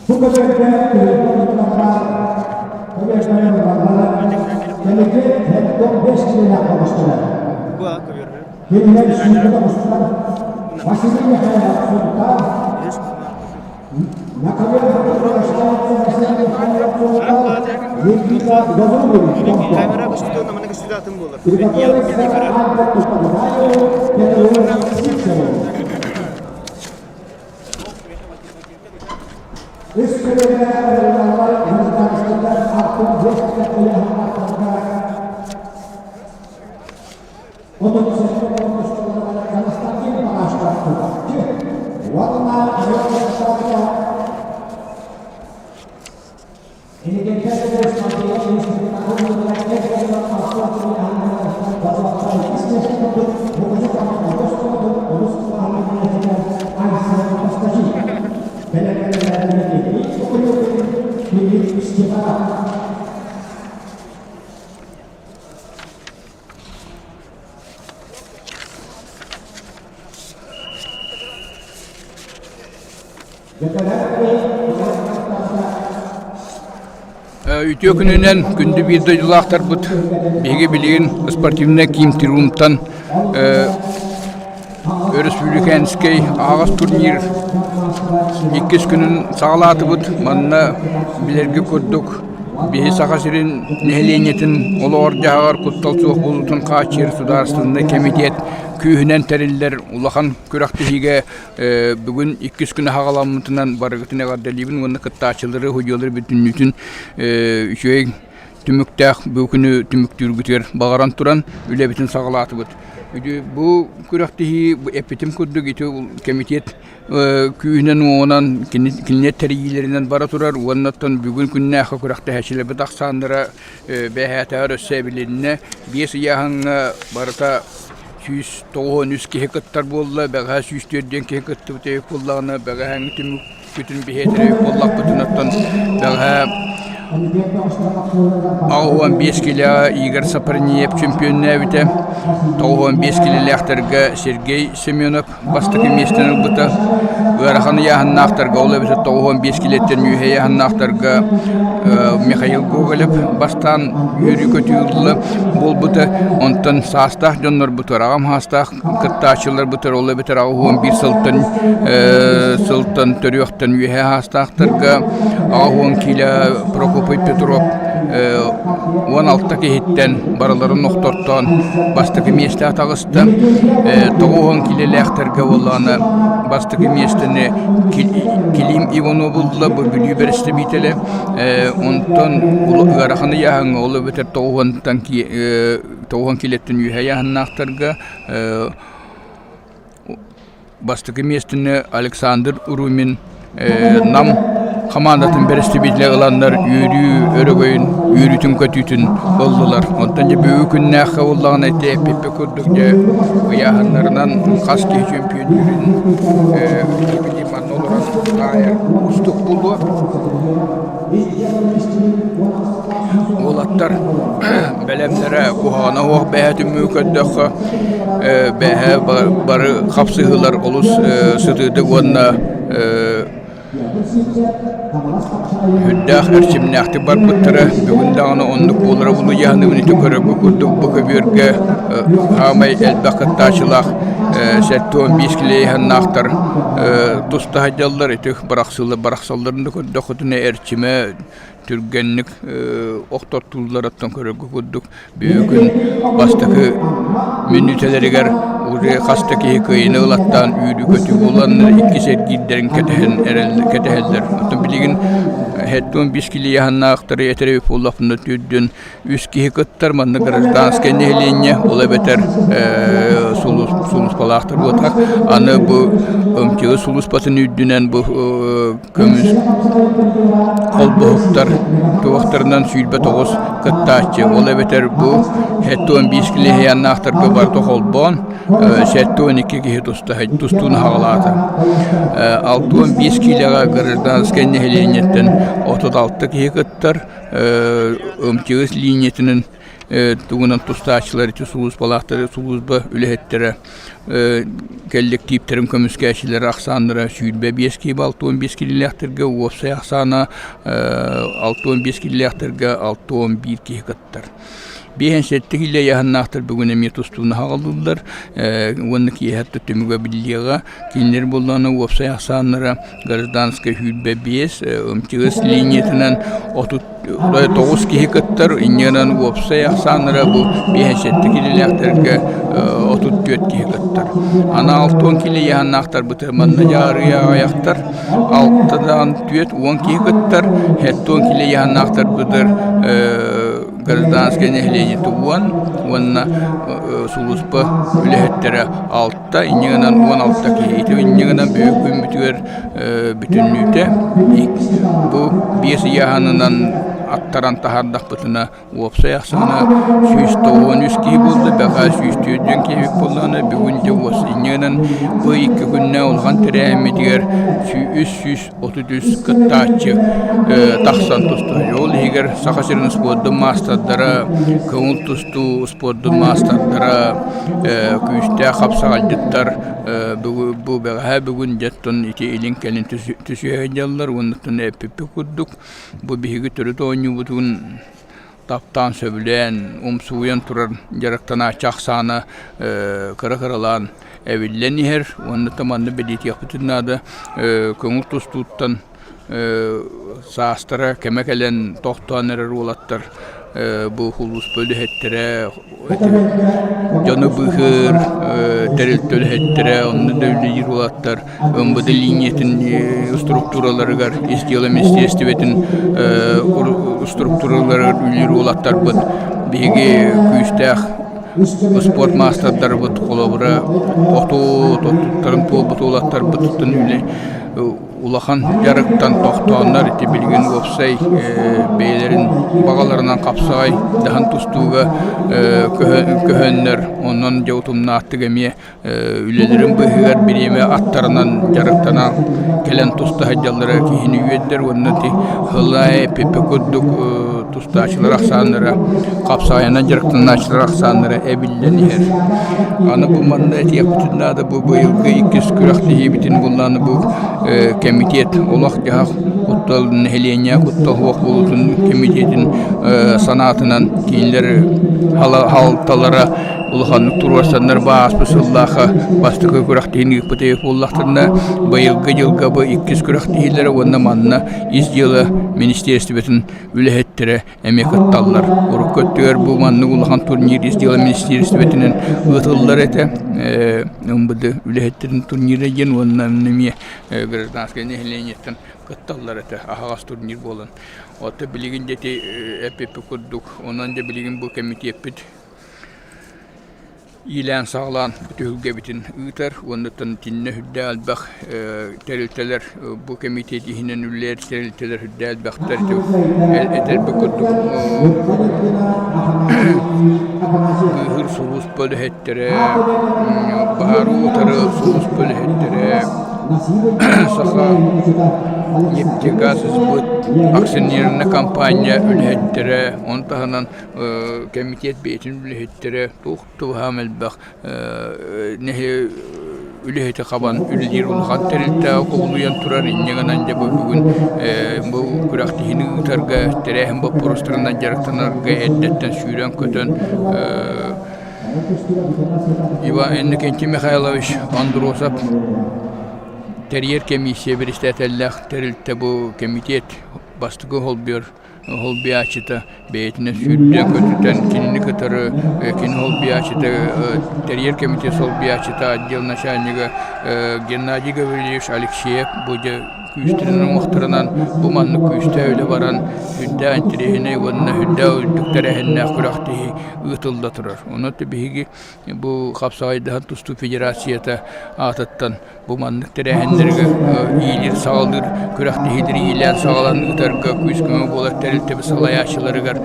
Бу көтөргө кыһыллар кэлики 75 килэлээх оҕустулар. Кинилэр сүүрбэ оҕустулар. Василий Михайлов Сунтаар, Наталья Василий Михайлов Сунтаар, Никита Гаврилович Томпо. Приготовиться Альберту Погудаеву, Петру Сивцеву. Үс көлүөнэ ыаллар гражданскайдар артын дьиэ ыйаһыннарга 37 корпустарыгар Константин Панашков тутааччы уонна Үтүө күнүнэн күндү биир дойдулаахтарбыт биһиги билигин спортивнай киин Триумфтан өрөспүүбүлүкээнскэй аһаҕас турнир иккис күнүн саҕалаатыбыт. Манна билэргэ курдук биһи Саха сирин нэһилиэнньэтин олоҕор-дьаһаҕар куттал суох буолуутун хааччыйар судаарыстыбаннай кэмитиэт күүһүнэн тэриллэр улахан күрэхтэһиигэ Бүгүн иккис күн аһаҕаламмытынан барыгытын эҕэрдэлиибин уонна кыттааччылары, судьуйалары бүтүннүүтүн үчүгэй түмүктээх бу күнү түмүктүүргүтүгэр баҕаран туран үлэбитин саҕалаатыбыт. Бу күрэхтэһии эппитим курдук ити кэмитиэт күүһүнэн-уоҕунан кинилэр тэрийиилэринэн бара турар уонна оттон бүгүн күннээххэ күрэхтэһээччилэрбит ахсааннара бэһээтээҕэр өссө эбилиннэ. Биэс ыйааһыҥҥа барыта 193 киһи кыттар буолла, бэҕэһээ 104 диэн киһи кыттыбыт эбит буоллаҕына, бэҕэһээҥҥи түмүкпүтүн биһиэтэр эбит буоллахпытына, оттон бэҕэһээ 85 килэҕэ Игорь Сапарниев чемпионнээбитэ, 95 килэлээхтэргэ Сергей Семенов бастакы миэстэни ылбыта. Ыарахан ыйааһыннаахтарга, ол эбэтэр 95 килэттэн үөһэ ыйааһыннаахтарга Михаил Гоголев бастаан үөрүү-көтүү ылла буолбута. Онтон саастаах дьоннорбутугар, аҕам саастаах кыттааччыларбытыгар, ол эбэтэр 81 сылтан сылтан төрүөхтэн үөһэ саастаахтарга 80 киилэ Прокопий Петров 16 киһиттэн барыларын охтортоон бастакы миэстэҕэ таҕыста. 90 киилэлээхтэргэ буоллаҕына бастакы миэстэни Клим Иванов ылла, бу Бүлүү бэрэстэбиитэлэ. Онтон ыарахан ыйааһыҥҥа ол эбэтэр 90 киилэттэн үөһэ ыйааһыннаахтарга Бастакы миэстэни Александр Румин Нам хамаандатын бэрэстэбиитэлэ ыланнар үөрүү өрөгөйүн, үөрүүтүн-көтүүтүн ыллылар. Онтон дьэ бүгүҥҥү күннээххэ буоллаҕына ити эппиппит курдук дьэ ыйааһыннарынан хас киһи чөмпүйүөннүүрүн били манна олорон таайар уустук буолуо. Уолаттар бэлэмнэрэ куһаҕана суох бэйэ түмүгү көрдөххө бэйэ бары хапсыһыылар олус сытыытык уонна сүрдээх эрчимнээхтик барбыттара. Бүгүн даҕаны оннук буолара булуйаһыныгын ити көрөргө курдук бу көбүөргэ саамай элбэх кыттааччылаах 75 килиэһаннаахтар туста сылдьаллар ити бырахсалларын да көрдөххүтүнэ эрчимэ түргэнник охтортуулларыттан көрөргө курдук бүгүн бастакы мүнүүтэлэригэр уже хас да киһи кыайыыны ылаттаан үүрүү-көтүү буоланнар иккис эргиирдэрин кэтэһэн кэтэһэллэр. Оттон билигин 75 килиэһаннаахтары этэр эбит буоллахпына түрдүн үс киһи кыттар манна гражданскай нэһилиэнньэ ол эбэтэр сулууспалаахтар буолтах аны бу МЧС сулууспатын үрдүнэн бу көмүс холбоһуктар туохтарынан 29 кыттааччы ол эбэтэр бу 75 килиһияннаахтар. киилэлээхтэргэ барыта холбоон 72 киһи тустууну саҕалаата. 65 киилэҕэ гражданскай нэһилиэнньэттэн 36 киһи кыттар, МЧС линиятынан тугунан тустааччылар ити сулууспалаахтары сулууспа үлэһиттэрэ кэллэктииптэрин көмүскээччилэр ахсааннара 25 киһи 65 киилэлээхтэргэ уопсай ахсаана 65 киилэлээхтэргэ 61 киһи кыттар. Биэһэн сэттэ киилэ ыйааһыннаахтар бүгүн эмиэ тустууну аҕаллылар уонна киэһэ түмүгэ биллиэҕэ. Кинилэр буоллаҕына уопсай ахсааннара гражданскай 25, МЧС линиятынан 39 киһи кыттар, инньэ гынан уопсай ахсааннара бу 57 киилэлээхтэргэ 34 киһи кыттар. Аны 60 киилэ ыйааһыннаахтарбыт манна дьаарыйа аҕыйахтар, алтадан түөрт уон киһи кыттар, 70 киилэ ыйааһыннаахтарбытыгар гражданскай нэһилиэнньэтэ уон уонна сулууспа үлэһиттэрэ алта, инньэ гынан 16 киһи. Ити инньэ гынан бүгүн күммүтүгэр бүтүннүүтэ бу биэс ыйааһынынан аттаран таһаардахпытына уопсай ахсаана 193 киһи буолла, бэҕэһээ 104 киһи буоллаҕына бүгүн дьэ уос инньэ гынан бу икки күннээх улахан тэрээһиммитигэр 333 кыттааччы тахсан тустар. Ол иһигэр Саха сирин спордун маастардара, көҥүл тустуу спордун маастардара, күүстээх хапсаҕайдьыттар бу бэҕэһээ бүгүн дьэ оттон ити илин-кэлин түсүһэ сылдьаллар уонна оттон эппиппит курдук бу биһиги төрүт оонньуубутун таптаан сөбүлээн умсугуйан турар дьарыктанааччы ахсаана кыра-кыралаан эбиллэн иһэр уонна да манна бэлиэтиэхпитин наада көҥүл тустууттан саастара кэмэ кэлэн тохтоон эрэр уолаттар бу улууспа үлэһиттэрэ дьону быыһыыр тэрилтэ үлэһиттэрэ онно да үлэлиир уолаттар МВД линиятын структураларыгар ис дьыала министиэристибэтин структураларыгар үлэлиир уолаттарбыт биһиги күүстээх спорт маастардарбыт холобура отут оттуктарын туолбут уолаттарбытыттан үлэ улахан дьарыктан тохтооннор ити билигин уопсай бэйэлэрин баҕаларынан хапсаҕай даһан тустууга көһөннөр онон дьэ утумнаахтык эмиэ үлэлэрин быыһыгар бириэмэ аттарынан дьарыктанан кэлэн туста сылдьаллара киһини үөрдэр уонна ити Хылай Пепе курдук тустааччылар ахсааннара хапсаҕайынан дьарыктанааччылар ахсааннара эбиллэн иһэр. Аны бу манна этиэхпитин наада бу быйылгы иккис күрэхтэһиибитин буллааны бу кэмитиэт олох-дьаһах куттал нэһилиэнньэ куттал суох буолуутун кэмитиэтин санаатынан кинилэр халталара улаханнык туруорсаннар бу ааспыт сыллаахха бастакы күрэхтэһиини ыыппыт эбит буоллахтарына быйылгы дьылга бу иккис күрэхтэһиилэрэ уонна манна ис дьыала министиэристибэтин үлэһиттэрэ эмиэ кытталлар. Урукку өттүгэр бу маннык улахан турнир ис дьыала министиэристибэтинэн ыытыллар этэ. МВД үлэһиттэрин турнира диэн уонна эмиэ гражданскай нэһилиэнньэттэн кытталлар этэ аһаҕас турнир буолан. Оттон билигин дьэ ити эппиппит курдук, онон дьэ билигин бу кэмитиэппит иилээн-саҕалаан түһүлгэбитин ыытар уонна итиннэ сүрдээх элбэх тэрилтэлэр бу кэмитиэт иһинэн үлэлиир тэрилтэлэр сүрдээх элбэхтэр этэрбит курдук быыһыыр сулууспа үлэһиттэрэ баһаары утары сулууспа үлэһиттэрэ Саха нефтегаз сбыт акционернай компания үлэһиттэрэ ону таһынан Кэмитиэт бэйэтин үлэһиттэрэ туох да элбэх үлэһити хабан үлэлиир улахан тэрилтэҕэ кубулуйан турар. Инньэ гынан дьэ бу бүгүн бу күрэхтэһиини ыытарга тэрээһин боппуруостарынан дьарыктанарга эрдэттэн сүүрэн-көтөн Иван Иннокентий Михайлович Андросов тэрийэр комиссия председателлээх тэрилтэ бу кэмитиэт бастакы холбуйар Холбуйааччыта бэйэтинэн сүүрдэн-көтүтэн кинини кытары кини холбуйааччыта тэрийэр кэмитиэт солбуйааччыта отдел начальнига Геннадий Гаврильевич Алексеев бу дьэ. күүстэринэн уҥуохтарынан бу маннык күүстээх үлэ баран үрдээх интэриэһинэй уонна үрдээх үрдүк тэрээһиннээх күрэхтэһии ыытылла турар. Онон биһиги бу хапсаҕайдаһан тустуу федерацията аатыттан бу маннык тэрээһиннэргэ иилиир-саҕалыыр күрэхтэһиилэри иилээн-саҕалаан ыытарга күүс-көмө буолар тэрилтэбит салайааччыларыгар,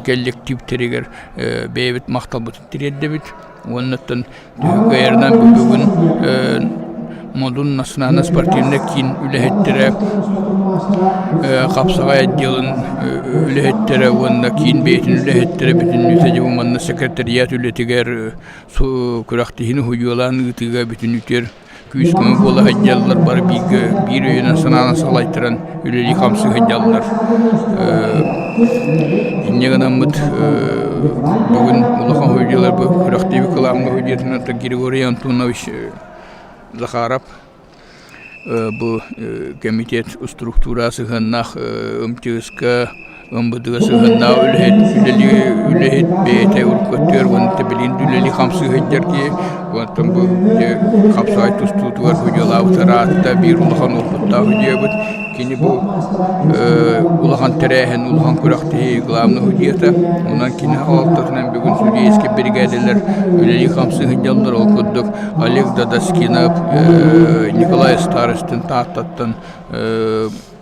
кэлликтииптэригэр бэйэбит махталбытын тириэрдэбит. Уонна оттон кыайарынан бүгүн Модун национальнай спортивнай киин үлэһиттэрэ, хапсаҕай отделын үлэһиттэрэ уонна киин бэйэтин үлэһиттэрэ бүтүннүүтэ дьэ бу манна секретариат үлэтигэр күрэхтэһиини уһуйуолаан ыытыыга бүтүннүүтүгэр күүс-көмө буола сылдьаллар, бары бииргэ биир өйүнэн санаанан салайтаран үлэлии-хамсыы сылдьаллар. Инньэ гынаммыт бүгүн улахан уһуйдьуларбыт күрэхтэһии кылаамҥа уһуйдьутунан Григорий Антонович Захаров бу кэмитиэт структура сыһыаннаах МТС-ка МВД-га сыһыаннаах үлэһит үлэлии үлэһит бэйэтэ урукку өттүгэр уонна билигин да үлэлии хамсыы сылдьар киһи онтон бу хапсаҕай тустуутугар судьуйалаабыт ыраатта биир улахан уопуттаах судьуйабыт Кини бу улахан тэрээһин, улахан күрэхтэһии главный судьуйата. Онон кини салалтатынан бүгүн судейскай биригээдэлэр үлэлии-хамсыы сылдьаллар. Ол курдук Олег Дадаскинов, Николай Старостин Тааттаттан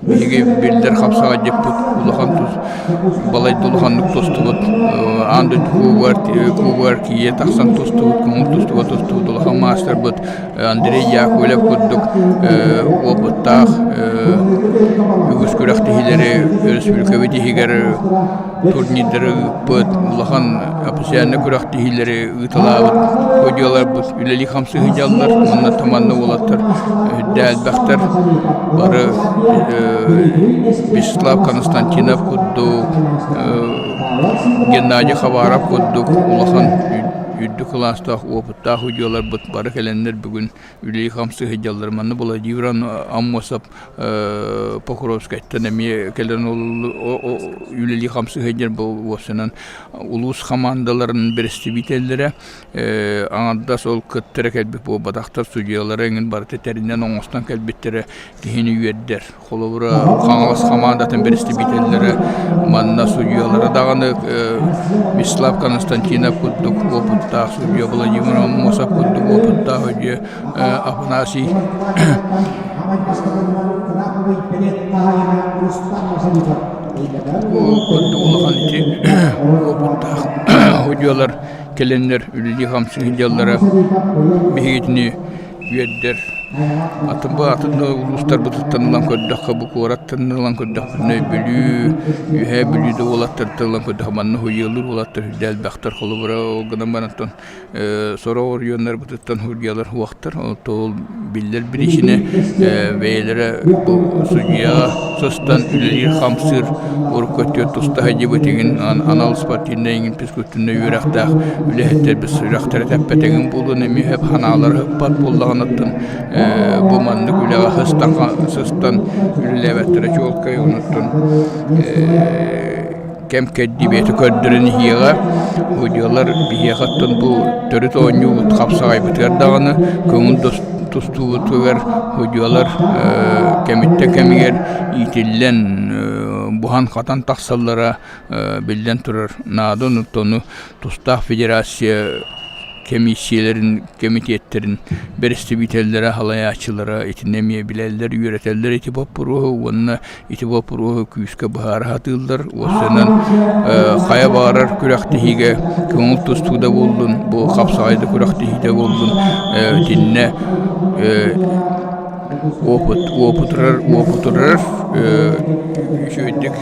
биһиги биллэр хапсаҕайдьыппыт улахан тус балайда улаханнык тустубут аан дойду кубогар кубогар тиийэ тахсан тустубут көҥүл тустууга тустубут улахан маастарбыт Андрей Яковлев курдук уопуттаах үгүс күрэхтэһиилэри өрөспүүбүлүкэбит иһигэр турнирдары ыыппыт, улахан официальнай күрэхтэһиилэри ыыталаабыт судьуйаларбыт үлэлии-хамсыы сылдьаллар уонна таманна уолаттар үрдээ элбэхтэр. Бары Вячеслав Константинов курдук, Геннадий Хабаров курдук улахан үрдүк кылаастаах уопуттаах судьуйаларбыт бары кэлэннэр бүгүн үлэлии-хамсыы сылдьаллар. Манна Владимир Аммосов Покровскайтан эмиэ кэлэн үлэлии-хамсыы сылдьар бу уопсайынан улуус хамаандаларын бэрэстэбиитэллэрэ аҥардас ол кыттара кэлбит буолбатахтар судьуйалара эҥин барыта тэринэн оҥостон кэлбиттэрэ киһини үөрдэр. Холобура, Хаҥалас хамаандатын бэрэстэбиитэллэрэ манна судьуйалара даҕаны Вячеслав Константинов курдук уопуттаах судьуйа, Владимир Аммосов курдук уопуттаах судьуйа, Афанасий курдук улахан ити уопуттаах судьуйалар кэлэннэр үлэлии-хамсыы сылдьаллара биһигитини үөрдэр. Атын бу атын да улуустарбытыттан ылан көрдөххө, бу куораттан ылан көрдөхпүнэ, Бүлүү, Үөһээ Бүлүү да уолаттарыттан ылан көрдөххө, манна уһуйалыыр уолаттар үрдэ элбэхтэр. Холобура, ол гынан баран оттон сорох оройуоннарбытыттан уһуйалар уохтар. Ол биллэр биричиинэ бэйэлэрэ бу судьуйаҕа сыстан үлэлиир-хамсыыр урукку өттүгэр туста сылдьыбыт иҥин анал спортивнай иҥин физкультурнай үөрэхтээх үлэһиттэрбит сүрэхтэрэ тэппэтэҥин буолуон эмиэ санаалара ыппат буоллаҕына бу маннык үлэҕэ сыстан сыстан үлэлээбэттэрэ чуолкай онуттан кэм кэрдии бэйэтэ көрдөрөн иһиэҕэ судьуйалар биһиэхэ оттон бу төрүт оонньуубут хапсаҕайбытыгар даҕаны көҥүл тустуубутугар судьуйалар кэмиттэн кэмигэр иитиллэн буһан-хатан тахсаллара биллэн турар, наада ону тустаах федерация кэмииссийэлэрин, кэмитиэттэрин бэрэстэбиитэллэрэ, салайааччылара итиннэ эмиэ билэллэр, үөрэтэллэр ити боппуруоһу уонна ити боппуруоһу күүскэ быһаара сатыыллар. Уопсайынан хайа баҕарар күрэхтэһиигэ көҥүл тустуу да буоллун, бу хапсаҕай да күрэхтэһиитэ буоллун, итиннэ опыт, уопутурар, уопутурар үчүгэйдик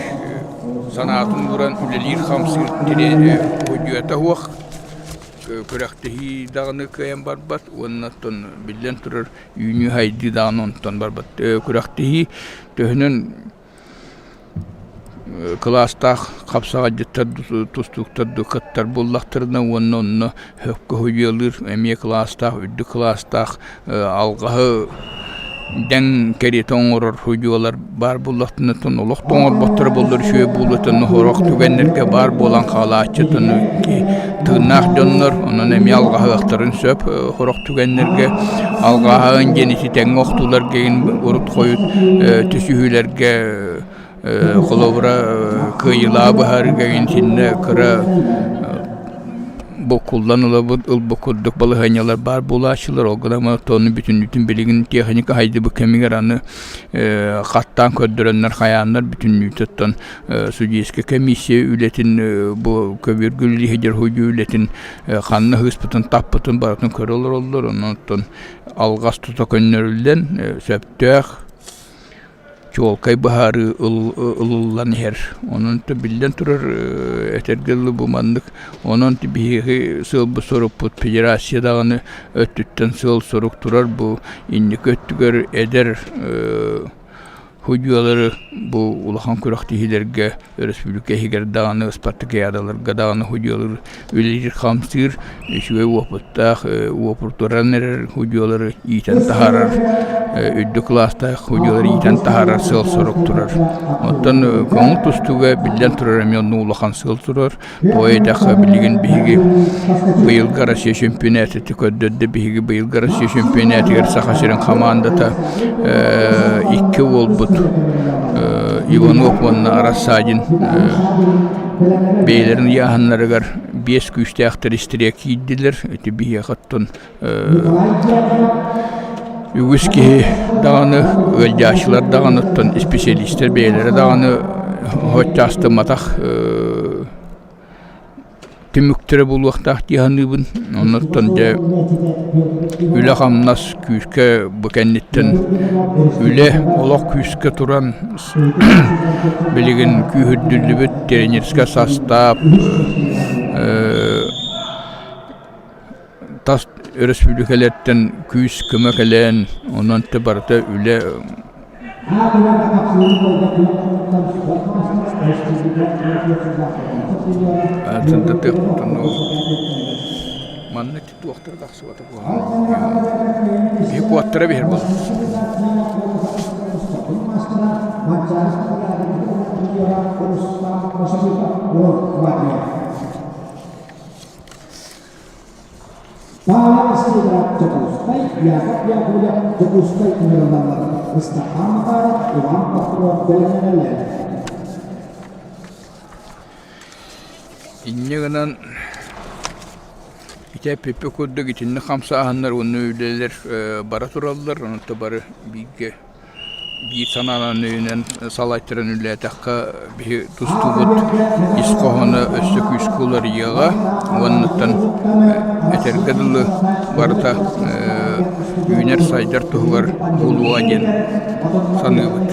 санаатын ууран үлэлиир-хамсыыр уһуйдуйата суох күрэхтэһии даҕаны кыайан барбат уонна оттон биллэн турар үүнүү-сайдыы даҕаны онтон барбат. Күрэхтэһии төһөнөн кылаастаах хапсаҕайдьыттар тустууктар кыттар буоллахтарына уонна онно сөпкө уһуйалыыр эмиэ кылаастаах үрдүк кылаастаах алҕаһы. дэҥ кэриэтэ оҥорор судьуйалар баар буоллахтарына олох да оҥорботторо буоллар үчүгэй буолуо сорох түгэннэргэ баар буолан хаалааччы тыыннаах дьоннор онон эмиэ алҕаһыахтарын сөп сорох түгэннэргэ алҕаһаан диэн ити тэҥҥэ охтууларга урут хойут түсүһүүлэргэ Холобура, кыайыылааҕы быһаарыыга итиннэ кыра буккуллан ылабыт ылбыт курдук балаһыанньалар баар буолааччылар. Ол гынан ону бүтүннүүтүн билигин техника хайдыбыт кэмигэр аны хаттаан көрдөрөннөр хайааннар бүтүннүүтэ оттон судейскай комиссия үлэтин бу көбүөргэ үлэлии сылдьар судьуйа үлэтин ханна ыһыспытын таппытын барытын көрө олороллор. Онон оттон алҕас тута көннөрүллэн сөптөөх чуолкай быһаарыы ылыллан иһэр. Онон биллэн турар этэргэ дылы бу маннык онон биһиги сыалбыт-сорукпут федерация даҕаны өттүттэн сыал-сорук турар бу инники өттүгэр эдэр судьуйалары бу улахан күрэхтэһиилэргэ өрөспүүбүлүкэ иһигэр даҕаны, ыспартакыйаадаларга даҕаны судьуйалары үлэлиир-хамсыыр үчүгэй уопуттаах, уопутуран эрэр судьуйалары иитэн таһаарар, үрдүк кылаастаах судьуйалары иитэн таһаарар сыал-сорук турар. Оттон көҥүл тустууга биллэн турар эмиэ оннук улахан сыал турар. Тоҕо диэтэххэ, билигин биһиги быйылгы Россия чөмпүйэнээтэ көрдөрдө, биһиги быйылгы Россия чөмпүйэнээтигэр Саха сирин хамаандата икки уолбут Иванов уонна Рассадин бэйэлэрин ыйааһыннарыгар биэс күүстээхтэр истириэ киирдилэр. Ити биһиэхэ оттон үгүс киһи даҕаны, ыалдьааччылар даҕаны, оттон исписэлиистэр бэйэлэрэ даҕаны соччо астымматах түмүктэрэ буолуохтаах дии саныыбын. Оннуттан дьэ үлэ-хамнас күүскэ бу кэнниттэн үлэ олох күүскэ туран билигин күүһүрдүллүбүт тренерскэй састаап тас өрөспүүбүлүкэлэртэн күүс-көмө кэлэн, онон да барыта үлэ Манна туохтара тахсыбата куһаҕан. Биһи куоттара биһир буолар. Павел Сидоров Дьокуускай, Яков Яковлев Дьокуускай ыҥырыллаллар, Ыстапаан Макаров, Иван Попов бэлэмнэнэллэр. Инньэ гынан ити эппиппит курдук итинник хамсааһыннар уонна үлэлэр бара тураллар, онон бары бииргэ биир санаанан өйүнэн салайтаран үлэлээтэххэ биһи тустуубут ис хоһооно өссө күүскэ уларыйыаҕа уоннаттан этэргэ дылы барыта үүнэр-сайдар туһугар буолуоҕа диэн саныыбыт.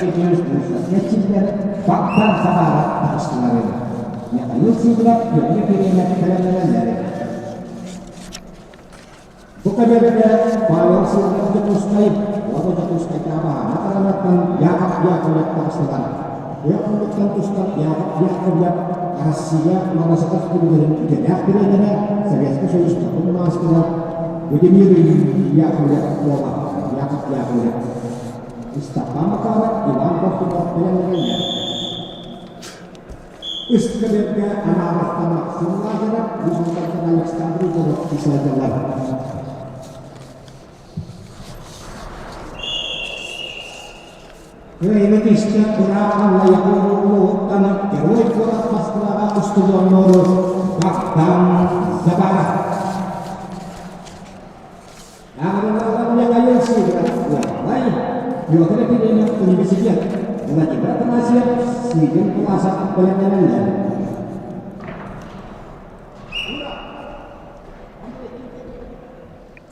Бу кэмнэргэ Павел Сидоров Дьокуускай уонна Дьокуускайдааҕы Аана Таранаттан Яков Яковлев таҕыстылар. Тыа тустар Яков Яковлев Россия Малосатов түмүлэрин идэлээх тренерэ, Советскай Союз тутум маастара Владимир Яковлев уола Яков Яковлев. Ыстапаан Макаров, Иван Бортунов бэлэмнэнэллэр. Үс кэлэргэ Анаровтан Максим Лазарев, Уус-Алдантан Александр Егоров сылдьаллар. Кыайыыны түстэ ыраах Аллайыаха улууһуттан Герой куорат Москваҕа устудьуоннууру Богдан Забаров. Аҕырылаҕа Михаил Сидоров Уорбай, Петр Епифанов Университет, Владимир Афанасьев Сыгын Власов бэлэмнэнэллэр.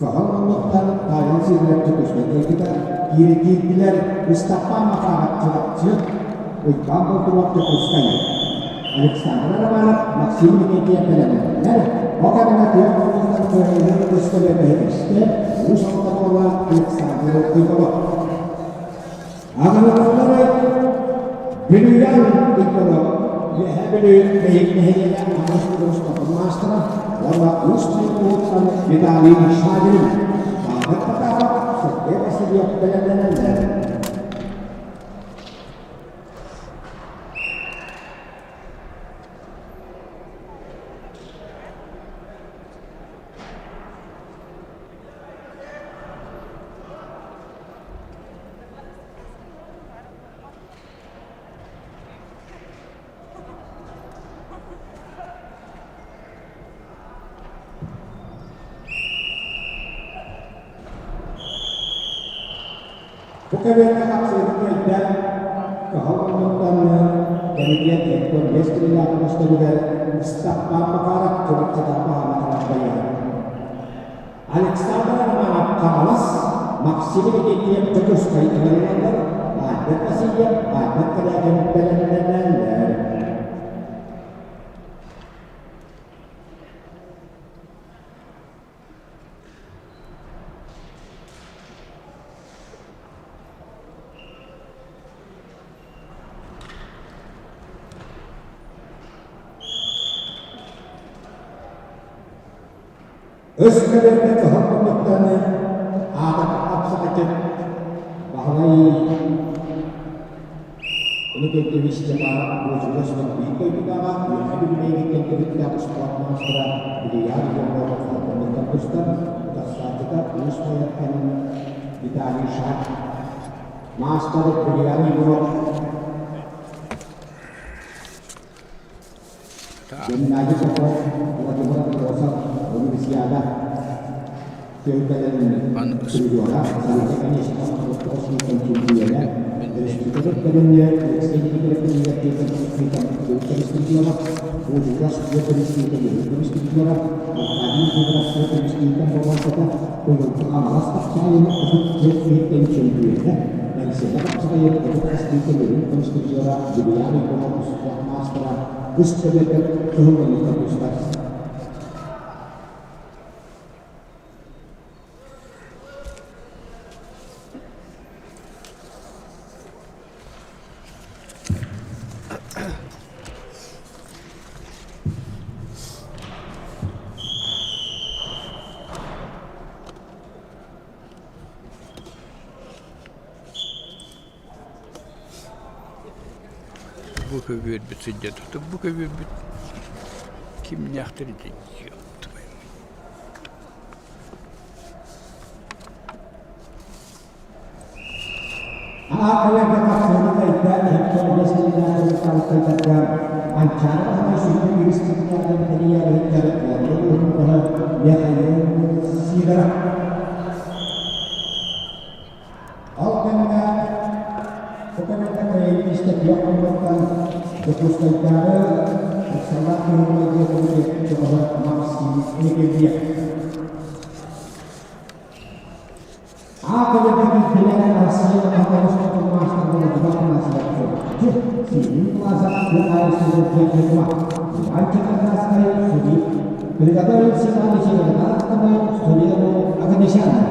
Кыһыл муннуктан Павел Сидоров Дьокуускайга киирдилэр Ыстапаан Макаров Чурапчы, Уйбаан Болтунов Дьокуускай, Александр Романов, Максим Никитин бэлэмнэнэллэр. Бу кэмҥэ тыа улууһуттан кыайыыны көстөлө бэһиэстэ Уус Алдан уола Александр Егоров. Аҕалалары Бүлүүрэн Егоров, Үөһээ Бүлүү Мэйик нэһилиэгэ аҕыс улуус маастара уонна Уус Майа улууһуттан Виталий Шадрин, Баабыр Потапов. Сергей Васильев бэлэмнэнэллэр. Бу кэбиэккэ хапсыһыы кыайда, кыһыл муннуктан кэмитиэт 75 килэлээх көстөрүгэр Ыстаппаан Макаров Чурапчытааҕы баһааматынан байыһар. Александр Романов Хаҥалас, Максим Никитин Дьокуускай ыҥырыллаллар, Альберт Васильев, Альберт Корякин бэлэмнэнэллэр. Өс кэлэргэ кыһыл муннуктаны аатырбыт хапсаҕайдьыт Баһылай Иннокентьевич Степанов Буочука суох биир дойдутааҕа Үөһээ Бүлүү төрүттээх успуорт маастара Илья Егоров холбонуттан тустар, утарсааччыта Уус Майаттан Виталий Шах, маастар Илья Егоров Геннадий Попов, Владимир Андросов, Универсиада түөлбэлэрин призера, Алексей Конечников чемпиона, өрөспүүбүлүкэ Алексей Никифоров призера, Буужугас көмүс призера, Аркадий Федоров көмүс боруонсата, Туйгун Хаҥалас хапсаҕайын 34 чемпиона, Эҥсиэли хапсаҕайын 33 көмүс призера, Юбиляр Егоров спорт маастара, Үс төбөтө кыһыл муннукка тустар. Бу көбүөрбүт сылдьа турда, бу көбүөрбүт кимнээхтэр Ааккаларга тахсыыны кайда иһиттэн бэс Манчаары Баһылай сүрүн юристиктарынан тэрийэр иһиттэр Уоллун уһун Михаил Сидоров Ол кэмҥэ бу кэмҥэ кэйиэлиистэ күөх муннуктан Дьокуускайдааҕы ыксаллаах быһыыга дьиэ чөҕөһө Максим Никитьев. Аакылыга киирдилэр Россия Аҕа маастарбыла Дьыбар Синин Плаза Михаил Иван Черкасскай судьи приготовить Светлана Черкасскому Сурену Аганесяну.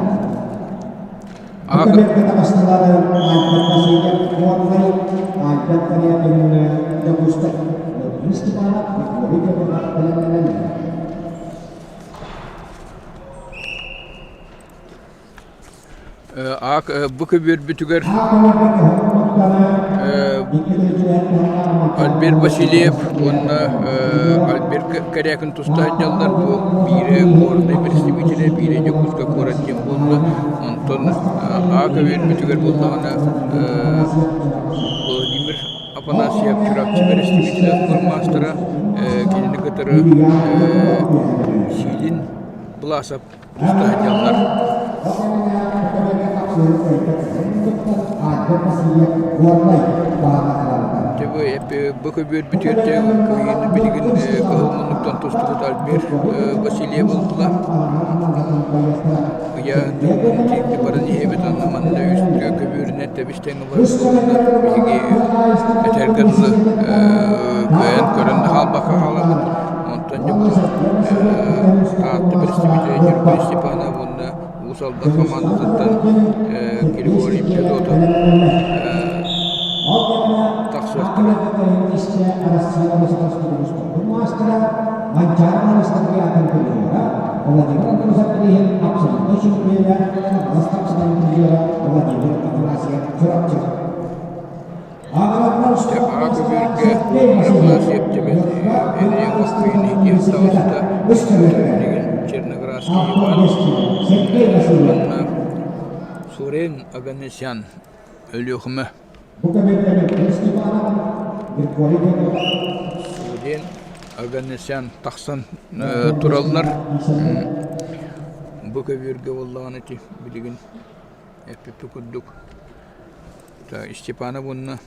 Бу таҕыстылары Альберт Васильев Горнай, Альберт Корякин Дьокуускай, Владимир Степанов, Григорий Федоров бэлэмнэнэллэр. Аак бу көбүөрбүтүгэр Альберт Васильев уонна Альберт Корякин туста сылдьаллар. Бу биирэ горнай представителэ, биирэ Дьокуускай куорат диэн буолла. Онтон А көбүөрбүтүгэр буоллаҕына Владимир Афанасьев Чурапчы бэрэстэбиитэлэ маастара кинини кытары Силин Власов туста сылдьаллар. Бу көбүөрбүтүгэр кыайыыны билигин кыһыл муннуктан тустубут Альберт Васильев ылла. Ыйааһын баран иһэбит онно манна үс көбүөрүнэн тэбис-тэҥ биһиги этэргэ дылы кыайан көрөн да хаалбакка хаалабыт. Онтон дьэ бу Таатта бэрэстэбиитэлэ Ньургун Степанов уонна Уус Алдан хамаандатыттан Григорий Федотов тахсыахтара. Манчаары Анастасиятын призера, Владимир Андросов бирииһин абсолютнай чемпиона, Хаҥалас хапсаҕайын призера Владимир Афанасьев Чурапчы. Аҕа көбүөргэ Афанасьев Илья Москвин таҕыста билигин Черноградский Иван уонна Сурен Оганесян Өлүөхүмэ Сурен Оганесян тахсан тураллар. Бу көбүөргэ буоллаҕына ити билигин эппиппит курдук Степанов уонна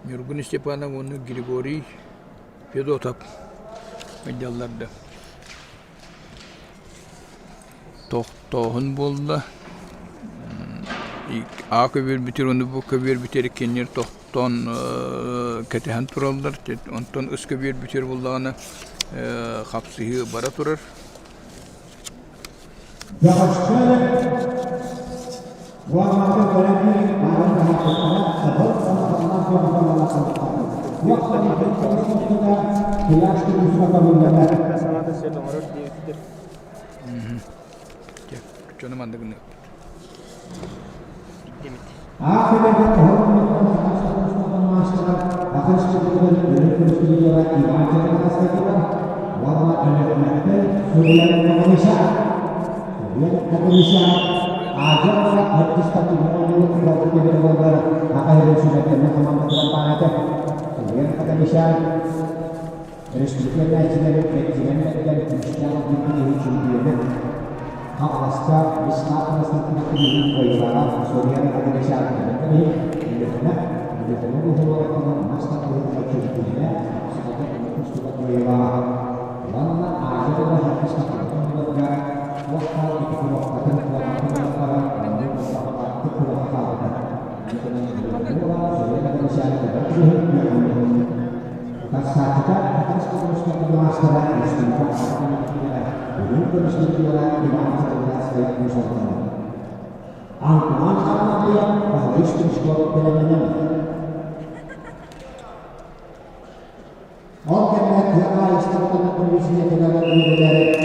Ньургун Степанов уонна Григорий Федотов ыйдаллар да тохтооһун буолла. А көбүөрбүтүгэр уонна бу көбүөрбүтүгэр иккиэннэр тохтоон кэтэһэн тураллар. Онтон ыс көбүөрбүтүгэр буоллаҕына хапсыһыы бара турар. Дьону маннык гыныахпыт. Хаҥаласка Весна Константиновна кыайыылааҕа Софья Өлүөхүмэ Өлүөхүмэ улууһугар мас тардыһыыта чөмпүйүөнэ Сахалар тустууга кыайыылааҕа уонна Азия оҕолор туох ити куруохтарын Тахсааччыта маастара Үрүҥ көмүс Иван Саргыласкай Антуан Харлампьев Баһылай Стручков бэлэмнэнэн. Ол кэмҥэ тыа хаһаайыстыбатын комиссиятыгар үлэлээбит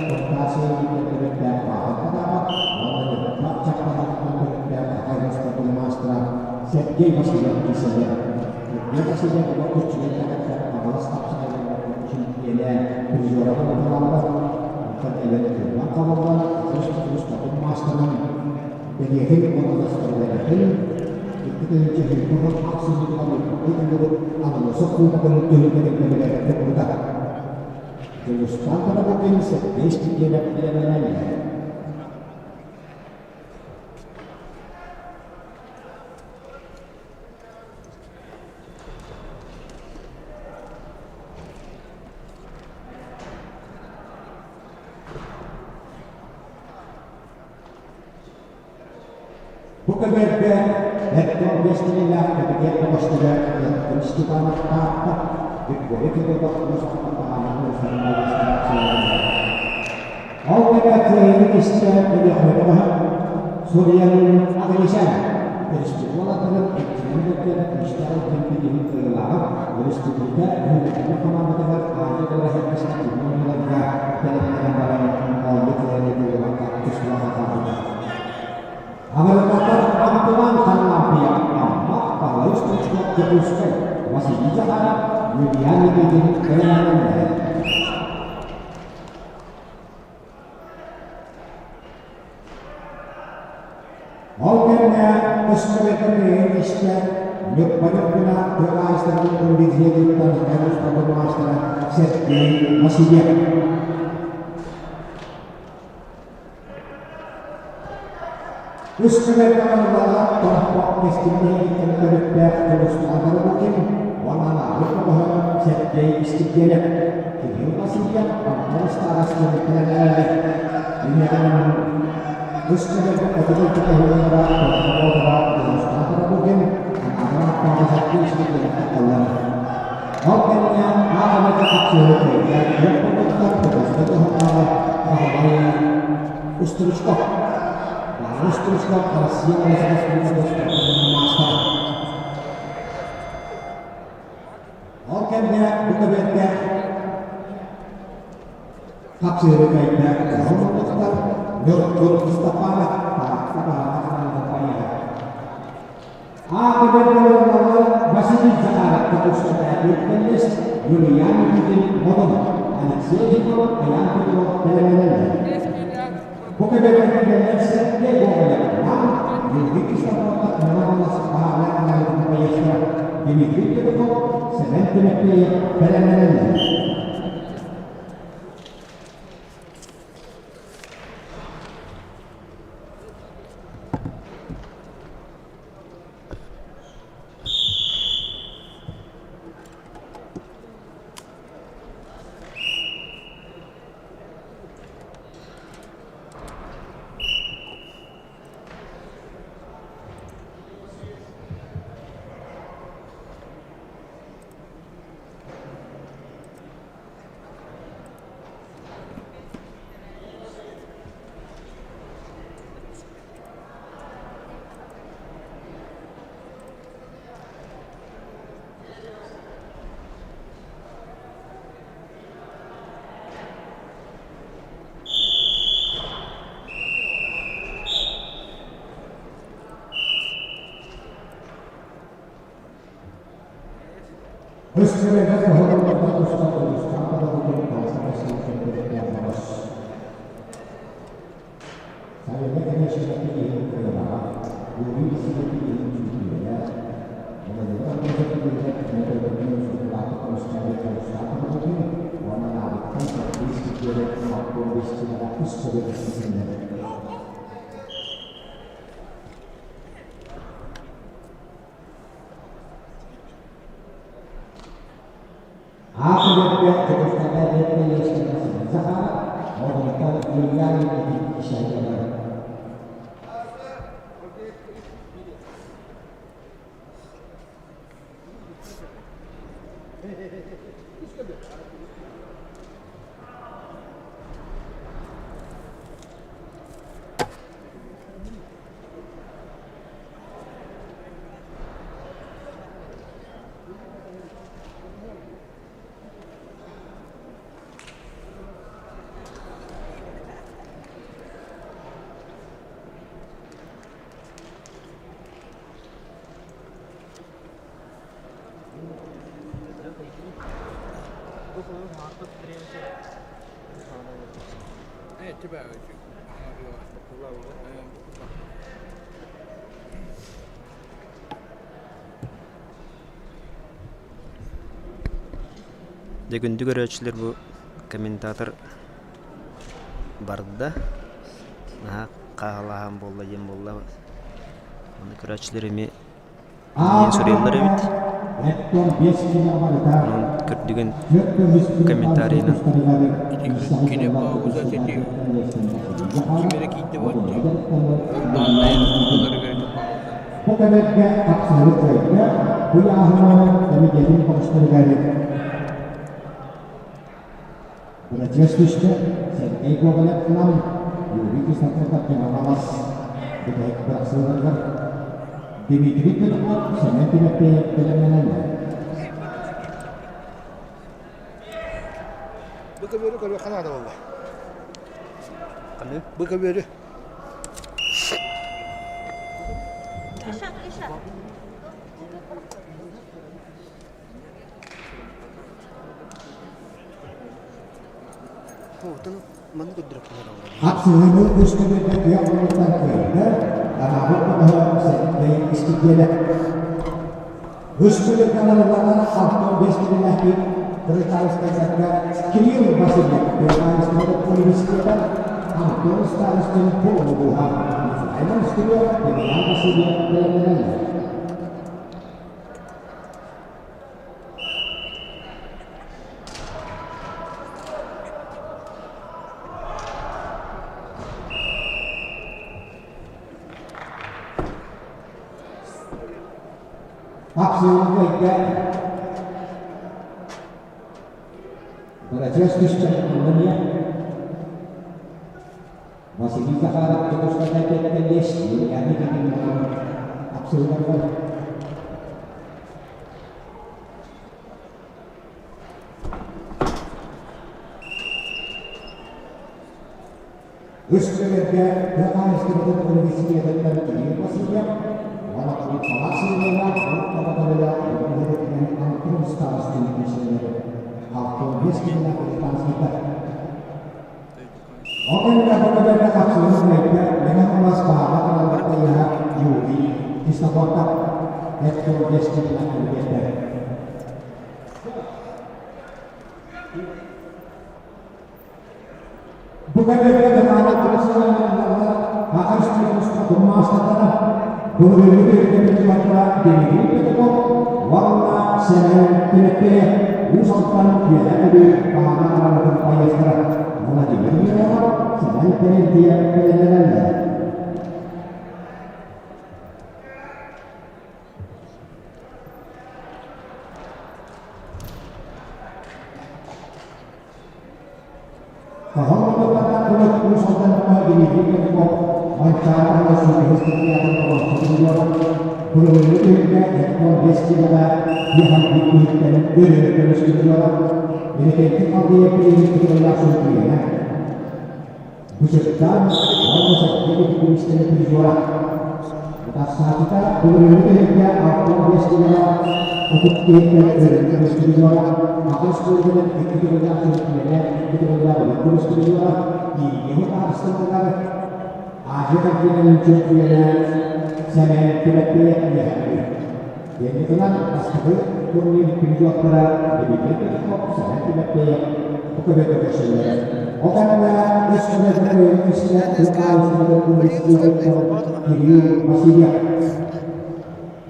Кавказия төрүттээх Павел Потапов уонна Ньурба Чаппаһатыттан төрүттээх хаһаайыстыбатын маастара Сергей Васильев киирсэллэр. Сергей Васильев олох көччүйэн кэтэхтэр Хаҥалас хапсаҕайдарыгар чемпиэнэ призера буолаллар. Онтон эбэн тылынан хабыллан, Христос маастарын бэлиэтин уонна дастабырыанньатын 2020 ахсынньытыгар ыытыллыбыт АЛРОСА Кубогын түһүлгэтин кэмигэр Дьулустаан Тарабукин Сергей Степанов бэлэмнэнэллэр. Бу көбүөргэ Эрдэ миэстэлиилээх кэбиниэт бөҕөстөрө Яковлев Степанов Таатта, Григорий Федотов Муус Ол кэмэ кыайыыны истэ Өлүөхүмэ бөҕөһө суруйан Аганесян өрөспүүбүлүкэ иккинэн бэргэн күүстээх кэмпириэһин кыайыылааҕа өрөспүүбүлүкэ үһүннэрин хамаандатыгар Азия бэрэһээккэ оонньууларга бэлэмнэнэн баран оонньуу кыайан ыытыллыбакка тустууга хаалбыта. Аҕырытатар Антуан Харлампьев Амма Павлович Стручков Дьокуускай Василий Захаров Юлиан Никитин бэлэмнэнэллэр. Ол кэмҥэ өстөбөтө истэ Ньурба-Ньургуна тыа хаһаайыстыбатын библиотекатыттан устатын маастара Сергей Васильев. Үс түгэннэҕэ Томпо кэскилиэһиттэн төрүттээх Дьулустаан Рыбакин уонна Анаабыр көмөһө Сергей Истипиэнэп, Кирилл Васильев, Антон Старостин кэлэллэр. Инньэ үс түгэнгэ хотугу көтөһүллэрэ Томпо Дьулустаан Рыбакин, Анаабыр ааттааҕы Сергей Истипиэнэп таххаллар. Ол кэмҥэ аах-эмэтэ хапсыһыы кыайда, күөх курдуктар көтөспөт туһуннааҕы Баһылай Стручков. Баһылай Стручков Россия Республикатын маастара. Ол кэмҥэ бу көбүөргэ хапсыыры кыайда Дьоһун муннуктар Ньургун Степанов Таатта Баһаҕа хамаанда байыһа. А көбүөргэ олороллор Василий Захаров Дьокуускайдааҕы Юлиан Никитин Модун, Алексей Егоров Айаан Петров бэлэмнэнэллэр. Бу көбүөргэ киирэллэр Сергей Гоголев Нам, Юрий Кислородов Мэҥэ Хаҥалас Баһаарынай байыастара Дмитрий Петухов, Сэмэн Тимофеев бэлэмнэнэллэр. Өссө тоһоҕолорго тустар улуустаах баһылыгын Александр Сергеевич Сайыҥҥы кэнэшинэки иһин кыайаҕа, Юрий Васильевич иһин күүтүүлэрэ, Владимир Анатольевич мөтөллөрүнэн суруктаах көмүскээбит улуустаах баһылыгын уонна Наабыттан Сергей Степанов Антон Бестинэҕэ үс сылы иситиннэр. Аах үлэтигэр Дьокуускайга Ветка Захаров, Модунтан Илья Никитин ишайдалар. Дьэ күндү көрөөччүлэр бу комментатор барда наһаа хааһылааһын буолла диэн буолла Ону көрөөччүлэр эмиэ диэн суруйаллар эбит Онон көрдүгүн комментарийынан Кини пауза ити ким эрэ киирдэ буолла Ол дааннайын ыларыгар ити пауза Бу кэмэргэ тапсыһы кыайда, бу ааһыманы комитетин баҕастарыгар Бырачыас түстэ, Сергей Гоголев Нам, Юрий Кислотов Хаҥалас бүтэһик бырахсыыларыгар Дмитрий Петухов, Семен Тимофеев бэлэмнэнэллэр. Бу көбүөрү көрүөххэ наада буолла. Ханнык? Бу көбүөрү. Хапсыһыыны үс көбүөргэ күөх уолуттан кыайда, анаабыт бөҕөһө Сергей Искитиэлэ. Үс көбүөргэ аналланар 65 килэлээхпит Крыльтаевскайдарга Кирилл Васильев Крыльтаевскай университета Антон Старостин Пуолубуһа Михаил Скряб Емельян Васильев бэлэмнэнэллэр. Хапсыһыыга ыйга Бырачыас түсчэн ылланыа Василий Захаров Дьокуускайга кэллиэс Юлиана Никитина хапсыһыыларыгар. Үс көмөргө тыа хаһаайыстыбатын университетыттан Кирилл Васильев уонна Салаат сылларга Урут Тоботолуйа Антон Старостин миэстэлэр 65 киһилээх британскайдар. Ол кэннэ бу көмөргө хапсыһыы кыайда Мэҥэ Хаҥалас Баһаҕа Ханалларга ыйаһа Юрий Кисловодов 75 киһилээх үлүгэрдэр. Бу кэмнэргэ кытаанах арассыыйалар Аҕа маастардара былырыыҥҥы түһүлгэ Дмитрий Петров уонна Сэмэн Тимофеев Уус Алдан Үөһээ Бүлүү Баһаана Хараматын байыастара Владимир Миронов, Сэмэн Терентьев бэлэмнэнэллэр. Хаһан ылбатах Уус Алдан Дмитрий Петров Манчаары уонна Сүүрбэһис кырдьаҕас оҥорсубутугар былырыыҥҥы күһүҥҥэ Эдмон Бестигэҕэ Яханбит иһиттэн өрө көмүскүтүлэр Иннокентий Халдеев билигин кытыллаах чөмпүйүөнэ. Бычыттаан уонна сэттэ күнүстэри призера. Тахсааччыта былырыыҥҥы күһүҥҥэ Антон Бестигэҕэ отут иһиттэн өрө көмүскүтүлэр Аҕыс тылынан икки тыллаах чөмпүйүөнэ, икки тыллаах өрө көмүскүтүлэр Ииҥҥэһи хаартыскаларыгар Азия континенын чөмпүйүөнэ Сэмэн Тимофеев үөһээҥҥи. Кэнникинэн бастакы турнир призердара Дмитрий Петухов, Сэмэн Тимофеев бу көбөтө көрсөллөрө. Ол кэннэ үс көмө истэ тыа университетыттан Кирилл Васильев.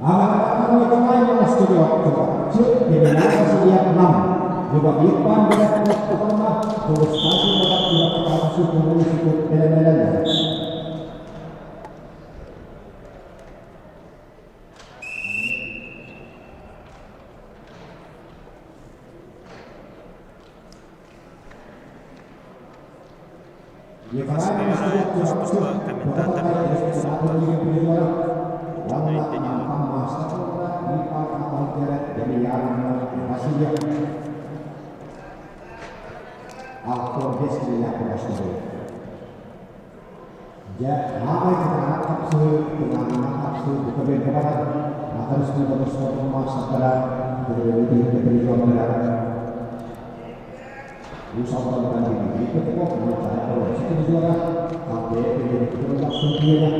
Аҕатыттан Николай Монастырев Чурапчы, Емельян Васильев Нам, Любовик Пандров Тохтоҕуна Дьулустаан Симонов Чурапчытааҕы сүүрдүнэн институт бэлэмнэнэллэр. Хас тус-туспа комментатордар суоллар. Дьону өйдөнүөҕүҥ. Дьэ, аамай кытаанах хапсыы, кытаанах хапсыы бука биэргэ барар, атын үстүүгэ маастардара, көрүллүбүт иһирдьэ призердара Уус Алдантан Дмитрий Петров, Мачаай Орончу призера, Андрея Петров чемпиона,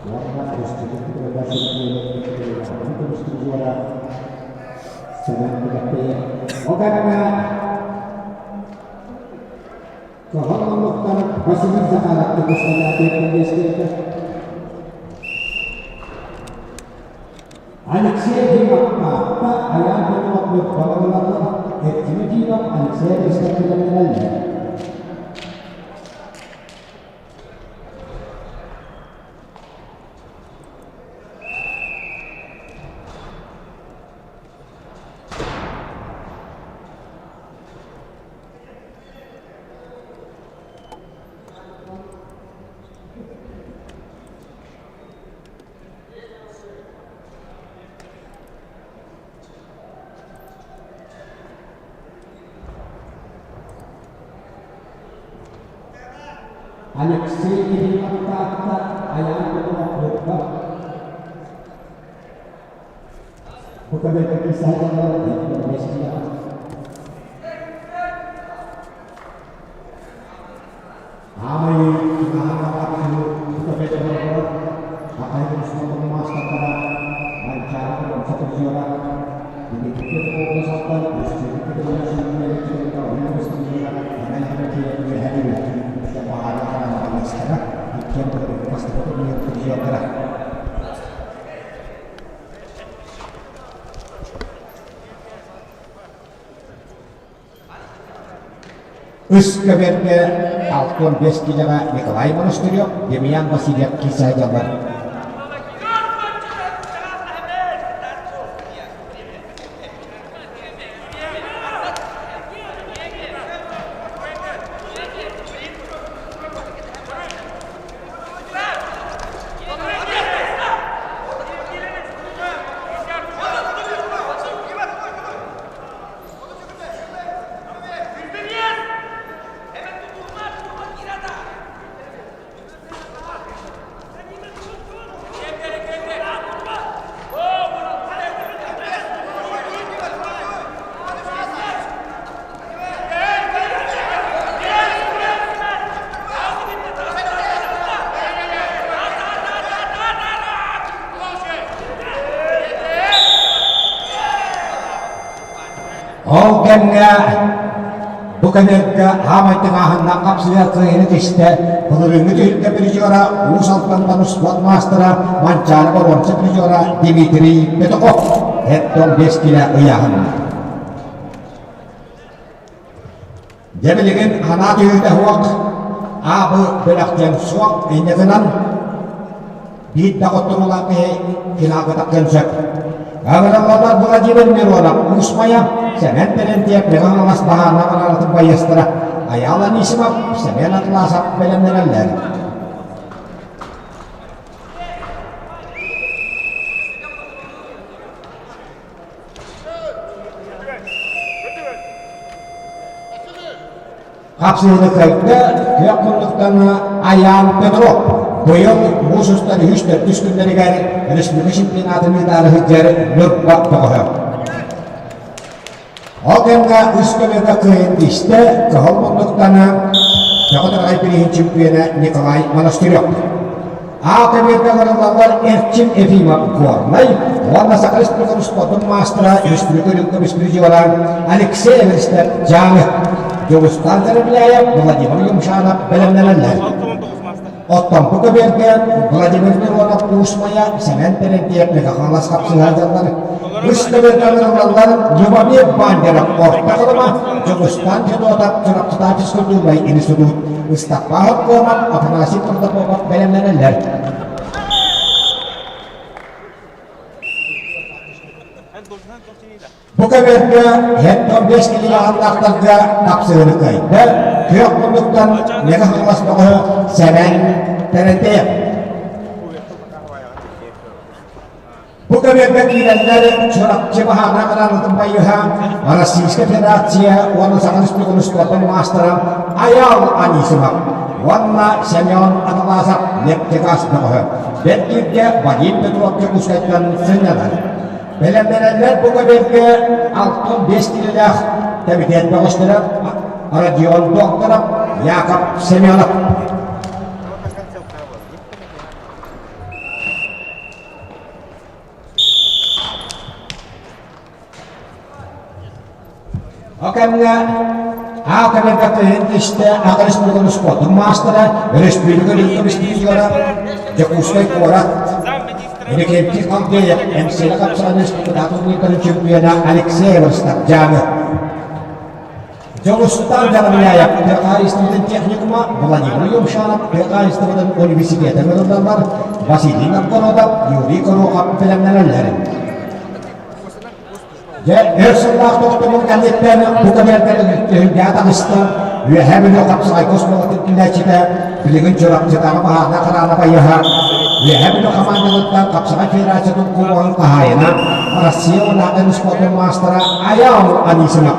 уонна Республика Петрова чемпиона, көмүс призера Сэмэн Тимофеев. Ол кэмҥэ Кыһыл муннуктан Василий Захаров көмүскэлээтэ кэллиэскээтэ. Алексей Димов Таатта Айаан Петров Ньурба Эрчимэ Димов Алексей Бэстэркэлэннэрэллэр. Алексей Кириллов Таатта Айаан Петров Ньурба Бу көмөтө саһыллар Аамай тыҥаһаан көмөтө Акай маастардара Манчаары Сатыржыра Үс көбүөргэ 65 киилэҕэ Николай Монастырев, Демьян Васильев киирсэ сылдьаллар. Ол кэмҥэ бу кэмнэргэ хаамай тыҥааһыннаах хапсыһар кыайыыны тистэ былырыыҥҥы түһүлгэ призера Уус Алдантан успуорт маастара Манчаары боруонса призера Дмитрий Петухов 75 килэ ыйааһынна. Дьэ билигин анаа түһүүтэ суох, аабы бөлөх диэн суох, инньэ гынан биир да хотторуулаах киһи финалга тахсыан сөп. Ыҥырыллаллар Владимир Миронов, Уус Майа, Сэмэн Терентьев, Мэҥэ Хаҥалас баһаарынай араанатын байыастара Айаал Анисимов, Сэмэн Атласов бэлэмнэнэллэр. Хапсыһыыны кыайда күөх муннуктан Айаан Петров. Быйыл муус устар үһүс төрдүс күннэригэр республика чемпионатын ыытаары сылдьар Ньурба бөҕөһө. Ол кэмҥэ үс көмөкө кыайын истэ кыһыл муннуктан Бөҕө Тараҕай бирииһин чемпиона Николай Монастырев. А көбүөргэ ыҥырыллаллар Эрчим Ефимов Горнай уонна Саха Республикатын спордун маастара, республика үрүҥ көмүс призера Алексей Эверстов Дьааҥы, Дьулустаан Заробляев, Владимир Юмшанов бэлэмнэнэллэр. Оттон бу көбүөргэ Владимир Миронов Уус Майа, Сэмэн Терентьев Мегахалас хапсыһаадьаллар, үс көбүөргэ ыҥырыллаллар Любомир Бандеров Орто Халыма, Дьулустаан Федотов Чурапчытаах физкультурнай институт Ыстаппаах Оккуомап, Афанасий Протопопов бэлэмнэнэллэр. Бу көбүөргэ 75 килограммнаахтарга тапсыһыны кыайда. Күөх муннуктан Мэҥэ Хаҥалас бөҕөһө Сэмэн Терентьев. Бу көбүөргэ киирэннэр Чурапчы баһаана хараанытын байыһа Российскай Федерация уонна Саха Республикатын спордун маастара Айаал Анисимов уонна Семен Аталасов нефтегаз бөҕөһө бэрт кииргэ Вадим Петров Дьокуускайтан сынньанар. Бэлэмнэнэллэр бу көбүөргэ 65 килэлээх кэмитиэт бөҕөстөрө Родион Докторов, Яков Семенов. О кэмҥэ А кэмэргэ кыһын истэ Аҕа республикатын спордун маастара, өрөспүүбүлүкэ үрдүк призера, Дьокуускай куорат Иннокентий Авдеев, МСЛ хапсаҕай республикатааҕы турнирдарын чемпиона Алексей Ростов Дьааҥы. Дьулустаан Дьарамняев тыа хаһаайыстыбатын техникума, Владимир Юмшанов тыа хаһаайыстыбатын университета ыҥырыллаллар, Василий Новгородов, Юрий Горохов бэлэмнэнэллэр. Дьэ, өр сыллаах тохтобул кэнниттэн бу кэмэргэ түһүлгэҕэ таҕыста Үөһээ Бүлүү хапсаҕайга оскуолатын киллээччитэ, билигин Чурапчытааҕы баһаарынай хараана байыаһа, Үөһээ Бүлүү хамаандатыттан хапсаҕай федерациятын кубогын хаһаайына, Россия уонна спордун маастара Айаал Анисимов.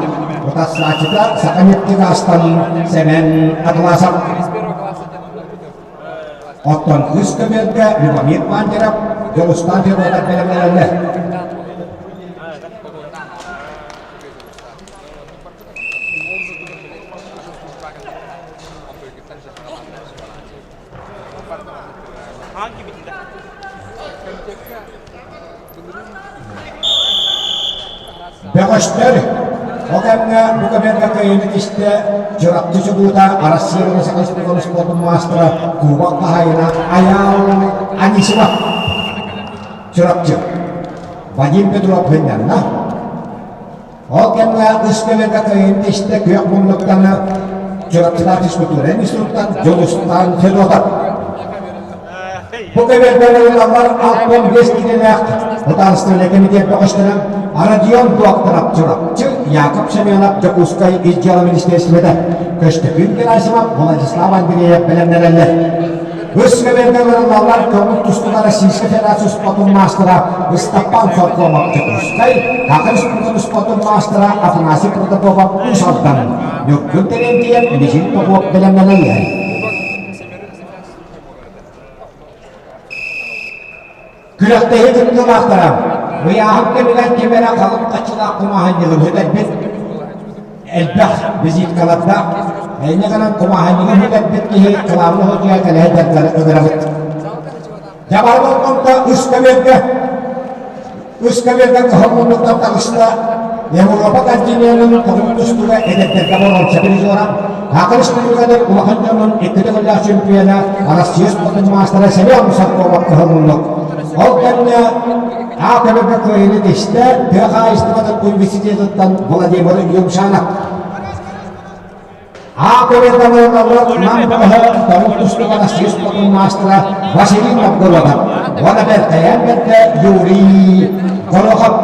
Утарсааччыта Саха нефтегазтан Сэмэн Атласов. Оттон үс көбүөргэ Любомир Пантеров, Дьулустаан Федотов бэлэмнэнэллэр. Бөҕөстөр ол кэмҥэ бу кэмнэргэ кыайыыны истэ Чурапчы чулуута Арассыыйа уонна Саха Республикатын спордун маастара Кубок хаһаайына Айаал Анисимов Чурапчы Вадим Петров сынньанна. Ол кэмҥэ үс кэмэргэ кыайыыны истэ күөх муннуктаны Чурапчылаах физкультура институттан Дьулустаан Федотов Бу кэмэргэ ылаллар 65 килэлээх Судаарыстыбаннай кэмитиэт бөҕөстөрө Родион Докторов Чурапчы, Яков Семенов Дьокуускай Ис дьыала министиэристибэтэ, Көстөкүүн Герасимов, Владислав Андреев бэлэмнэнэллэр. Үс кэмэргэ ылаллар көҥүл тустууга Российскай Федерация спордун маастара Ыстаппан Соркомов Дьокуускай, Саха Республикатын спордун маастара Афанасий Протопопов Уус Алдан, Ньургун Терентьев, Мичил Попов бэлэмнэнэллэр. Күрэхтэһии кыттыылаахтара ыйааһын кэмигэр ким эрэ халыҥ хаччылаах кумааһынньыгын сүтэрбит, элбэх визиткалардаах, инньэ гынан кумааһынньыгын сүтэрбит киһи кылаабынай судьуйа кэлэһэ дьарыктары ыҥырабыт. Дьабар болҕомто үс көбүөргэ үс көбүөргэ кыһыл муннуктан таҕыста. Европа континенын хотугу тустууга эдэрдэргэ боруонса призера, Саха Республикатын улахан дьонун икки төгүллээх чемпиона, Россия спордун маастара Семен Соркомов кыһыл Ол кэннэ А көбөккө кыайыыны тистэ тыа хаһаайыстыбатын университетыттан Владимир Юмшанов. А көбөккө Нам бөҕөһө тоҕус тустууга Россия спордун маастара Василий Новгородов уонна бэртэйэн бэртэ Юрий Горохов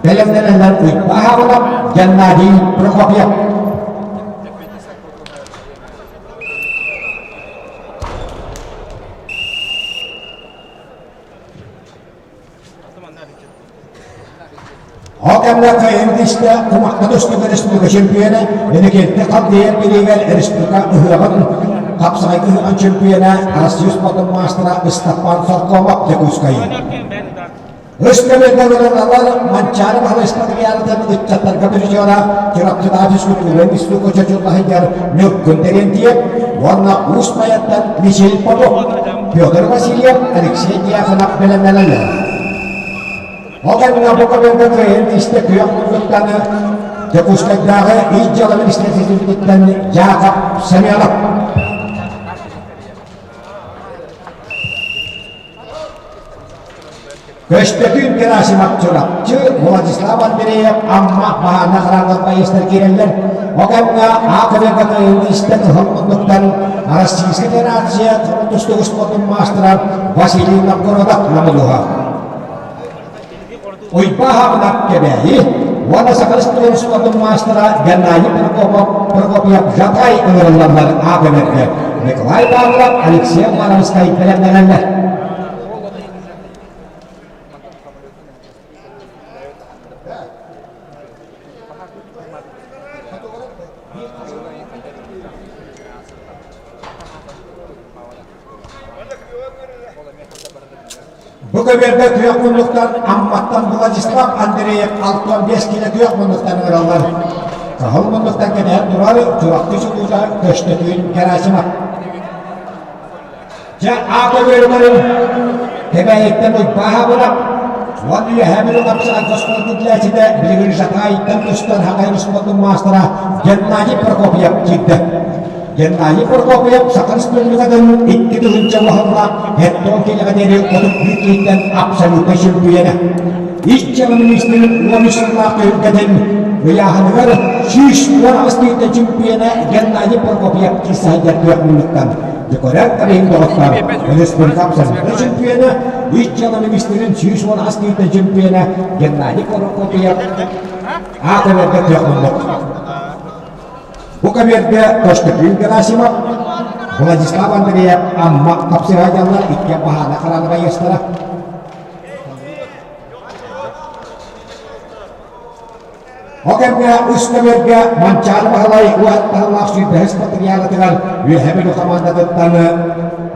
бэлэмнэнэллэр Уйбаһабылап Геннадий Прокопьев. Ол кэмҥэ кыайан кумахха тустууга республика чемпиона, Иннокентий Халдеев билигэр республика ыһыаҕын хапсаҕай ыһыаҕын чемпиона, Россия спордун маастара Ыстаппан Соркомов Дьокуускай. Өскөмөрдөрүнэн Манчаары Баһылай Спартакиадатын ыччаттарга призера Чурапчытааҕы физкультура институкка чочуллаһыгар Ньургун Терентьев уонна Уус Майаттан Мичил Попов, Петр Васильев, Алексей Дьяконов бэлэмнэнэллэр. Ол кэмҥэ бу көбүөргэ кыайан тиистэ күөх муннуктаны Дьокуускайдааҕы Ис дьыала министиэристибэтиттэн Яков Семенов. Көстөкүүн Герасимов Чурапчы, Владислав Андреев Амма баһаана хараҥа байыастар киирэллэр. Ол кэмҥэ АКВ истэн ыһыл муннуктан Российскай Федерация тустуук спордун маастара Василий Новгородов намылыһа. Уйбаһабынап Кэбээйи уонна Саха Республикатын спордун маастара Геннадий Прокопов Прокопьев Жатай ыҥырыллаллар АКВ-гэ Николай Павлов, Алексей Романовскай бэлэмнэнэллэр. Бу көбүөргэ күөх муннуктан Амматтан Владислав Андреев 65 килэ күөх муннуктан ыҥыраллар. Кыһыл муннуктан кэтэһэн турар Чурапчы чулуута Көстөкүүн Герасимов. Дьэ, аата үөрэнэрин Кэбээйиттэн Уйбааһабырап уонна Үөһээ Бүлүү хапсаҕай оскуолатын иитиллээччитэ билигин Жатаайыттан көстөн Хахай оскуолатын маастара Геннадий Прокопьев киирдэ. Геннадий Прокопьев Саха Республикатын 2000 уһуннаах хеттон киилэҕэ диэри 31 киһиттэн абсолютнай чөмпүйүөнэ. Ис дьыала министрин 13 сыллаах түһүлгэтин ыйааһыныгар 118 киһиттэн чөмпүйүөнэ Геннадий Прокопьев киирсэ сылдьар күөх муннуктан Декорат тарыһын доҕоттоор, республика абсолютнай чемпиона, Ис дьыала министрин 118 киһиттэн чемпиона Геннадий Прокопьев аата бэргэ кыах муннук. Бу көбүөргэ Көстөкүүн Герасимов, Владислав Андреев Амма хапсыһаадьаллар икки баһаана хараана байыастара. Ол кэмҥэ үс көбүөргэ Манчаары Баһылай уһаттаһылаах сүүрбэһис матырыйаалатыгар Үөһээ Бүлүү хамаандатыттан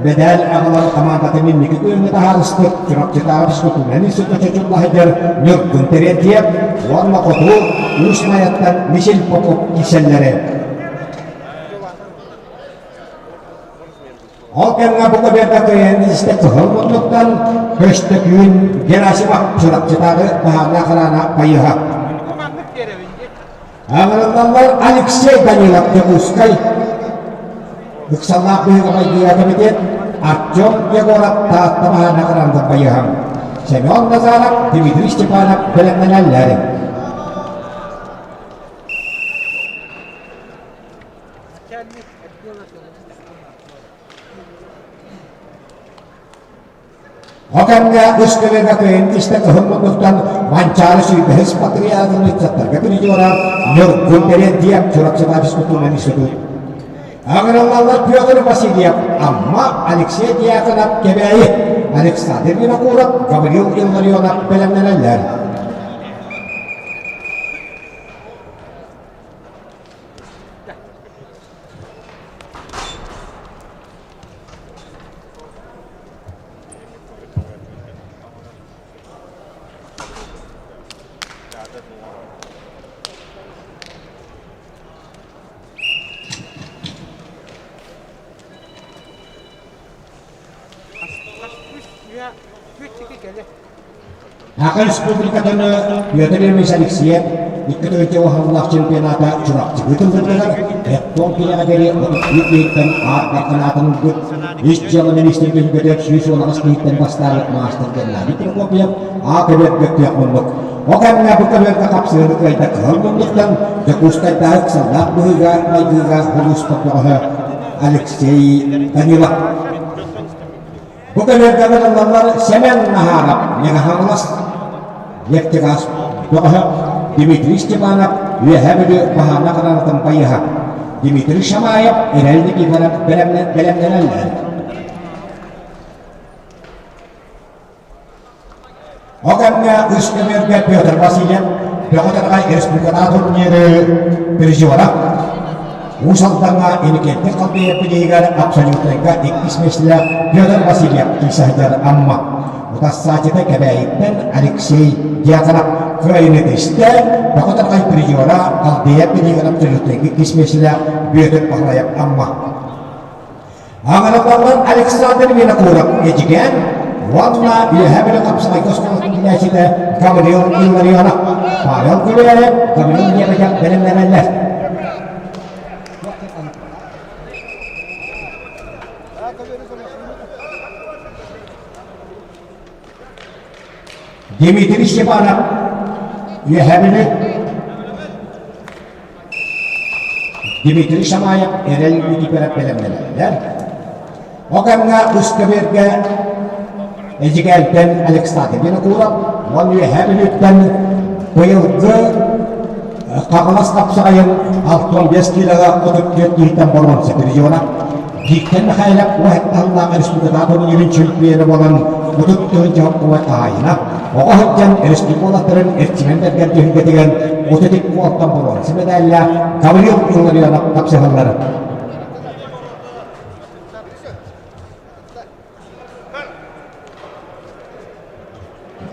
мэдээл аҕалар хамаандатын инники күөҥҥэ таһаарыспыт Чурапчытааҕы физкультурнай институт чочуллаһыгар Ньургун Терентьев уонна Хоту Уус Майаттан Мичил Попов киирсэллэрэ. Ол кэмҥэ бу көбүөргэ кыайан истэ кыһыл муннуктан Көстөкүүн Герасимов Чурапчытааҕы баһаардаах хараана байыһа. Аҥырыллаллар Алексей Данилов Дьокуускай Ыксаллаах быһыыга майгыга комитет Артем Егоров Таатта баһаардаах хараандан байыһа. Семен Назаров, Дмитрий Степанов бэлэмнэнэллэр. Ол кэмҥэ үс көбүөргэ кыайан истэ кыһыл муннуктан Манчаары сүүрбэһис патриархын ыччаттарга призера Ньургун Терентьев Чурапчытааҕы физкультурнай институт. Аҕыраллаллар Петр Васильев, Амма, Алексей Дьяконов, Кэбээйи, Александр Винокуров, Гаврил Илларионов бэлэмнэнэллэр. Саха Республикатын Петр Ильич Алексеев 2 уһаллаах чемпионата Чурапчы ыытыллыбытыгар Эттон киһиэхэ диэри 31 киһиттэн аат барханаатын ылбыт Ис дьыала министрин түһүлгэтигэр 118 киһиттэн бастаабыт маастар Геннадий Прокопьев А көбүөргэ кыах муннук. Ол кэмҥэ бу көбүөргэ хапсыһыыны кыайда кыһыл муннуктан Дьокуускайдааҕы ыксаллаах быһыыга-майгыга улууспут бөҕөһө Алексей Данилов. Бу көбүөргэ ыҥырыллаллар Сэмэн Наһаарап, Мэҥэ Хаҥалас, нефтегаз бөҕөһө Дмитрий Степанов, Үөһээ Бүлүү баһаарына хараҥатын байыһа Дмитрий Шамаев, Эрэл Никифоров бэлэмнэнэллэр. Ол кэмҥэ үс көбүөргэ Петр Васильев Бөҕө Тараҕай республикатааҕы турниры призера Уус Алдаҥҥа Иннокентий Халбеев билиһигэр абсолютнайга иккис миэстэлээх Петр Васильев киирсэ сылдьар Амма утассааччыта Кэбээйиттэн Алексей Дьяконов кыайыыны тистэ Бөҕө Тараҕай призера Халбеев билиһигэр абсолютнайга иккис миэстэлээх Бүөтүр Баһылайап Амма Аҕалаталлар Александр Винокуров Эдьигээн уонна Үөһээ Бүлүү хапсаҕайга оскуолатын иитээччитэ Гаврил Илларионов, Павел Гуляев, Гаврил Лебедев бэлэмнэнэллэр. Дмитрий Степанов Үөһээ Бүлүү Дмитрий Шамаев Эрэл Никифоров бэлэмнэнэллэр. Ол кэмҥэ үс көбүөргэ Эдьигээнтэн Александр Винокуров уонна Үөһээ Бүлүүттэн быйылгы Хаҥалас хапсаҕайын 65 киилэҕэ 34 киһиттэн боруонса призера Виктор Михайлов уһатталлаах республикатааҕы турнирын чемпиона буолан 30 тыһыынча хаһаайына оҕо сылдьан республика уолаттарын эрчимэн бэргэн түһүлгэтигэр 32 уолтан боруонса медаллаах Гаврил Илларионов тапсыһаллар.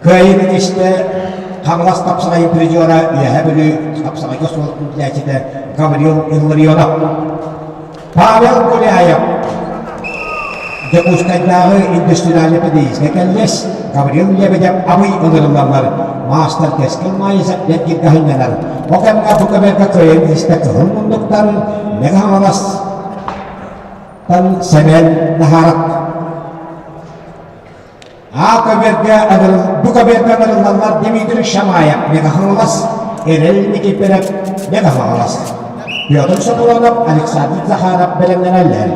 Кыайыыны тистэ Хаҥалас хапсаҕайын призера Үөһээ Бүлүү хапсаҕайга суол иитээччитэ Гаврил Илларионов. Павел Гуляев Дьокуускайдааҕы индустриальнай педагогическай кэллиэс Гаврил Лебедев Абый ыҥырыллаллар маастар Кэскил Маайысов бэргиргэ сынньанар. Ол кэмҥэ бу көмөлгө кыайан истэ кыһыл муннуктан Мэҥэ Хаҥалас Сэмэн Наһаарап А көбүөргэ бу көбүөргэ ыҥырыллаллар Дмитрий Шамаев Мегахаҥалас, Эрэл Никифоров Мегахаҥалас, Петр Софронов, Александр Захаров бэлэмнэнэллэр.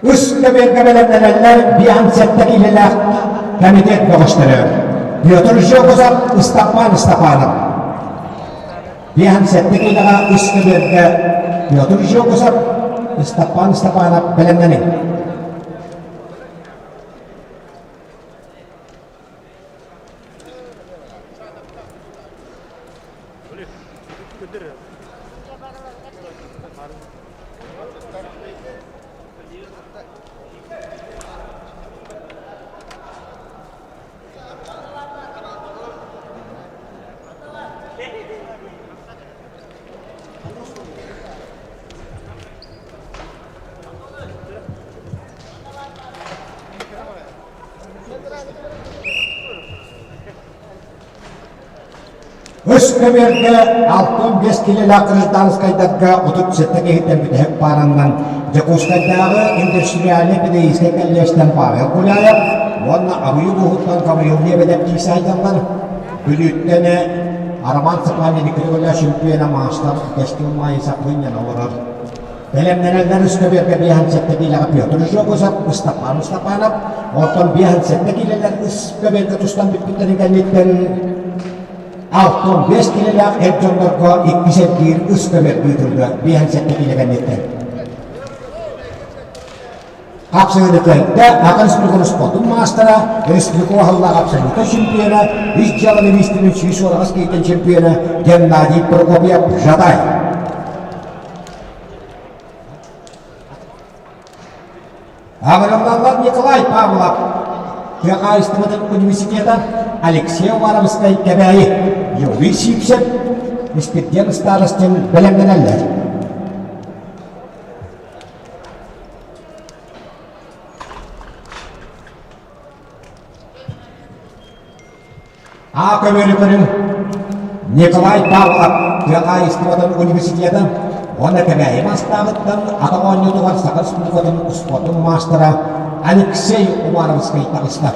Үс көбүөргэ бэлэмнэнэллэр 57 киилэлээх комитет бөҕөстөрө Петр Жогозов, Ыстаппан Ыстапанов. 57 киилэҕэ үс көбүөргэ Петр Жогозов, Ыстаппан Степанов бэлэмнэниҥ. Үс көбүөргэ 65 килэлээх гражданскайдарга 37 киһиттэн бүтэһик паараннан Дьокуускайдааҕы индустриальнай педагогическай кэллиэстэн Павел Гуляев уонна Абый улууһуттан Гаврил Лебедев киирсэ сылдьаллар. Бүлүүттэн Роман Цыпанин икки чемпиона маастар Кэскил Маайысап мунньан олорор. Бэлэмнэнэллэр үс көбүөргэ 57 киилэҕэ Петр Жогозов, Ыстапаан Ыстапанов, оттон 57 киилэлэр үс көбүөргэ тустан бүппүттэрин кэнниттэн 65 киилэлээх эр дьоннорго иккис эргиир үс көбүөр ыытыллыа 57 киилэ кэнниттэн. Хапсыһыыны кыайда Саха Республикатын спордун маастара, республика уһаллаах абсолютнай чемпиона, ис дьыала министрин 148 киһиттэн чемпиона Геннадий Прокопьев Жатай. Аҕырыллаллар Николай Павлов, тыа хаһаайыстыбатын университета, Алексей Уваровскай Кэбээйи, Юрий Сивцев, Испирдиэн Старостин бэлэмнэнэллэр. А көмөлү көрүҥ Николай Павлов тыа хаһаайыстыбатын университета уонна Кэбээйи Мастааҕыттан атах оонньуутугар Саха Республикатын успуордун маастара Алексей Уваровскай таҕыста.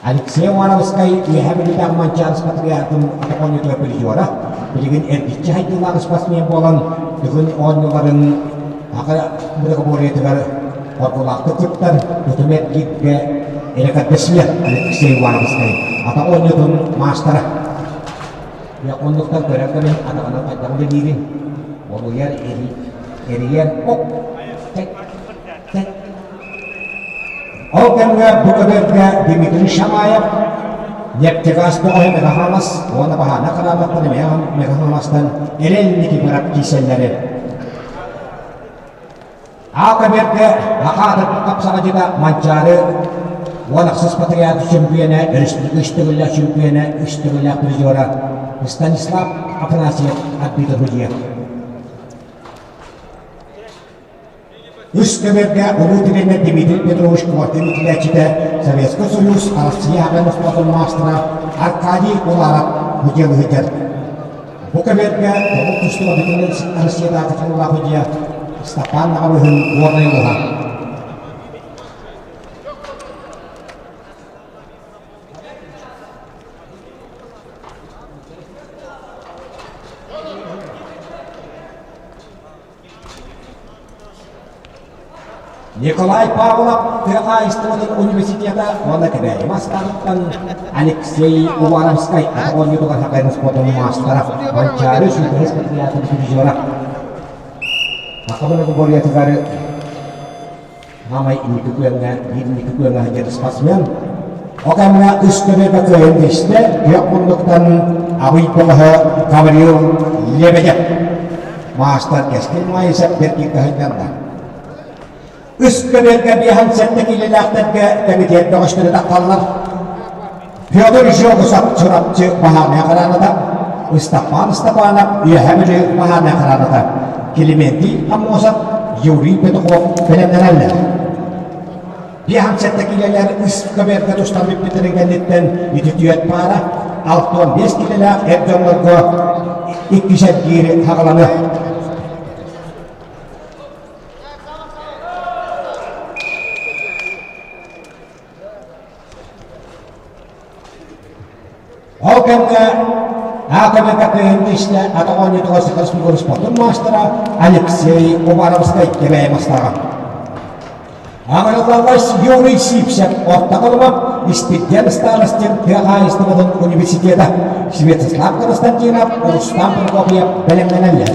Алексей Уваровскай Үөһээ Бүлүүтээҕи Манчаары спартакиадатын атах оонньуутугар призера, билигин эргиччи хайдыылаах спортсмен буолан Дыгын оонньууларын Саха многоборьетыгар Оргулаахтык кыттар тутум эргииргэ эрэ Алексей Уваровскай атах оонньуутун маастара. Оннуктан көрөн кэлин атаҕынан хайдах үлэлиирин олуйар, эрийэр, оп, тэк, тэк. Ол кэмҥэ бу көбүөргэ Дмитрий Шамаев нефтегаз бөҕөһө Мегахамас уонна Баһаана Харааматтан Мегахамастан Эрэл Никифоров киирсэллэри Аакабергэ Акаатырбыт хапсаҕадьыта Манчаары 16 патриарх чөмпүйэнэ, өрөспүүбүлүкэ үс төгүллээх чөмпүйэнэ, үс төгүллээх призера Станислав Афанасьев Арбитов судьуйа. Үс көбүөргэ улуу тренер Дмитрий Петрович Коркин үтүлээччитэ Советскай Союз Арассыыйа аҕа спортун маастара Аркадий Уларов удьуолуһуйдар. Бу кэмэргэ тобул тустууга бүтүн Россиятааҕы тутуллаах судьуйа Степан Наҕабыһын Горнай улууһа. Николай Павлов тыа хаһаайыстыбатын университета уонна Кэбээйи Мастааҕыттан Алексей Уваровскай атах оонньуутугар хахайын спордун маастара Манчаары сүүрбэһис патриотын призера Саха многоборьетыгар Маамай инники күөҥҥэ биир инники күөҥҥэ сылдьар спортсмен. Ол кэмҥэ үс көбүөргэ кыайан тигистэ, күөх муннуктан Абый бөҕөһө Гаврил Лебедев. Маастар Кэскил Маайысов бэркииргэ сылдьаллар. Үс көбүөргэ биэһэн сэттэ киилэлээхтэргэ кэмитиэт бөҕөстөрү таххаллар. Федор Жогусов Чурапчы баһаарынай хараната, Ыстапаан Ыстапаанап Үөһээ Бүлүү баһаарынай хараната, Климентий Аммосов, Юрий Петухов бэлэмнэнэллэр. 57 киилэлэр үс көбүөргэ тустан бүппүттэрин кэнниттэн ити түөрт паара 65 киилэлээх эр дьоннорго иккис эргиир хаҕаланыа. Ол кэмҥэ АКБК кыайын истэ атах оонньуутугар Саха Республикатын спордун маастара Алексей Уваровскай Кэбээйи мастааҕа. Аҥарыллаллар Юрий Сивцев орто Халыма Испирдиэн Старостин тыа хаһаайыстыбатын университета Святослав Константинов, Рустам Прокопьев бэлэмнэнэллэр.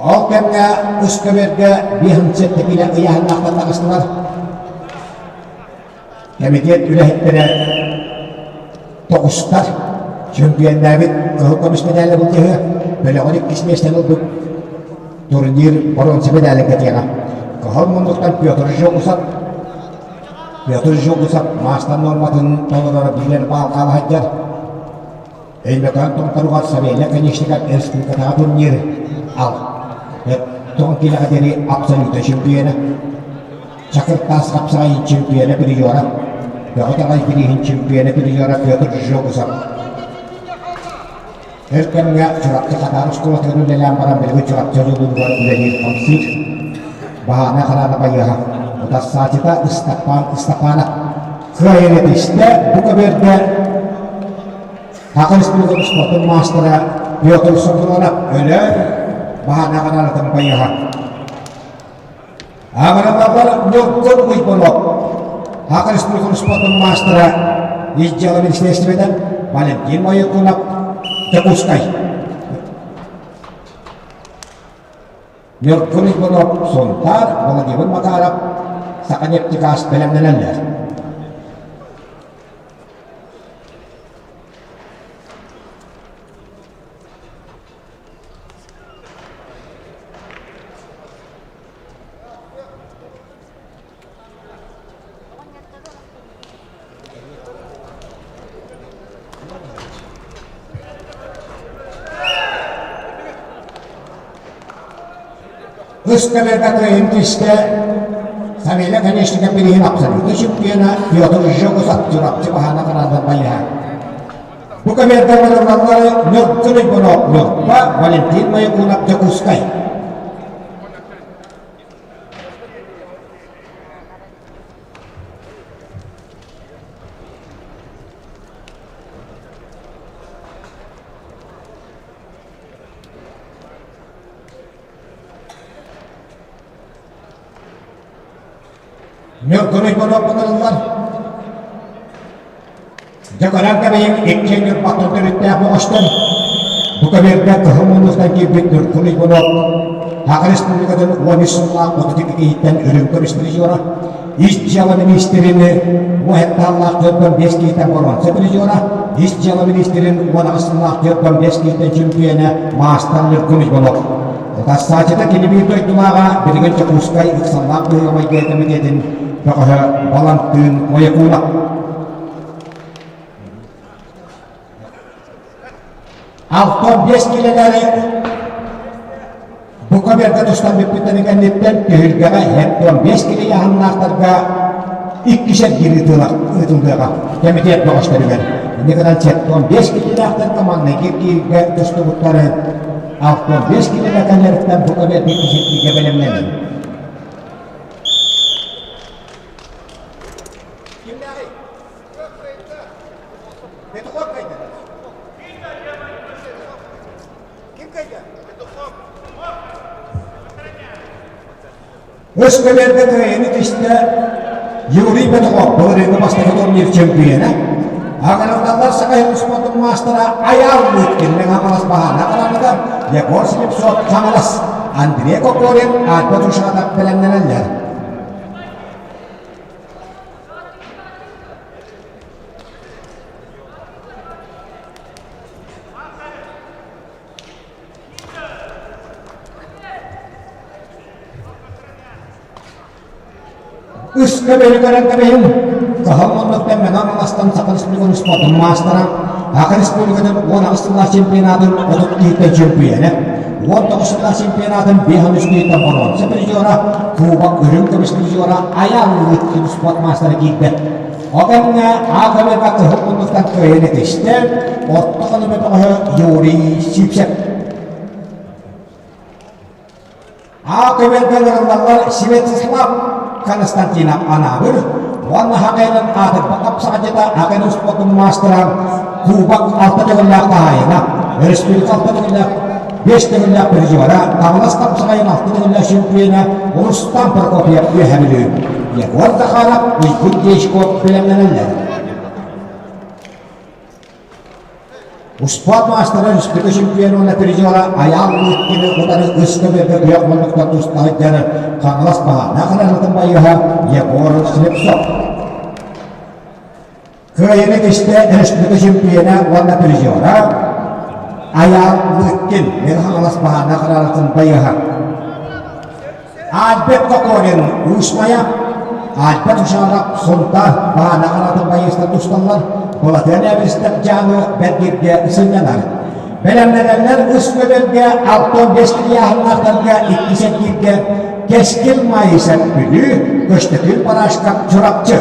Ол кэмҥэ үс көбүөргэ 57 киилэ ыйааһыннаахтар таҕыстылар. Кэмитиэт үлэһиттэрэ тоҕустар чөмпүйэннээбит кыһыл көмүс мэдээлэ былдьаһыа, бөлөҕөр иккис миэстэни ылбыт турнир боруонса мэдээлин кэтиэҕэ. Кыһыл муннуктан Петр Жогусов Петр Жогусов маастар нуорматын толороро биирэр баал хаала сылдьар. Өймөкөөн томторугар Савелий Оконешников республикатааҕы турнир ал тоҕон киилэҕэ диэри абсолютнай чемпиона, Чакыр таас хапсаҕайын чемпиона призера, Бөҕө таҕай бирииһин чемпиона призера Петр Жогусов. Өр кэмҥэ Чурапчы Хатаан оскуолатыгар үлэлээн баран билигин Чурапчы дьолугар үлэлиир хамсыыр. Баһаана хараана байыаһа, утарсааччыта Ыстапаан Ыстапаанап. Кыайан этистэ бу көбүөргэ Саха Республикатын спордун маастара Петр Софронов өлөөн баһаанаҕын байыһа. Аҕыраллар Ньургун Уйбанов Саха Республикатын спордун маастара ис дьыала министиэристибэтэ Валентин Моякунов Дьокуускай. Ньургун Уйбанов Сунтаар, Владимир Макаров Саханефтегаз бэлэмнэнэллэр. Ыскаверга кыайын түстэ Савелий Оконешников билигин абсолютнай чемпиона Петр Жогусов Чурапчы баһаана хараада байыһа. Бу көбүөргэ ыҥырыллаллары Ньургун Уйбунов Ньурба, Валентин Моякунов Дьокуускай. Ньургун Уйбунов ыҥырыллар. Дьэ көрөн кэбиһиҥ, иккиэн Ньурбаттан төрүттээх бөҕөстөр. Бу көбүөргэ Кыһыл муннуктан киирбит Ньургун Уйбунов Саха Республикатын 13 сыллаах 32 киһиттэн үрүҥ көмүс призера, Ис дьыала миниистирин 17 45 киһиттэн боруонса призера, Ис дьыала миниистирин 18 сыллаах 45 киһиттэн чөмпүйүөнэ маастар Ньургун Уйбунов. Утарсааччыта кини биир дойдулааҕа билигин Дьокуускай ыксаллаах быһыыга-майгы кэмитиэтин бөҕөһө Балантыын Моякунов. 65 килэлэри бу көбүөргэ тустан бүппүттэрин кэнниттэн түһүлгэҕэ 75 килэ ыйааһыннаахтарга иккис эргиир ыытыллыаҕа кэмитиэт бөҕөстөрүгэр. Инньэ гынан 75 килэлээхтэр маҥнайгы эргииргэ тустубуттары 65 килэлээх кэллэриттэн бу көбүөргэ иккис эргииргэ бэлэмнэнин. Кимнээҕий? Петухов кайда? Ким кайда? Петухов. Өс көбүөргэ кыайыыны түстэ Юрий Петухов былырыыҥҥы бастакы турнир чөмпүйүөнэ. Аҕыраллар Саха спортун маастара Айаал Лыткин Мэҥэ Хаҥалас баһаана хараҥата Егор Слепцов Хаҥалас, Андрей Кокорин Альба Тушатов бэлэмнэнэллэр. Үс көбөлү көрөн кэбиһин, кыһыл муннуктан Мэҥэ Хаҥаластан Саха Республикатын спордун маастара, Саха Республикатын 18 сыллаах чемпионатын 30 киһиттэн чөмпүйүөнэ, 19 сыллаах чемпионатын 53 киһиттэн боруонса призера, Кубок үрүҥ көмүс призера Айаал Лыткин спорт маастара киирдэ. Ол кэмҥэ АКБ-га кыһыл муннуктан кыайан этистэ, орто халыма бөҕөһө Юрий Сивцев. АКБ-га ыҥырыллаллар Святослав Константинов Анаабыр уонна Хакайнан аатырба хапсаҕадьыта Акайнан спортун маастара Кубок алта төгүллээх хаһаайына, республика алта төгүллээх биэс төгүллээх призера, Хаҥалас хапсаҕайын алта төгүллээх чемпиона Рустам Прокопьев Үөһээ Бүлүү, Егор Захаров, Уйгун Дьячков бэлэмнэнэллэр. Успуорт маастара республика чемпиона уонна призера Айаал Лыткины утары ыс көбүөргэ күөх муннуктан туста сылдьар Хаҥалас баһаана хараҥатын байыһа Егор Слепцов. Кыайыыны кистэ республика чемпиона уонна призера Айаал Лыткин Мэҥэ Хаҥалас баһаана хараҥатын байыһа. Альберт Кокорин Уус-Майа, Альберт Ушаров Сунтаар баһаана хараатын байыастар тусталлар, Былатыан Эбиристэп Дьааҥы Бэргиргэ сынньанар. Бэлэмнэнэллэр үс көбөлгө 65 ыйааһыннаахтарга иккис эргииргэ Кэскил Маайысап Бүлүү, Көстөкүүн Парашкап Чурапчы.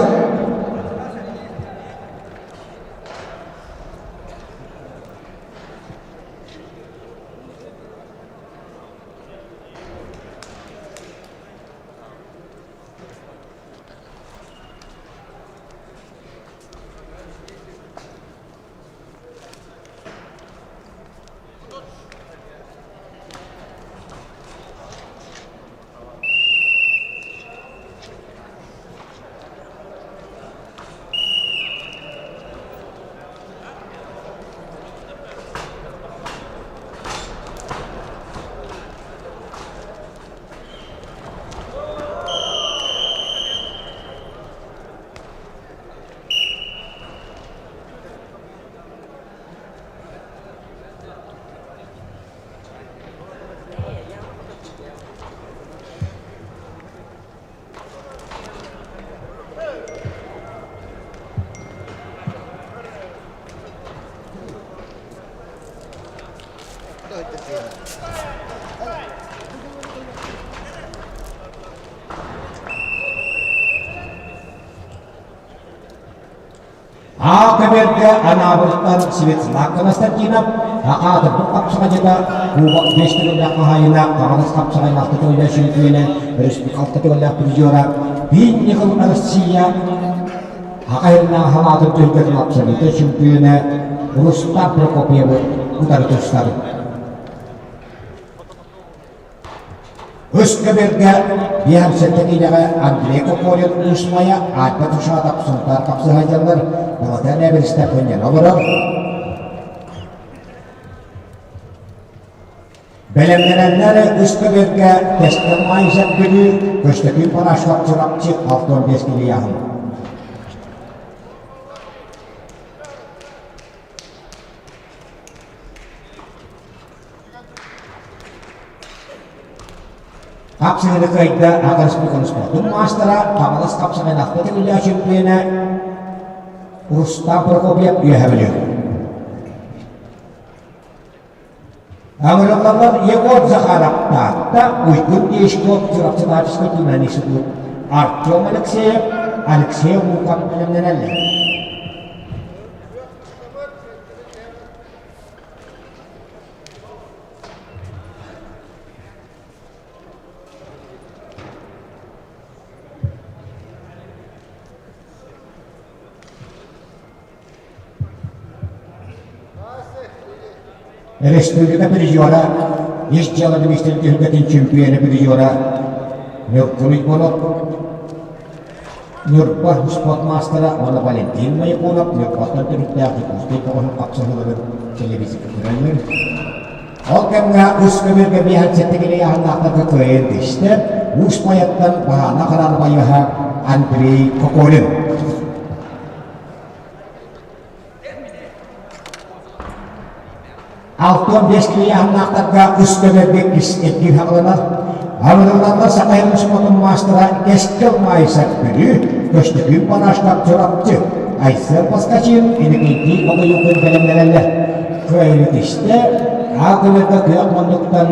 А көбүөргэ Анаабыртан Светлана Константинов, Аатырбыт хапсаҕайдьыта, Кубок биэс төгүллээх хаһаайына, Хаҥалас хапсаҕай алта төгүллээх чөмпүйүөнэ, Республика алта төгүллээх призера, Биир ньыгыл Россия Аҕа иһиннээҕи салаатын түһүлгэтин абсолютнай чөмпүйүөнэ Рустам Прокопьевы утары тустар. Үс көбүөргэ 57 киилэҕэ Андрей Кокорин Уус Майа, Альберт Ушатов Сунтаар хапсыһайдьаллар, Балатан Эбэристэ көнньөн олорор. Бэлэмнэнэннэр үс көбүөргэ Тэстэн Майзак Бүлүү, Көстөкүүн Парашков Чурапчы 65 килийаһын. Хапсыһыны кыайда Аҕа Республиканы спордун маастара, Хаҥалас хапсаҕайын ахта төгүллээх чемпиона Рустам Прокопьев үөһэ Бүлүү. Аҥырыллаллар Егор Захаров Таатта, Уйгун Дьячков Чурапчытаачыскай туһунан институт, Артем Алексеев, Алексей Луков бэлэмнэнэллэр. Республика призера, ис дьыала министрин түһүлгэтин чемпиона призера Ньургун Уйбонов, Ньурба спорт маастара уонна Валентин Моякунов Ньурбаттан төрүттээх Дьокуускай көҕүһүн хапсыһыыларын телевизорга көрөллөр. Ол кэмҥэ үс көмүргэ биэһэн сэттэ ыйааһыннаахтарга кыайан түстэ Уус Майаттан Баһаана Хараанбайыһа Андрей Кокорин. 65 ыйааһыннаахтарга үс көмөргө иккис эргиир хаҕыланар. Арыллаллар Саха сирин спортун маастара Кэскил Маайсак Бүлүү, Көстөкүүн Панашкап Чурапчы, Айсен Поскачин, Иннокентий Обоюкин бэлэмнэнэллэр. Кыайыыны түстэ, А көмөргө күөх муннуктан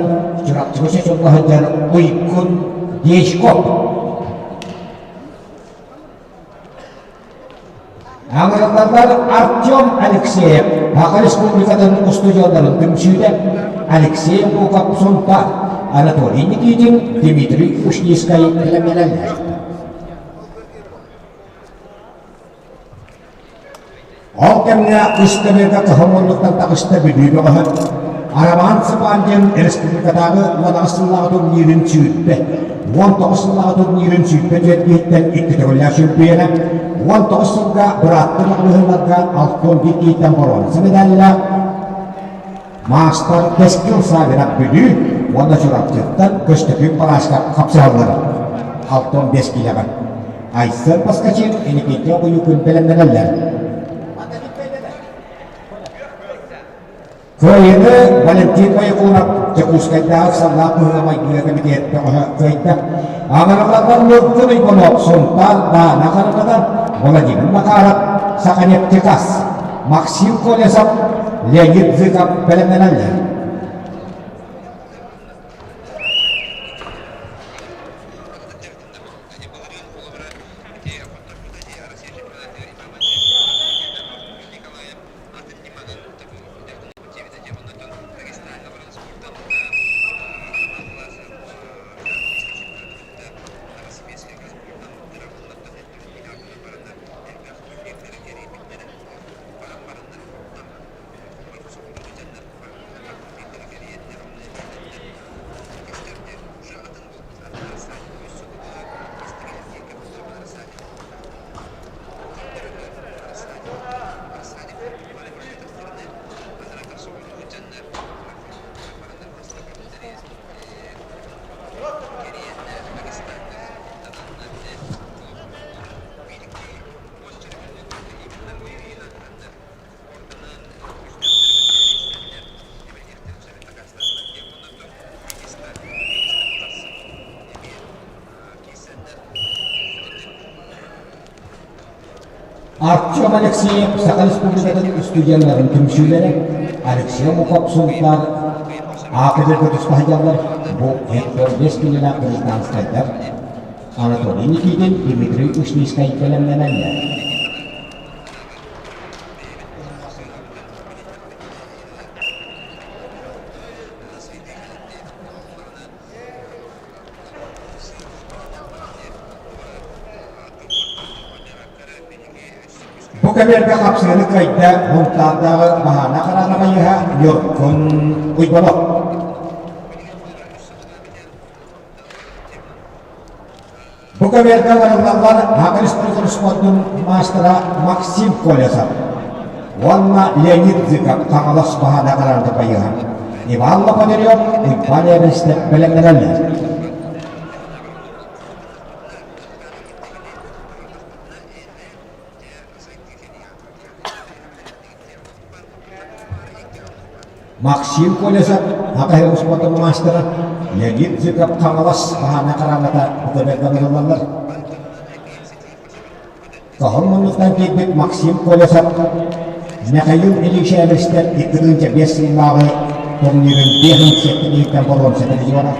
Чурапчыга чочулла сылдьар Уйгун Дьячков. Аҥырыллаллар Артем Алексеев, Саха Республикатын устудьуоннарын түмсүүтэ, Алексей Луков Сунтаар, Анатолий Никитин, Дмитрий Ушницкай бэлэмнэнэллэр. Ол кэмҥэ үс көмөргө кыһыл муннуктан таҕыста Бүлүү бөҕөһө Арамаан Сыпаан диэн республикатааҕы 18 сыллааҕы турнирын сүүрбэ, 19 сыллааҕы турнирын 24 киһиттэн икки төгүллээх чөмпүйүөнэ, 19 сылга бырааттыы маҕаһыыннарга 61 киһиттэн боруонса медаллаах маастар Кэскил Савинов Бүлүү уонна Чурапчыттан Көстөкүүн Парашков хапсыһаллар. 65 киилэҕэ. Айсен Поскачин Никита Уйукун бэлэмнэнэллэр. Кыайыыны Валентин Боякунов Дьокуускайдааҕы ыксаллаах быһыыга-майгыга кэмитиэт бөҕөһө кыайда. Аҥараларынан Ньургун Уйбанов, Сунтаар Даана Харахата, Владимир Макаров, Саханефтегаз, Максим Колесов, Леонид Зыков бэлэмнэнэллэр. Артем Алексеев Саха Республикатын устудьуоннарын түмсүүлэрэ Алексей Мухов Сунтаар аатыгар туста сылдьаллар. Бу 45 күнүнэн гражданскайдар Анатолий Никитин, Дмитрий Ушницкай бэлэмнэнэллэр. кэмэргэ хапсыаны кыайда Мунтаардааҕы баһаана хараана хайыһа Ньургун Уйбанов. Бу кэмэргэ барыллаллар Саха Республикатын спордун маастара Максим Колесов уонна Леонид Зыков Хаҥалас баһаана хараана хайыһа Иван Лопатырев, Уйбан Эбэстэр бэлэмнэнэллэр. Максим Колесов, Хатаһы успуордун маастара, Леонид Зыков Хаҥалас хаһаана хараҥата бутаберданырыллаллар. Тоһун муннуктан киирбит Максим Колесов Михаил Ильич Эбэстэр 2005 сыллааҕы турнирын 57 киһиттэн боруонса призера,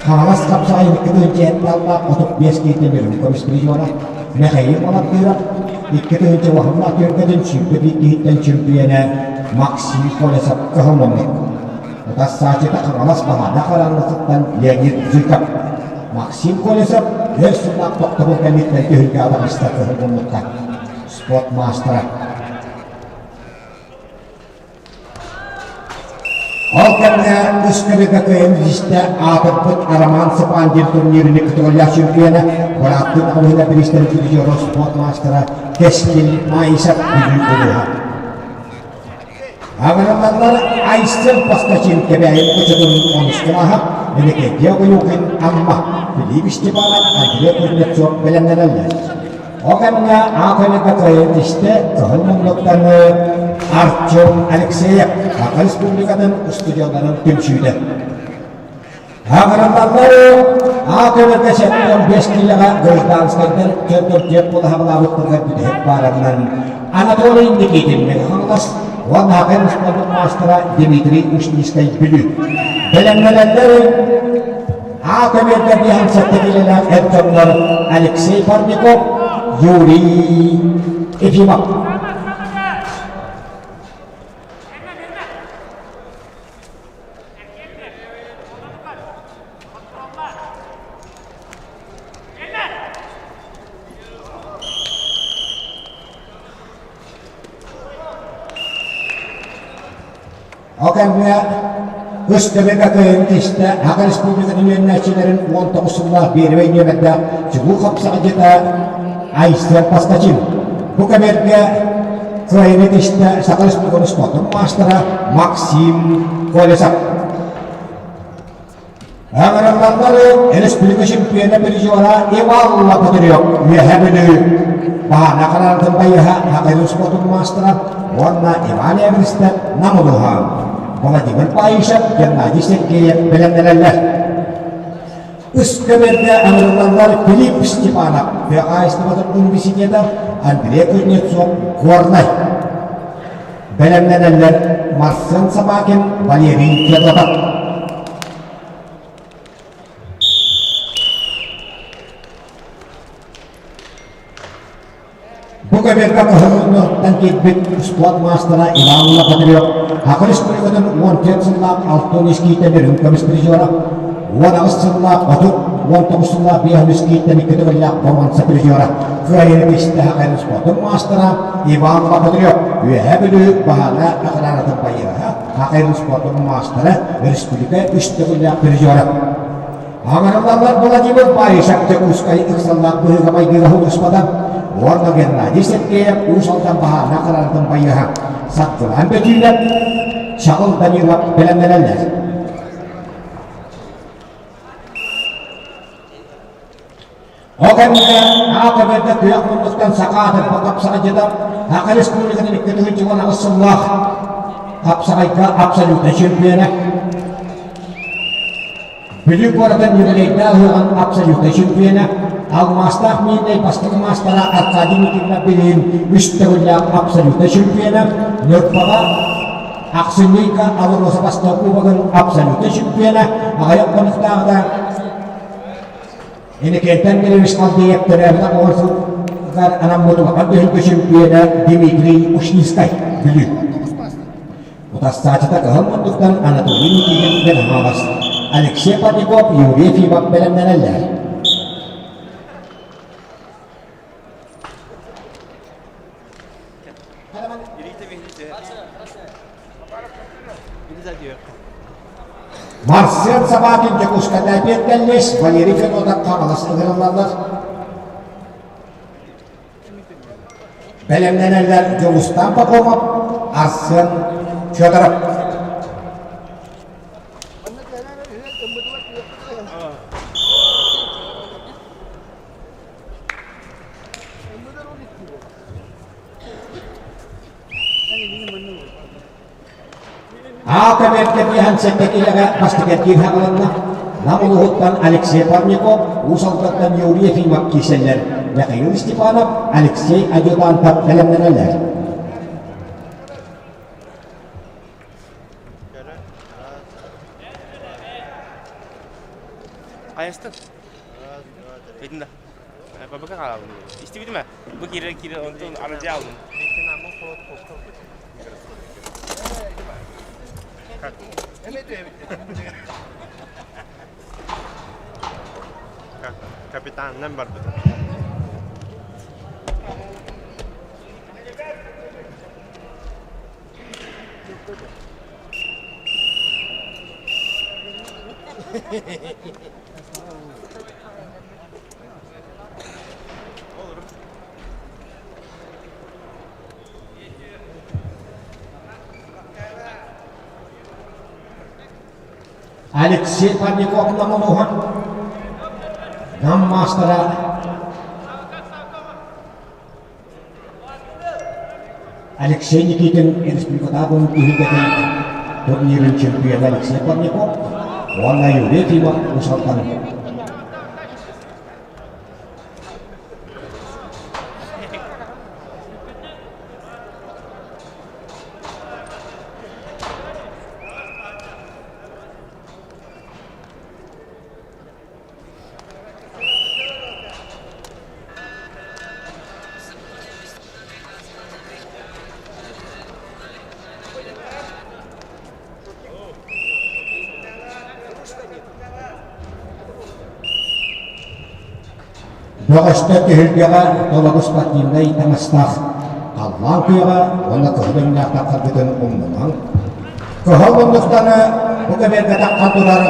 Хаҥалас хапсаҕайын 2007 35 киһиттэн үрүҥ көмүс призера, Михаил Малаттыров 2000 түөртэтин 21 киһиттэн чөмпүйэнэ Максим Колесов кыһыл муннук. Утарсааччыта Хаҥалас баһаана хараҥатыттан Леонид Зыков. Максим Колесов өр сыллаах тохтобул кэнниттэн түһүлгэҕэ таҕыста кыһыл муннукка. Спорт маастара. Ол кэмҥэ үс көлүкэ кыайан илдьистэ аатырбыт Роман Сапандин турнирын кытыгыллаах чемпиона, бырааттыы хамыһына бириистэрин призера спорт маастара Кэскил Маисов Бүлүү улууһа. Аҕыраллар Айсен Поскачин Кэбээйи кычытын онус кылааһа, Иннокентий Огоюкин Амма, Филипп Степанов, Андрей Кузнецов бэлэмнэнэллэр. Ол кэмҥэ аат кыайан истэ кыһыл муннуктаны Артем Алексеев Саха Республикатын устудьуоннарын түмсүүтэ. Аҕыраллар аат өрөкө 75 киилэҕэ гражданскайдар төрдөрдүөк булаһабылаабыттарыгар бүтэһик баарынан Анатолий Никитин Мэҥэ-Хаҥалас уонна Саха Республикатын маастара Дмитрий Ушницкай Бүлүү. Бэлэмнэнэллэр А көбүөргэ биэһэн сэттэ киилэлээх эр дьоннор Алексей Парников, Юрий Ефимов. Ол кэмҥэ үс төбөкө кыайан тистэ Саха Республикатын үөрэнээччилэрин 19 сыллаах биэрэбэй нүөмэрдээх чулуу хапсаҕайдьыта Айсен Поскачин. Бу кэмэргэ кыайыны тистэ Саха Республикатын спордун маастара Максим Колесов. Ыҥырыллаллар республика чемпиона призера Иван Лопатырев Үөһээ Бүлүү Баһаана хараартын байыһа Хатайын спортун маастара уонна Иван Эверстов Нам улууһа Владимир Паишев, Геннадий Сергеев бэлэмнэнэллэр. Үс көбүөргэ ыҥырыллаллар Филипп Степанов, тыа хаһаайыстыбатын университета, Андрей Кузнецов, Горнай. Бэлэмнэнэллэр Марсен Собакин, Валерий Федотов. Бу көбүөргэ кыһыл киирбит спорт маастара Иван Лопатырев Саха Республикатын 14 сыллаах алтын искииттэн үрүҥ көмүс призера, 18 сыллаах 30, 19 сыллаах биэһин искииттэн икки төгүллээх боруонса призера, кыайыыны истэ Саха спордун маастара Иван Лопатырев Үөһээ Бүлүү баһаана охранатын байыаһа, Саха спордун маастара, республика үс төгүллээх призера. Аҥарыллаллар Владимир Баишев Дьокуускай ыксаллаах быһыыга-майгыга сулууспата уонна Геннадий Сергеев Уус Алдан баһаарына охранатын байыаһа Саргылаан Бөтүүнэп, Чаҕыл Данилов бэлэмнэнэллэр. Ол кэмҥэ аат-эбэрдэ күөх муннуктан саха аатырбыт хапсаҕайдьыта Саха Республикатын 2018 сыллаах хапсаҕайга абсолютнай чемпиона, Бүлүү куоратын юбилейдаах ыһыаҕын абсолютнай чемпиона, алмаастаах мииннэй бастакы маастара Аркадий Никитинов билигин үс төгүллээх абсолютнай чемпиона, Ньурбаҕа ахсынньы ыйга АЛРОСА бастакы кубогын абсолютнай чемпиона, аҕыйах хонуктааҕыта Инникиттэн Милевич Халдеев төрөөбүт оҕотугар анаммыт улахан түһүлгэ чөмпүйүөнэ Дмитрий Ушницкай, Бүлүү. Утарсааччыта кыһыл муннуктан Анатолий Никитин Мэҥэ-Хаҥалас, Алексей Парников, Юрий Ефимов бэлэмнэнэллэр. Марсен Собакин Дьокуускайдаах Петгаллес, Валерий Федотов Хаҥалас ыҥырыллаллар. Бэлэмнэнэллэр Дьулустаан Пахомов, Арсен Федоров. Аата бэркэ биэһэн сэттэ киилэҕэ бастакы эргиир хаалынна. Нам улууһуттан Алексей Парников, Уус Алдантан Юрий Ефимов киирсэллэр. Михаил Степанов, Алексей Адъютантов бэлэмнэнэллэр. Хайастын? Ыйдын да. Бабыка хаалабын. Истибитим ээ. Бу киирэр киирэр онтон арыдьа алдым. Капитанынан барбытым. Алексей Парников Намолуһан Нам маастара Алексей Никитин республикатааҕы түһүлгэтин турнирын чемпиона Алексей Парников уонна Юрий Ефимов Уус Алдан. Бөҕөстөр түһүлгэҕэ толору спортивнай таҥастаах халлаан күөҕэ уонна кыһыл өҥнөөх таххарбытын умнумаҥ. Кыһыл муннуктаны бу кэмэргэ таххан турар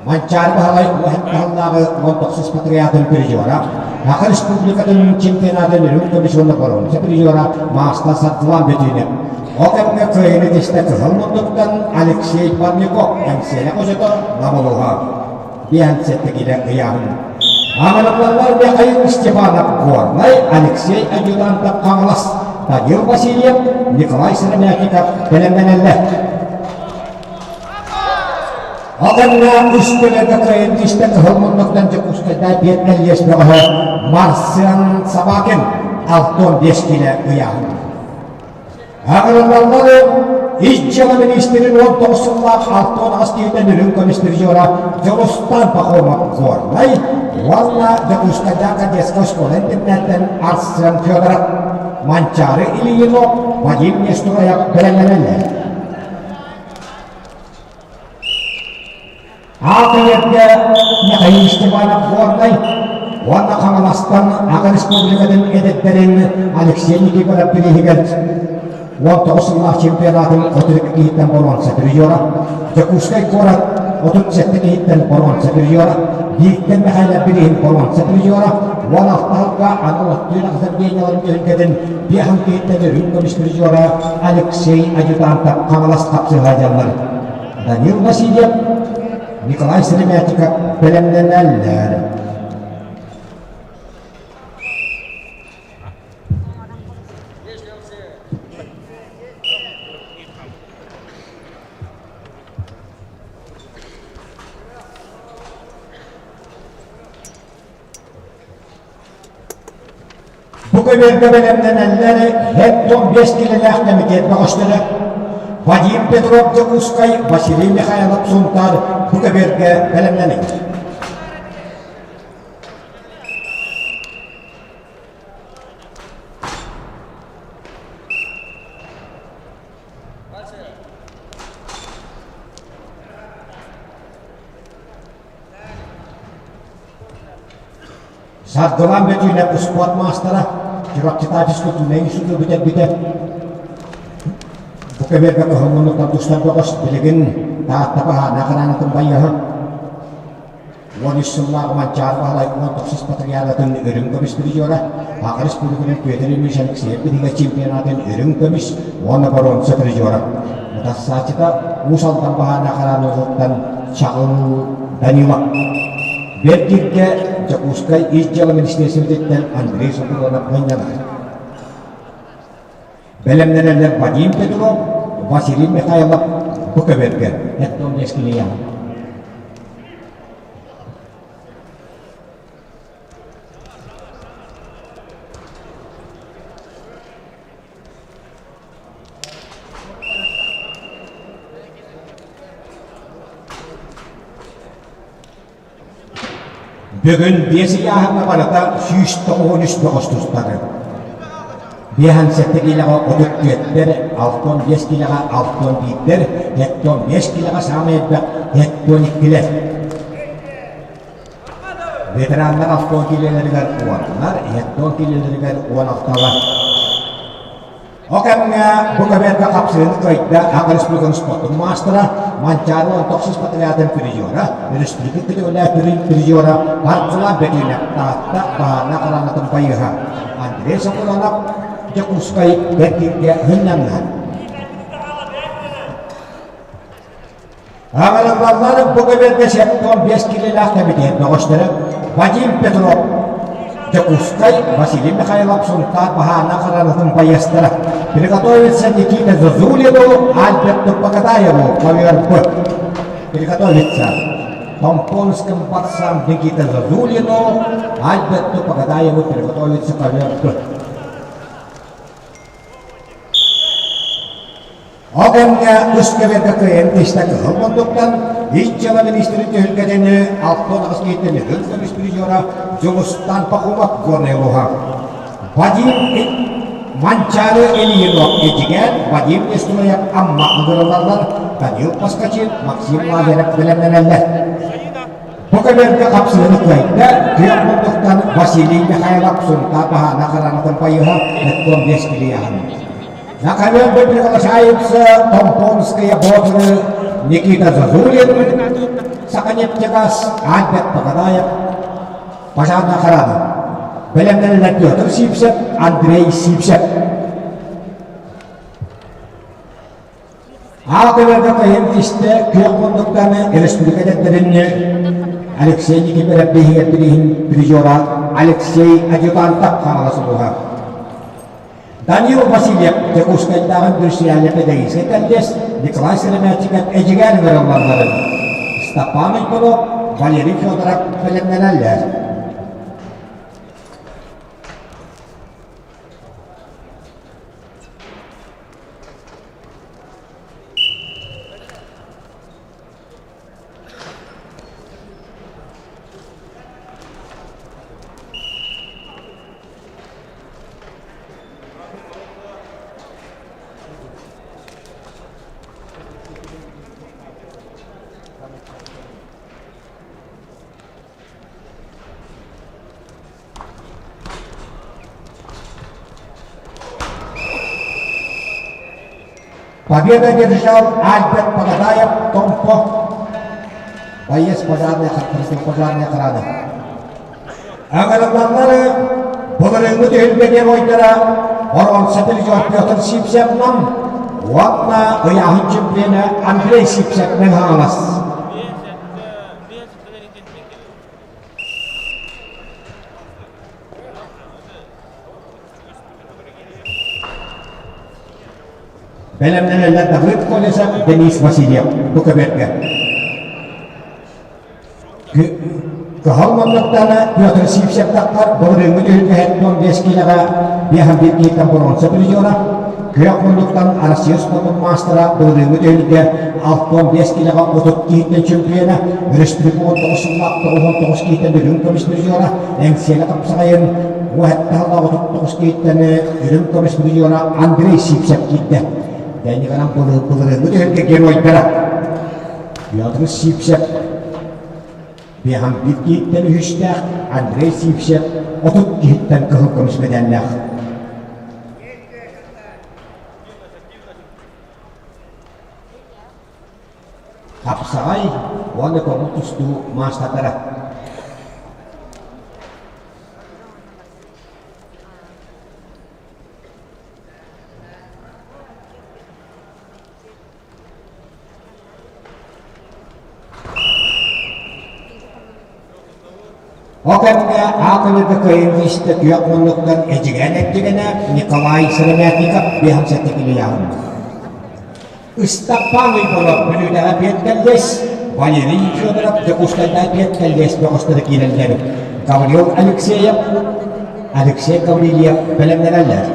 Манчаары Баһылай Уһаттаһаллааҕы 19 патриотын призера, Саха Республикатын чемпионатын үрүҥ көмүс уонна боруонса призера Маастар Сардылан Бөтүүнэп. Ол кэмҥэ кыайыыны тистэ кыһыл муннуктан Алексей Парников Эҥсиэлэ хочото Намылуһа. 57 килэ ыйааһын. Аҥырыллаллар Михаил Степанов Горнай, Алексей Адъютантов Хаҥалас, Данил Васильев, Николай Сыромятников бэлэмнэнэллэр. Атыҥҥа үс көлөкө кыайан түстэ кыһыл муннуктан Дьокуускайдаах биэт мэллиэс бөҕөһө Марсиан Собакин 65 киилэ ыйааһын. Аҕырыллаллар ис дьыала миниистирин 19 сыллаах 68 киһитэн үрүҥ көмүс призера Дьулустан Пахомов Горнай уонна Дьокуускайдаах кадетскай оскуола интернаттан Арсен Федоров, Манчаары Ильинов, Вадим Нестроев бэлэмнэнэллэр. Аатыйарга Михаил Степанов Горнай уонна Хаҥаластан Аҕа Республикатын эдэрдэрин Алексей Никифоров бирииһигэр 19 сыллаах чемпионатын 32 киһиттэн боруонса призера, Дьокуускай куорат 37 киһиттэн боруонса призера, Бииктэн Михайлов бирииһин боруонса призера, 16 сылга анал оттуун заведениеларын түһүлгэтин 5 киһиттэн үрүҥ көмүс призера Алексей Адъютантов Хаҥалас хапсыһаадьаллар. Данил Васильев, Николай Сыромятников бэлэмнэнэллэр. Бу көбүөргэ бэлэмнэнэллэр 75 килэлээх кэмитиэт бөҕөстөрө Вадим Петров Дьокуускай, Василий Михайлов Сунтаар бу көбүөргэ бэлэмнэнэр. Саргылан Бөтүүнэп успуорт маастара, Чурапчытаачыска түмэй институту бүтэрбитэ. кэмэргэ кыһыл тустар бөҕөс билигин Таатта баһаана хараанатын байыаһа 13 сыллаах Манчаары Баһылай 19 патриаратын үрүҥ көмүс призера, Саха Республикатын Петр Ильич Алексеев биһигэ чемпионатын үрүҥ көмүс уонна боруонса призера. Утарсааччыта Уус Алдан баһаана хараанатыттан Чаҕыл Данилов. Бэрдиргэ Дьокуускай Ис дьыала министиэристибэтиттэн Андрей Соколонов мунньанар. Бэлэмнэнэллэр Вадим Петров, Василий Михайлов бу көбүөргэ Эттон Лескилиян. Бүгүн биэс ыйааһыҥҥа барыта 193 бөҕөс тустары. 57 киилэҕэ 34-тэр, 65 киилэҕэ 61-тэр, 75 киилэҕэ саамай элбэх 72-лэр. Ветераннар 60 киилэлэригэр уоннар, 70 киилэлэригэр 16-лар. Ол кэмҥэ бу көбүөргэ хапсыһыыны кыайда Саха Республикатын спордун маастара, Манчаары уон тохсус патриотын призера, өрөспүүбүлүкэ көтөҕүлээх призера Барцыла Бөтүүнэп Таатта баһаарына хараҥатын байыһа Андрей Соколонов Дьокуускай Бэркииргэ сынньанна. Аҕалаллар бу көбүөргэ 75 киилэлээх кэмитиэт бөҕөстөрө Вадим Петров, Дьокуускай, Василий Михайлов, Сунтаар баһаана харанатын байыастара Приготовиться Никита Зозулину, Альберту Покатаеву повербы. Приготовиться Томпонским борцам Никита Зозулину, Альберту Покатаеву приготовиться повербы. Ол кэмҥэ үс кэбэргэ кыайан тиистэ кыһыл мундуктан Ис дьыала министрин түһүлгэтини 68 киһиттэн үһүс көмүс призера Дьулустан Пахомов Горнай улууһа. Вадим Манчаары Ильинов Эдьигээн, Вадим Нестроев Амма ыҥырыллаллар, Данил Поскачин, Максим Лазарев бэлэмнэнэллэр. Бу кэмэргэ хапсыһыны кыайда, күөх мундуктан Василий Михайлов Сунтаар баһаана харанатын байыһа Эттон Бескилияһын. На ковер приглашаются Томпонская Бодры, Никита Зазулин, Саханефтегаз, Альберт Пагадаев, пожарная охрана. Бэлэмнэнэллэр Петр Сипсев, Андрей Сипсев. Аатырарга кыһын тистэ күөх муннуктаны республика тэринни Алексей Никифоров биһигэр бириһин призера Алексей Адъютантов хаҥалас улууһа. Данил Васильев Дьокуускайдааҕы индустриальнай педагогическай колледж Николай Сыромятчиков Эдьигээн ыҥырыллалларын Степан Иванов, Валерий Федоров бэлэмнэнэллэр. Победа одержал Альберт Пагадаев Томпо, боец пожарной, пожарной охраны. Аҕалаллары былырыыҥҥы түһүлгэ геройдара боруонса призер Петр Сипсевнан уонна ыйааһын чемпиона Андрей Сипсевнен Хаҥалас. Бэлэмнэнэллэр Давыд Колесов, Денис Васильев бу көбүөргэ. Кыһыл муннуктаны Петр Сивцев таххар былырыыҥҥы түһүлгэһит 15 киилэҕэ биэһэн киһиттэн боруонса призера, күөх муннуктан Россия спордун маастара былырыыҥҥы түһүлгэ 65 киилэҕэ 30 киһиттэн чемпиона, өрөспүүбүлүкэ 19 сыллаах 99 киһиттэн үрүҥ көмүс призера, Эҥсиэлэ хапсаҕайын уһаттаһаллаах 39 киһиттэн үрүҥ көмүс призера Андрей Сивцев киирдэ. Дэнигынан былырыыҥҥы түһүлгэ геройдара Петр Сивцев биэһэн биир киһиттэн үһүстээх, Андрей Сивцев 30 киһиттэн кыһыл көмүс мэдээллээх. Хапсаҕай уонна көҥүл тустуу маастардара. Ол кэмҥэ аакылыга кыайан истэ күөх муннуктан эдьигээн эрдигэнэ Николай Сыромятников биэһэмсэттэ килийаҕын. Ыстаппаан Уйбанов Бүлүүтэҕэ биэт кэллиэс, Валерий Федоров Дьокуускайдаах биэт кэллиэс бөҕөстөрө киирэллэр. Гаврил Алексеев, Алексей Гаврильев бэлэмнэнэллэр.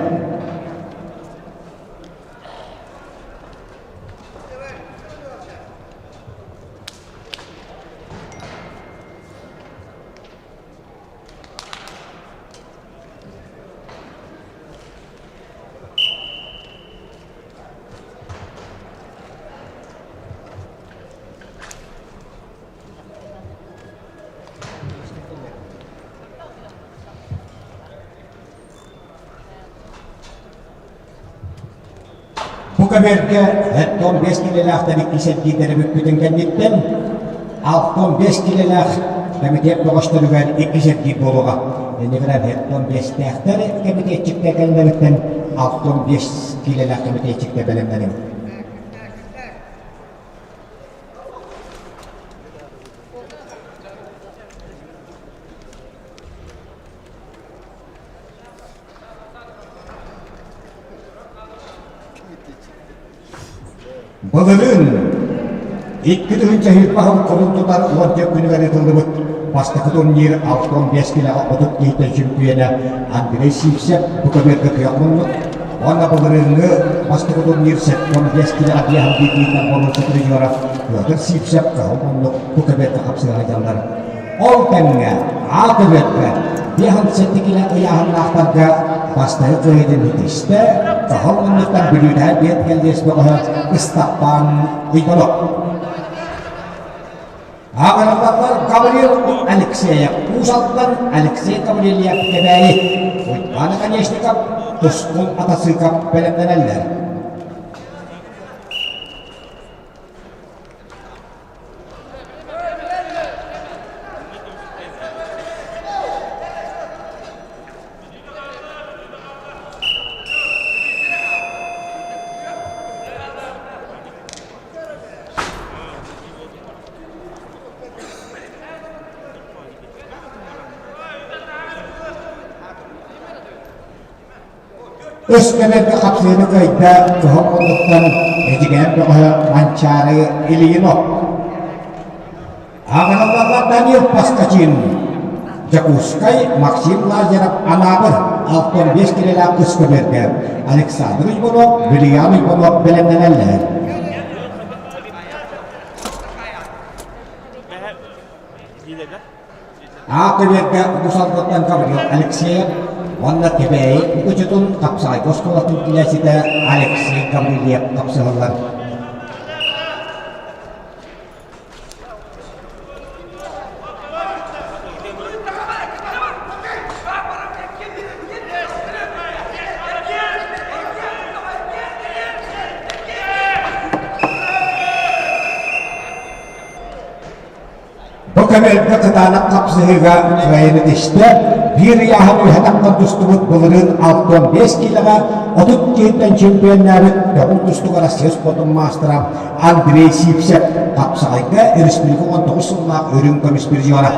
Бу көбүөргэ 75 килэлээхтэр иккис эргиирдэрэ бүппүтүн кэнниттэн 65 килэлээх кэмитиэт бөҕөстөрүгэр иккис эргиир буолуоҕа. Иннигинэн 75-тээхтэр кэмитиэтчиктэр кэннилэриттэн 65 килэлээх кэмитиэтчиктэр бэлэмнэниҥ. Былырыын 2000 сыл кулун тутар уон күнүгэр ыытыллыбыт бастакы турнир 65 килэҕэ 30 киһиттэн чөмпүйүөнэ Андрей Сивцев бу көбүөргэ кыах муннук уонна былырыыҥҥы бастакы турнир 75 килэҕэ биэһэн биирдииттэн боруонса призера Петр Сивцев кыһыл муннук бу көбүөргэ хапсыһа дьаллар. Ол кэмҥэ А көбүөргэ 57 килэ ыйааһыннаахтарга бастакы кыайыытын ситистэ, Кыһыл муннуктан Бүлүүтэһэ биэт кэллиэс бөҕөһө Ыстаппаан Уйбанов. Аҕыраллар Гаврил Алексеев Уус Алдан, Алексей Гаврильев Кэбээйи, Уйбаан Оконешников, Тускул Атасыков бэлэмнэнэллэр. Өс кэмэргэ хапсыыны кыайда кыһыл муннуктан Эдьигээн бөҕөһө Манчаары Ильинов. Аҕыралларга Данил Поскачин, Дьокуускай Максим Лазарев Анаабыр 65 килэлээх кыс көбүөргэ Александр Иванов, Вильям Иванов бэлэмнэнэллэр. Аах көбүөргэ Улус Алгыттан Гаврил Алексеев уонна Кэбээйи Мукучутун хапсаҕайга оскуолатын килээситэ Алексей Гаврильев хапсыһаллар. Бу көмөлгө кытаанах хапсыһыыга кыайан этистэ, биир ыйааһын үһэ таххан тустубут былырыын 65 киилэҕэ 30 киһиттэн чемпионнаабыт көҥүл тустууга Россия спордун маастара Андрей Сивцев хапсаҕайга республика 19 сыллаах үрүҥ көмүс призера.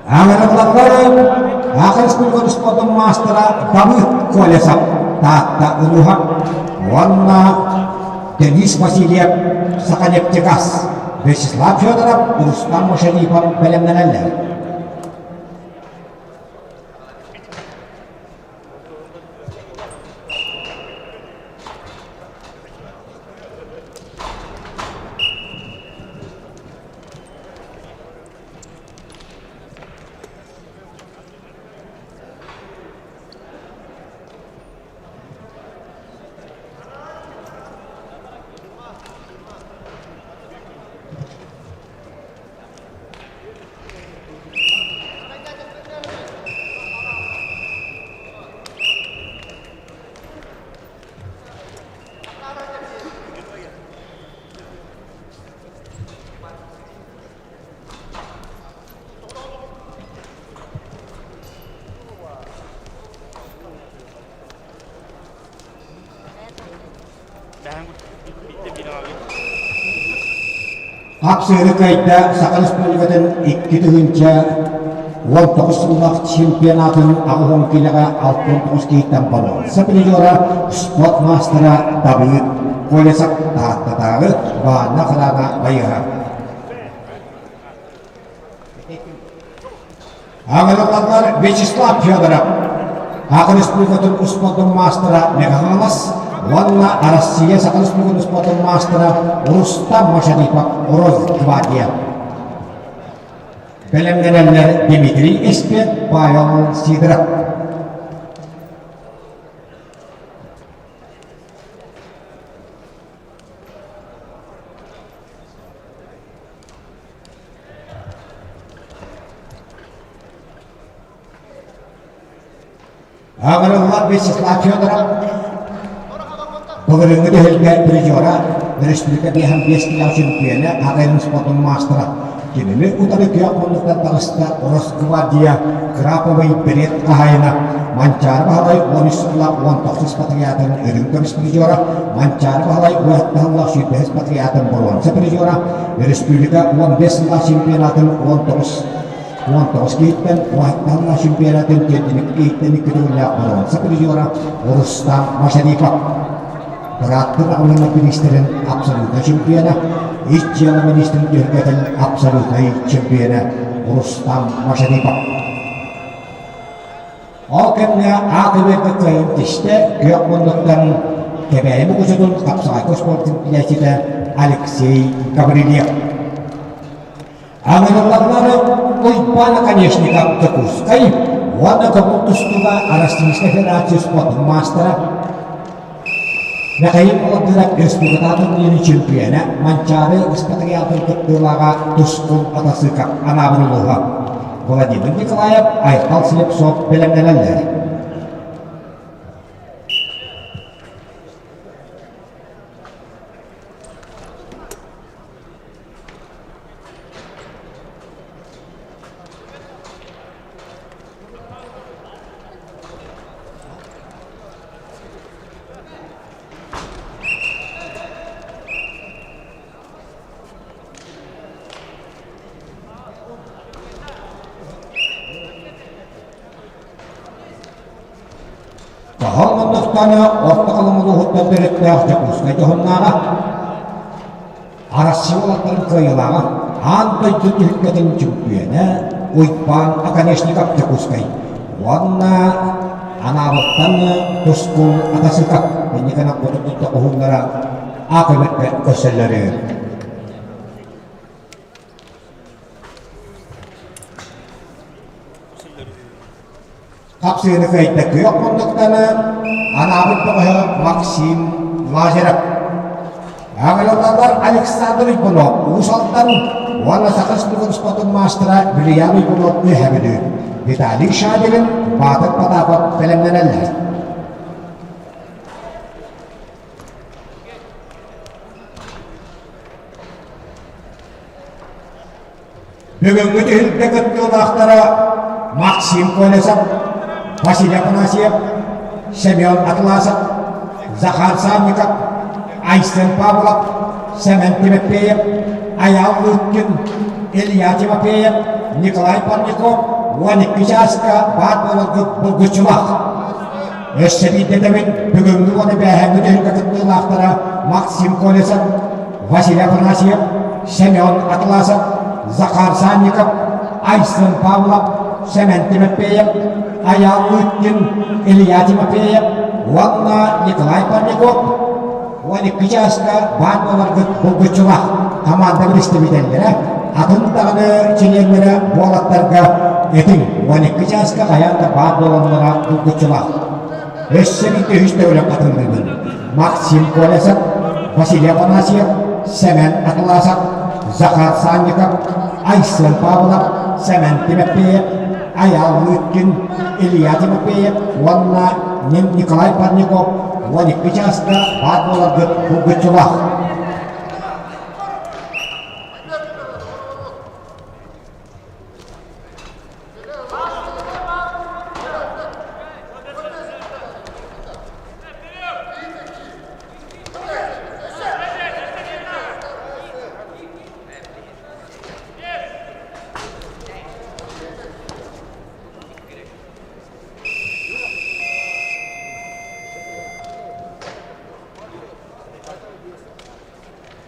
Аҥарыллаллар Саха Республикатын спордун маастара Давыд Колесов Таатта улууһа уонна Денис Васильев Саханефтегаз, Вячеслав Федоров, Рустам Мушарипов бэлэмнэнэллэр. Хапсыыры кыайда Саха Республикатын 2019 сыллаах чемпионатын 80 киилэҕэ 69 киһиттэн боруонса призера, спорт маастара Давыд Колесов Тааттатааҕы баанна хараана байыһа. Аҕырыллаллар Вячеслав Федоров, Саха Республикатын успуордун маастара Михайлос уонна Россия Саха Республикатын успуордун маастара Рустам Машарипов Росгвардия. Бэлэмнэнэллэр Дмитрий Эспет, Павел Сидоров. Аҕырыллар Вячеслав Федоров былырыыҥҥы түһүлгэ призера, өрөспүүбүлүкэ 55 кило чемпиона, АГМ спордун маастара. Кинини утары күөх муннуктан таҕыста Росгвардия Краповый берет хаһаайына Манчаары Баһылай 13 сыллаах 19 патриотын үрүҥ көмүс призера, Манчаары Баһылай уоттаһыллаах 25 патриотын боруонса призера, Республика 15 сыллаах чемпионатын 19 19 киһиттэн уоттаһыллаах чемпионатын тиэрдиник киһиттэн икки төгүллээх боруонса призера Рустам Машарипов. Бырааттын аҕалына министрин абсолютнай чемпиона, ис дьыала министрин түһүлгэтин абсолютнай чемпиона Рустам Машарипов. Ол кэмҥэ аат-үбэргэ кыайан тистэ күөх муннуктан Кэбээйи мукучутун хапсаҕайга спортун билээччитэ Алексей Гаврильев. Аҥырыллаллары Уйбаан Оконешников Дьокуускай уонна көҥүл тустууга Российскай Федерация спордун маастара Михаил Баландыров республикатааҕы турнирын чемпиона Манчаары ыспатыйаатын кыттыылааҕа Тускул Атасыков анаабын улууһа Владимир Николаев, Айхал Слепцов бэлэмнэнэллэр. Тоһоҕо муннуктаны Орто Халыма улууһуттан төрүттээх Дьокуускай дьоһуннааҕа, Арассыыйа уолаттарын кыайыылааҕа, аан дойду түһүлгэтин чөмпүйүөнэ Уйбаан Оконешников Дьокуускай уонна Анаабыттан Тускул Атасыков инникини хоту хоһууннара аакөмөккө көрсөллөрү. Хапсыыны кыайда күөх муннуктаны анаабыт бөҕөһө Максим Лазарев. Аҕырыллаллар Александр Уйбунов Уус Алдан уонна Саха Республикатын спортун маастара Вильям Уйбунов Үөһээ Бүлүү, Виталий Шадрин, Баатыр Потапов бэлэмнэнэллэр. Бүгүҥҥү түһүлгэ кыттыылаахтара Максим Колесов, Василий Афанасьев, Семен Атласов, Захар Санников, Айсен Павлов, Сэмэн Тимофеев, Айаал Лыткин, Илья Тимофеев, Николай Парников 12 чааска баар буоларгыт булгуччулаах. Өссө биирдэтэбин бүгүҥҥү уонна бээһээҥҥи түһүлгэ кыттыылаахтара Максим Колесов, Василий Афанасьев, Семен Атласов, Захар Санников, Айсен Павлов, Сэмэн Тимофеев, Айаал Лыткин, Илья Тимофеев уонна Николай Парников 12 чааска баар буоларгыт булгуччулаах хамаанда представителлэрэ атын даҕаны чилиэннэрэ буолаттарга этиҥ 12 чааска хайаан да баар буолаллара булгуччулаах. Өссө биир үһүс төгүлүн хатыллыыбын. Максим Колесов, Василий Афанасьев, Сэмэн Атласов, Захар Санников, Айсен Павлов, Сэмэн Тимофеев, Айаал Лыткин, Илья Тимофеев уонна Николай Парников 12 чааска баар буоларгыт булгуччулаах.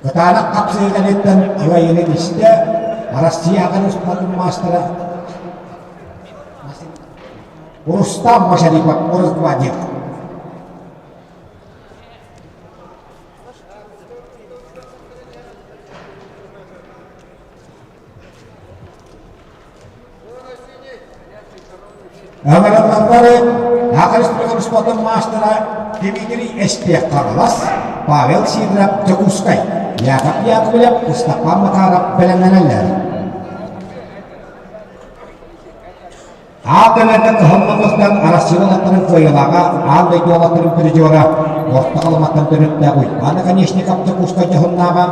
Кытаанах хапсыһыы кэнниттэн кыайыыны истэ Россия аҕа спортун маастара Рустам Машарипов Росгвардия. Ыҥырыллаллары Саха Республикатын спордун маастара Дмитрий Эспиэх Хаҥалас, Павел Сидоров Дьокуускай, Яков Яковлев, Ыстапаан Макаров бэлэмнэнэллэр. Аал кэмэргэ кыһаллыбыттан Арассыыйа уолаттарын кыайыылааҕа аан дойду уолаттарын призера Орто Халыматтан төрүттээх Уйбаан Оконешников Дьокуускай дьоһуннааҕа,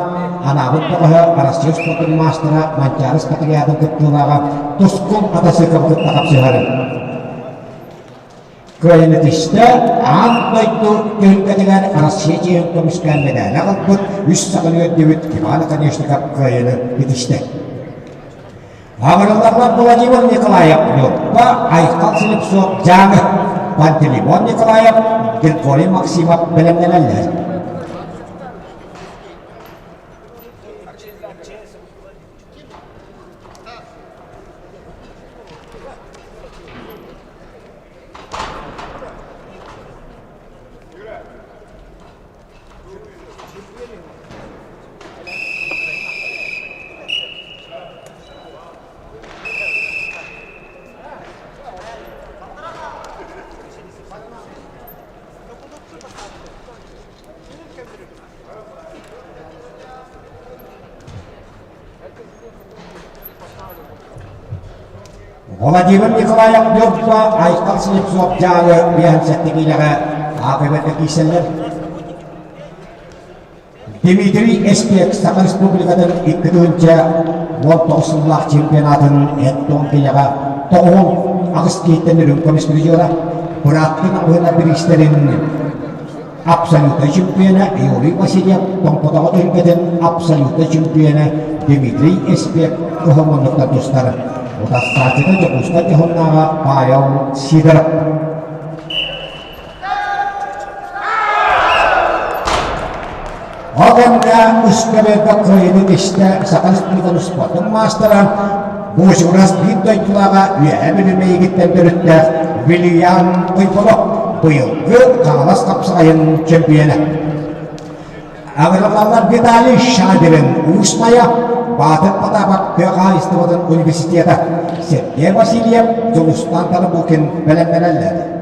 анаабыт бөҕөһө Арассыыйа спордун маастара Манчаары Спартакиадатын кыттыылааҕа Тускул Атасыковы кытта хапсыһар. Кыайыыны түстэ аан дойду түһүлгэтигэр Россия чиэһин көмүскээн мэдээлэ аҕалбыт үс саҕаны үөрдүбүт Иван Оконешников кыайыыны ситистэ. Аҕырылларбар Владимир Николаев Ньурба, Айхал Слепцов Дьааҥы, Пантелеймон Николаев, Григорий Максимов бэлэмнэнэллэр. Владимир Николаев Ньурба Айхал Слепцов дьааҥы биэһэн киилэҕэ АПБ-га киирсэллэр. Дмитрий Эспек Саха Республикатын 2019 сыллаах чемпионатын эт-тоҥ киилэҕэ 98 киһиттэн үрүҥ көмүс призера, бырааттын абыһына бириистэрин абсолютнай чемпиона Юрий Васильев Тоҥпотоҕо түһүлгэтин абсолютнай чемпиона Дмитрий Эспек кыһыл муннуктан тустар. Утарсааччыта Дьокуускай дьоһуннааҕа Павел Сидоров. Ол кэмҥэ үс көбүөргэ кыайыыны истэ Саха Республикатын спордун маастара Буочугурас биир дойдулааҕа Үөһээ Бүлүү Мэйигиттэн төрүттээх Вильям Уйбонов быйылгы Хаҥалас хапсаҕайын чөмпүйүөнэ. Аҕыраллар Виталий Шадрин Уус Майа, Баатыр Потапов тыа хаһаайыстыбатын университета, Сергей Васильев, Дьулустаан Тарабукин бэлэмнэнэллэр.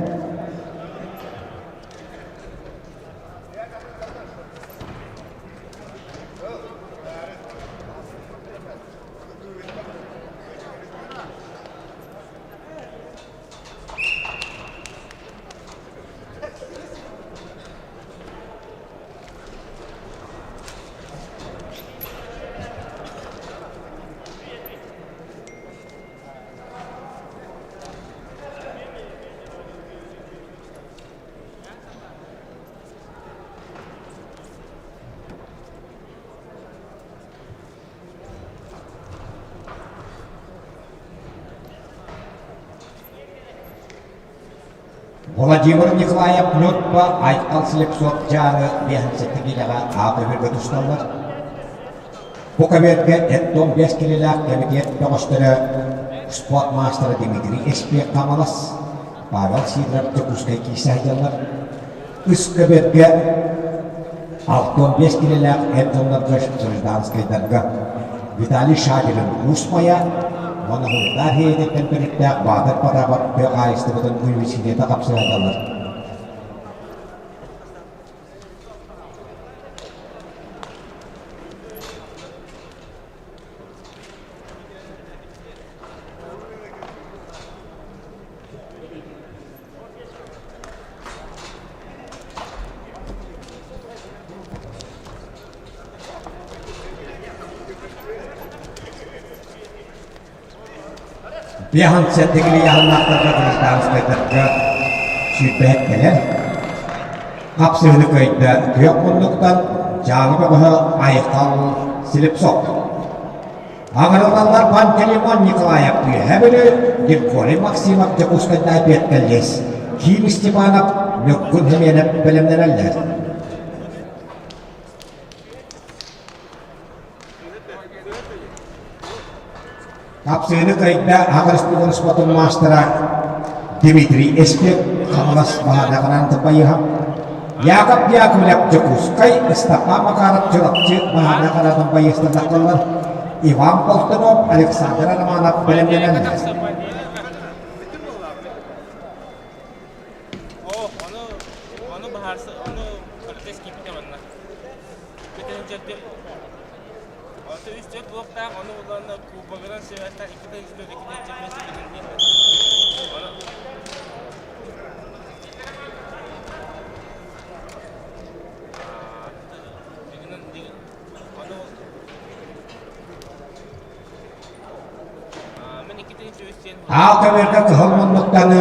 Владимир Николаев Ньурба Айхал Слепцов Дьааҥы биэһэн киилэҕэ аат өбүргэ тусталлар. Бу көбүөргэ эт-дом биэс килилээх кэмитиэт бөҕөстөрө спорт маастара Дмитрий Эспиэк Хаҥалас, Павел Сидоров Дьокуускай киирсэ сылдьаллар. Үс көбүөргэ 65 килэлээх эр дьоннорго гражданскайдарга Виталий Шадрин Уус Майа уонна Һунтаар Һиэйэтиттэн төрүттээх Баатыр Потапов тыа хаһаайыстыбатын университета хапсыһаллар. Биахан сэрдигилийаһыннаахтарга гражданскайдарга сүүрбэһит кэлэр. Хапсыһыны кыайда күөх муннуктан Дьааҥы бөҕөһө Айхал Слепцов. Аҥырыллаллар Пантелеймон Николаев Үөһээ Бүлүү, Григорий Максимов Дьокуускайдаа Пиэттэллиэс, Ким Степанов Ньургун Химиэнэп бэлэмнэнэллэр. Хапсыыны кыайда Аҕа Республикатын спортун маастара Дмитрий Эспек, Хаҥалас Баһаардаҕынан Тапайыһа, Яков Яковлев Дьокуускай, Ыстапаан Макаров Чурапчы Баһаардаҕынан байыастар тахталлар, Иван Болтунов, Александр Романов бэлэмнэнэллэр. Үс-төрт блоктаах, ону буллаҕына кубогынан сибээстээх иккитэ үс-төрт, иккитэ чемпионство диэн. Ону Аал көбүөргэ кыһыл муннуктаны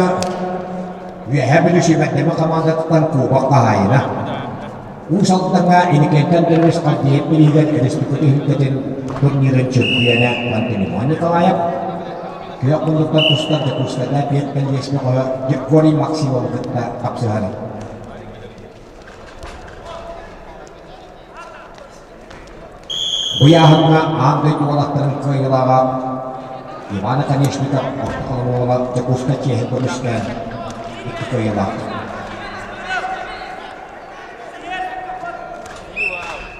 Үөһээ Бүлүү сүүмэрдэмэ хамаандатыттан кубок хаһаайына. Уус Алдаҥҥа Иникентэн Дөрүс Хардиев бирииһигэр республика түһүлгэтин турнирын чөмпүйүөнэ Пантелеймон Николаев, күөх муннуктан тустар Дьокуускайга Пет кэллиэс бөҕөһө Григорий Максимовы кытта хапсыһар. Бу ыйааһыҥҥа аан дойду уолаттарын кыайыылааҕа Иван Оконешников орто холобуола Дьокуускай чиэһин көмүскээн икки кыайыылаах.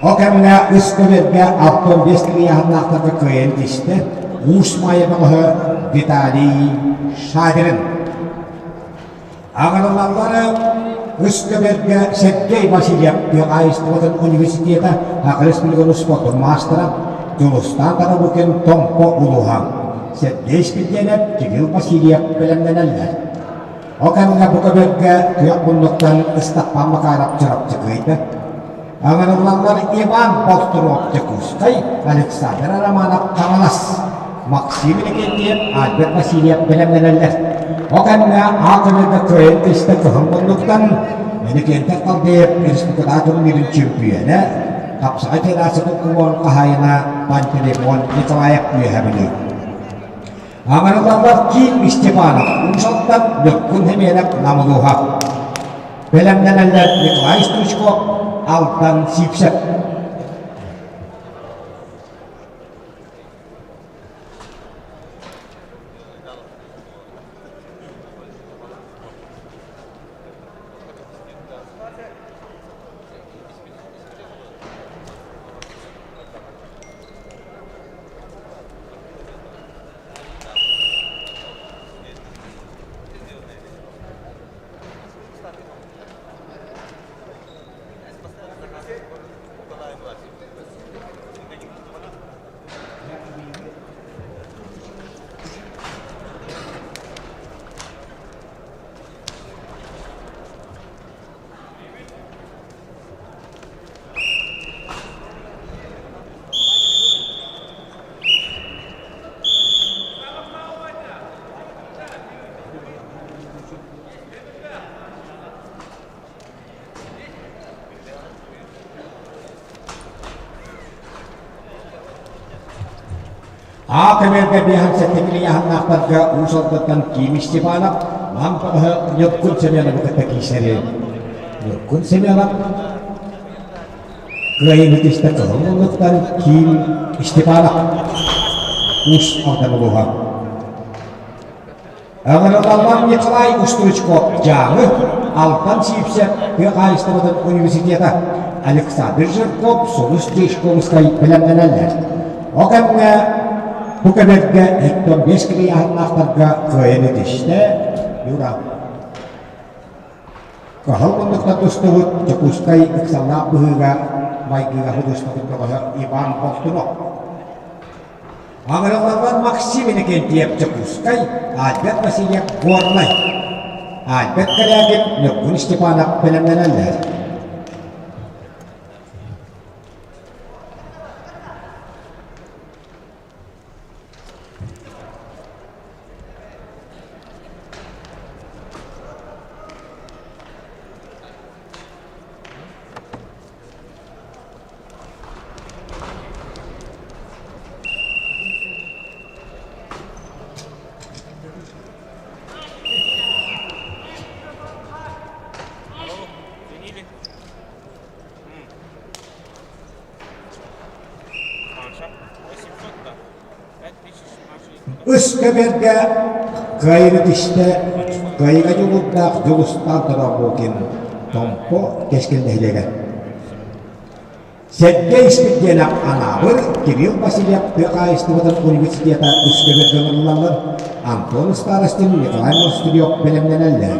Ол кэмҥэ үс көбүөргэ 65 ыйааһыннаахтарга кыайан тистэ Уус Маайа бөҕөһө Виталий Шадрин. Аҕырылаллара үс көбүөргэ Сергей Васильев тыа хаһаайыстыбатын университета Саха Республикатын спордун маастара Дьулустаан Тарабукин Томпо улууһа Сергей Спирдиэнэп Кирилл Васильев бэлэмнэнэллэр. Ол кэмҥэ бу көбүөргэ күөх муннуктан Ыстаппан Макаров Чурапчы кыайда. Ыҥырыллаллар Иван Болтунов Дьокуускай, Александр Романов Хаҥалас, Максим Иннокентьев, Альберт Васильев бэлэмнэнэллэр. Ол кэмҥэ А көбүөргэ кыайан түстэ кыһыл муннуктан Иннокентий Халдеев республикатааҕы турнирын чөмпүйүөнэ, хапсаҕай федерациятын кубогын хаһаайына Пантелеймон Николаев үөһэ Бүлүү. Аҥарылаллар Ким Степанов Уус Алдан, Ньургун Химиэнэп Намылуһа. Бэлэмнэнэллэр Николай Стручков, Алтан Сивцев. Аа көмөргө биэһэн сэттэ ыйааһыннаахтарга Уус Алдантан Ким Степанов, Нам бөҕөһө Ньургун Семеновы кытта киирсэри. Ньургун Семенов Кыайыыны түстэ кыһыл муннуктан Ким Степанов Уус Алдан улууһа. Ыҥырыллаллар Николай Устуручков Дьааҥы, Алтан Сиипсэп тыа хаһаайыстыбатын университета, Александр Жирков Сулус Дьячковскай бэлэмнэнэллэр. Ол кэмҥэ бу көбүөргэ 75 килийааһыннаахтарга кыайан итистэ Юра. Кыһыл муннуктан тустубут Дьокуускай ыксаллаах быһыыга майгыга худуоһунньук бөҕөһө Иван Болтунов. Аҕыралларбар Максим Иннокентьев Дьокуускай, Альберт Васильев Горнай. Альберт Корякин, Ньургун Степанов бэлэмнэнэллэр. Үс көбүөргэ кыайыыны түстэ кыайыыга дьулуурдаах Дьулустаан Тобококин Томпо Кэскил нэһилиэгэ. Сэргэй Испирдиэнэп Анаабыр, Кирилл Васильев тыа хаһаайыстыбатын университета үс көбүөргэ ыҥырыллаллар, Антон Старостин, Николай Монастырев бэлэмнэнэллэр.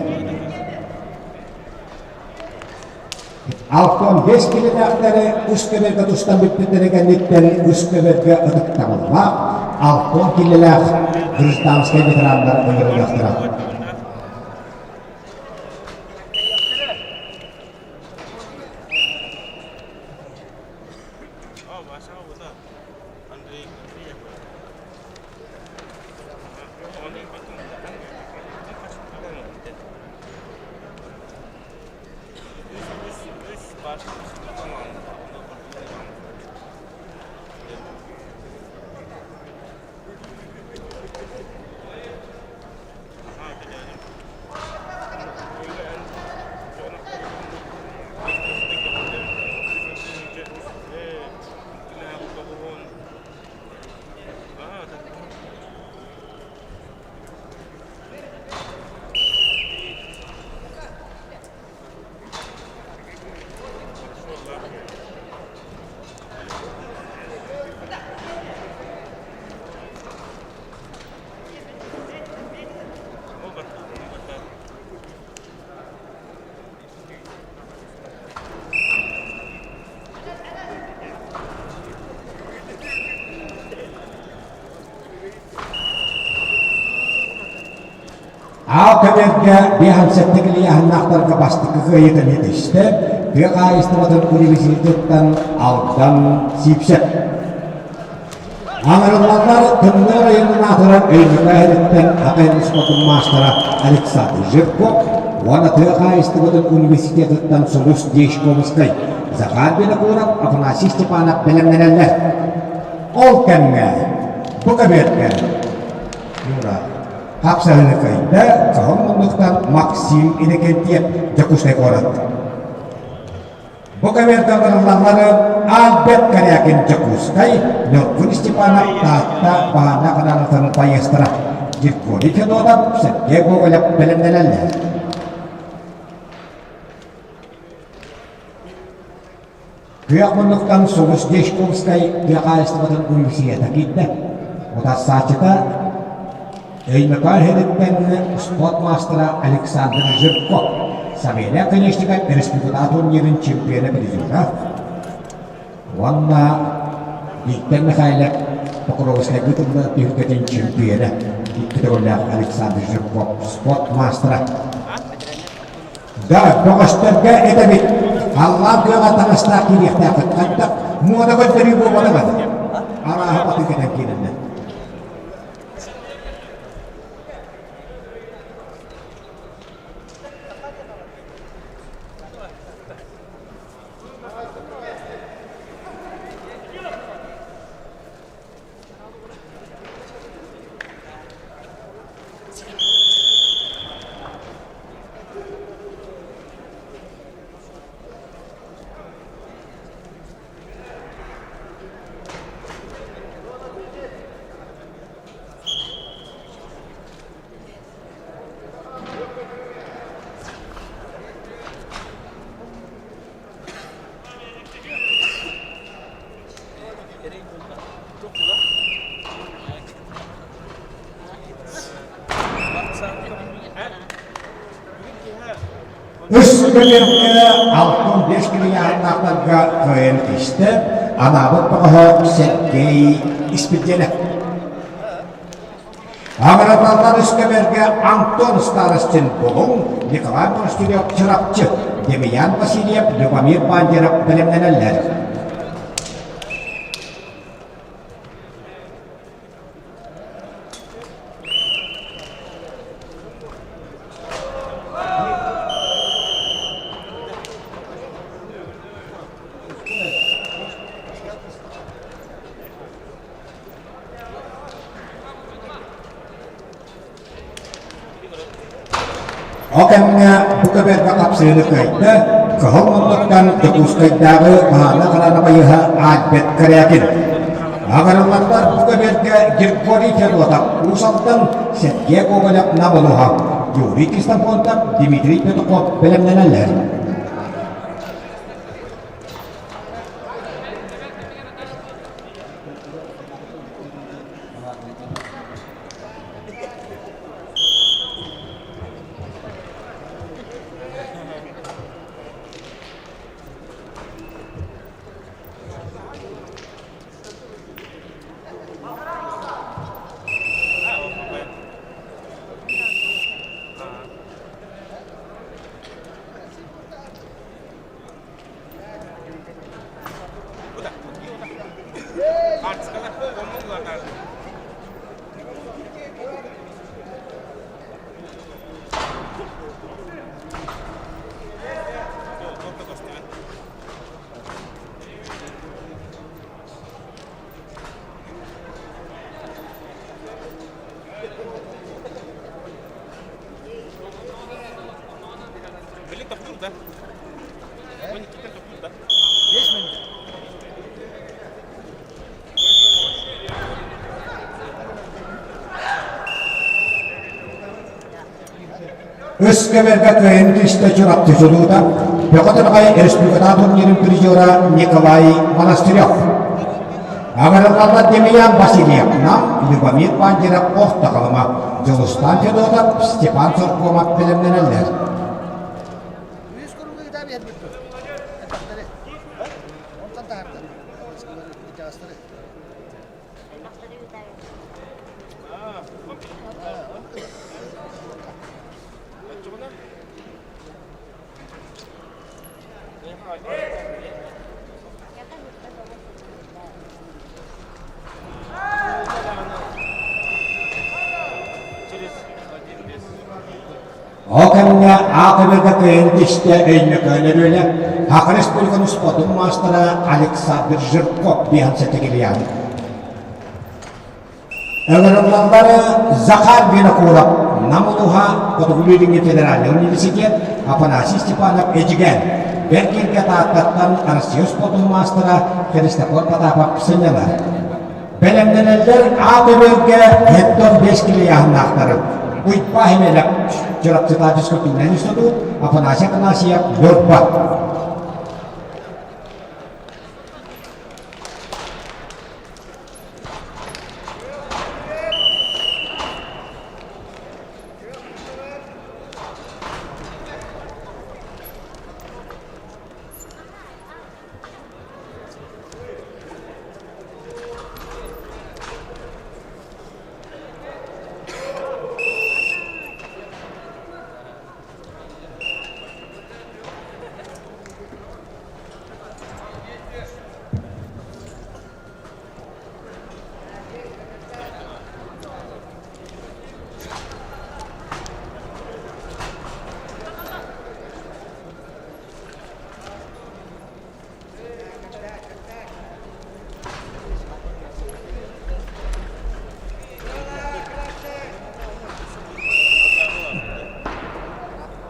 65 килэлээхтэри үс көбүөргэ тустан бүппүттэрин кэнниттэн үс көбүөргэ ытыктабыллаах 60 килэлээх гражданскай ветераннар ыҥырыллыахтара. Аал көбүөргэ биэһэн килийээһиннээхтэргэ бастакы кыайыытын ситистэ тыа хаһаайыстыбатын университетыттан Алдан Сиипсэп. Аҥарыллаллар Тымныы оройуонун аатырар Өймөкөө иһиттэн АКН спортун маастара Александр Жирков уонна тыа хаһаайыстыбатын университетыттан Сулус Дьячковскай, Захар Винокуров, Афанасий Степанов бэлэмнэнэллэр. Ол кэмҥэ бу көбүөргэ Юра хапсаһыны кыайда Чоһон муннуктан Максим Иннокентьев Дьокуускай куорат. Бу көбүөргэ ыҥырыллаллары Альберт Корякин Дьокуускай, Ньургун Степанов Таатта Баана Ханаанатын байыастара Григорий Федотов, Сергей Гоголев бэлэмнэнэллэр. Күөх муннуктан Сулус Дьячковскай тыа хаһаайыстыбатын университета киирдэ. Утарсааччыта Өймөкөөн иһиттэн спорт маастара Александр Жирков, Савелий Оконешников республика турнирын чемпиона призера уонна Виктор Михайлов Покровскайга тылла түһүлгэтин чемпиона икки төгүллээх Александр Жирков спорт маастара. Да, бөҕөстөргө этэбит, халлаан күөҕэ таҥастаах киириэхтээххит хайдах муода көрдөрүү буолбатаҕа арааһа батыы кэтэн киирэллэр. Үс көбүөргэ 65 килийааһыннаахтарга кыайан тиистэ, анаабыт бөҕөһө Сергей Испирдиэнэп. Аҕыраталлар үс көбүөргэ Антон Старостин Булуҥ, Николай Монастырев Чурапчы, Демьян Васильев, Любомир Бандеров бэлэмнэнэллэр. Ол кэмҥэ бу көбүөргэ хапсыһыыны кыайда Кыһыл муннуктан Дьокуускайдааҕы Маһаана Хараана байыһа Альберт Корякин. Аҕырыллаллар бу көбүөргэ Григорий Федотов, Уус Алдан, Сергей Гоголев Наболуһа, Юрий Ксенофонтов, Дмитрий Петухов бэлэмнэнэллэр. Үс көмөргө кыайын түстэ Чурапчы чулуута, Бөҕө Тараҕай республикатааҕы турнирын призера Николай Монастырев. Аҕырыллаллар Демьян Васильев, Нам, Любомир Бандеров, Орто Халыма, Дьулустан Федотов, Степан Соркомов бэлэмнэнэллэр. Ол кэмҥэ аатырыга кыайан түстэ Өймөкөөн өрүөлэ Саха Республикатын спордун маастара Александр Жирков биһан сэтигилиан. Ыҥырыллаллары Захар Винокуров, Нам улууһа, Хотугулуу-Илиҥҥи федеральнай университет, Афанасий Степанов Эдьигээн, Бэрт Кииргэ Тааттаттан Россия спордун маастара Христофор Потапов сынньанар. Бэлэмнэнэллэр А көбүөргэ Геттон 5 килийааһыннаахтары Уйбаа Химелек, Чурапчытаа физкультурнай институт, Афанасий Афанасьев, Ньурба.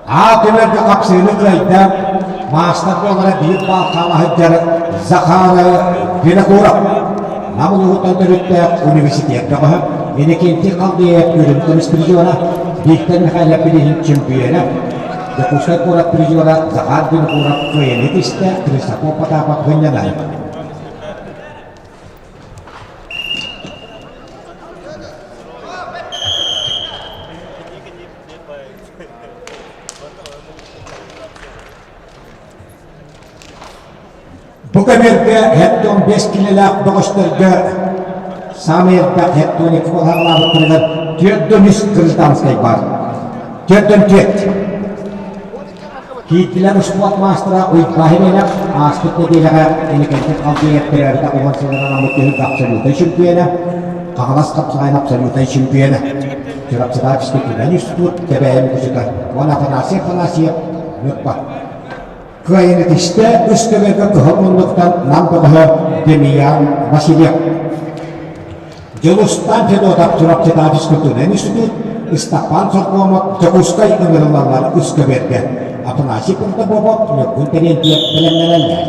Аа түмэргэ хапсыыны кыайда маастар буолара биир баал хаала сылдьар Захар Винокуров Нам улууһуттан төрүттээх университет бөҕөһө Иннокентий Халдеев үрүҥ көмүс призера Виктор Михайлов билиһин чемпиона Дьокуускай куорат призера Захар Винокуров кыайыыны тистэ Христофор Потапов сынньанар. Бу көбүөргэ хеттон 5 килэлээх бөҕөстөргө саамай элбэх хеттон 2 балаһалаабыттарыгар 403 гражданскай баар. 404. Киирдилэр успуорт маастара Уйбаа Химелев ааспыт нэдиэлэҕэ Эникэнтик Халдеев төрөөбүтэ уон сылынан анаммыт түһүлгэ абсолютнай чемпиона, Хаҥалас хапсаҕайын абсолютнай чемпиона, Чурапчытаах физкультурнай институт Кэбээйи мукучута уонна Афанасий Афанасьев Ньурба. Кыайан этистэ үс көбөкө кыһыл муннуктан Нам бөҕөһө Демьян Васильев. Дьулустан Федотов Чурапчытаах физкультурнай институт, Ыстапаан Соркомов Дьокуускай ыҥырыллаллар үс көбүөргэ. Афанасий Протопопов Ньургун Терентьев бэлэмнэнэллэр.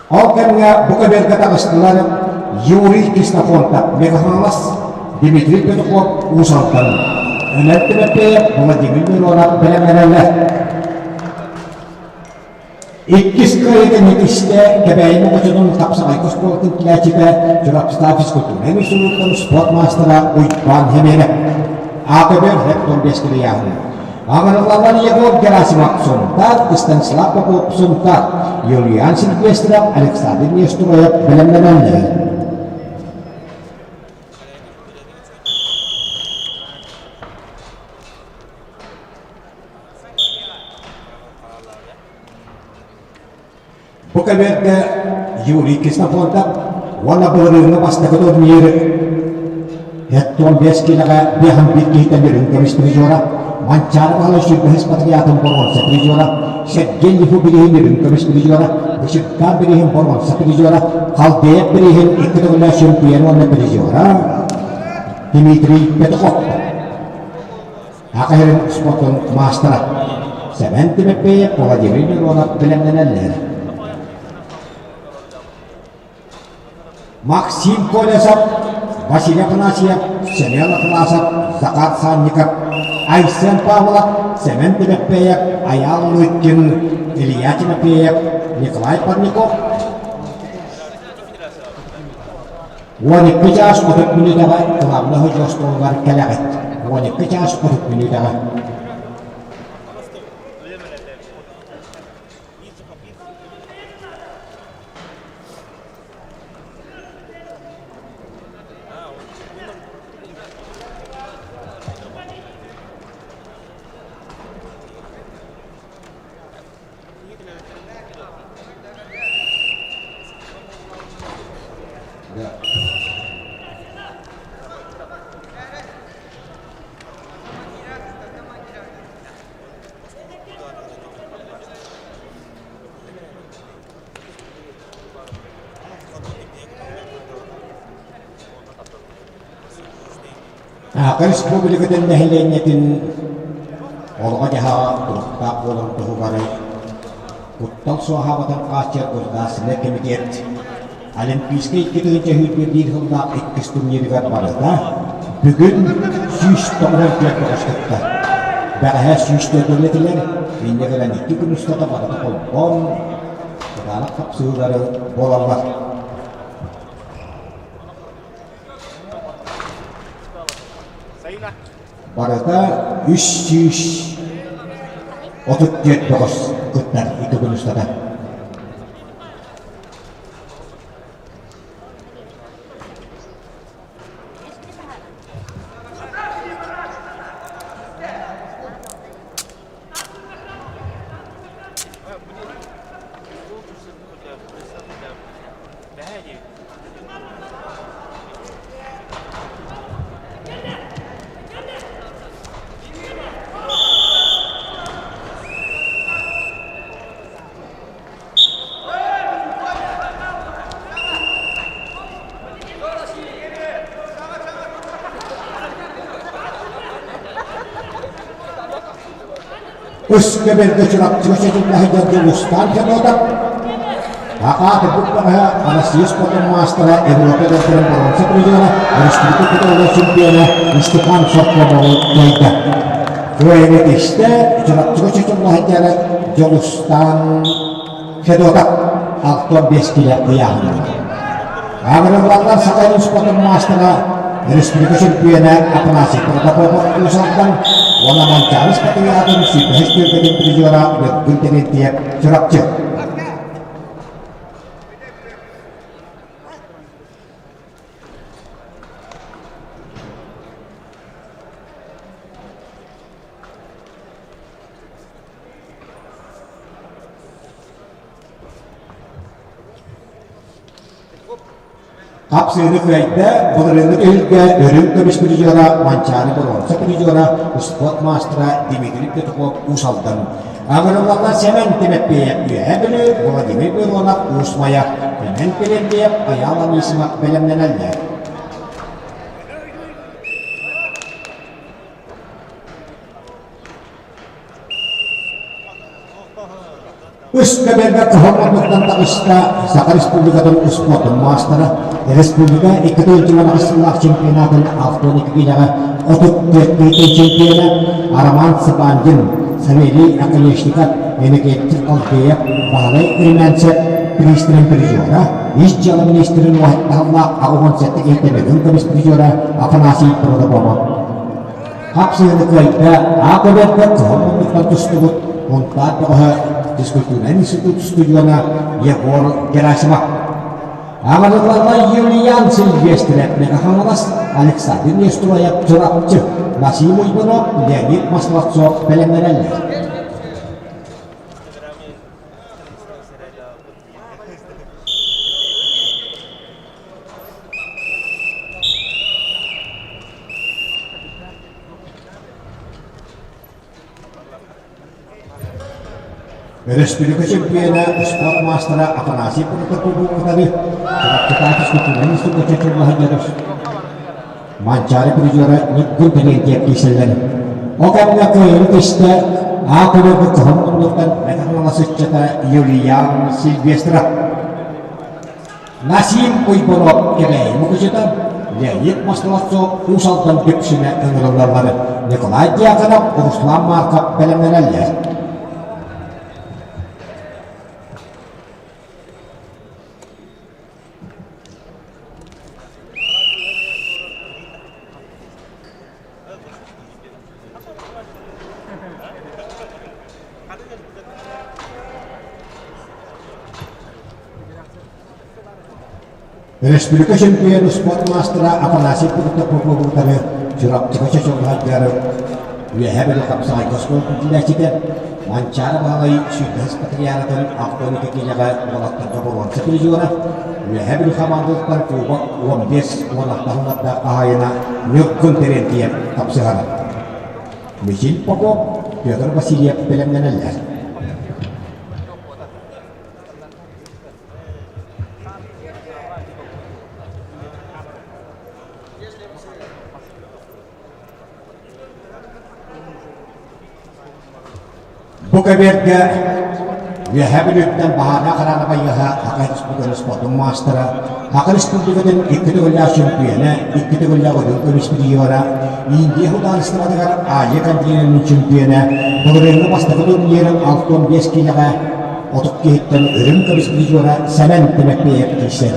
Ол кэмҥэ бу көбүөргэ таҕыстылар Юрий Ксенофонтов Мегафонос, Дмитрий Петухов Уус Алдан, Өнөр Тимофеев, Владимир Миронов бэлэмнэнэллэр. Иккис кыайыытын итистэ Кэбээйи оҕочотун хапсаҕайга оскуолатын килээччитэ Чурапчытаах физкультурнай институттан спорт маастара Уйбаан Хэмиэнэп. АКБ Хектон бэстибийааһын. Аҕырыллаллар Егор Герасимов Сунтаар, Станислав Попов Сунтаар, Юлиан Сильвестров, Александр Нестроев бэлэмнэнэллэр. Бу кэмэргэ Юрий Ксенофонтов уонна былырыыҥҥы бастакы турнир Эттон биэс киилэҕэ биэһин биир киһитэ Нөрүн көмүс призера, Манчаары Баһылай сүүрбэһис патриотын боруонса призера, Сергей Лифу бирииһин Нөрүн көмүс призера, Бычыккаан бирииһин боруонса призера, Халдеев бирииһин икки төгүллээх чемпион уонна призера Дмитрий Петухов. Саха сирин спортун маастара Сэмэн Тимофеев, Владимир Миронов бэлэмнэнэллэр. Максим Колесов, Василий Афанасьев, Семен Атласов, Захар Санников, Айсен Павлов, Сэмэн Тимофеев, Айаал Лыткин, Илья Тимофеев, Николай Парников 12 чаас 30 мүнүүтэҕэ кылаабына сылдьар остуолугар кэлэҕит. 12 чаас 30 мүнүүтэҕэ. Саха Республикатын нэһилиэнньэтин олоҕо-дьаһаҕа туруктаах буоларын туһугар куттал суоһаабатын хааччыйар Государственнай кэмитиэт Олимпийскай 2021 сыллаах иккис турнирыгар барыта бүгүн 194 көҕүс кытта. Бэҕэһээ 104 этилэр, инньэ гынан икки күн устата барыта холбоон кытаанах хапсыһыылары буолаллар. Барыта 334 бөҕөс кыттар икки күн устата. Өскө бэргэ Чурапчыга сэтиннэһэ Дьулустаан Федотов, Аҕаатырбыт бөҕөһө Россия спордун маастара, Европа эдэрдэрин боруонса призера, республика кытылыгар чемпиона Степан Соркомову кыайда. Кыайыыны истэ Чурапчыга чочумнаһыдьара Дьулустаан Федотов 65 килэ ыйааһыннара. Аграрлардар Саха спортун маастара, республика чемпиона Афанасий Протопопов Уус-Алдан уонна Манчаары спартакиадатын сүүрбэһис түөргэтин призера Ньургун Терентьев Чурапчы. Хапсыыны кыайда, былырыыҥҥы түһүлгэ үрүҥ көмүс призера Манчаары боруонса призера, успуорт маастара Дмитрий Петухов Уус Алдан. Аҕырыллаллар Сэмэн Тимэппиэйэп Үөһээ Бүлүү, Владимир Миронов Уус Майа, Сэмэн Терентьев, Айаал Анисимов бэлэмнэнэллэр. Үс көбүөргэ кыһыл муннуктан таҕыста Саха Республикатын успуордун маастара, республика 2018 сыллаах чемпионатын 62 киилэҕэ 34 киһитин чемпиона Роман Цыпандин, Савелий Оконешников, Иннокентий Алфеев, Баһылай Румянцев призтэрин призера, ис дьыала министрин уһаттаһаллаах 87 киһиттэн үрүҥ көмүс призера Афанасий Протопопов. Хапсыһыны кыайда, аат эбэрдэ кыһыл муннуктан тустубут Мунтаар бөҕөһө физкультурнай институт устудьуона Егор Герасимов. Аҕалылларга Юлиан Сильвестров Мэҥэ-Хаҥалас, Александр Нестроев Чурапчы, Василий Уйбанов, Леонид Масловцов бэлэмнэнэллэр. Өрөспүүбүлүкэ чөмпүйүөнэ, успуорт маастара Афанасий Протопопов кытары Чурапчытааҕы физкультурнай институкка чочурлаһан Манчаары призера Ньургун Терентьев киирсэллэр. Ол кэмҥэ кыайыыны түстэ А көрөргө кыһыл муннуктан Мэҥэ Хаҥалас ыччата Юлиан Сильвестров. Насим Уйбонов Кэбээйи мукучута, Леонид Масловцов Уус Алдан Дүпсүнэ ыҥырыллаллар, Николай Дьяконов, Руслан Марков бэлэмнэнэллэр. Өрөспүүбүлүкэ чөмпүйүөн успуорт маастара Афанасий Протопопов утары Чурапчыга чочуллаһаргар Үөһээ Бүлүү хапсаҕайга оскуола иитиллээччитэ Манчаары Баһылай сүүрбэһис патриаратын 62 киилэҕэ уолаттарга боруонса призера, Үөһээ Бүлүү хамаандатыттан кубок 15-16 сыллардаах хаһаайына Ньургун Терентьев хапсыһар. Михаил Попов, Петр Васильев бэлэмнэнэллэр. Бу кэбиэргэ Үөһээ Бүлүүттэн баһаардаах хараана байыаһа Саха Республикатын спордун маастара, Саха Республикатын икки төгүллээх чөмпүйүөнэ, икки төгүллээх үрүҥ көмүс призера, Индия судаарыстыбатыгар Азия континенын чөмпүйүөнэ, былырыыҥҥы бастакы турнирын 65 киилэҕэ 30 киһиттэн үрүҥ көмүс призера Сэмэн Тимофеев киирсэр.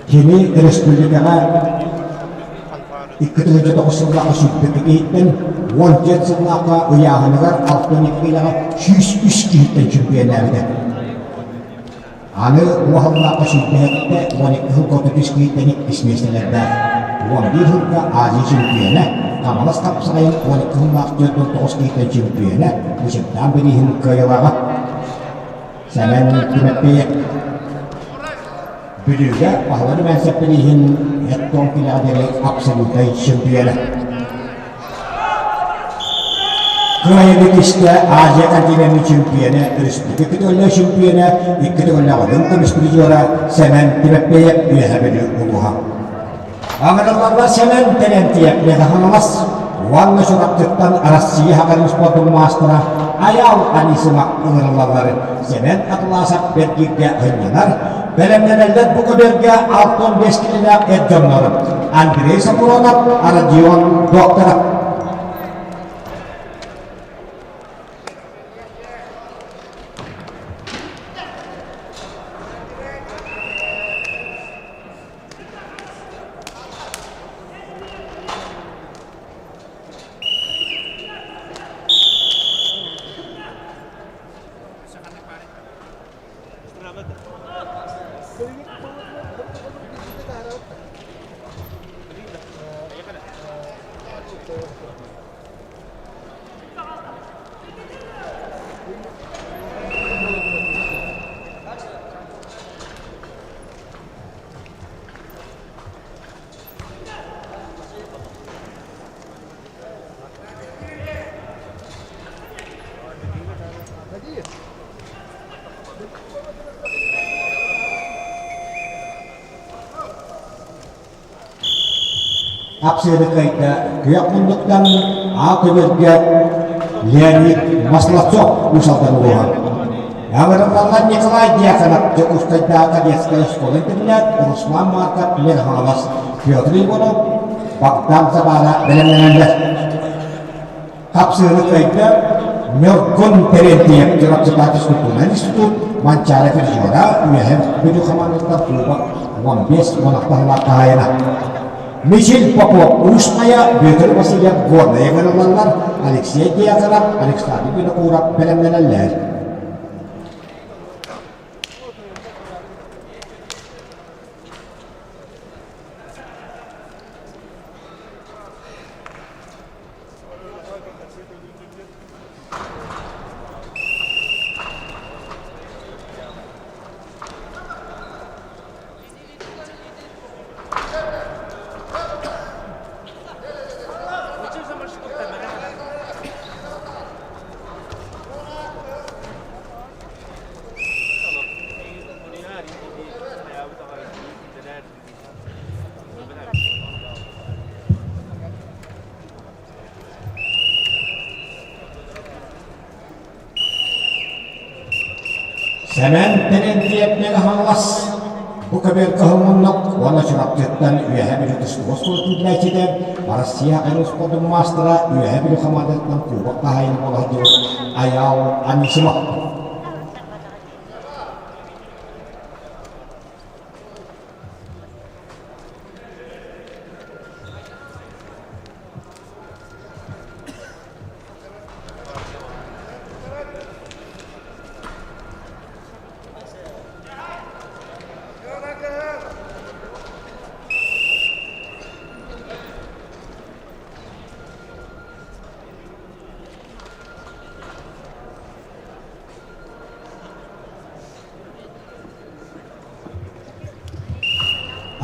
Кини өрөспүүбүлүкэҕэ 2009 сыллаахха сүүрбэккэ киһиттэн, 14 сыллаахха ыйааһыныгар 62 киилэҕэ 103 киһиттэн чөмпүйүөннээбитэ. Аны уоһаллаахха сүүрбэһэттэ 12 сылга 33 киһиттэн иккис миэстэлэрдээх. 11 сылга Азия чөмпүйүөнэ, Хаҥалас хапсаҕайын 12 сыллаах 49 киһиттэн чөмпүйүөнэ, Бычырдаан бирииһин кыайыылааҕа. Сэмэн Тимофеев Бүлүүгэ Баһылай Румянцев бирииһин эт-тоҥ килэҕэ диэри абсолютнай чөмпүйүөнэ. Кыайыыны кистэ Азия континенын чөмпүйүөнэ, өрөспүүбүлүкэ көтөллөө чөмпүйүөнэ, икки төгүллээх үрүҥ көмүс призера Сэмэн Тимофеев Үөһээ Бүлүү улууһа. Аҥырылларга Сэмэн Терентьев Мэҥэ-Хаҥалас уонна Чурапчыттан Россия Сахалин спордун маастара Айаал Анисимов ыҥырыллаллар. Сэмэн Атласов бэргииргэ ынньанар, бэлэмнэнэллэр бу көбүөргэ 65 килэлээх эр дьоннор Андрей Сапронов, Родион Докторов. Апсыаны кыайда күөх муннуктан А көбүөргэ Леонид Масловцов Уус Алдан улууһа. Ыҥырыллаллар Николай Дьяконов, Дьокуускайдааҕы кадетскай оскуола-интэринээт, Руслан Марков, Мэҥэ Хаҥалас, Петр Егоров, Богдан Забара бэлэмнэнэллэр. Хапсыһыны кыайда Ньургун Терентьев Чурапчытааҕы физкультурнай институт Манчаары призера Үөһээ Бүлүү хамаандатыттан кубок 15 уон сыллаах хаһаайына. Мичил Попов Уус-Майа, Бүөтүр Васильев Горнайга ыҥырыллаллар, Алексей Дьяконов, Александр Винокуров бэлэмнэнэллэр. Сэмэн Терентьев Хаҥалас бу көбүөр кыһыл муннук уонна Чурапчыттан Үөһээ Бүлүү тустууга оскуолатын иитиллээччитэ, Россия айыл спордун маастара, Үөһээ Бүлүү хамаандатыттан кубок хаһаайына буола сылдьыбыт Айаал Анисимов.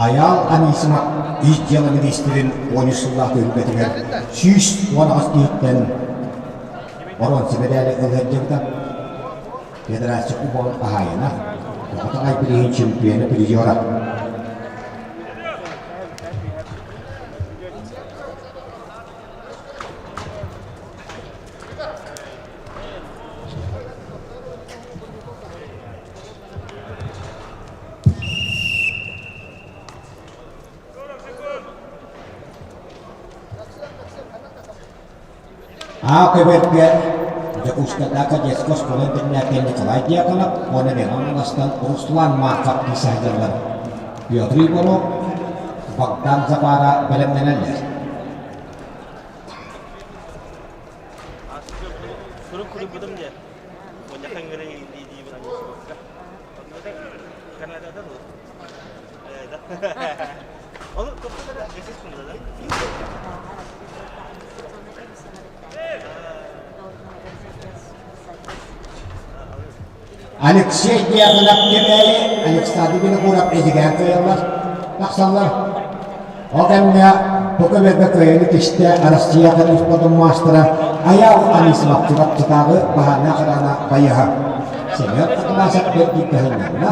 Айаал Анисимов ис дьыала миниистирин 13 сыллаах түһүлгэтигэр 118 киһиттэн боруонса мэдээли ыла сылдьыбыта. Федерация кубогын хаһаайына, Хотоҕой бирииһин чемпиона, призера. Аа көбөргө Дьокуускайдааҕы детскай оскуола интэринээтигэр Николай Дьяконов уонна Миронов Аластан Руслан Марков сылдьаллар. Петр Егоров, Богдан Запара бэлэмнэнэллэр. Сурук суруйбутум дии. Мунньахха ыҥырыы дии диибин анньысыбакка. Канадада дуо? Ол топтода бесис кунда да? Алексей Дьяконов Кэбээйи, Александр Винокуров Эдигээн кыайаллар, тахсаллар. Ол кэмҥэ бу көбөргө кыайыыны тистэ Россия спортун маастара Айаал Анисимов Чурапчытааҕы баһаарынай охрана байыһа Семен Атласов бэрт көһүннэҕинэ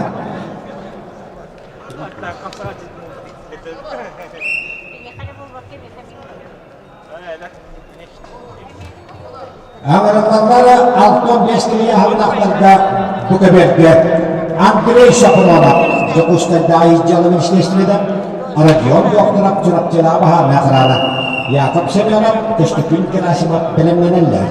Аҥарыллаллара 65 киһи аһыллахтарга бу көбүөргэ Андрей Шапронов Дьокуускайдааҕы дьыала министиэристибэтэ Родион Докторов Чурапчылаах баһаарынай охрана Яков Семенов Көстөкүүн Герасимов бэлэмнэнэллэр.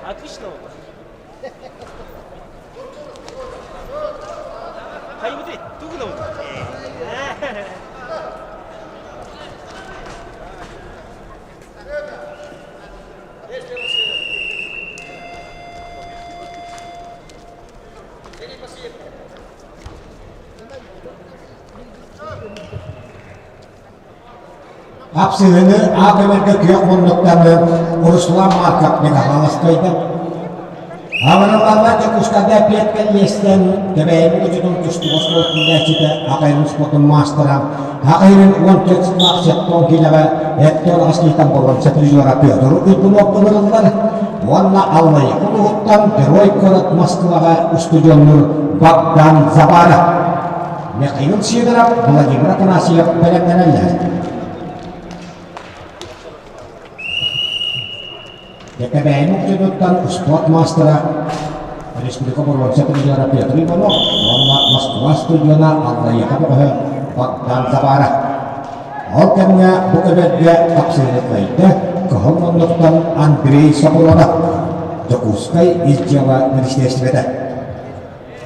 Отлично было. Хайбыты, тугунабыт. Хапсыһыыны аакымарга күөх муннуктаны Руслан Марков Михайловскайдан Абыраллаллар Дьокуускайга эпиэт кэллиэстэн Кэбээйи мукучутун тустууга оскуолатын Акайын спортун маастара Акайын 14 сыллаах сеттон киилэҕэ эттон аҕыс киһиттэн буолан призера Петр Уйгунов ылырыллар уонна Аллайыха улууһуттан Герой куорат Москваҕа устудьуоннуур Богдан Забаров. Михаил Сидоров, Владимир Афанасьев бэлэмнэнэллэр. Кэбээйи мукчутуттан успуорт маастара, республика боруонса призера Петр Иванов уонна Москва студена Аллайыаха бөҕөһө Богдан Забаров. Ол кэмҥэ бу көбөргө тапсыыны кыайда Кыһыл муннуктан Андрей Сопрунов, Дьокуускай ис дьыала министиэристибэтэ.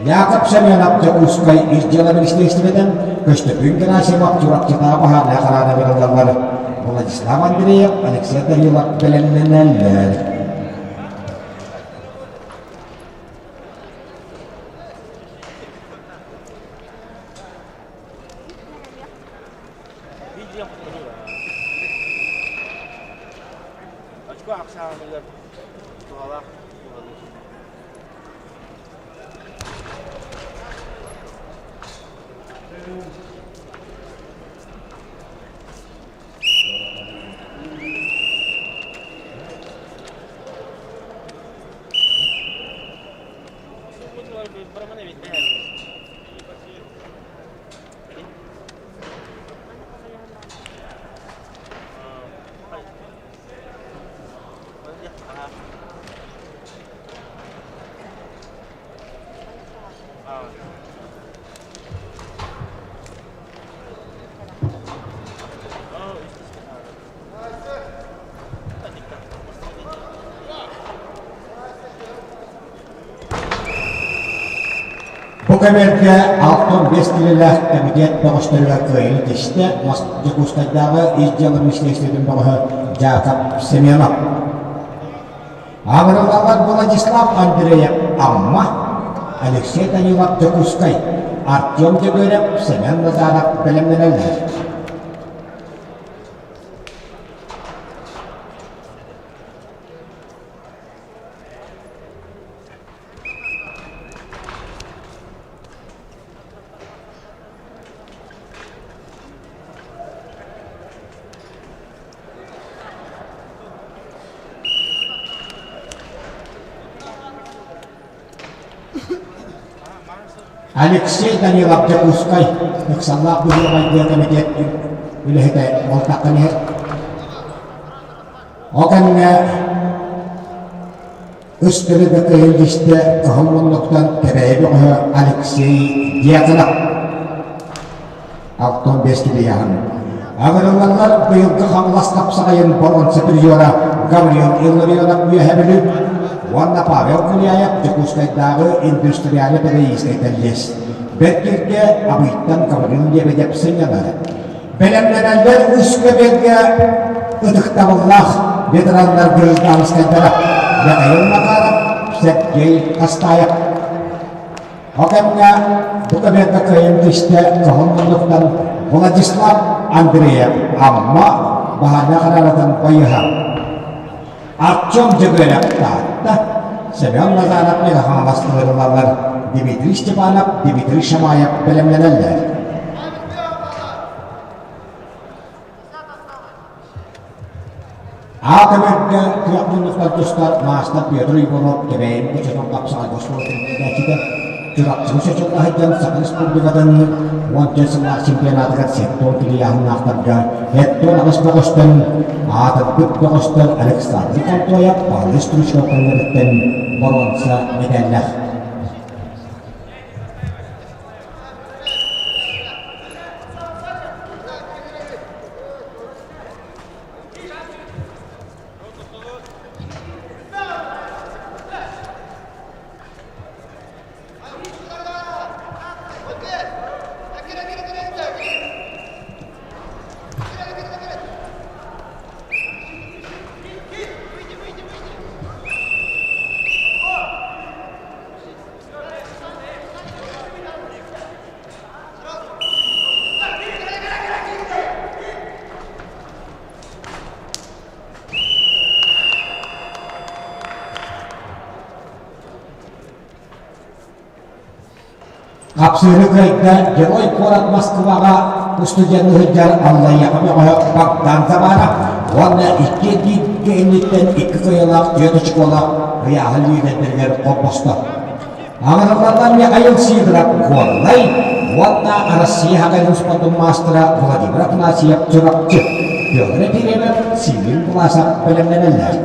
Яков Семенов Дьокуускай ис дьыала министиэристибэтин Көстөкүүн Герасимов Чурапчытааҕы баһаарынай хараана ыҥырыллаллар. Владислав Андреев, Алексей Данилов бэлэмнэнэллэр. Очко ахсааныгар туһалаах туһалыыр. Бу кэмэргэ 65 киилэлээх кэмитиэт бөҕөстөрүгэр кыайыы тистэ Дьокуускайдааҕы ис дьыала министиэристибэтин бөҕөһө Дьаакап Семенов. Аҕырылалар Владислав Андреев Амма, Алексей Данилов Дьокуускай, Артем Дьөгүөрэп, Семен Назаров бэлэмнэнэллэр. Алексей Данилов Дьокуускай ыксаллаах быһыы-майгы кэмитиэт үлэһитэ буолтаххын иһэр. Ол кэмҥэ Үс төрүт кыайын истэ Кыһыл муннуктан Кэбээйи бөҕөһө Алексей Дьяконов 65 килийаһын. Аҕырыллаллар быйылгы Хаҥалас хапсаҕайын боруонса призера Гаврил Илларионов Үөһэ Бүлүү уонна Павел Гуляев Дьокуускайдааҕы индустриально-педагогическай кэллиэс. Бэркиргэ Абыйтан Гаврил Лебедев сынньанар. Бэлэмнэнэллэр үс көбүөргэ ытыктабыллаах ветераннар гражданскайдара Михаил Макаров, Сергей Хастаев. Ол кэмҥэ бу көбүөргэ кыайан түстэ Кыһыл муннуктан Владислав Андреев Амма баһаарга хараратан байыһа. Артем Дьөгүөрэп Таатта, Семен Назаров Мэҥэ ылаллар, Дмитрий Степанов, Дмитрий Шамаев бэлэмнэнэллэр. Аа көмөргө күөх муннуктар тустар маастар Петр Егоров Кэбээйи Кучатон хапсаҕайга оскуола тэрийээччитэ Чурапчыга чочулла сылдьан Саха Республикатын 14 сыллаах чемпионатыгар сектор килийааһыннаахтарга 78 бөҕөстөн аатырбыт бөҕөстөр Александр Контоев, Павел Стручков көннөрүттэн боруонса мэтээллээх. Хапсыыры кыайда Герой куорат Москваҕа устудьуоннуу сылдьар Аллайыаха бөҕөһө Богдан Забаров уонна икки эргииргэ инниттэн икки кыайыылаах түөрт очколаах ыйааһын лиидэрдэригэр холбосто. Аҕыраллардан Михаил Сидоров Горнай уонна Россия Хагалин спордун маастара Владимир Афанасьев Чурапчы, Петр Ефимов, Симин Власов бэлэмнэнэллэр.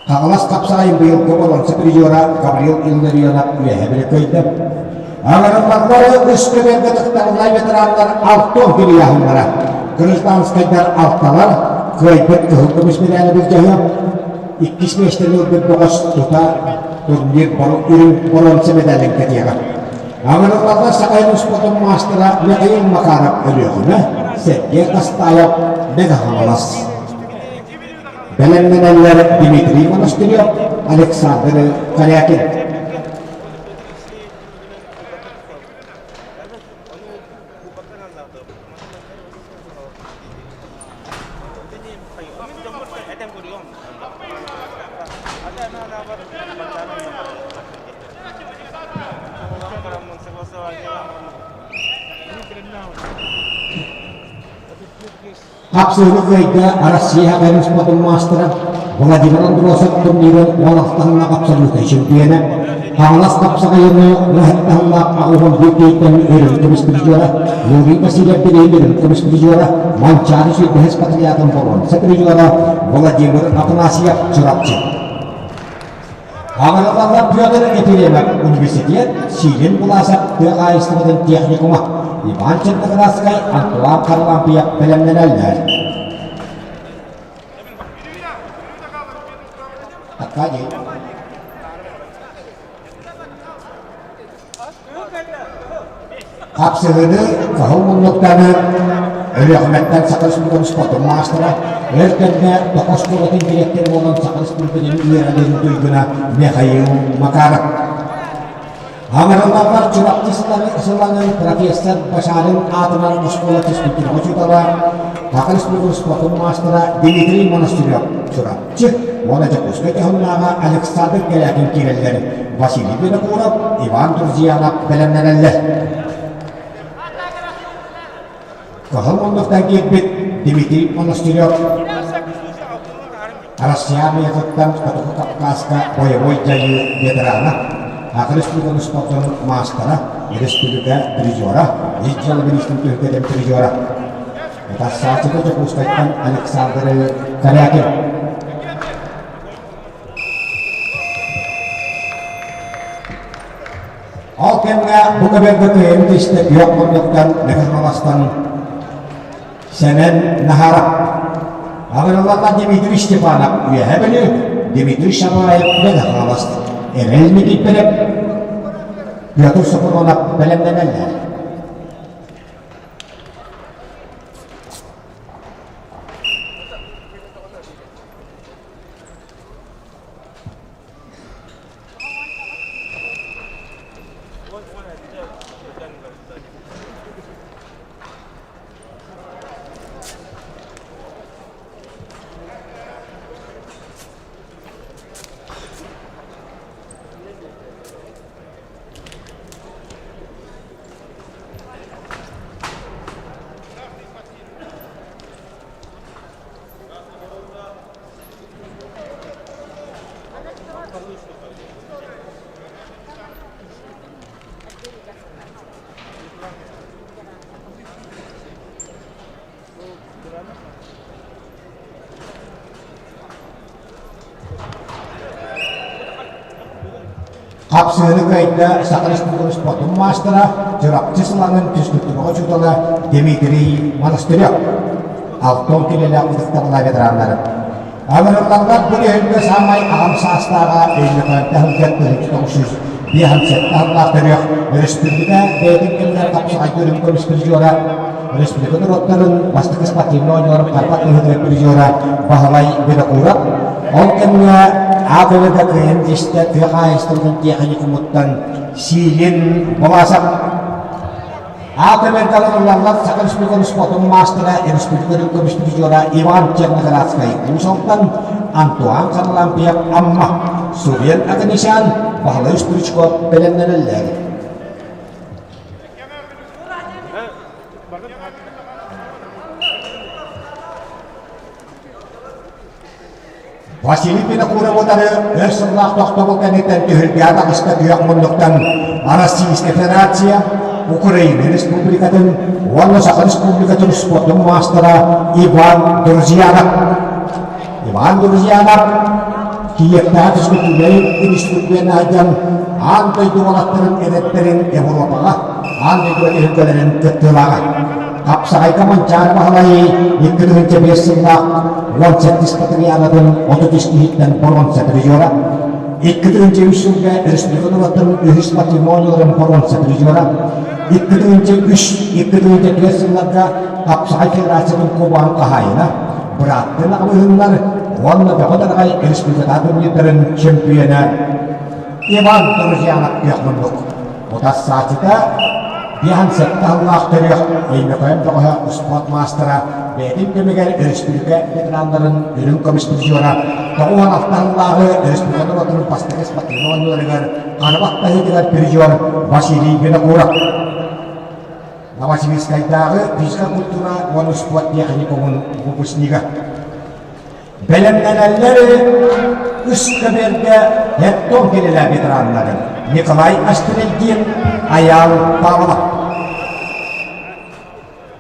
Хаҥалас хапсаҕайын быйылгы боруонса призера Гаврил Илларионов үөһэ бөлөкөйдө. Аҥарыллаллары үс көбүөргэ тахтарыллай ветераннар алтон кирийаһыннара. Гражданскайдар алталар, кыайбыт кыһыл көмүс медали былдьаһыа. Иккис миэстэни ылбыт бөҕөс тута турнир үрүҥ боруонса медалин кэтиэҕэ. Аҥарыллаллар Сахайын успуордун маастара Михаил Макаров Өлүөхүмэ, Сергей Хастаев Мэҥэ Хаҥалас. Бэлэмнэнэллэр Дмитрий Монастырев, Александр Корякин. Хапсыһыны кыайда Россия Хабаровскатын маастара Владимир Андросов турнирын 16 абсолютнай чемпиона, Хаҥалас хапсаҕайыны уһаттаһыллаах аҕыһын бүттүүттэн өрүн көмүс призера, Юрий Васильев билигин өрүн көмүс призера, Манчаары сүүрбэһис патриотын боруонса призера Владимир Афанасьев Чурапчы. Аҕыраллар Петр Ефремов университет Силин Власов тыа хаһаайыстыбатын техникума Иван Черноградскай, Антуан Харлампьев бэлэмнэнэллэр. Аркадий. Хапсыһыыны кыһыл муннуктаны Өлүөхүмэттэн Саха Республикатын спордун маастара, өр кэмҥэ Токо оскуолатын дириэктэрэ буолан Саха Республикатын үөрэҕин туйгуна Михаил Макаров. Аҥарылларбар Чурапчы сылланын профессор Башарин аатынан оскуола физкультура учуутала, Саха Республикатын спордун маастара Дмитрий Монастырев Чурапчы уонна Дьокуускай дьоһуннааҕа Александр Кэрякин киирэллэр, Василий Винокуров, Иван Друзьянов бэлэмнэнэллэр. Кыһыл муннуктан киирбит Дмитрий Монастырев Россия армиятыттан Хотугу Кавказка бойобуой дьайыы ветерана, Саха Республикатын спордун маастара, республика призера, ис дьыала министрин түһүлгэтин призера. Тахсааччыта Дьокуускайтан Александр Корякин. Ол кэмҥэ бу көбөргө кыайын түстэ күөх муннуктан Мэхэ Сэмэн Наһаров. Аҕырыллаллар Дмитрий Степанов Үөһэ Бүлүү, Дмитрий Шамаев Мэҥэ Хаҥалас, Эрэл Никифоров, Петр Сопронов бэлэмнэнэллэр. Хапсыһыны кыайда Саха Республикатын спордун маастара, Чурапчы сылаҥын физкультураҕа учуутала Дмитрий Монастырев. Алтон килэлээх ытыктабыллаах ветераннары. Аҥырыллаллар бу өһүлгэ саамай аҕам саастааҕа Өймөкөөнтө сылдьар 1905 сыллаах төрүөх өрөспүүбүлүкэ бэйэтин кэмигэр хапсаҕай көрүҥ көмүс призера, республика норуоттарын бастакы спортивнай оонньууларын Карпат быһыытыгар призера Баһылай Винокуров. Ол кэмҥэ А көбөргө кыайан тиистэ тыа хаһаайыстыбатын тиэхиньикумуттан Силин Власов А көбөргө ылыллаллар Саха Республикатын спордун маастара, республика көмүс призера Иван Черноградскай Уус Алдан, Антуан Харлампьев Амма, Сурен Аганесян, Баһылай Стручков бэлэмнэнэллэр. Василий Винокуров утары өр сыллаах тохтобул кэнниттэн түһүлгэҕэ таҕыста күөх муннуктан Российскай Федерация, Украина Республикатын уонна Саха Республикатын спордун маастара Иван Друзьянов. Иван Друзьянов Киевтээҕи физкультурнай институтун сылдьан аан дойду уолаттарын эдэттэрин Европаҕа аан дойдуга түһүлгэлэрин кыттыылааҕа. Хапсаҕайга Манчаары Баһылай 2005 сыллаах 18 Патрианатын 33 киһиттэн боруонса призера, 2003 сылга республика норуоттарын үһүс патримонияларын боруонса призера, 2003-2004 сылларга Хапсаҕай Федерациятын кубогын хаһаайына, бырааттыы аҕабыһыннар уонна Бөҕө Тараҕай республикатааҕы турнирдарын чөмпүйүөнэ Иван Друзьянов күөх муннук. Утарсааччыта биэһэн сэттэ сыллаах төрүөх Өймөкөөн бөҕөһө успуорт маастара бэйэтин кэмигэр өрөспүүбүлүкэ ветераннарын үрүҥ көмүс призера 96 сыллааҕы өрөспүүбүлүкэ норуотун бастакы спортивнай оонньууларыгар харабах таһыытыгар призер Василий Винокуров. Новосибирскайдааҕы физическай культура уонна спорт техникумун выпускнига. Бэлэмнэнэллэр үс көбүөргэ Хеттон кинилэр ветераннарын Николай Астрельдин, Айаал Павлов.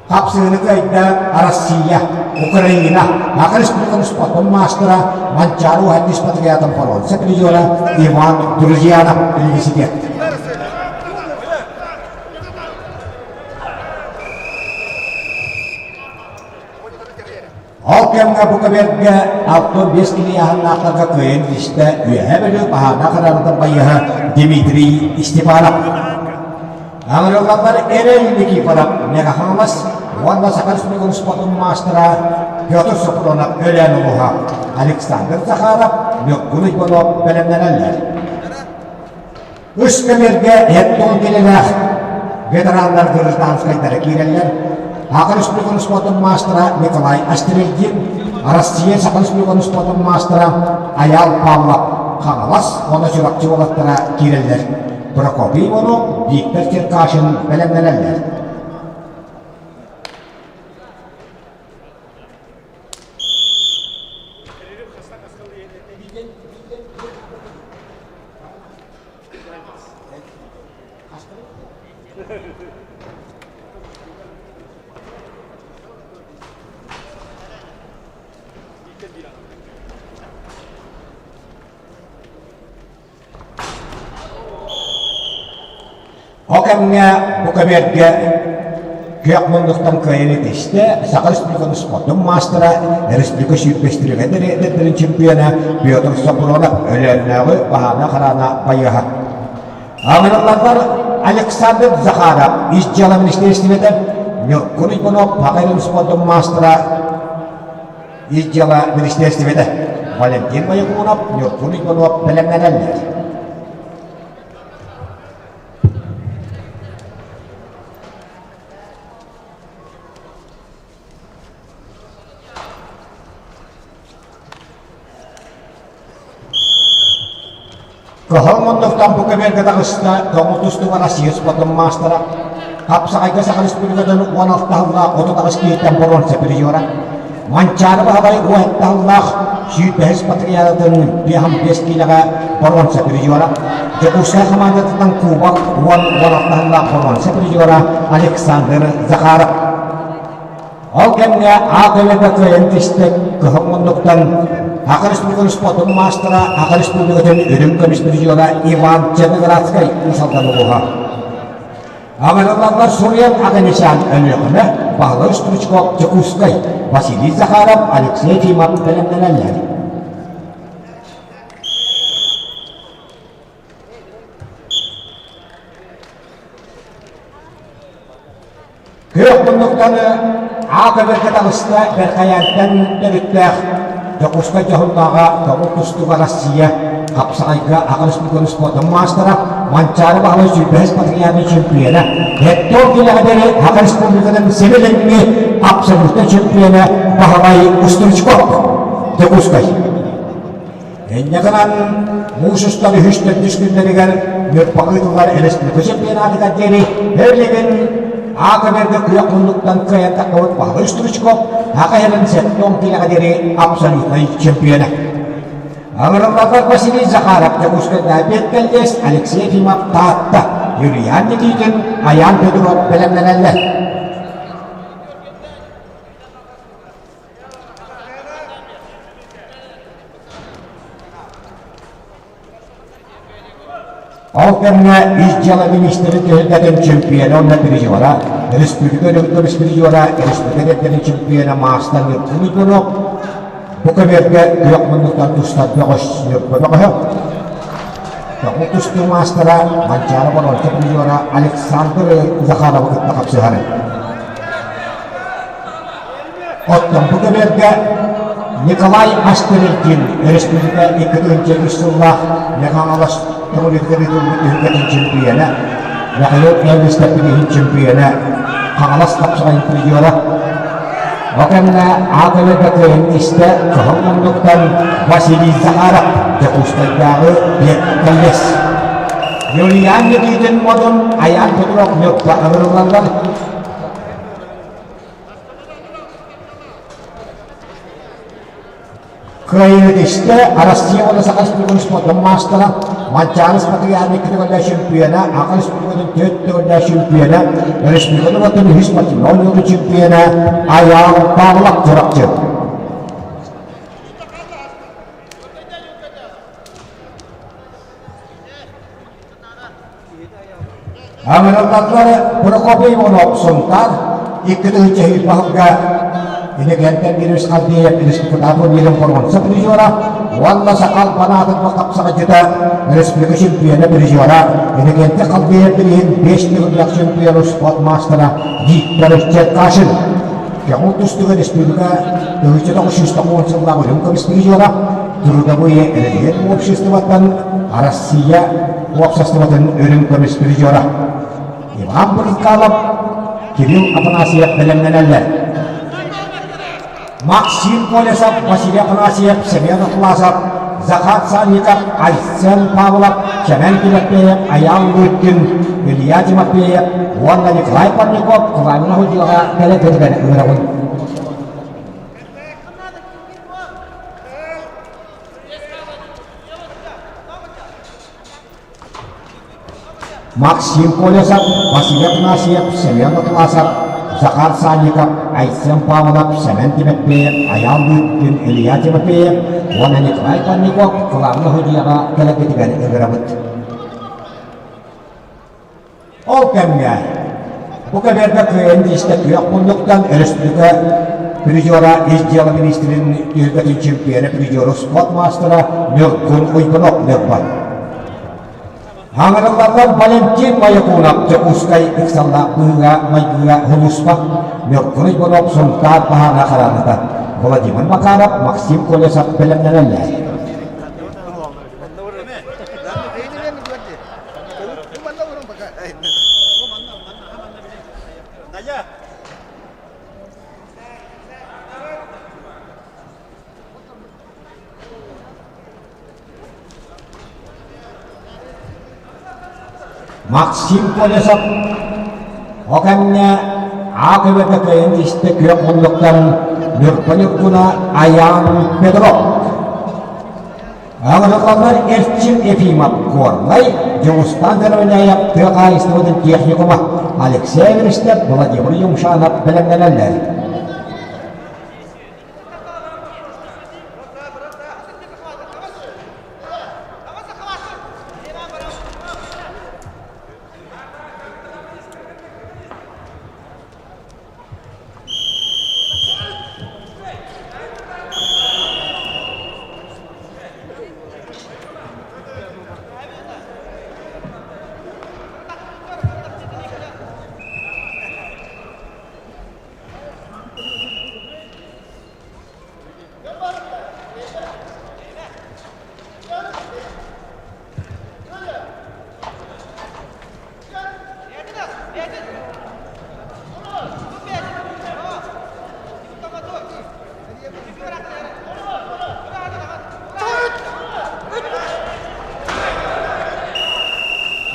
Хапсыыны кыайда Россия, Украина, Саха Республикатын спортун маастара Манчаары уһанньыс патриотын боруонса призера Иван Друзьянов университет. Ол кэмҥэ бу көбүөргэ 65 киһи аһыннаахтарга кыайан истэ Үөһээ Бүлүү баһаардаах хараанытын байыаһа Дмитрий Степанов. Аҥырыллаллар Эрэл Никифоров Мегахамас уонна Саха Республикатын спортун маастара Петр Сопронов Өлөөн улууһа Александр Захаров Ньургун Иванов бэлэмнэнэллэр. Үс кэмэргэ эт-тон килэлээх ветераннар гражданскайдара киирэллэр. Саха Республикатын спортун маастара Николай Астрельдин, Россия Саха Республикатын спортун маастара Айаал Павлов Хаҥалас уонна Чурапчы уолаттара киирэллэр. Прокопий Иванов, Виктор Черкашин бэлэмнэнэллэр. Ол кэмҥэ бу көбүөргэ күөх муннуктан кыайан итистэ Саха Республикатын спордун маастара, республика сүүрбэстэригэр эдэрдэрин чемпиона Петр Сопронов Өлөөннөөҕү баһаана хараана байыаһа. Аҥырыллаллар Александр Захаров ис дьыала министиэристибэтэ, Ньургун Иванов Саха спордун маастара ис дьыала министиэристибэтэ, Валентин Боякунов, Ньургун Иванов бэлэмнэнэллэр. Кыһыл муннуктан бу көбүөргэ таҕыста көҥүл тустууга Россия спордун маастара, хапсаҕайга Саха Республикатын 16 сыллаах 38 киһиттэн боруонса призера, Манчаары Баһылай 17 сыллаах 105 патриотын 55 киилэҕэ боруонса призера, Дьокуускай хамаандатыттан Кубок 10-16 сыллаах боруонса призера Александр Захаров. Ол кэмҥэ аат өлөбө кыайан түстэ кыһыл муннуктан Саха Республикатын спортун маастара, Саха Республикатын үрүҥ көмүс призера Иван Черноградскай Уус Алдан улууһа. Аҥырыллаллар суруйан Аганесян Өлүөхүмэ, Баһылай Стручков Дьокуускай, Василий Захаров, Алексей Ефимов бэлэмнэнэллэр. Күөх муннуктан аа көбөргө таҕыста Бэрхэйээнтэн төрүттээх Дьокуускай дьоһуннааҕа Тоҕус тустууга Россия хапсаҕайга Аҕа Республикатын спордун маастара Манчаары Баһылай сүүрбэһис патриарный чөмпүйүөнэ Гектор киилэҕэ диэри Саха Республикатын сибилиҥҥи абсолютнай чөмпүйүөнэ Баһылай Устричков Дьокуускай Инньэ гынан, муус устар үһүс төрдүс күннэригэр Ньурбаҕа ыытыллар республика чемпионатыгар диэри Берлигин А көбүөргэ күөх муннуктан кыайан таххыбыт Баһылай Стручков Саха сирин 70 киилэҕэ диэри абсолютнай чемпиона. Ыҥырыллаллар Василий Захаров, Дьокуускайдааҕы педколледж, Алексей Ефимов, Таатта, Юлиан Никитин, Айаан Петров бэлэмнэнэллэр. Ол кэмҥэ ис дьыала миниистирин түһүлгэтин чемпиона уонна призера, республика өрөбүл призера, республика эрдэрин чемпиона маастар Ньургун Уйгунов бу көбүөргэ күөх муннуктан тустар бөҕөс Ньурба бөҕөһө, Тоҕу тустуу маастара Манчаары боруонса призера Александр Захаровы кытта хапсыһар. Оттон бу көбүөргэ Николай Астерилкин өрөспүүбүлүкэ 2003 сыллаах Мэҥэ-Хаҥалас Төҥүлүтүгэр ыытыллыбыт түһүлгэтин чемпиона, Михаил Эвристов иһин чемпиона, Хаҥалас хапсаҕайын призера. Бу кэмҥэ А көбүөргэ кыайан истэ кыһыл муннуктан Василий Захаров Дьокуускайдааҕы педколледж. Юлиан Никитин Модун Айаан Петров Ньурба ыҥырыллаллар. Кыайыытистэ Россия уонна Саха Республикатын спордун маастара, Манчаары спартакиадын икки төгүллээх чемпиона, Аха Республикатын төрт төгүллээх чемпиона, республикатын уонна үһүс спортивнай оонньуутун чемпиона Айаал Павлов Чурапчы. Ыҥырыллаллар Прокопий Иванов Сунтаар 2000 баһылыга Иннокентий Андреевич Халдеев республикатааҕы турнирын боруонса призера уонна Сахал Банаатын хапсаҕайдьыта республика чемпиона призера Иннокентий Халдеев билигин 5 төгүллээх чемпион спорт маастара Виктор Черкашин Көҥүл тустууга республика 1990 сыллаах үрүҥ көмүс призера Трудовые эрэгийиэн обществоттан Россия уопсастыбатын үрүҥ көмүс призера Иван Брызгалов, Кирилл Афанасьев бэлэмнэнэллэр. Максим Колесов, Василий Афанасьев, Семен Атласов, Захар Санников, Айсен Павлов, Чэмэн Тимофеев, Айаал Лыткин, Илья Тимофеев уонна Николай Парников Кылаанына Худьуоҕа кэлэ кэлэн ыҥырабын. Максим Колесов, Василий Афанасьев, Семен Атласов, Захар Санников, Айсен Павлов, Сэмэн Тимофеев, Айаал Лыткин, Илья Тимофеев уонна Николай Парников кылаабына судьуйаҕа кэлэргитигэр ыҥырабыт. Ол кэмҥэ бу кэбэргэ кыайан истэ күөх муннуктан өрөспүүбүлүкэ призера ис дьыала министрин түһүлгэтин чемпиона призеру спорт маастара Ньургун Уйгунов ньурбат. Хаҥырыллаллар Валентин Моякунов Дьокуускай ыксаллаах быһыыга-майгыга Хулуспа Ньургун Уйгунов Сунтаар баһаара хараҥата Владимир Макаров Максим Колесов бэлэмнэнэллэр. Максим Колесов ол кэмҥэ Аа көбөтө кыайан истэ күөх муннуктан Ньурба Ньургуна Айаан Петров Аҕырҕалар Эрчим Ефимов Горнай, Дьулустаан Заровняев тыа хаһаайыстыбатын техникума, Алексей Эверстов, Владимир Юмшанов бэлэмнэнэллэр.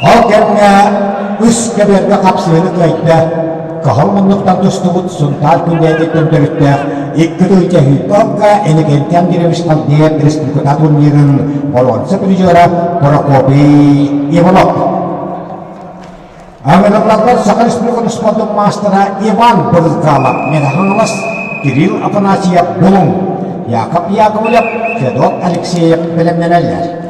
Ол кэмҥэ үс кэбиэргэ хапсыһыыны кыайда. Кыһыл муннуктан тустубут Сунтаар күндээтиттэн төрүттээх 2 тыһыынча Иннокентий Андреевич Халдеев республика турнирын боруонса призера Прокопий Иванов. Ыҥырыллаллар Саха Республикатын спордун маастара Иван Брызгалов, Мэҥэ Кирилл Афанасьев Булуҥ, Яков Яковлев, Федот Алексеев бэлэмнэнэллэр.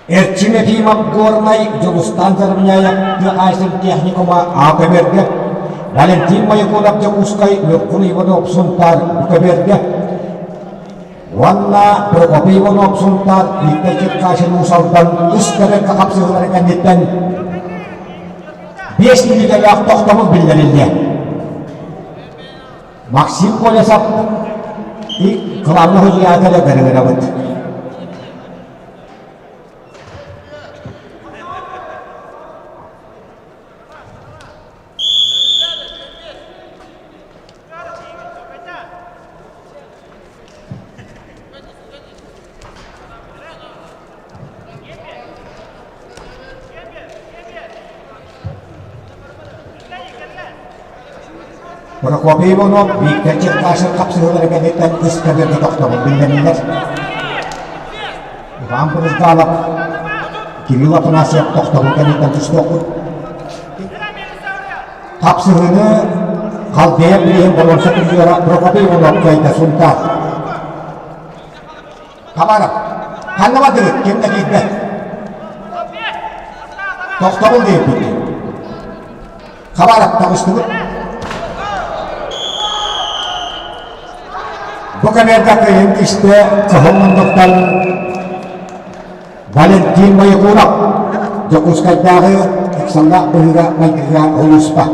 Эрчим Ефимов Горнай Дьулустаан Заровняев тыа хаһаайыстыбатын техникума А көбүөргэ, Валентин Моякунов Дьокуускай Ньургун Иванов Сунтаар Бу көбүөргэ уонна Прокопий Иванов Сунтаар Виктор Черкашин Уус Алдан үс көбүөргэ хапсыһыылары кэнниттэн 5 мүнүүтэлээх тохтобул биллэриллиэ. Максим Колесов и главный судья көрүҥүрабыт. Прокопий Иванов Виктор Черкашин хапсыһыылара кэнниттэн үс көбүөргэ тохтобул биллэриллэр. Иван Брызгалов, Кирилл Афанасьев тохтобул кэнниттэн тустуохпут. Хапсыһыыны Халдея билиһин боруонса призера Прокопий Иванов кыайда Сунтаар. Хабаров, ханна бардыгыт? Ким да киирбэт. Тохтобул диэбиппит. Хабаров таҕыстыбыт. Бу кэмэргэ кыайын кистэ кыһыл муннуктан Валентин Моякуров Дьокуускайдааҕы ыксаллаах быһыыга майгыга улууспа.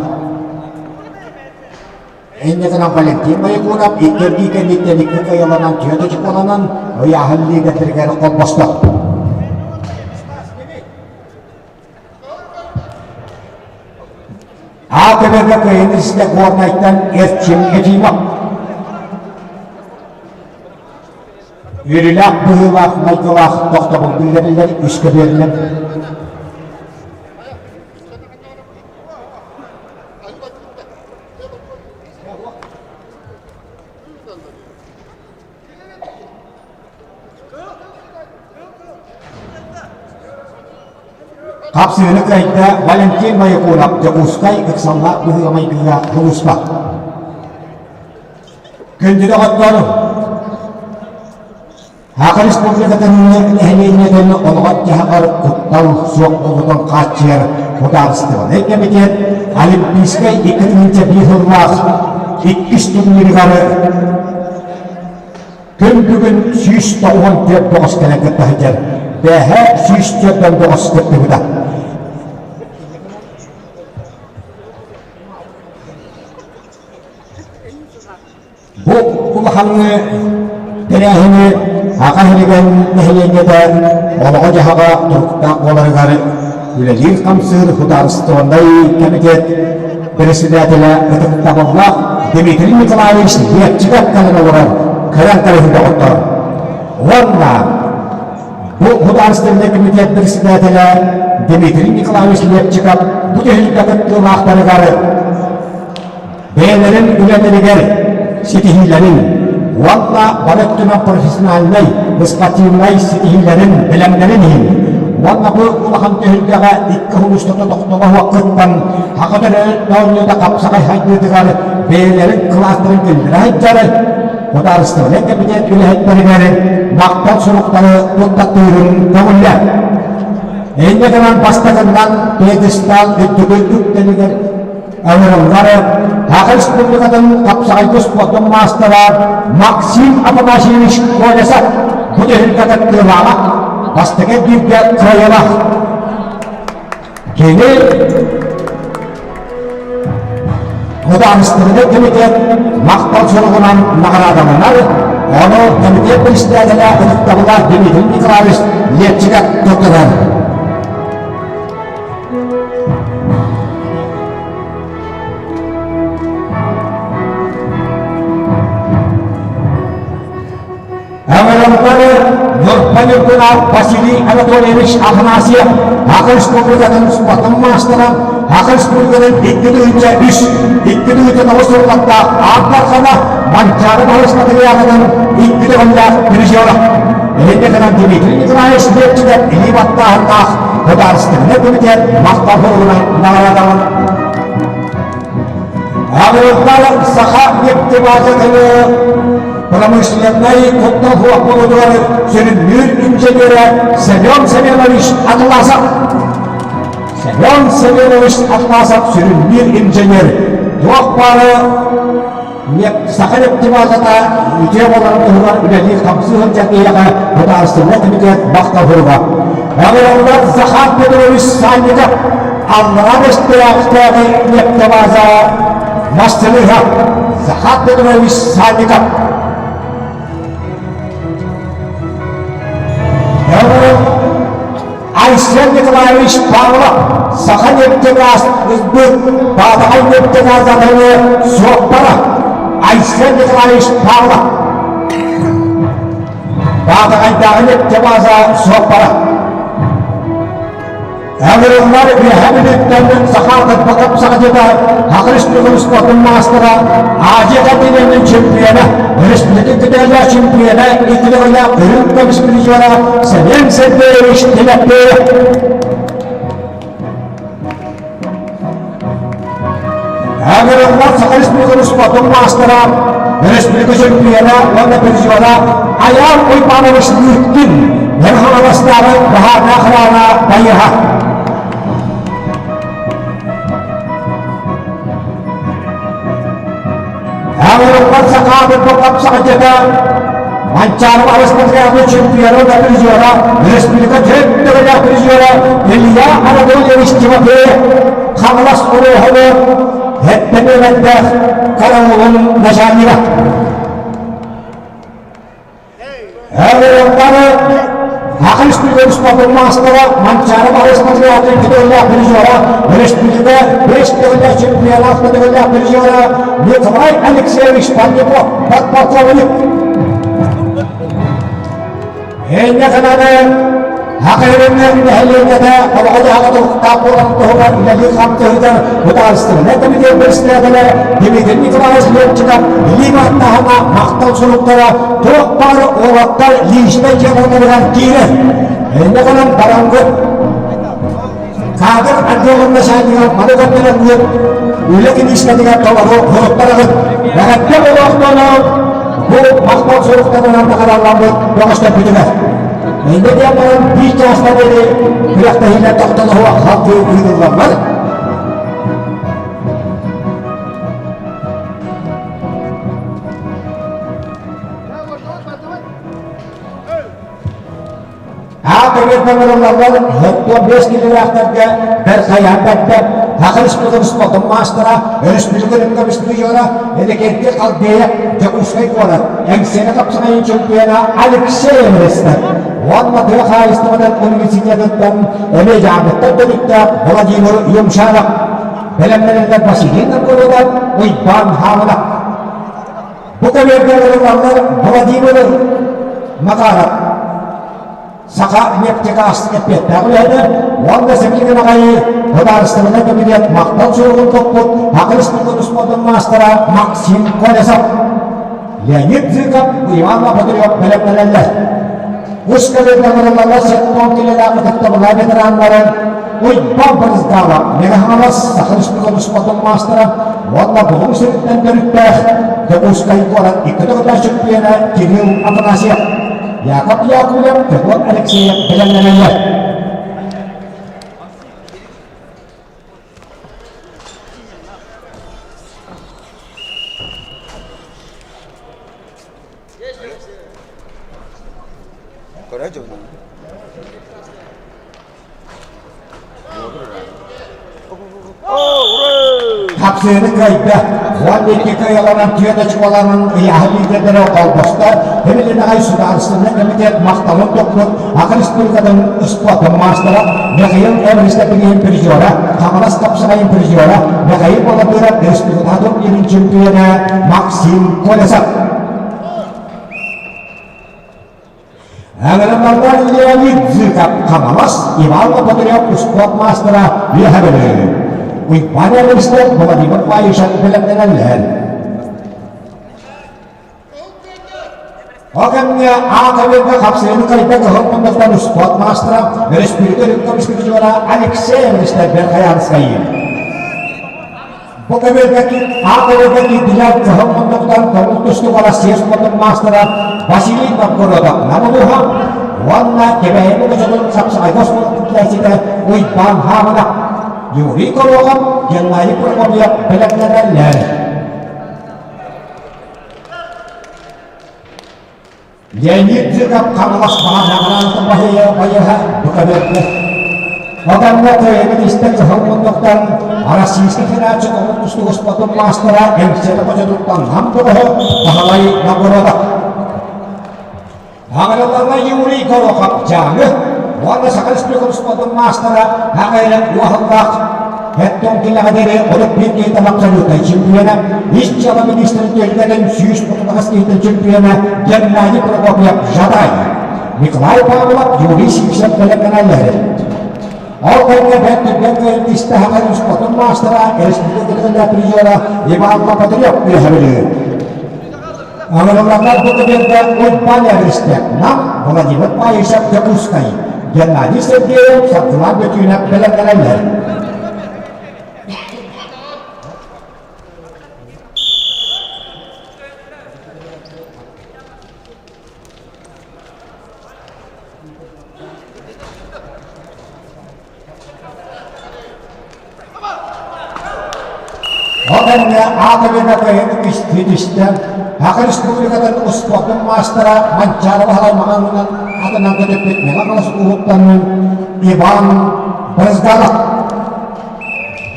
Инньэ гынан Валентин Моякуров икки эргии кэнниттэн икки кыайыланан түөрт очуколанан ыйааһын лиигэтигэр холбосто. А көбөргө кыайын истэ Горнайтан Эрчим Ефимов. Үөрүүлээх быһыылаах майгылаах тохтобул биллэриллэр үс көбүөрүнэн. Хапсыһыны кыайда Валентин Моякунов Дьокуускай ыксаллаах быһыыга-майгыга сулууспа. Күндү доҕоттор, Саха Республикатын нэһилиэнньэтин олоҕор-дьаһаҕар куттал суох буолуутун хааччыйар судаарыстыбаннай кэмитиэт Олимпийскай 2001 сыллаах иккис турнирыгар Күн бүгүн 194 бөҕөс кэлэн кытта сылдьар. Бээһэ 104 бөҕөс кыттыбыта. Бу улахан тэрээһини Аҕа иһигэр нэһилиэнньэтэ олоҕо-дьаһаҕа туруктаах буоларыгар үлэлиир-хамсыыр судаарыстыбаннай кэмитиэт председателэ ытыктабыллаах Дмитрий Николаевич Лепчиков кэлэн олорон көрөн кэбиһин доҕоттор. Уонна бу судаарыстыбаннай кэмитиэт председателэ Дмитрий Николаевич Лепчиков бу түһүлгэ кыттыылаахтарыгар бэйэлэрин үлэлэригэр ситиһиилэрин уонна бары өттүнэн профессиональнай, спортивнай ситиһиилэрин, бэлэмнэрин иһин уонна бу улахан түһүлгэҕэ икки сыл устата тохтоло суох кыттан Саха төрөөбүт оонньуута хапсаҕай сайдыытыгар бэйэлэрин кылаастарын киллэрэ сылдьар судаарыстыбаннай кэмитиэт үлэһиттэригэр махтал суруктары туттартыырын көҥүллээх. Инньэ гынан бастакыннан пьедестал үрдүкү үктэлигэр Ыҥырыллар. Саха Республикатын хапсаҕайга спордун маастара Максим Афанасьевич Колесов бу түһүлгэ кыттыылааҕа, бастакы бииргэ кыайыылаах. Кини Судаарыстыбаннай кэмитиэт махтал суругунан наҕараадаланар, ону кэмитиэт председателэ ытыктабыллаах Дмитрий Николаевич Лепчиков туттарар. Ыҥырыллары Ньурба Ньургуна Василий Анатольевич Афанасьев Саха Республикатын спортун маастара, Саха Республикатын 2003, 2009 сыллардаах Аан Дархана Манчаары Баһылыс матырыйаалынан икки төгүллээх призера. Инньэ гынан Дмитрий Николаевич Лепчиков илии баттааһыннаах Судаарыстыбаннай комитет махтал суругунан наҕараадаланар. Аҕыйахтар саха нефтебазатыны промышленнай куттал суох буолуутугар сүрүннүүр инженерэ Семен Семенович Атласов. Семен Семенович Атласов сүрүннүүр инженер туох баары саха нефтебазата үтүө буоларын туһугар үлэлии-хамсыы сылдьар киһиэхэ судаарыстыбаннай комитет махтал суруга. Аҕыйахтар Захар Петрович Санников Аллараа Бэстээхтээҕи нефтебаза мастарыһа Захар Петрович Санников. Айсен Николаевич Павлов Саха нефтегаз ылбыт Баатаҕай нефтегаз атыны суоппара Айсен Николаевич Павлов Баатаҕайдааҕы нефтебаза суоппара Ыҥырыллар Үөһээ Бүлүүттэн саха алтыппакап саҕатыта Саха Республикатын спордун маастара, Азия континенын чемпиона, республика кытыылаах чемпиона, икки төгүллээх үрүҥ көмүс призера Семен Сергеевич Тимофеев. Ыҥырыллар Саха Республикатын спордун маастара, республика чемпиона уонна призера Айаал Уйбанович Лыткин, Мэҥэ Хаҥаластааҕы баһаардаах хараана байыһа. Ыҥырыллар Сахаабыт бу хапсаҕайдьата Манчаары Араспатыгааҕы чемпиона да призера, республика төрт призера Илья Анатольевич Тимофеев Хаҥалас улууһугар эттэмиэлэрдээх караулун начальнига. Ыҥырыллары Саха Республикатын спордун маастара Манчаары Араспатыгааҕы төгүллээх призера, республика бэс төгүллээх чемпиона төгүллээх призера Николай Алексеевич Панников, подполковник. Инньэ гынан Хахайрыннар нэһилиэнньэтэ олоҕо-дьаһаҕа туруктаах буоларын туһугар үлэлии-хамсыы сылдьар судаарыстыбаннай комитет председателэ Дмитрий Николаевич Лепчиков илии баттааһына махтал суруктара туох баар уолаттар личнэй дьыалаларыгар киирэр. Инньэ гынан бараҥҥыт кадр отделын начальнига маны көрдөрөҥҥүт үлэ киниискэтигэр толору суруктараҕыт. Эҕэрдэ буолуохтуону бу махтал суруктарынан наҕаралламмыт бөҕөстөрбүтүгэр. Инньэ диэн баран биир чааска диэри күрэхтэһиилэр тохтолоһуох салгыы ыытыллаллар. Аат ыҥырыллаллар 75 килэлээхтэргэ бэрт хайаан бэрдэ Саха Республикатын спордун маастара, өрөспүүбүлүкэ көмүс призера Иннокентий Халдеев, Дьокуускай куорат, Эҥсиэли хапсаҕайын чемпиона Алексей Эверестов уонна тыа хаһаайыстыбатын университетыттан эмиэ дьааҥыттан төрүттээх Владимир Юмшанов, бэлэмнэнэллэр Василий Новгородов, Уйбаан Хаамынов. Бу кэмэргэ ылыллаллар Владимир Макаров, Саха нефтегаз эппиэттээх үлэһитэ уонна сэмэлигин аҕай судаарыстыбаннай кэмитиэт махтал суругун туппут Саха Республикатын спордун маастара Максим Колесов, Леонид Зыков, Иван Лопатырев бэлэмнэнэллэр. Үс кэлин ыҥырыллаллар 70 килэлээх ытыктабыллаах ветераннарын Уйбаан Барыздаалап, Мэҥэ Хаҥалас, Саха Республикатын спордун маастара уонна Булуҥ сириттэн төрүттээх Дьокуускай куорат икки төгүллээх чемпиона Кирилл Афанасьев, Яков Яковлев, Петр Алексеев бэлэмнэнэллэр. Көрө дьонун. Хапсыыны кыайда. 12 кыайаланан түөрт очколанан ыйааһы лидердэрэ холбостор. Эмилинаҕай судаарыстыбаннай комитет махталын топпут Аха Республикатын спордун маастара Михаил Эвристопилин призера, Хаҥалас хапсаҕайын призера Михаил Балабыров республикатааҕы турнирын чемпиона Максим Колесов. Ыҥырыллаллар Леонид Зыков Хаҥалас, Иван Лопатырев успуорт маастара Үөһэ Бүлүү. Уйбаан Эверстов Владимир Паишев бэлэмнэнэллэр. Ол кэмҥэ аатабыырга хапсыһыыны кыайда кыһыл муннуктан успуорт маастара, өрөспүүбүлүкэ үрүҥ көмүс призера Алексей Эверстов Верхоянскай. Бу көбүөргэ аатырыыга киирдилэр кыһыл муннуктан көҥүл тустуук Россия спордун маастара Василий Новгородов Нам улууһа уонна Кэбээйи Мукучутун Сапсаҕайга оскуолатын килээччитэ Уйбаан Хаамынап, Юрий Горохов, Геннадий Прокопьев бэлэмнэнэллэр. Леонид Зыков Хаҥалас Баҕанаҕараантан байыһа бу көбүөргэ. Отонно кыайыгын истэн кыһыл муннуктан Российскай Федерация омук тустуук спортун маастара Эҥсиэли хочотуттан Нам бөҕөһө Баһылай Новгородов. Аҥырылларга Юрий Горохов Дьааҥы уонна Саха Республикатын спордун маастара Аҕайран Уоһаллаах Эттон килэҕэ диэри олох биир киһитэ абсолютнай чемпиона, ис дьыала министрин түөлбэтин 138 киһитин чемпиона Геннадий Прокопьев Жатай, Николай Павлов, Юрий Сивцев бэлэмнэнэллэр. Ол кэмҥэ бэрт түргэн кыайын тистэ Саха спортун маастара, республика призера Иван Лопатырев үөһэ Аҥырылланнар бу көбүөргэ Уйбаан Эристэ, Нам, Владимир Паишев, Дьокуускай, Геннадий Сергеев, Саргылаан Бөтүүнэп бэлэмнэнэллэр. Ол кэмҥэ аатырыыга кыайан үстүү түстэ. Саха Республикатын успуордун маастара Манчаары Баһылай маҕаһыынан атынан көтүппүт Мэҥэ Хаҥалас улууһуттан Иван Брызгалов.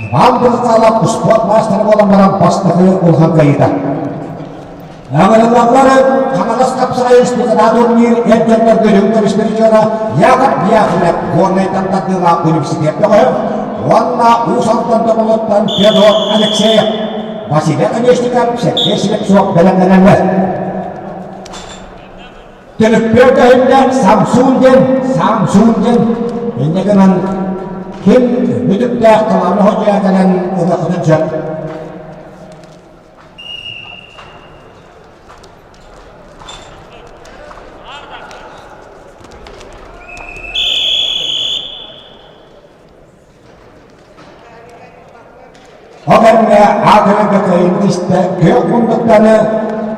Иван Брызгалов успуорт маастара буолан баран бастакы улахан кыайыыта. Ыҥырыллаллар Хаҥалас хапсаҕай республикатааҕы турнир эр дьоннорго үрүҥ көмүс призера Яков Яковлев Горнайтан тардыылаах университет бөҕөһө уонна Уус Алдан Томолоттон Федор Алексеев, Василий Оконешников, Сергей Слепцов бэлэмнэнэллэр. Түмүкпүөр көһүннэ Самсун диэн, Самсун диэн инньэ гынан ким мүтүктээх талааны ходьуйа кэлэн ылыаххытын сөп. Ол кэмҥэ аатырарга кыайбыт истэ күөх муннуктаны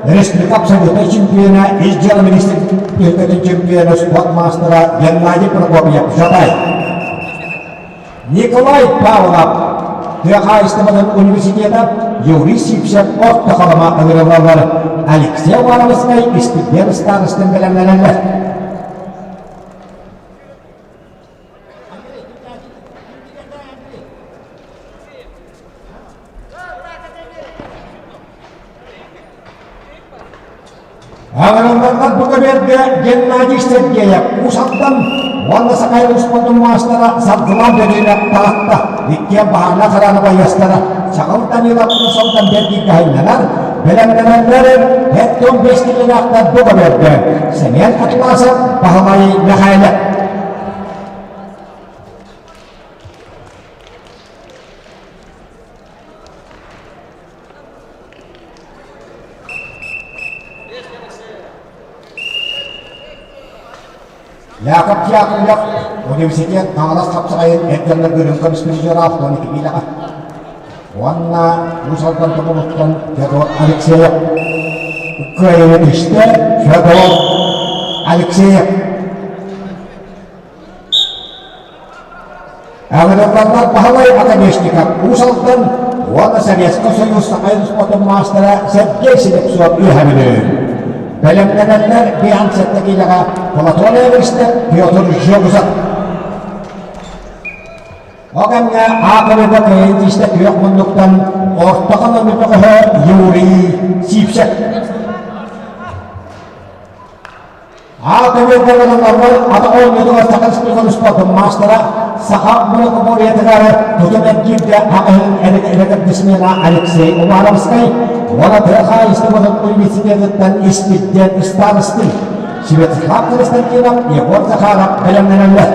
республика абсолютнай чемпиона, ис дьыала министрин чемпиона, спорт маастара Геннадий Прокопьев Жатай. Николай Павлов тыа хаһаайыстыбатын университета Юрий Сивцев орто халыма ыҥырыллаллар Алексей Уваровскай истипиэн ыстаарыстын бэлэмнэнэллэр. Аҕырылларга бу көбүөргэ Геннадий Сергеев Уус Алдан уонна Сахай успуордун маастара Саргылаан Бөдүөнэп таҕыста. Иккиэн баһаарына хараана байыастара Чаҕыл Данилов Уус Алдан бэрдииргэ айаннанар, бэлэмнэнэллэр 45 килэлээхтэр бу көбүөргэ Семен Атласов, Баһылай Мэхээлэп. Яков Яковлев университет Хаҥалас хапсаҕайын эр дьоннорго үрүҥ көмүс призера 62 киилэҕэ уонна Уус Алдан Тумулуттан Федор Алексеев кыайыыны түстэ Федор Алексеев Аҕырыллаллар Баһылай Оконешников Уус Алдан уонна Советскай Союз Сахайын спортун маастара Сергей Слепцов үөһэ Бүлүү. Бэлэмнэнэллэр 57 киилэҕэ Платон Эверстер, Петр Жогузов. Ол кэмҥэ аакырыга кыайын тиистэ күөх муннуктан орто халыҥ бөҕөһө Юрий Сивцев. Аакырыга атах оонньуутугар Саха Республикатын спордун маастара Саха многоборьетыгар тутум эргииргэ аҕыһын эрэкэрдисмена Алексей Уваровскай уонна тыа хаһаайыстыбатын университетыттан испирдиэн ыстаарыстыы Святослав Константинов, Егор Захаров бэлэмнэнэллэр.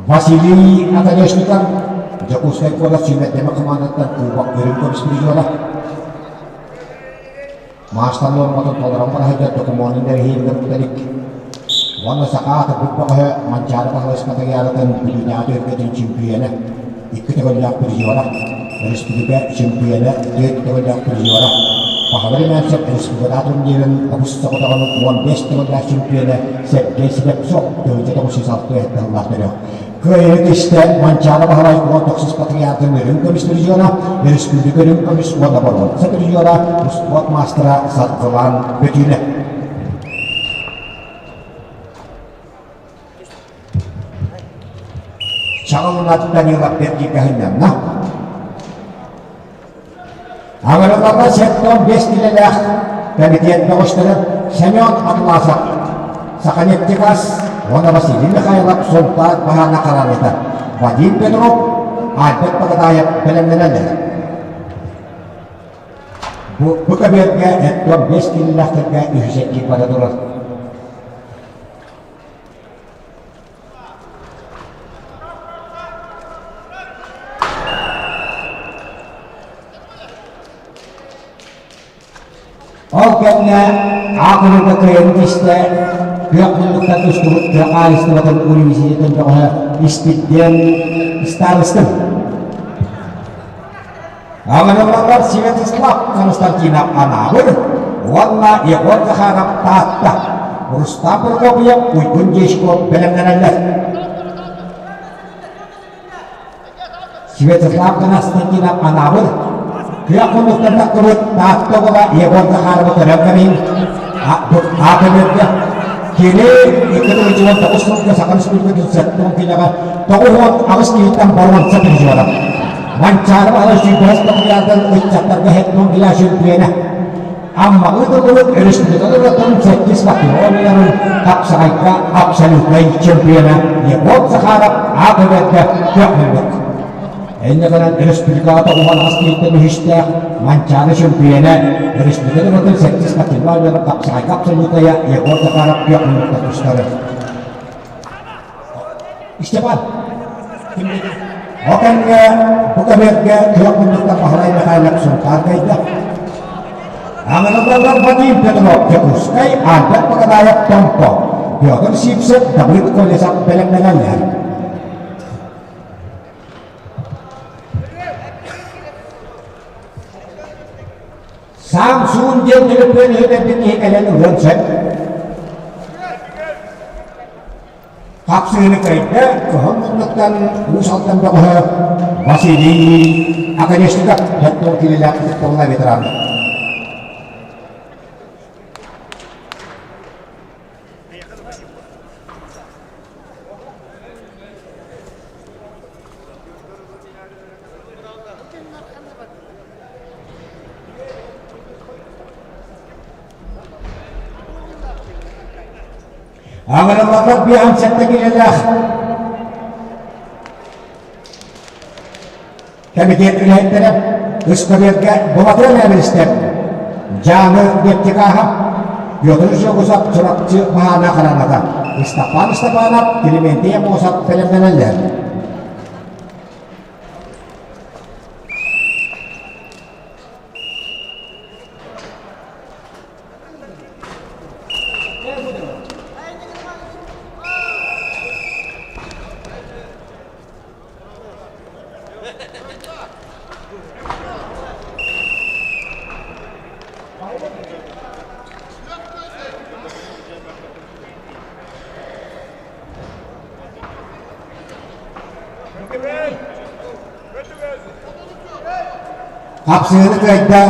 Василий Оконешников Дьокуускай куорат сүүмэрдэмэ хамаандаттан кубок үрүҥ көмүс призера. Маастар нуорматын толорон бара сылдьар докумуонун эрэһиимигэр укталик. Уонна саха аатырбыт бөҕөһө Манчаары Баһылай Спартакиадатын Бүлүүтээҕи түһүлгэтин чемпиона, икки төгүллээх призера, өрөспүүбүлүкэ чемпиона, түөрт төгүллээх призера, Баһылай Мээсэп республика турнирын обус соҕотоҕун 15 төгүллээх чемпиона Сергей Слепцов 1906 сыллаах төрүөх. Кыайыы түстэ Манчаары Баһылай 19 патриархын үрүҥ көмүс призера, өрөспүүбүлүкэ үрүҥ көмүс уонна боруонса призера, успуорт маастара Саргылан Бөтүүнэ. Чаҕылынат Данилов Бэрдигэһиннэнна. Аҥырыларга 75 килэлээх кэмитиэт бөҕөстөрө Семен Атласов, Саханефтегаз уонна Василий Михайлов Сунтаар баһаана хараҥыта Вадим Петров, Альберт Багадаев бэлэмнэнэллэр. Бу, бу көбүөргэ эттон 5 килэлээхтэргэ үһүс эргиир бара турар. Ол кэмҥэ аакырыга кыайан истэ күөх муннуктан устубут тыа хаһаайыстыбатын университетын бөҕөһө Испирдиэн Старостин. Аҕырыллаллар Святослав Константинов Анаабыр уонна Егор Захаров Таатта, Рустам Прокопьев, Уйгун Дьячков бэлэмнэнэллэр. Святослав Константинов Анаабыр күөх муннуктан тахсыбыт Таатта уола Егор Захаровы көрөн кэбиһин аатырыырга кини 2019 сылга Саха Республикатын сэттэ киилэҕэ 98 киһиттэн боруонса призера. Манчаары Баһылай сүүрбэһис патриардан ыччаттарга хеттон килэ чемпиона. Аммаҕы тыллыбыт өрөспүүбүлүкэ ырыатын сэттис патриотунан хапсаҕайга абсолютнай чемпиона Егор Захаров аат-ырыатга көх-мөлбөк. Инньэ гынан өрөспүүбүлүкэҕэ тоҕуһан аҕыс киһиттэн үһүстээх Манчаары чемпиона өрөспүүбүлүкэ ырыатын сэттис патриотунан хапсаҕайга абсолютная Егор Захаров көх-мөлбөккө тустары. Степан, Ол кэмҥэ бу көбүөргэ күөх муннуктан Баһылай Михайлов Сунтаар кыайда. Аҥырыллаллар Вадим Петров Дьокуускай, Альберт Бакадаев Томпо, Петр Сивцев, Давыд Колесов бэлэмнэнэллэр. Самсун диэн төлөпүөн иһитэрбит киһи кэлэн ылыан сөп. Хапсыыны кыайда кыһыл муннуктан Уус Алдан бөҕөһө Василий Оконешников 40 киилэлээх ытыктабыллаах ветеран. Аҥырыллаллар 57 киилэлээх кэмитиэт үлэһиттэрэ ыскабыарга Былатыан Эбиристэр, Дьааҥы Нефтекаһа, Петр Жегусов Чурапчы Маһаана Хараната, Ыстапаан Ыстапаанап, Климентий Аммосов бэлэмнэнэллэр. Хапсыһыны кыайда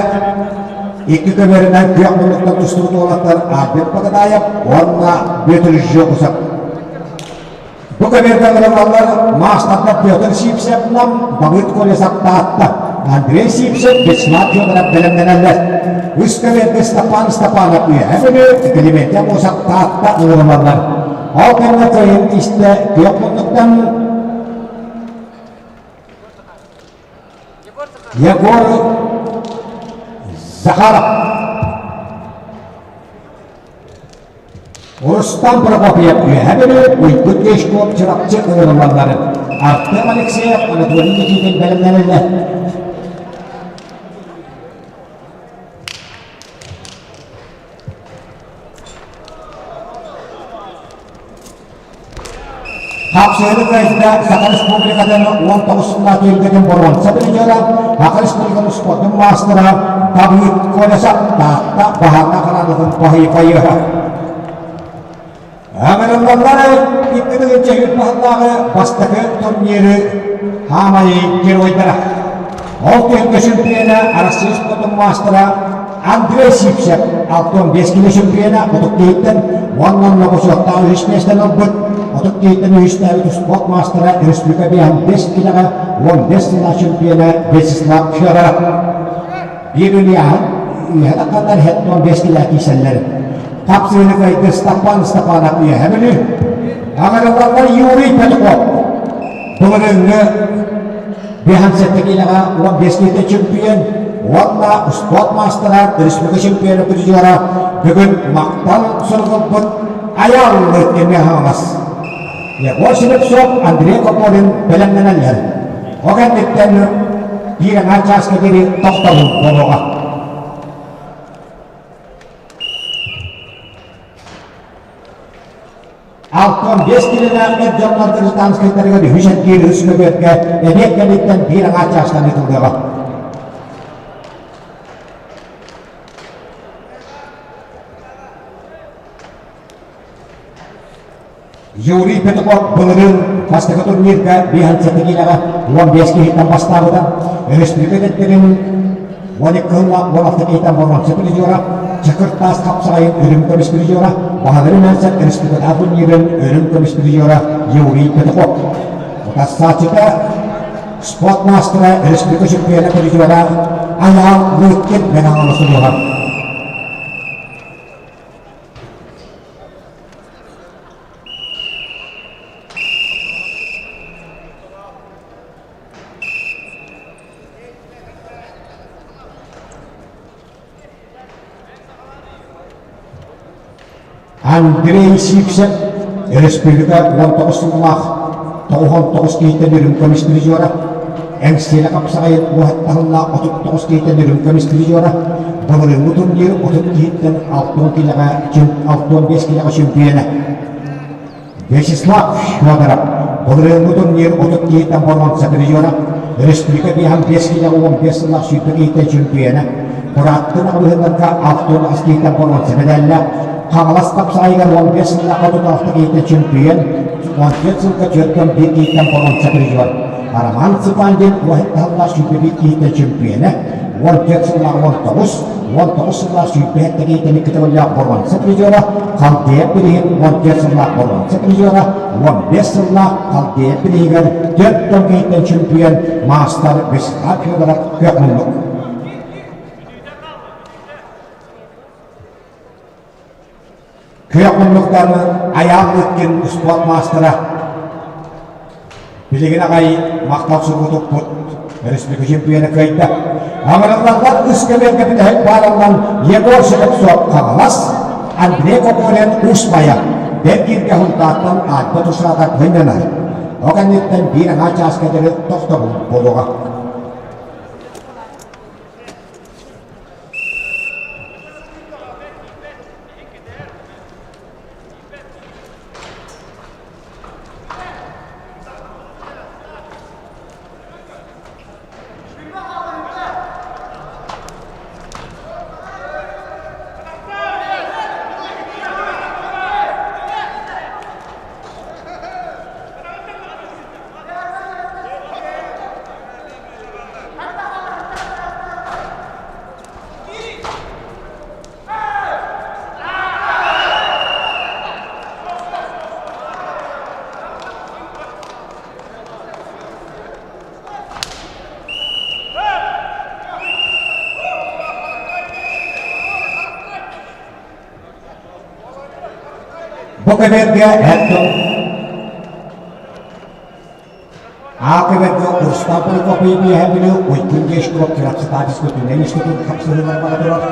икки көмөрүнэн күөх муннуктан тустубут уолаттар Альберт Багадаев уонна Бүөтүр Жукусов. Бу көмөргө ылыллаллар маастардар Петр Сивцев Нам, Давыд Колесов Таатта, Андрей Сивцев, Вячеслав Федоров бэлэмнэнэллэр. Үс көмөргө Степан Степанов Үөһэ Бүлүү, Климентий Аммосов Таатта ылыллаллар. Ол кэннэ кыайын истэ күөх муннуктан Егор Захаров. Рустам Прокопьев Үөһэ Бүлүү, Уйгут Дешков Чурапчы ыҥырыллалларын Артем Алексеев, Анатолий Никитин бэлэмнэнэллэр. Хапсыһыны кыайда Саха Республикатын 19 сыллаах түһүлгэтин боруонса призера, Саха Республикатын спордун маастара Давыд Колесов Таатта баһаарга хараанатын баһыйа. Ыҥырыллаллар 2003 сыллааҕы бастакы турниры хаамай геройдара. Ол түһүлгэ чемпиона Россия спордун маастара Андрей Сивцев 65 кило чемпиона отут киһиттэн уонна нобочуоттаах үһүс миэстэни ылбыт. Отут киһиттэн үһүстээбит спорт маастара республика 5 килоҕа 15 сыллаах чемпиона Вячеслав Федоров. Биир ыйааһын үөһэ тахханнар 75 кило киирсэллэр. Хапсыыны кыайды Степан Степанов үөһэ Бүлүү. Аҕырыллаллар Юрий Петухов. Былырыыҥҥы 57 киилэҕэ 15 киһитэ чемпион уонна спорт маастара, республика чемпиона призера бүгүн махтал суругулбут Айааллы эмиэ хаҥалас. Егор Слепцов, Андрей Копорин бэлэмнэнэллэр. Ол кэнниттэн биир аҥаар чааска диэри тохтобул буолуоҕа. 65 килэлээх эр дьоннор гражданскайдарыгар үһүс эргиир үс көбүөргэ эбиэт кэнниттэн биир аҥаар чаастан ыытыллыаҕа. Юрий Петухов былырыын бастакы турнирга 57 киилэҕэ 15 киһиттэн бастаабыта. Өрөспүүбүлүкэ кэттэрин 12 сыллаах 16 киһиттэн боруонса призера, Чакыр таас хапсаҕайын үрүҥ көмүс призера, Баһыларын Мэнсэр республикатааҕы турнирын үрүҥ көмүс призера Юрий Петухов. Утарсааччыта спорт маастара республика чемпиона призера Айаал Лыткин Мэҥэ Хаҥалас Андрей Сивцев республика 19 сыллаах 99 киһиттэн үрүҥ көмүс призера, Эҥсиэлэ хапсаҕайын уоһаттаһыллаах 39 киһиттэн үрүҥ көмүс призера, былырыыҥҥы турнир 30 киһиттэн 60 килэҕэ 65 килэҕэ чемпиона. Вячеслав Федоров былырыыҥҥы турнир 30 киһиттэн боруонса призера, республика 55 килэҕэ 15 сыллаах сүүрбэ киһиттэн чемпиона, бырааттын аҕабыһыннарга 68 киһиттэн боруонса медаллаах, Хаҥалас хапсаҕайыгар 15 сыллаах 36 киһиттэн чемпион, 14 сылга 41 киһиттэн боруонса призер. Роман Цыпандин 17 сыллаах 21 киһиттэн чемпиона, 14 сыллаах 19, 19 сыллаах 27 киһиттэн икки төгүллээх боруонса призера, Халдея бириһин 14 сыллаах боруонса призера, 15 сыллаах Халдея бириһигэр 4 тон киһиттэн чемпион маастар Вячеслав Федоров күөх муннук. Күөх муннуктан Айаал Лыткин успуорт маастара билигин аҕай махтал сургутукпут республика чемпиона кыайда. Аҥырыллаллар үс көбүөргэ бүтэһик баараллан Егор Слепцов Хаҥалас, Андрей Кокорин Уус Майа бэргииргэ Һунтаартан Альба Тушратов сынньанар. Ол кэнниттэн биир аҥаар чааска диэри тохтобул буолуоҕа. Бу көбүөргэ эр А көбүөргэ Рустам Прокопьев үөһэ Бүлүү Уйгун Дешков Чурапчытаабыс көтүнэн институт хапсыһыылар бара турар.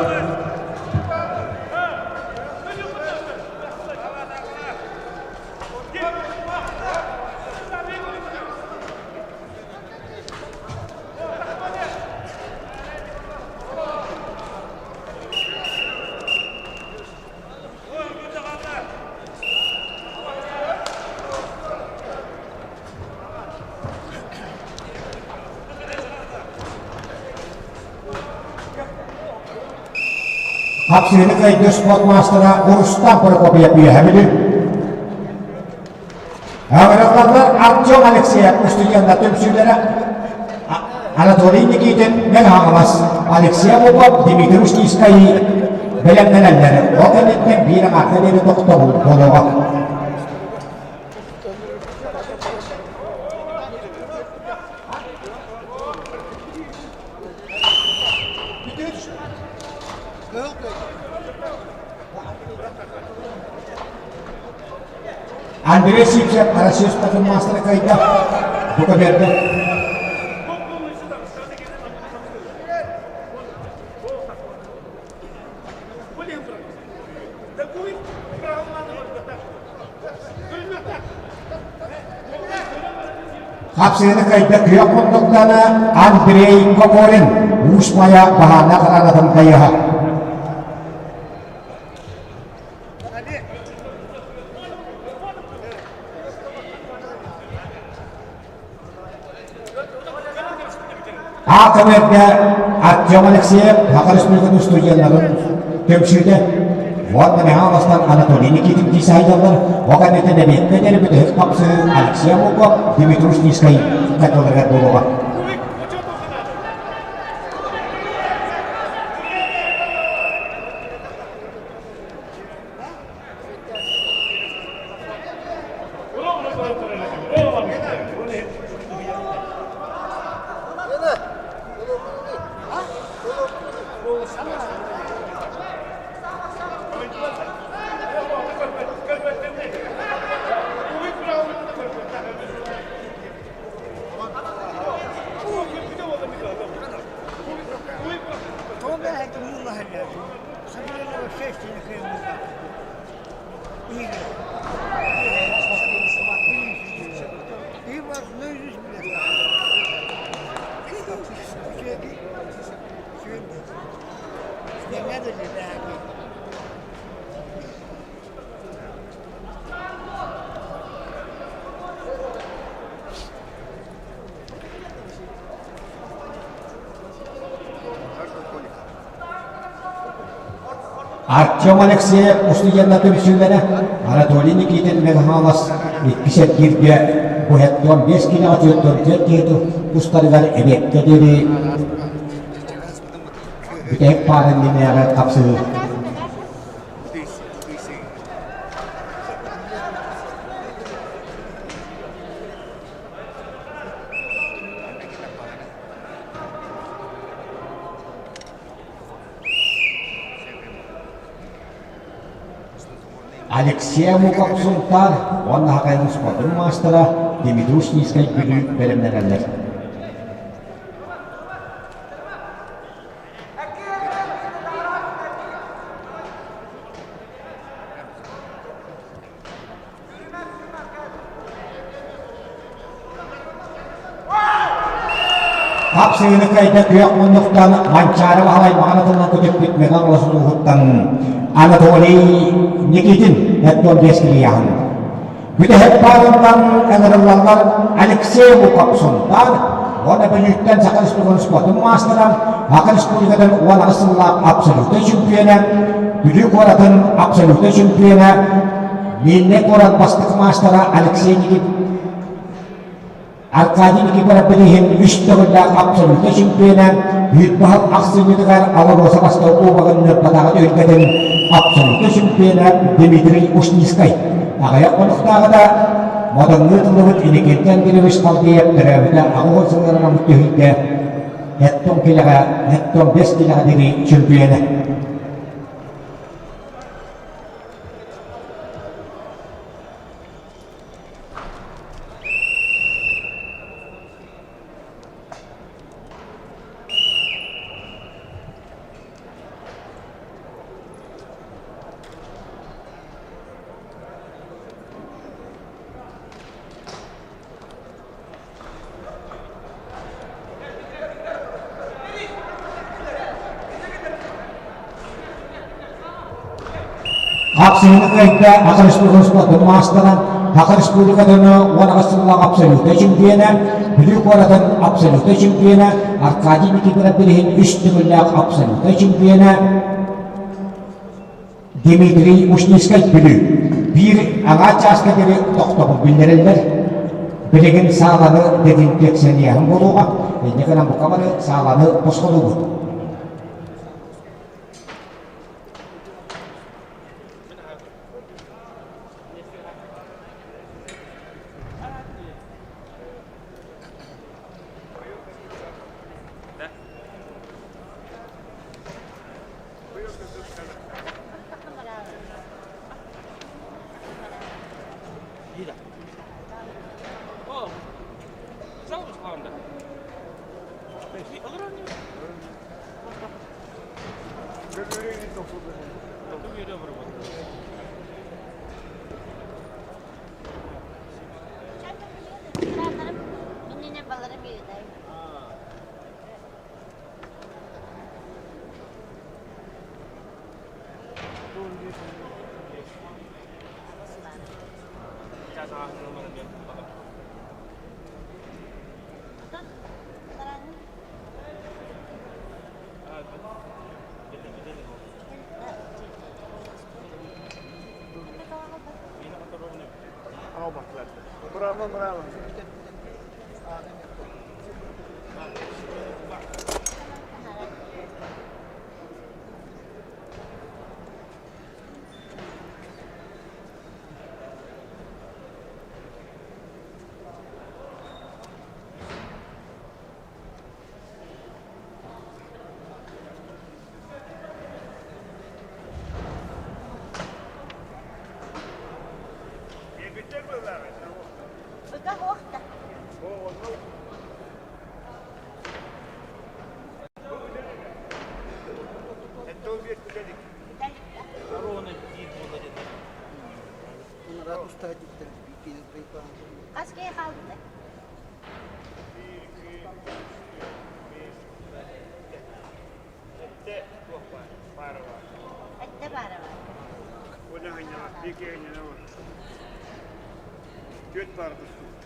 Хапсыһыны кыайда спорт маастара Рустам Прокопьев үөһэ Бүлүү. Ыҥырыллаллар Артем Алексеев устудьуоннар түмсүүлэрэ Анатолий Никитин Мэҥэ Хаҥалас, Алексей Луков, Дмитрий Устинскай бэлэмнэнэллэр. Ол кэнниттэн биир аҥаарга диэри тохтобул буолуоҕа. Андрей Сивцев Россия спортун маастара кыайда. Бука берді. Хапсыыны кыайда күөх муннуктана Андрей Кокорин Уус Майа баһаана харанатын кайыһа. Аатым эргэ Артем Алексеев, Саха Республикатын студеннарын түмсүүтэ уонна Михайловтан Анатолий Никитин дии саайдаллар. Ол кэнниттэн эбиэккэ диэри бүтэһик хапсыы Алексей Амуков, Дмитрий Ушницкай кытыларыгар буолуоҕа. Артем Алексеев устудьуоннар түмсүүлэрэ Анатолий Никитин Михайлов иккис эргииргэ быһаттыан биэс киилэҕэ түөрт киһи тустарыгар эбиэккэ диэри бүтэһик паара иннинээҕи хапсыһыы. Алексей Амуков Сунтаар уонна Хахайын спордун маастара Дмитрий Ушницкай Бүлүү бэлэмнэнэллэр. Хапсыгыны кайда күөх муннуктан Манчаары Баһылай маҕанатынан көтүппүт Мэҥэ улууһуттан Анатолий Никитин Эттон Бескилияһын. Бүтэһик паарынтан ыҥырыллаллар Алексей Луков Сунтаар уонна Бүлүүттэн Саха Республикатын спордун маастара, Саха Республикатын 18 сыллаах абсолютнай чемпиона, Бүлүү куоратын абсолютнай чемпиона Миирнэй куорат бастакы маастара Алексей Никит Аркадий Никифоров билиһин үс төгүллээх абсолютнай чемпиона, Үүт-баһыл ахсынньытыгар Алроса бастакы кубогын Ньурбатааҕы түһүлгэтин абсолютнай чемпиона Дмитрий Ушницкай. Аҕыйах хонуктааҕыта Модоҥҥа ыытыллыбыт Иннокентий Андреевич Халдеев төрөөбүтэ 80 сылларынан түһүлгэ Эттон килэҕэ, Эттон бэс килэҕэ диэри чемпиона. Хапсыһыыны кыайда Саха Республикатын маастара, Саха Республикатын 18 сыллаах абсолютнай чемпиона, Бүлүү куоратын абсолютнай чемпиона, Аркадий Никифоров билиһин үс төгүллээх абсолютнай чемпиона Дмитрий Ушницкай Бүлүү. Биир аҥаар чааска диэри тохтобул биллэрэллэр. Билигин сааланы дезинфекциялыаһын буолуоҕа, инньэ гынан бука бары сааланы босхолуубут. Браво, браво. Хас киһи хаалбытай? Эттэ баара баар. Түөрт баара тустубут.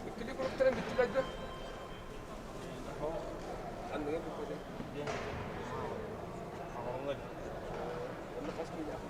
Иккили куруктарын бүттүлэр да? Анныга бүппэтэ. Онно хас киилээх?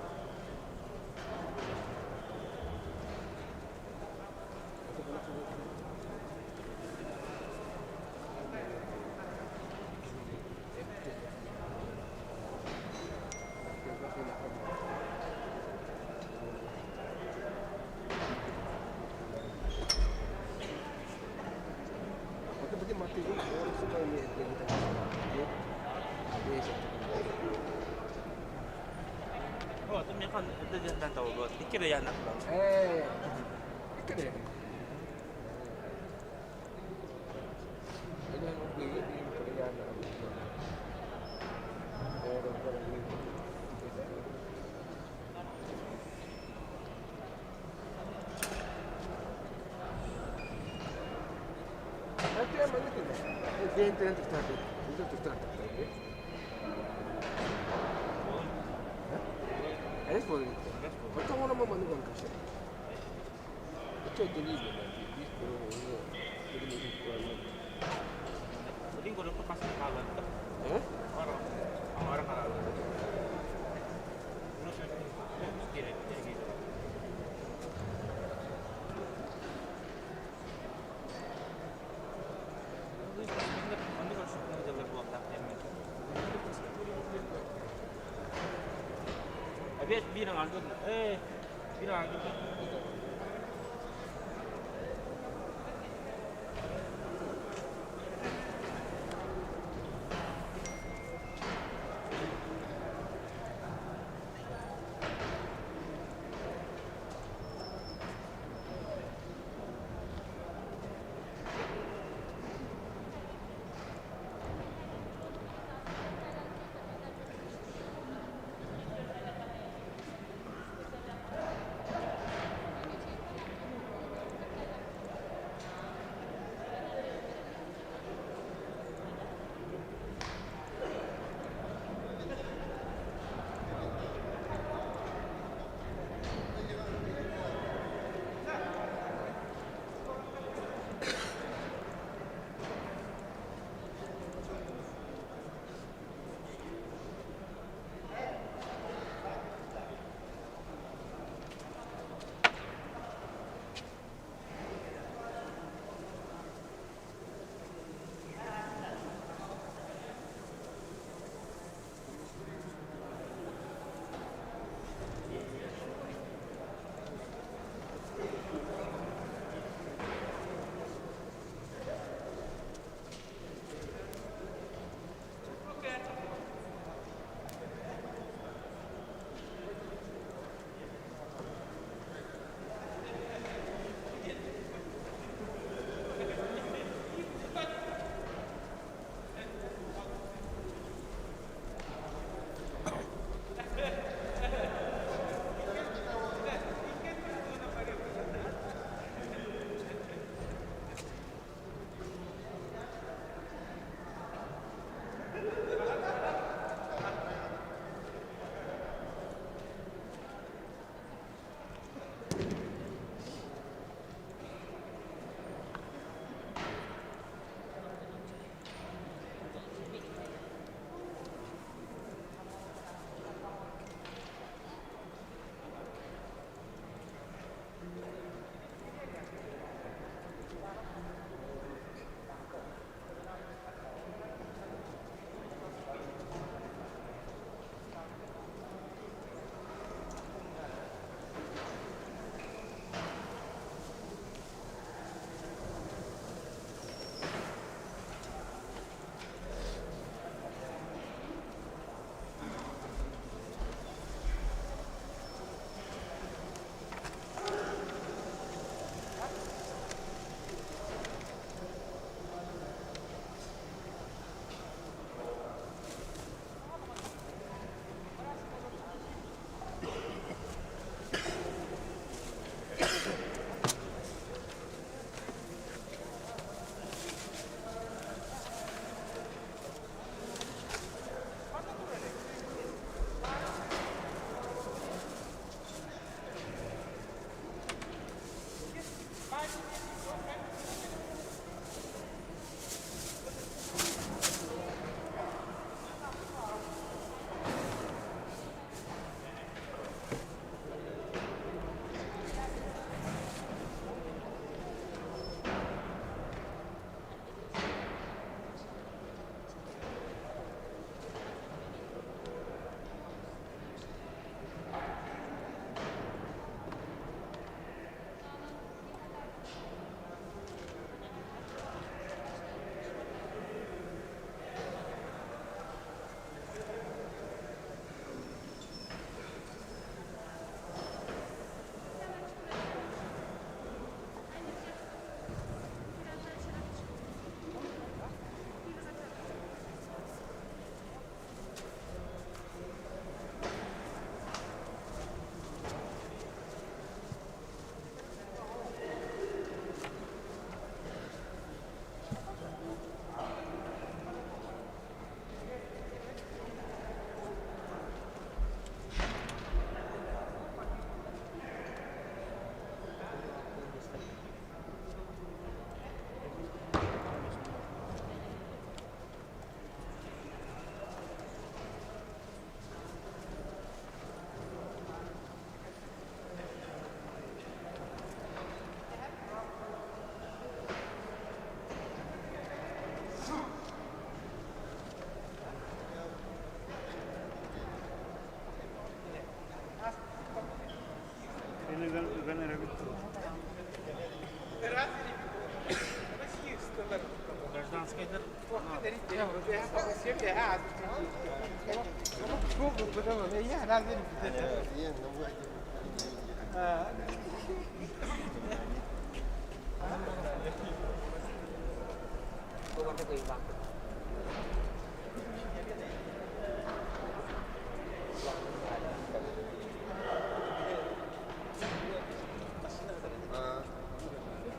Гражданскайдар.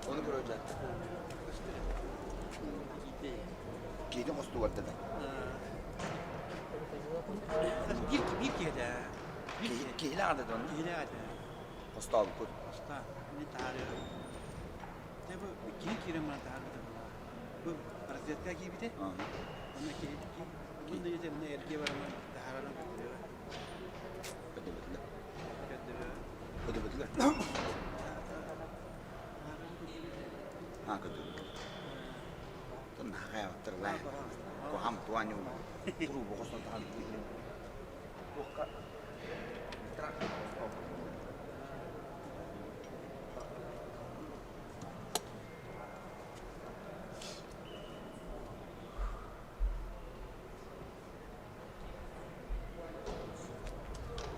Оны көрөдө. Киһини хостугар да. Биир биир киһи Киһилээх да дон. Киһилээх этэ. Хостообуккут. Хоста. Мин таһаарыам. Дьэ бу киһи киирэн баран таһаарбыта буолла. Бу разведка киирбитэ. Онно киһи бу да дьэ мына эргэ баран таһааран көрдөрүө. Көрдөрбөтүлэр. Көрдөрүө. Көрдөрбөтүлэр. Аа көрдөрбөтүлэр. Тон наһаа хайааттар Куһам туаню туруу бохосон тахан туохка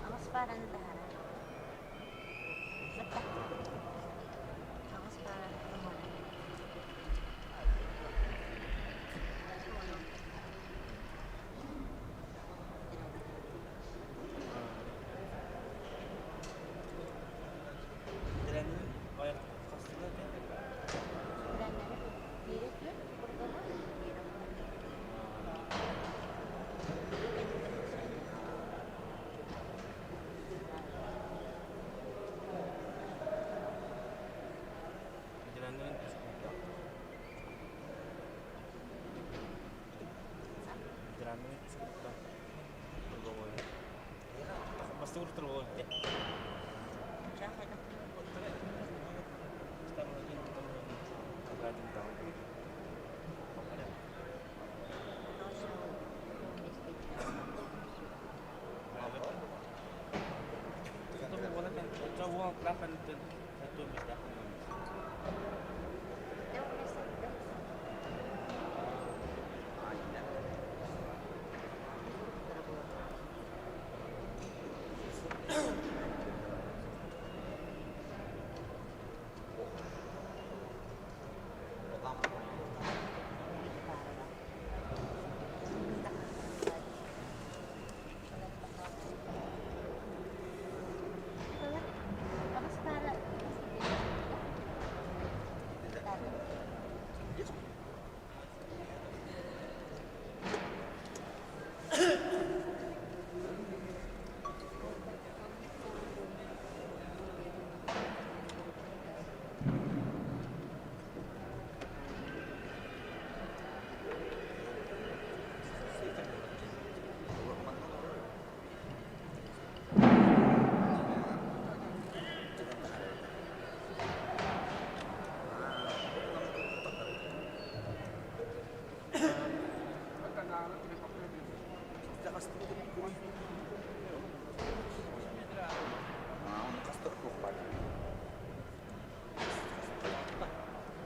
Аҕыс паараны таһаарар. Аҕыс паараны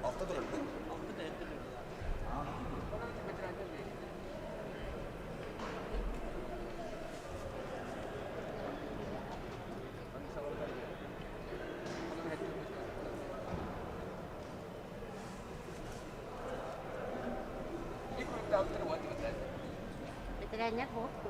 Алта турар. Бэтэрээннэр буолуп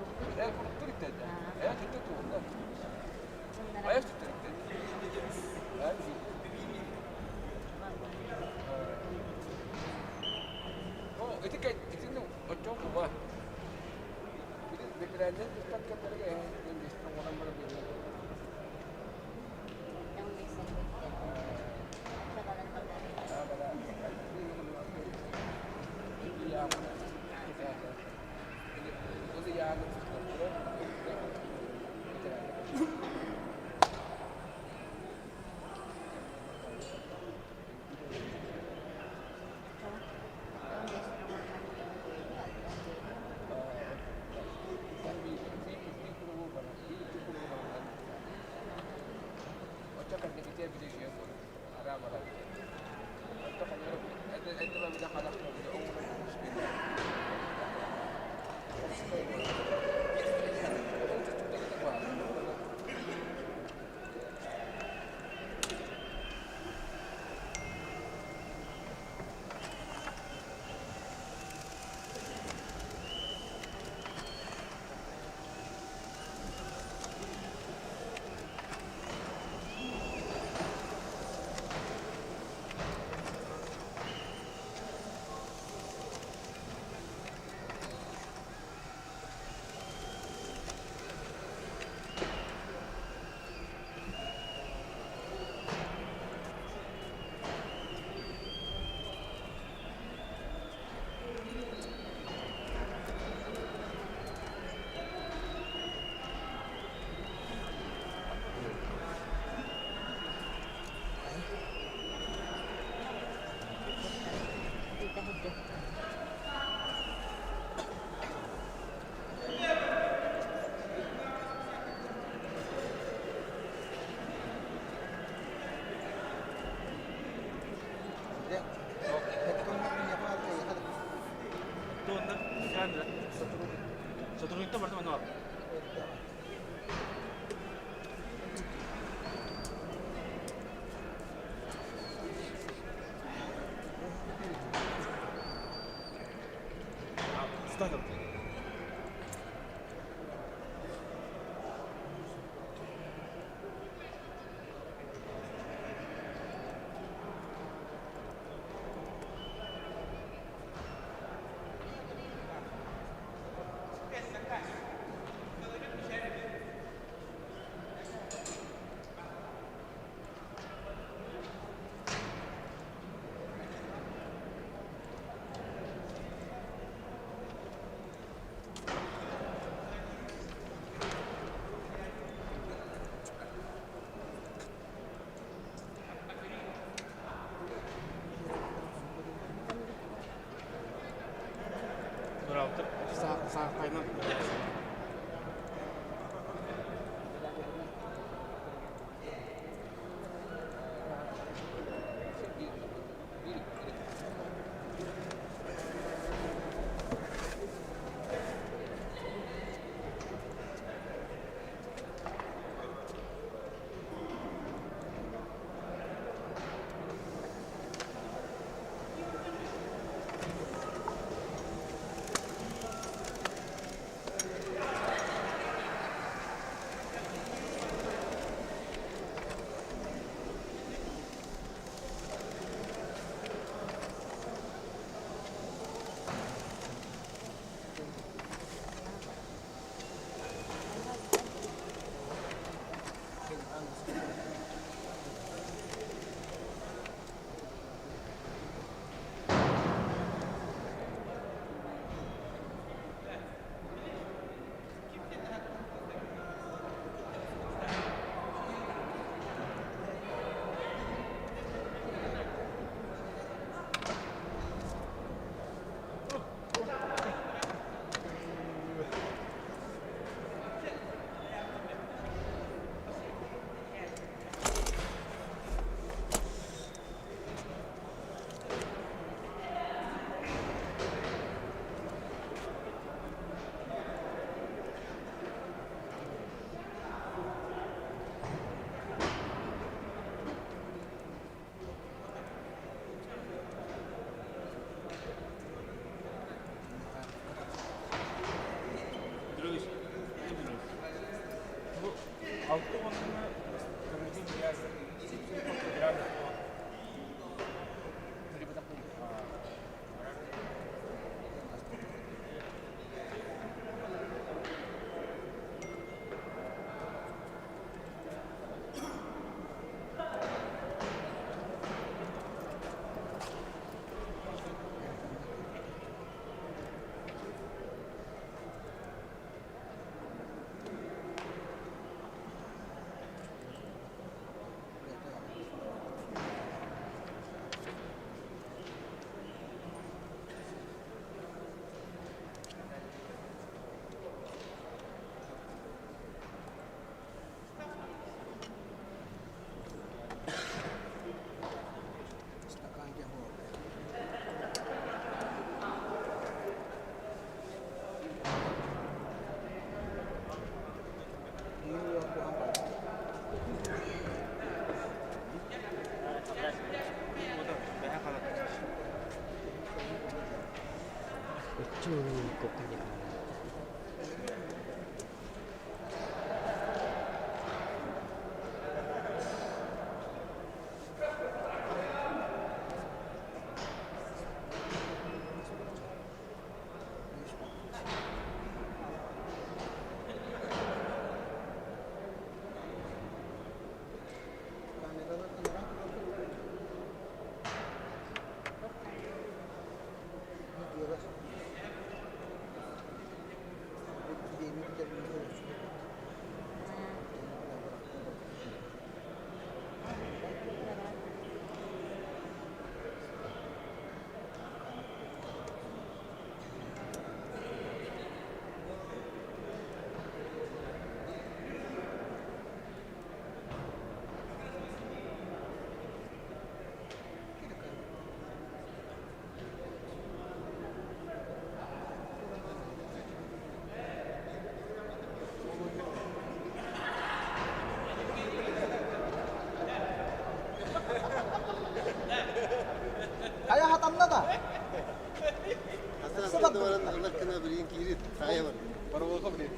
Билигин киирит, хайа бар. Паровоза блин.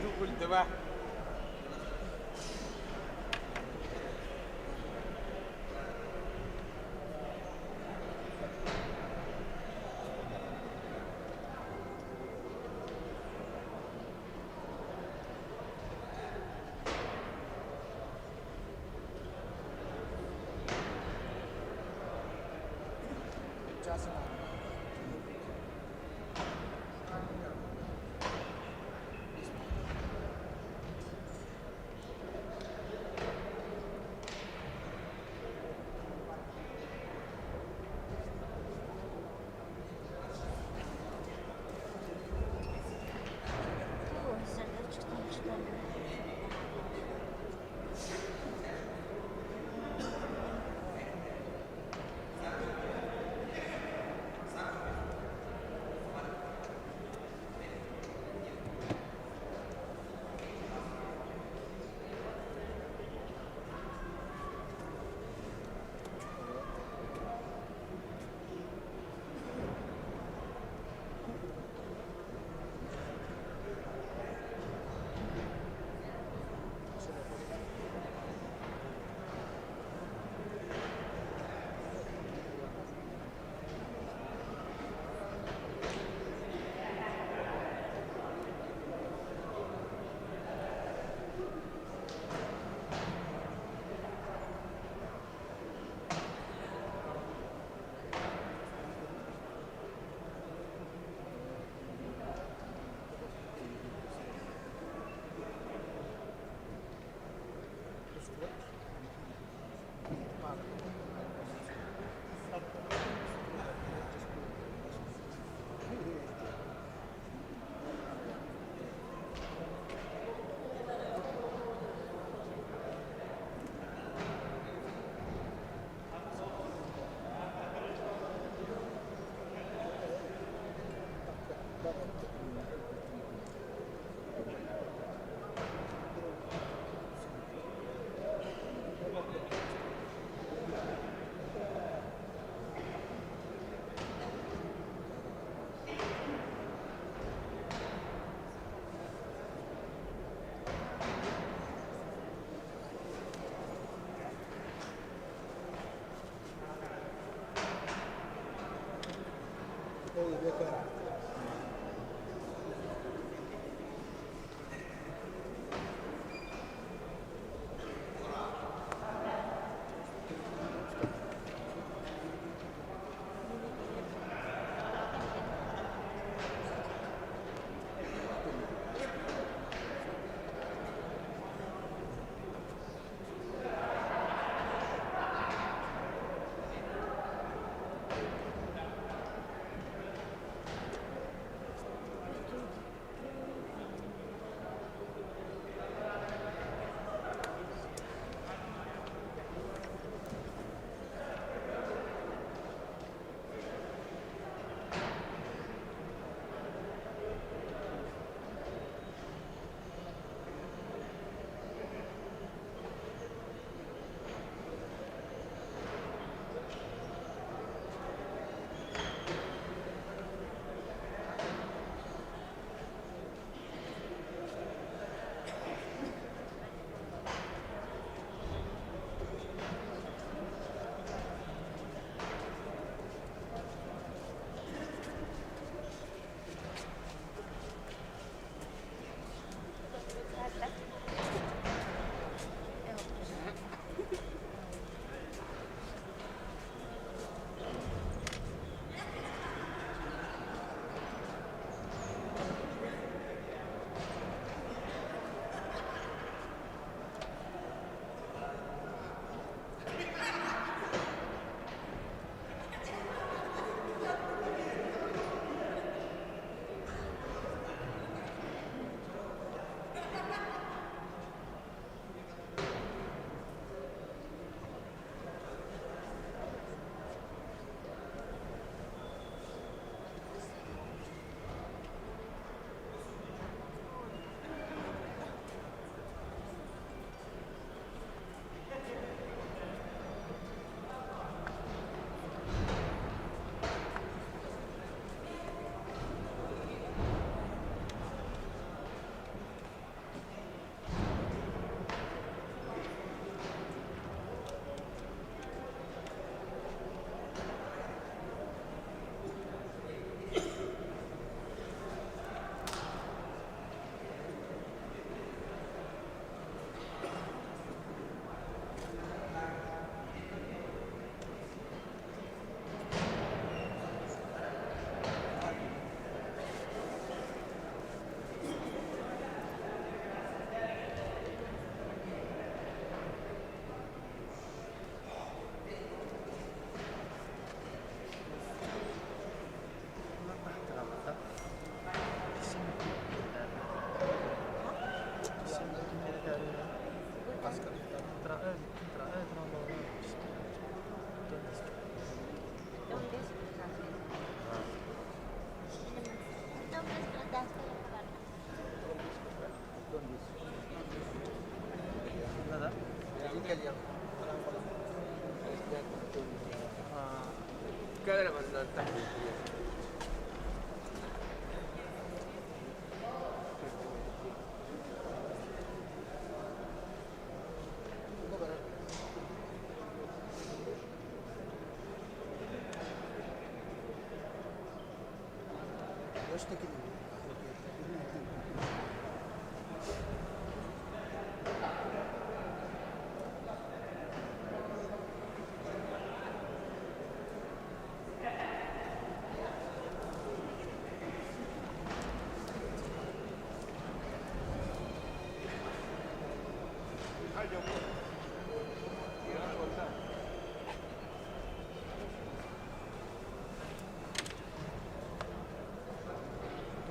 Дубль два.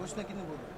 Точно кини буолуо.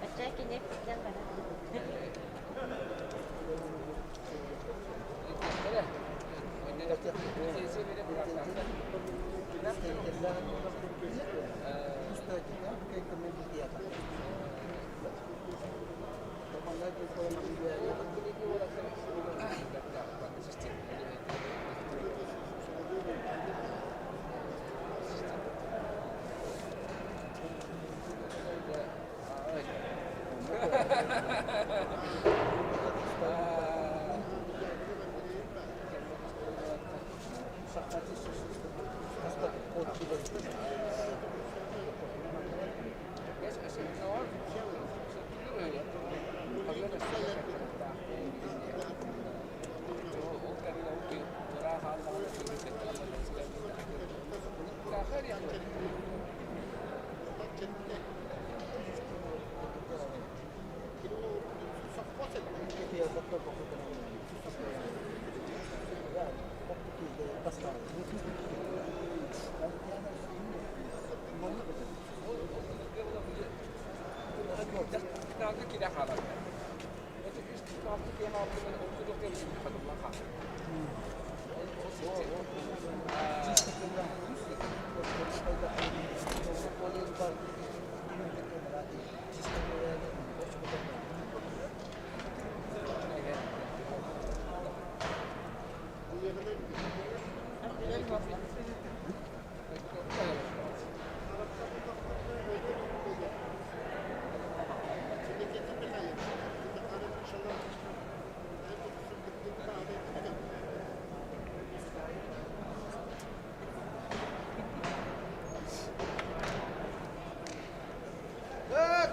Оччо кини киирэн барар.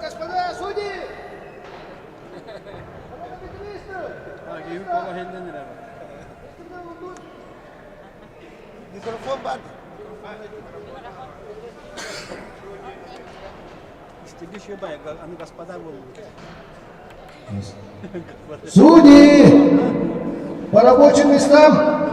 Господа судьи! Микрофон бар. Судьи! По рабочим местам!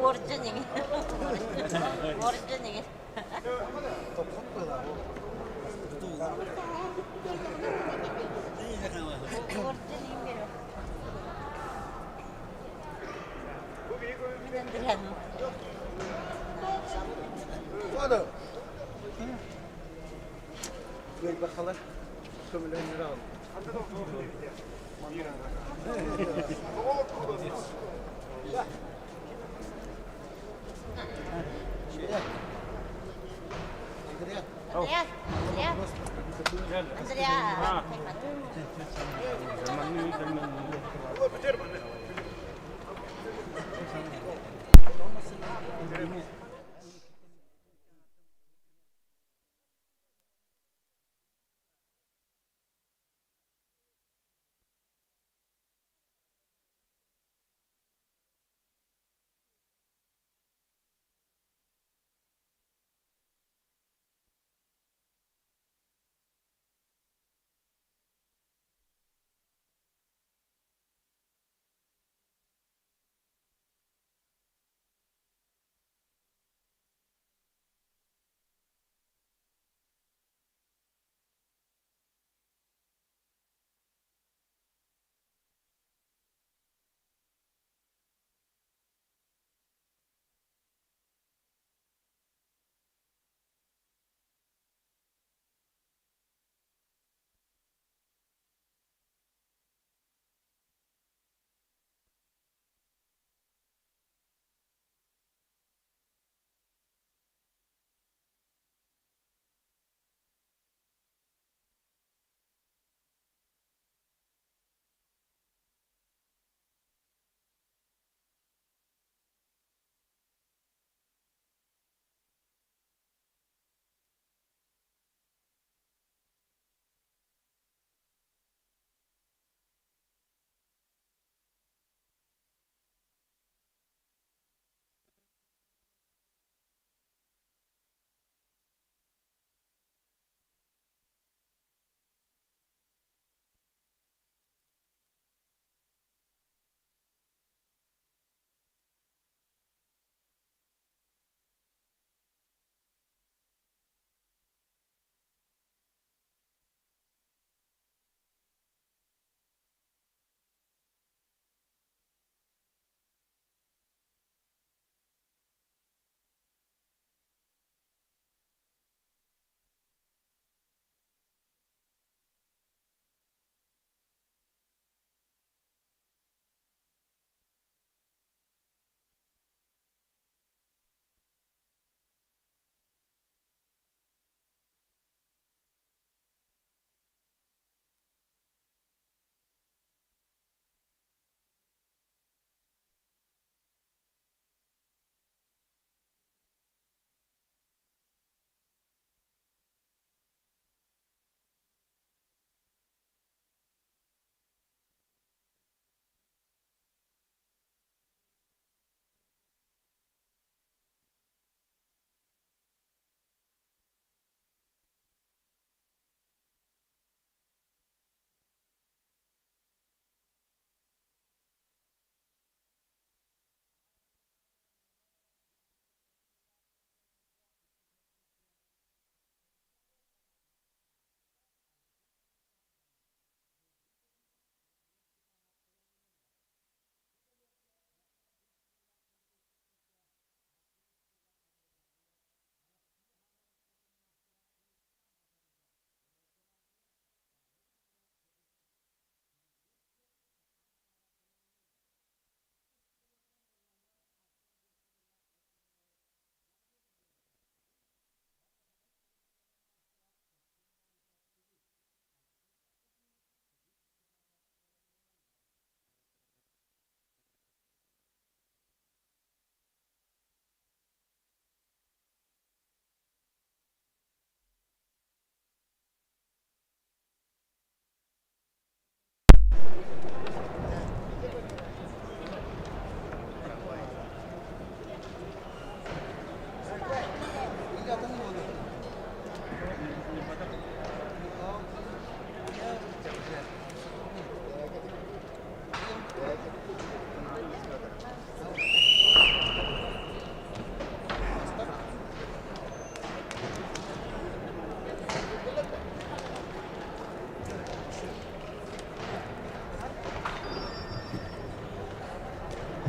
Уордьан иҥин. Уордьан иҥин. Уордьан иҥин берем. Andrea, Andrea, Andrea.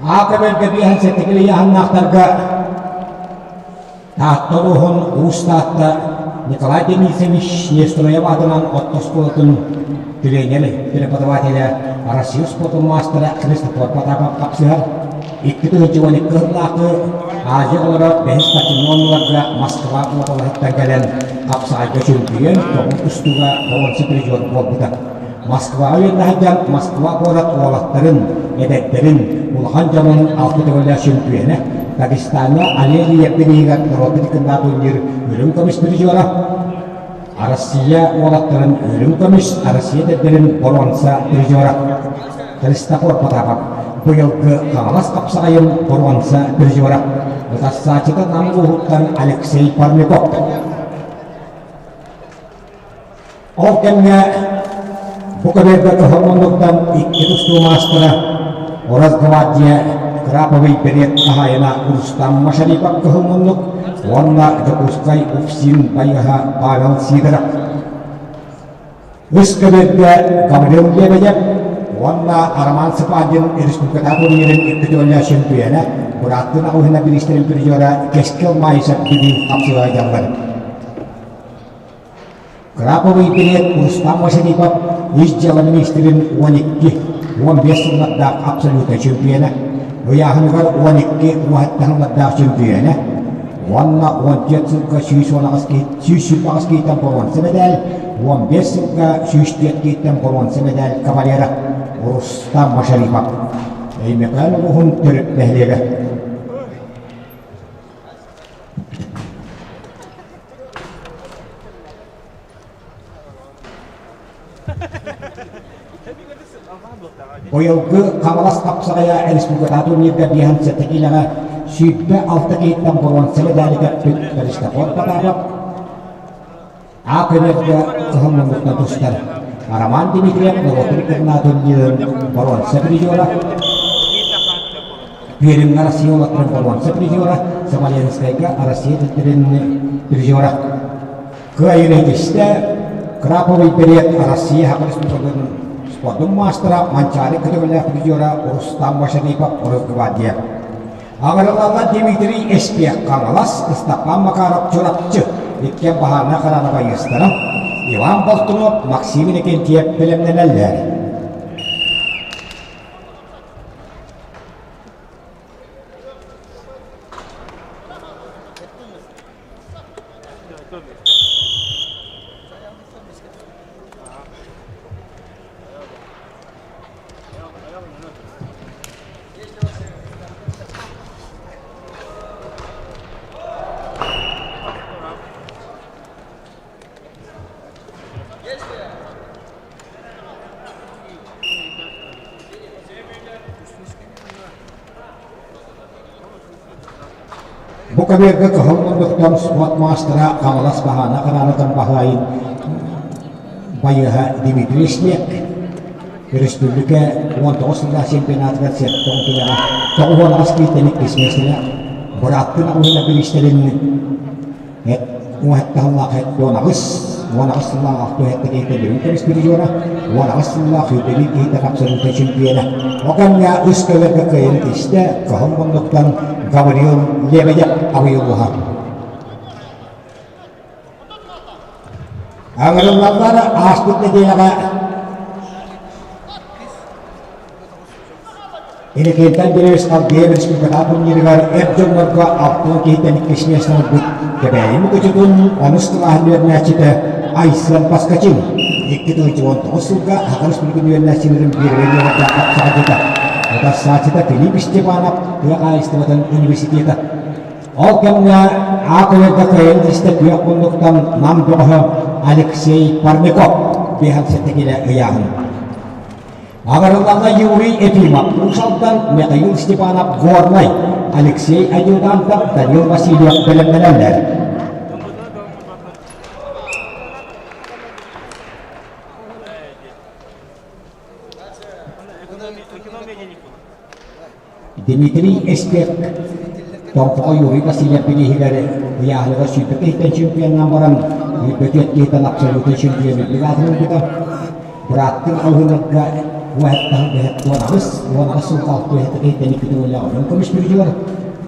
Аакаберга биэһэн сэттикил ыйааһыннаахтарга Таатта улууһун Уус Таатта Николай Денисович Нестероев аатынан орто оскуолатын тренер, преподавателэ, Россия спордун маастара Христофор Потапов хапсыһар. 2012 сыллаахы Азия оҕолоро бэһис спортивнай оонньууларга Москва уобалаһыттан кэлэн хапсаҕайга чөмпүйүөн, көҥүл тустууга боруонса призер буолбута. Москваҕа үөрэнэ сылдьан Москва куорат уолаттарын, эдэрдэрин, улахан дьонун алта төгүллээх чөмпүйүөнэ, Дагестаҥҥа Алелия бирииһигэр норуотун кыннаат турнир үрүҥ көмүс призера, Россия уолаттарын үрүҥ көмүс, Россия эдэрдэрин боруонса призера Христофор Потапов быйылгы Хаҥалас хапсаҕайын боруонса призера, ытассааччыта Нам улууһуттан Алексей Парников. Ол кэмҥэ бу көбүөргэ кыһыл муннуктан икки тустуу маастара Росгвардия Краповый берет хаһаайына Рустам Машарипов кыһыл муннук уонна Дьокуускай УФСИН байыаһа Павел Сидоров. Үс көбүөргэ Гаврил Лебедев уонна Роман Цыпандин республикатааҕы турнирын икки төгүллээх чөмпүйүөнэ, бырааттыы Наҕылһына бириистэрин призера Кэскил Маайысов бүгүн хапсыһа дьаллар. Краповый берет Рустам Васильев ис дьыала миниистирин 12, 15 сыллардаах абсолютнай чөмпүйүөнэ, ыйааһыныгар 12 уоһаттан сыллардаах чөмпүйүөнэ уонна 14 сылга 118 киһи 128 киһиттэн боруонса мэдээл, 15 сылга 104 киһиттэн боруонса мэдээл кавалера Рустам Машарипов. Өймөкөөн улууһун төрүт нэһилиэгэ. Быйылгы Хаҥалас хапсаҕайа республикатааҕы турнирга биэһэн сэттэ киилэҕэ 26 киһиттэн боруонса мэдээли көппүт Христофор Потапов А көбүөргэ кыһыл муннуктан тустар Роман Дмитриев норуотун кырнаа турнирын боруонса призера Пермҥэ Россия уолаттарын боруонса призера, Смоленскайга Россия титтэрин призера. Кыайыыны ситистэ Краповый берет Россия Саха Республикатын спордун маастара Манчаары көтөҕүлээх призера Рустам Машарипов Росгвардия. Аҕырылалла Дмитрий Эспиэх Хаҥалас, Ыстапаан Макаров Чурапчы, иккиэн баһаарынай хараана байыастара Иван Болтунов, Максим Иннокентьев бэлэмнэнэллэр. Бу көбүөргэ кыһыл муннуктан спорт маастара Хаҥалас Баһаана Хараанатан баһаайын байыаһа Дмитрий Снег өрөспүүбүлүкэ 19 сыллаах чемпионатыгар сэттэ түгэҕэ 98 кииртэн иккис миэстэлээх бырааттыы наҕылына бириистэрин Уоһэттэ сыллаах 18, 18 сыллаах алта уоһэттэ киһитэ бүгүн көмүс призера, 18 сыллаах сүүрбэлии киһитэ абсолютнай чемпиона. Ол кэмҥэ үс көбүөргэ кыайан тистэ, кыһыл муннуктан Гаврил Лебедев абый улууһа. Аҥырыллаллар ааспыт нэдиэлэҕэ Иннокентий Андреевич Алгеев республикатааҕы турнирыгар эр дьоннорго 60 киһиттэн иккис миэстэни ылбыт Кэбээйи Мукучутун онус кылааһын үөрэнээччитэ Айсен Поскачин 2019 сылга Саха Республикатын үөрэнээччилэрин биэрбэй үөрэхтээх хапсаҕайдьыта, утарсааччыта Филипп Степанов тыа хаһаайыстыбатын университета. Ол кэмҥэ А көбүөргэ кыайан истэ күөх муннуктан Нам бөҕөһө Алексей Парников 57 килэ ыйааһын. Аҕырыллаҕа Юрий Ефимов, Уус Алдан, Михаил Степанов, Горнай, Алексей Адъютантов, Данил Васильев бэлэмнэнэллэр. Дмитрий Эспек Томпоҕо Юрий Васильев бирииһигэр ыйааһыныгар 120 киһиттэн чемпионнаан баран 24 киһиттэн абсолютнай чемпион үрдүк аатын ылбыта. Бырааттыы алыһынарга 18 18 сылга 67 киһиттэн икки төгүллээх үрүҥ көмүс призер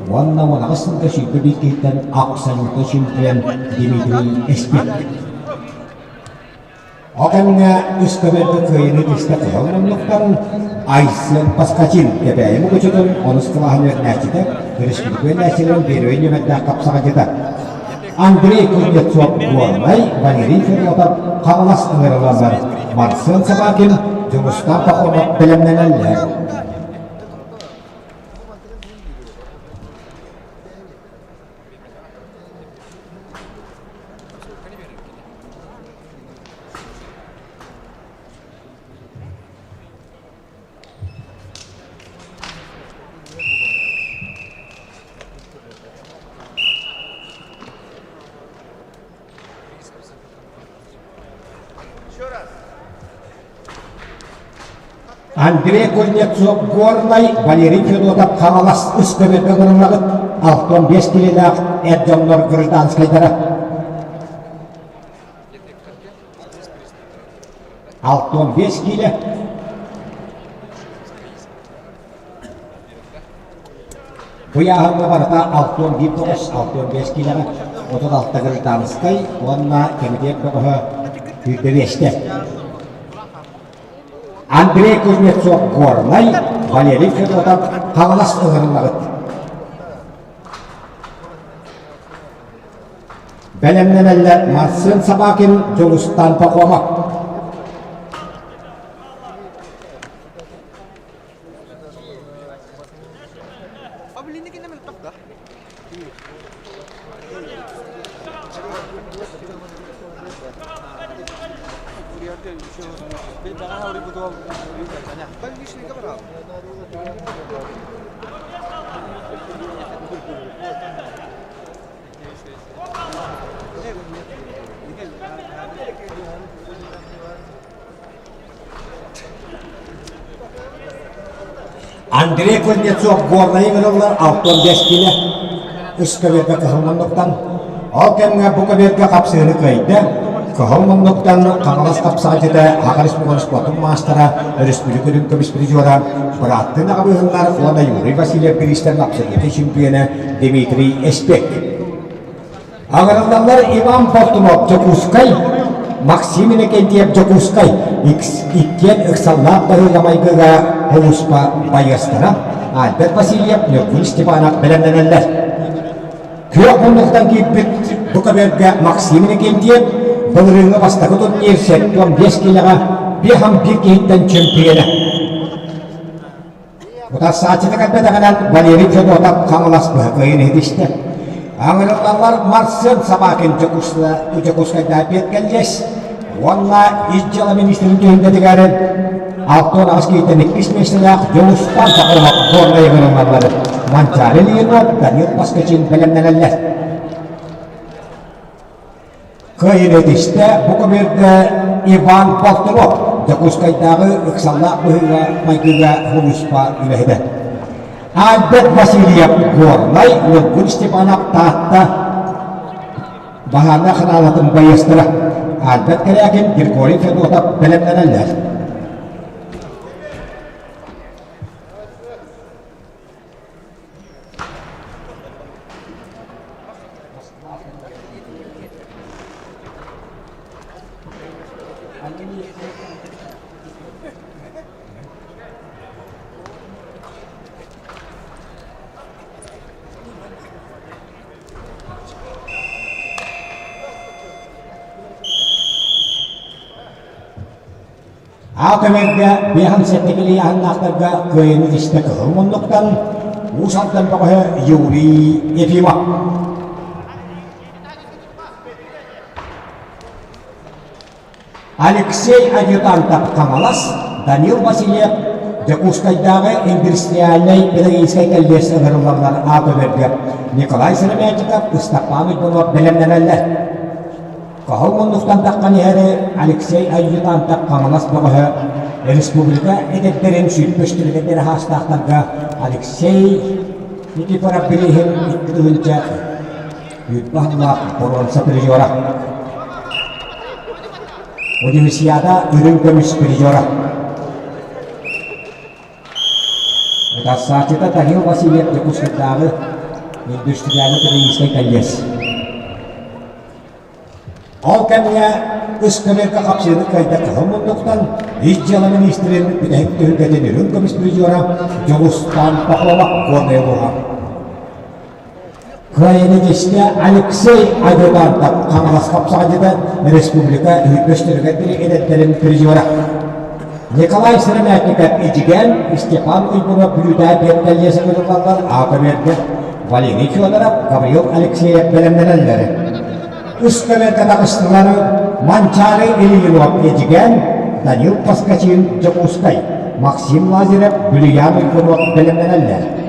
уонна 18 сылга 21 киһиттэн абсолютно чемпион Дмитрий Эспек. Ол кэмҥэ үс көбүөргэ кыайыыны түстэ кыһыл муннуктан Айсен Поскачин Кэбээйи Мукучутун онус кылааһын үөрэнээччитэ, өрөспүүбүлүкэ үөрэнээччилэрин биэрэбэй нүөмэрдээх хапсаҕайдьыта Андрей Кузнецов Горнай, Валерий Федотов Хаҥалас ыҥырылаллар, Марсен Собакин, Дьулустаан Пахомов бэлэмнэнэллэр. Андрей Кузнецов Горнай, Валерий Федотов Хаҥалас үс көбүөргэ гыныллыбыт 65 килэлээх эр дьоннор гражданскайдара. 65 киилэ. Бу ыйааһыҥҥа барыта 61 тоҕус, 65 киилэҕэ 36 гражданскай уонна кэмитиэт бөҕөһө 25-тэ. Андрей Кузнецов Горнай, Валерий Федотов Хаҥалас ыҥырыллыбыт. Бэлэмнэнэллэр Марсен Собакин, Дьулустан Пахомов. Андрей Кузнецов Горнайы ыҥырыллар 65 киилэ үс көбүөргэ кыһыл муннуктан. Ол кэмҥэ бу көбүөргэ хапсыыны кыайда. Кыһыл муннуктан Хаҥалас хапсаҕайдьыта Саха Республикатын спордун маастара, өрөспүүбүлүкэ үрүҥ көмүс призера, бырааттыы аҕабыыһыннар уонна Юрий Васильев бириистэрин абсолютнай чемпиона Дмитрий Эспек. Аҕырыллаллар Иван Болтунов Дьокуускай, Максим Иннокентьев Дьокуускай иккиэн ыксаллаах быһыыга-майгыга сулууспа байыастара Альберт Васильев, Ньургун Степанов бэлэмнэнэллэр. Күөх муннуктан киирбит бу көбүөргэ Максим Иннокентьев былырыыҥҥы бастакы турнир 75 киилэҕэ биэс биир киһиттэн чөмпүйүөнэ. Утарсааччыта кэлбэтэҕинэн Валерий Федотов Хаҥалас быһа кыайан иһитистэ. Аҥырыллаллар Марсен Собакин Дьокуускайдаах кэллиэс уонна ис дьыала министрин түһүлгэтигэр 68 киһиттэн иккис миэстэлээх Дьулустан Сахаров Горнай ыҥырыллаллар. Манчаары Ильинов, Данил Поскачин бэлэмнэнэллэр. Кыайыыны ситистэ бу көбүөргэ Иван Болтунов Дьокуускайдааҕы ыксаллаах быһыыга-майгыга сулууспа үлэһитэ. Альберт Васильев Горнай, Ньургун Степанов Таатта баһаарынай ханаалатын байыастара Альберт Корякин, Григорий Федотов бэлэмнэнэллэр. Аа көмөргө биэһэн сэттэ ыйааһыннаахтарга кыайыыны тистэ кыһыл муннуктан Уус Алдан бөҕөһө Юрий Ефимов. Алексей Адъютантов Хаҥалас, Данил Васильев Дьокуускайдааҕы индустриальнай педагогическай кэллиэс ыҥырыллаллар аа көмөргө Николай Сыромятников, Ыстапаан Уйбанов бэлэмнэнэллэр. Кыһыл муннуктан таххан иһэри Алексей Адъютантов Хаҥалас бөҕөһө республика эдэрдэрин сүүрбэстэригэр хаастаахтарга Алексей Никифоров бирииһин 2 тыһыынча үүт боруонса призера. Универсиада үрүҥ көмүс призера. Тахсааччыта Данил Васильев Дьокуускайдааҕы индустриальнай-педагогическай колледж. Ол кэмҥэ ыскамыайка хапсыаны кыайда кыһыл муннуктан Ис дьыала миниистирин бүтэһик түһүлгэтин үрүҥ көмүс призера Дьулустаан Пахомов Горнай улууһа. Кыайыыны дьиэстэ Алексей Адъютантов Хаҥалас хапсаҕайдьыта республика үһү эдэрдэрин призера. Николай Сыромятников Эдьигээн, Степан Уйгунов Бүлүүдээ диэн кэллиэсэ ыытыллаллар А-көмүөргэ Валерий Федоров, Гаврил Алексеев бэлэмнэнэллэр. Үс көмүөргэ таҕыстылар Манчаары Ильинов Эдьигээн, Данил Поскачин Дьокуускай, Максим Лазарев Бүлүйээн Уйгунов бэлэмнэнэллэр.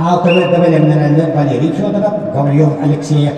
Аал көмөргө бэлэмнэнэллэр Валерий Федоров, Гаврил Алексеев.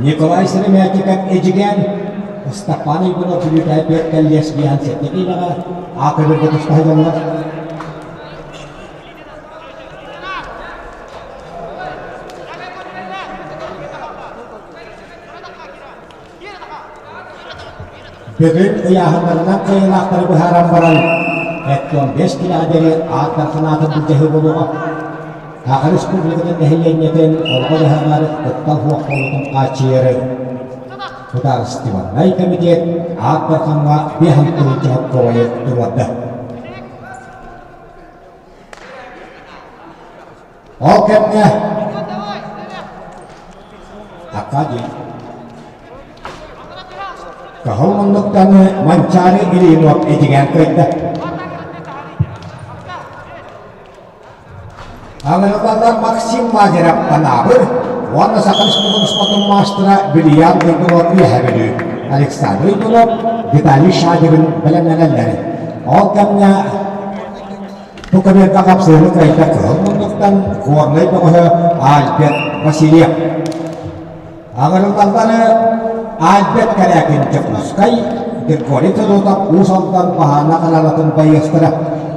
Николай Сыромятников Эдьигээн Ыстапаан Уйгунов Бүлүүтээйи түөрт кэллиэс биэһэн сэттэ киилэҕэ А көбүргэ тустаһыйаллар. Бүгүн ыйааһыннарынан кыайыылаахтары быһааран баран, 75 килэҕэ диэри аат дарханаатын былдьаһыы буолуоҕа. Саха Республикатын нэһилиэнньэтин олоҕо-дьаһаҕар куттал суох буолуутун хааччыйары Судаарыстыбаннай кэмитиэт аат дархаҥҥа биэһэн тыһыынча холкуобайы туруорда. Ол кэмҥэ Аркадий Кыһыл муннуктан Манчаары Ильинов этигэн кыайда. Аҥырылалар Максим Лазарев Анаабыр уонна Саха Республикатын спортун маастара Вильям Уйгунов Үөһээ Бүлүү, Александр Уйгунов, Виталий Шадигин бэлэмнэнэллэр. Ол кэмҥэ Бу көбүөргэ хапсыһыны кыайда кыһыл муннуктан Горнай бөҕөһө Альберт Васильев. Аҕырыллаллары Альберт Корякин Дьокуускай, Григорий Федотов Уус Алдан баһаана хараалатын байыастара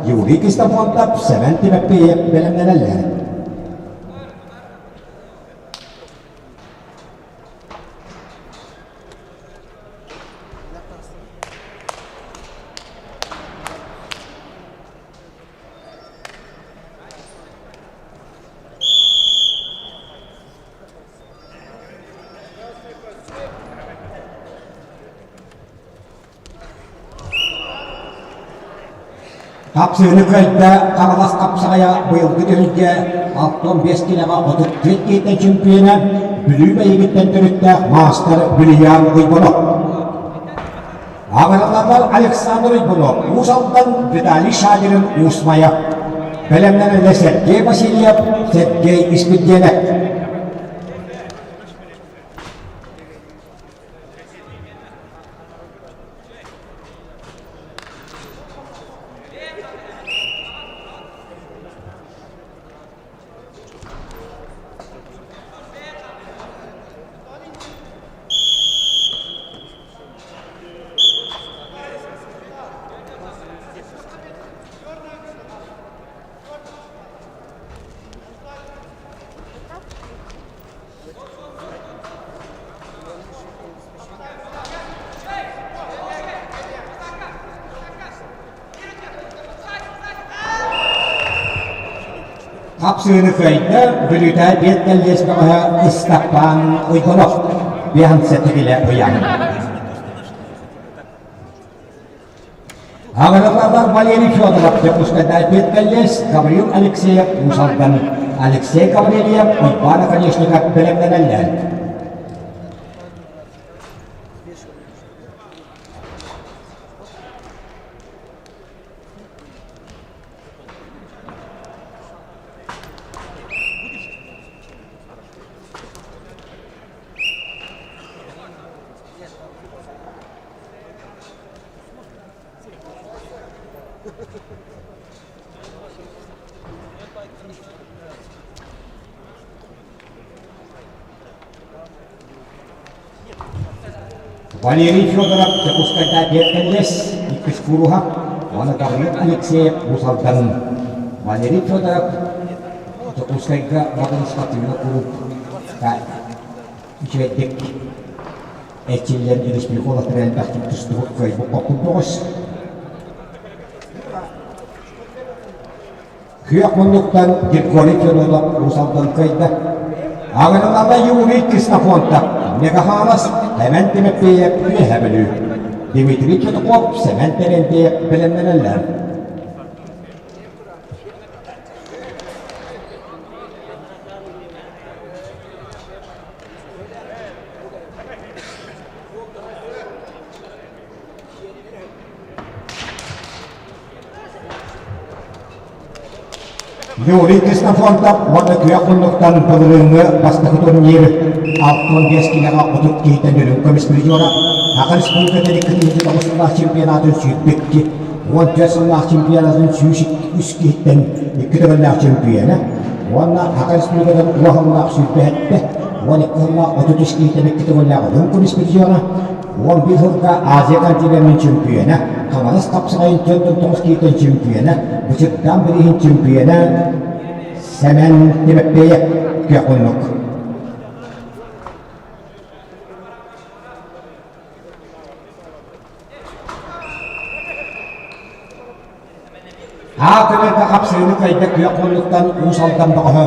Юрий Кистофонтов, Сэмэн Тимофеев бэлэмнэнэллэр. Хапсыыны кыайда Хаҥалас хапсаҕайа быйылгы түһүлгэ 65 килэҕэ 34 киһиттэн чемпиона Бүлүү Мэйигиттэн төрүттээх маастар Бүлүйээн Уйбанов. Аҕыраллар Александр Уйбанов, Уус Алдан Виталий Шадерин Уус Майа. Бэлэмнэнэллэр Сергей Васильев, Сергей Испирдиэнэп. Хапсыыны кыайда Бүлүүтээ биэт кэллиэс бөҕөһө Ыстаппаан Уйгунов биһанса тигилэ ыйааһын. Аҕырыллаллар Валерий Федоров Дьокуускайдаах биэт кэллиэс Гаврил Алексеев Уус Алдан Алексей Гаврильев Уйбаан Оконешников бэлэмнэнэллэр. Валерий Федоров Дьокуускайдаах биэртэллэс иккис кууруһа уонна Гаврил Алексеев Уус Алдан Валерий Федоров Дьокуускайга Модун спортивнай кулуупка үчүгэйдик эрчиллэн республика уолаттара элбэхтик тустубут кыайбыт боппут Күөх муннуктан Григорий Федотов Уус Алдан кыайда. Аҕырылала Юрий Ксенофонтов, Мегаханас Сэмэн Тимофеев Үөһэ Бүлүү, Дмитрий Петухов Сэмэн Терентьев бэлэмнэнэллэр. Юрий Ксенофонтов уонна күөх муннуктан былырыыҥҥы бастакы турнир 65 киилэҕэ 30 киһиттэн үрүҥ көмүс призера Саха Республикатын 2009 сыллаах чемпионатын сүүрбэкки 14 сыллаах чемпионатын 103 киһиттэн икки төгүллээх чемпиона уонна Саха Республикатын уон сыллаах сүүрбэһэттэ 12 сыллаах 33 киһиттэн икки төгүллээх үрүҥ көмүс призера 11 сылга Азия континенын чөмпүйүөнэ, Хаҥалас хапсаҕайын 49 киһитин чөмпүйүөнэ, Бычырдаан бирииһин чөмпүйүөнэ Сэмэн Тимофеев күөх муннук. Аа көмөргө хапсыыны кыайда күөх муннуктан Уус Алдан бөҕөһө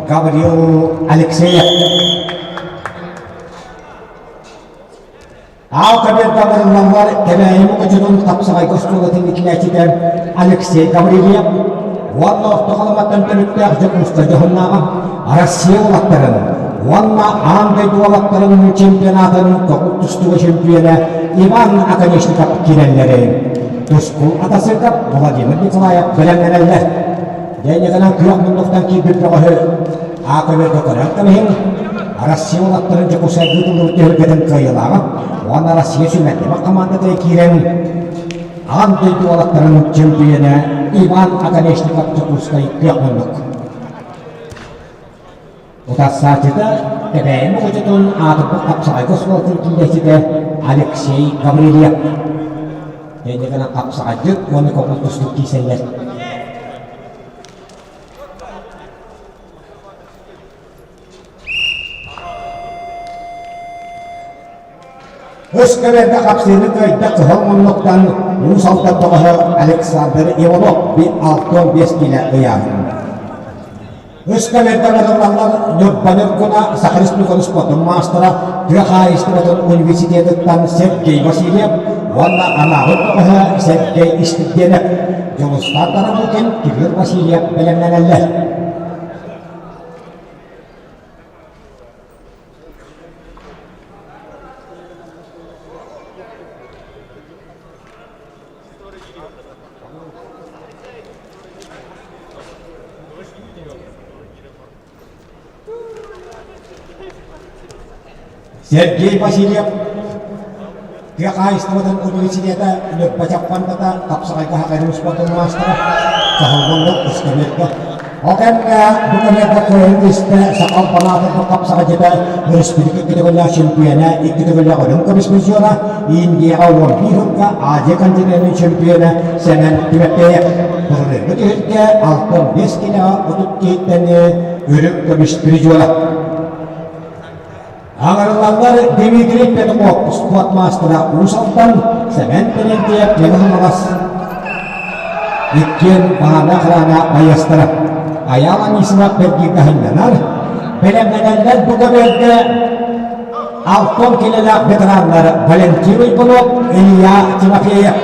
Гаврил Алексеев. Аал көбүөргэ Кэбээйи мукучутун хапсаҕайга остуолатын иитиллээччитэ Алексей Гаврильев уонна Орто Халыматтан төрүттээх Дьокуускай дьоһуннааҕа Россия уолаттарын уонна аан дойду уолаттарын чемпионатын көҥүл тустууга чөмпүйүөнэ Иван Оконешников киирэллэрин Тускул Атасыков, Владимир Николаев бэлэмнэнэллэр. Дэнигынан күөх муннуктан киирбит бөҕөһү Аа көмөргө көрөн кэбиһиҥ, Россия уолаттарын Дьокуускайга ыытыллыбыт түһүлгэтин кыайыылааҕа уонна Россия сүүмэрдэмэх хамаандатыгар киирэн аан дойду уолаттарын чөмпүйүөнэ Иван Оконешников Дьокуускай күөх муннук. Утарсааччыта Кэбээйи Мукучутун аатырбыт хапсаҕайга оскуолатын киирээччитэ Алексей Гаврильев. Инньэ гынан хапсаҕайдык уонна көҥүл тустуук киирсэллэр. Өс көбөргө хапсыыны кыайда кыһыл муннуктан Уус Алдан бөҕөһө Александр Иванов 65 киилэ ыйааһын. Өс көбөргө модуллаллар Ньурба Ньургуна Саха Республикатын спордун маастара тыа хаһаайыстыбатын университетыттан Сергей Васильев уонна Анаабыр бөҕөһө Сергей Истирдиэнэп, Дьулустаан Тарабукин, Кирилл Васильев бэлэмнэнэллэр. Сергей Васильев тыа хаһаайыстыбатын университета Ньурба Чаппандата хапсаҕайга хахайын успуордун маастара Саһыллыллык ыскамыарка Ол кэмҥэ бу кэмҥэ кыайын истэ Сахал Палаатын хапсаҕайдьыта өрөспүүбүлүкэ икки төгүллээх чемпиона, икки төгүллээх Үрүҥ көмүс призера, Индияҕа 11 сылга Азия континенын чемпиона Сэмэн Тимофеев былырыыҥҥы түһүлгэ 65 киилэҕэ 30 киһиттэн үрүҥ көмүс призера. Аҥарыллаллар Дмитрий Петухов спорт маастара Уус Алдан, Сэмэн Терентьев Мэҥэ Хаҥалас иккиэн баһаардаах хараана байыастара. Айаал Анисимов бэргииргэ сынньанар. Бэлэмнэнэллэр бу көбүөргэ Алтон килэлээх ветераннар Валентин Уйбунов, Илья Тимофеев.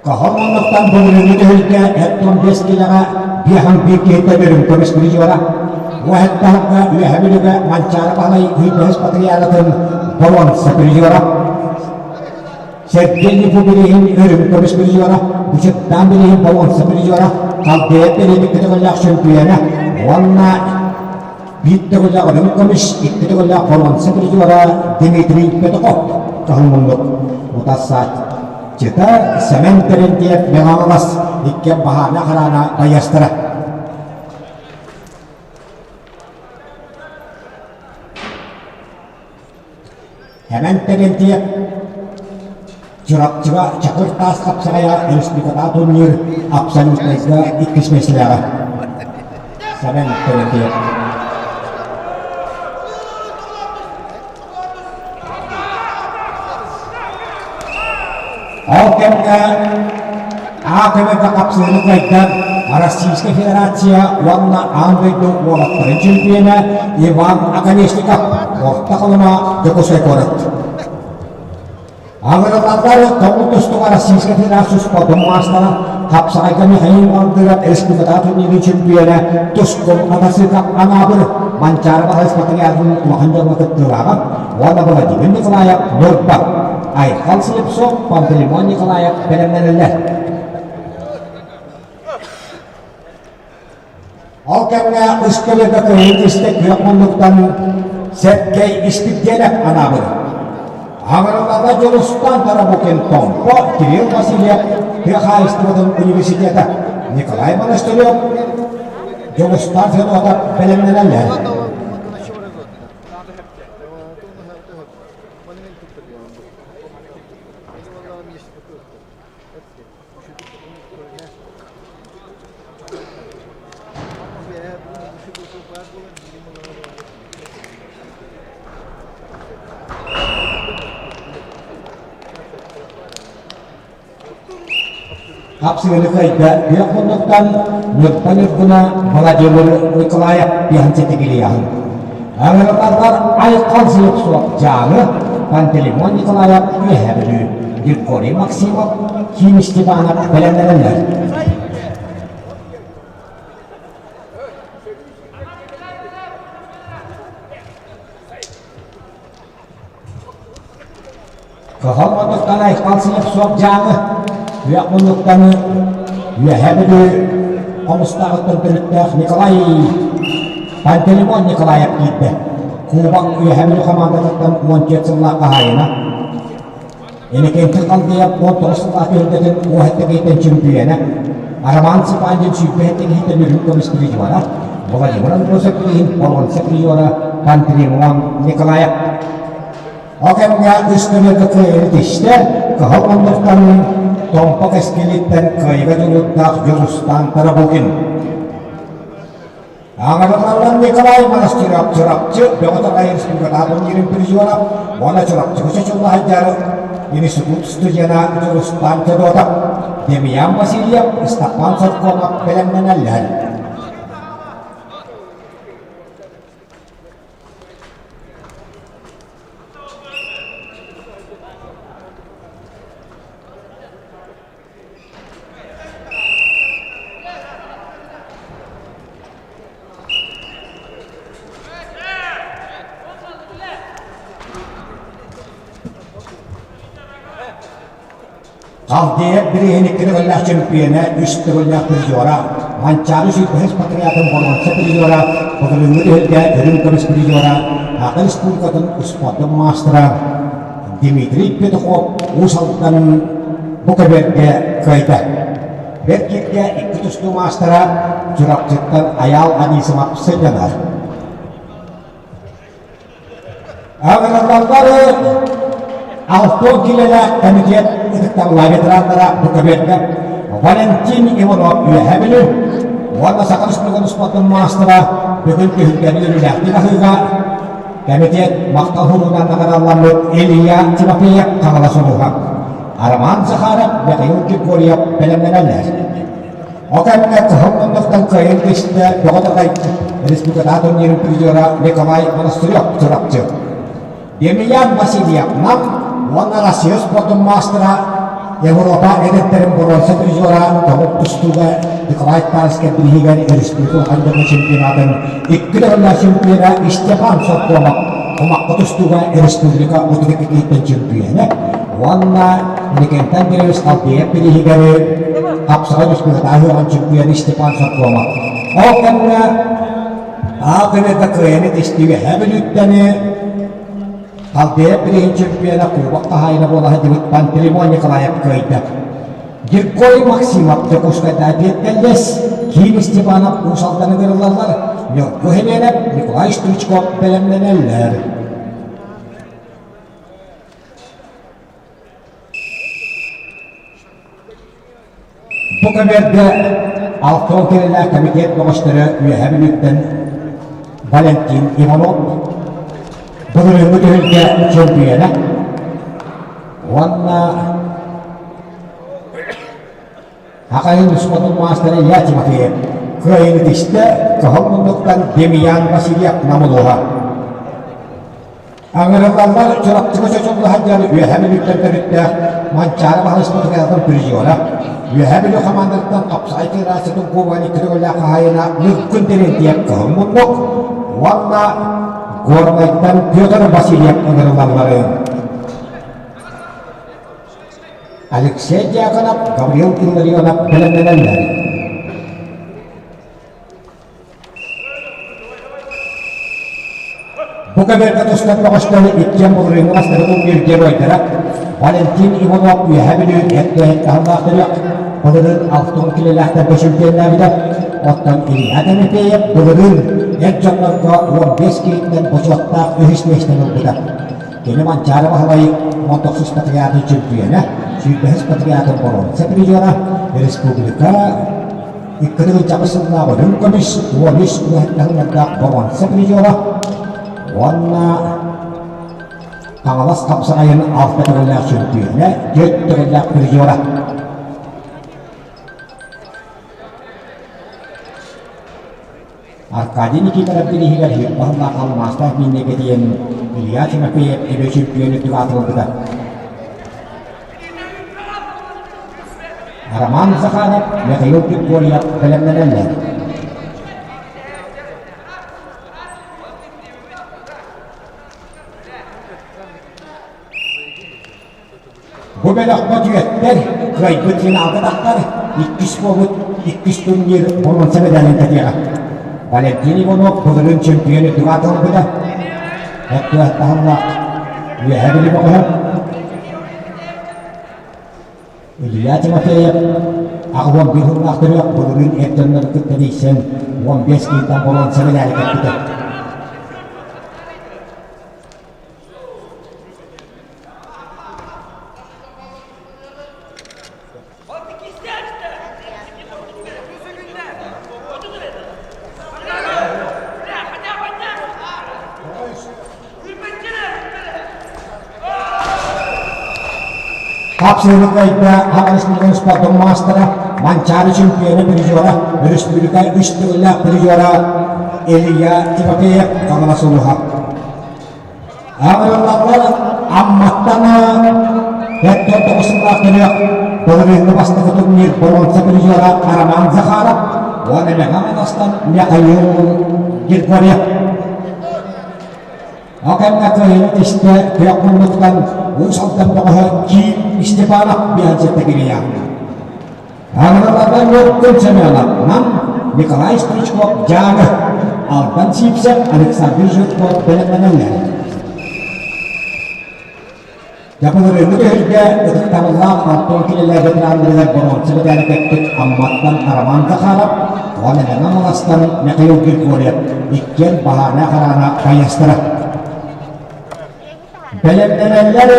Хаһан оннуктан былырыыҥҥы түһүлгэ эттон бэс килэҕэ биэһэн биир киһиттэн үрүҥ көмүс призера Уоһэттаһарга Үөһэ Бүлүүгэ Манчаары Баһылай Үйбэһис Патриаратын боруонса призера Сергей Липу бирииһин үрүҥ көмүс призера Бучуттаан бирииһин боруонса призера Халдеев бэлиэтик көтөҕүллээх чөмпүйүөнэ уонна Биир төгүллээх үрүҥ көмүс, икки төгүллээх боруонса призера Дмитрий Петухов кыһыл муннук утарсааччыта Сэмэн Терентьев Мэҥэ иккиэн баһаарына хараана байыастара. Сэмэн Терентьев Чурапчыга Чакыр таас хапсаҕайа республикатааҕы турнир абсолютнайга иккис миэстэлээҕэ. Сэмэн Терентьев. Ол кэмҥэ А көмөтө хапсыһыны кыайдар Российскай Федерация уонна аан дойду уолаттарын чемпиона Иван Оконешников Орто Халыма Дьокуускай куорат. Аҕырылаллар тоҕус тустууга Российскай Федерация спордун маастара хапсаҕайга Михаил Мандыров республикатааҕы турнирын чемпиона Тускул Матасыков Анаабыр Манчаары Баһылай Спартакиадатын улахан дьоҥҥо кыттыылааҕа уонна Владимир Николаев Ньурба Айхал Слепцов Пантелеймон Николаев бэлэмнэнэллэр. Ол кэмҥэ үс көлөкө кыһын истэ күөх муннуктан Сэргэй Испирдиэнэп анаабыт. Аҕырылала Дьулустан Тарабукин Томпо Кирилл Васильев тыа хаһаайыстыбатын университета Николай Монастырев Дьулустан Федотов бэлэмнэнэллэр. Хапсыгыны кыайда күөх муннуктан Ньурба Ньургуна Владимир Николаев пиһан ситигилиэҕин. Аҥырылаллар айхал суох Дьааҥы Пантелеймон Николаев Үөһээ Бүлүү Григорий Максимов Ким Степанов бэлэмнэнэллэр. Кыһыл муннуктан айхал суох Дьааҥы Күөх муннуктан Үөһээ Бүлүү Хомустааҕыттан төрүттээх Николай Пантелеймон Николаев киирдэ. Кубок Үөһээ Бүлүү хамаандатыттан 14 сыллаах хаһаайына. Иннокентий Халдеев 19 сыллаах түһүлгэтин уоһэттэ киһиттэн чөмпүйүөнэ, Роман Цыпандин сүүрбэһэттэ киһиттэн үрүҥ көмүс призера, Владимир Андросов билигин боруонса призера Пантелеймон Николаев. Ол кэмҥэ үс көмөлгө кыайыыны тистэ, кыһыл муннуктан Томпо кэскилиттэн кыайыыга дьулуурдаах Дьулустаан Тарабукин. Аҥарыларынан Николай Монастырев Чурапчы Бөҕө-Таҕай республикатааҕы турнирын призера уонна Чурапчыга чочулла сылдьар институт студена Дьулустаан Федотов, Демьян Васильев, Степан Соркомов бэлэмнэнэллэр. Халдеев бирииһин икки төгүллээх чөмпүйүөнэ, үс төгүллээх призера, Манчаары сүүрбэһис патриотын боруонса призера, былырыыҥҥы түһүлгэ үрүҥ көмүс призера, Саха Республикатын успуордун маастара Дмитрий Петухов Уус Алдан бу көбүөргэ кыайда. Бэрт киргэ икки тустуу маастара Чурапчыттан Айаал Анисимов сынньанар. Аҕыраллары Алтон килэлээх комитет ытыктабыллаах ветераннара бу көбүөргэ Валентин Иванов Үөһээ Бүлүү уонна Саха Республикатын спордун маастара бүгүн түһүлгэни үөрүүлээхтик аһыыга Кэмитиэт махтал суругунан наҕараадаламмыт Илья Тимофеев Хаҥалас улууһа. Роман Захаров, Михаил Григорьев бэлэмнэнэллэр. Ол кэмҥэ кыһыл муннуктан кыайан түстэ Бөҕө Такайбыт республикатааҕы турнирын призера Николай Монастырев Чурапчы. Емельян Васильев Нам уонна Россия спордун маастара Европа эдэрдэрин боруонса призера тобук тустууга Николай Тарскай бирииһигэр республика улахан дьоҥҥо чемпионатын икки төгүллээх чемпиона Степан Соркомов кумахха тустууга республика 32 чемпиона уонна Иннокентий Андреевич Халдеев бирииһигэр хапсаҕай республикатааҕы ыһыаҕын чемпиона Степан Соркомов. Ол кэмҥэ Аал кэмэргэ кыайаны тистигэһэ Бүлүүттэни Халдеев билигин чемпиона Кубок хаһаайына буола сылдьыбыт Пантелеймон Николаев кыайда. Григорий Максимов Дьокуускайдаа Биэттэллэс, Ким Степанов Уус Алданы ыҥырыллаллар, Ньургу Химиэнэп, Николай Стручков бэлэмнэнэллэр. Бу көбүөргэ Алтон кэлэлээх комитет бөҕөстөрө Үөһээ Бүлүүттэн Валентин Иванов, былырыыҥҥы түһүлгэ чөмпүйүөнэ уонна Хахайын спортун маастара Илья Тимофеев кыайыыны тистэ Кыһыл муннуктан Демьян Васильев Намылуоһа. Аҥырыллаллар Чурапчыга чочулла сылдьар Үөһээ Бүлүүттэн төрүттээх Манчаары баһылыспытыгар призера, Үөһээ Бүлүү хамаандатыттан хапсаҕай федерациятын кубогын икки төгүллээх хаһаайына Ньургун Терентьев Кыһыл Муннук уонна Горнайтан Петр Васильев ыҥырыллалларын. Алексей Дьяконов, Гаврил Илларионов бэлэмнэнэллэр. Бу көбүөргэ тустар бөҕөстөр иккиэн былырыыҥҥы бастакы турнир геройдара Валентин Иванов Үөһээ Бүлүү эт-түһэт таһымнаах төрүөх былырыын 60 килэлээхтэргэ чемпионнаабыта. Оттон Илья Тимофеев былырыын эр дьоннорго 15 киһиттэн бочуоттаах үһүс миэстэни ылбыта. Кини Манчаары Баһылай 19 патриотын чемпиона, 25 патриотын боруонса призера, республика Икки сыллаах үрүҥ көмүс, 13 үлэһиттэрин боруонса призера уонна Хаҥалас хапсаҕайын алта төгүллээх чөмпүйүөнэ, түөрт төгүллээх призера. Аркадий Никифоров бирииһигэр Һирбаһыллаах алмаастаах мииннэгэ диэн Илья Тимофеев эбэ чөмпүйүөн үрдүк аатын ылбыта. Роман Захаров, Михаил Григорьев бэлэмнэнэллэр. Бу бөлөххө түөттэр кыайбыт финалга тахтар, иккис буолбут иккис турнир боруонса медалын кэтиэҕэ. Валентин Иванов былырыын чемпион үрдүк аатын ылбыта. Өттүөттаһыллаах Үөһээ Бүлүү бөҕөһө Илья Тимофеев 81 сыллаах төрүөх былырыын эр дьоннору кытта тийсэн 15 киһиттэн боруонса медали кэппитэ. Хапсыһыгайда Хаҥалас спордун маастара, Манчаары чемпиона призера, өрөспүүбүлүкэ үс төгүллээх призера Илья Тимофеев Хаҥалас улууһа. Аҕырыллаллар Амматтан 49 сыллаах төрүөх былырыыҥҥы бастакы турнир боруонса призера Роман Захаров уонна Мэҥэ Хаҥаластан Михаил Григорьев. Ол кэмҥэ кыайыыны тистэ күөх муннуктан Уус Алдан бөҕөһө Киин Степанов биһансетта кириэҕэ. Аҕырылларга Ньургун Семенов, Нам, Николай Стручков, Дьааҥы, Алдан Сивцев, Александр Жирков бэлэмнэнэллэр. Дьабылырыыҥҥы түһүлгэ ытыктабыллаах Антон кинилэр ветераннарыгар боруонса мэдээли кэппит Амматтан Роман Захаров уонна Мэҥэ Хаҥаластан Михаил Григорьев иккиэн баһаарынай хараана байыастара. Бэлэмнэнэллэр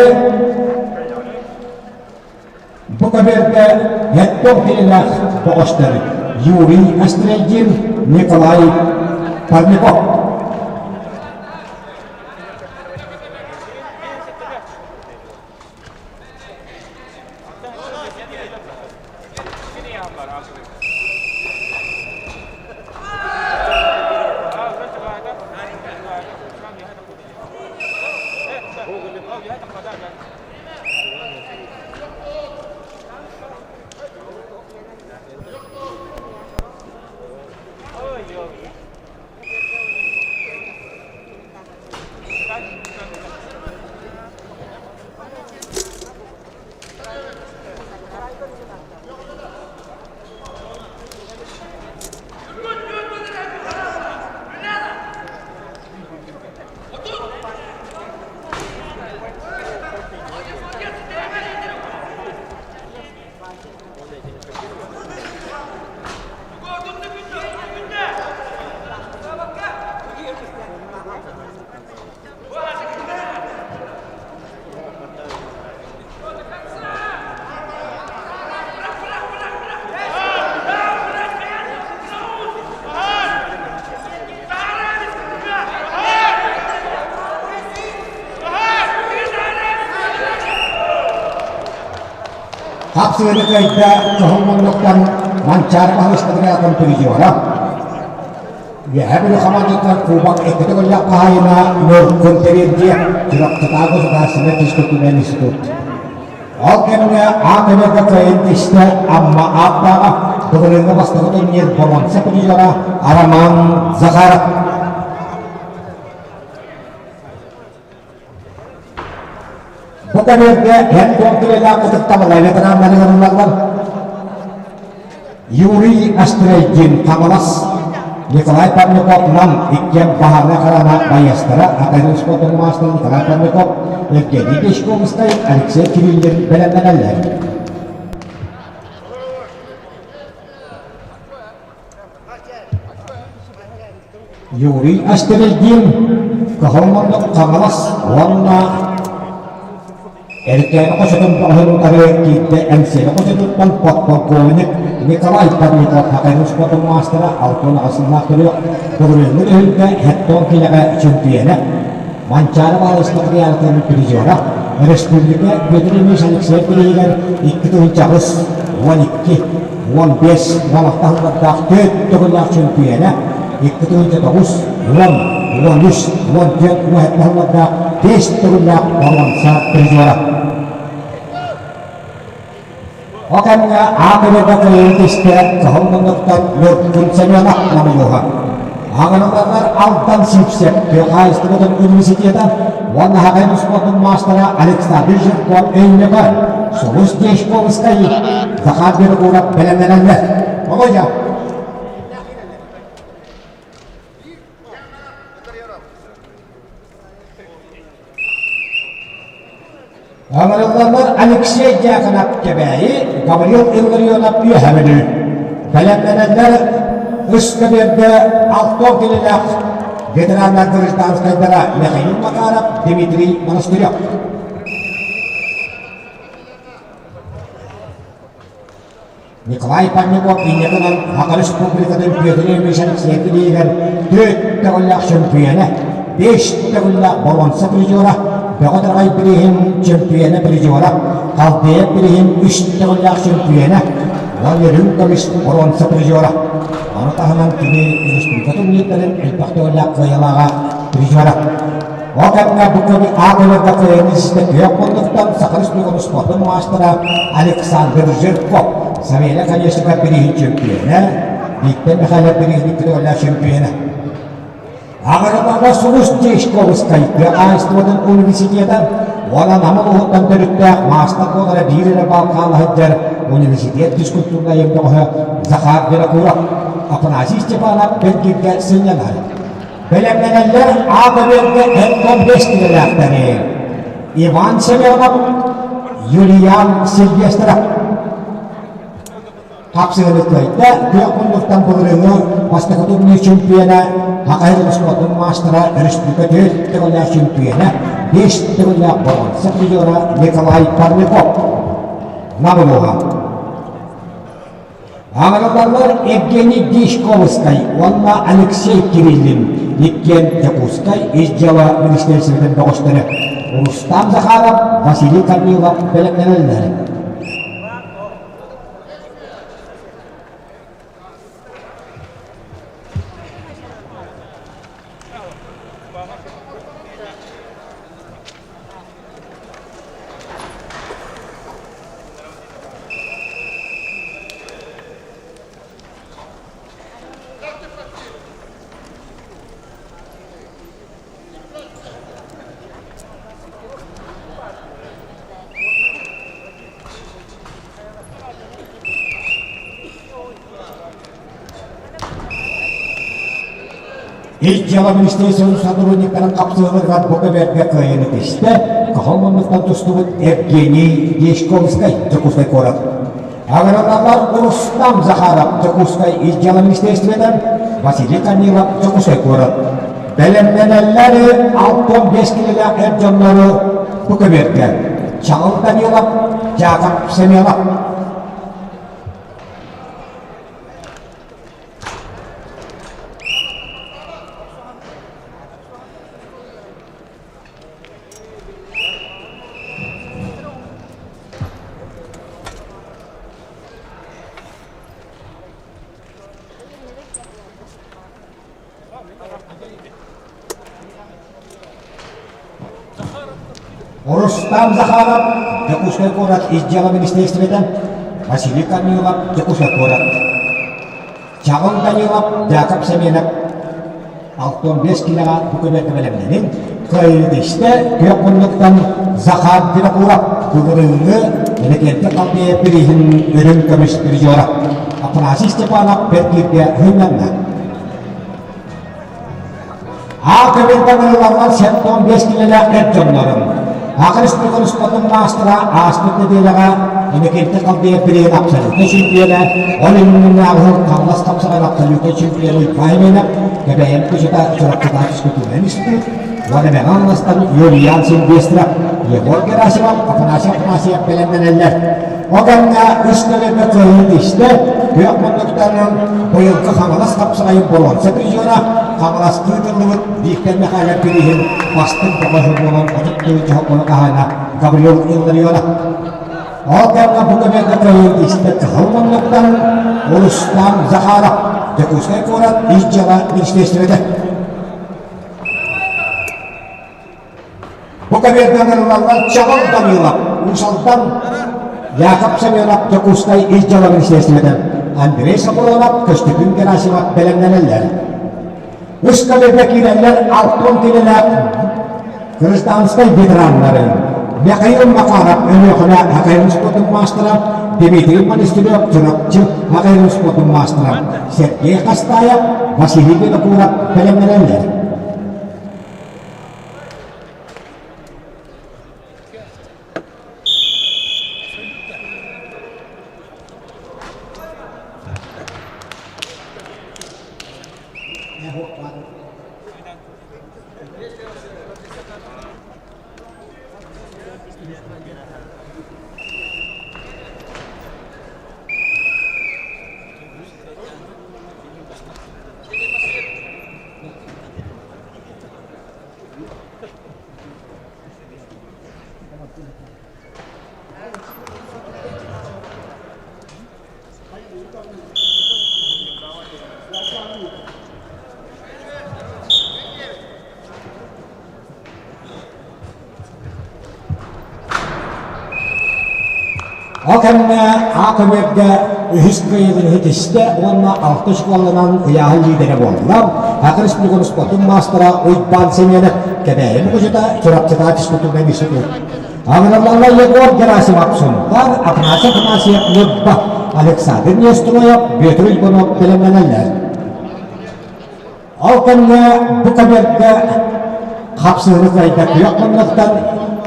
Бу көбүөргэ Гектор кинилээх бөҕөстөр Юрий Острельдин, Николай Парников. Хапсыгыны кыайда Чоһун муннуктан Манчаары баһылыстарыгар атын призера. Үөһээ Бүлүү хамаандатыгар кубок икки төгүллээх хаһаайына Ньургун Терентьев Чурапчытааҕы государственнай физкультурнай институт. Ол кэмҥэ аат өнөргө кыайан түстэ Амма ааттааҕа былырыыҥҥы бастакы турнир боруонса призера Роман Захаров. Бу кэмэргэ эн туох килэлээх ытыктабылай ветераннарыгар ылаллар. Юрий Астрейдин Хаҥалас, Николай Парников Нам иккиэн баһаарынай харана байыастара Академия спордун маастара Николай Парников, Евгений Дьячковскай, Алексей Кириллин бэлэмнэнэллэр. Юрий Астерельдин Кыһыл Муннук Хаҥалас уонна Эркээни хочотун бөҕөһүн утары киирдэ Эҥсиэли хочотуттан подполковник Николай Парников Хатайын спордун маастара Алтон аҕасыннаах төрүөх былырыыҥҥы түһүлгэ хеттон киилэҕэ чөмпүйүөнэ Манчаары баалыстатыйаатын призера республика Петр Ильич Алексеев бирииһигэр 2008, 12, 15 балахта сыллардаах түөрт төгүллээх чөмпүйүөнэ 2009, 10, 13, 14 уһэттэ сыллардаах 5 төгүллээх боруонса призера. Ол кэмҥэ аат ырыата түстэ Кыһыл муннуктан Ньургун Семенов намылыһа. Аҕалаларыгар Алтан Сивцев тыа хаһаайыстыбатын университета уонна Хагай спордун маастара Александр Жирков Өймөкө, Сулус Дьячковскай, Захар Винокуров бэлэмнэнэллэр. Володя! Ыҥырыллаллар Алексей Дьяконов Кэбээйи, Гаврил Илларионов Үөһээ Бүлүү. Бэлэмнэнэллэр үс көбүөргэ алтон кинилээх ветераннар гражданскайдара Михаил Макаров, Дмитрий Монастырев. Николай Парников инньэ Саха Республикатын Петр Ильич Алексеев илиигэр түөрт төгүллээх чөмпүйүөнэ, биэс төгүллээх боруонса призера, Бөҕө Таҕай бирииһин чөмпүйүөнэ призера, Халдеев бирииһин үс төгүллээх чөмпүйүөнэ, уонна үрүҥ көмүс боруонса призера. Ону таһынан кини республика турнирдарын элбэх төгүллээх кыайыылааҕа призера. Ол кэмҥэ бу күн аат ыларга кыайан истэ күөх муннуктан Саха Республикатын спордун маастара Александр Жирков, Савелий Колесников бирииһин чөмпүйүөнэ, Виктор Михайлов бирииһин көтөҕүллээх чөмпүйүөнэ. Аҕырымаҕа Сулус Дьячковскай тыа хаһаайыстыбатын университета уонна Нам улууһуттан төрүттээх маастар буолара биир эрэ баал хаала сылдьар университет физкультурнай бөҕөһө Захар Винокуров, Афанасий Степанов Бэлгиргэ сынньанар. Бэлэмнэнэллэр А-көбүөргэ эн бэстибэлээхтэри Иван Семенов, Юлиан Сильвестров. Хапсыгыны кыайда, күөх муннуктан былырыыҥҥы бастакы турнир чемпиона, Хахайын спордун маастара, өрөспүүбүлүкэ түөрт төгүллээх чемпиона, биэс төгүллээх боруонса призера Николай Парников. Нам улууһа. Аҕалаллар Евгений Дьячковскай уонна Алексей Кириллин иккиэн Дьокуускай Ис дьыала министиэристибэтин бөҕөстөрө Рустам Захаров, Василий Корнилов бэлэмнэнэллэр. Ис дьыала министиэристибэтин сотрудниктарын хапсыһыыларыгар бу көбүөргэ кыайыыны тистэ Кыһыл муннуктан тустубут Евгений Дьячковскай, Дьокуускай куорат. Агрономнар Рустам Захаров, Дьокуускай Ис дьыала министиэристибэтин, Василий Корнилов, Дьокуускай куорат. Бэлэмнэнэллэр 65 килэлээх эр дьоннору бу көбүөргэ Чаҕыл Данилов, Дьаакап Семенов. Рустам Захаров, Дьокуускай куорат Ис дьыала министиэристибэтэ, Василий Корнилов, Дьокуускай куорат. Чаҕыл Данилов, Яков Семенов 65 киилэҕэ бу көбүөргэ бэлэмнэнин, кыайыыны истэ күөх муннуктан Захар Винокуров былырыыҥҥы Иннокентий Халдеев бирииһин үрүҥ көмүс призера Афанасий Степанов бэркииргэ сынньанна. Аа көбүөргэ ылаллар 75 киилэлээх эр дьоннорун. Аха Республика спортун маастара ааспыт нэдиэлэҕэ Иннокентий Халдеев бирииһин абсолютнай чемпиона, ол иннинээҕи Хаҥалас хапсаҕайын абсолютнай чемпиона Уйбаан Именов, Кэбээйим кучута Чурапчытаах физкультурнай институт, уонна Мэҥэ Хаҥаластан Юлиан Сильвестров, Егор Герасимов, Афанасий Афанасьев бэлэмнэнэллэр. Ол кэмҥэ үс көбүөргэ кыайыы тистэ, күөх муннуктарынан быйылгы Хаҥалас хапсаҕайын боруонса призера Хаҥаластыы тыллыбыт Виктор Михайлов бирииһин бастыҥ бөҕөһө буолан 30 дьоһун хаһаайына Гаврил Илларионов. Ол кэмҥэ бу көбүөргэ кыайыы тистэ кыһыл муннуктан Рустам Захаров, Дьокуускай куорат Ис дьыала министиэристибэтэ. Бу көбүөргэ ыҥырыллаллар Чаҕыл Данилов, Уус Алдан, Яков Семенов, Дьокуускай Ис дьыала министиэристибэтэ, Андрей Соколонов, Көстөкүүн Герасимов бэлэмнэнэллэр. Үс көбүөргэ киирэллэр Алтон килэлээх гражданскай ветераннары Михаил Макаров, Өлүөхүмэ Хакайын спортун маастара, Дмитрий Монастырев, Чурапчы Хакайын спортун маастара, Сергей Хастаев, Василий Винокуров бэлэмнэнэллэр. Ол кэмҥэ А көбүөргэ үһүс кыайыытын ситистэ уонна алта школанан ыйааһын лиидэрэ буолла. Саха Республикатын спортун маастара Уйбаан Семенов Кэбээйи мукучута Чурапчытааҕы физкультурнай институт. Аграрлаана Егор Герасимов Сунтаар, Афанасий Афанасьев Ньурба, Александр Нестроев, Бүөтүр Уйбанов бэлэмнэнэллэр. Ол кэмҥэ бу көбүөргэ хапсыһыны кыайда күөх муннуктан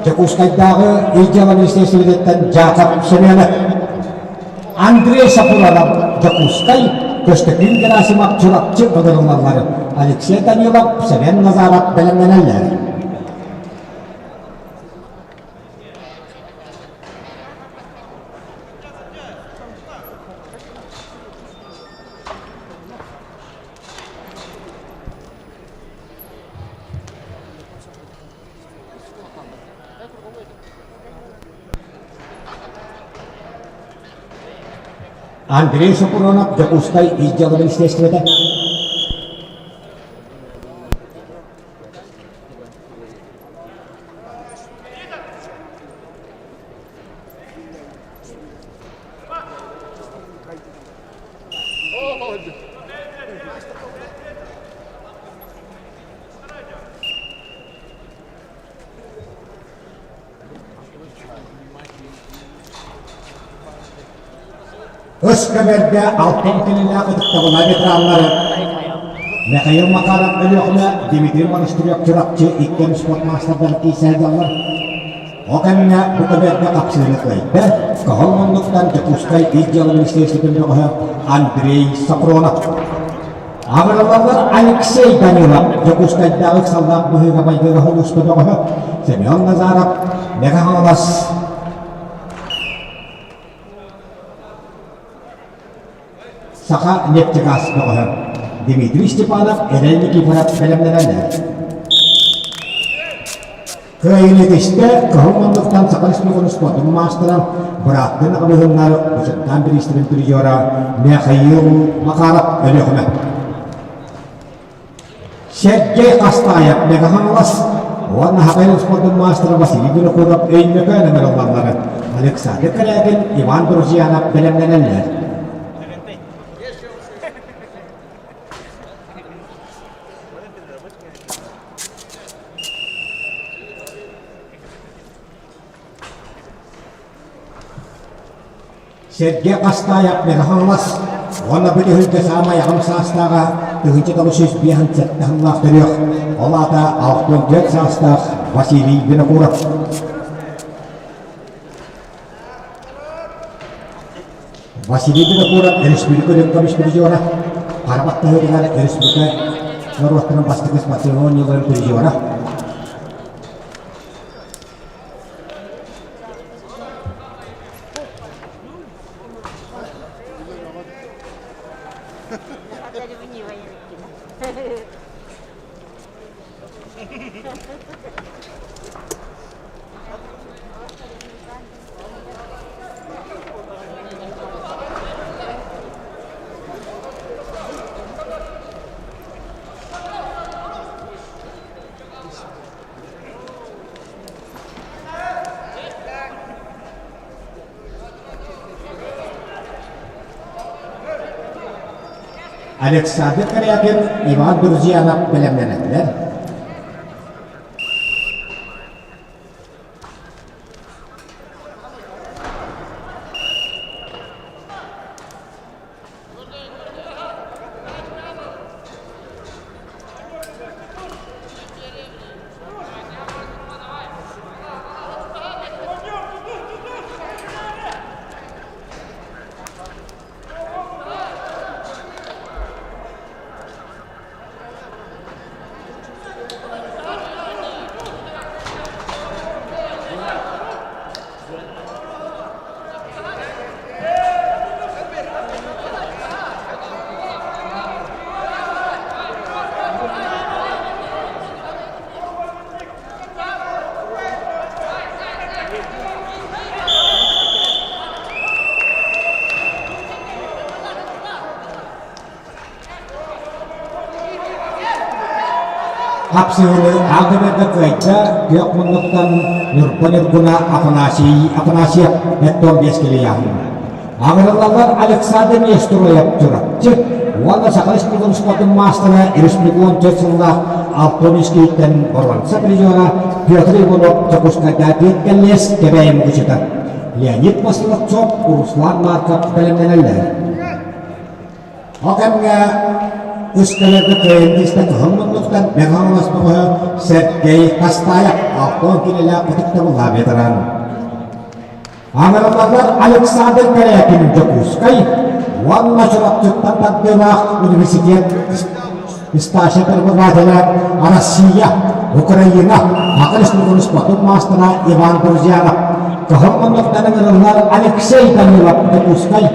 Дьокуускайдааҕы Ис дьыала министиэристибэтиттэн Дьаакап Семенов, Андрей Сапуранов Дьокуускай, Көстөкүүн Герасимов Чурапчы ыҥырыллаллар, Алексей Данилов, Сэмэн Назаров бэлэмнэнэллэр. Андрей Сопронов, Дьокуускай ис дьыала министиэристибэтэ. Өс көбөргө алтан килилээх ытыктабыллаах ветераннары. Михаил Макаров Өлүөхүмэ, Дмитрий Монастырев Чурапчы иккиэн спорт маастардара киирсэ сылдьаллар. Ол кэмҥэ бу көбүөргэ хапсыыны кыайда Кыһыл муннуктан Дьокуускай Ис дьыала министиэристибэтин бөҕөһө Андрей Сапронов. Абыраллаллар Алексей Данилов, Дьокуускайдааҕы ыксаллаах быһыыга-майгыга сулууспа бөҕөһө Семен Назаров, Мэҥэ Хаҥалас Саха нефтегаз бөҕөһө Дмитрий Степанов, Эрэл Никифоров бэлэмнэнэллэр. Кыайыыны ситистэ Кыһыл муннуктан Саха Республикатын спордун маастара, бырааттыын аҕабыһыннар Бочуттаан бириистэрин призера Михаил Макаров Өлүөхүмэ. Сергей Хастаев Мэҥэ Хаҥалас уонна Хатайын спордун маастара Василий Винокуров Өймөкөөн ыҥырыллаллар. Александр Корякин, Иван Друзьянов бэлэмнэнэллэр. Сергей Хастаев Мэҥэ Хаҥалас уонна бу түһүлгэ саамай аҕам саастааҕа 1957 сыллаах төрүөх, ол аата 64 саастаах Василий Винокуров. Василий Винокуров республика үрүҥ көмүс призера, хара баттаһыытыгар республика норуоттарын бастакы спортивнай оонньууларын призера. Александр Корякин, Иван Друзьянов бэлэмнэнэллэр. Хапсыһыны аалдыбарга кыайда күөх муннуктан Ньурба Ньургуна Афанасий Афанасьев Эттон биэскилийаһын. Аҕырыллаллар Александр Нестероев Чурапчы уонна Саха Республикатын спордун маастара республика 14 сыллаах Алтонискийтэн боруонса призера Петр Иванов Дьокуускайга Петкэллиэс Кэбээйи мукучута Леонид Масловцов, Руслан Марков бэлэмнэнэллэр. Ол кэмҥэ үс кэлэргэ кыайан кыһыл муннуктан Мэҥэ Хаҥалас бөҕөһө Сергей Хастаев 60 киилэлээх ытыктабыллаах ветеран. Аҥараллар Александр Корякин Дьокуускай уонна Чурапчыттан тардыылаах университет старшай преподавателэ Россия, Украина, Саха Республикатын спортун маастара Иван Друзьянов, кыһыл муннуктан ыҥырыллар Алексей Данилов Дьокуускай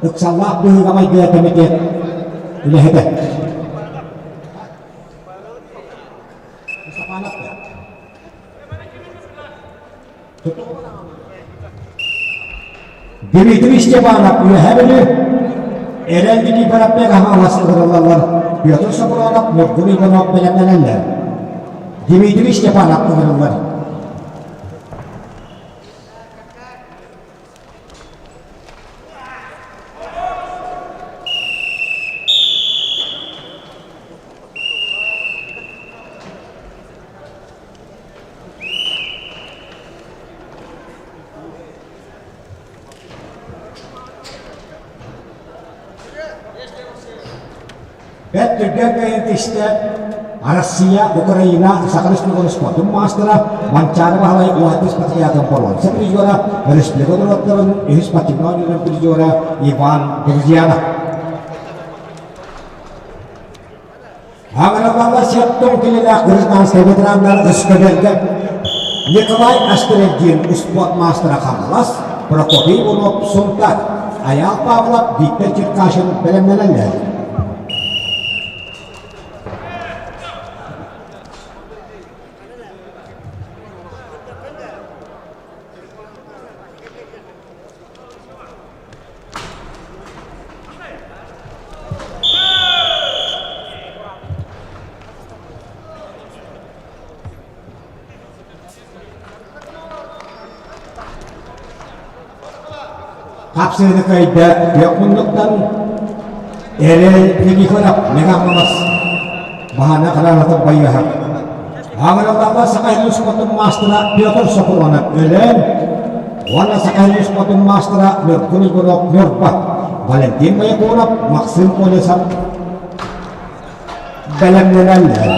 ыксаллаах быһыыга-майгыга кэмитиэт үлэһитэ. Дмитрий Степанов Үөһээ Бүлүү, Эрэл Никифоров Хаҥалас ыҥырыллаллар, Петр Сопронов, Ньургун Иванов бэлэмнэнэллэр. Дмитрий Степанов ыҥырыллар. Бэрт түргэн кыайан түстэ Россия, Украина, Саха Республикатын спордун маастара Манчаары Баһылай Уһатыс Патриотын боруонса призера, республика норуоттарын үһүс спортивнай оонньууларын призера Иван Друзьянов. Аҥараллар сиэттэн килэлээх гражданскай ветераннар өскөдөргө Николай Астерев успуорт маастара Хаҥалас, Прокопий Иванов Сунтар, Айаал Павлов, Виктор Черкашин бэлэмнэнэллэр. Хапсыыны кыайда күөх муннуктан Эрэл Никифоров Мегаполос баһана хараҥатын байыаһар. Аҥыраллаба Саха спортун маастара Петр Сокуронов өлөөн уонна Саха спортун маастара Ньургун Егоров Ньурба, Валентин Боякуров, Максим Колесов бэлэмнэнэллэр.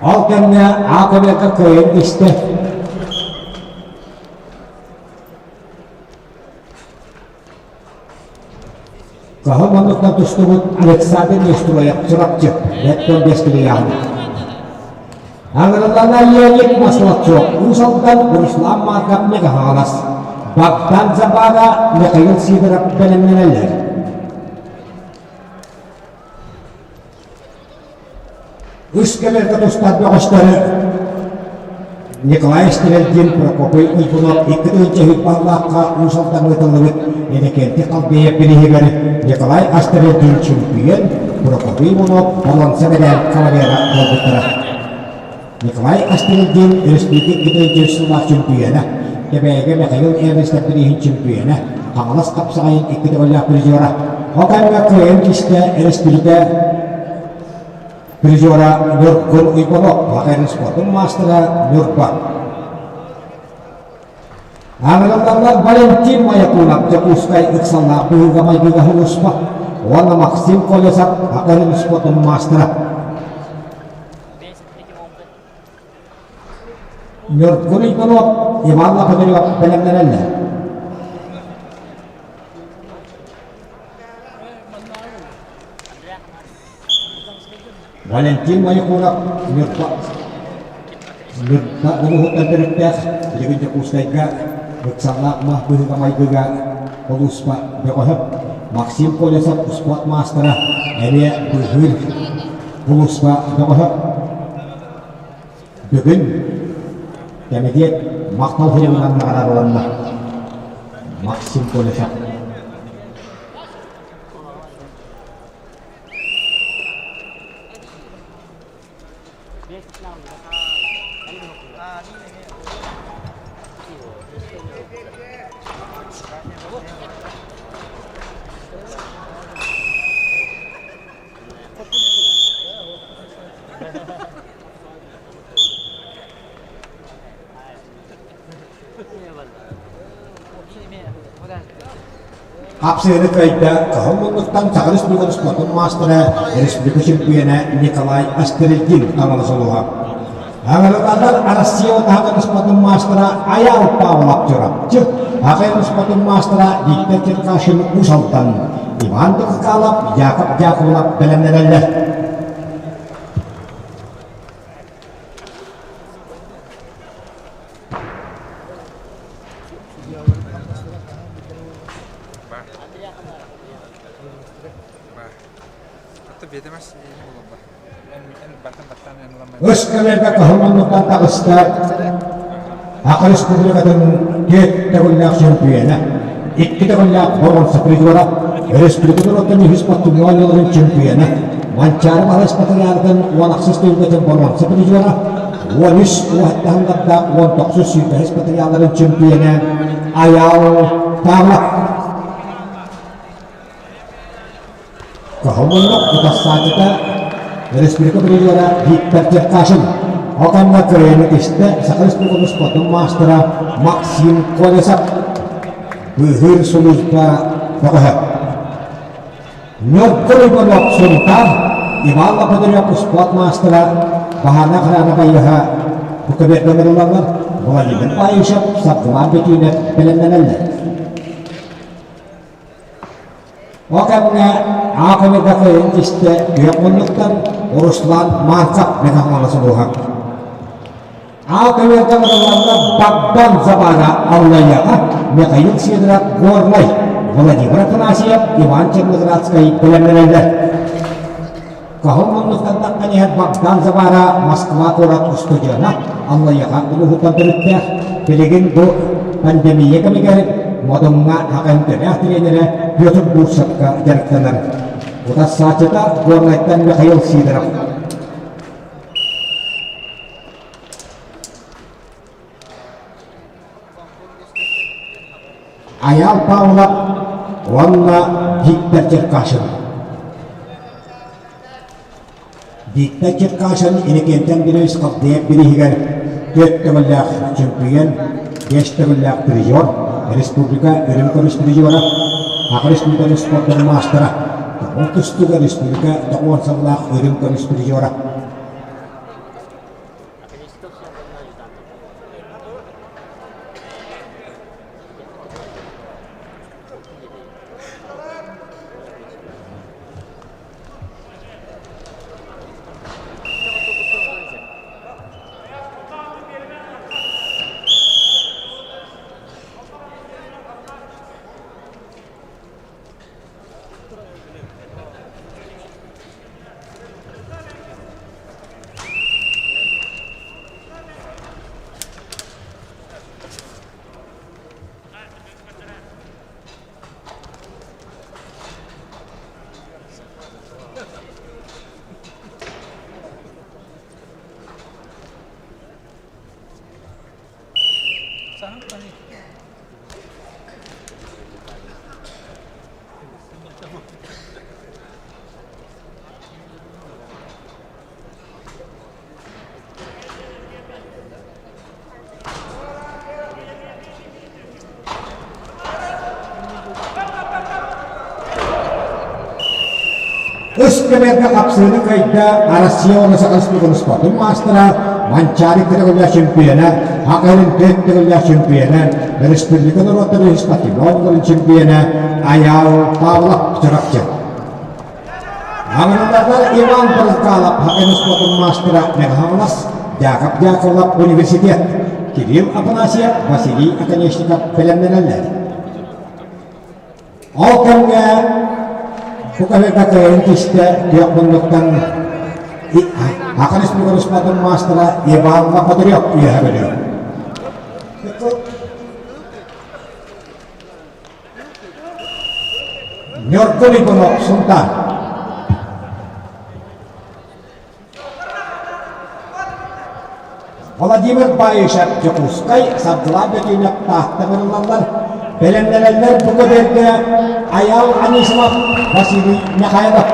Ол кэмҥэ АКБ-ка кыайан истэ. Кыһыл муннуктан тустубут Александр Неустроев Чурапчы бэттэн бэстилийэҕин. Аҥырыллана Леонид Маслачок Уус Алдан Руслан Марков Мегаһаҕалас Богдан Забара Михаил Сидоров бэлэмнэнэллэр. Үс кэмэргэ тустар бөҕөстөрү Николай Стрельдин, Прокопий Уйгунов 2000 баллаахха Уус Алдаҥҥа ыытыллыбыт Иннокентий Халбеев бирииһигэр Николай Астрельдин чөмпүйүөн, Прокопий Иванов боруонса мэдээл кавалера буолбуттара. Николай Астрельдин өрөспүүбүлүкэ 2003 сыллаах чөмпүйүөнэ, Кэбээйигэ Михаил Эверстов бирииһин чөмпүйүөнэ, Хаҥалас хапсаҕайын икки төгүллээх призера. Ол кэмҥэ кыайан кистэ өрөспүүбүлүкэ призера Ньургун Уйбанов, Лаҕайрын спордун маастара Ньурба. Аҥырыллаллар Валентин Маякунов Дьокуускай ыксаллаах быһыыга-майгыга сулууспа уонна Максим Колесов Лаҕайрын спордун маастара. Ньургун Уйбанов, Иван Лопатырев бэлэмнэнэллэр. Валентин Моякуров Ньурба Ньурба улууһуттан төрүттээх, билигин Дьокуускайга ыксаллаах мах быһыыга-майгыга улууспа бөҕөһө Максим Колесов успуорт маастара эмиэ быыһыыр улууспа бөҕөһө. Бүгүн кэмитиэт махтал суругунан наҕараадаланна Максим Колесов. Хапсыһыны кыайда Кыһыл муннуктан Саха Республикатын спордун маастара, республика чемпиона Николай Астерильдин Хаҥалас улууһа. Аҥаралардар Россия таһынан спордун маастара Айаал Павлов Чурапчы, Аҕай спордун маастара Виктор Черкашин Уус Алдан, Иван Дыкыкалов, Яков Дьякулов бэлэмнэнэллэр. Үс кэлэргэ кыһыл таҕыста Саха Республикатын түөрт төгүллээх чөмпүйүөнэ, икки төгүллээх боруонса призера, өрөспүүбүлүкэ норуоттарын үһүс спортивнай оонньууларын чөмпүйүөнэ, Манчаары Баһылай Спартакиадатын 16 түһүлгэтин боруонса призера, 13 уоһаттаһыннардаах 19 сүүрбэһис спартакиадаларын чөмпүйүөнэ Айаал Павлов. Кыһыл утарсааччыта республика призера Виктор Черкашин. Ол кэннэ кыайыыны тистэ Саха Республикатын спордун маастара Максим Колесов. Быыһыыр сулууспа бөҕөһө. Ньургун Иванов Сунтаар, Иван Лопатырев успуорт маастара, Баһаана охрана байыаһа бу көбүөргэ ыҥырыллаллар, Владимир Баишев, Саргылаан Бөтүүнэп бэлэмнэнэллэр. Ол кэмҥэ Аа көмүргэ кыайын тистэ күөх муннуктан Руслан Марков Мэҥэ сулуһа. Аа көмүргэ ыҥырыллаллар Богдан Забара Аллайыаха, Михаил Сидоров Горнай, Владимир Афанасьев, Иван Черноградскай бэлэмнэнэллэр. Кыһыл муннуктан таххан иһэр Богдан Забара Москва куорат устудьуона, Аллайыаха улууһуттан төрүттээх, билигин бу пандемия кэмигэр Модуҥҥа ХХМТ-лээх тренерэ Петр Бурцевка дьарыктанар. Утарсааччыта Горнайтан Михаил Сидоров. Айаал Павлов уонна Виктор Черкашин. Виктор Черкашин Иннокентий Андреевич Халдеев бирииһигэр түөрт төгүллээх чөмпүйүөн, биэс төгүллээх призер, республика үрүҥ көмүс призера, Саха Республикатын спордун маастара, Тоҕус тустууга республика тоҕуон сыллаах үрүҥ көмүс призера. Үс кэмэргэ хапсыыны кыайда Россия уонна Саха Республикатын спордун маастара, Манчаары төгүллээх чемпиона, Хакырын төрт төгүллээх чемпиона, республика норуоттарын спортивнай оонньууларын чемпиона Айаал Павлов Чурапчы. Аҥаралардар Иван Брызгалов Хакын спортун маастара Мэҥэ Яков Дьякулов университет, Кирилл Афанасьев, Василий Оконешников бэлэмнэнэллэр. Ол кэмҥэ бу кэмҥэ кыайын түстэ күөх муннуктан Саха Республикатын спортун маастара Иван Лопатырев үөһэ бөлүө. Ньургун Иванов Сунтаар. Владимир Баишев Дьокуускай Саргылаах Бөтүүнэп Таатта ыҥырыллаллар. Бэлэмнэнэллэр бу көбүөргэ Айаал Анисимов, Василий Михайлов.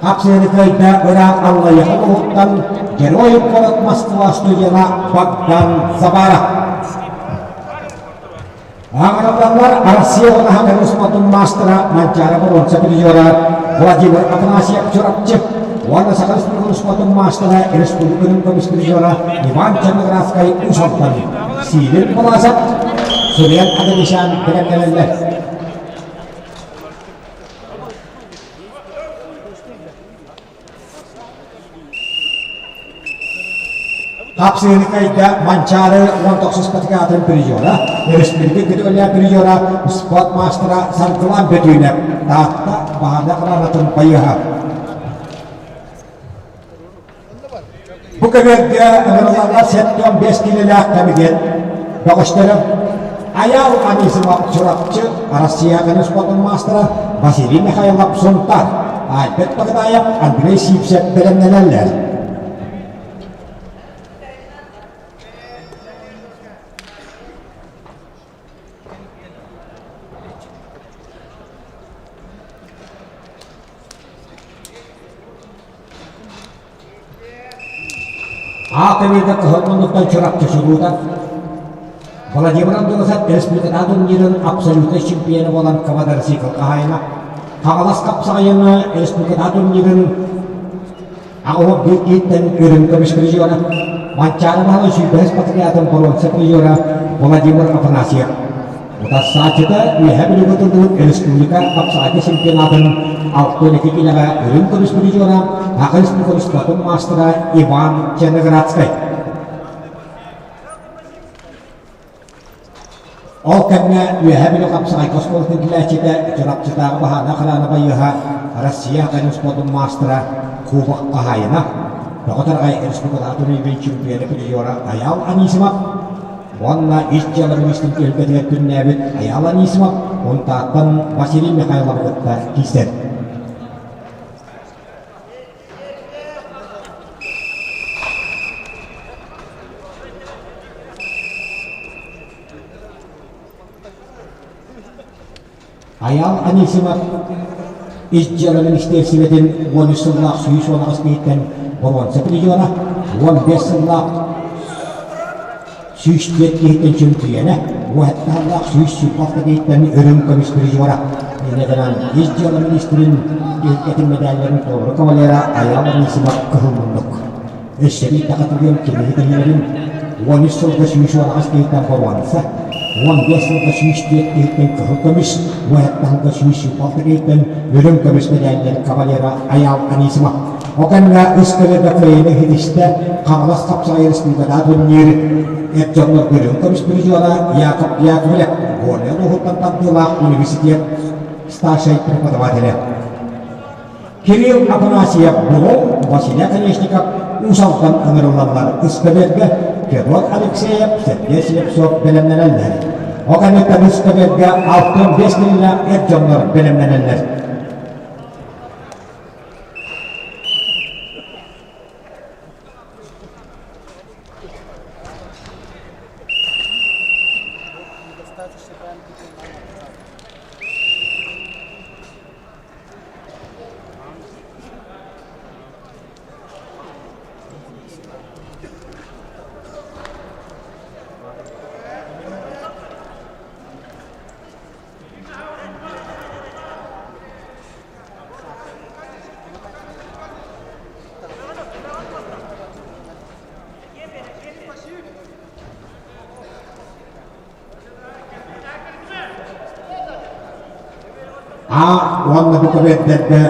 Хапсыаны кыайда ыраах Аллайыаха улууһуттан Герой куорат Москва студена Богдан Забаров. Аҥараллар Россия уонна Республикатын маастара Манчаары боруонса призера Владимир Афанасьев Чурапчы уонна Саха Республикатын маастара Республикатын көмүс призера Иван Черноградскай Уус Алдан Сиилин Баласов Суриан Аданишан бэлэмнэнэллэр. Хапсыһыныкайга Манчаары 19 патриотын призера, өрөспүүбүлүкэ көтөҕүллээх призера, спорт маастара Саргылан Бөтүүнэп, Таатта баһаардаах охранатын байыаһа. Бу көбүөргэ ыҥырыллаллар 75 киилэлээх кэмигэр бөҕөстөрө Айаал Анисимов Чурапчы Россия спортун маастара Василий Михайлов Сунтаар, Альберт Багдаев, Андрей Сивцев бэлэмнэнэллэр. Аат эбиитэ кыһыл муннуктан Чурапчы чулуута. Владимир Андросов республикатааҕы турнирын абсолютнай чемпиона буолан квадроцикл хаһаайына. Хаҥалас хапсаҕайына республикатааҕы турнирын 81 киһиттэн үрүҥ көмүс призера, Манчаары Баһылай сүүрбэһис патриотын боруонса призера Владимир Афанасьев. Утарсааччыта Үөһээ Бүлүүгэ тыллыбыт республика хапсаҕайга чемпионатын 62 киилэҕэ үрүҥ көмүс призера, Саха Республикатын спортун маастара Иван Черноградскай. Ол кэмҥэ Үөһээ Бүлүү хапсаҕайга оскуолатын иитиллээччитэ Чурапчытааҕы баһаарынай охрана байыаһа Россия Академия спордун маастара Кубок хаһаайына, Бөҕө Тараҕай республикатааҕы турнирын чемпиона призера Айаал Анисимов уонна ис дьыала министрин түһүлгэтигэр күннээбит Айаал Анисимов Унтааттан Василий Михайловы кытта киирсэр. Айаал Анисимов ис дьыала министиэристибэтин 13 сыллаах 118 киһиттэн боруонса призера, 15 сыллаах 104 киһиттэн чөмпүйүөнэ, 17 сыллаах 126 киһиттэн үрүҥ көмүс призера. Инньэ гынан ис дьыала министрин киһиргэтин мэдээллэрин толору кавалера Айаал Анисимов кыһыл муннук. Өссө биирдэхэ түгэн кинини кэллэрин 13 сылга 118 киһиттэн боруонса, 15 сылга 104 киһиттэн кыһыл көмүс, 17 сылга 126 киһиттэн үрүҥ көмүс мэдээллэр кавалера Айаал Анисимов. Ол кэмҥэ үс көлөдө кыайыыны иһитистэ Хаҥалас хапсаҕай республикатааҕы турнир эр дьоннорго үрүҥ көмүс призера Яков Яковлев, Горнай улууһуттан тардыылаах университет старшай преподавателэ. Кирилл Афанасьев Булун, Василий Оконешников Уус Алдан ыҥырыллаллар ыскэбиэргэ Федот Алексеев, Сергей Слепцов бэлэмнэнэллэр. Ол кэнниттэн ыскэбиэргэ 65 киилэлээх эр дьоннор бэлэмнэнэллэр. А уонна бу көбүөрдэргэ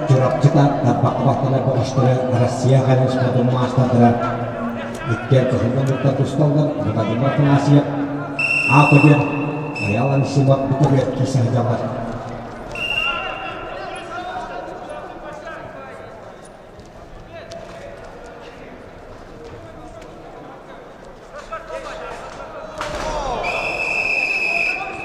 Чурапчыта тарбахха баттанар бөҕөстөрө Россия хариспатын маастардара иккиэн кыһыл муннукта тусталлар Владимир Афанасьев А көбүөр Айаал Анисимов бу көбүөр киирсэ сылдьаллар.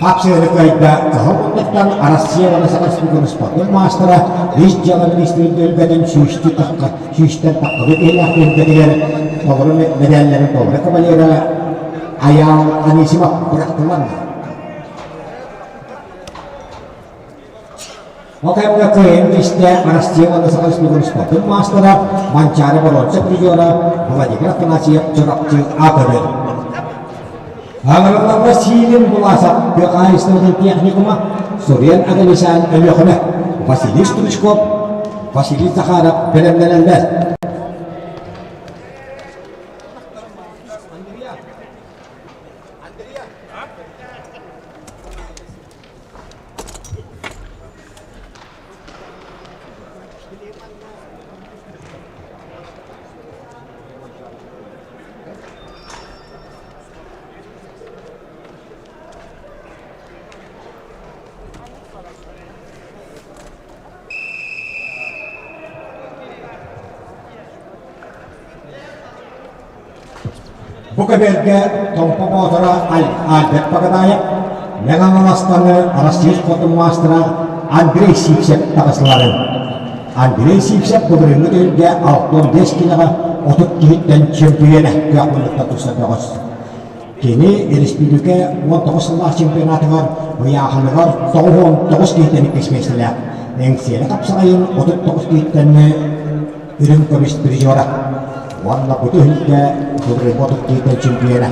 Хапсыһыны кыайда Кыһыл муннуктан Россия уонна Саха Республикатын спортун маастара ис дьыала министрин түһүлгэтин сүүстүү тахха сүүстэн таххабыт иһилээх түһүлгэтигэр толору мэдээллэрин толору кавалера Айаал Анисимов бырахтылар. Ол кэмҥэ кыайан истэ Россия уонна Саха Республикатын спортун маастара Манчаары боруонса призера Владимир Афанасьев Чурапчы аатырыр. Аҥараларга Силин Буласов тыа хаһаайыстыбатын техникума Сурен Аганесян Өлүөхүмэ, Василий Стручков, Василий Захаров бэлэмнэнэллэр. Бу көбүөргэ Томпо Боотура Альберт Багадаев, Мэҥэ Хаҥаластаны Россия спордун маастара Андрей Сивцев таҕыстыларын. Андрей Сивцев былырыыҥҥы түһүлгэ 65 киилэҕэ 30 киһиттэн чөмпүйүөнэ күөх муннукта туста бөҕөс. Кини республика 19 сыллаах чемпионатыгар ыйааһыныгар 99 киһиттэн иккис миэстэлээх. Эҥсиэли хапсаҕайын 39 киһиттэн үрүҥ көмүс призера уонна бу түһүлгэ былырыыҥҥы 32 чемпиона.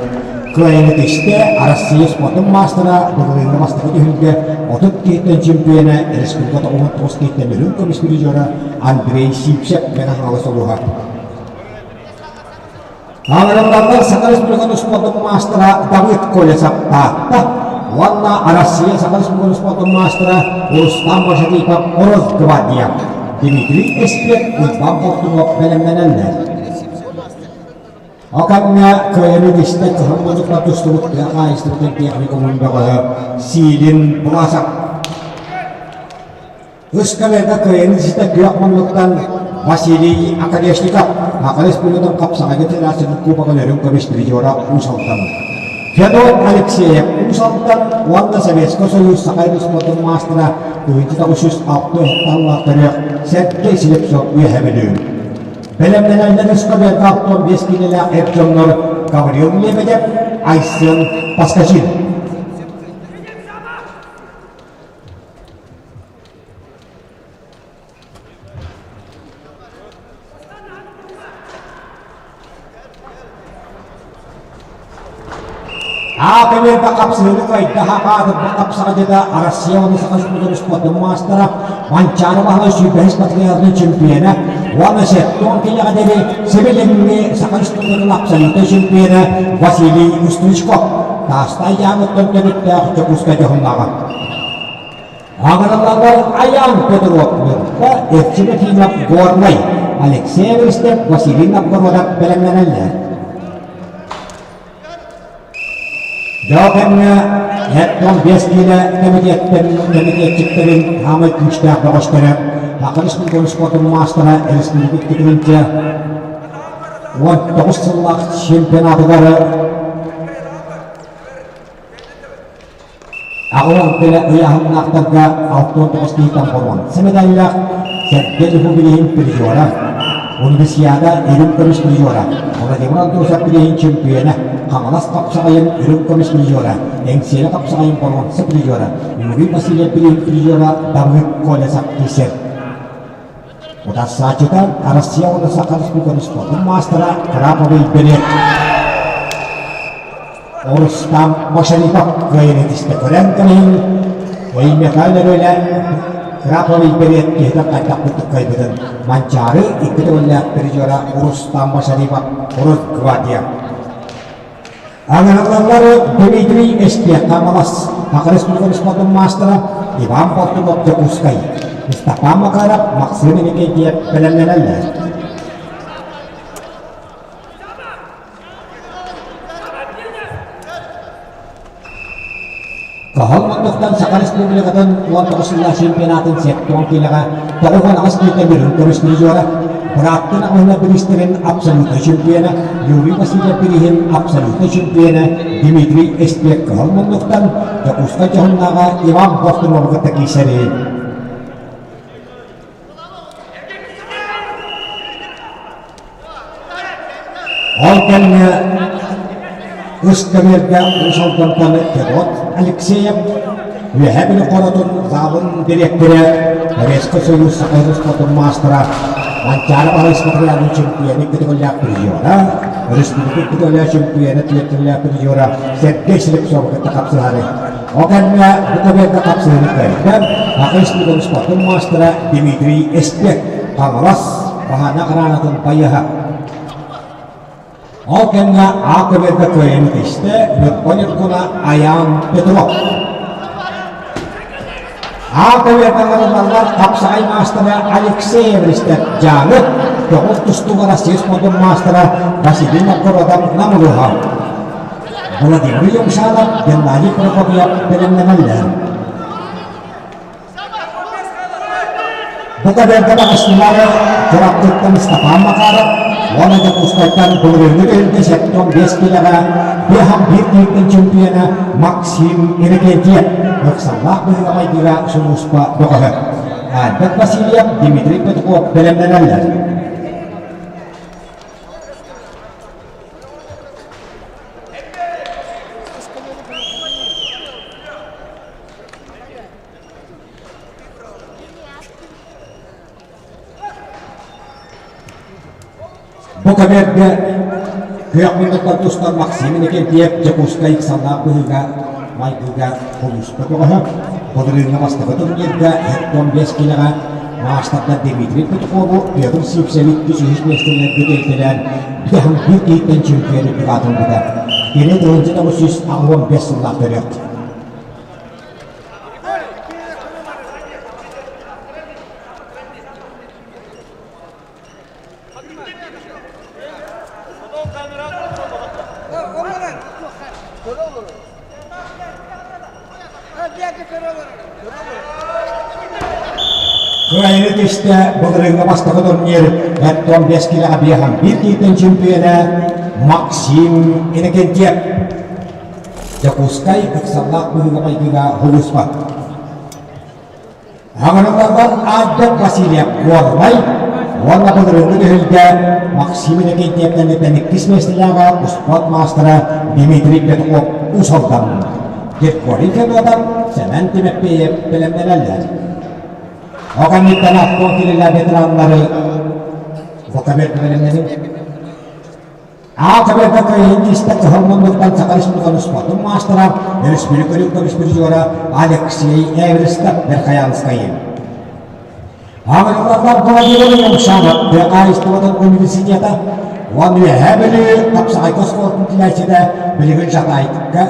Кыайыыны тистэ Арассыыйа спордун маастара былырыыҥҥы бастакы түһүлгэ 30 киһиттэн чемпиона, республика 99 киһиттэн үрүҥ көмүс призера Андрей Сивцев Мэҥэ Хаҥалас улууһа. Аҥараллардар Саха Республикатын спордун маастара Давыд Колесов Таатта уонна Арассыыйа Саха Республикатын спордун маастара Рустам Башатипов Росгвардия Дмитрий Эспек Уйбан Болтунов бэлэмнэнэллэр. Ол кэмҥэ кыайыыны тистэ кыһыл муннукка тустубут тыа хаһаайыстыбатын техникумун бөҕөһө Силин Власов. Ыскалыырга кыайыыны ситэ күөх муннуктан Василий Оконешников Саха Республикатын хапсаҕайга федерациятын кубогын үрүҥ көмүс призера Уус Алдан. Федот Алексеев Уус Алдан уонна Советскай Союз Саха Республикатын маастара 1906 сыллаах төрүөх Сергей Слепцов Үөһэ Бүлүү. Бэлэмнэнэллэр ыскамыайка 65 киилэлээх эр дьоннор Гаврил Лебедев, Айсен Поскачин. Аата хапсыһыыны кыайда хаатырба хапсаҕадьыта Россия уонна Саха Республикатын спордун маастара Манчаары Баһылай сүүрбэһис материалын чемпиона уонна 70 киилэҕэ диэри сибилиҥҥи Саха Республикатын абсолютнай чемпиона Василий Устричков Таастай дьаамыттан төрүттээх Дьокуускай дьоһуннааҕа. Аҕыраллаллар Айаан Петров Ньурба, Эрчим Ефимов Горнай, Алексей Эверстев, Василий Новгородов бэлэмнэнэллэр. Дьоо кэмҥэ 75 киилэ кэмитиэттэн кэмитиэтчиктэрин хаамай күүстээх бөҕөстөрө Саха Республикатын спордун маастара республика икки 19 сыллаах чемпионатыгар Аҕалан кэлэ ыйааһыннаахтарга 69 киһиттэн боруонса медаллаах Сэргэ Дьуһу билиһин призера, Универсиада үрүҥ көмүс призера, Владимир Андросов билиһин чемпиона, Хаҥалас хапсаҕайын үрүҥ көмүс призера, Эҥсиэли хапсаҕайын боруонса призера, Юрий Васильев билиһин призера Давыд Колесов киирсэр. Утарсааччыта Россия уонна Саха Республикатын спордун маастара Краповый берет Рустам Машарипов кыайан этистэ көрөн кэлин Өймөкөөн өрүөлэ Краповый берет киһитэ хайдах курдук кыайбытын Манчаары икки төгүллээх призера Рустам Машарипов Росгвардия Аҥараллар Дмитрий Эстиэххэ Малас, Саха Республикатын спордун маастара Иван Болтунов Дьокуускай, Степан Макаров, Максим Иннокентьев бэлэмнэнэллэр. Кыһыл муннуктан Саха Республикатын 19 сыллаах чемпионатын сектон киилэҕэ 98 киилэ үрүҥ көмүс призера, бырааттын аҕыһына бириистэрин абсолютнай чемпиона Юрий Васильев бирииһин абсолютнай чемпиона Дмитрий Эспек кыһыл муннуктан Дьокуускай дьоһуннааҕа Иван Бостунову кытта киирсэри. Ол кэмҥэ ыскамыарга Уус Алдантан Федот Алексеев, Үөһээ Бүлүү хоротун залын дириэктэрэ, Советскай Союз Саха спордун маастара, Манчаары Баһылай спартакиадын чемпиона көтөҕүллээх призера, өрөспүүбүлүкэ көтөҕүллээх чемпиона түөртүүлээх призера Сергей Слепцовы кытта хапсыһары. Ол кэмҥэ бу көбүөргэ хапсыһыыны кыайда Саха Республикатын спордун маастара Дмитрий Эспек, Хаҥалас Баһаана гранатын байыһа. Ол кэмҥэ А көбүөргэ кыайыыны тистэ Ньурба Ньургуна Айаан Петров. А көбүөргэ ыҥырыллаллар хапсаҕай маастара Алексей Эверстев Дьааҥы, көҕүл тустууга Россия спордун маастара Василий Новгородов Нам улууһа. Владимир Юмшанов, Геннадий Прокопьев бэлэмнэнэллэр. Бу кадерга баҕастылары Чурапчыттан Степан Макаров уонна Дьокуускайтан былырыыҥҥы түһүлгэ 75 киилэҕэ биэһэн биир киһиттэн чемпиона Максим Иннокентьев ыксаллаах быһыыга-майгыга сулууспа бөҕөһө. Альберт Васильев, Дмитрий Петухов бэлэмнэнэллэр. Бу кэмэргэ Күөх муннуктан тустар Максим Иннокентьев Дьокуускай ыксаллаах быһыыга майгыга улууска көҕөһө. Былырыыҥҥы бастакы турнирга 75 киилэҕэ маастардар Дмитрий Петухову, Петр Сивцеви үс миэстэлэргэ тиэйтэлээн биэһин биир киһиттэн чемпион үрдүк аатырбыта. Кини 1985 сыллаах төрүөх. Кыайыы түстэ былырыыҥҥы бастакы турнир 45 килэҕэ биэһэн биир киһиттэн чемпиона Максим Иннокентьев. Дьокуускай ыксаллаах быһыыга-майгыга улууспат. Аҕырылларбар Альберт Васильев Горнай уонна былырыыҥҥы түһүлгэ Максим Иннокентьевтэн иккис миэстэлээҕэ успуорт маастара Дмитрий Петров Уус Алдан, Григорий Федотов, Сэмэн Тимофеев бэлэмнэнэллэр. Ол кэнниттэн Артур Кириллэ ветераннары Вокабер бэлэмнэнин Аата кыайын истэ кыһыл муннуктан Саха Республикатын спордун маастара, өрөспүүбүлүкэ көмүс призера Алексей Эверстов Верхоянскай. Аҕырыллар Владимир Юмшанов тыа хаһаайыстыбатын университета уонна Үөһээ Бүлүү Хапсаҕайга оскуолатын тилээччитэ билигин Жатайка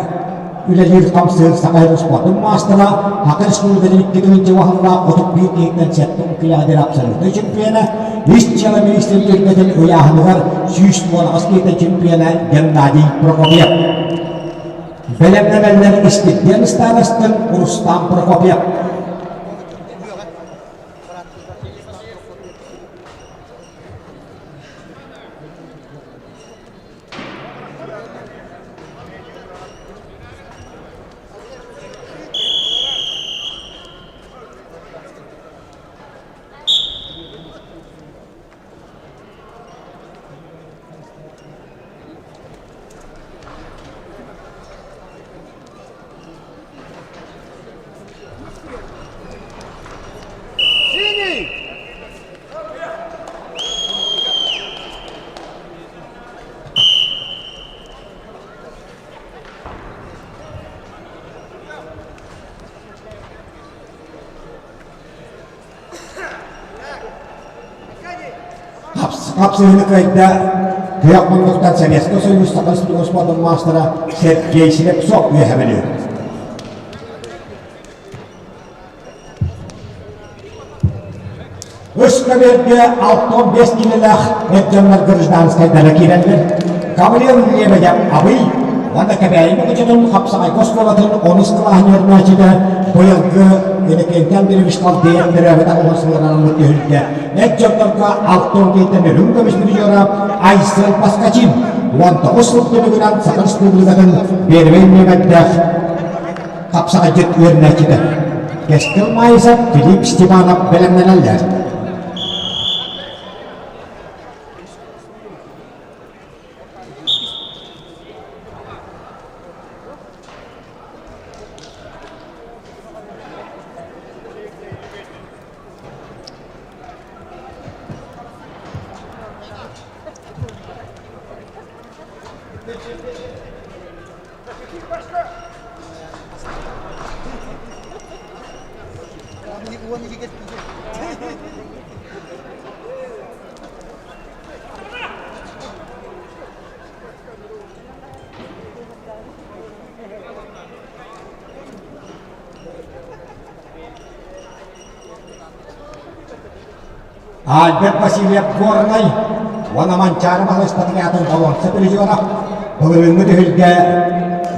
үлэлиир хамсыыр Саха сирин спордун маастара, Саха Республикатын икки тыһыынча уһаллаах 31 киһиттэн сэттэ килэҕэ диэри абсолютнай чемпиона, Ис дьыала министрин түһүлгэтин ыйааһыныгар 118 киһиттэн чемпиона Геннадий Прокопьев. Бэлэмнэнэллэр Истиппиэн ыстаарастын Рустам Прокопьев. Хапсыһыыны кыайда Күөх муннуктан Советскай Союз Саха Республикатын маастара Сергей Слепцов үөһэ Бүлүү. Үс көбүөргэ 65 килэлээх эр дьоннор гражданскайдара киирэллэр. Гаврил Лебедев Абый уонна Кэбээйи Мукучутун Хапсаҕайга оскуолатын онус кылааһын үөрэнээччитэ быйылгы Иннокентий Андреевич Халдеев төрөөбүт аҕыс сылынан ылбыт түһүлгэ эр дьоннорго 60 киһиттэн үрүҥ көмүс призера Айсен Поскачин 19 сыл түмүгүнэн Саха Республикатын первэй нүөмэрдээх хапсаҕайдьыт үөрэнээччитэ Кэскил Маайысов, Филипп Степанов бэлэмнэнэллэр. Альберт Васильев Горнай уонна Манчаары Баһылай аатын боруонса призера, былырыыҥҥы түһүлгэ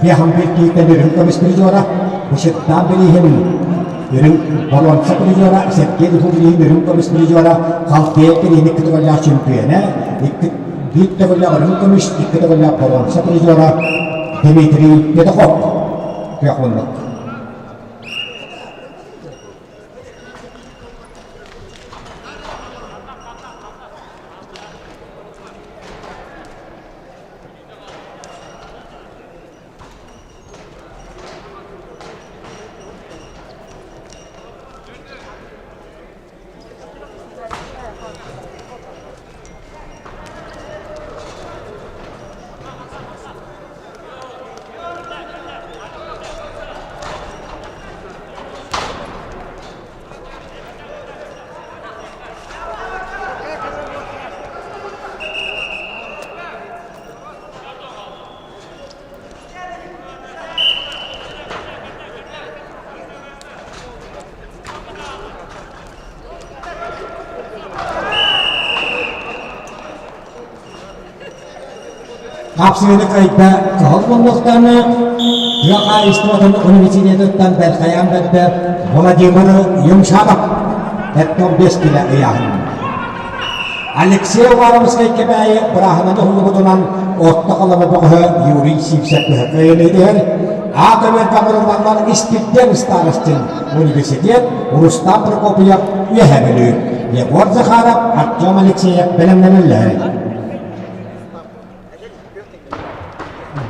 биэһин кииртэн үрүҥ көмүс призера, Бышыттаан бирииһин үрүҥ боруонса призера, Сергей Духу бирииһин үрүҥ көмүс призера, Халтеев бирииһин икки төгүллээх чемпиона, икки биир төгүллээх үрүҥ көмүс, икки төгүллээх боруонса призера Дмитрий Петухов. Күөх муннук. Хапсыгыны кыайда кыһыл муннуктаны тыа хаһаайыстыбатын университетыттан бэрхэйээн бэрдэ Владимир Юмшанов 75 килэ ыйааһын. Алексей Уваровскай Кэбээйи бырааһынан уһуллубутунан орто халыма бөҕөһө Юрий Сивцев кыайан иһэр. Аат өмөр Гавриловлар Испирдиэн Старостин университет Рустам Прокопьев Үөһээ Бүлүү, Егор Захаров, Артем Алексеев бэлэмнэнэллэр.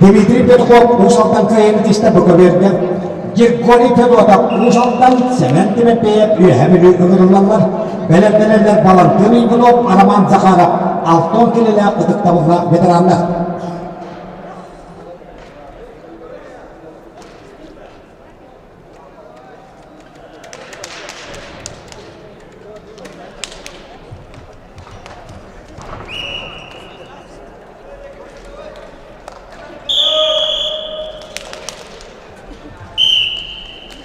Дмитрий Петухов Уус Алдан кыайан итистэ бу көбүөргэ Григорий Федотов Уус Алдан, Сэмэн Тимофеев Үөһээ Бүлүү ыҥырыллаллар. Бэлэмнэнэллэр Балантыын Иванов, Роман Захаров, Алтон килэлээх ытыктабыллаах ветераннар.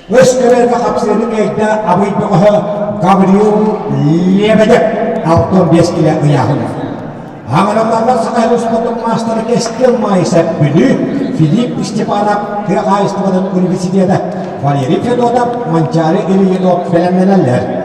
Өс кэлэргэ хапсыаны кэйдэ Абый бөҕөһө Гаврил Лебедев 65 килэ ыйааһын. Аҥаралларга Саха Республикатын маастара Кэскил Маайсап Бүлүү, Филипп Степанов тыа хаһаайыстыбатын университета, Валерий Федотов, Манчаары Ильинов бэлэмнэнэллэр.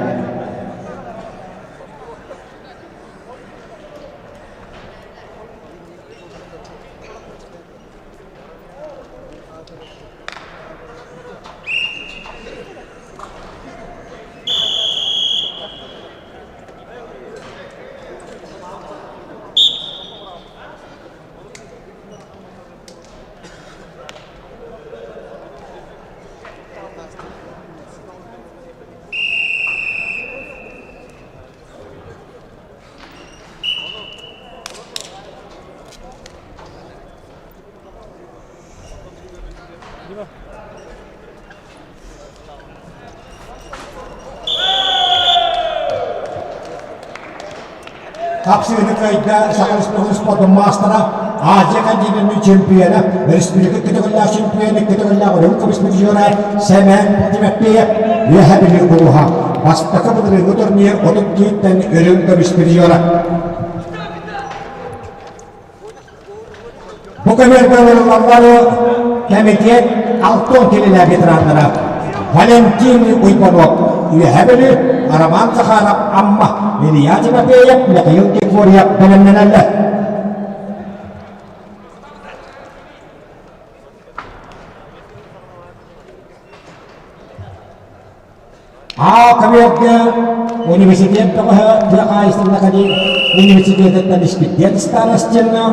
Хапсыыны кыайда Саха Республикатын спордун маастара, Азия континенын чемпиона, республика көтөҕүллээх чемпиона, көтөҕүллээх үрүҥ көмүс призера Сэмэн Тимофеев Үөһээ Бүлүү улууһа. Бастакы былырыыҥҥы турнир 32-ттэн үрүҥ көмүс призера. Бу көмөргө ылыллаллары кэмитиэт Алтон кинилэр ветераннара Валентин Уйбанов Үөһээ Бүлүү, Роман Захаров Амма, Илья Тимофеев, Михаил Григорьев бэлэмнэнэллэр. Аа көмөргө университет бөҕөһө тыа хаһаайыстыбатын университетыттан Испирдиэн Старостина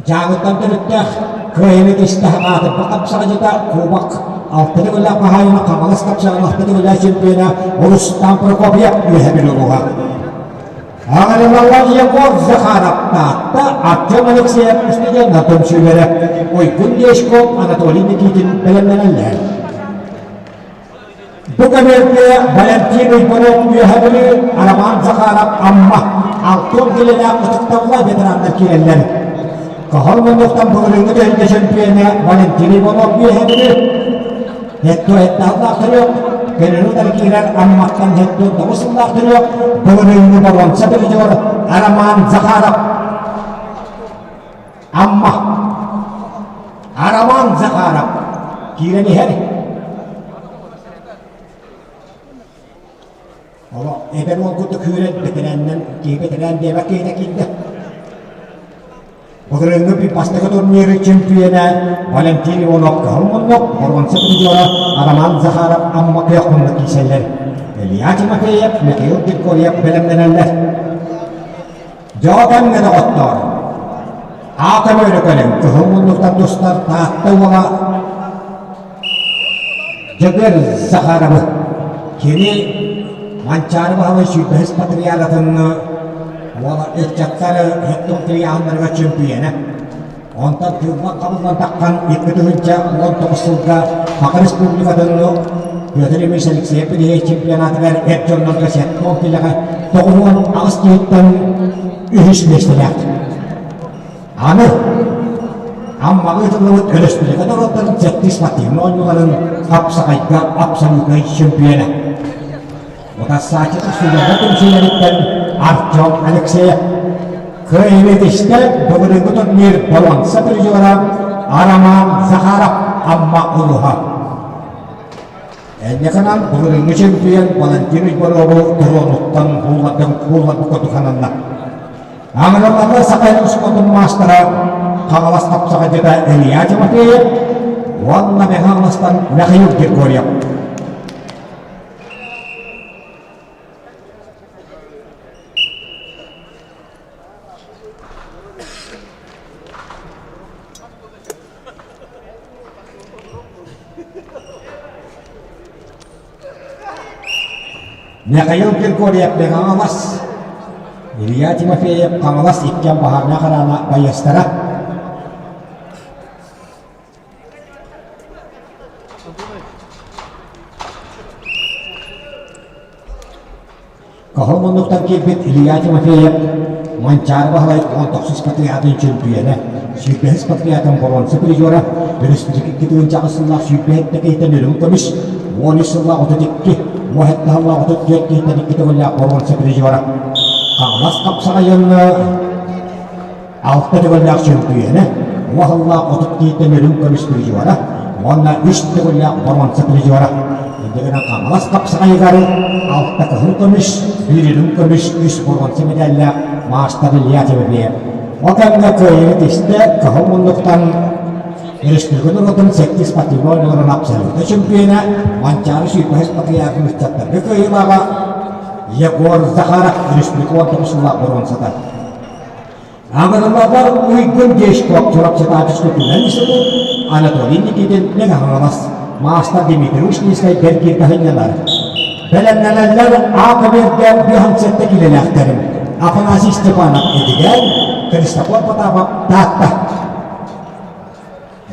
Дьааҥыттан төрүттээх кыайыыны тистэх аатырбыт хапсаҕайдьыта Кубок алта төгүллээх хаһаайына Хаҥалас хапсаҕайын алта төгүллээх чемпиона Рустам Прокопьев Үөһээ Бүлүү улууһа. Аҕырылаллар Егор Захаров Таатта, Артем Алексеев студеннар түмсүүлэрэ, Уйгун Дешков, Анатолий Никитин бэлэмнэнэллэр. Бу көмөлгө Валентин Уйбанов Үөһээ Бүлүү, Роман Захаров Амма, Алтын килэлээх ытыктабыллаах ветераннар киирэллэр. Кыһыл муннуктан былырыыҥҥы түһүлгэ чемпиона Валентин Иванов Үөһээ Бүлүү, Hetto еттааллаах төрүөх, көнөрү утары киирэр Амматтан Hetто тоҕус сыллаах төрүөх, былырыыҥҥы боруонса призер Роман Захаров. Амма. Роман Захаров киирэн иһэр. Олох эдэр уол курдук күүрэн бэтэрээннэн киһи бэтэрээн диэбэт киһитэ киирдэ. Былырыыҥҥы бастакы турниры чөмпүйүөнэ Валентин Иванов кыһыл муннук, боруонса призера Роман Захаров Амма күөх муннук киирсэллэр. Илья Тимофеев, Михаил Григорьев бэлэмнэнэллэр. Дьоҕо кэмҥэ доҕоттоор, аата мөрө кэлин кыһыл муннуктан тустар Таатта уола Дьөгүөр Захаровы кини Манчаары Баһылай сүүрбэһис патриаратын уола ыччаттар һэттон тыйааһыннарыгар чөмпүйүөнэ. Онтон тыыллан хабыллан таххан 2019 сылга Саха Республикатын Петр Ильич Алексеев Петрович чемпионатыгар эр дьоннорго 70 килэҕэ 98 киһиттэн үһүс миэстэлээх. Аны Аммаҕа ыытыллыбыт өрөспүүбүлүкэ норуоттарын сэттис спортивнай оонньууларын хапсаҕайга абсолютнай чемпиона. Утарсааччы судьуйалар түмсүүлэриттэн Артем Алексеев. Кыайыытыста былырыыҥҥы турнир боруонса призера Роман Захаров Амма улууһа. Энньэкэнэн былырыыҥҥы чемпион Валентин Уйбарову туруонуттан ууллардан уулларбыт курдук сананна. Аҥыралларга Саха спордун маастара Хаҥалас хапсаҕайдьыта Илья Тимофеев уонна Мэҥэ Хаҥаластан Михаил Григорьев. Михаил Григорьев Хаҥалас, Илья Тимофеев Хаҥалас иккиэн баһаарынай хараана байыастара. Кыһыл муннуктан киирбит Илья Тимофеев Манчаары Баһылай 19 патриотын чөмпүйүөнэ, 25 патриотын боруонса призера, өрөспүүбүлүкэ 2008 сыллаах 27 киһиттэн үрүҥ көмүс, 13 сыллаах 32, 17 сыллаах 34 киһиттэн икки төгүллээх боруонса призера. Хаҥалас хапсаҕайын алта төгүллээх чөмпүйүөнэ, уоһаллаах 32 үрүҥ көмүс призера уонна үс төгүллээх боруонса призера. Иннигинэн Хаҥалас хапсаҕайыгар алта кыһыл көмүс, биир үрүҥ көмүс, үс боруонса мэдээллээх маастар Илья Тимофеев. Ол кэмҥэ кыайыыны тистэ кыһыл муннуктан өрөспүүбүлүкэ норуотун сэттис спортивнай оонньууларын абсолютнай чөмпүйүөнэ Манчаары сүүрбэһис патриархын ыччаттарга кыайыылааҕа Егор Захаров өрөспүүбүлүкэ 19 сыллаах боруонсата. Аҕырыллаллар Уйгун Дешков Чурапчытааччы түмэн институт Анатолий Никитин Мэҥэ Хаҥалас, маастар Дмитрий Ушницкай бэргииргэ сынньанар. Бэлэмнэнэллэр А-көбүөргэ 57 киилэлээхтэрин Афанасий Степанов Эдигээн, Христофор Потапов Таатта.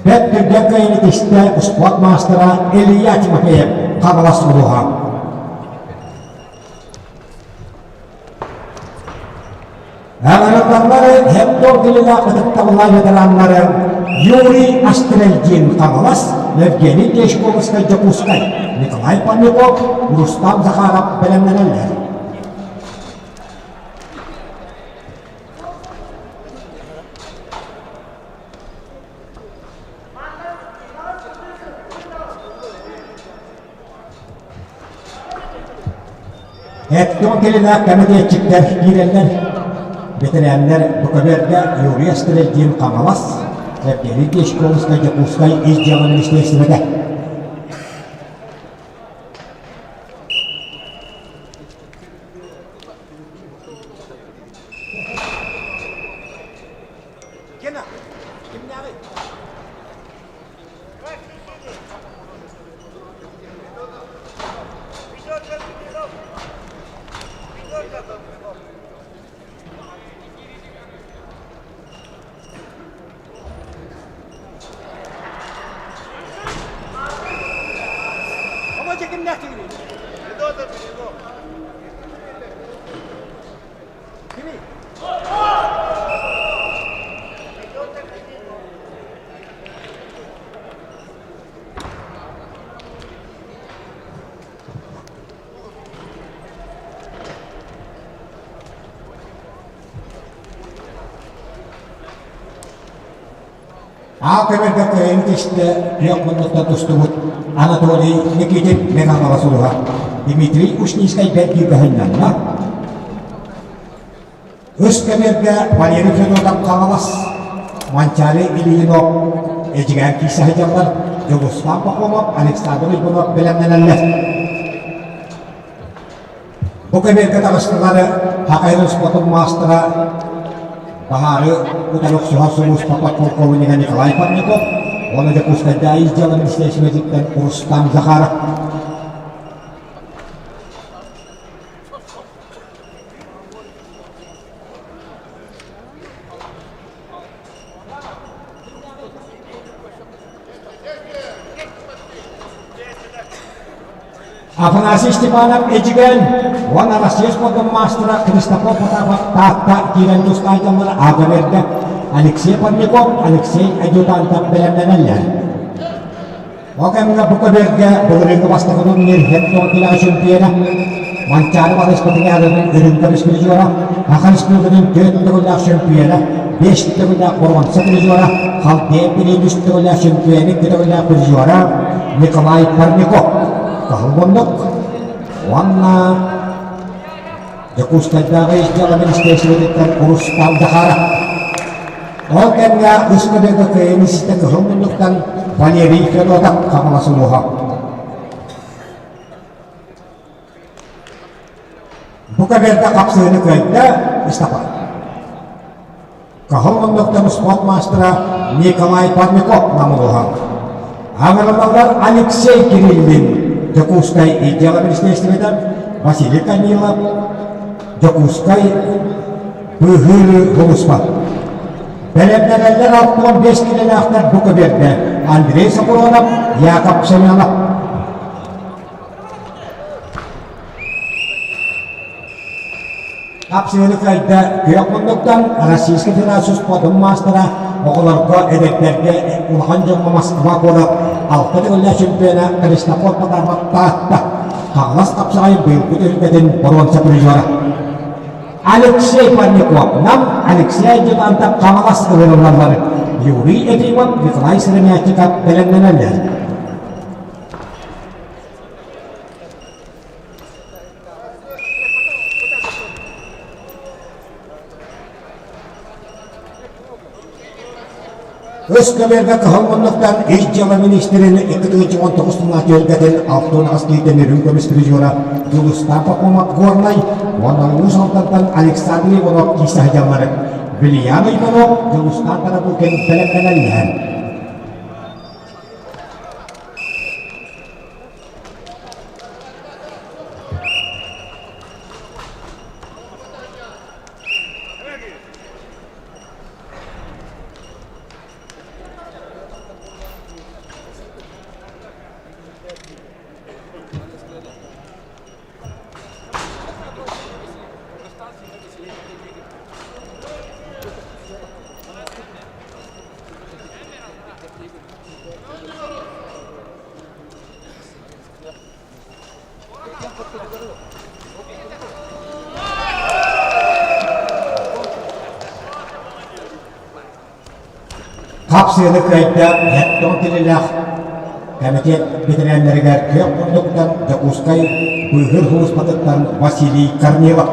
Бэрт түргэн кыайыыны тистэ спорт маастара Илья Тимофеев Хаҥалас улууһа. Аҕыраллары Хектор Гилилаах ытыктабыллаах ветераннары Юрий Астрельдин Хаҥалас, Евгений Дешковскай Дьокуускай, Николай Панюков, Рустам Захаров бэлэмнэнэллэр. Эттион кэлинээх кэмитиэтчиктэр киирэллэр. Бэтэрээннэр бу көбүөргэ Юрий Стрельдин Хаҥалас, Евгений Дьячковскай Дьокуускай ис дьыала министиэристибэтэ. Гена, кимнээҕий? Аал көмөргө кыайын түстэ күөх муннуктан тустубут Анатолий Никитин Мэҥэ Хаҥалас улууһа Дмитрий Ушницкай бэрт көһүннэннэ. Үс көбүөргэ Валерий Федотов Хаҥалас, Манчаары Ильинов Эдьигээн киирсэ сылдьаллар, Дьулустаан Пахомов, Александр Уйгунов бэлэмнэнэллэр. Бу көбүөргэ таҕыстылар Хахайрын спортун маастара баһаары утары охсуһар сулууспа подполковнига Николай Парников уонна Дьокуускайдааҕы ис дьыала министиэристибэтиттэн Рустам Захаров. Афанасий Степанов Эдьигээн уонна Россия спордун маастара Христофор Потапов Таатта киирэн тустааччылары аага бердэ. Алексей Парников, Алексей Адъютантов бэлэмнэнэллэр. Ол кэмҥэ бу көбүөргэ былырыыҥҥы бастакы турнир хет-туон килэҕэ чемпиона. Манчаары балыспытыгар үрүҥ көмүс призера, Саха Республикатын түөрт төгүллээх чөмпүйүөнэ, биэс төгүллээх боруонса призера, Халдея билиин үс төгүллээх чөмпүйүөнэ, икки төгүллээх призера Николай Парников. Кыһыл уонна Дьокуускайдааҕы ис дьыала министиэристибэтиттэн Рустам Захаров. Ол кэмҥэ үс көбүөкэ кыайыыны ситэ кыһыл муннуктан Валерий Федотов Хаҥалас улууһа. Бу көбүөргэ хапсыһыыны кыайда Мустафа. Кыһыл муннуктан спорт маастара Николай Парников намылыһа. Аҥырылалар Алексей Кириллин, Дьокуускай идеала министиэристибэтэ, Василий Данилов, Дьокуускай быыһыыр сулууспа. Бэлэмнэнэллэр 65 килэлээхтэр бу көбүөргэ Андрей Сокуронов, Яков Семенов. Хапсыһыны кыайда күөх муннуктан Российскай Федерация спордун маастара оҕолорго, эдэрдэргэ улахан дьоҥҥо Москва куорат алта төгүллээх чемпиона Христофор Потапов Таатта Хаҥалас хапсаҕайын быйылгы түһүлгэтин боруонса призера. Алексей Парников Нам, Алексей Адъютантов Хаҥалас ылыныллаллар. Юрий Ефимов, Николай Сыромятников бэлэмнэнэллэр. Өс көбүөргэ кыһыл муннуктан ис дьыала министрин 2019 сыллаах түһүлгэтин 68 киһиттэн үрүҥ көмүс призера Дьулустаан Пахомов Горнай уонна Уус Алдантан Александр Иванов киирсэ сылдьаллар. Вильям Иванов, Дьулустаан Тарабукин бэлэмнэнэллэр. Хапсыаны кыайда Һэттон кинилээх кэмитиэт бэтэрээннэригэр күөх муннуктан Дьокуускай быыһыыр сулууспатыттан Василий Корнилов.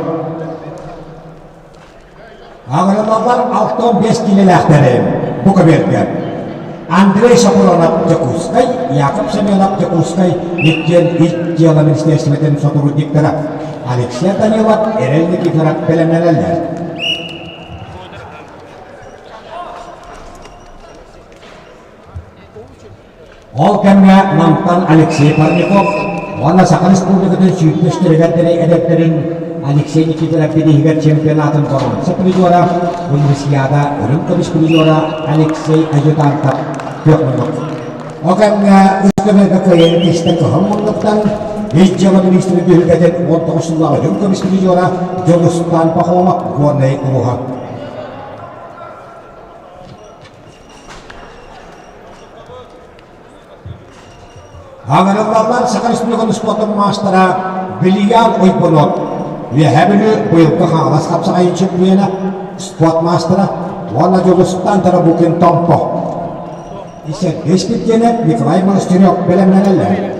Аҕырылаллар 65 киилэлээхтэри бу көбүөргэ Андрей Сокуронов Дьокуускай, Яков Семенов Дьокуускай иккиэн ис дьыала министиэристибэтин сотрудниктара Алексей Данилов, Эрэл Никифоров бэлэмнэнэллэр. Ол кэмҥэ Намтан Алексей Парников уонна Саха Республикатын сүүрдүстэригэр эдэрдэрин Алексей Никифоров бирииһигэр чемпионатын боруонса призера, Универсиада үрүҥ көмүс призера Алексей Адъютантов күөх муннук. Ол кэмҥэ үс көмөлгө кыайыыны тистэ кыһыл муннуктан Ис дьыала министрин түһүлгэтин 19 сыллаах үрүҥ көмүс призера Дьулустаан Пахомов Горнай улууһа. Аҥырыллаллар Саха Республикатын спордун маастара Вильям Ойбонов, Үөһээ Бүлүү быйылгы Хаҥалас хапсаҕайын чемпиона, спорт маастара уонна Дьулустаан Тарабукин Томпо. Сергей Спирдиэнэп, Николай Монастырев бэлэмнэнэллэр.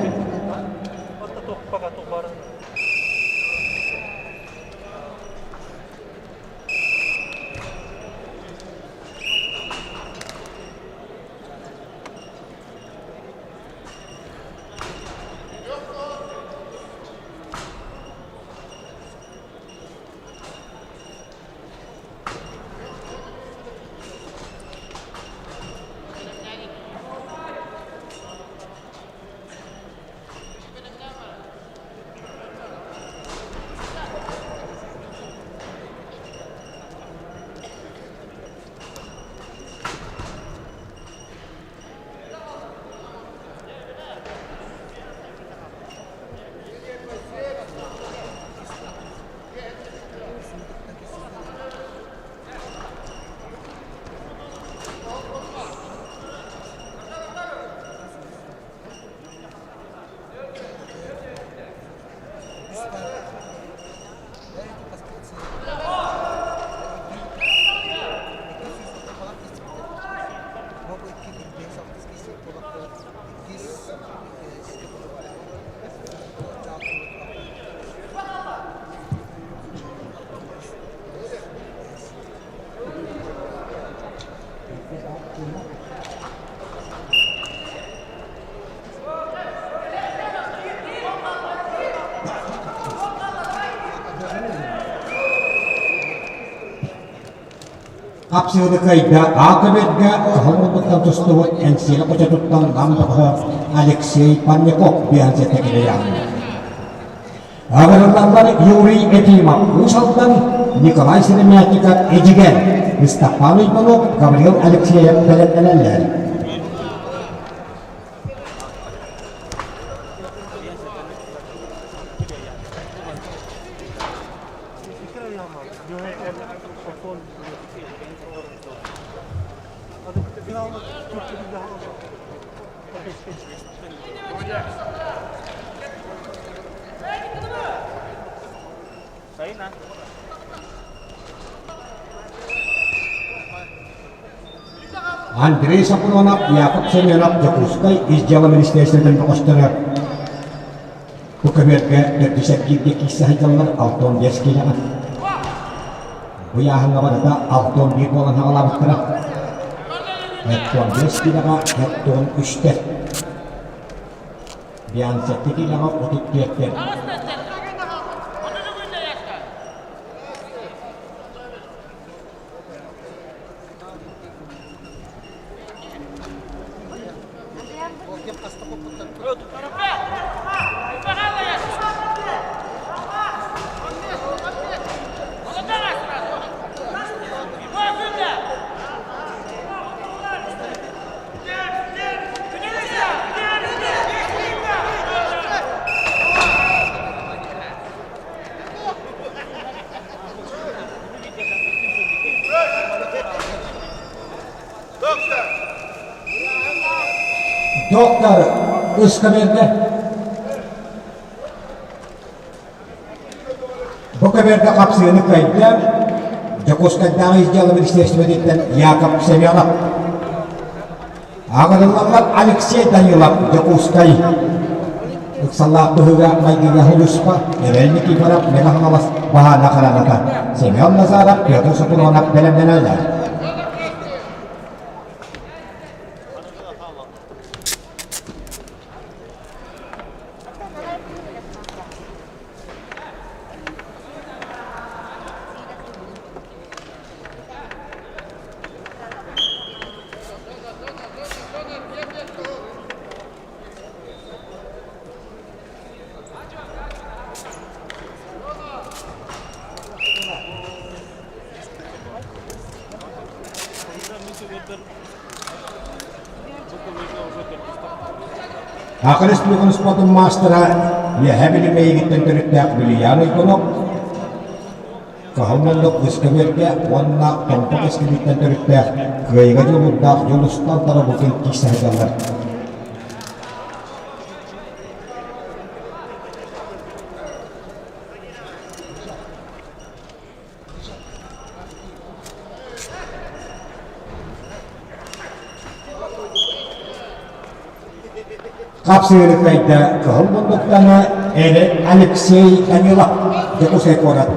Хапсыһыны кыайда А көбүөргэ Кыһыл муннуктан тустубут Эҥсиэли хочотуттан Нам бөҕөһө Алексей Парников биэнсийэтэ кэлэйэҕин. Аҕырыллаллар Юрий Ефимов Уус Алдан, Николай Сыромятников Эдьигээн, Мыстаппаан Уйбанов, Гаврил Алексеев бэлэмнэнэллэр. Андрей Сапронов, Яков Семенов Дьокуускай ис дьыала министиэристибэтин бөҕөстөрө Бу көбүөргэ төрдүс эргииргэ киирсэ сылдьаллар 65 киилэҕэ. Бу ыйааһыҥҥа барыта 61 буолан аҕалаабыттара. 75 киилэҕэ 73-тэр. 57 киилэҕэ 34-тэр. Доктор ыскамыарга Бу көбүөргэ хапсыыны кыайда Дьокуускайдааҕы ис дьыала министиэристибэтиттэн Яков Семенов. Аҕырыллаллар Алексей Данилов Дьокуускай ыксаллаах быһыыга-майгыга сулууспа Эбэл Никифоров Мэҥэ Хаҥалас баһаана хараҥата Семен Назаров Петр Сопунонов бэлэмнэнэллэр. Саха Республикатын спордун маастара Үөһээ Бүлүү Мэйигиттэн төрүттээх Вильям Иванов Кыһыл Ыскэбиэргэ уонна Томпо Кэскилиттэн төрүттээх Кыайыыга дьулуурдаах Дьулустан Тарабукин киирсэ сылдьаллар. Хапсыыры кыайда Кыһыл муннуктаны Эре Алексей Данилов Дьокуускай куорат.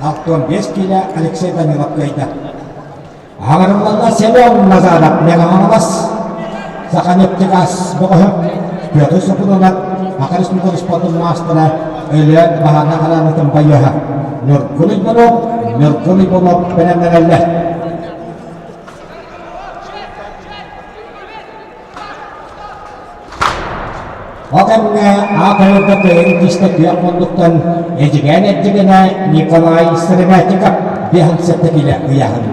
65 киилэ Алексей Данилов кыайда. Аҕырыллалла Семен Назаров Мэҥэ Хаҥалас Саханефтегаз бөҕөһө Петр Сопунонов Саха Республикатын спордун маастара Өлөөн Баһаана хараанытын байыаһа Ньургун Иванов Ньургун Иванов бэлэмнэнэллэр. Ол кэмҥэ аат кыайын киистэ күөх муннуктан Эдьигээн эрдьигэнэ Николай Сыромятников 57 киилэ ыйааһын.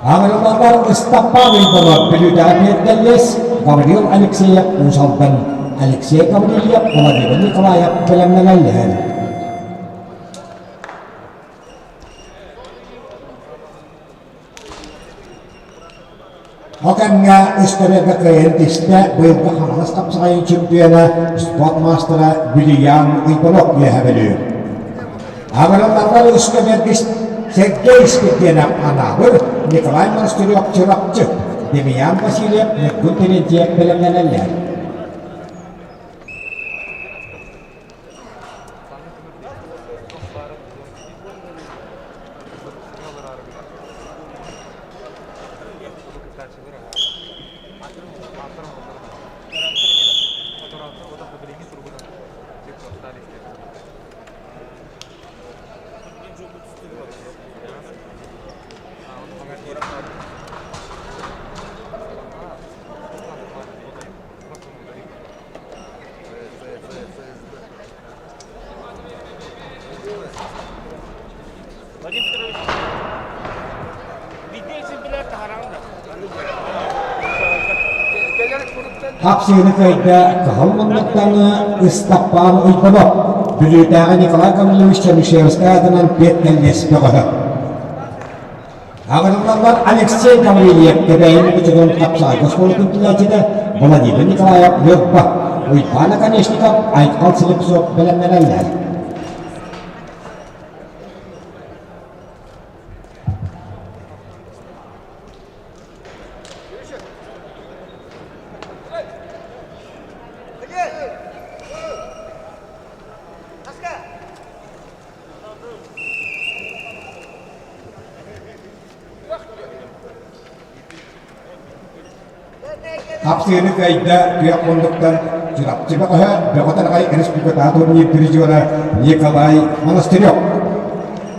Аҥырыллаллар Ыстаппаан Уйбанов Бүлүүтэҕэ Пиэрдэллэс, Гаврил Алексеев Уус Алдан, Алексей Гаврильев, Владимир Николаев бэлэмнэнэллэр. Ол кэмҥэ үс-төрүөккэ кыайан тистэ быйылгы Хаҥалас хапсаҕайын чемпиона, спорт маастара Вильям Уйбанов үөһэ Бүлүү. Абыраллаллар үскэ бэргис Сергей Испирдиэнэп Анаабыр, Николай Монастырев Чурапчы, Демьян Васильев Ньургун Терентьев бэлэмнэнэллэр. Вадим Петрович, биирдэ экземпляр таһараҕын да? Хапсыыны кыайда Кыһыл муннуктан Ыстаппаан Уйбанов, Бүлүүтээҕи Николай Гаврильевич Чернышевскай аатынан пиэт-кэллиэс бөҕөһө. Аҕырыллаллар Алексей Гаврильев Кэбээйи Мукучугун хапсаҕайга оскуолатын түлээччитэ Владимир Николаев Ньурба, Уйбаан Оконешников, Айхал Слепцов бэлэмнэнэллэр. Хапсыыны кыайда күөх муннуктан Чурапчы бөҕөһө Бөҕө Тараҕай республикатааҕы турнир призера Николай Монастырев.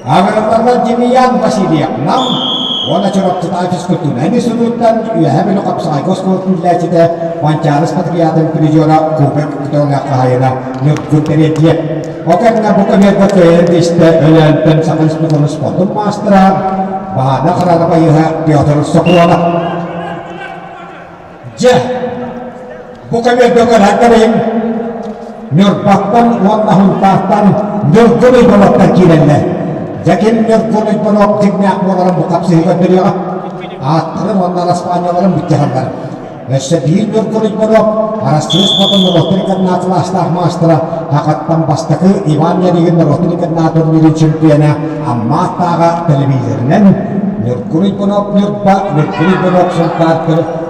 Аҕырыллаллар Демьян Васильев Нам уонна Чурапчытааҕы физкультурнай институттан Үөһээ Бүлүү хапсаҕайга оскуолатын үлэлээччитэ Манчаары спартакиадатын призера Кубок көтөҕүлээх хаһаайына Ньургун Терентьев. Ол кэннэ бу көмүөлгэ кыайан тиистэ Өлөөнтөн Саха Республикатын спордун маастара Баһаана Харара байыһа Петр Сокуонов. Дьэ, бу көмүөлгэ көрөн Ньурбаттан уонна Сунтаартан Ньургун Уйбаныаптар киирэллэр. Дьэ ким Ньургун Уйбаныап дьиҥнээх буоларын бу хапсыһыы көрдөрүөҕэ. Ааттарын уонна араспаанньаларын бүттэ Өссө биир Ньургун Уйбаныап Арассыыйа спордун норуоттар иккардынаах маастара Хахаттан бастакы Иван Ярыгин норуоттар иккардынаах турнирын чемпиона Амма ааттааҕа телевизорынан Ньургун Уйбаныап Ньурба, Ньургун Уйбаныап Сунтаар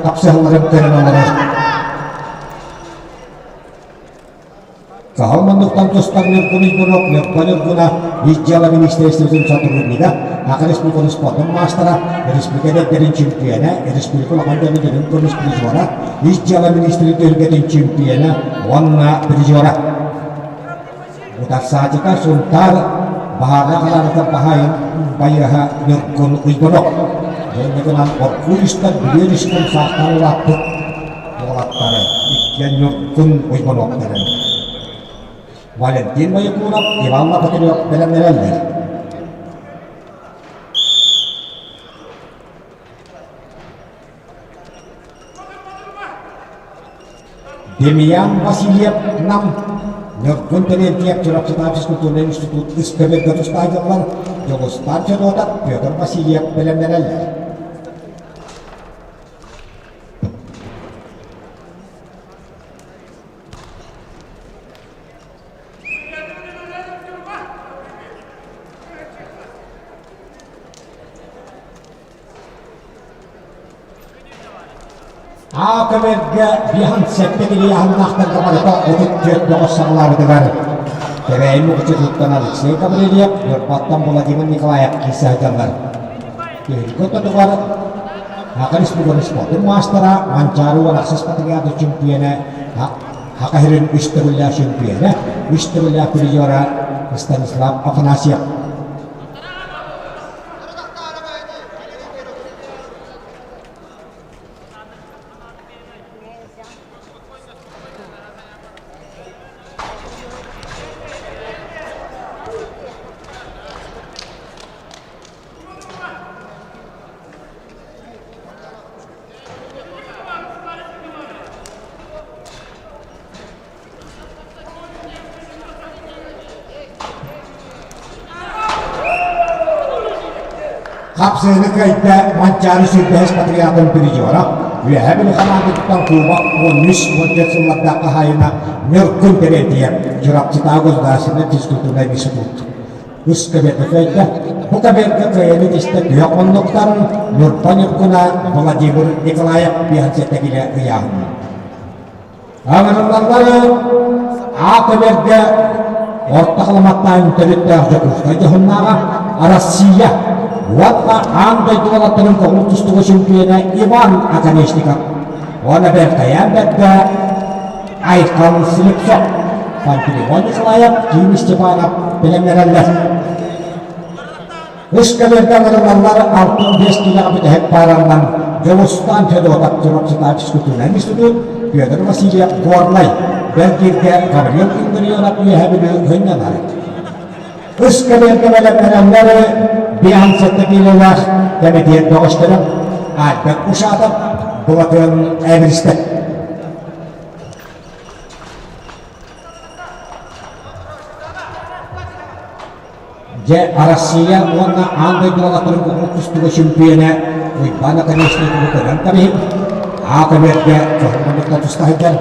хапсыһалларын көрөн олорор. Саһыл муннуктан тустар Ньургун Уйбаныап Ньурба Ньургуна ис дьыала министиэристибэтин сотруднига, Саха Республикатын спордун маастара, республика эдэрдэрин чемпиона, республика улахан дьону дьонун көмүс призера, ис дьыала министрин түһүлгэтин чемпиона уонна призера. Утарсааччыта Сунтаар баһаарга халаарыта баһайын байыаһа Ньургун Уйбанов. Дьэ гынан оргууй истэн, бүлүөн истэн саахтан улааппыт уолаттары иккиэн Ньургун Уйбаныаптарын Валентин Моякунов, Иван Лопатырев бэлэмнэнэллэр. Демьян Васильев Нам Ньургун Терентьев Чурапчытааҕы физкультурнай институт ыс көбүөргэ тустаайдыллар Дьулустаан Федотов, Петр Васильев бэлэмнэнэллэр. Аа көмөргө биһан сэттэ килиаһыннаахтарга барыта 34 бөҕөс саҕалаабытыгар Кэбээйи Мукучутуттан Алексей Гаврильев, Ньурбаттан Владимир Николаев киирсэ сылдьаллар. Түһүлгэ ортотугар Саха Республикатын спордун маастара, Манчаары уон ахсыс патриоты чөмпүйүөнэ, Саха сирин үс төгүллээх чөмпүйүөнэ, үс төгүллээх призера Станислав Афанасьев. Хапсыыны кыайда Манчаары сүүрбэһис патриотын призера, Үөһээ Бүлүү хамаандатыттан кубок 13-14 сыллардаах хаһаайына Ньургун Терентьев, Чурапчытааҕы государственнай физкультурнай институт. Үс кабинка кыайда. Бу кабинка кыайаны тистэ күөх муннуктан Ньурба Ньургуна Владимир Николаев биһансета килэ ыйааһын. Аҥырыллаллары аат эбэргэ Орто Халыматтаан төрүттээх Дьокуускай дьоһуннааҕа Россия уонна аан дойду уолаттарын көҥүл тустууга чемпиона Иван Оконешников уонна бэркэйээн бэрдэ Айхал Слепцов, Пантелеймон Николаев, Ким Степанов бэлэмнэнэллэр. Үс кэлэргэ ыҥырыллаллар 65 киилэҕэ бүтэһик паараннан Дьулустаан Федотов Чурапчытааҕы физкультурнай институт, Петр Васильев Горнай, Бэлгииргэ Гаврил Илларионов Үөһээ Бүлүү Хынньанар. Үс кэлэргэ бэлэмнэнэллэр. 57 киилэлээх кэмитиэт бөҕөстөрө Альберт Ушатов, Былатыан Эверстев. Дьэ, Арассыыйа уонна аан дойду уолаттарын уһун тустууга чөмпүйүөнэ Уйбаан Оконешниковы көрөн кэбиһиҥ. Аа көбүөргэ кыһыл муннукта туста сылдьар.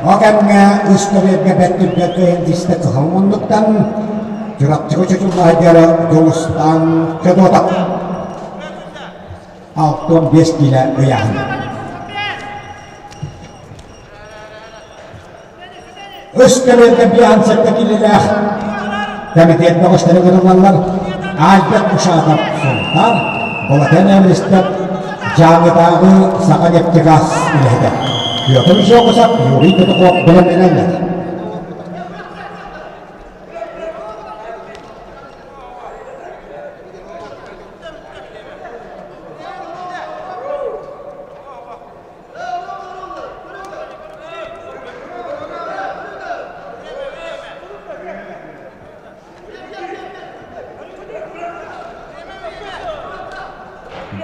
Ол кэмҥэ үс көбүөргэ бэрт түргэн кыайан тиистэ кыһыл муннуктан Чурапчыга чочулла сылдьар Дьулустаан Федотов. 65 киилэ ыйааһын. Үс көбүөргэ 57 киилэлээх кэмитиэт бөҕөстөрө кытыллаллар. Альберт Ушатов Сунтаар, Балатен Эверстов Дьааҥытааҕы Саханефтегаз үлэһитэ. Петр Жогусов, Юрий Петухов бэлэмнэнэллэр.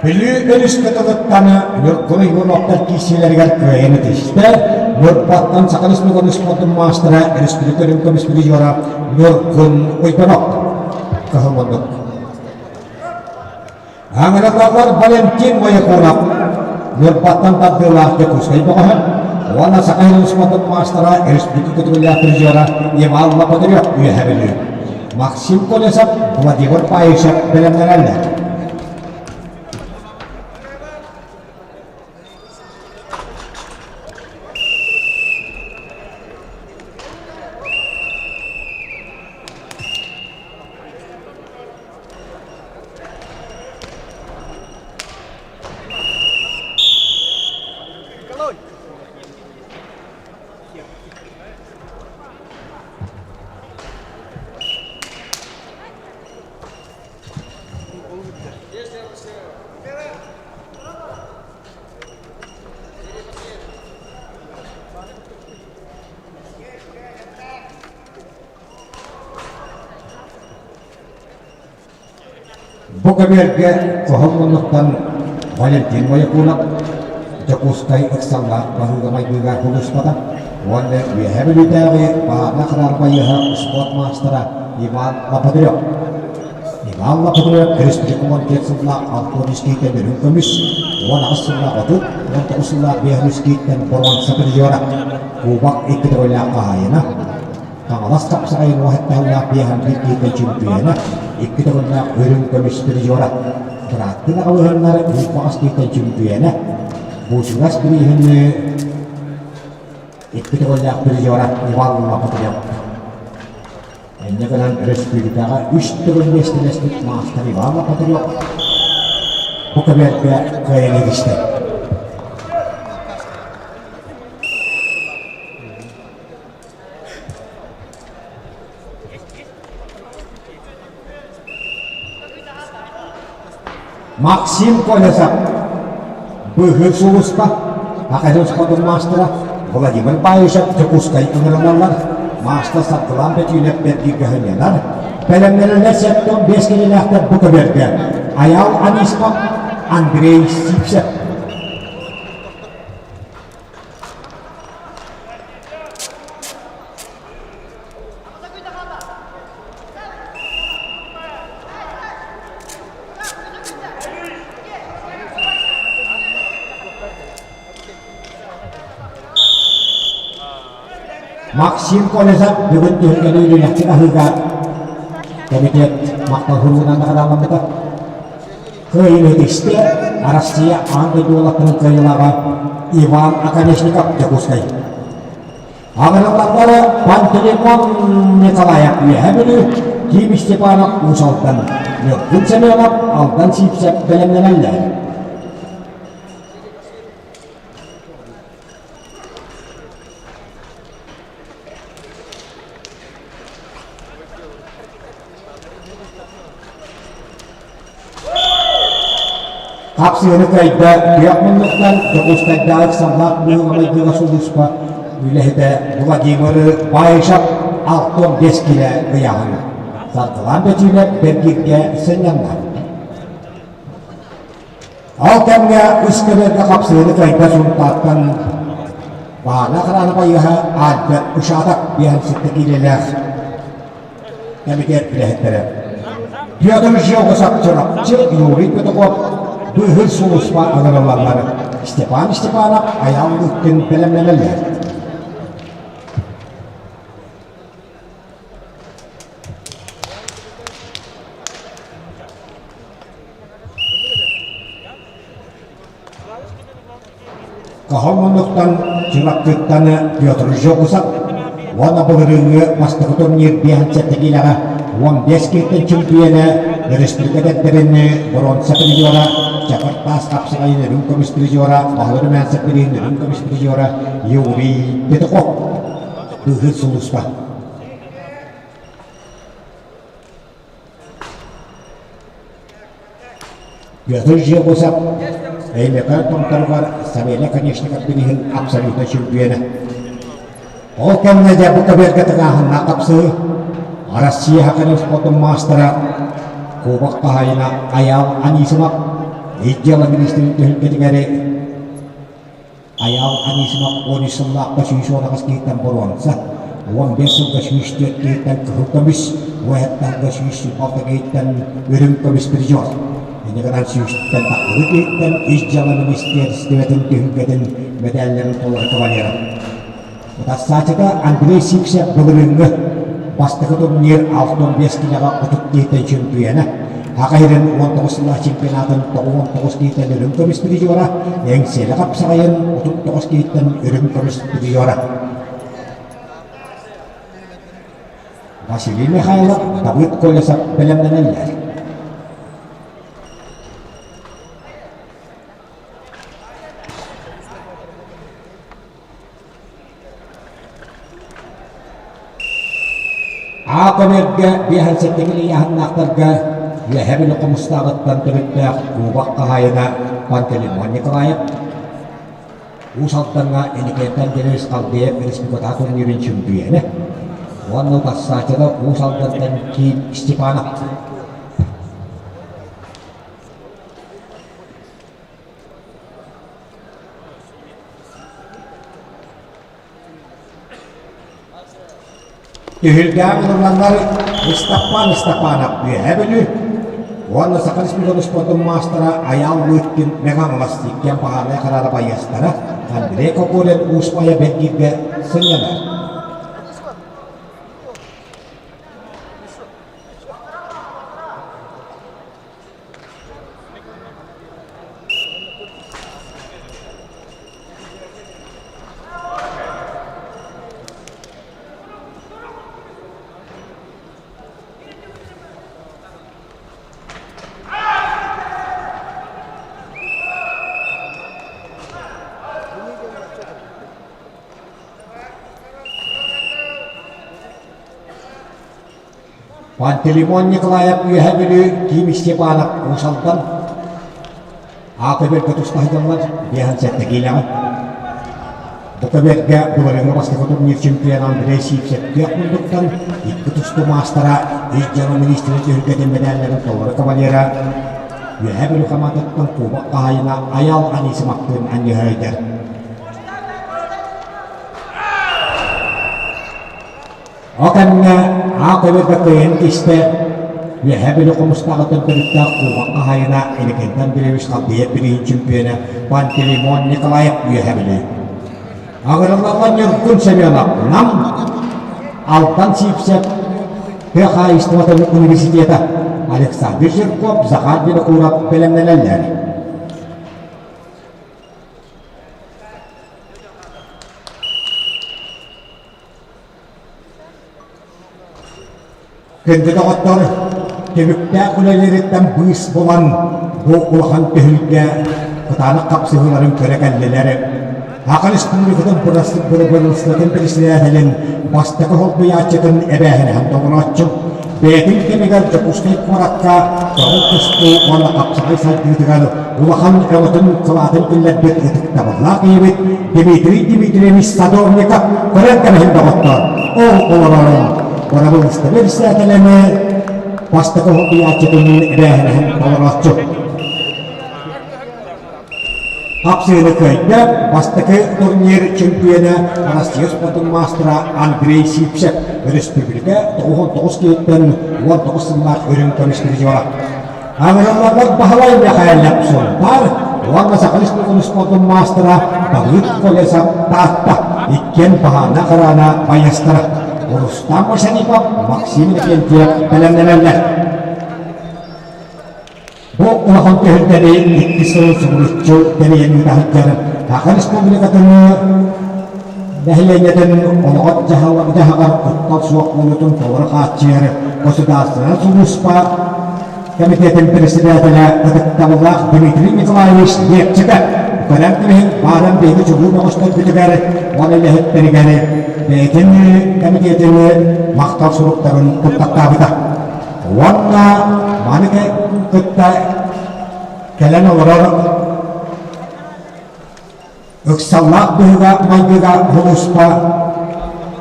Бүлүү өрүс кытылыттан Ньургун Ивановтар киирсиилэригэр кыайан этистэ. Ньурбаттан Саха Республикатын спордун маастара, республика үрүҥ көмүс призера Ньургун Уйбанов кыһыл муннук. Аҥыраллар Валентин Моякунов Ньурбаттан тардыылаах Дьокуускай бөҕөһө уонна Саха сирин спордун маастара, республика көтүрүллээх призера Иван Лопатырев Үөһээ Бүлүү. Максим Колесов, Владимир Паишев бэлэмнэнэллэр. Бу көбүөргэ хоһон муннуктан Валентин Моякунов Дьокуускай ыксаллаах баһыыга-майгыга сулууспата уонна Үөһээ Бүлүүтээҕи баһаарынай хараарбайыаһа успуорт маастара Иван Лопатырев. Иван Лопатырев өрөспүүбүлүкэ 14 сыллаах 60 кииттэн үрүҥ көмүс, 18 сыллаах 30, 19 сыллаах 53 кииттэн боруонса призера, Кубок икки төгүллээх хаһаайына, Хаҥалас хапсаҕайын уоһаттаһыллаах биэһэн биир киһиттэн чөмпүйүөнэ, икки төгүллээх үрүҥ көмүс призера, бырааттыы аҕалыһыннар Уус киһиттэн чөмпүйүөнэ, Буучугас бирииһин икки төгүллээх призера Иван Лопатырев. Инньэ гынан өрөспүүбүлүкэҕэ үс төгүл миэстэлэспит маастар Иван Лопатырев бу көбүөргэ кыайан илистэ. Максим Колесов, быыһыыр сулууспа, Саха спордун маастара Владимир Баишев Дьокуускай ыҥырыллаллар. Маастар Саргылаан Бөтүүнэп бэргииргэ сынньанар. Бэлэмнэнэллэр 75 килэлээхтэр бу көбүөргэ. Айаал Анисимов, Андрей Сивцев. Максим Колесов бүгүн түһүлгэни үлэлэхтик аһыыга кэмитиэт махтал суругунан наҕарааламмыта. Кыайыыны ситистэ Россия аан дойду уолаттарын кыайыылааҕа Иван Оконешников Дьокуускай. Аҕыраллара Пантелеймон Николаев Үөһээ Бүлүү, Ким Степанов Уус Алдан, Ньургун Семенов Алдан Сиипсэп бэлэмнэнэллэр. Хапсыһыны кыайда күөх муннуктан Дьокуускайдааҕы ыксаллаах быһыыга-майгыга сулууспа үлэһитэ Владимир Баишев 65 киилэ ыйааһына. Саргылаан Бөтүүнэп бэргииргэ сынньанна. Ол кэмҥэ үс көбүөргэ хапсыһыыны кыайда Сунтаартан Баана Хараана байыаһа Альберт Ушатов биэһэн ситэ киилэлээх кэмитиэт үлэһиттэрэ. Петр Жогусов Чурапчы, Юрий Петухов быыһыр сулууспа ыҥырыллаллар. Степан Степанов Айаал Лыткин бэлэмнэнэллэр. Хаһан муннуктан Чурапчыттан Петр Жогусов уонна былырыыҥҥы бастакы турнир биэһэн сэттэ киилэҕэ 15 киһиттэн чөмпүйүөнэ, өрөспүүбүлүкэ эдэрдэрин боруонса призера, Чакыр таас хапсаҕайын үрүҥ көмүс призера, Баһылай Румянцев бирииһин үрүҥ көмүс призера Юрий Петухов быыһыыр сулууспа. Петр Жегусов Өймөкөөн томторугар Савелий Оконешников бирииһин абсолютно чөмпүйүөнэ. Ол кэмҥэ дьэ бу көбүөргэ тыҥааһыннаах хапсыһыы Россия хоккейнай спордун маастара Кубок хаһаайына Айаал Анисимов отдела министрин түһүлгэтигэр Айаал Анисимов 13 сыллаахха 118 киһиттэн боруонса, 15 сылга 104 киһиттэн кыһыл көмүс, уоһаттарга 126 киһиттэн үрүҥ көмүс призер. Инньэ гынан сүүстэн тахсыбыт киһиттэн ис дьыала министиэристибэтин түһүлгэтин мэдээллэрин толору кавалера. Утарсааччыта Андрей Сивцев былырыыҥҥы бастакы турнир 65 киилэҕэ 30 киһиттэн чөмпүйүөнэ, Саха сирин 19 сыллаах чемпионатын 99 киһиттэн үрүҥ көмүс призера, Эҥсиэли хапсаҕайын 39 киһиттэн үрүҥ көмүс призера. Василий Михайлов, Давыд Колесов бэлэмнэнэллэр. Аакамерга биэһэн-сэттэ ыйааһыннаахтарга Үөһээ Бүлүү Хомустааҕыттан төрүттээх Кубок хаһаайына Пантелеймон Николаев, Уус Алдаҥҥа Иннокентий Андреевич Халдеев республикатааҕы турнирын чөмпүйүөнэ уонна утарсааччыта Уус Алдантан Киин Степанов. Түһүлгэҕэ муннулланнар Ыстаппаан Ыстапаанап Үөһээ Бүлүү уонна Саха Республикатын спордун маастара Айаал Лыткин Мэҥэ Хаҥалас иккиэн баһаарынай хараара байыастара Андрей Кокорин Уус Майа Бэргииргэ сынньанар. Пантелеймон Николаев Үөһээ Бүлүү Ким Степанов Уус Алдан Аата бэргэ туста сылдьаллар 57 киилэҕэ. Бу көбүөргэ былырыыҥҥы бастакы турнир чемпиона Андрей Сивцев күөх муннуктан икки тустуу маастара ис дьыала министрин түһүлгэтин мэдээллэрин толору кавалера Үөһээ Бүлүү хамаандатыттан кубок хаһаайына Айаал Анисимовтыын анньыһа Ол кэмҥэ Аа көбүөргэ кыайан тиистэ, Үөһээ Бүлүү Хомустааҕыттан төрүттээх Кубок хаһаайына Иннокентий Андреевич Халдеев бирииһин чөмпүйүөнэ Пантелеймон Николаев Үөһээ Бүлүү. Аҕырыллаллар Ньургун Семенов Нам, Алтан Сивцев тыа хаһаайыстыбатын университета Александр Жирков, Захар Винокуров бэлэмнэнэллэр. Күндү доҕоттор, түбүктээх үлэлэриттэн быыс булан, бу улахан түһүлгэ кытаанах хапсыһыыларын көрө кэллилэр. Саха Республикатын бырабыыталыстыбатын председателин бастакы солбуйааччытын эбээһинэһин толорооччу, бэйэтин кэмигэр Дьокуускай куоракка көҕүл тустуу уонна хапсаҕай сайдыытыгар улахан өҥөтүн кылаатын киллэрбит ытыктабыллаах киһибит Дмитрий Дмитриевич Садовников көрөн кэбиһин доҕоттоор, ол олорорун бырабыыталыстыба председателини бастакы солбуйааччытын эбээһинэһин толорооччу. Хапсыыны кыайда бастакы турнир чемпиона Россия спордун маастара Андрей Сипсев өрөспүүбүлүкэ 99 киһиттэн 19 сыллаах үрүҥ көмүс призера. Аҥырылларбат Баһылай Михайлов Сунтаар уонна Саха Республикатын спордун маастара Давыд Колесов Таатта иккиэн баһаана хараана байыастара Рустам Машарипов, Максим Иннокентьев бэлэмнэнэллэр. Бу улахан түһүлгэни икки сыл субуруччу тэрийэн ыыта сылдьар Саха Республикатын нэһилиэнньэтин олоҕор-дьаһаҕар куттал суох буолуутун толору хааччыйар государственнай сулууспа комитетин председателэ ытыктабыллаах Дмитрий Николаевич Лепчиков көрөн кэбиһин бааран биһиги чулуу бөҕөстөрбүтүгэр уонна үлэһиттэригэр бэйэтин комитетин махтал суруктарын туттартаабыта. Уонна маны кытта кэлэн олорор ыксаллаах быһыыга-майгыга сулууспа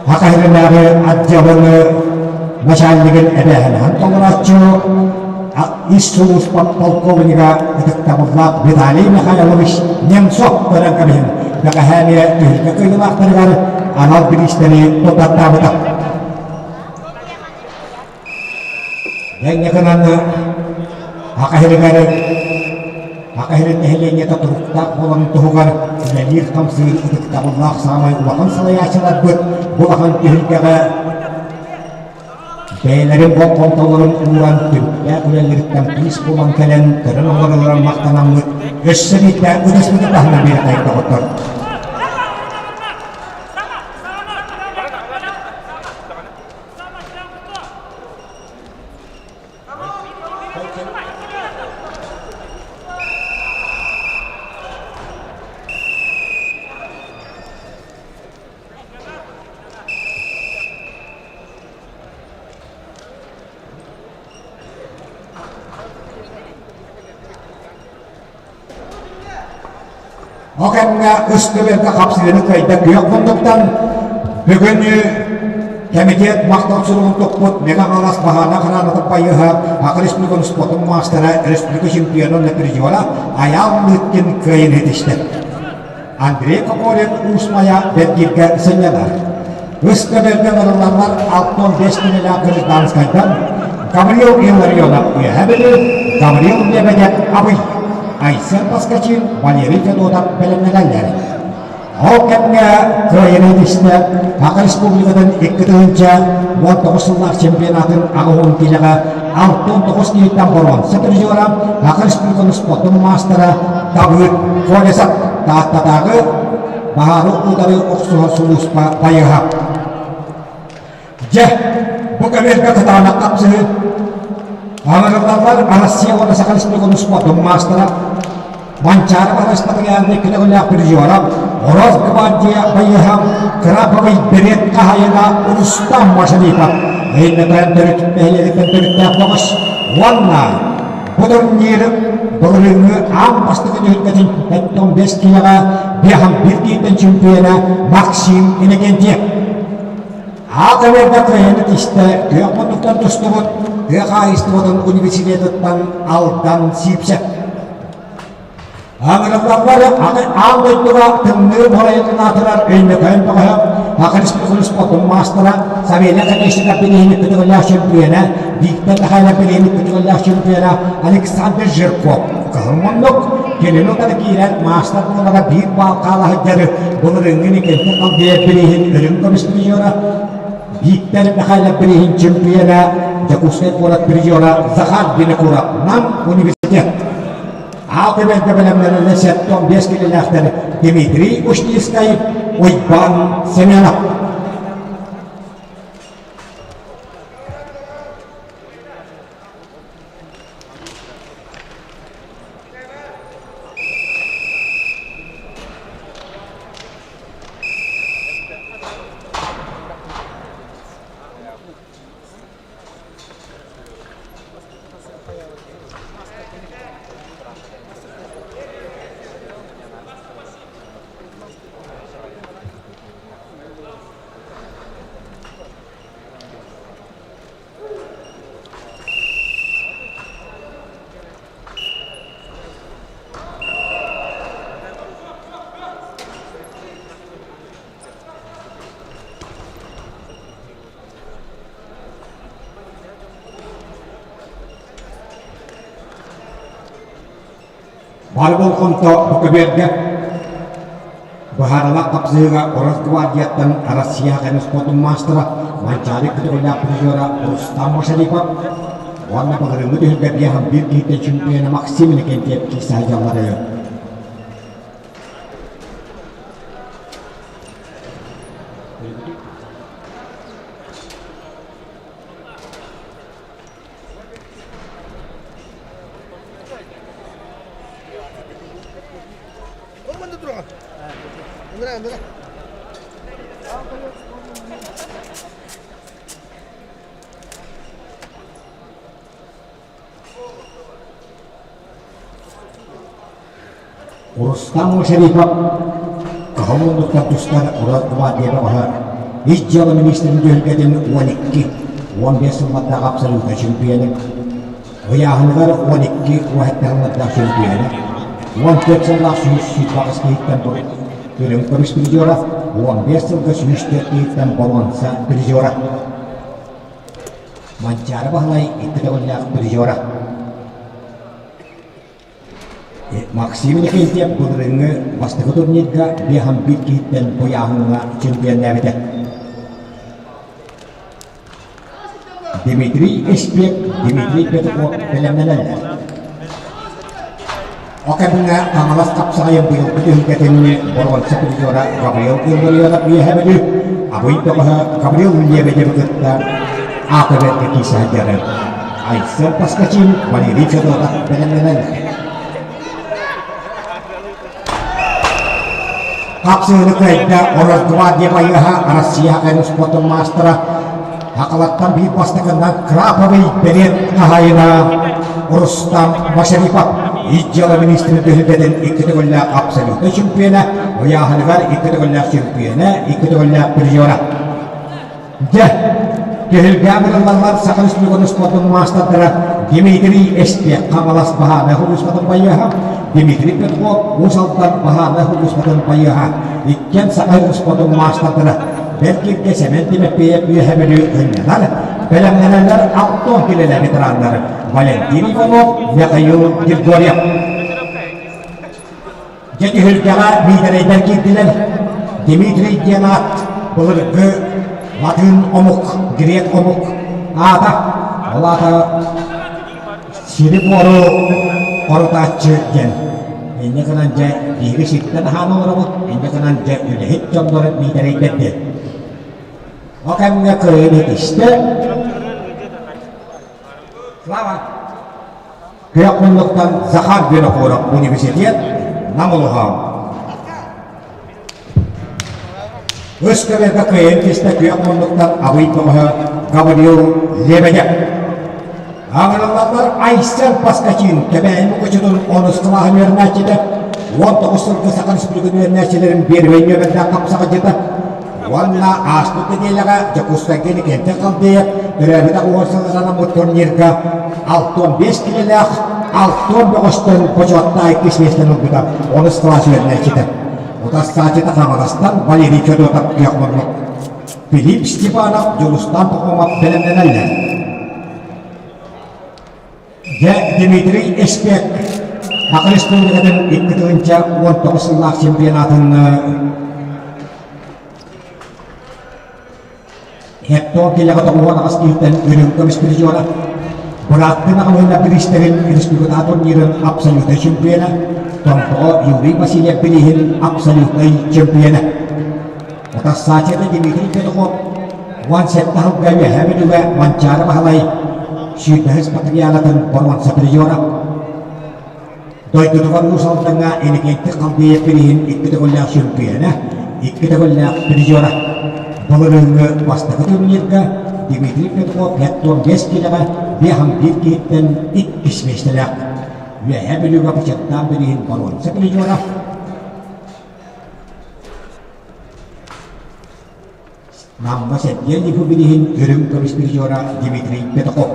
Саха сиринээҕи отделын начальнигын эбээһинэһин толорооччу ис сулууспа полковнига ытыктабыллаах Виталий Михайлович Немцов көрөн кэбиһин бэҕэһээ эмиэ түһүлгэ кыайыылаахтарыгар анал бириистэри туттартаабыта. Дьэҥҥэ гынан Саха сиригэр Саха сирин нэһилиэнньэтэ туруктаах буоларын туһугар үлэлиир-хамсыыр ытыктабыллаах саамай улахан салайааччыларбыт бу улахан түһүлгэҕэ бэйэлэрин болҕомтолорун ууран түбүктээх үлэлэриттэн быыс булан кэлэн көрөн олороллорун махтанаммыт өссө биирдэ ытыспытын таһынан биэрэ доҕоттор. Ол кэмҥэ үс көбүөргэ хапсыһыыны кыайда күөх муннуктан бүгүн кэмитиэт махтал суругун туппут Мэҥэ Хаҥалас баһаана хараанатын байыһа Саха Республикатын спордун маастара, республика чемпиона уонна призера Айаал Лыткин кыайыыны ситистэ. Андрей Кокорин Уус Майа бэргииргэ сынньанар. Үс көбүөргэ ылыллаллар 65 күнүлээх гражданскайдан Гаврил Илларионов Үөһээ Бүлүү, Гаврил Лебедев Абый, Айсен Поскачин, Валерий Федотов бэлэмнэнэллэр. Ол кэмҥэ кыайыыны ситистэ Саха Республикатын 2019 сыллаах чемпионатын 80 киилэҕэ 69 киһиттэн боруонса призера, Саха Республикатын спордун маастара Давыд Колесов Тааттатааҕы баһаары утары охсуһар сулууспа байыһа. Дьэ, бу көбүөргэ кытаанах хапсыһыы. Аҥырыллаллар Россия уонна Саха Республикатын спордун маастара Манчаары Баһылай көтөҕүлээх призера Росгвардия байыһа Краповый берет хаһайына Рустам Машалипов Өймөкөөн төрүт нэһилиэгиттэн төрүттээх бөҕөс уонна Бу турнир былырыыҥҥы аан бастакы түһүлгэтин 75 киилэҕэ биэһэн биир киһиттэн чемпиона Максим Иннокентьев. Аат эбэрдэ кыайыыны тистэ күөх муннуктан тустубут тыа хаһаайыстыбатын университетыттан Алдан Сиипсэп. Аҥырыллаллар аан дойдуга тымныы морайын аатырар Өймөкөөн бөҕөһө, Саха Республикатын спордун маастара Савелий Оконешников билиһини көтөҕүллээх чемпиона, Виктор Михайлов билиһини көтөҕүллээх чемпиона Александр Жирков кыһыл муннук, кинини утары киирэн маастар буолара биир баал хаала сылдьар былырыыҥҥы Никитин Халдеев билиһин үрүҥ көмүс призера, Виктор Михайлов билиһин чемпиона, Дьокуускай куорат призера Захар Винокуров Нам университет. Аал түбэлтэ бэлэмнэнэллэр 75 килэлээхтэр Дмитрий Ушницкай, Уйбаан Семенов. Бары болҕомто бу көбүөргэ Быһаарылаах хапсыһыыга Росгвардияттан Россия көмүс спордун маастара Манчаары көтөҕүллээх призера Рустам Машарипов уонна былырыыҥҥы түһүлгэ 51 киһиттэн чемпиона Максим Иннокентьев киирсэ сылдьаллар. Рустам Шарипов Кыһыл муннуктан тустар Росгвардия бөҕөһө Ис дьыала министрин түһүлгэтин 12, 15 сыллардаах абсолютнай чемпионы, ыйааһыныгар 12 уоһэттэ сыллардаах чемпионы, 14 сыллаах 128 киһиттэн үрүҥ көмүс призера, 15 сылга 104 киһиттэн боруонса призера. Манчаары Баһылай икки төгүллээх призера. Максим Никитьев былырыыҥҥы бастакы турнирга биэһэн биир киһиттэн ыйааһыҥҥа чемпионнаабыта. Дмитрий Эспек, Дмитрий Петухов бэлэмнэнэллэр. Ол кэмҥэ Хаҥалас хапсаҕайын быйылгы түһүлгэтин боруонса призера Гаврил Илларионов Үөһээ Бүлүү, Абый бөҕөһө Гаврил Лебедевы кытта АТВ-га киирсэ сылдьар. Айсен Поскачин, Валерий Федотов бэлэмнэнэллэр. Хапсыһыыны кыайда Росгвардия байыаһа Россия көмүс спордун маастара Хакалаттан биир бастакынан Краповый бэлиэ хаһаайына Рустам Машарипов Ис дьыала министрин түһүлгэтин икки төгүллээх абсолютнай чемпиона, ыйааһыныгар икки төгүллээх чемпиона, икки төгүллээх призера. Дьэ, түһүлгэ ыҥырыллаллар Саха Республикатын спордун маастардара Дмитрий Эспек Хаҥалас баһаарынай сулууспатын байыаһа, Дмитрий Петров Уус Алдан баһаарынай сулууспатын байыаһа, иккиэн Саха спордун маастардара Бэркиргэ Сэмэн Тимофеев Үөһэ Бүлүү ынньанар, бэлэмнэнэллэр Алтон килэлэ ветераннар Валентин Иванов, Михаил Григорьев. Дьэ түһүлгэҕэ Миитэрэйдэр киирдилэр. Дмитрий диэн аат былыргы латыын омук, грек омук аата. Ол аата сири-буору хорутааччы диэн. Инньэ гынан дьэ биһиги сиртэн аһаан олоробут, инньэ гынан дьэ үлэһит дьоннор Миитэрэйдэр диэн. Ол кэмҥэ кыайан этистэ. Слава! Күөх муннуктан Захар Винокуров университет Нам улуһа. Үс көбөргө кыайан кистэ күөх муннуктан Абый көмөһө Гаврил Лебедев. Аҥырыллаллар Айсен Поскачин Кэбээйи Мукучутун онус кылааһын үөрэнээччитэ, 19 сылга Саха Республикатын үөрэнээччилэрин биэрбэй нүөмэрдээх хапсаҕайдьыта Уонна ааспыт нэдиэлэҕэ Дьокуускайга Иннокентий Халдеев төрөөбүтэх уон сылын анаммыт турнирга 65 килэлээх Алтон бөҕөстөн бочуоттаах иккис миэстэни ылбыта онус кылаас үөрэнээччитэ. Утарсааччыта Хаҥаластан Валерий Федотов күөх муннук. Филипп Степанов, Дьулустан Пахомов бэлэмнэнэллэр. Дьэ, Дмитрий Эспек Саха Республикатын 2019 сыллаах чемпионатын Хектор килэҕэ 98 киһиттэн үрүҥ көмүс призера, бырааттыы маҕаһыына бириистэрин республикатааҕы турнирын абсолютнай чемпиона, Томпоҕо Юрий Васильев бирииһин абсолютнай чемпиона. Утарсааччыта Дмитрий Петухов 17 сылга Үөһээ Бүлүүгэ Манчаары Баһылай сүүрбэһис Патрианатын боруонса призера. Дойдутугар Уус Алдаҥҥа Иннокентий Халдеев бирииһин икки төгүллээх чемпиона, икки төгүллээх призера. Былырыыҥҥы бастакы турнирга Дмитрий Петров 45 килэҕэ 51 киһиттэн иккис миэстэлээх. Үөһээ Бүлүүгэ бочуоттаах бирииһин боруонса призера. Намҥа Сэргиэн Ефимовиһын үрүҥ көмүс призера Дмитрий Петухов.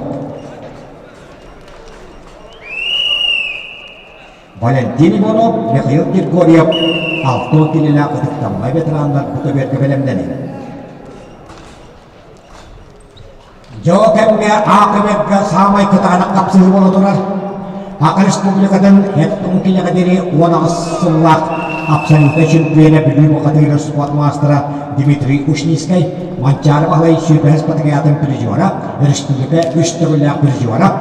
Валентин Иванов, Михаил Григорьев 60 килэлээх ытыктаммай ветераннар бу көбүөргэ бэлэмнэнин. Дьоо кэмҥэ А көбүөргэ саамай кытаанах хапсыһыы буола турар. Саха Республикатын Эттон килэҕэ диэри 18 сыллаах абсолютнай чемпиона Бүлүү бухатыырын спорт маастара Дмитрий Ушницкай, Манчаары Баһылай сүүрбэһис патриотын призера, республика үс төгүллээх призера,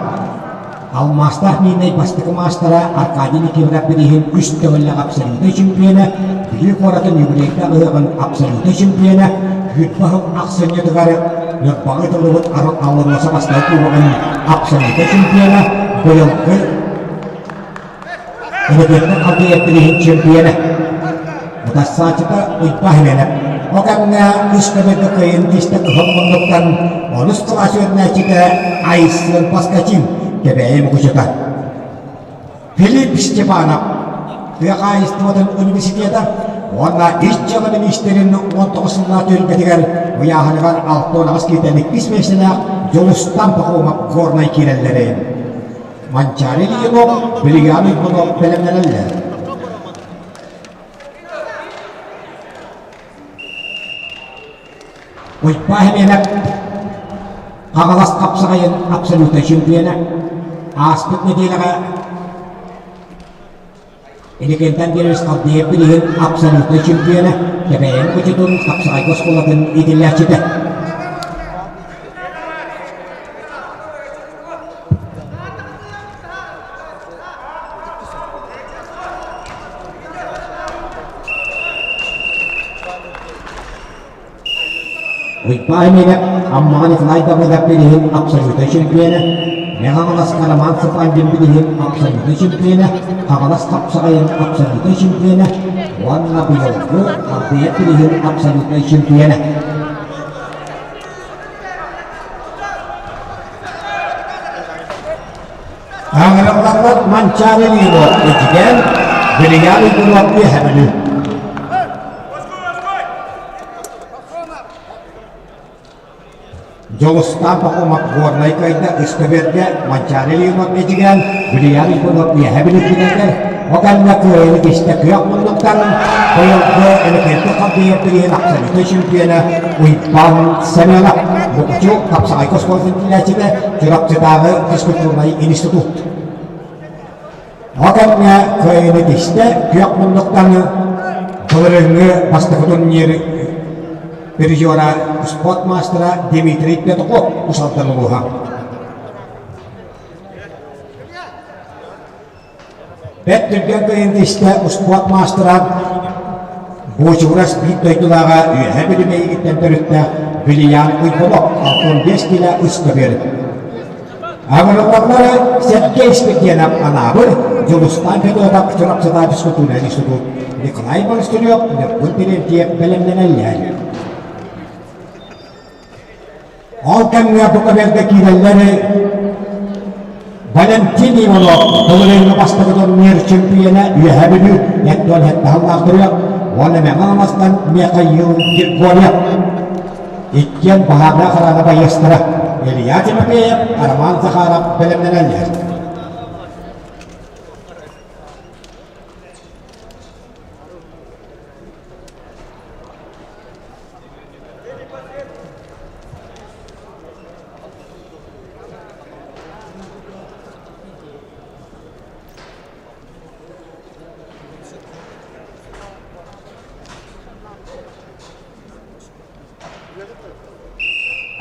Алмаастаах мииннэй бастакы маастара Аркадий Никифоров бирииһин үс төгүллээх абсолютнай чемпиона, Бүлүү куоратын юбилейдаах ыһыаҕын абсолютнай чемпиона, Күүрбэ сыл ахсынньытыгар Ньурбаҕа ыытыллыбыт Алларуоса бастакы кубогын абсолютнай чемпиона, быйылгы Энергетик халбыйар бирииһин чемпиона. Утарсааччыта Уйбаан Химэнов. Ол кэмҥэ үс көмөтө кыайын кистэ кыһыл муннуктан онус кылаас үөрэнээччитэ Айсен Поскачин Кэбээйи мукучута. Филипп Степанов тыа хаһаайыстыбатын университета уонна ис дьыала миниистирин 19 сыллаах түһүлгэтигэр ыйааһыныгар 68 кииртэн иккис миэстэлээх Дьулустан Пахомов Горнай киирэллэрин Манчаары Ильинов, Билиган Уйбунов бэлэмнэнэллэр. Уйбаа Химиэнэп Хаҥалас хапсаҕайын абсолютнай чемпиона ааспыт нэдиэлэҕэ Инникинтэн биэрис Халдеев билигин абсолютнай чемпиона Кэбээйи Мукучутун хапсаҕайга оскуолатын иитиллээччитэ. Уйбаан Эмиэнэп Аммаҕа Николай Давыдов билиһин абсолютнай чемпиона, Мэҥэ-Хаҥаласка Роман Цыпандин билиһин абсолютнай чемпиона, Хаҥалас хапсаҕайын абсолютнай чемпиона уонна быйылгы Арбиев билиһин абсолютнай чемпиона. Аҥырыллаллар Манчаары Лино Эдьигээн, Билиган Уйгунов Үөһэ Бүлүү. Дьулустаан Пахомов Горнай кыайда Үскэбэргэ Манчаары Лино Эдьигээн, Билиган Уйгунов Үөһэ Бүлүү кинилэр Ол кэннэ кыайыыны кистэ күөх муннуктан быйылгы Энергетик халбыйар билиһин абсолютнай чемпиона Уйбаан Семенов Мукучу хапсаҕайга оскуолатын иитиллээччитэ Чурапчытааҕы физкультурнай институт. Ол кэмҥэ кыайыыны кистэ күөх муннуктан былырыыҥҥы бастакы турнир призера спорт маастара Дмитрий Петухов Усалдан улууһа. Бэрт түргэн кыайын истэ успуорт маастара Буочугурас биир дойдулааҕа Үөһээ Бүлүмэйигиттэн төрүттээх Вильям Уйбонов 65 килэ үс көбүөр. Аҥырыллаллары Сергей Спирдианов Анаабыр, Дьулустаан Федотов Чурапчытаа физкультурнай институт, Николай Монастырев Ньургун Терентьев бэлэмнэнэллэр. Ол кэмҥэ бу көбүөргэ киирэллэр Валентин Иванов былырыыҥҥы бастакы турнир чемпиона Үөһээ Бүлүү Эттон Хеттаһаллаах уонна Мэҥэ Хаҥаластан Михаил Григорьев. Иккиэн баһаардаах хараана байыастара Илья Тимофеев, Роман Захаров бэлэмнэнэллэр.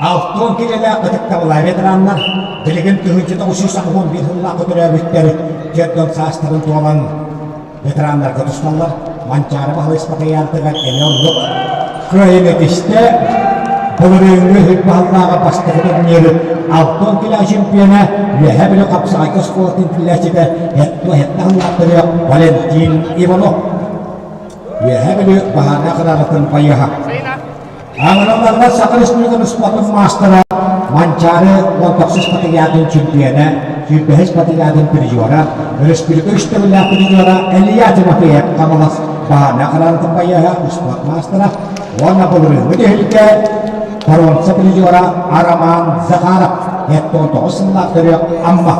Алтон килэлээх ытыктабылаах ветераннар билигин 1981 сыллаахха төрөөбүттэр дьон саастарын туолан ветераннарга тусталлар. Манчаары Баһылай Спартакиадатыгар эмиэ оннук кыайан этистэ. Былырыыҥҥы Үһүк бастакы турниры Алтон килэ чемпиона Үөһээ Бүлүү хапсаҕайга оскуолатын киллээччитэ Хеттаһыллаахтарыа Валентин Иванов. Үөһээ Бүлүү баһаардаах ыраахтан байыаһа. Аҥыраларга Саха Республикатын спортун маастара Манчаары 19 спартакиадатын чемпиона, 25 спартакиадатын призера, республика үс төгүллээх призера Илья Тимофеев Хаҥалас баһаарынай хараанатын байыаһа успуорт маастара уонна былырыыҥҥы түһүлгэ боруонса призера Роман Захаров 79 сыллаах төрүөх Амма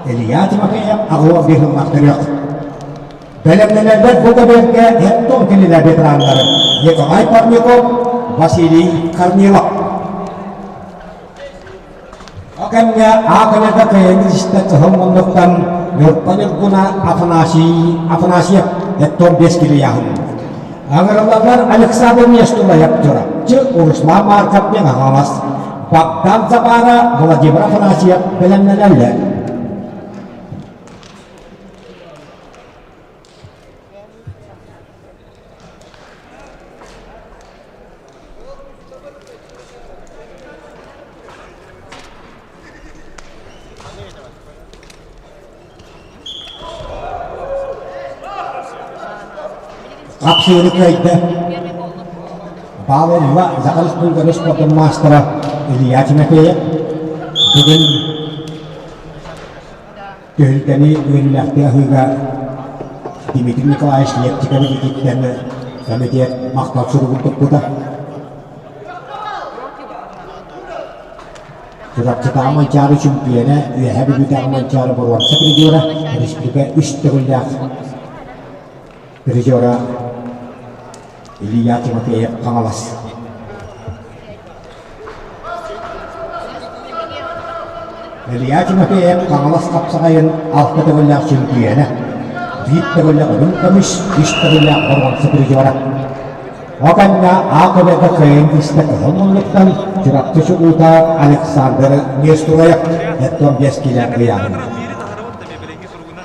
Илья Тимофеев 85 сыллаах төрүөх Бэлэмнэнэллэр бу көбүөргэ Эттон кинилэр ветераннары Николай Парников, Василий Корнилов. Ол кэмҥэ А көлөкө кыайан истэ кыһыл муннуктан Ньурба Ньургуна Афанасий Афанасьев Эттон 5 килияһын. Аҥырыллаллар Александр Нестулаев Чурапчы, Руслан Марков Мэҥэ-Хаҥалас, Богдан Забара, Владимир Афанасьев бэлэмнэнэллэр. Хапсыыры кыайда. Баалылла Захар Республика спордун маастара Илья Тимофеев бүгүн Түһүлгэни үөрүүлээхтик аһыыга Дмитрий Николаевич Лепчиков илиититтэн комитет махтал суругун туппута. Чурапчытааҕы Манчаары чөмпүйүөнэ, Үөһээ Бүлүүтээҕи Манчаары боруонса призера, республика үс төгүллээх призера Илья Тимофеев Хаҥалас. Илья Тимофеев Хаҥалас хапсаҕайын алта төгүллээх чөмпүйүөнэ, биир төгүллээх үрүҥ көмүс, үс төгүллээх боруонса призера. Ол кэннэ А-көбөкө кыайан истэ кыһыл муннуктан Чурапчы чулуута Александр Нестураев эттон биэс килэ ыйааһын.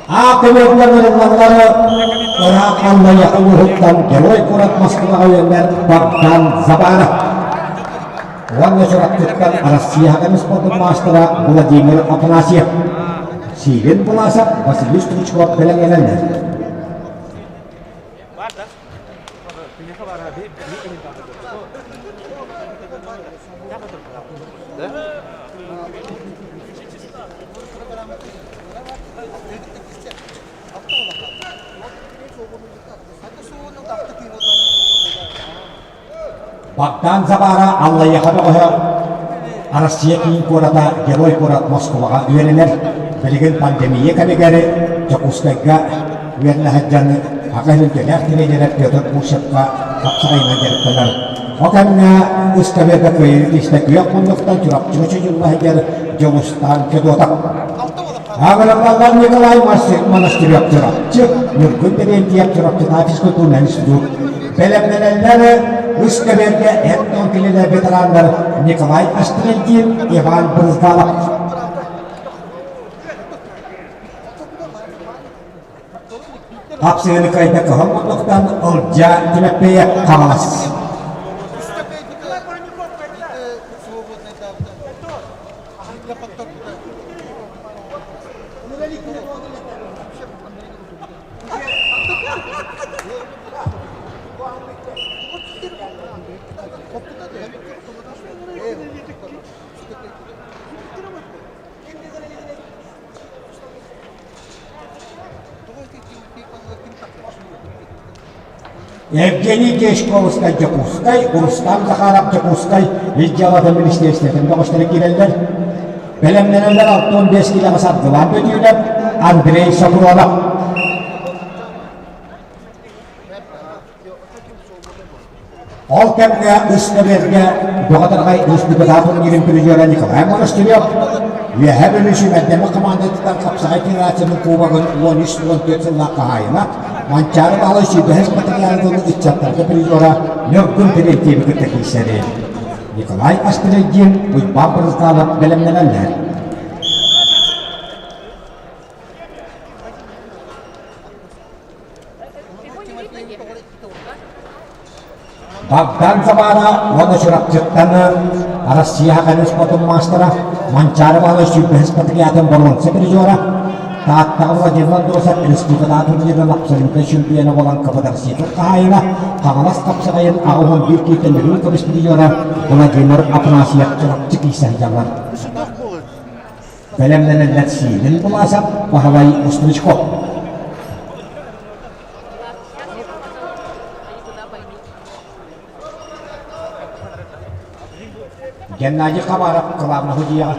А-көбөкө ырыллаллары ыраах Аллайыаха улууһуттан Герой куорат Москваҕа үөннэр Богдан Забаров уонна Чурапчыттан Россия көмүс спордун маастара Владимир Афанасьев, Сиилин Буласов, Василий Стручков бэлэмнэнэллэр. Богдан Забара Аллайыаха бөҕөһө Россия киин куората Герой куорат Москваҕа үөрэнэр. Билигин пандемия кэмигэр Дьокуускайга үөрэнэ сылдьан Саха сирин үтүөлээх тренерэ Петр Кушевка хапсаҕайынан дьарыктанар. Ол кэмҥэ ыскамыайка кыайыы истэ күөх муннуктан Чурапчыга чочулла сылдьар Дьулустаан Федотов. Аҕыраллаллар Николай Монастырев Чурапчы, Ньургун Терентьев Чурапчытааҕы физкультурнай институт. Бэлэмнэнэллэр үс көбүөргэ эр кинилэр ветераннар Николай Астрельдин, Иван Брызгалов. Хапсыһыны кыайда кыһыл муннуктан Ылдьаа Тимэппиэйэп Хаҥалас. Евгений Дьячковскай Дьокуускай, Рустам Захаров Дьокуускай ис дьыалатын министиэристибэтин бөҕөстөрө киирэллэр. Бэлэмнэнэллэр 65 килэҕэ саргылаан бөтүүлэр Андрей Сокуронов. Ол кэмҥэ Ыстабыарга Бөҕө-Тарҕай республикатааҕы турнирын призера Николай Монастырев Үөһээ Бүлүү сүүмэрдэммит хамаандатыттан хапсаҕай федерациятын кубогын 13-14 сыллаах хаһаайына Манчаары Баһылай сүүрбэһис патриархын ыччаттарга призера Ньургун Терентьеви кытта киирсэри. Николай Астрельдин, Уйбаан Брызгалов бэлэмнэнэллэр. Богдан Забара уонна Чурапчыттан Россия көмүс спортун маастара Манчаары Баһылай сүүрбэһис патриотын боруонса призера Тааттаҕа Владимир Андросов республикатааҕы турнирынан абсолютнай чемпиона буолан КПДРСИ-тын хаһаайына Хаҥалас хапсаҕайын 81 киитэн үрүҥ көмүс призера Владимир Афанасьев Чурапчы киирсэ сылдьаллар. Бэлэмнэнэллэр Сиилин Буласов, Баһылай Устричков. Геннадий Хабаров кылаабына судьуйаҕа.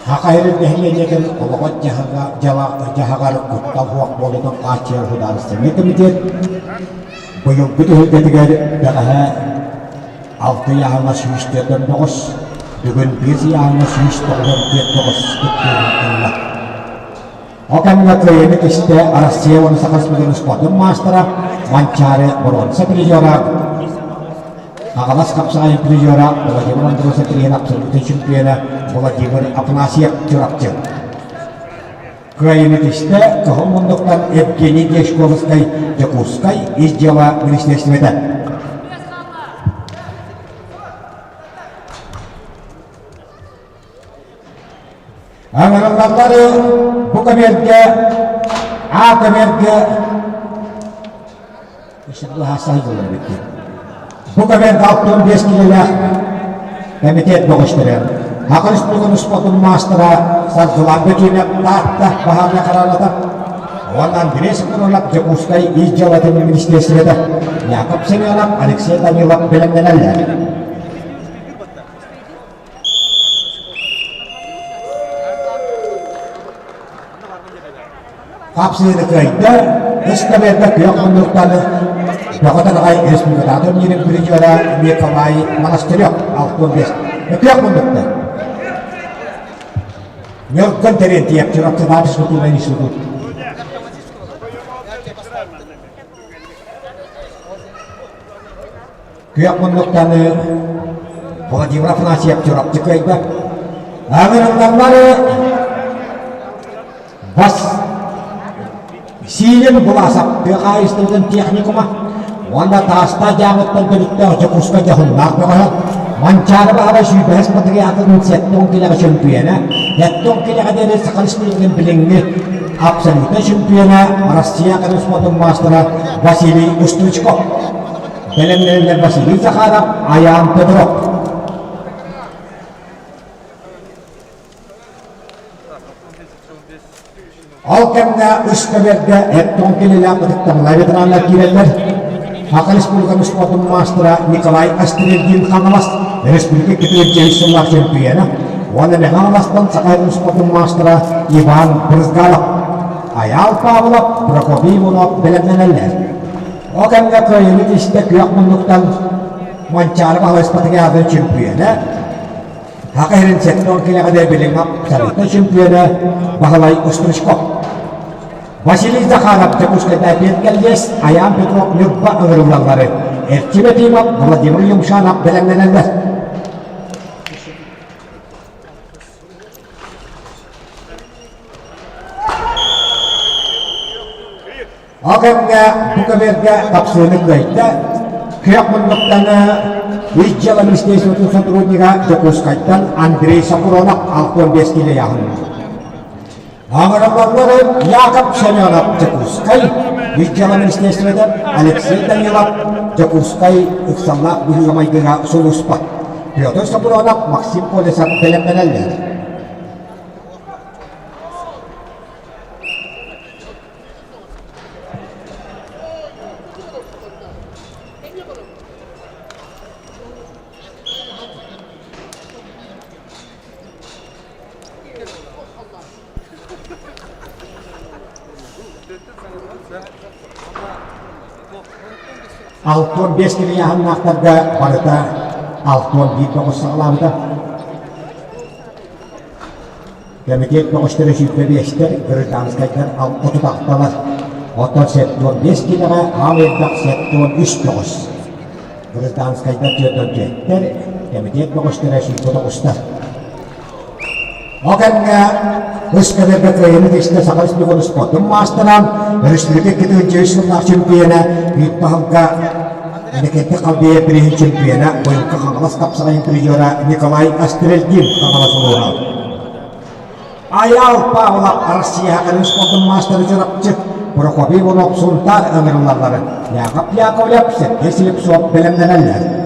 Саха сирин нэһилиэнньэтин олоҕун дьаһаҕар куттал суох буолуутун хааччыйар судаарыстыбаннай кэмитиэт быйылгы түһүлгэтигэр бэҕэһээ алта ыйааһыҥҥа 149, бүгүн биэс ыйааһыҥҥа 194 кыттыыны ылла. Ол кэмҥэ кыайыыны кистэ Россия уонна Саха Республикатын спордун маастара Манчаары боруонса призера Хаҥалас хапсаҕайын призера Владимир Андросов тириһин абсолютнай чемпиона Владимир Афанасьев Чурапчы. Кыайыыны тистэ Кыһыл муннуктан Евгений Дьячковскай Дьокуускай Ис дьыала министиэристибэтэ. Ыҥырыллаллары бу көбүөргэ А көбүөргэ Бу көбүөргэ 65 киилэлээх кэмитиэт бөҕөстөрө Саха Республикатын спордун маастара Саргылан Бөтүүнэп Таатта баһаарга хараалата уонна Андрей Соколов Дьокуускай ис дьыалатын министиэристибэтэ Яков Семенов, Алексей Данилов бэлэмнэнэллэр. Хапсыыны кыайда, эскалерга күөх муннуктаны Бөҕө Тараҕай республикатааҕы турнирын призера Николай Монастырев 65 күөх муннукта. Ньургун Терентьев Чурапчытааҕы физкультурнай институт. Күөх муннуктаны Владимир Афанасьев Чурапчы кыайда. Ыҥырыллаллары бас Сиилин Буласов тыа хаһаайыстыбатын техникума уонна Таастаах дьааҥыттан төрүттээх Дьокуускай дьоһуннаах бөҕөһө Манчаары Баһылай сүүрбэһис патриархатын 70 килэҕэ чөмпүйэнэ, 70 килэҕэ диэри Саха Республикатын билиҥҥи абсолютнай чемпиона, Россия спортун маастара Василий Устучков. Бэлэмнэнэллэр Василий Захаров, Айаан Петров. Ол кэмҥэ үс көбүөргэ эттон килэлээх ытыктабыллаах ветераннар киирэллэр. Саха Республикатын спордун маастара Николай Астрельдин Хаҥалас республика кытыыр сыллаах чемпиона уонна Мэҥэ Хаҥаластан Саха спордун маастара Иван Брызгалов, Айаал Павлов, Прокопий Иванов бэлэмнэнэллэр. Ол кэмҥэ кыайыыны тистэ күөх муннуктан Манчаары Баһылай чемпиона, Саха сирин 70 килэҕэ билиҥҥэ абсолютнай чемпиона Баһылай Остручков. Василий Захаров Дьокуускайдаа кэллиэс, Айаан Петров Ньурба ыҥырыллаллары Эрчим Ефимов, Владимир Юмшанов бэлэмнэнэллэр. Ол кэмҥэ бу көбүөргэ тапсыыны кыайда, күөх муннуктаны Ис дьыала министерствотын сотруднига Дьокуускайтан Андрей Сокуронов 65 киилэ ыйааһыннаах. Аҥараллары Яков Семенов Дьокуускай Ис дьыала министерствота Алексей Данилов Дьокуускай ыксаллаах быһыыга-майгыга сулууспа Петр Сокуронов Максим Колесов бэлэмнэнэллэр. 65 килийааһыннаахтарга барыта 61 тоҕус саҕалаабыта. Кэмитиэт бөҕөстөрө 25-тэр, гражданскайдар 36-талар. Оттон 75 киилэҕэ аал элбэх 73 бөҕөс. Гражданскайдар 44-тэр, кэмитиэт бөҕөстөрө 109-тар. Ол кэмҥэ үс көбүөргэ кыайыыны тистэ Саха Республикатын спордун маастара, өрөспүүбүлүкэ икки сыллаах чемпиона, Үүт Баһылга Иннокентий Халбеев бирииһин чемпиона, быйылгы Хаҥалас хапсаҕайын призера Николай Астрельдин Хаҥалас улууһа. Айаал Павлов Россия спордун маастара Чурапчы. Прокопий Иванов Сунтаар ыҥырыллаллар. Яков Яковлев, Сергей Слепцов бэлэмнэнэллэр.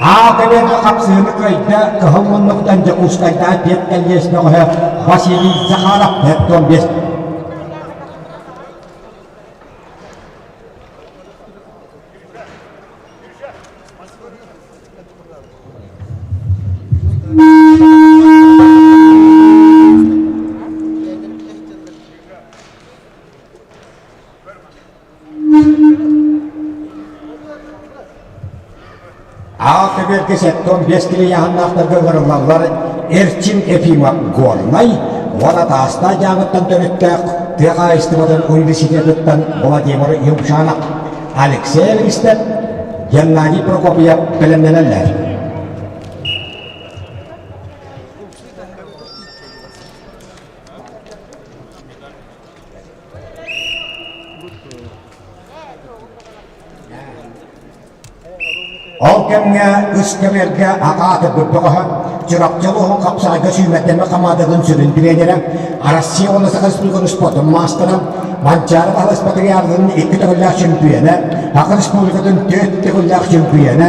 Аата хапсыһыны кыайда кыһыл муннуктан Дьокуускайдаах пед кэллиэс бөҕөһө Василий Захаров 45. Аал көбүөргэ 75 кило ыйааһыннаахтарга ыҥырыллаллар Эрчим Ефимов Горнай уонна Таастаах дьааҥыттан төрүттээх тыа хаһаайыстыбатын университетыттан Владимир Юмшанов, Алексей Эверстов, Геннадий Прокопьев бэлэмнэнэллэр. Ол кэмҥэ үс көбүөргэ аҕа бөҕөһө Чурапчы улууһун хапсаҕайга сүүмэрдэммит хамаандатын сүрүн тренерэ, Россия уонна Саха Республикатын спордун маастара, Манчаары Баһылай Спартакиадатын икки төгүллээх чөмпүйүөнэ, Саха Республикатын түөрт төгүллээх чөмпүйүөнэ,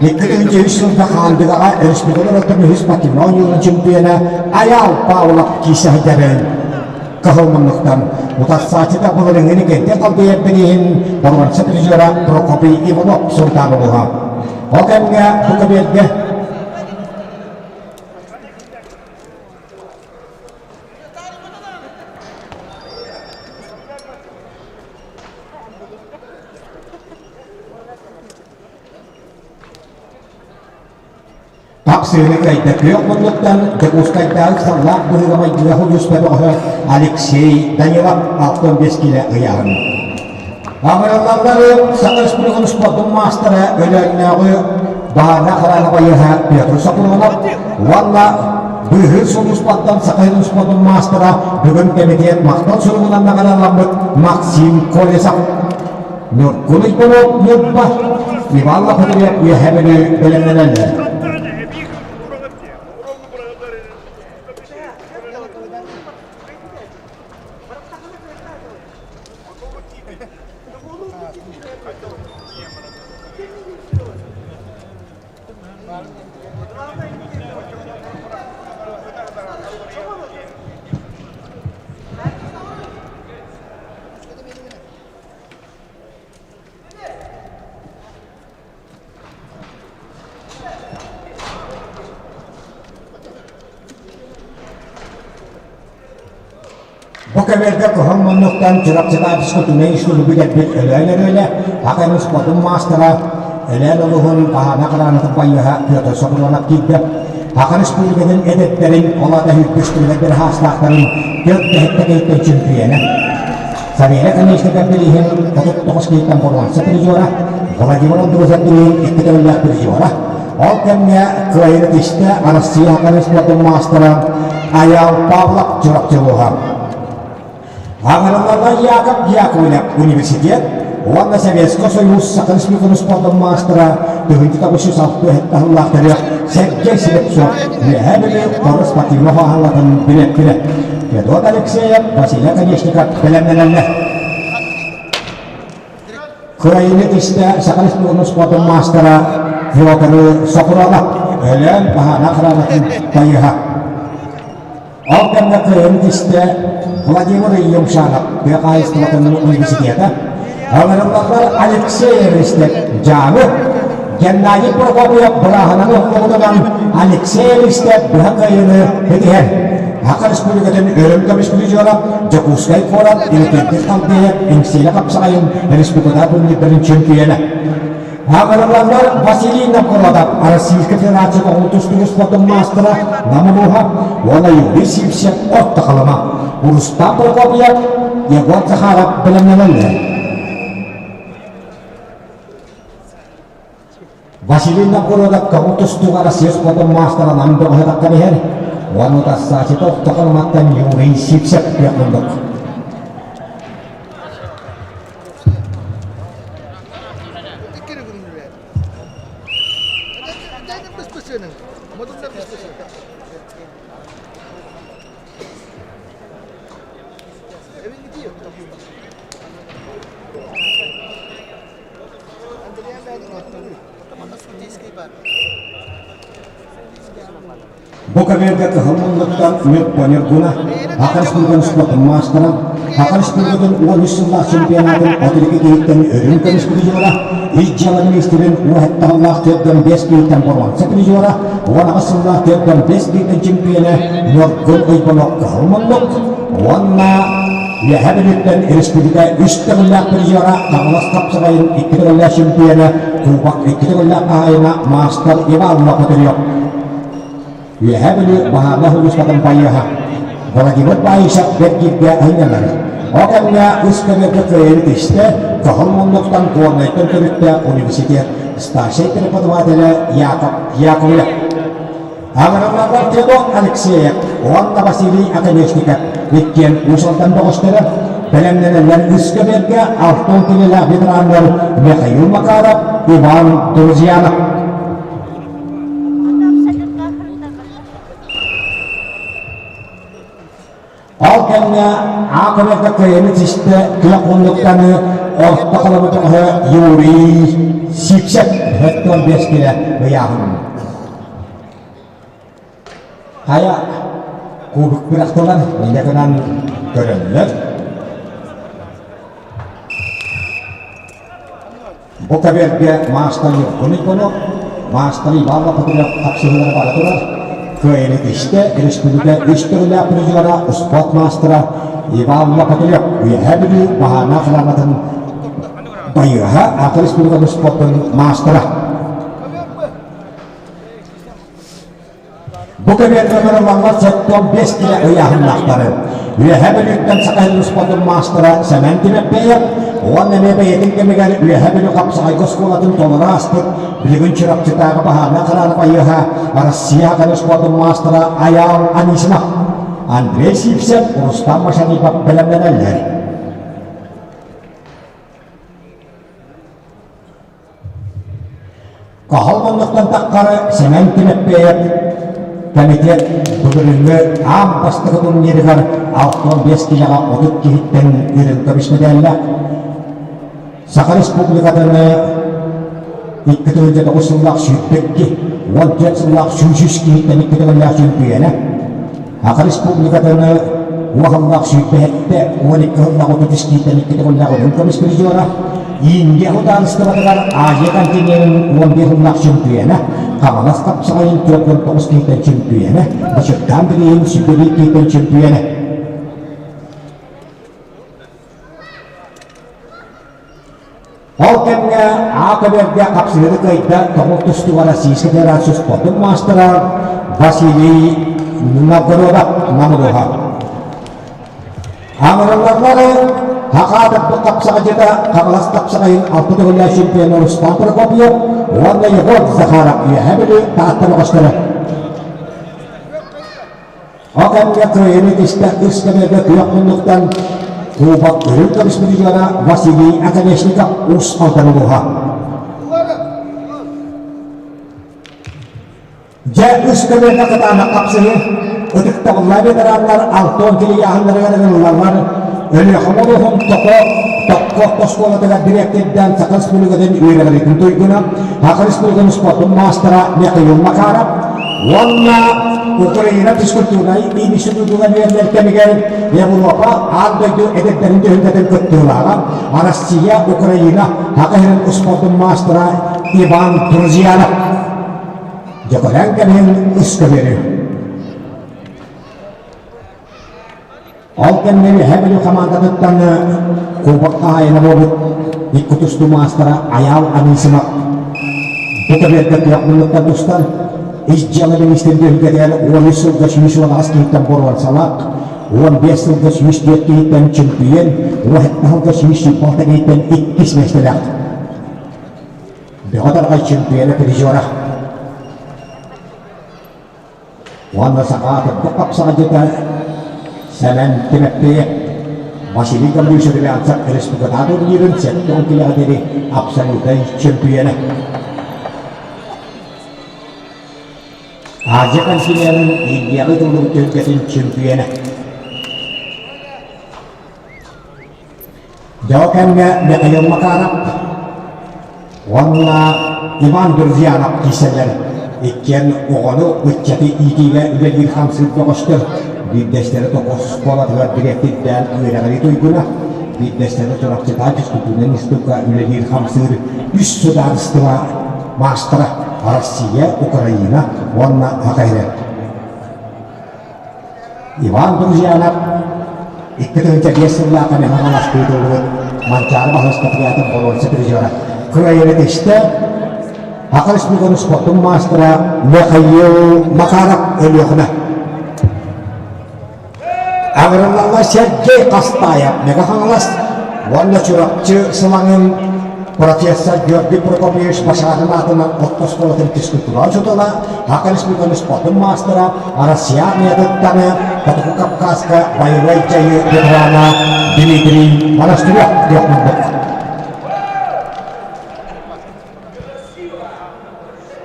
2003 сылга Хаандыгаҕа республика норуоттарын үһүс спортивнай оонньууларын чөмпүйүөнэ Айаал Павлов киирсэ сылдьарын Кыһыл муннуктан утарсааччыта былырыыҥҥыны кэнтэн халбыйарбын иһин боруонса призера Прокопий Иванов Сунтаар улууһа. Ол кэмҥэ бу көбүөргэ Тахсыыны кыайда күөх муннуктан Дьокуускайдааҕы ыксаллаах быһыыга-майгыга сулууспа бөҕөһө Алексей Данилов 65 киилэ ыйааһын. Аҥыраллаллары Саха Республикатын спордун маастара Өлөөннөөҕү баһаарга хараана байыаһа Петр Сокурунов уонна быыһыыр сулууспаттан Саха сирин спордун маастара бүгүн кэмитиэт махтал суругунан наҕарааламмыт Максим Колесов Ньургун Уйбанов Ньурба, Иван Лохотырев Үөһээ Бүлүү бэлэмнэнэллэр. Бу кэмэргэ кыһыл муннуктан Чурапчытаах физкультурнай институту бүтэрбит Өлөөн Өрүөлэ, Ак спордун маастара, Өлөөн улууһун Хаһаана Хараанатын байыаһа Петр Сокуронов киирдэ. Саха Республикатын эдэттэрин, ол аата сүүрбүс бирхаастаахтарын түөрт дэһиттэ кэйтэн чөмпүйүөнэ. Савелий Конечников билиһин 39 киһиттэн боруонса призера, Владимир Андросов билиһин икки төгүллээх призера. Ол кэмҥэ кыайыыны тистэ Арассыыйа Саха спордун маастара Айаал Павлов Чурапчы улууһа. Аҥырыллаллар Яков Яковлев университет уонна Советскай Союз Саха Республикатын спордун маастара 1967 сыллаах төрүөх Сергей Слепцов Үөһээ Бүлүү Хоро спортивнай оһоһалларын билэттилэр. Федот Алексеев, Василий Конечников бэлэмнэнэллэр. Кыайыыны тистэ Саха Республикатын спордун маастара Федор Сокуронов Өлөөн Баһаана охранатын байыһа. Ол кэмҥэ кыайыыны тистэ Владимир Юмшанов тыа хаһаайыстыбатын университета, ыҥырыллаллар Алексей Эристев Дьааҥы, Геннадий Прокопьев бырааһынан охлоҕутунан Алексей Эристев быһа кыайыыны ситиһэр. Саха Республикатын өрөм көмүс призера Дьокуускай куорат Иннокентий Халдеев Эҥсиэлэ хапсаҕайын республикатааҕы турнирдарын чөмпүйүөнэ. Аҕырыллаллар Василий Новгородов, Российскай Федерация оҕо тустуугу спордун маастара Нам улууһа уонна Юрий Сивцев Орто Халыма, Рустам Прокопьев, Егор Захаров бэлэмнэнэллэр. Василий Новгородов көҥүл тустууга Россия спордун маастара Нам бөҕөһө тахсан иһэр. Уонна утарсааччыта ортоку маттан Юрий Сивцев күөх муннук. Бу кэмэргэ кыһыл муннуктан Ньурба Ньургуна, Саха Республикатын спордун маастара, Саха Республикатын 13 сыллаах чемпионатын 32 киһиттэн өрүн көмүс призера, ис дьыала министрин уоһаттаһаллаах 45 киһиттэн боруонса призера, 18 сыллаах 45 киһиттэн чемпиона Ньургун Уйбанов кыһыл муннук уонна Үөһээ Бүлүүттэн республика үс төгүллээх призера, Хаҥалас хапсаҕайын икки төгүллээх чемпиона, Кубок икки төгүллээх хаһаайына маастар Иван Лопатырев. Үөһээ Бүлүү баһаарынай сулууспатын байыаһа Владимир Баишев бэргииргэ айаннар. Ол кэмҥэ үс көмөргө кыайыыны тистэ, Кыһыл муннуктан Горнайтан төрүттээх университет старшай преподавателэ Яков Яковлев. Аҕыралларбар Федот Алексеев уонна Василий Оконешников иккиэн Уус Алдан бөҕөстөрө бэлэмнэнэллэр үс көмөргө алтан кинилээх ветераннар Михаил Макаров, Иван Друзьянов. Ол кэмҥэ аакырарга кыайыны систэ күөх муннуктаны орто халабы бөҕөһө Юрий Сивцев 45 килэ ыйааһын. Хайа кубик бырахтылар, инньэ гынан көрөллөр. Бу кэбиэргэ маастар Евгений Конов, маастар Иван Лопатырев хапсыһыылара бара турар. Кыайыыны истэ республика үс төгүллээх призера, спорт маастара Иван Лопатырев Үөһээ Бүлүү баһаарнаах хараҥатын байыаһа, Ата республикатын спордун маастара. Бу кэбиэргэ ылаллар 75 килэ ыйааһыннаахтары. Үөһээ Бүлүүттэн Саха сирин спордун маастара Сэмэн Тимэппиев уонна эмиэ бэйэтин кэмигэр Үөһээ Бүлүү хапсаҕайга оскуолатын толоро ааспыт билигин Чурапчытааҕы баһаарынай хараара байыаһа Россия Саха спордун маастара Айаал Анисимов, Андрей Сивцев, Рустам Машарипов бэлэмнэнэллэр. Каһыл муннуктан таххары Сэмэн Тимэппиэйэп комитет бүгүрүҥҥү аан бастакы турнирыгар 65 киилэҕэ 30 киһиттэн үрүҥ көмүс мэдээллээх Саха Республикатын 2 9 сыллаах сүүрбэкки, 14 сыллаах сүүс киһиттэн икки төгүллээх чөмпүйүөнэ, Саха Республикатын уоһаллаах сүүрбэһэттэ 12 сыллаах 33 киһиттэн икки төгүллээх үрүҥ көмүс призера, Индия судаарыстыбатыгар Азия континенын 11 сыллаах чөмпүйүөнэ, Хаҥалас хапсаҕайын 49 киһиттэн чөмпүйүөнэ, Бачыктаан билигин 101 киһиттэн чөмпүйүөнэ. Ол кэмҥэ А көбүөргэ хапсыһыыны кыайда тоҕус тустууга Российскай Федерация спордун маастара Василий Новгородов Намылуха. Аҥырылларлары Хахаатаппыт хапсаҕайдьыта Хаҥалас хапсаҕайын алта төгүллээх чемпиона Рустам Прокопьев уонна Егор Захаров Үөһээ Бүлүү Таатта бөҕөстөрө. Ол кэмҥэ кыайыыны тистэ үс кэмэргэ күөх муннуктан Кубок үрүҥ көмүс призера Василий Оконешников Уус Алдан улууһа. Дьэ, үс көмөргө кытаанах хапсыһыы ытыктабыллаах ветераннар Алтон килийааһыннарыгар ыҥырыллаллар. Өлүөхүмэ улууһун Токо Токко оскуолатыгар дириэктэрдээн Саха Республикатын үөрэҕириитин туйгуна, Саха Республикатын спордун маастара Михаил Макаров уонна Украина физкультурнай институтугар үөрэнэр кэмигэр Европа аан дойду эдэрдэрин түһүлгэтин кыттыылааҕа Россия, Украина Саха сирин спордун маастара Иван Друзьянов. Дьоколеон кэмин үс көбүөрү. Ол кэмҥэ Үөһээ Бүлүү хамаандатыттан Кубок хаһаайына буолбут икки тустуу маастара Айаал Анисимов бу көбүөргэ күөх муннуктан тустан ис дьыала министрин түһүлгэтигэр 13 сылга 118 киһиттэн боруонсалаах, 15 сылга 104 киһиттэн чемпион, 17 сылга 126 киһиттэн иккис миэстэлээх. Бөҕө тарҕай чемпиона призера. Уонна саха аатырбыт хапсаҕайдьыта Сэмэн Тимэппиев Василий Гаврильевич Румянцев республикатааҕы турнирын 70 килэҕэ диэри абсолютнай чөмпүйүөнэ. Азия континенын Индияҕа ыытыллыбыт түһүлгэтин чөмпүйүөнэ. Дьэ ол кэмҥэ Михаил Макаров уонна Иван Друзьянов киирсэллэр. Иккиэн оҕону, ыччаты иитиигэ үлэлиир хамсыыр бөҕөстөр. Биирдэстэрэ Тоҕус оскуолатыгар дириэктирдээн үөрэҕирии туйгуна, биирдэстэрэ Чурапчытаа физкультурнай институкка үлэлиир хамсыыр үс судаарыстыба маастара Россия, Украина уонна АХР. Иван Друзьянов 2005 сыллаахха Мэҥэ Хаҥаласка ыытыллыбыт Манчаары баһылык отрядын боруонса призера Кыайырытыста Саха Республикатын спортун маастара Михаил Макаров Өлүөхүмэ Аҕырыллаллар Сергей Хастаев Мэҥэ Хаҥалас уонна Чурапчы Сылаҥын профессор Георгий Прокопьевич Башарин аатынан орто оскуолатын физкультура учуутала, Саха Республикатын спордун маастара, Россия армиятыттан Хотугу Кавказка боевой дьайыы ветерана Дмитрий Монастырев диэх муннук.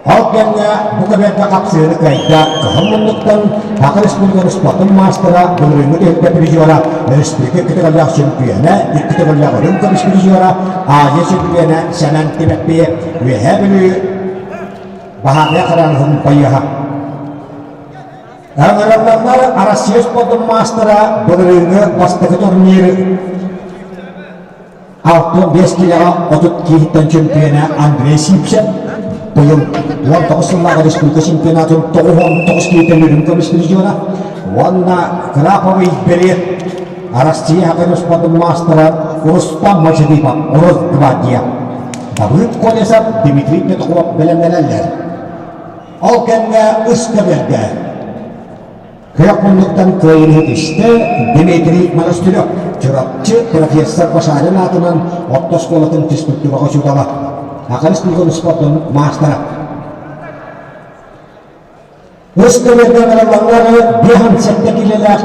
Ол кэмҥэ бу көбүөргэ хапсыыны кыайда кыһыл муннуктан Саха Республикатын спордун маастара, былырыыҥҥы түһүлгэ призера, республика икки төгүллээх чемпиона, икки төгүллээх үрүҥ көмүс призера, Азия чемпиона Сэмэн Тимэппиев, Үөһээ Бүлүү Баһаарынай хараҥаһын байыаһа. Ыҥырыллаллар Россия спордун маастара былырыыҥҥы бастакы турнир 65 киилэҕэ 30 киһиттэн чөмпүйүөнэ Андрей Сипсев быйыл 19 сыллааҕы республика чемпионатын 99 киһиттэн үрүҥ көмүс призера уонна Краповый берет Россия хакын спордун маастара Рустам Мажидипов Росгвардия Давыд Колесов Дмитрий Петухов бэлэмнэнэллэр. Ол кэмҥэ ыс көбүөргэ Күөх муннуктан кыайыыны истэ Дмитрий Монастырев, Чурапчы профессор Башарин аатынан орто оскуолатын физкультураҕа учуутала, Саха Республикатын спордун маастара. Үс көбүөргэ ыҥырыллаллар 57 киилэлээх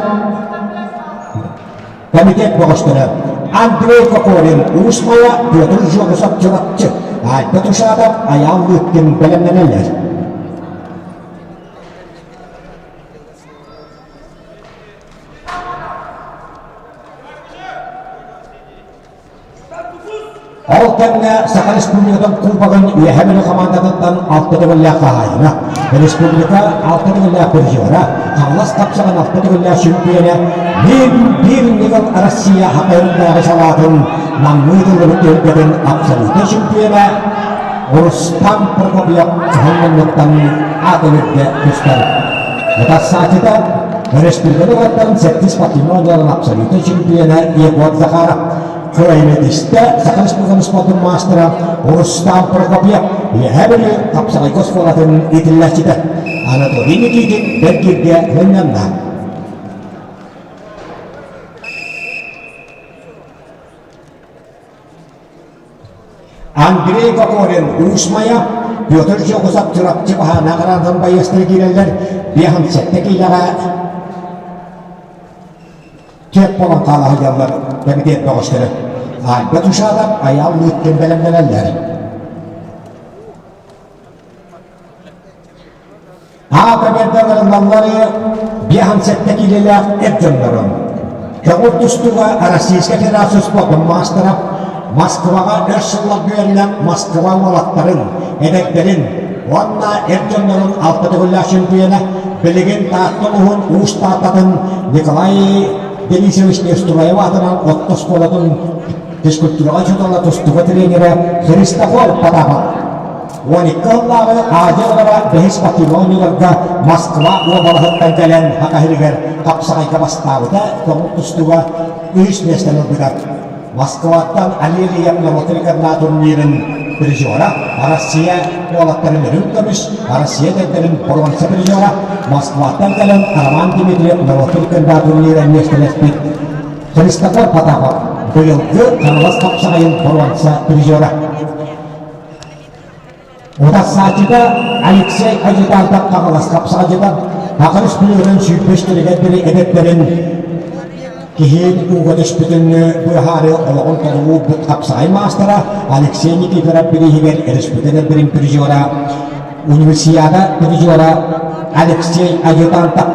комитет бөҕөстөрө Андрей Кокорин, Уус Майа, Петр Жогусов, Чурапчы, Альберт Ушатов, Айаал Лыткин бэлэмнэнэллэр. Ол кэмҥэ Саха Республикатын Кубогын Үөһээ Бүлүү хамаандатыттан алта төгүллээх хаһаайына, республика алта төгүллээх призера, Хаҥалас хапсаҕан алта төгүллээх чемпиона, биир биир ньыгыл Россия ХХ-нааҕы салаатын Намныы тыллыбыт түһүлгэтин абсолютнай чемпиона Рустам Прокопьев кыһыл муннуктан аат өлөргө тустар. Утарсааччыта өрөспүүбүлүкэ норуоттарын сэттис спортивнай оонньууларын абсолютнай чемпиона Егор Захаров кыайыытистэ Саха Республикатын спордун маастара Рустам Прокопьев Үөһээ Бүлүү хапсаҕайга оскуолатын иитиллээччитэ Анатолий Никитин бэргииргэ мунньанна. Андрей Кокорин Уус Майа, Петр Жогусов Чурапчы баһаана гранатын байыастара киирэллэр 57 киилэҕэ түөрт буолан хаала сылдьаллар кэмитиэт бөҕөстөрө. Альберт Ушатов Айаал Лыткин бэлэмнэнэллэр. Аата бэрдэ 57 киилэлээх эр дьоннорун. Көҥүл тустууга Российскай Федерация спордун маастара, Москваҕа өр сылларга үөрэнэн Москва уолаттарын, эдэрдэрин уонна эр дьоннорун алта төгүллээх чемпиона, билигин Таатта улууһун Уус Тааттатын Николай Денисович Неустроев аатынан орто оскуолатын физкультураҕа учуутала, тустууга тренерэ Христофор Потапов 12 сыллааҕы Азия оҕолоро бэһис спортивнай оонньууларга Москва уобалаһыттан кэлэн Саха сиригэр хапсаҕайга бастаабыта, көҥүл тустууга үһүс миэстэни ылбыта. Москваттан Алелия норуотун турнирын призера, Россия уолаттарын үрүҥ көмүс, Россия эдэрдэрин боруонса призера, Москваттан кэлэн Роман Дмитриев норуотун турнира миэстэлэспит Христофор Потапов быйылгы Хаҥалас хапсаҕайын боруонса призера. Утарсааччыта Алексей Адъютантов Хаҥалас хапсаҕайдьыта. Саха Республикатын сүүрбэстэригэр диэри эдэрдэрин киһи ууга түспүтүн быһаары олоҕун толору хапсаҕай маастара Алексей Никифоров бирииһигэр республика эдэрдэрин призера, универсиада призера Алексей Адъютантов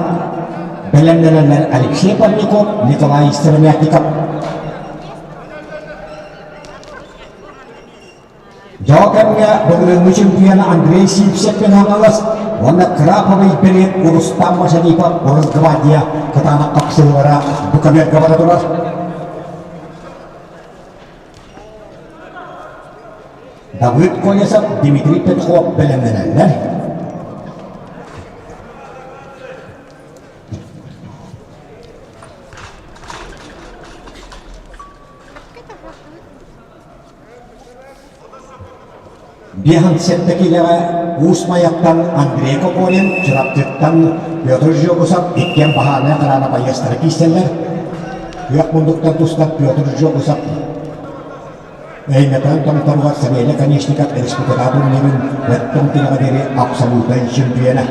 бэлэмнэнэллэр Алексей Парников, Николай Сыромятников. Дьоҕо кэмҥэ былырыыҥҥы чемпиона Андрей Сивцев Хаҥалас уонна Краповый берет Рустам Машарипов Росгвардия кытаанах хапсыһыылара бу көбүөргэ бара турар. Давыд Колесов, Дмитрий Петухов бэлэмнэнэллэр. Биэһэн киилэҕэ Уус Майаттан Андрей Кокорин, Чурапчыттан Петр Жегусов иккиэн баһаарынай хараана байыастара киирсэллэр. Күөх мундуктан тустар Петр Жегусов Өймөкөөн томторугар Савелий Конечников республикатааҕы турнирын өттөн киилэҕэ диэри абсолютнай чемпиона.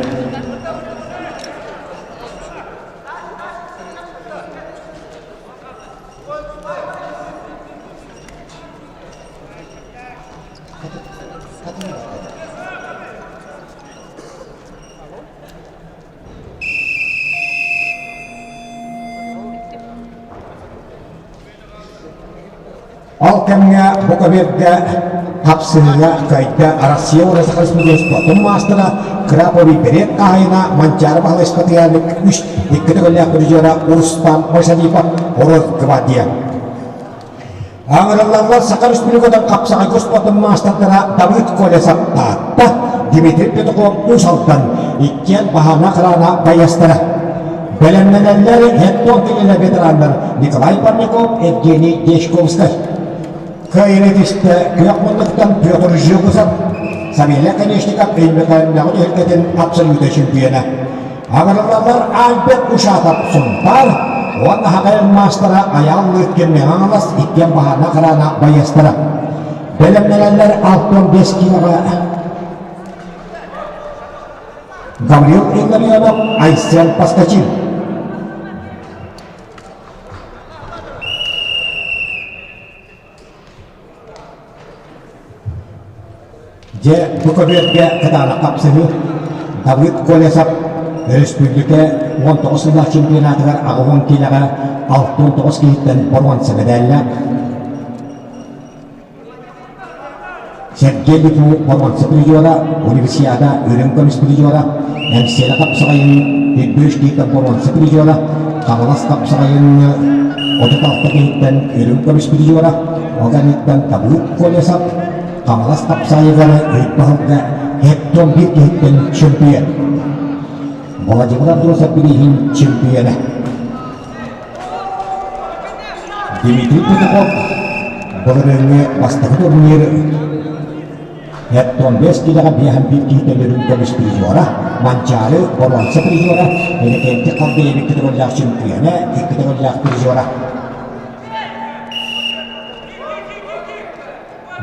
Ол кэмҥэ бу көбүөргэ хапсыһыыга кыайда Россия уонна Саха Республикатын спортун маастара Краповый берет хаһайына Манчаары Баһылай Спатыяник үс икки төгүллээх призера Рустам Мошарипов Росгвардия. Аҥырыллаллар Саха Республикатын хапсаҕайга спортун маастардара Давыд Колесов Таатта, Дмитрий Петухов Уус Алдан иккиэн баһаана хараана байыастара. Бэлэмнэнэллэр хеттон кинилэр ветераннар Николай Парников, Евгений Дьячковскай. Кыайыыны түстэ күөх муннуктан Петр Жегусов, Савелий Конечников Өймөкөөннөҕү түһүлгэтин абсолютнай чемпиона. Аҥырыллаллар Альберт Ушатов Сунтаар уонна Хахайын маастара Айаал Лыткин Мэҥэ иккиэн баһаана хараана байыастара. Бэлэмнэнэллэр 65 киилэҕэ Гаврил Илларионов, Айсен Поскачин. Дьэ, бу көбүөргэ кытаанах хапсыһыы Давыд Колесов өрөспүүбүлүкэ 19 сыллаах чемпионатыгар 80 киилэҕэ 69 киһиттэн боруонса мэдээллээх. Сергей Литву боруонса призера, Универсиада үрүҥ көмүс призера, Эҥсиэли хапсаҕайын үрдүш киһиттэн боруонса призера, Хаҥалас хапсаҕайын 36 киһиттэн үрүҥ көмүс призера, ол кэнниттэн Табыыт Колесов, Хаҥалас хапсаайыгар Ыйбаһылга Хектон биир киһиттэн чемпион. Владимир Андросов бирииһин чемпиона. Дмитрий Петухов былырыыҥҥы бастакы турнир Хектон 5 киилэҕэ биэһэн биир киһиттэн үрүҥ көмүс призера, Манчаары боруонса призера, Иннокентий Халдеев икки төгүллээх чемпиона, икки төгүллээх призера.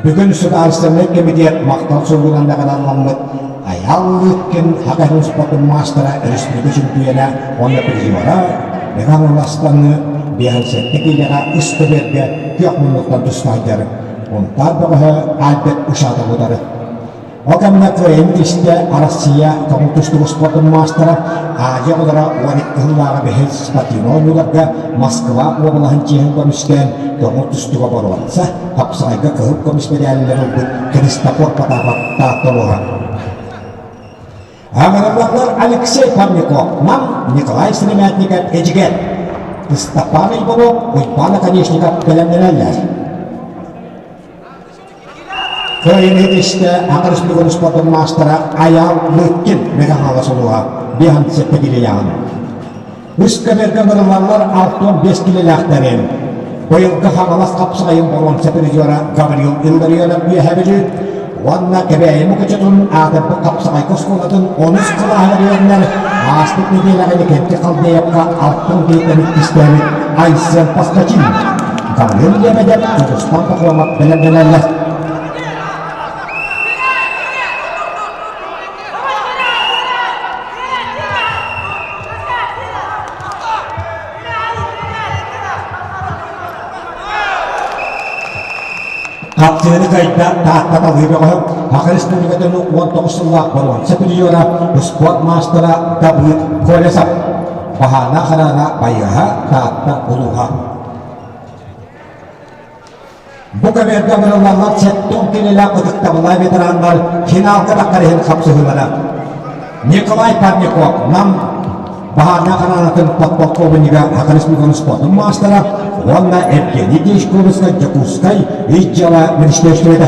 Бүгүн Судаарыстыбаннай кэмитиэт махтал суругунан наҕараадаламмыт Айаал Лыткин Саха спортун маастара, өрөспүүбүлүкэ чөмпүйүөнэ уонна призера Мэҥэ Хаҥаластан 57 киилэҕэ үс көбүөргэ күөх муннуктан туста сылдьар Унтаар бөҕөһө Альберт Ушатов утары. Ол кэмҥэ кыайан түстэ Россия көҥүл тустуу спордун маастара Азия оҕолоро 12 сыллааҕы бэһис спортивнай оонньууларга Москва уобалаһын чиэһин көмүскээн көҥүл тустууга боруонса, хапсаҕайга кыһыл көмүс мэдээллэри ылбыт Христофор Потапов Таатта улууһа. Аҥарыллаллар Алексей Парников, Нам, Николай Сыромятников, Эдьигээн, Ыстапаан Иванов, Уйбаан Оконешников бэлэмнэнэллэр. Кыайыыны истэ Саха Республикатын спордун маастара Айаал Лыткин Мэҥэ Хаҥалас улууһа 57 килэлээҕин. Үс көбүөргэ ыҥырыллаллар 65 килэлээхтэрин. Быйылгы Хаҥалас хапсаҕайын боруонса призера Гаврил Илларионов Үөһээ Бүлүү уонна Кэбээйи Мукучутун аатырбыт хапсаҕайга оскуолатын онус кылааһыгар үөрэнэр ааспыт нэдиэлэҕэ Никитин Халдеевка алтан киһиттэн иккистээбит Айсен Поскачин, Гаврил Лебедев, Дьулустан Пахомов бэлэмнэнэллэр. Хапсыһыны кыайда Таатта талыы бөҕөһө, Саха Республикатын 19 сыллаах боруонса призера, спорт маастара Давыд Колесов. Баһаана хараана байыаһа Таатта улууһа. Бу көбүөргэ ыҥырыллаллар сэттэ килэлээх ытыктабыллаах ветераннар финалга таххар иһин хапсыһыылара. Николай Парников, Нам баһаардаах хараанатын подполковнига Саха Республикатын спордун маастара уонна Евгений Дьячковскай Дьокуускай ис дьыала министерствота.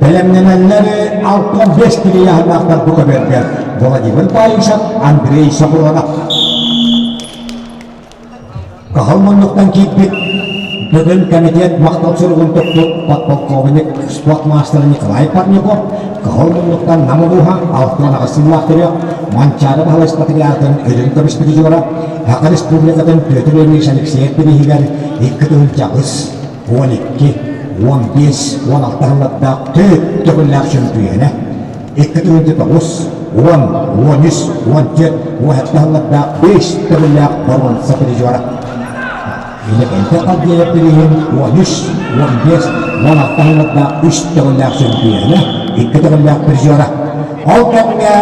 Бэлэмнэнэллэр 65 килийааһыннаахтар бу көбүөргэ Владимир Баишев, Андрей Сопронов. Кыһыл муннуктан киирбит бүгүн комитет махтал суругун туппут подполковник спорт маастара Николай Парников Кыһыл муннуктан Нам улууһа 68 сыллаах төрүөх Манчаары Баһылай патриархын өлүн көмүс призера Саха Республикатын Петр Ильич Алексеев бирииһигэр 2008, 12, 15, 16 сыллардаах төрт төгүллээх чөмпүйүөнэ 2009, 10, 13, 14, 17 сыллардаах 5 төгүллээх боруонса призера. Иннокентий Халдеев билигин 13, 15, 16 сыллардаах 3 төгүллээх чөмпүйүөнэ, 2 төгүллээх призера. Ол кэмҥэ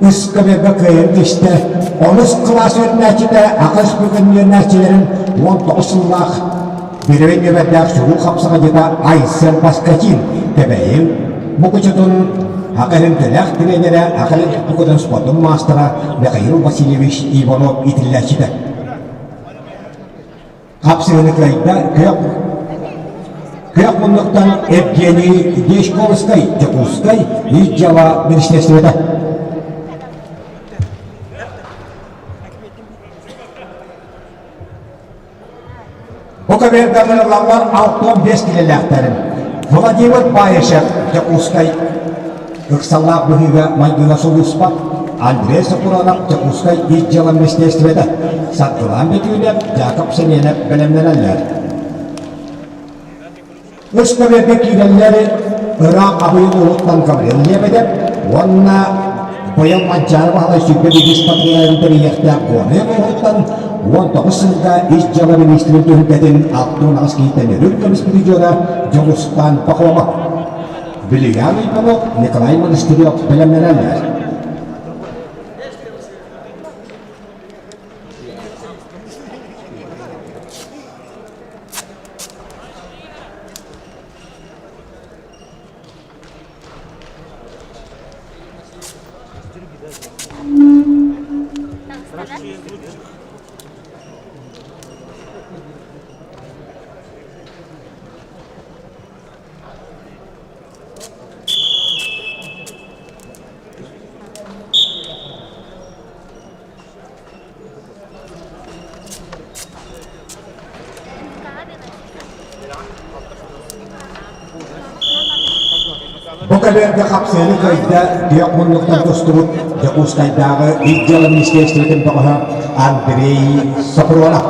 үс көбүөргэ кыайан түстэ. Онус кылаас үөрэнээччитэ аҕыс бүгүн үөрэнээччилэрин 19 сыллаах Бүлүү нүөмэрдээх чулуу хапсаҕайдьыта Айсен Поскачин Кэбээйи Мукучутун Акалин тэлэх тренерэ Акалин Республикатын спордун маастара Михаил Васильевич Иванов иитиллээччитэ. Хапсыһыны кыайда күөх күөх муннуктан Евгений Дьячковскай Дьокуускай ис дьыала министерствота. Бу көбүөргэ ыҥырыллаллар 65 килэлээхтэрин Владимир Баишев Дьокуускай ыксаллаах быһыыга-майгыга сулууспа, Андрей Сокуранов Дьокуускай ис дьыала министиэристибэтэ, Саргылаан Бөтүүнэп, Яков Семенов бэлэмнэнэллэр. Үс көбүөргэ киирэллэр ыраах Абый улууһуттан Гаврил Лебедев уонна быйыл Манчаары Баһылай 22 патриарын тэрийиэхтээх Горнай улууһуттан 19 сылга ис дьыала министрин түһүлгэтин 68 киһиттэн үрүҥ көмүс призера Дьулустаан Пахомов. Вильям Иванов, Николай Монастырев бэлэмнэнэллэр. Бу кэлэргэ хапсыаны кыайда күөх муннуктан тустубут Дьокуускайдааҕы ис дьыала министиэристибэтин бөҕөһө Андрей Сопронов.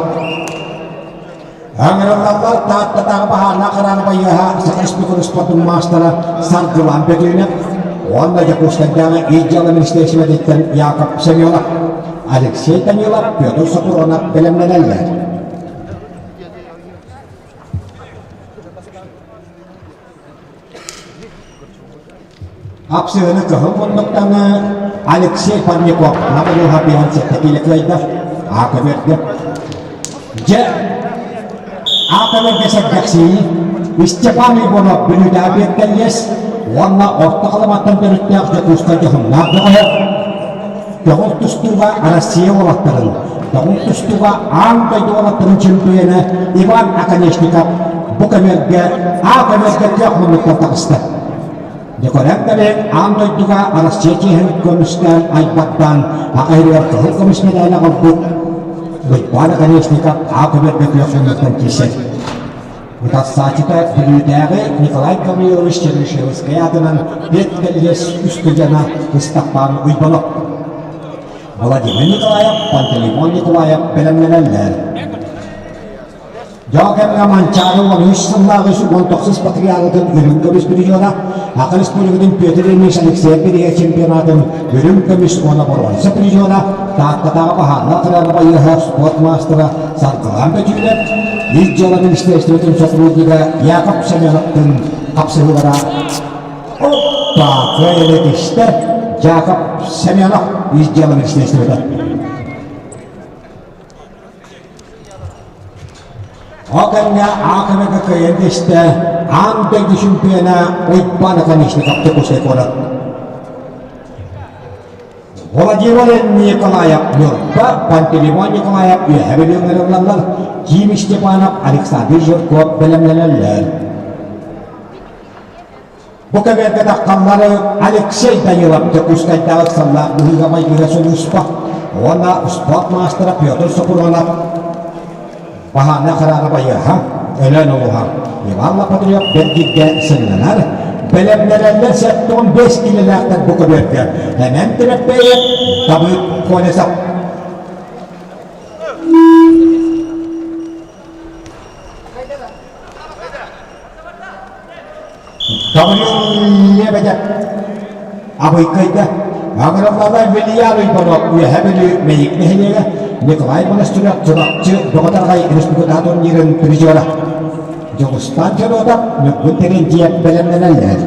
Ыҥырыллаллар Тааттатааҕы баһаарнаах хараана байыаһа Саха Республикатын спордун маастара Саргылан Бөтүүнэп уонна Дьокуускайдааҕы ис дьыала министиэристибэтиттэн Яков Семенов, Алексей Данилов, Петр Сопронов бэлэмнэнэллэр. Хапсыһыны кыһыл муннуктаны Алексей Парников Намылыха биһан сэттэ киилэ кыайда. Аата берді. Дьэ, аата берді сэргэхсийии Степан Иванов Бүлүүтээҕи биэртэллиэс уонна Орто Халыматтан төрүттээх Дьокуускай дьоһуннаах бөҕөһө Көҕүл тустууга Россия уолаттарын, көҕүл тустууга аан дойду уолаттарын чемпиона Иван Оконешников бу көмөргө А көмөргө күөх муннуктан таҕыста. Дьокорен кэлин аан дойдуга Россия чиэһин көмүскээн айбаттаан аҕа иһигэр кыһыл көмүс мэдээлэ аҕалбыт Уйбаан Оконешников А көмөргө күөх муннуктан киирсэр. Утарсааччыта Бүлүүтээҕи Николай Гаврилович Чернышевскай аатынан педколледж устудьуона Ыстапаан Уйбанов. Владимир Николаев, Пантелеймон Николаев бэлэмнэнэллэр. Дьоо кэмҥэ Манчаары 13 сыллааҕы 19 патриархатын үрүҥ көмүс призера, Саха Республикатын Петр Ильич Алексеев бирииһэ чемпионатын үрүҥ көмүс уонна боруонса призера, Тааттатааҕы баһаарынай охрана байыаһа спорт маастара Саргылаан Бөтүүнэп. Ис дьыала министерствотын сотруднига Яков Семеновтын хапсыһыылара Оппа! Кыайан этистэ Яков Семенов Ис дьыала министерствота. Ол кэмҥэ Аакымыга кыайан түстэ аан дойду чемпиона Уйбаан Оконешников Дьокуускай куорат. Владимир Николаев Ньурба, Пантелеймон Николаев Үөһээ Бүлүү ыҥырыллаллар, Ким Степанов, Александр Жирков бэлэмнэнэллэр. Бу кэмэргэ таххаллары Алексей Данилов Дьокуускайдааҕы ыксаллаах быһыыга-майгыга сулууспа уонна спорт маастара Петр Сопрунов Баһаана хараара байыаһа, Өлөөн улууһа Иван Лопатырев бэргииргэ сынньанар, бэлэмнэнэллэр 75 киилэлээхтэр бу көбүөргэ Эмэн Тимэппэйэп, Давыд Колесов. Гаврил Лебедев Абыйкайга Агрохлала Вильян Уйбанов Үөһэ Бүлүү Мэйик нэһилиэгэ Николай Монастырев Чурапчы Бөҕө-Тараҕай республикатааҕы турнирын призера Дьулустаан Федотов Ньургун Терентьев бэлэмнэнэллэр.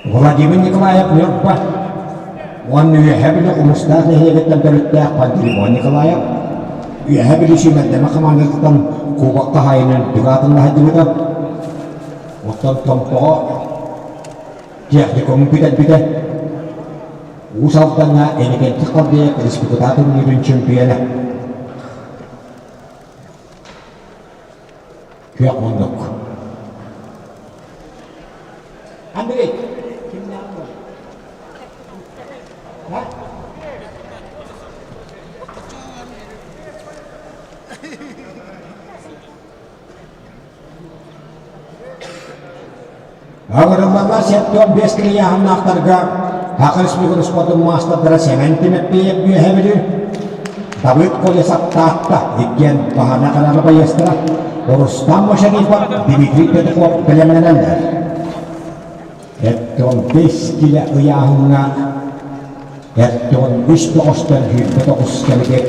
Владимир Николаев Ньурба уонна Үөһээ Бүлүү Хомустаах нэһилиэгиттэн төрүттээх Пантелеймон Николаев Үөһээ Бүлүү сүүмэрдэмэ хамаандатыттан кубок хаһаайынын үрдүк аатын сылдьыбыта. Оттон Томпоҕо техникумун бүтэрбитэ. Уус Алдаҥҥа Иннокентий Халдеев республикатааҕы турнирын чемпиона. Күөх муннук. Андрей, кимнээх Аҕырыллаллар 75 килийааһыннаахтарга Саха Республикатын спордун маастардара Сэмэн Тимэппиев Үөһээ Бүлүү, Давыд Колесов Таатта иккиэн Баһана Хараба байыастара, Рустам Мошарипов, Дмитрий Петухов бэлэмнэнэллэр. 75 килэ ыйааһыҥҥа 73 бөҕөстөн 29 кэмитиэт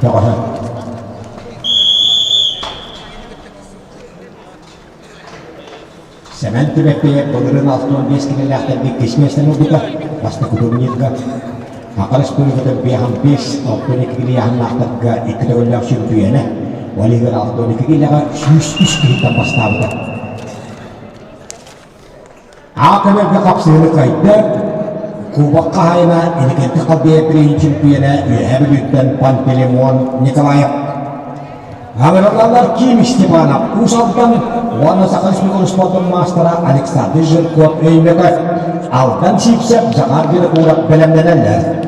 бөҕөһө. Сэмэн Түбэппиэйэп былырыын 65 килэлээхтэргэ иккис миэстэни ылбыта, бастакы турнирга. Саха Республикатын 55 62 килийааһыннаахтарга икки төгүллээх чөмпүйүөнэ, ол иһигэр 62 килэҕэ 103 киһиттэн бастаабыта. Аакабарга хапсыһыны кыайда, Кубок хаһаайына Иннокентий Халбеев билигин чемпиона Үөһээ Бүлүүттэн Пантелеймон Николаев. Аҕыраллалар Ким Степанов Уус Алдан уонна Саха Республикатын спордун маастара Александр Жирков Өймөкөт, Алдан Сивцев, Захар Винокуров бэлэмнэнэллэр.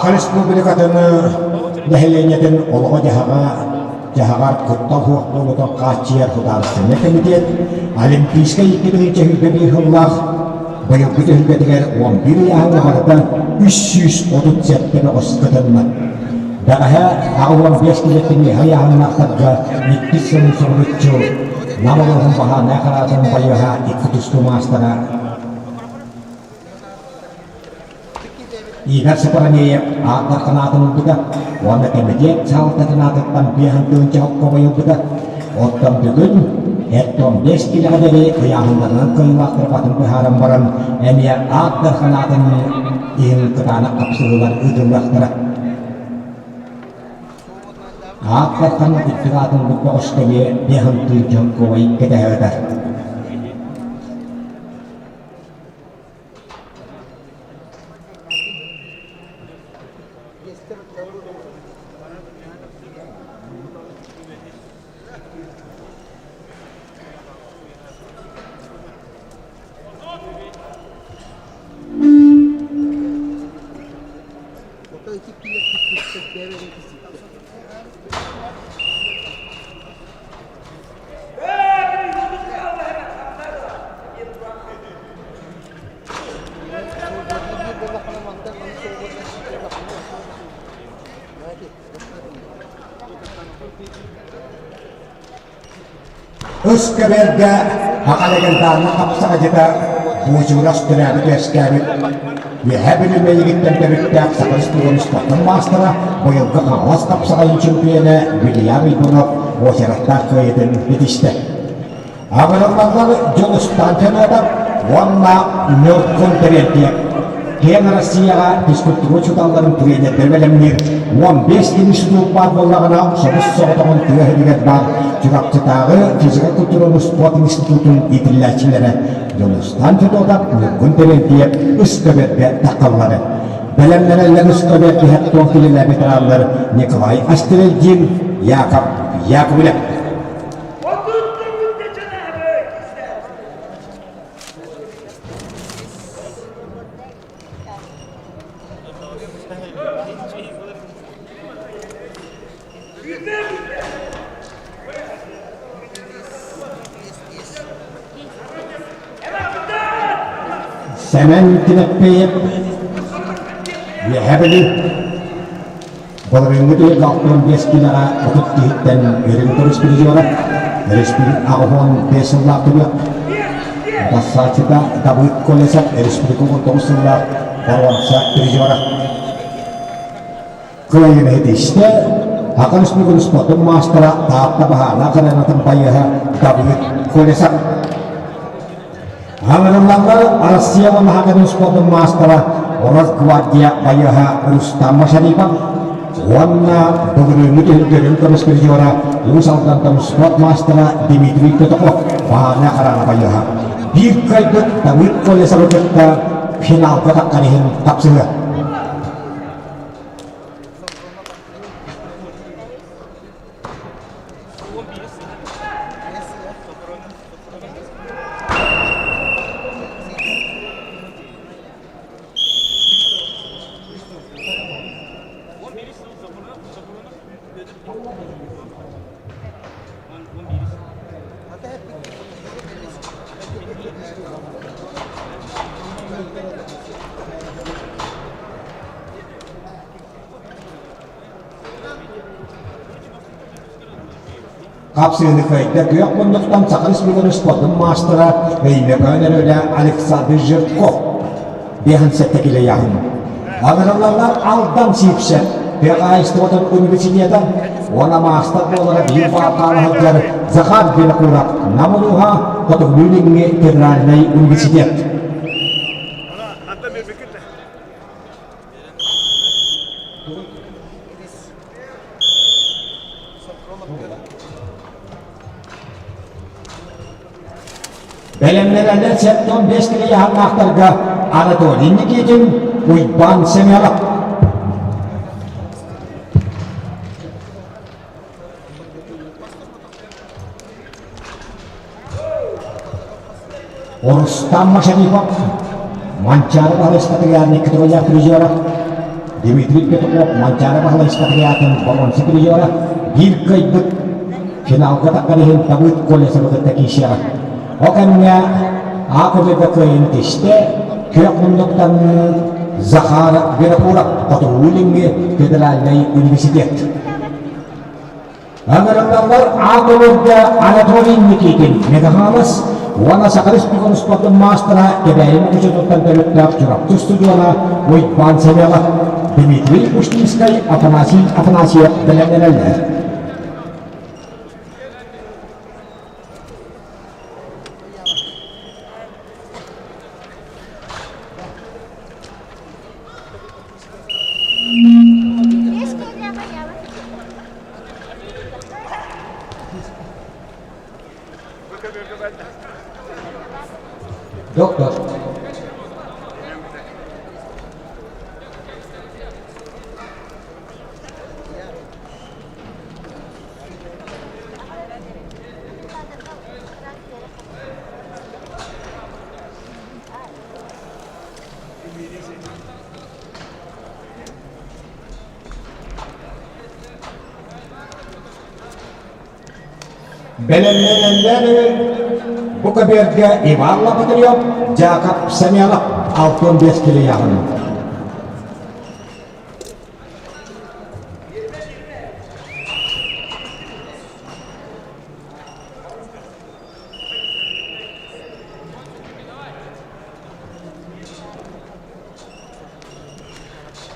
Саха Республикатын нэһилиэнньэтин олоҕо-дьаһаҕа дьаһаҕар куттал суох буолуутун хааччыйар судаарыстыбаннай кэмитиэт Олимпийскай 2021 сыллаах быйылгы түһүлгэтигэр 11 ыйааһыҥҥа барыта 337 бөҕөс кытынна. Бэҕэһээ 85 килиэттэн үөһэ ыйааһыннаахтарга иккис сылын соһуччу Нам улууһун баһаарынай хараатын байыаһа икки тустуу маастара Игорь Сапаранеев ааттар санаатын ылбыта уонна кэмитиэт салалтатын аатыттан 50 холкуобай ылбыта. Оттон бүгүн эртон 5 килэҕэ диэри ыйааһыннарынан кыайыылаахтары батын быһааран баран эмиэ ааттар санаатын иһин кытаанах хапсыһыылар ыытыллыахтара. Ааттартан үрдүк аатын бөҕөскө эмиэ 50 холкуобай кэтэһэ Өскөбөргө аха легендарнай хапсаҕайдьыта Буучугурас төрөөбүт-үөскээбит Үөһээ Бүлүү Мэйигиттэн төрүттээх Саха Республикатын спортун маастара, быйылгы Хаҥалас хапсаҕайын чемпиона Вильям Иванов уочараттаах кыайыытын ситистэ. Абыраллаллар Дьулустаан Федотов уонна Ньургун Терентьев киэҥ Россияҕа физкультура учууталларын тренердэр бэлэмниир 15 институт баар буоллаҕына, собус-соҕотоҕун тыа сиригэр баар Чурапчытааҕы физико-культураны спорт институтун иитиллээччилэрэ Дьулустаан Федотов, Ньургун Терентьев үс көбүөргэ таххаллары. Бэлэмнэнэллэр үс көбүөр түһэр туох килэлээ ветераннар Николай Астерельдин, Яков Яковлев. Сэмэн Тимэппиэйэп Үөһээ Бүлүү Былырыыҥҥы ыйга 65 киилэҕэ 30 киһиттэн үрүҥ көмүс призера, өрөспүүбүлүкэ 85 сыллаах түмүк бассааччыта Давыд Колесов өрөспүүбүлүкэ 19 сыллаах боруонса призера. Кыайыыны ситистэ Саха Республикатын спордун маастара Таатта баһаардаах арената байыаһа Давыд Колесов. Аҥырыллаллар Россия уонна спордун маастара Росгвардия байыаһа Рустам Машарипов уонна былырыыҥҥы түһүлгэлэрин көмүс призера Уус Алдантан спорт маастара Дмитрий Петухов баһаарынай хараҥа байыаһа биир кыайбыт Давыд Колесовы кытта финалга таххан иһин тапсыһыа. Хапсыыны кыайда күөх муннуктан Саха Республикатын спордун маастара Өймөкөөн өрүлэ Александр Жирков биэһин сэттэ килэйэһин. Аҕыраллаллар Алдан Сиипсэ тыа хаһаайыстыбатын университета уонна маастар буолара биир баал сылдьар Захар Винокуров Нам улууһа Хотугулуу-Илиҥҥи федеральнай университет. Бэлэмнэнэллэр 75 килийаһаннаахтарга Анатолий Никитин, Уйбаан Семенов. Рустам Машарипов, Манчаары баһылайыскатыгар Никитовая призера, Дмитрий Петухов Манчаары баһылайыскатыгар боруонса призера, биир кыайбыт финалга таххар иһин Давыд Колесовы кытта киирсиэҕэ. Ол кэмҥэ А көбүөргэ кыайыыны тистэ, күөх муннуктан Захар Винокуров Хотугулуу-Илиҥҥи федеральнай университет. Ыҥырыллаллар А-көбүөргэ Анатолий Никитин Мегаһаалас уонна Саха Республикатын спордун маастара Кэбээйи Мукучутуттан төрүттээх Чурапчы устудьуона Уйбаан Савелов, Дмитрий Устинскай, Афанасий Афанасьев бэлэмнэнэллэр. Доктор. Бэлэмнэнэллэр бу көбүөргэ Иван Лопатырев, Дьаакап Семенов 65 килийаҕын.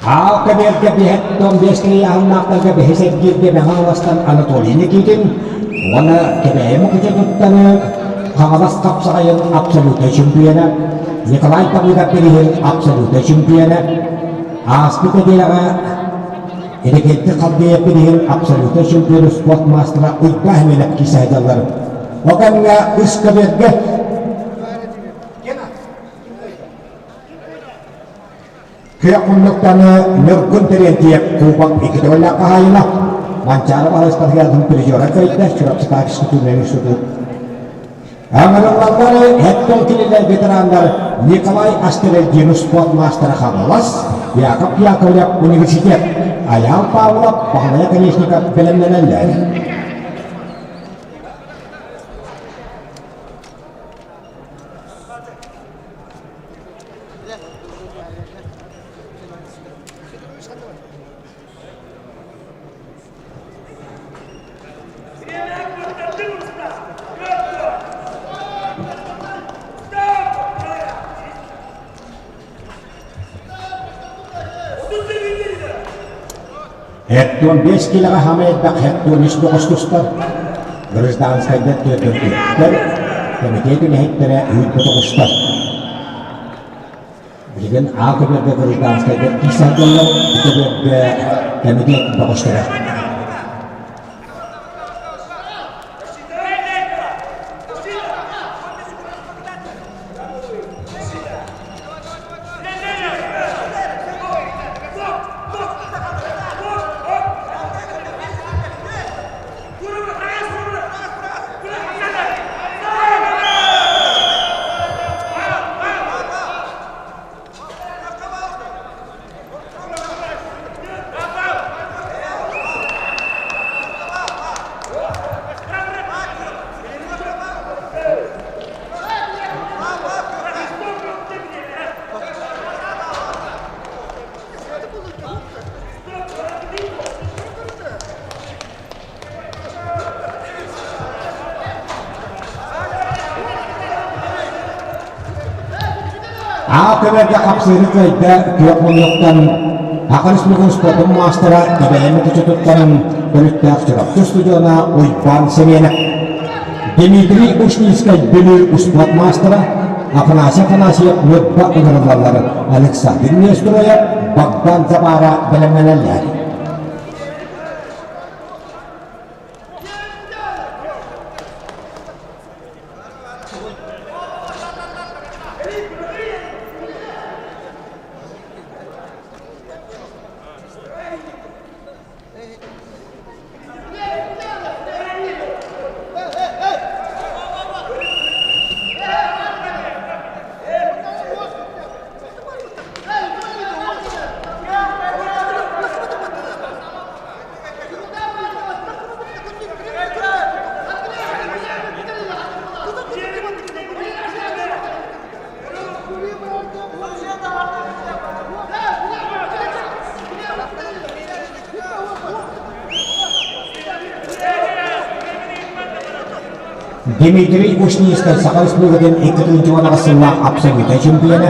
Аал кэбиэргэ биһэттон биэскэ ыйааһыннаахтарга бэһис эргииргэ Мэҥэ Хаҥаластан Анатолий Никитин уонна Кэбээйи Мукучутуттан Хаҥалас хапсаҕайын абсолютнай чемпиона Николай Давыдов бирииһин абсолютнай чемпиона ааспыт нэдиэлэҕэ Иннокентий Халдеев бирииһин абсолютнай чемпион спорт маастара Уйбаа Химинов киирсэ сылдьаллар. Ол кэмҥэ үс көбүөргэ Күөх муннуктаны Ньургун Терентьев Кубок икки төгүллээх хаһаайына, Манчаары Баһылай призера кыайда Чурапчытааҕы физкультурнай институт. Ыҥырыллаллары эттон кинилэр ветераннар Николай Астерельдин спорт маастара Хаҥалас, Яков Яковлев университет, Айаал Павлов, Баһылай Оконешников бэлэмнэнэллэр. Hekton 5 килэҕэ хаама элбэх Hekton үс бөҕөс тустар. Гражданскайдар түөртөртүөттэр, кэмитиэт үлэһиттэрэ үүт тоҕустар. Билигин А көбүөргэ гражданскайдар киирсэ сылдьаллар, бу көбүөргэ кэмитиэт бөҕөстөрө. Аа көмөргө хапсыыры кыайда күөх муннуктан Саха Республикатын спордун маастара Кэбээйи Мукучутуттан төрүттээх Чурапчы устудьуона Уйбаан Семенов Дмитрий Ушницкай Бүлүү успуорт маастара Афанасий Афанасьев Ньурба ыҥырыллаллар Александр Нестероев Богдан Забара бэлэмнэнэллэр. Дмитрий Ушницкай Саха Республикатын 2018 сыллаах абсолютнай чемпиона.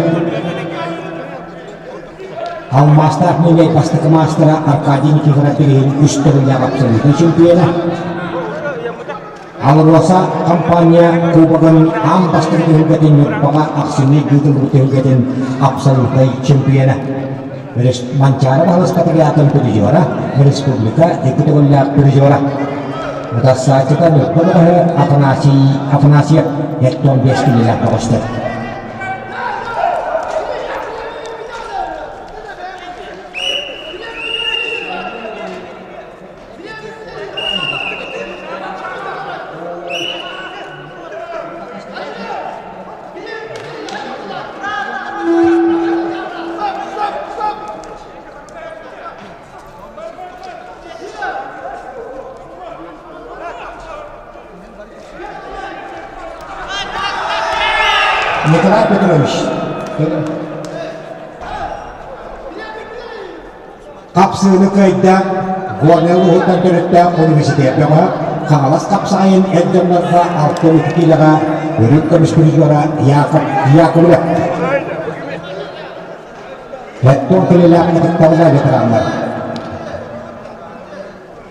Алмаастаах Миилэй бастакы маастара Аркадий Никифоров билигин үс төгүллээх абсолютнай чемпиона. АЛРОСА компания Кубогын аан бастакы түһүлгэтин Ньурбаҕа ахсынньы ыытыллыбыт түһүлгэтин абсолютнай чемпиона. Манчаары баһылыспатыгыатын призера, республика икки төгүллээх призера. Утарсааччыта Ньурба бөҕөһө Афанасий Афанасьев 75 килэлээх бөҕөстөр. Николай Петрович, Хапсыыны кыайда Горнай улууһуттан төрүттээх университет бөҕө Хаҥалас хапсаҕайын эр дьоннорго 62 киилэҕэ үрүҥ көмүс призера Яков Яковлев. Эттон кэлэлээх ытыктабыллаах ветераннар.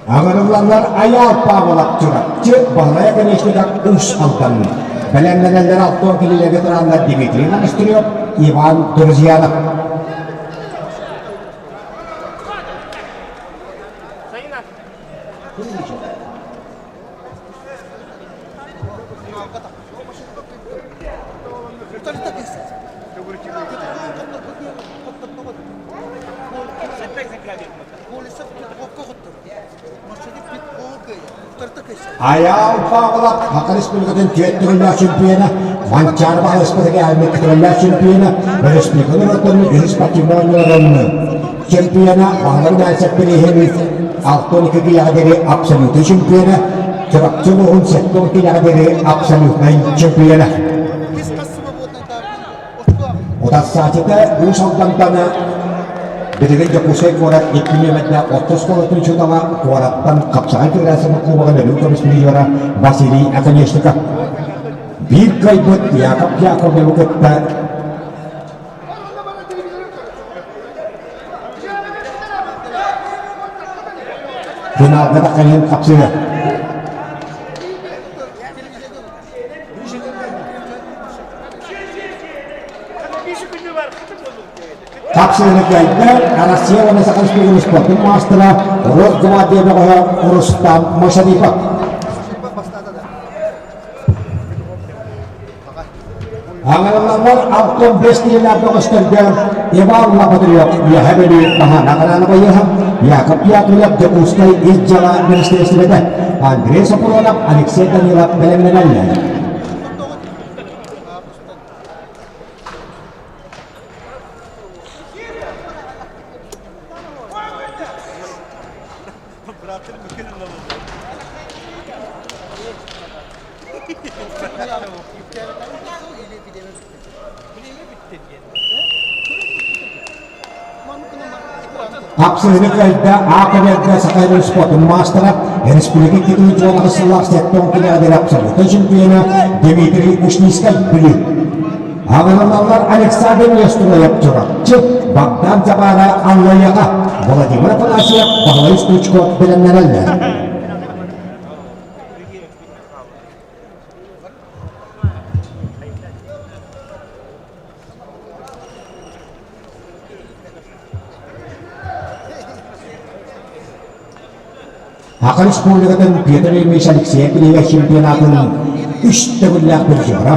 Аҥарыллаллар Айаал Павлов Чурапчы, Баһылай Оконешников Уус Алдан. Бэлэмнэнэллэр Алтон кэлэлэ ветераннар Дмитрий Монастырев, Иван Друзьянов. Айаал Павлов Саха Республикатын түөрт төгүллээх чемпиона, Манчаары баһылыспытыгар көтөллөөх чемпиона, республика норуоттарын үһүс спортивнай оонньууларын чемпиона, Баһылай Мальцев бирииһин 62 киилэҕэ диэри абсолютнай чемпиона, Чурапчы улууһун 70 киилэҕэ диэри абсолютнай чемпиона. Утарсааччыта Уус Алдантан билигин Дьокуускай куорат икки нүөмэрдээх орто оскуолатын учуутала, куораттан Хапсаҕай Федерациятын кубогын өрүү көмүс призера Василий Оконешников. Биир кыайбыт Яков Яковлевы кытта финалга тахсан хапсыга. Хапсыгыны кыайда Россия уонна Саха Республикатын спордун маастара Росгвардия бөҕөһө Рустам Машарипов. Аҥараллар Алтон бэс киһилээх бөҕөстөргө Иван Лапатырев Үөһэ Бүлүү Маһана Хараанабайыһа, Яков Яковлев Дьокуускай ис дьыала министиэристибэтэ, Андрей Сопронов, Алексей Данилов бэлэмнэнэллэр. Хапсыһыны кыайда А-каберга Саха спортун маастара, республика 2010 сыллаах сэттэ килэҕэ абсолютнай чемпиона Дмитрий Ушницкай Бүлүү. Аҕалаллар Александр Нестроев Чурапчы, Богдан Забара Аллайаҕа, Владимир Афанасьев, Баһылай Стручков бэлэмнэнэллэр. Саха Республикатын Петр Ильич Алексеев Ильич чемпионатын үс төгүллээх призера,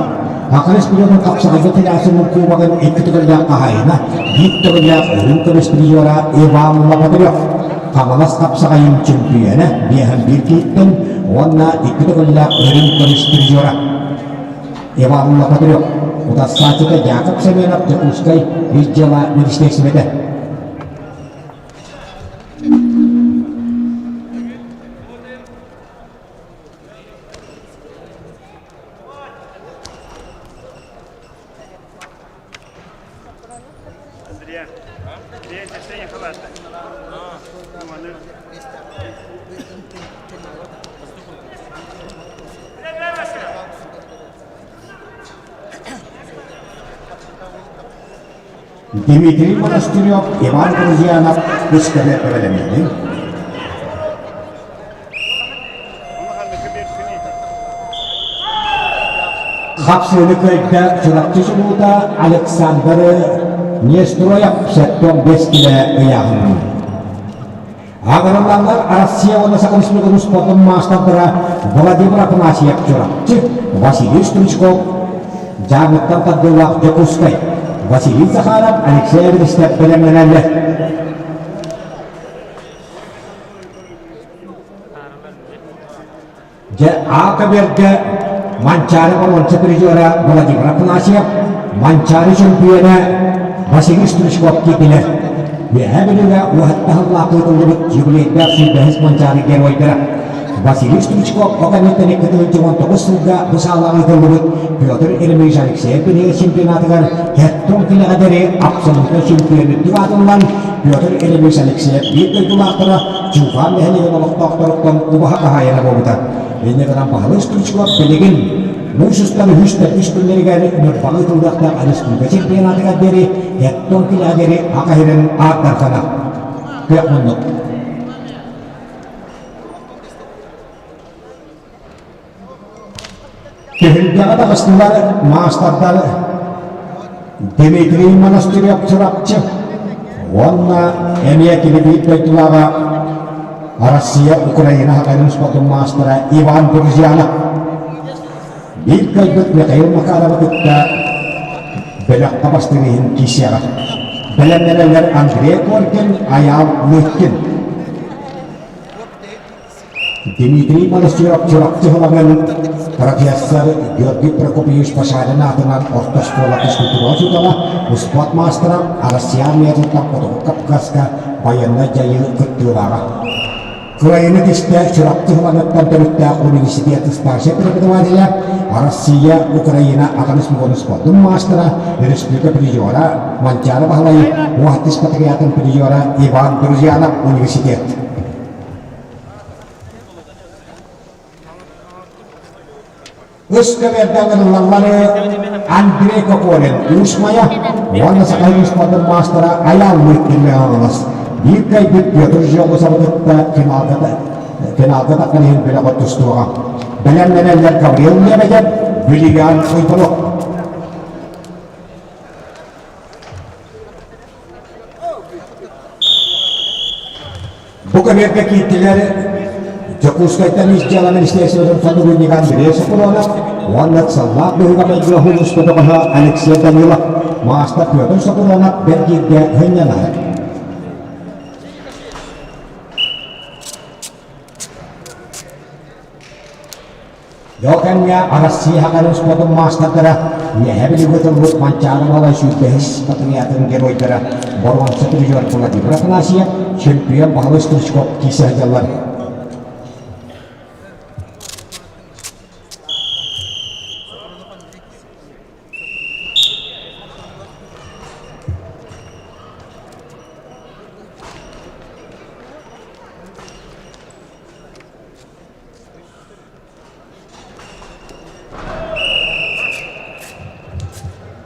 Саха Республикатын хапсаҕайга федерациятын кубогын икки төгүллээх хаһаайына, биир төгүллээх үрүҥ көмүс призера Иван Лопатырев, Хаҥалас хапсаҕайын чемпиона биэһэн биир киһиттэн уонна икки төгүллээх үрүҥ көмүс призера Иван Лопатырев, утарсааччыта Яков Семенов Дьокуускай ис дьыала министиэристибэтэ. Дмитрий Монастырев, Иван Друзьянов үскэбэ бэлэмнэнин. Хапсыыны кыайда Чурапчы чулуута Александр Нестроев 75 килэ ыйааһынын. Аҕырыллаллар Россия уонна Саха Республикатын спордун маастардара Владимир Афанасьев Чурапчы, Василий Стручков Дьааҥыттан тардыылаах Дьокуускай, Василий Захаров, Алексей Эверстов бэлэмнэнэллэр. Дьэ, А-көбүөргэ Манчаары боруонса призера Владимир Афанасьев, Манчаары чөмпүйүөнэ Василий Стручков киирдилэр. Үөһээ Бүлүүгэ уоһаттаһыллаах ыытыллыбыт юбилейдаах сүүрбэһис Манчаары геройдара Василий Стручков от кэнниттэн 2019 сылга бу саалаҕа ыытыллыбыт Петр Еремеевич Алексеев бирииһэ чемпионатыгар Хеттон килэҕэ диэри абсолютнай чемпион үрдүк аатыллан Петр Еремеевич Алексеев биир дойдулаахтара Чуукаар нэһилиэгин олохтоохторуттан убаһа хаһаайына буолбута. Инньэ гынан Баһылай Стручков билигин муус устар үһүс төрдүс күннэригэр Ньурбаҕа ыытыллыахтаах республика чемпионатыгар диэри Эттон килэһэри аха сирин ааттархана. Күөх муннук. Түһүлгэҕэ таҕыстылар маастардар Дмитрий Монастырев Чурапчы уонна эмиэ кини биир дойдулааҕа Россия Украина хатарын спортун маастара Иван Друзьянов. Биир кыайбыт Михаил Макаровы кытта бөлөххө бастыыр иһин киирсиэҕэ. Бэлэмнэнэллэр Андрей Коркин, Айаал Лыткин. Дмитрий Монастырев Чурапчы Һылаҥын профессор Георгий Прокопьевич Башарин аатынан орто оскуола физкультура учуутала, успуорт маастара, Россия армиятыттан Хотугу Кавказка байыаннай дьайыы кыттыылааҕа. Кыайыыны кистэ Чурапчы Һылаҥыттан төрүттээх университет старшай преподавателя, Россия, Украина аҕыс мугун спордун маастара, республика призера Манчаары Баһылай, Уһаттыс патриотын призера Иван Друзьянов университет. Үс көбүөргэ ыҥырыллаллары Андрей Кокорин Уус Майа уонна Саха спордун маастара Айаал Лыткин Биир кыайбыт Петр Жегусовы кытта финалга финалга тахсан иһин бөлөх тустуоҕа. Бэлэмнэнэллэр Гаврил Лебедев, Юлиан Уйбанов. Бу көбүөргэ киирдилэр Дьокуускайтан ис дьыала министерствотын сотруднига Андрей Соколонов уонна ыксаллаах быһыыга-майгыга улууска бөҕөһө Алексей Данилов, маастар Петр Соколонов бэргииргэ сынньанар. Дьол кэмҥэ Арассыыйа Хаҥалас спордун маастардара Үөһээ Бүлүүгэ тылбыт Манчаары Малай сүүрбэһис патриотын геройдара боруонса призер Владимир Афанасьев, чемпион Баһылай Стручков киирсэ сылдьаллар.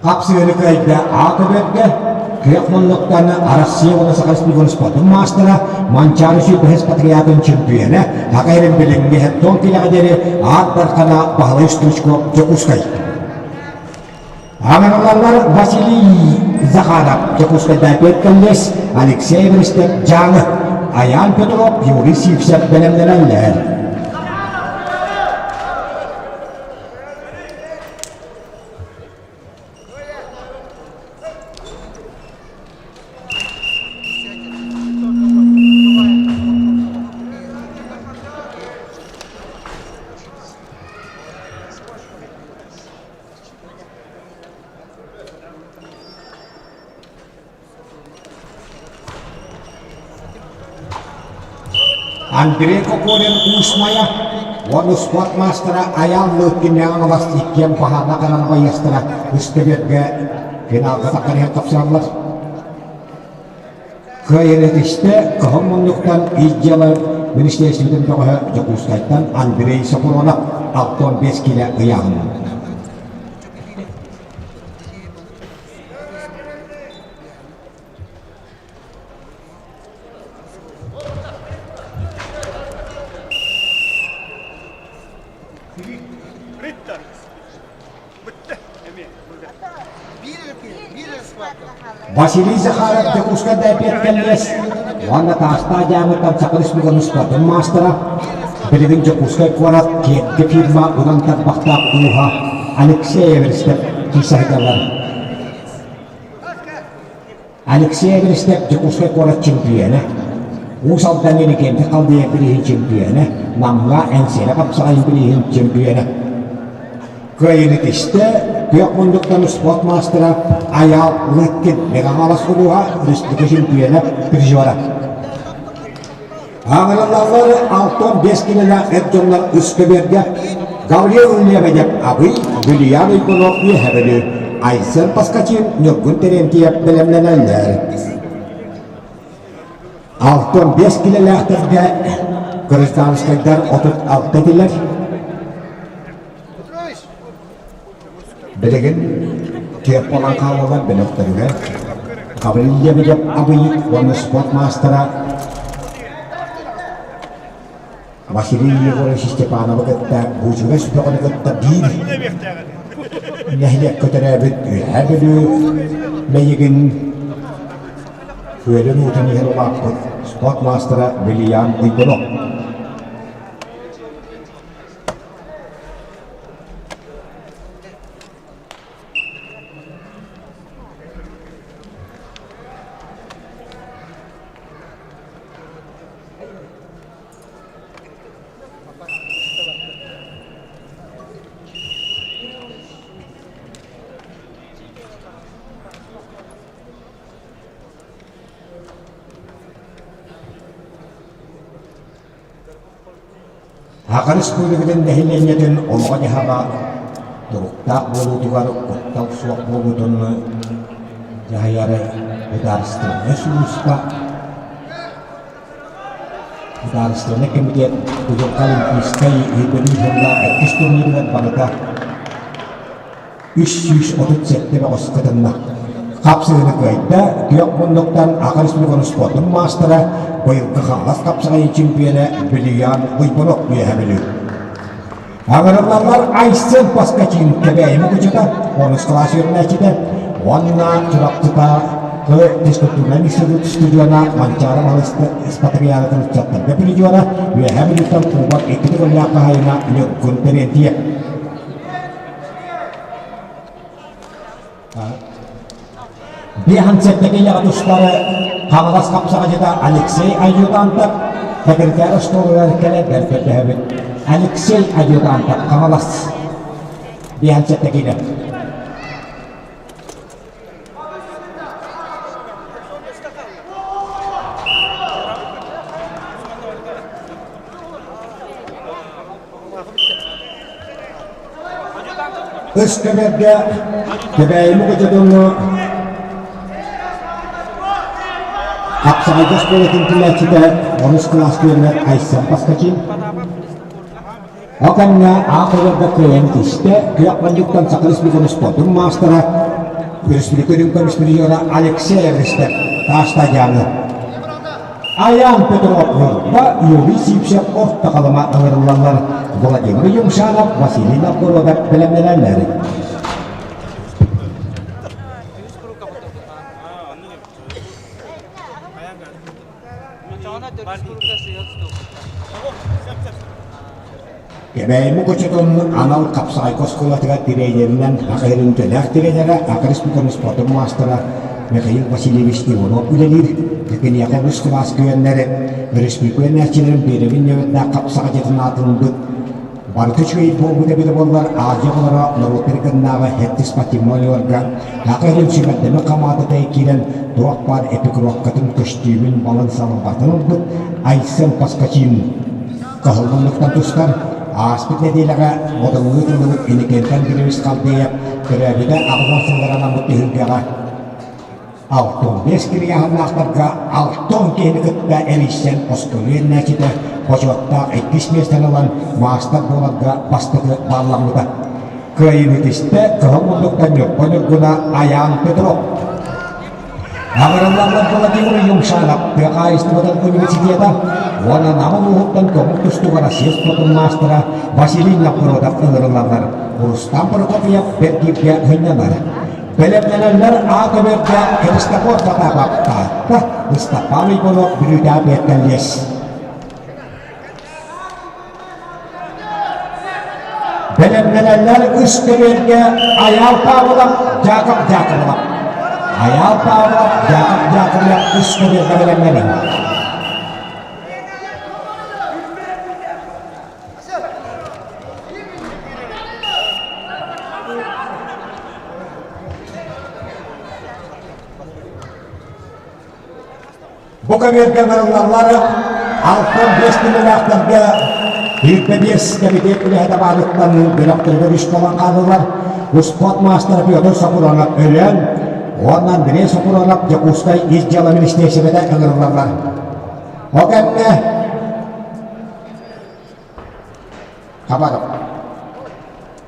Хапсыганы кыайда А көбөргө күөх муннуктан Россия уонна Саха Республикатын спордун маастара, Манчаары сүүрбэһис патриотын чемпиона, Саха сирин билиҥҥи хеттон килэҕэ диэри Аат Бархана Баһылай Стручков Дьокуускай. Аҥаралаллар Василий Захаров Дьокуускайдаа кэллиэс, Алексей Эверстев Дьааҥы, Айаан Петров, Юрий Сивцев бэлэмнэнэллэр. Андрей Кокорин Уус Майа уонна спорт маастара Айаал Лыткиннээҕин Алас иккиэн баһаана ханан байыастара үстэбиэргэ финалга таххан иһэн тапсараллар. Кыайан кыһыл муннуктан ис дьыала министиэристибэтин бөҕөһө Дьокуускайтан Андрей Сокуронов 65 киилэ ыйааһыннанна. Василий Захаров Дьокуускай Бэпиэт кэллиэс уонна Таастаах дьаамыттан Саха Республикатын спордун маастара, билигин Дьокуускай куорат Киэпкэ фирма уран тарбахтаах ууһа Алексей Эверстев киирсэ сылдьаллар. Алексей Эверстев Дьокуускай куорат чемпиона, Уус Алдан Иннокентий Халдеев бирииһин чемпиона, Намҥа Эҥсиэли хапсаҕайын бирииһин чемпиона. Кыайыыны тистэ күөх муннуктан спорт маастара Айаал Лыткин Мэҥэ-Хаҥалас улууһа республика чемпиона, призера. Аҥыраллаллар 65 килэлээх эр дьоннор үс көбүөргэ Гаврил Лебедев Абый, Юлиан Уйгунов Үөһэ Бүлүү, Айсен Поскачин Ньургун Терентьев бэлэмнэнэллэр. 65 килэлээхтэргэ гражданскайдар 36 этилэр. Билигин түөрт буолан хааллылар бөлөхтөрүгэр. Гаврил Лебедев Абый уонна спорт маастара Василий Егорович Степановы кытта Буучугас бөҕөнү кытта биир нэһилиэккэ төрөөбүт Үөһээ Бүлүү Мэйигин күөлүн уутун иһэн улааппыт спорт маастара Вильям Уйгунов. Саха Республикатын нэһилиэнньэтин олоҕо-дьаһаҕа туруктаах буолуутугар куттал суох буолуутун дьаһайар судаарыстыбаннай сулууспа Судаарыстыбаннай кэмитиэт Кузовка Олимпийскай өйдөбүл сыллаах иккис турнирыгар барыта 337 бөҕөс кытынна. Хапсыһыыны кыайда, күөх муннуктан Аха Республикатын спордун маастара, быйылгы Хаҥалас хапсаҕайын чемпиона Вильям Уйбунов үөһэ Бүлүү. Аҥырыллаллар Айсен Поскачин Кэбээйи мукучута, онус кылаас үөрэнээччитэ уонна Чурапчытааҕы физкультурнай институт студена Манчаары Спартакиадатын ыччаттарга призера, Үөһээ Бүлүүттэн кубок икки төгүллээх хаһаайына Ньургун Терентьев. Биэһэн сэттэ тустары Хаҥалас хапсаҕайдьыта Алексей Аюдантов секретарь остуолугар кэлэн бэркэрдэһэбит. Алексей Аюдантов Хаҥалас биэһэн сэттэ киилэ. Ыс көбөргө Кэбээйи кочотуҥҥу Хапсаҕайга оскуолатын түмээччитэ онус кылаас үөрэнэр Айсен Поскачин Ол кэмҥэ аах көбөргө кыайан түстэ, күөх мунньуктан Саха Республикатын спордун маастара, республика үрүҥ көмүс призера Алексей Эристев Таастадьааны Айаан Петров Ньурба, Юрий Сивцев Орто Халыма ыҥырыллаллар, Владимир Юмшанов, Василий Новгородов бэлэмнэнэллэр. Кэбээйи Мукучутун анал хапсаҕайга оскуолатыгар тириэньэринэн Саха сирин үтүөлээх тириэньэрэ, Саха Республикатын спордун маастара Михаил Васильевич Иванов үлэлиир. Киниэхэ үс кылаас күөннэр өрөспүүбүлүкэ үөрэнээччилэрин биэрэбин нөҥүөттээх хапсаҕайдьытын аатын ылбыт Барыта үчүгэй буолбут эбитэ буоллар, Азия оҕолоро норуоттары кыннааҕы ХЭТ спортивной уорган Саха сирин сүүмэрдэммит хамаандата киирэн туох баар эпикровкатын, көстүүмүн, балын-салын барытын ылбыт Айсен Поскачин Кыһыл муннуктан тустар, ааспыт нэдиэлэҕэ Модуҥҥа ыытыллыбыт Иннокентий Андреевич Халдеев төрөөбүтэ 80 сыллар анаммыт түһүлгэҕэ 65 кирийааһыннаахтарга 60 киһини кытта эрийсэн оскуола үөрэнээччитэ бочуоттаах иккис миэстэни ылан маастар буоларга бастакы баалламмыта. Кыайыыны тистэ Кыһыл муннуктан Ньурба Ньургуна Айаан Петров. Аҕырыллаллар Владимир Юмшанов тыа хаһаайыстыбатын университета уонна Нам улууһуттан көҥүл тустууга Россия спордун маастара Василий Новгородов ыҥырыллаллар. Рустам Прокопьев бэргииргэ сынньанар. Бэлэмнэнэллэр А көбүөргэ Христофор Потапов Таатта, Ыстапаан Уйбанов Бүлүүтээ Бэртэллиэс. Бэлэмнэнэллэр үс көбүөргэ Айаал Павлов, Дьаакап Дьаакыбылап. Айаал Павлов, Дьаакап Дьаакыбылап үс көбүөргэ бэлэмнэниҥ. Бу көбүөргэ ыҥырыллаллар 65 килэлээхтэргэ 25 кэмитиэт үлэһитэ баарыттан бөлөхтөрүгэр үс буолан хааллылар. Успуорт маастара Петр Сокуронов Өлөөн уонна Андрей Сокуронов Дьокуускай ис дьыала министиэристибэтэ ыҥырыллаллар. Ол кэннэ Хабаров.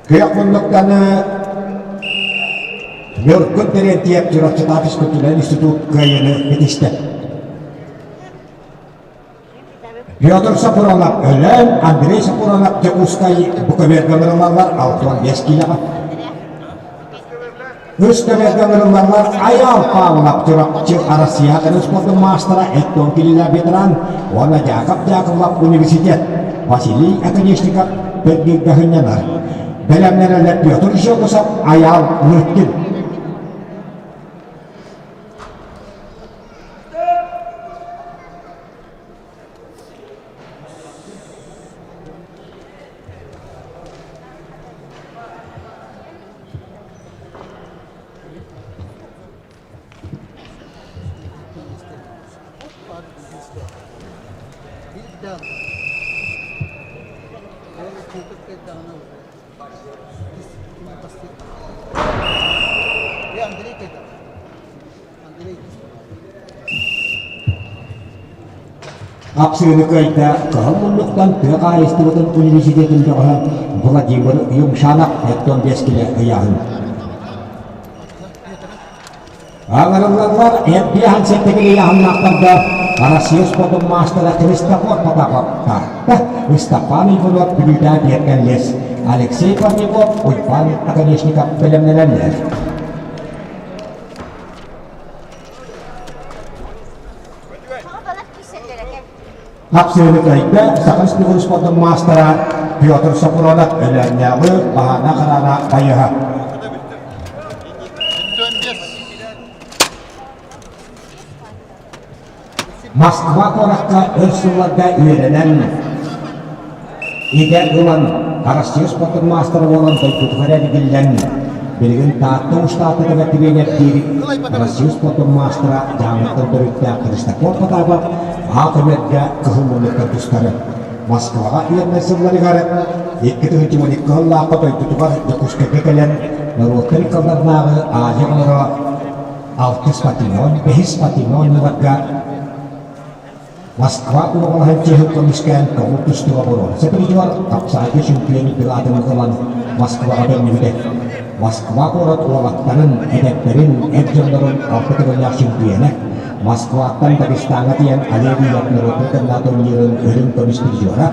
Күөх муннуктаны Ньургун Терентьев Чурапчытаах физкультурнай институт кыайыыны ситистэ. Петр Сапронов Өлөөн, Андрей Сапронов Дьокуускай бу көбүөргэ ыҥырыллаллар 65 киилэҕэ. Үс көбүөргэ ыҥырыллаллар Айаал Павлов Чурапчы Арассыйа көрүҥ спордун маастара Эттон Кириллов ветеран уонна Дьаакап Дьаакыллап университет Василий Оконешников Петгиргэ сынньанар. Бэлэмнэнэллэр Петр Жегусов, Айаал Лыткин. Хапсыыны кыайда Кыһыл муннуктан тыа хаһаайыстыбатын университетын бөҕөһө Владимир Юмшанов оттон бэскилэ ыйааһын. Аҥарыллаллар эрдиэһэн сэттэгил ыйааһыннаахтарга Россия спордун маастара Христофор Потапов Таатта, Ыстапаан Иванов Бүлүүтээ Биэркэллиэс, Алексей Парников, Уйбаан Оконешников бэлэмнэнэллэр. Хапсыыны кыайда Саха Республикатын спордун маастара Петр Сопронов Өлөөннөөҕү Баһаана Хараана байыһа. Москва куоракка өр сылларга үөрэнэн, идэ ылан, Россия спордун маастара буолан дойдутугар эргиллэн, билигин Таатта Уштаатыгар тренердиир Россия спордун маастара Дьааҥыттан төрүттээх Христофор Потапов аат өмөргө кыһыл муннукка тустары Москваҕа үөрэнэр сылларыгар 2012 сыллаахха дойдутугар Дьокуускайга кэлэн норуоттар ыккалларынааҕы Азия оҕолоро алтыс патинон, бэһис патинон оонньууларга Москва уобалаһын чиэһин көмүскээн көҥүл тустууга боруонса призер, хапсаҕайга чемпион үрдүк ылан Москваҕа төннүбүтэ. Москва куорат уолаттарын, эдэрдэрин, эр дьоннорун алта төгүллээх чемпиона, Москваттан Дагестаҥҥа тиийэн Олег норуотун кынна турнирын үрүҥ көмүс призера,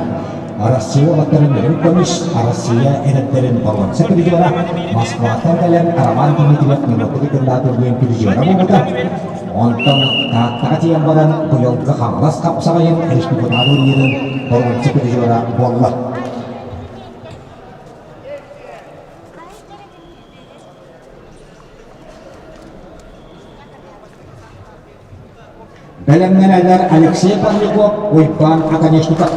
Россия уолаттарын үрүҥ көмүс, Россия эдэрдэрин боруонса призера, Москваттан кэлэн Роман Дмитриев норуотун кынна турнирын призера буолбута. Онтон Тааттаҕа тиийэн баран быйылгы Хаҥалас хапсаҕайын республикатааҕы турнирын боруонса призера буолла. Бэлэмнэнэллэр Алексей Павлюков, Уйбаан Оконешников.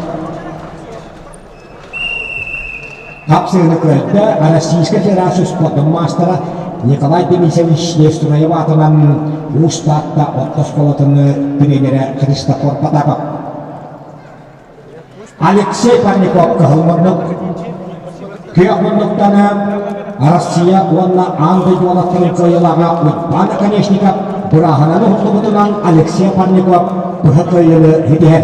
Хапсыыны кыайда Российскай Федерация спордун маастара Николай Денисович Нестеров аатынан Уус Таатта орто оскуолатын тренерэ Христофор Потапов. Алексей Парников кыһыл муннук, күөх муннуктаны Россия уонна аан дойду уолаттарын кыайыылааҕа Уйбаан Оконешников бырааһынан уһуллубутунан Алексей Парников быһа кыайыыны ситиһэр.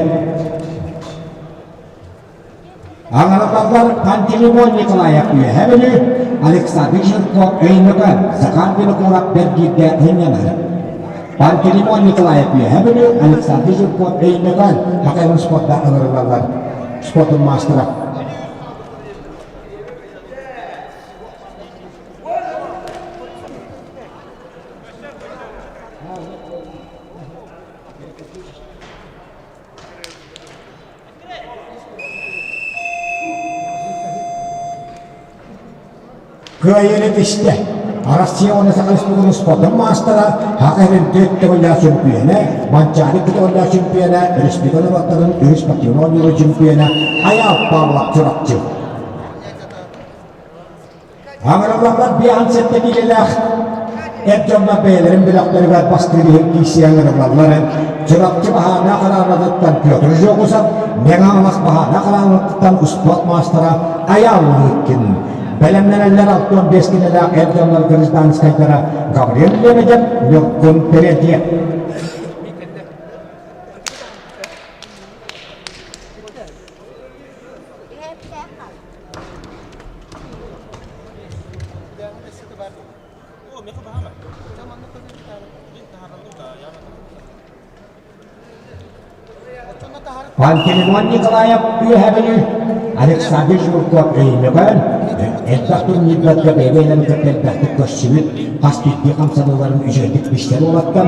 Аҥараталлар Пантелеймон Николаев Үөһээ Бүлүү, Александр Жирков Өймөкөөн, Захар Винокуров Бэргииргэ сынньанар. Пантелеймон Николаев Үөһээ Бүлүү, Александр Жирков Өймөкөөн хоккейнай спорта ыҥырыллаллар. Спордун маастара. Кыайыыны түстэ. Россия уонна Саха Республикатын спордун маастара, Саха сирин түөрт төгүллээх чөмпүйүөнэ, Манчаары икки төгүллээх чөмпүйүөнэ, республика норуоттарын үһүс спортивнай оонньуулар чөмпүйүөнэ Айаал Павлов Чурапчы. Аҥырыллаллар 57 киилэлээх эр дьоннор бэйэлэрин бөлөхтөрүгэр бастыыр иһин киирсиэн ыҥырыллаллар. Чурапчы Баһаана Хараанатыттан Петр Жогусов, Мэҥэ Хаҥалас Баһаана Хараанатыттан успуорт маастара Айаал Лыткин. Бэлэмнэнэллэр 65 киилэлээх эр дьоннор гражданскайдара Гаврил Лебедев, Ньургун Передьев. Пантелеймон Николаев Үөһээ Бүлүү, Александр Жирков Өймөкөөн элбэх турнирдарга бэйэ-бэйэлэрин кытта элбэхтик көрсүбүт, хас биирдии хамсаныыларын үчүгэйдик билсэр уолаттар.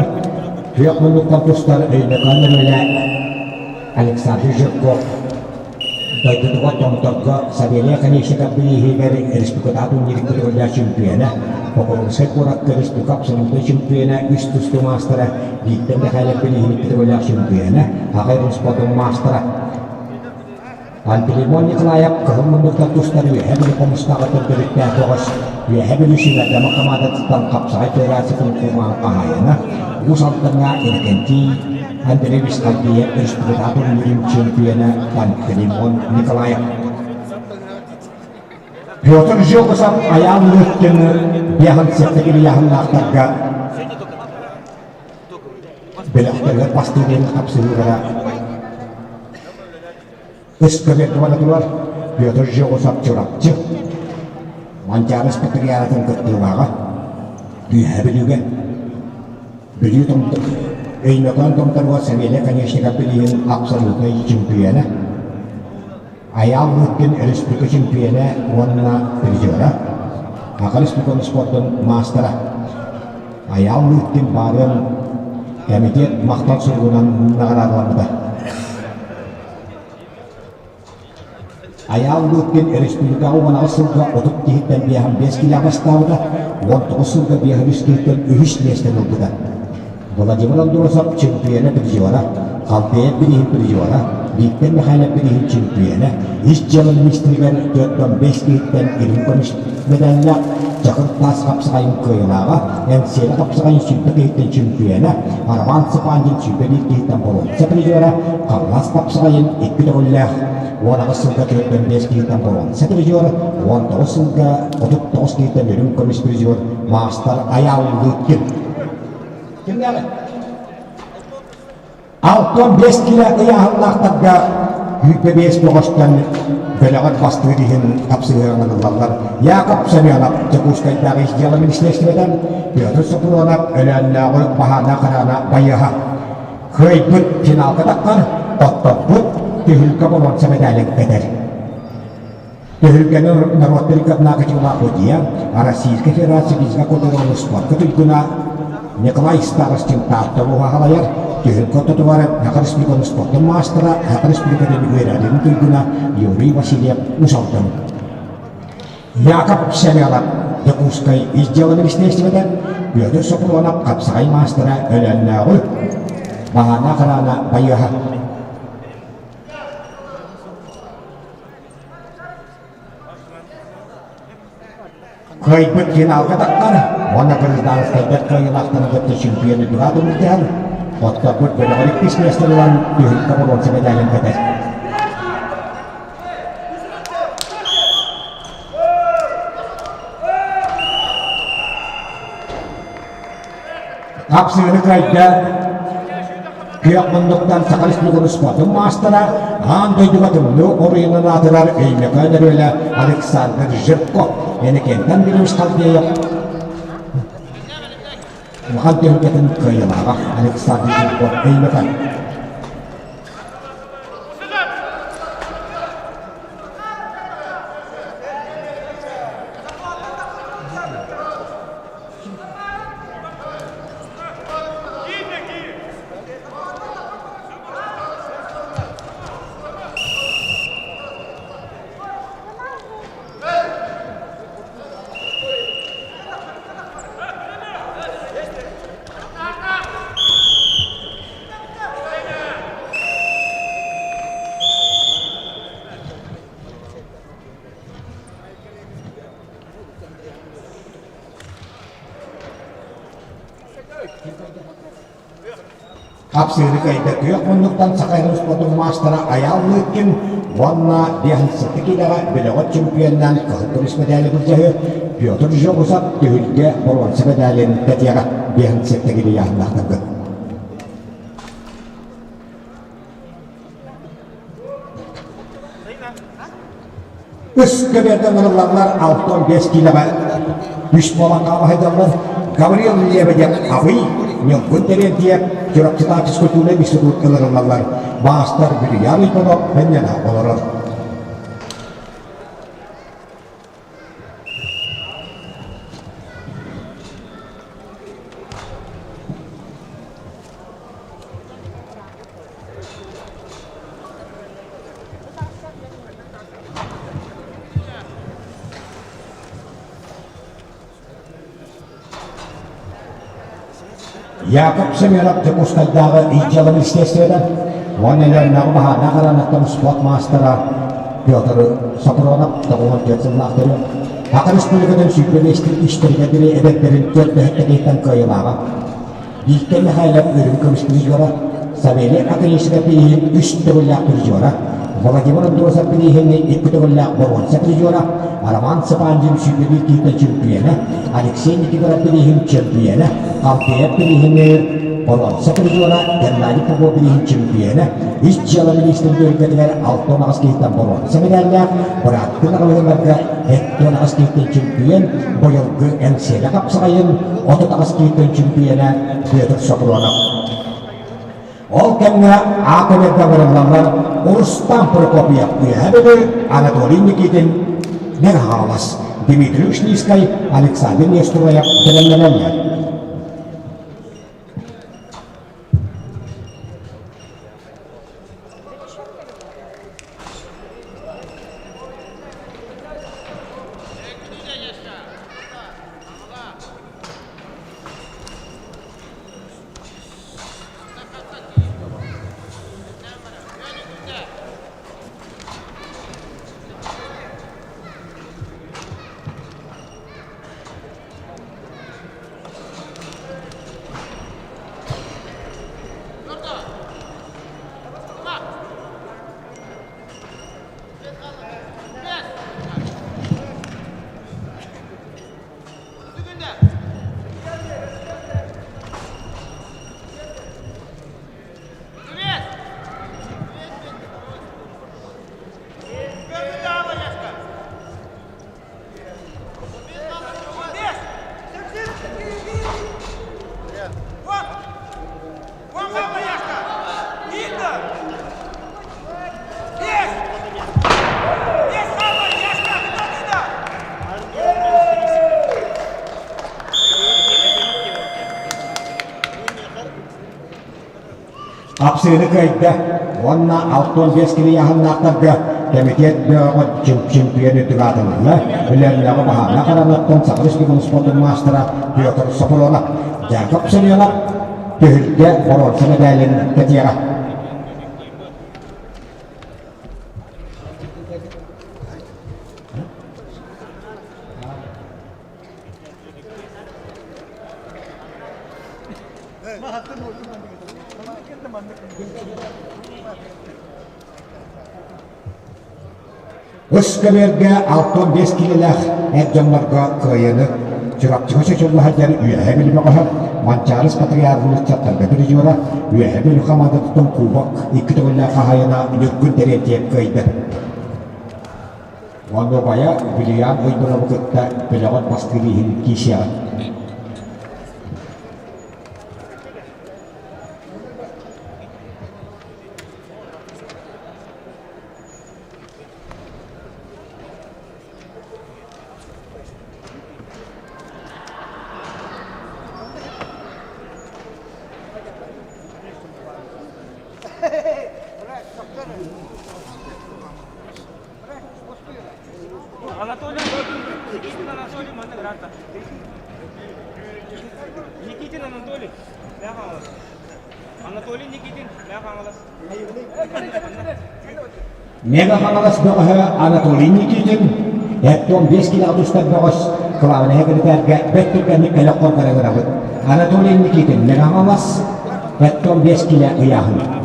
Күөх муннуктан тустар Өймөкөөн өрүөлэ Александр Жирков Дойдутугар Томторго Савелий Оконешников бирииһигэр республикатааҕы турнирга көтөҕүллээх чемпиона, Покровскай куоракка республика абсолютнай чемпиона, үс тустуу маастара, Виктор Михайлов бирииһин көтөҕүллээх чемпиона, аҕай спортун маастара. Пантелеймон Николаев кыһыл муннуктан тустар Үөһээ Бүлүү хомустааҕы төрдөрүттээх бөҕөс, Үөһээ Бүлүү сүүмэрдэмэ хамаандатыттан хапсаҕай федерациятын кумааҕы хаһаайына, Уус Алдаҥҥа Иннокентий Андреевич Халдеев республикатааҕы турнирын чемпиона Пантелеймон Николаев. Петр Жогусов Айаал Лыткин биэһин сэттэ ыйааһыннаахтарга бөлөхтөрүгэр бастыыр хапсыһыылара Өскөбүөккэ бара турар Петр Жегусов Чурапчы Манчаары спартакиадатын кыттыылааҕа Үөһээ Бүлүүгэ Бүлүү Томтор Өймөкөөн Томторугар Савелий Оконешников билигин абсолютнай чемпиона Айаал Лыткин республика чемпиона уонна призера Саха республикатын спордун маастара Айаал Лыткин баарыан кэмитиэт махтал суругунан наҕараадаламмыта. Айаал Лыткин республикаҕа 18 сылга 30 киһиттэн 55 киилэ бастаабыта, 19 сылга 53 киһиттэн үһүс миэстэни ылбыта. Владимир Андросов чемпиона призера, Халбеев бирииһин призера, Виктор Михайлов бирииһин чемпиона, ис дьыала министригэр 45 киһиттэн үрүҥ көмүс медаллаах Чакыр таас хапсаҕайын кыайыылааҕа, Эҥсиэли хапсаҕайын 20 киһиттэн чемпиона, Роман Цыпандин 21 киһиттэн боруонса призера, Хаҥалас хапсаҕайын икки төгүллээх 18 сылга 45 киһиттэн боруонса призер, 19 сылга 39 киһиттэн үрүҥ көмүс призер маастар Айаал Лыткин. Кимнээҕий? 65 килэ ыйааһыннаахтарга 25 бөҕөстөн бөлөҕөр бастыыр иһин хапсыһыаҕынан ыллаллар. Яков Семенов Дьокуускайдааҕы ис дьыала министиэристибэтэ, Петр Сопрунов Өлөөннөөҕү баһаана хараана байыаһа. Кыайбыт финалга таххар, хотторбут түһүлгэ боруонса мэдээлин кэтэр. Түһүлгэни норуоттар иккардынааҕы судьуйа, Российскай Федерация физика культуратын спорка туйгуна Николай Старостин Таатта улууһа салайар, түһүлгэ ортотугар Саха Республикатын спордун маастара, Саха Республикатын үөрэҕин туйгуна Юрий Васильев Уус Алдан. Яков Семенов Дьокуускай ис дьыала министиэристибэтэ, Петр Сопрунов хапсаҕай маастара Өлөөннөөҕү Баһаана Хараана байыаһа. Кыайбыт финалга таххар уонна гражданскайдар кыайыылаахтарын кытта чемпион үрдүгэ түмүктэһэр. Хотторбут бөлөҕөр иккис миэстэ ылан түһүлгэ боруонса мэдээлин кэтэр. Хапсыыны кыайда Күөх муннуктан Саха Республикатын спордун маастара, аан дойдуга тымныы оройунан аатырар Өймөкөөн өрүөлэ Александр Жирков, Энекентэн Билимс Халдеев улахан түһүлгэтин кыайыылааҕа Александр Жирков Өймөкөөн. Хапсыыны кыайда күөх муннуктан Саха спортун маастара Айаал Лыткин уонна 57 киилэҕэ бөлөҕө чемпионнаан кыһыл көмүс мэдээли былдьаһыы Петр Жогусов түһүлгэ боруонса мэдээлин кэтиэҕэ 57 киилэ ыйааһыннаахтарга. Үс көбүөргэ ылыллаллар 65 киилэҕэ. Үс буолан хаалаһайдаллар Гаврил Лебедев Абый, Ньылгын Терентьев, Чурапчытаах физкультурнай институт ылырыллаллар. Маастар Вильям Иванов мэнньэнэ олорор. Яков Семенов Дьокуускайдааҕы ИДьЛ министиэристибэтэ уонна Өлөөннөөҕү баһаардаах араанаттан спорт маастара Петр Сопронов 94 сыллаах төрүт Саха Республикатын 25 үстэригэр диэри эдэрдэрин түөрт бөһөттөкейтэн кыайыылааҕа. Виктор Михайлов үрүҥ көмүс призера, Савелий Акалисов бирииһин үс төгүллээх призера, Владимир Андросов бирииһини икки төгүллээх боруонса призера, Роман Цыпандин сүүрбэ киһитэ чемпиона, Алексей Никифоров бирииһин чемпиона, Халкеев бирииһини боруонса призера, Геннадий Попов бирииһин чемпиона, ис дьыала министрин түһүлгэтигэр 68 киһиттэн боруонса медаллаах, бырааттыы аҕалыыларга 78 киһиттэн чемпион, быйылгы Эҥсиэлэ хапсаҕайын 38 киһиттэн чемпиона Петр Сопронов. Ол кэмҥэ аат эбэргэ барыллаллар Рустам Прокопьев Үөһээ Бүлүү, Анатолий Никитин Мэҥэ Хаҥалас, Дмитрий Ушницкай, Александр Нестероев бэлэмнэнэллэр. Хапсыыны кыайда уонна 65 килийааһыннаахтарга кэмитиэт бөҕөҕө чемпион үрдүк аатылынна. Өлөөннөөҕү баһаардаах хараҥаттан Саха Республикатын спордун маастара Петр Сопронов, Яков Семенов түһүлгэ боруонса мэдээлин кэтиэҕэ. Өскөбүөргэ 65 киилэлээх эр дьоннорго кыайыыны Чурапчыга чочулла сылдьар Үөһээ Бүлүү бөҕөһө Манчаарыс Патриарх ыччаттарга призера Үөһээ Бүлүү хамаандатыттан кубок икки төгүллээх хаһаайына Ньургун Терентьев кыайда. Уонна убайа Вильям Уйбанову кытта бөлөҕүн бастыыр иһин киисиэҕин. Анатолий, Никитин Анатолий манна гранта. Никитин Анатолий, Мэҥэ Хаҥалас. Анатолий Никитин, Мэҥэ Хаҥалас. Мэҥэ Хаҥалас бөҕөһө Анатолий Никитин, Эттон 5 килэҕэ тустар бөҕөс, кылаабынай секретарга бэрт түргэнник кэлэ хоргара гынабыт. Анатолий Никитин, Мэҥэ Хаҥалас, Эттон 5 килэ ыйааһын.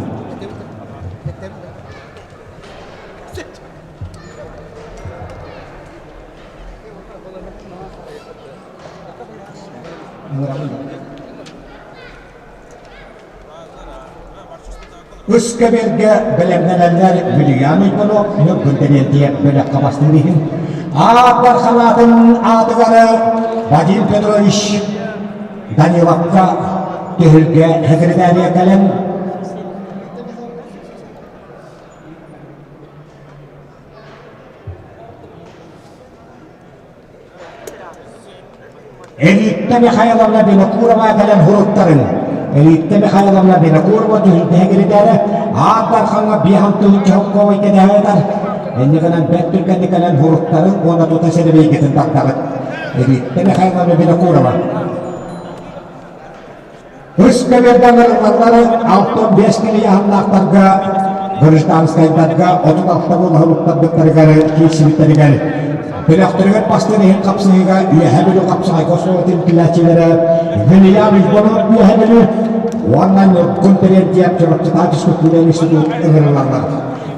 Үскэбэргэ бэлэмнэнэллэр Вильям Иванов Ньургун Терентьев бөлөххө бастыыр иһин. Аат барханаатын аатыгар Вадим Петрович Даниловка түһүлгэ секретария кэлэн Элитта Михайловна Винокурова кэлэн суруттарын Элитта Михайловна Винокурова түһүлгэһэ киритээрэ Аар Дархаҥҥа биэһэн тыһыынча холкуобай кэтэһээтэр инньэ гынан бэрт түргэнник кэлэн суруттарын уонна тута сэрэбиэйгитин тардаҕыт Элитта Михайловна Винокурова Үс көбүөргэ ыҥырыллаллар 65 килийаһаннаахтарга, гражданскайдарга 36 буолаһылыктарбыттарыгар киирсибиттэригэр бөлөхтөрүгэр бастыыр иһин хапсыһыыга Үөһээ Бүлүү хапсаҕайга оскуолатын иитиллээччилэрэ Вильям Иванов Үөһээ Бүлүү уонна Ньургун Терентьев Чурапчытаах физкультура институт ыҥырыллаллар.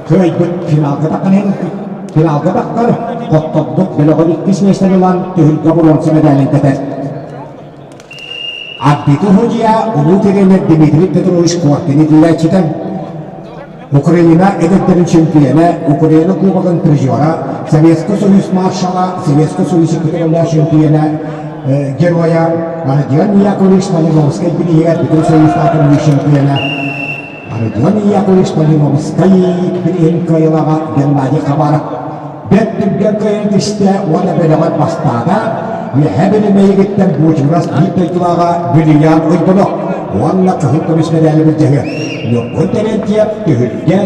Кыайбыт финалга таххан финалга таххар хотторбут бөлөҕөр иккис миэстэни ылан түһүлгэ боруонса мэдээлин кэтэр. Арбиты судья улуу тренер Дмитрий Петрович Коркин иитиллээччитэ, Украина эдэрдэрин чемпиона, Украина Кубогын призера, Советский Союз маршала, Советский Союз көтөҕүллээх чемпиона, геройа Родион Яковлевич Малиновскай бирииһигэр Бүтүн Союзтаах чемпиона Родион Яковлевич Малиновскай бирииһин кыайыылааҕа Геннадий Хабаров Бэрт түргэн кыайан түстэ уонна бөлөҕөр бастаата. Үөһээ Бүлүү Буучугурас биир дойдулааҕа Бүлүйээн Уйгунов уонна кыһыл көмүс мэдээли былдьаһыа. Ньургун Терентьев түһүлгэ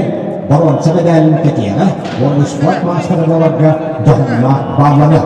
боруонса мэдээлин кэтиэҕэ уонна спорт маастара буоларга дьоһуннаах баалланыа.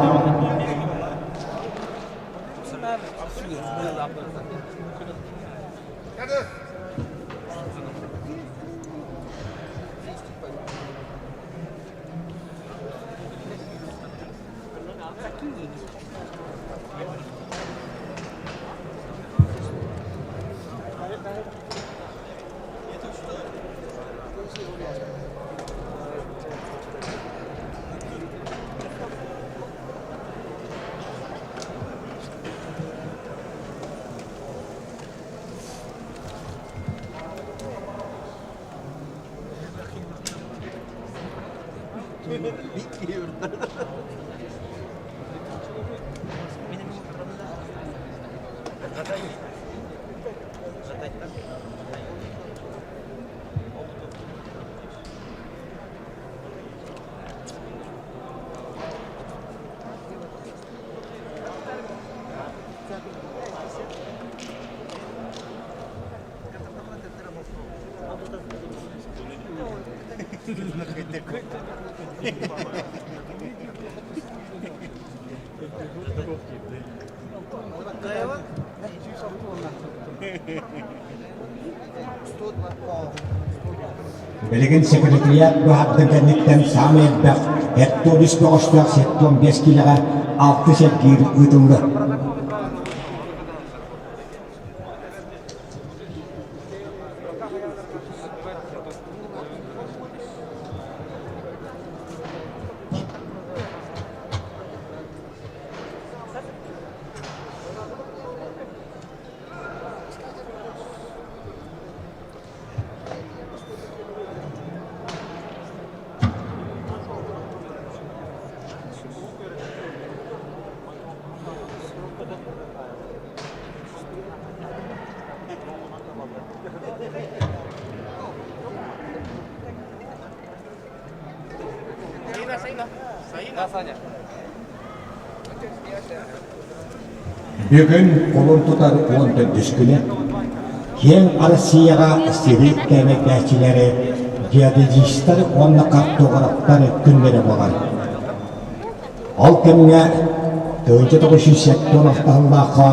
Билигин секретариат быһаардын кэнниттэн саамай элбэх 73 бөҕөстөөх 75 киилэҕэ алты сэргиир ыытыллар. Бүгүн кулун тутар уон төрдүс күнэ киэҥ Россияҕа сири кээмэйдээччилэри геодезистар уонна картографтар күннэрэ буолар. Ол кэмҥэ 1976 сыллаахха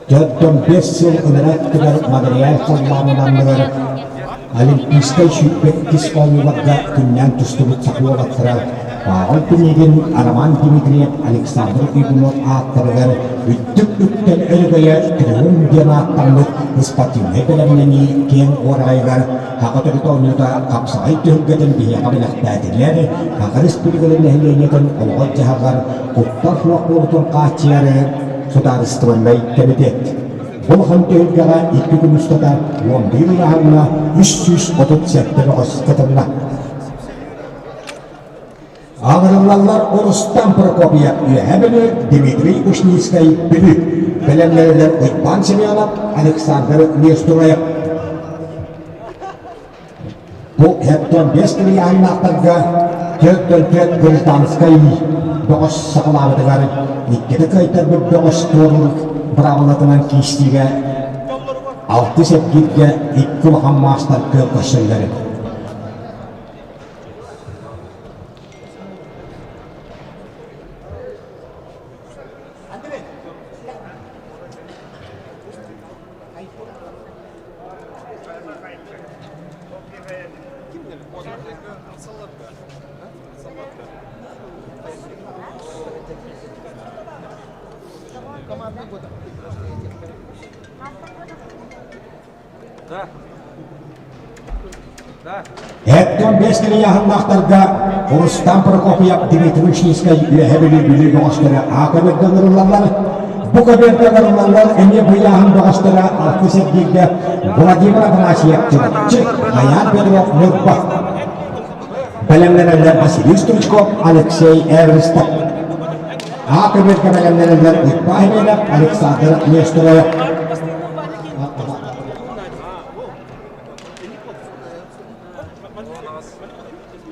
45 сыл ынырар өттүгэр Монреаль халлаанын анныгар Олимпийскай сүүрбэккис оонньууларга күннээн тустубут саха уолаттара Павел Пинигин, Роман Дмитриев, Александр Уйгунов ааттарыгар үрдүк үктэл өрөгөйө Триумф диэн ааттаммыт спортивнай бэлэмнэнии киэҥ уораҕайыгар Саха төрүт оонньуута хапсаҕай түһүлгэтин биһиэхэ бэлэхтээтилэр, Саха Республикатын нэһилиэнньэтин олоҕор-дьаһаҕар куттал суох буолуутун хааччыйары судаарыстыбаннай кэмитиэт. Бу улахан түһүлгэҕэ икки күн устата 11 ыйааһыҥҥа 337 бөҕөс кытынна. Аҥырыллаллар Рустам Прокопьев Үөһээ Бүлүү, Дмитрий Ушницкай Бүлүү. Бэлэмнэрилэр Уйбаан Семенов, Александр Нестураев. Бу хэптон бэс килийааннаахтарга 44 гражданскай бөҕөс саҕалаабытыгар иккитэ кыайтарбыт бөҕөс туоруур быраабылатынан киистиигэ алтыс эргииргэ икки улахан маастар күөн көрсөллөр. Эттон бэс килийааһыннаахтарга Рустам Прокопьев, Дмитрий Вышницкай Үөһэ Бүлүү Бүлүү бөҕөстөрө А көбүөргэ ыҥырыллаллар. Бу көбүөргэ ыҥырыллаллар эмиэ бу ыйааһын бөҕөстөрө алтыс эргииргэ Владимир Афанасьев Чурапчы, Айаан Петров Ньурба. Бэлэмнэнэллэр Василий Стручков, Алексей Эверстов. А көбүөргэ бэлэмнэнэллэр Уйбаа Химинов, Александр Нестеров.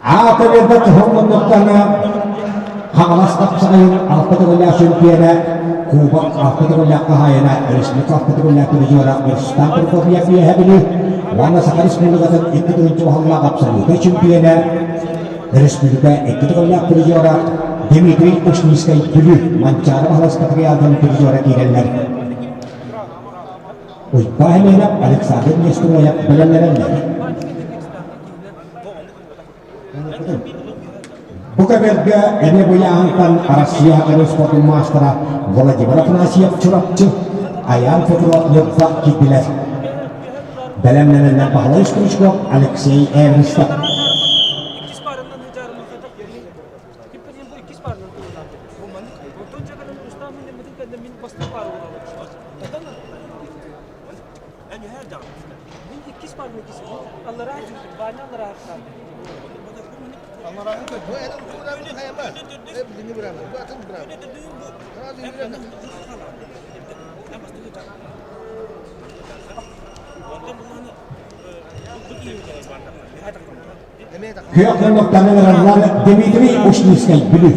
Аата биэрбэт хоҥноннохтоно Хаҥалас хапсаҕайын алта төгүллээх чемпиона, Кубок алта төгүллээх хаһаайына, Республика алта төгүллээх призера Рустам Прокопьев Үөһээ Бүлүү уонна Саха Республикатын 2 тыһыынча уһаллаах абсолютнай чемпиона, Республика икки төгүллээх призера Дмитрий Ушницкай Бүлүү Манчаары Баһылай призера киирэллэр. Уйбаан Эмиэнэп, Александр Нестероев бэлэмнэнэллэр. Бу көбүөргэ эмиэ быйааһынтан Россия өрүс спордун маастара Владимир Афанасьев Чурапчы, Айаан Петров Ньурба киирдилэр. Бэлэмнэнэллэр Баһылай Стручков, Алексей Эверстов. Күөх муннуктан ыҥыраллар Дмитрий Ушницкай Бүлүү.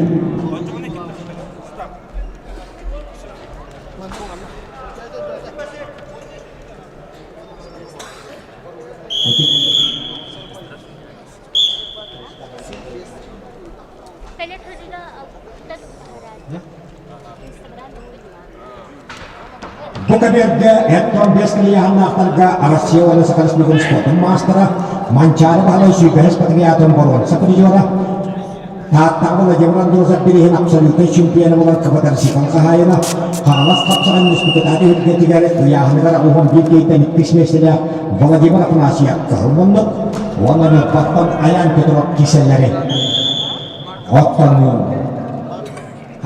Бу кэмэргэ Эттон бэс килийааннаахтарга Россия уонна Саха Республикатын спордун маастара Манчаары Баһылай сүүрбэһис патриотын боруонса призера Тааттаҕа Владимир Андросов бирииһин абсолютнай чемпиона буолар КБТР хаһаайына Хаҥалас хапсаҕай республикатааҕы түһүлгэтигэр ыйааһыныгар 11 киһиттэн иккис миэстэлээх Владимир Афанасьев кыһыл муннук уонна Ньурбаттан Айаан Петров киирсэллэри. Оттон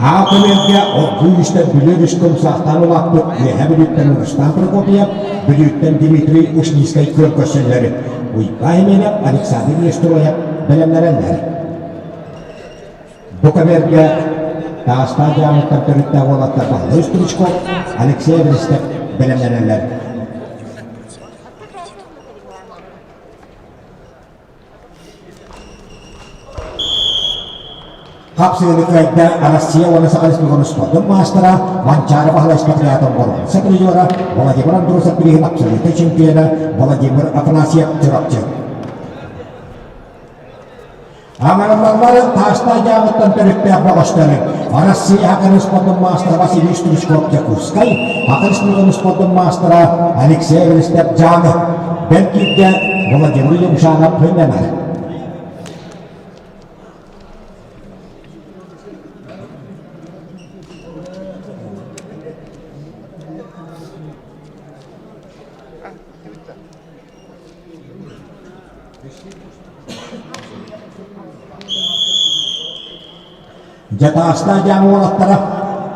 Аа көмөлгө оргууй истэр Бүлүү өрүскэ умсаахтаан улааппыт Үөһээ Бүлүүттэн Рустам Прокопьев, Бүлүүттэн Дмитрий Ушницкай күөн көрсөллөр. Уйбаа Химинов, Александр Нестроев бэлэмнэнэллэр. Бу көмөлгө Таастаах дьаамыттан төрүттээх уолаттар Баһылай Стручков, Алексей Эверстов бэлэмнэнэллэр. Хапсыгыны кыайда Россия уонна Саха Республикатын спордун маастара Манчаары Баһылай Спартакиадатын боруонса призера Владимир Андросов бирииһин абсолютнай чемпиона Владимир Афанасьев Чурапчы. Аҥараллары Таастаах дьааҥыттан төрүттээх бөҕөстөрү Россия Саха спордун маастара Василий Стручков Дьокуускай, Саха Республикатын спордун маастара Алексей Эверстов Дьааҥы, Бэркииргэ Владимир Юмшанов хыннанар. Дьатаастаах дьаам уолаттара.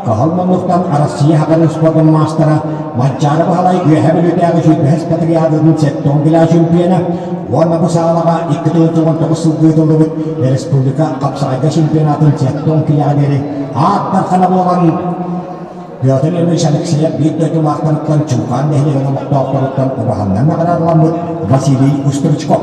Кыһыл муннуктан Арассыыйа сахатын спордун маастара Манчаары Баһылай Үөһээ Бүлүүтээҕи сүүрбэһис патриадатын сэттэ килэ чемпиона уонна бу саалаҕа 299 сылга ыытыллыбыт республика хапсаҕайга чемпионатын 70 килэҕэ диэри аат дархана буолан Петр Ильич Алексеев биир дойдулаахтарыттан Чуукаан нэһилиэгин олохтоохторуттан убаһаннан наҕараадаламмыт Василий Устричков.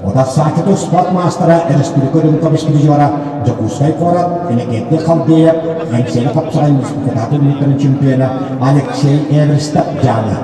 Утарсааччыта спорт маастара, республика үрүҥ көмүс призера Дьокуускай куорат Иннокентий Халдеев, Эҥсиэли хапсаҕай республикатааҕы үүнүүттэрин чемпиона Алексей Эверстов Дьааны.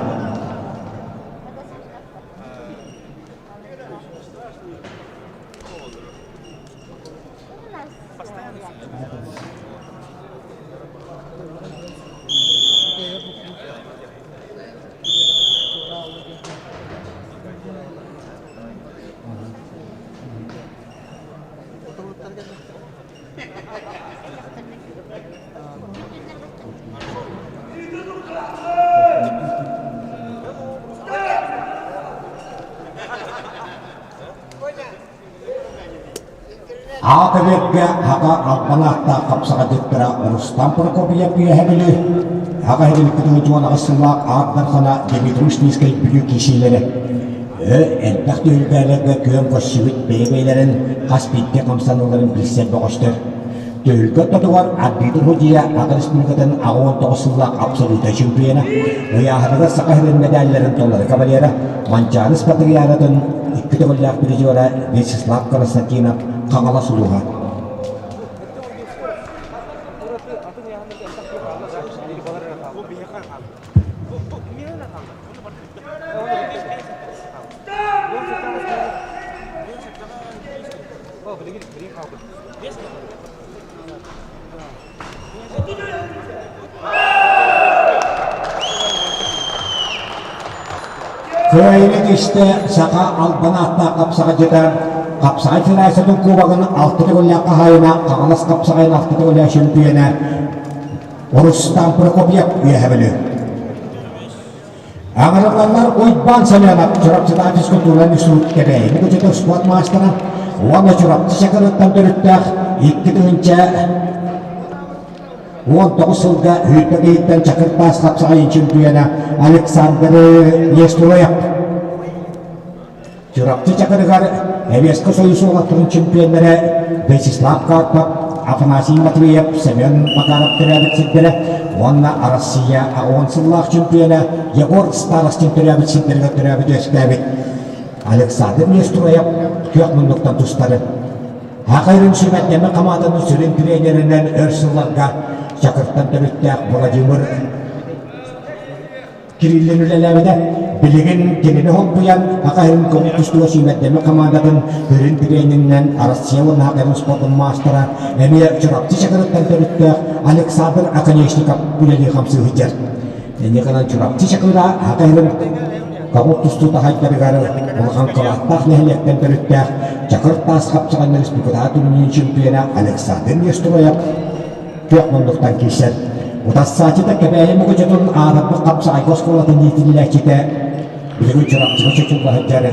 Аата-бэргэ Хака албан ааттаах хапсаҕайдьыттара Рустам Прокопьев Үөһэ Бүлүү, Аҕа иһин 218 сыллаах Аар Дархана Дмитрий Ушницкай Бүлүү киисиилэрэ элбэх түһүлгэлэргэ күөн көрсүбүт бэйэ-бэйэлэрин хас биирдии хамсаныыларын билсэр бөҕөстөр. Түһүлгэ ортотугар арбитр судьуйа Аҕа Республикатын 89 сыллаах абсолютнай чемпиона, ыйааһыныгар Саха сирин медалларын толору кавалера, Манчаары Спартакиадатын икки төгүллээх призера Вячеслав Константинов Хаҥалас улууһа. Кыайыыны истэ саха албан ааттаах хапсаҕайдьыта Хапсаҕай Федерациятын кубогын алта төгүллээх хаһаайына Хаҥалас хапсаҕайын алта төгүллээх чөмпүйүөнэ Рустам Прокопьев үөһэ Бүлүү. Аҥарыллаллар Уйбаан Семенов Чурапчытааҕы физкультура институт Кэбээйини көчөтө спорт маастара уонна Чурапчы Чакырыттан төрүттээх 2019 сылга Үүрбэ киһиттэн Чакыр таас хапсаҕайын чемпиона Александр Нестроев Чурапчы Чакырыгар Эбиэскэ Союз уолаттарын чемпионнара Вячеслав Карпов, Афанасий Матвеев, Семен Макаров төрөөбүт сирдэрэ уонна Россия аҕыс сыллаах чемпиона Егор Старостин төрөөбүт сирдэригэр төрөөбүт үөскээбит Александр Нестроев күөх муннуктан тустары. Саха Ирин сүүмэрдэммит хамаандатын сүрүн тренеринэн өр сылларга Чакыртан төрүттээх Владимир Кириллин үлэлээбитэ. Билигин кинини холбуйан, Саха сирин көҥүл тустууга сүүмэрдэммит хамаандатын сүрүн тренеринэн Россия уонна Саха сирин спордун маастара, эмиэ Чурапчы Чакырыттан төрүттээх Александр Оконешников үлэлии-хамсыы сылдьар. Инньэ гынан Чурапчы Чакыра Саха сирин көҥүл тустуу таһайдарыгар улахан кылааттаах нэһилиэктэн төрүттээх Чакыр таас хапсаҕайын республикатааҕы турнирын чемпиона Александр Нестроев Күөх муннуктан киирсэр. Утарсааччыта Кэбээйи Мукучутун аатырбыт хапсаҕайга оскуолатын иитиллээччитэ, билигин Чурапчыга чочулла сылдьар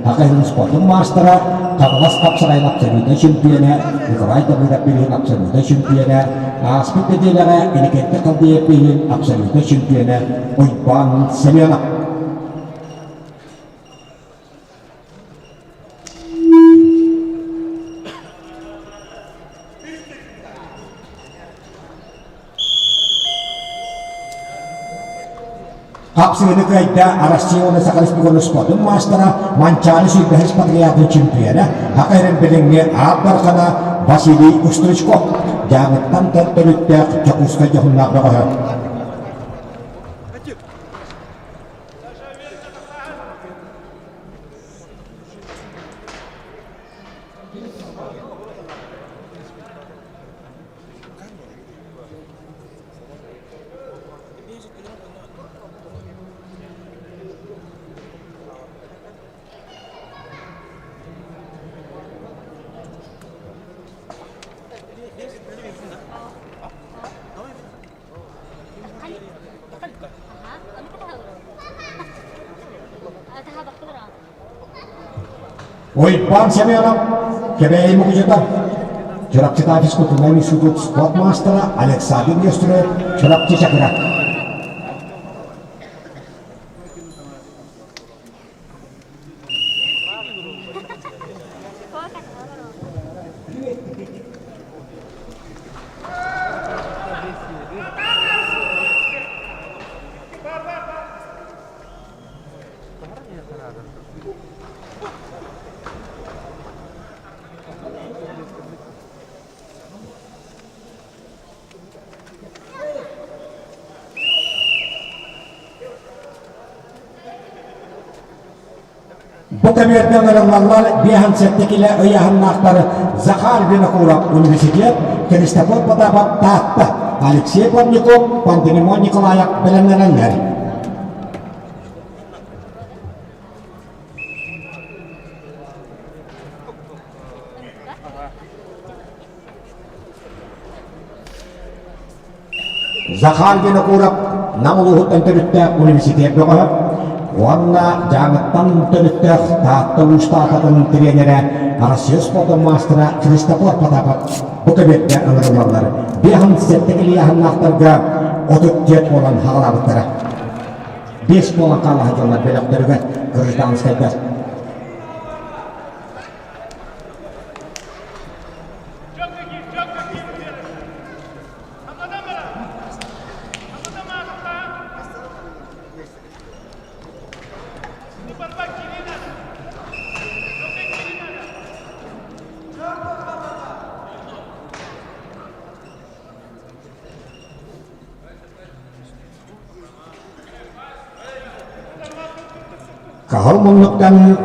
Саха сирин спордун маастара, Хаҥалас хапсаҕайын абсолютнай чемпиона Николай Давыдов билигин абсолютнай чемпиона, ааспыт нэдиэлэҕэ Иннокентий Халдеев билигин абсолютнай чемпиона Уйбаан Семенов. Хапсыгыны кыайда Россия уонна Саха Республикатын спордун маастара, Манчаары сүүрбэһис патриотын чемпиона, Саха сирин билиҥҥи аат бархана Василий Устричков, Дьааҥыттан төрүттээх Дьокуускай дьоһуннаах бөҕөһө. Уйбаан Семенов, Кэбээйи Мукучута. Чурапчытаа физкультурнай институт спорт маастара Александр Нестеров, Чурапчы Чакыра. Бу кэмиэргэ ыҥырыллаллар 57 килэ ыйааһыннаахтар Захар Винокуров университет, Христофор Потапов Таатта, Алексей Плотников, Пантелеймон Николаев бэлэмнэнэллэр. Захар Винокуров Нам улууһуттан төрүттээх университет бөҕөһө уонна Дьааҥыттан төрүттээх Таатта Уустаахатын тренерэ Россия спордун маастара Христофор Потапов бу көбүөккэ ыҥырыллаллар. 57 килийааһыннаахтарга 34 буолан хаҕалаабыттара. Биэс буолан хаалаһа дьоннор бөлөхтөрүгэр гражданскайдар. Каһыл муннуктан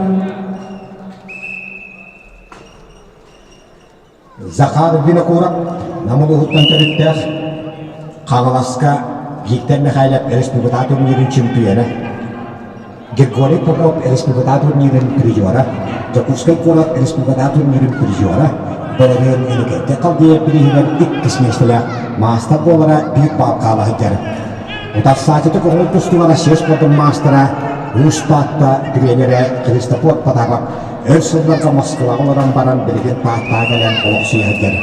Захар Винокуров Нам улууһуттан төрүттээх Хаҥаласка Виктор Михайлов республика турнирын чемпиона, Григорий Попов республика турнирын призера, Дьокуускай куорат республика турнирын призера, былырыын Инникитэ Халдеев бирииһигэр иккис миэстэлээх маастар буолара биир баал хаала сылдьар. Утарсааччыта көҥүл тустууга Россия спордун маастара, Уус Таатта тренерэ Христофор Потапов өр сылларга Москваҕа олорон баран билигин Тааттаҕа кэлэн олохсуйа сылдьар.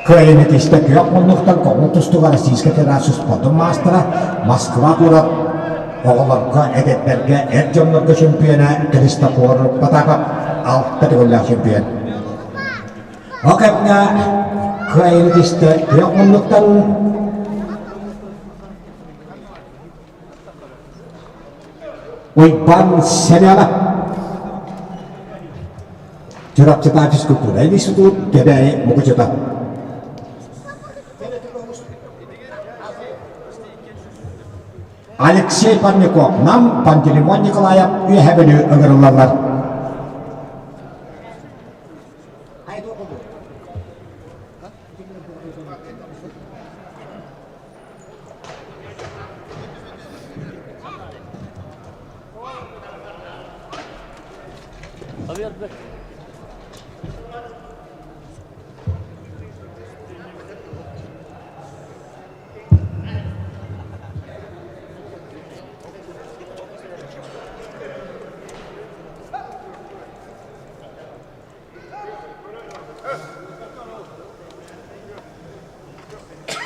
Кыайыыны тистэ күөх муннуктан көҥүл тустууга Российскай Федерация спордун маастара, Москва куорат оҕолорго, эдэрдэргэ, эр дьоннорго чемпиона Христофор Потапов алта төгүллээх чемпион. Ол кэмҥэ кыайыыны тистэ күөх муннуктан Уйбаан Семенов Чурапчытаа физкультура институт Кэбээйи Мукучута. Алексей Парников, Нам, Пантелеймон Николаев Үөһэ Бүлүү ыҥырыллаллар.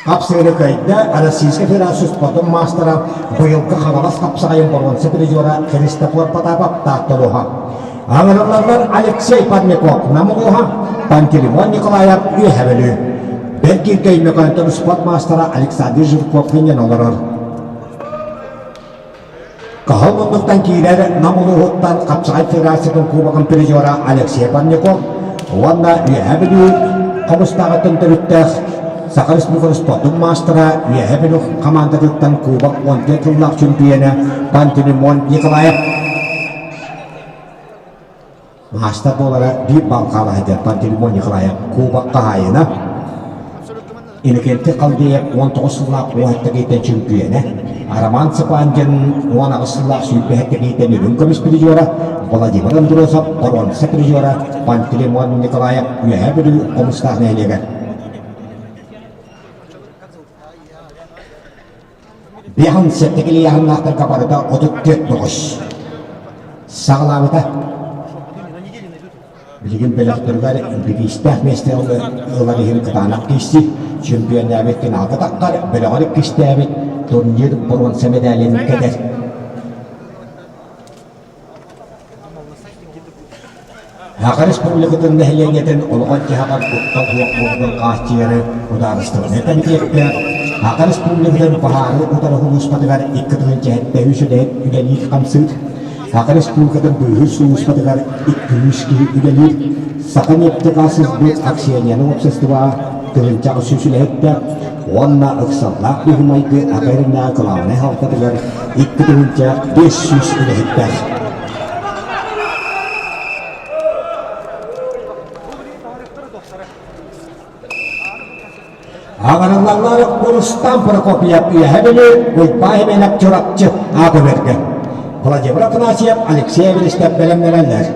Хапсыыры кыайда Российскай Федерация спордун маастара, быйылгы Хаҥалас хапсаҕайын боруонса призера Христофор Потапов Таатта улууһа. Аҥырыллаллар Алексей Парников Нам улууһа, Пантелеймон Николаев Үөһэ Бүлүү. Бэргииргэ Өймөкөөнтөн спорт маастара Александр Жирков хынньан олорор. Кыһыл муннуктан киирэр Нам улууһуттан Хапсаҕай Федерациятын Кубогын призера Алексей Парников уонна Үөһээ Бүлүү Хомустааҕыттан төрүттээх Саха Республикатын спордун маастара Үөһээ Бүлүү хамаандатыттан Кубок 14 сыллаах чемпиона Пантелеймон Николаев Маастар буолара биир балл хаалаһыйдар Пантелеймон Николаев Кубок хаһаайына, Иннокентий Халдеев 19 сыллаах уоһаттан чөмпүйүөнэ, Роман Цыпандин 18 сыллаах сүүрбэһэттэн үрүҥ көмүс призера, Владимир Андросов боруонса призера, Пантелеймон Николаев Үөһээ Бүлүү Хомустаах нэһилиэгэр. Биһан сэттикилийаһыннаахтарга барыта 34 тоҕус. Саҕалаабыта. Билигин бөлөхтөрүгэр бириистээх миэстэ ылар иһин кытаанах киирсии, чемпионнээбит финалга таххар, бөлөҕөр иккистээбит турнир боруонса мэдээлин кэтэр. Саха Республикатын нэһилиэнньэтин олоҕор-дьаһаҕар куттал суох буолуутун хааччыйары судаарыстыбаннай кэмитиэккэ Саха Республикатын баһаары утары сулууспатыгар 2007 үлэһит үлэлиир-хамсыыр, Саха Республикатын быыһыыр сулууспатыгар 200 киһи үлэлиир, Саха нефтегазсбыт акционернай уопсастыбаҕа 1800 үлэһиттээх уонна ыксаллаах быһыы-майгы АК-рынааҕы кылаабынай халтатыгар 2500 үлэһиттээх. Аҕырыллаллар Рустам Прокопьев Үөһэ Бүлүү, Уйбаа Хименов Чурапчы аатыгырга. Владимир Афанасьев, Алексей Эверестов бэлэмнэнэллэр.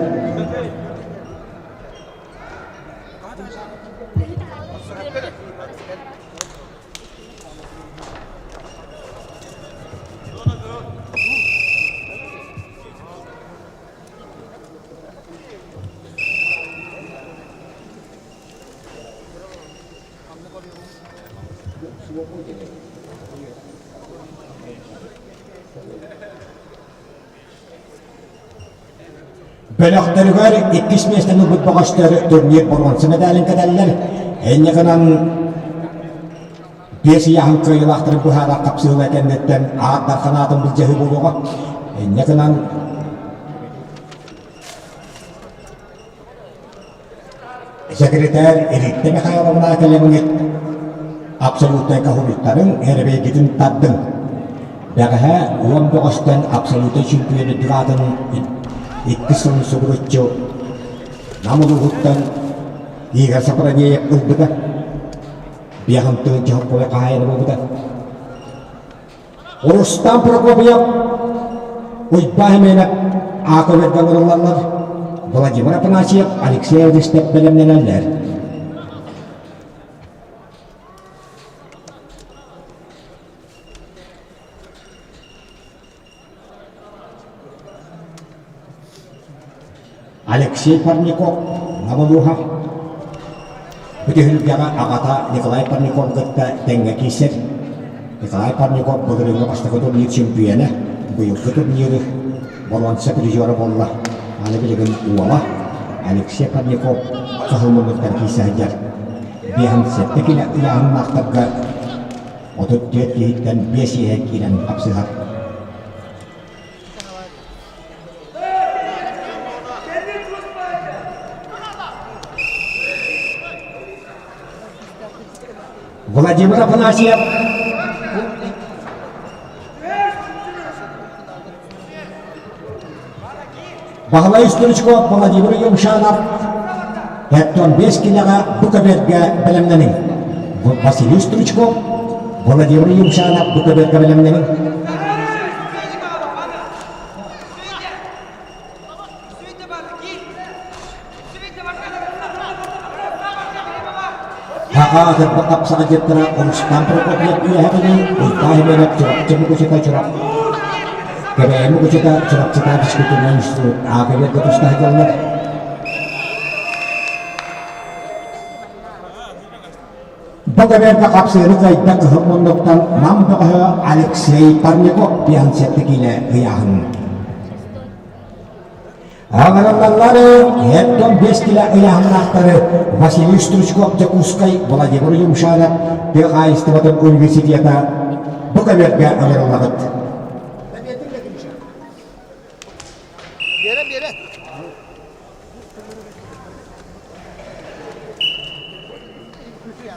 Бөлөхтөрүгэр иккис миэстэни ылбыт бөҕөстөр турнир боруонса мэдээлин кэтэллэр. Инньэ гынан биэс ыйааһын кыайыылаахтарын быһаарар хапсыһыыла кэнниттэн аат дархан аатын былдьаһыы буолуоҕа. Инньэ гынан Сэкирэтээр Рита Михайловна кэлэҥҥит абсолютнай каһуруттарын эрэбэйгитин тардыҥ. Бэҕэһээ уон бөҕөстөн абсолютнай чемпион үрдүк аатын иккис сылын субуруччу Нам улууһуттан Игорь Сапранеев ылбыта. Биэҕин тыһыынча хоппуйа хаһаайына буолбута. Рустам Прокопьев, Уйбаан Хименов аакыларга ыҥырыллаллар, Владимир Афанасьев, Алексей Эристев бэлэмнэнэллэр. Алексей Парников, Намылуха Бу түһүлгэҕэ аҕата Николай Парников кытта тэҥҥэ киирсэр. Николай Парников былырыыҥҥы бастакы турнир чемпиона, быйылгы турниры боруонса призера буолла. Аны билигин уола Алексей Парников кыһыл муннуктан киирсэ сылдьар. 57 килэ ыйааһыннаахтарга 34 киһиттэн 5 иһэ киирэн хапсыһар. Владимир Афанасьев Баһылай Стручков, Владимир Юмшанов Эттон 5 килэҕэ бу көбүөргэ бэлэмнэниҥ. Василий Стручков, Владимир Юмшанов бу көбүөргэ бэлэмнэниҥ. Хаха сырдык хапсаҕа дьиэттэрэ Рустам Прокопьев үөһэ Бүлүү, Уйбаан Хименов Чурапчы Мукучута Чурап Кэбээйи Мукучута Чурапчытаа физкультурнай институт аакабыарга туста сылдьаллар. Бу көбүөргэ хапсыыры кыайда кыһыл муннуктан Нам бөҕөһө Алексей Парников 57 киилэ ыйааһын. Аҕырыллаллар Эттон 5 килэ ыйааһыннаахтары Василий Стручков Дьокуускай, Владимир Юмшанов тыа хаһаайыстыбатын университета бу көбүөргэ ыҥырыллабыт.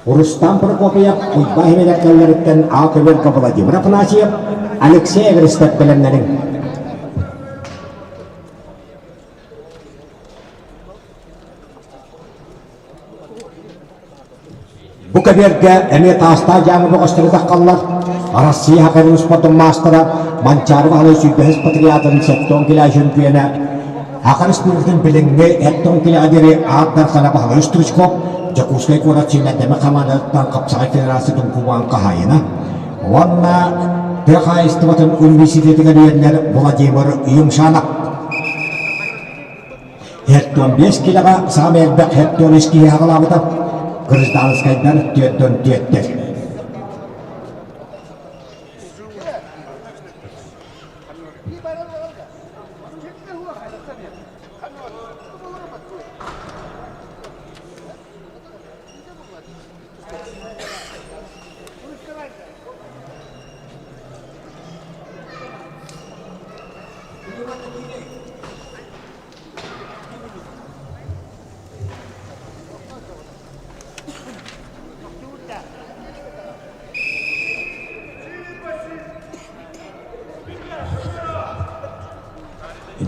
Рустам Прокопьев Уйбаан Химедэркэллэриттэн А көбүөргэ Владимир Афанасьев, Алексей Эверстов бэлэмнэниҥ. Бу көбүөргэ эмиэ таастаах дьааҥы бөҕөстөрө таххаллар. Арассыыйа хакерын спордун маастара Манчаары Баһылай сүүрбэһис патриотын сэттэ килэ чөмпүйүөнэ Саха Республикатын билиҥҥи 70 килэҕэ диэри аат дархана Баһылай Стручков Дьокуускай куорат сүүмэрдэммит хамаандатыттан хапсаҕай федерациятын кубогын хаһаайына уонна тыа хаһаайыстыбатын университетыгар үөрэнэр Владимир Юмшанов. 45 килэҕэ саамай элбэх 73 киһи аҕалаабыта. Гражданскайдар 44-тэр.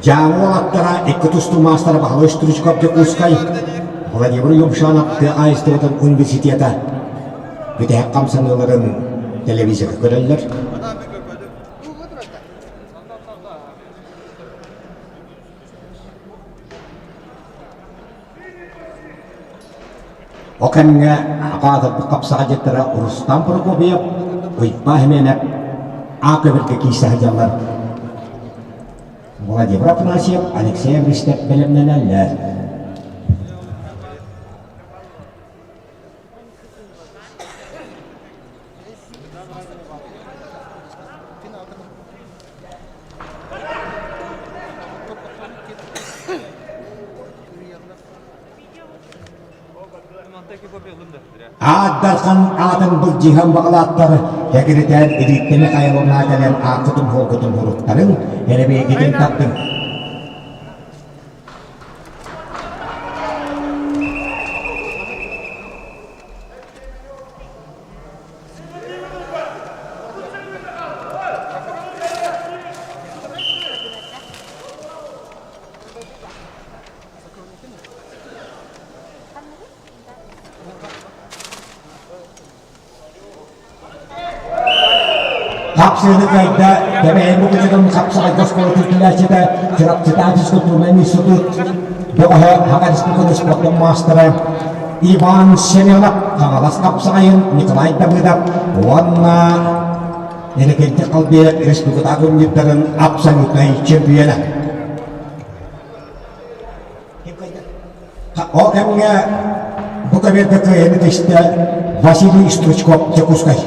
Дьааҥы уолаттара икки тустуу маастара Баһылай Стручков Дьокуускай, Владимир Юмшанов тыа хаһаайыстыбатын университета бүтэһик хамсаныыларын телевизорга көрөллөр. Ол кэмҥэ аҕаатырбыт хапсаҕайдьыттара Рустам Прокопьев, Уйбаа Хименев А көбүргэ киирсэ сылдьаллар. Владимир Афанасьев, Алексей Авристев бэлэмнэнэллэр. Аат Дархан аатын былдьыһан баҕалааттар экирэтэн илииттэни хайаланаа кэлэн ааккытын-хуолгутун уруттарыҥ, эрэбиэгитин тардыҥ. Хапсыыны кыайда Кэбээйи Мукучутун хапсаҕайга оскуолатын килээччитэ Чурапчытаах физкультурнай институт бөҕөһө Саха Республикатын спордун маастара Иван Семенов Хаҥалас хапсаҕайын Николай Давыдов уонна Иннокентий Халбеев республикатааҕы турнирдарын абсолютнай чемпиона. Ол кэмҥэ бу кэмиэргэ кыайыыны тистэ Василий Стручков Дьокуускай.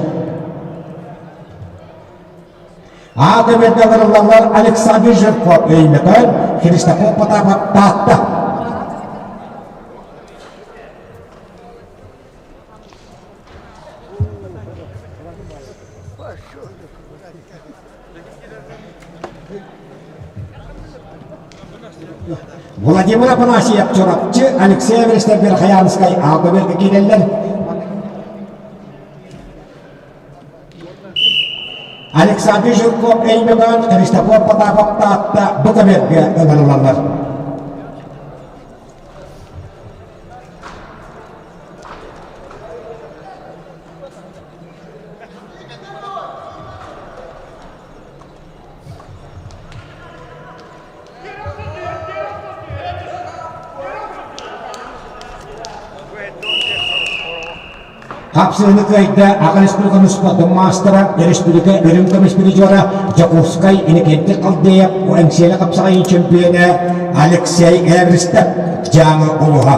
Аа кэмиэргэ ыларыллаллар Александр Жирков Өймөкөөн, Христофор Потапов Таатта. Владимир Афанасьев Чурапчы, Алексей Эверстов Верхоянскай Аалбаберга киирэллэр. Александр Жирков Өймөкөөн, Христофор Потапов Таатта бу көмөргө ыҥырылаллар. Хапсыһыны кыайда Аҕа Республиканы спордун маастара, республика үрүҥ көмүс призера Дьокуускай Иннокентий Халдеев Эҥсиэли хапсаҕайын чемпиона Алексей Эверстов Дьааҥы улууһа.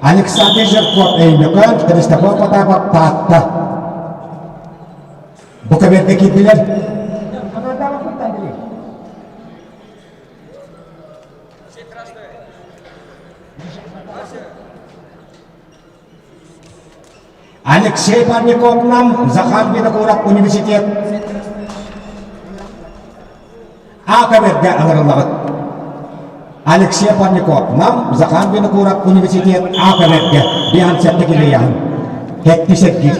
Александр Жирков Өймөкөөн, Христофор Потапов Таатта. Бу кэбиэргэ киирдилэр. Алексей Парников Нам Захар Винокуров университет А кэбэргэ ыҥырыллаҕыт. Алексей Парников Нам Захар Винокуров университет А кэбэргэ биһансетте килейаһын. Хетти сергир.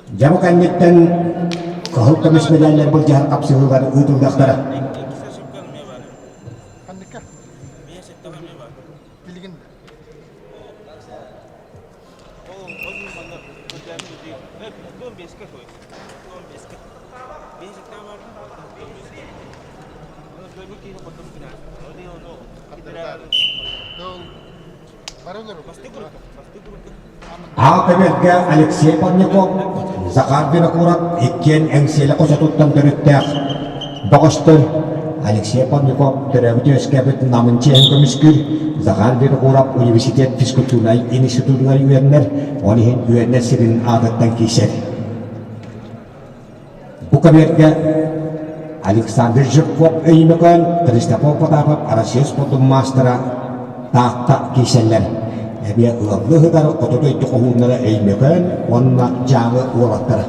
Дьэ бу кэнниттэн кыһыл көмүс медаллар былдьаһар хапсыһыылар ыытыллыахтара. Аал көбүөргэ Алексей Парников, Захар Винокуров иккиэн Эҥсиэлэ хочотуттан төрүттээх бөҕөстөр. Алексей Парников төрөөбүт-үөскээбит Намын чиэһин көмүскүүр, Захар Винокуров университет физкультурнай институтугар үөрэнэр, ол иһин үөрэнэр сирин аатыттан киирсэр. Бу көбүөргэ Александр Жирков Өймөкөөн, Христофор Потапов Россия спордун маастара Таатта киирсэллэр. Эмиэ ыаллыы сытар хоту дойду хоһууннара Өймөкөөн уонна Дьааҥы уолаттара.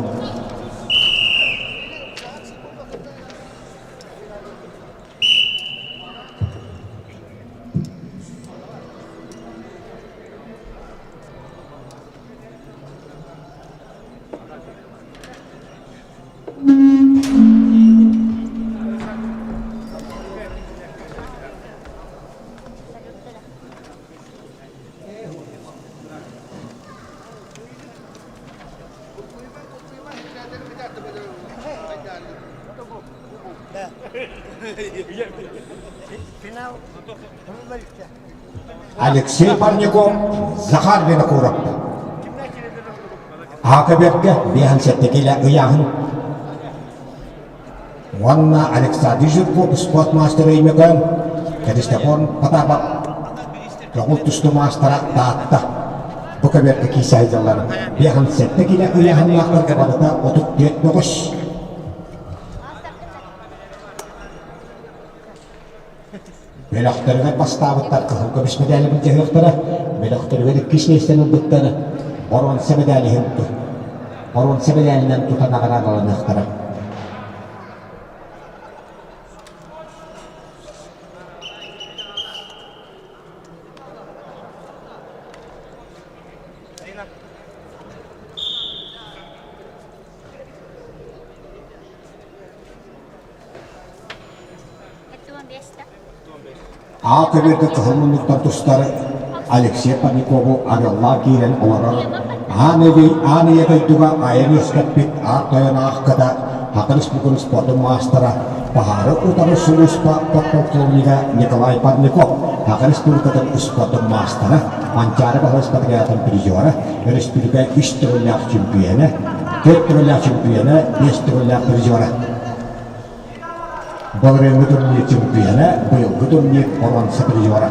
Алексей Парников, Захар Винокуров. Аакабергэ биэһэн сэттэ киилэ ыйааһын уонна Александр Жирков спорт маастара Өймөкөөн, Христофор Потапов көҥүл тустуу маастара Таатта. Бу көбүөргэ киирсэ сылдьаллар. 57 киилэ ыйааһыннаахтарга барыта 34 бөҕөс. Бөлөхтөрүгэр бастаабыттар кыһыл көмүс мэдээли былдьаһыахтара, бөлөхтөрүгэр иккис миэстэни ылбыттар боруонса мэдээлиһин боруонса мэдээлинэн тута наҕараадаланыахтара. Аа көбүөргэ кыһыл муннуктан тустар Алексей Парникову арыаллаан киирэн олорор аан аан ийэ дойдуга айан үөскэппит аат тойон аахката Саха Республикатын спордун маастара, баһаары утары сулууспа подполковнига Николай Парников, Саха Республикатын спордун маастара, Манчаары баһылай спартакиадатын призера, өрөспүүбүлүкэ үс төгүллээх чемпиона, түөрт төгүллээх чемпиона, биэс төгүллээх призера. Былырыыҥҥы турнир чемпиона, быйылгы турнир боруонса призера.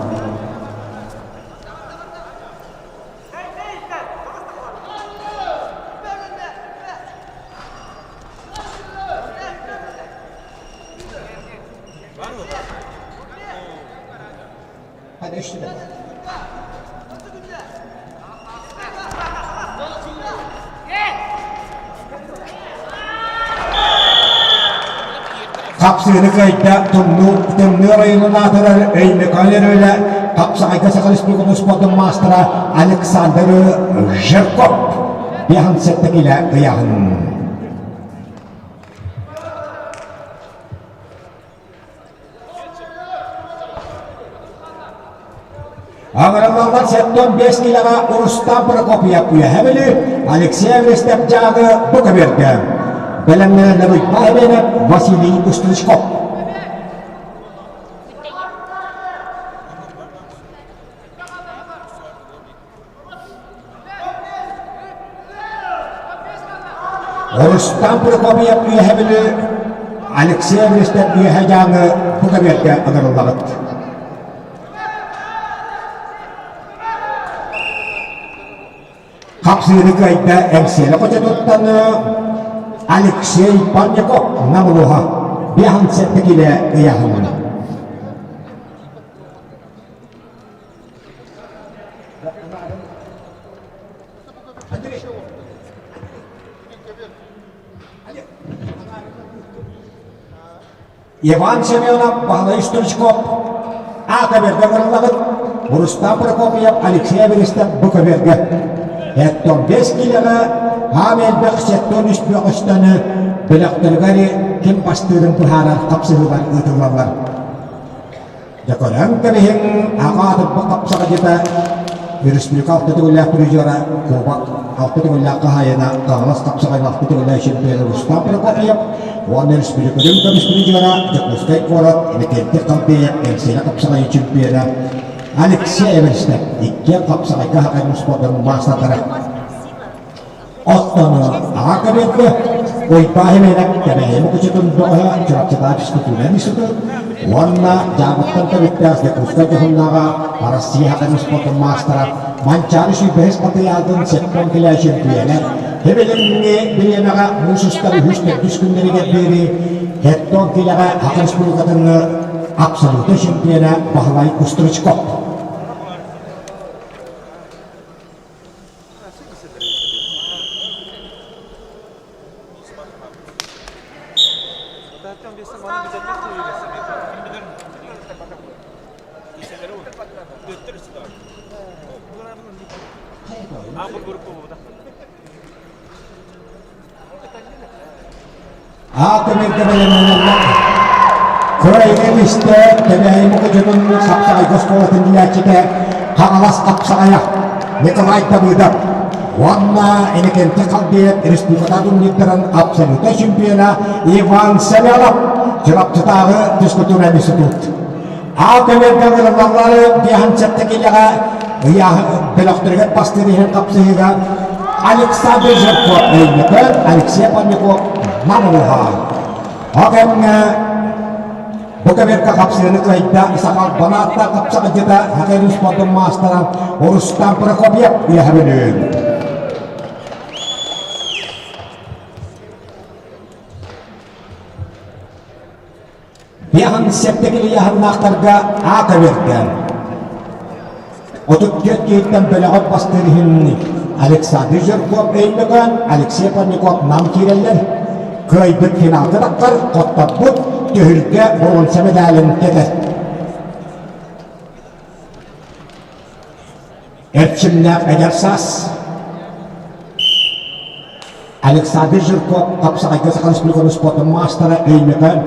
Хапсыыны кыайда Тымныы Тымныы оройуонун аатырар Өймөкөөн өрүөлэ Хапсаҕайга Саха Республикатын спордун маастара Александр Жирков 57 килэ ыйааһын. Аҥараллаллар 75 килэҕэ Рустам Прокопьев Үөһэ Бүлүү, Алексей Аврестов Дьааҥы бу көбүөргэ. Бэлэмнэнэллэр Уйбаан Эбиэнэп, Василий Устричков. Рустам Прокопьев Үөһэ Бүлүү, Алексей Аврестов Үөһэ Дьааҥы бу көбүөргэ ыҥырыллаҕыт. Хапсыыны кыайда Эҥсиэли хочотуттан Алексей Парников Нам улууһа 57 килэ ыйааһыннана. Иван Семенов, Баһылай Стручков аата бэргэ ыҥырыллабыт, Рустам Прокопьев, Алексей Аверистов бу көбүөргэ. Эттон 5 килэҕэ аам элбэх 73 бөҕөстөнү бөлөхтөрүгэр ким бастыырын быһаарар хапсыһыылар ыытыллаллар. Дьэ көрөн кэбиһиҥ, аҕа аатырбыт хапсаҕайдьыта, республика алта төгүллээх призера, кубок алта төгүллээх хаһаайына, Хаҥалас хапсаҕайын алта төгүллээх чемпиона Рустам Прокопьев уонна республика көмүс призера, Дьокуускай куорат Иннокентий Халбеев, Эҥсиэли хапсаҕайын чемпиона. Алексей Эверстов иккиэн хапсаҕайга хахай спордарын маастардара. Оттон аҕа кэбиэргэ Уйбаа Химэнэп Кэбээйи Мукучутун бөҕөһө Чурапчытаах физкультурнай институт уонна Дьаабыттан төрүттээх Дьокуускай дьоһуннааҕа Россия хахай спордун маастара Манчаары сүүрбэһис батыйаатын сеттон килээ чөмпүйэнэ Тэбилиҥҥи бириэмэҕэ муус устар үһүс төрдүс күннэригэр диэри Хеттон килэҕэ Саха Республикатын абсолютнай чемпиона Баһылай Устричков. Аата бэлэмнэнэллэр. Кыайыгын истэ Кэбээйи Мукучутун Сапсаҕайга оскуолатын билээччитэ Хаҥалас Хапсаҕайа Николай Давыдов уонна Иннокентий Халбиев республиката турнирдарын абсолютнай чемпиона Иван Семенов Чурапчытааҕы физкультурнай институт. Аа көмөргө ыҥырыллаллары биэһэн сэттэ киилэҕэ бөлөхтөрүгэр бастыыр иһин хапсыһыыга Александр Жирков Өймөкөөн, Алексей Павлюков Намылыха. Ол кэмҥэ бу көмөргө хапсыһыыны кыайда Исахал Банаатта хапсаҕайдьыта Хакайрын спордун маастара Рустам Прокопьев үөһэ Бүлүү. Биэһин сэттэ ыйааһыннаахтарга аата биэрдэ. 34 киһиттэн бөлөҕөр бастыыр иһин Александр Жирков Өймөкөөн, Алексей Парников Нам киирэллэр. Кыайбыт финалга тахсар, хотторбут түһүлгэ боруонса медалын кэтэр. Эрчимнээх эдэр саас Александр Жирков хапсаҕайга Саха Республикатын спордун маастара Өймөкөөн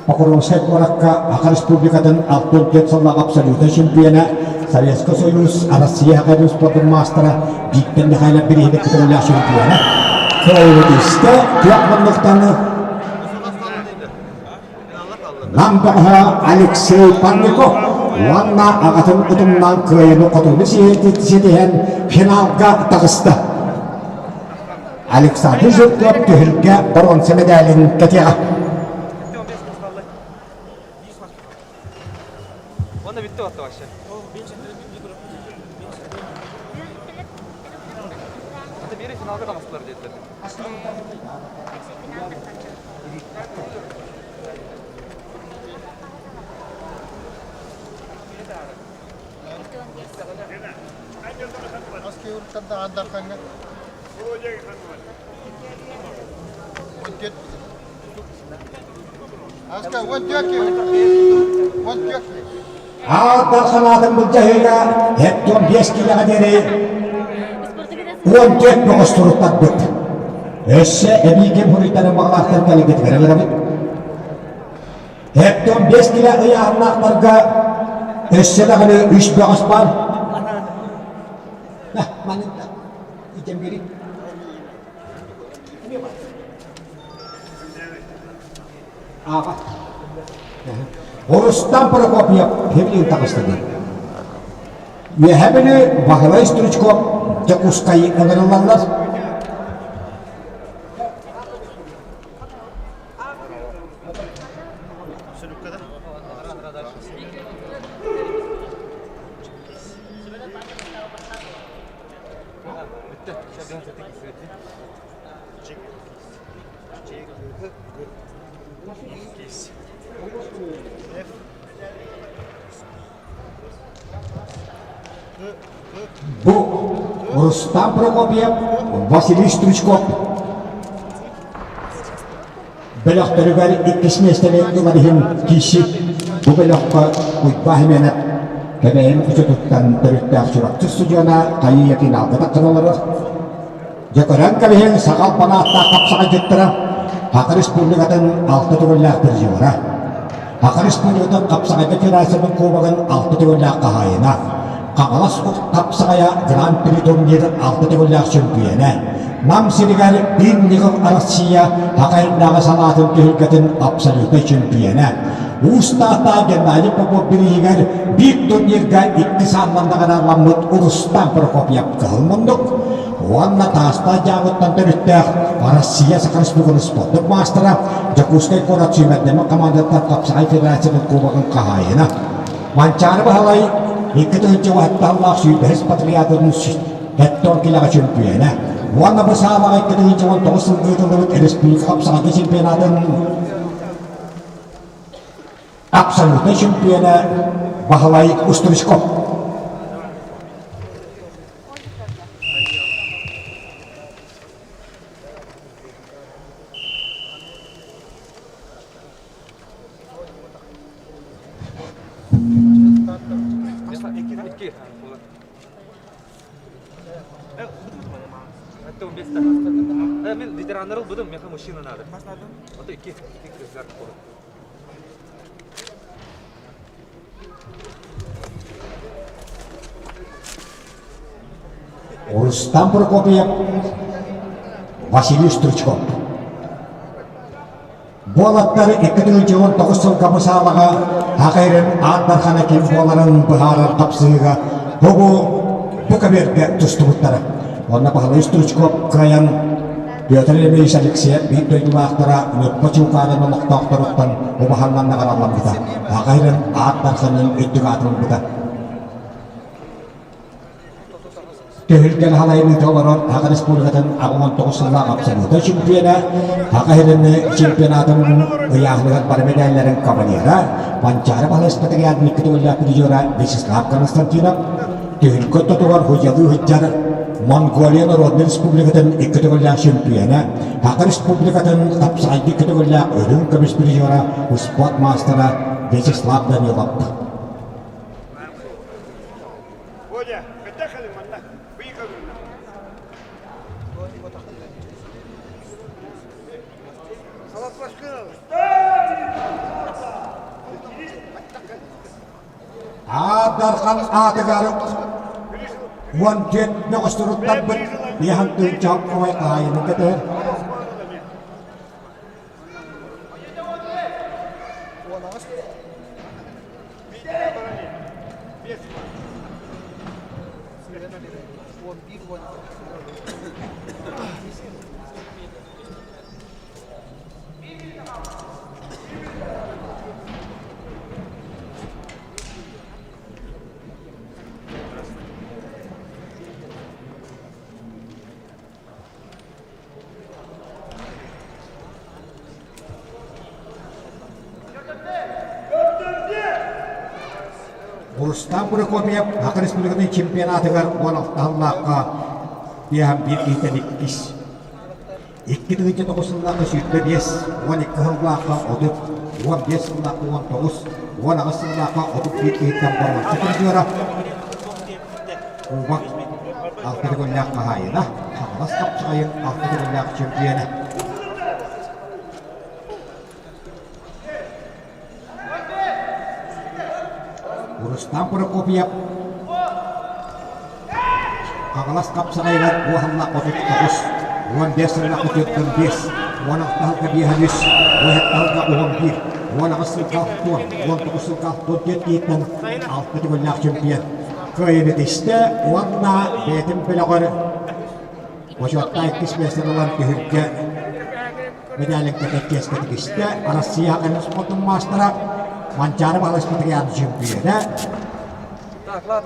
Покровскай куоракка Саха Республикатын 64 сыллаах абсолютнай чемпиона Советский Союз Россия Саха спордун маастара Виктор Михайлов бирииһин кытарылаах чемпиона кыайыыны истэ күөх муннуктан Нам бөҕөһө Алексей Парников уонна аҕатын утумнаан кыайыыны-хотууну ситиһэн финалга таҕыста. Александр Жирков түһүлгэ боруонса мэдээлин кэтиэҕэ. Аар санаатын былдьаһыыга Эптон биэс киилэҕэ диэри 14 бөҕөс туруктарбыт. Өссө эбии ким хуруйтарын баҕалаахтар кэлэргитигэр ыҥырабыт. Эптон биэс килэ ыйааһыннаахтарга өссө даҕаны үс бөҕөс баар. Манна итэн бери. Ааҕа. Рустам Прокопьев Хевлин таҕыстыгы. Үөһэ Бүлүү Баһылай Стручков Дьокуускай ыҥырыллаллар. Бу Рустам Прокопьев, Василий Стручков бөлөхтөрүгэр иккис миэстэни ылар иһин киирсик бу бөлөххө Уйбаа Хименов Кэбээйи Хочотуттан төрүттээх Чурапчы студиона хайыы финалга тахсан олорор. Дьэ көрөн кэбиһиҥ саха албанааттаах хапсаҕайдьыттара Саха Республикатын алта төгүллээх призера, Саха Республикатын хапсаҕайга федерациятын кубогын алта төгүллээх хаһаайына, Хаҥалас хапсаҕайа Гран-при турнир алта төгүллээх чөмпүйүөнэ, Нам сиригэр биир ньыгыл Россия Хахайыннааҕы салаатын түһүлгэтин абсолютнай чөмпүйүөнэ, Уус Таатта Геннадий Попов бирииһигэр биир турнирга икки сааллан наҕарааламмыт Рустам Прокопьев кыһыл муннук уонна Таастаах дьааҥыттан төрүттээх Россия Саха Республикатын спордун маастара, Дьокуускай куорат сүүмэрдэммит хамаандаттан хапсаҕай федерациятын кубогын хаһаайына Манчаары Баһылай 2000 уһаттааллаах сүүрбэһис патриотын Эттон килэҕэ чөмпүйүөнэ уонна бу саалаҕа 2019 сылга ыытыллыбыт республика хапсаҕайга чемпионатын абсолютнай чемпиона Баһылай Устричков. Мен ветераннар ылбытым, меха мужчина надо. Вот икки, икки кыргыздар Рустам Прокопьев, Василий Стручков. Буолаттар 2019 сылга бу саалаҕа Хахайрын Аан Дархана ким буоларын быһаарар хапсыһыыга бу бу көбүөргэ тустубуттара. Онно Баһылай Стручков кыайан Петр Ильич Алексеев биир дойдулаахтара Ньурба Чуукаанын олохтоохторуттан убаһаннан наҕаралламмыта. Хахайрын Аан Дарханын үрдүк аатын ылбыта. Түһүлгэн халайыныыта олорор Саха Республикатын 89 сыллаах абсолюта чемпиона, Саха сирин чемпионатын ыйааһыныгар бары медалларын кавалера, Манчаары Баһылай Спартакиадын икки төгүллээх призера Вячеслав Константинов, түһүлгэ ортотугар хуйалыы сылдьар Монголия Народнай Республикатын икки төгүллээх чемпиона, Саха Республикатын хапсаҕайга икки төгүллээх үрүҥ көмүс призера, успуорт маастара Вячеслав Данилов. Бодя, бэтэхали манна, выехали. Аат Дархан аатыгар 14 мөҕөстуруттарбыт биһан тыынча ой аайыны кэтэр. Рустам Прокопьев Саха Республикатын чемпионатыгар 16 сыллаахха биэһэн биир киһиттэн иккис. 2009 сыллаахха 25, 12 сыллаахха 30, 15 сыллаахха 19, 18 сыллаахха 31 киһиттэн боруонса призера. Кубок алта төгүллээх хаһаайына, Хаҥалас хапсаҕайын алта төгүллээх чемпиона. Рустам Прокопьев Хаҥалас хапсаҕайыгар уоһаллаах 39, 15 сыллаах 45, 16 сылга 53, 17 сылга 11, 18 сылга 60, 19 сылга 64 киһиттэн алта төгүллээх чемпион. Кыайыыны тистэ уонна бэйэтин бөлөҕөр бочуоттаах иккис миэстэни ылан түһүлгэ медалин кэтэккиэскэ тигистэ. Арассыыйа спортун маастара Манчаары Баһылай Спартакиада чемпиона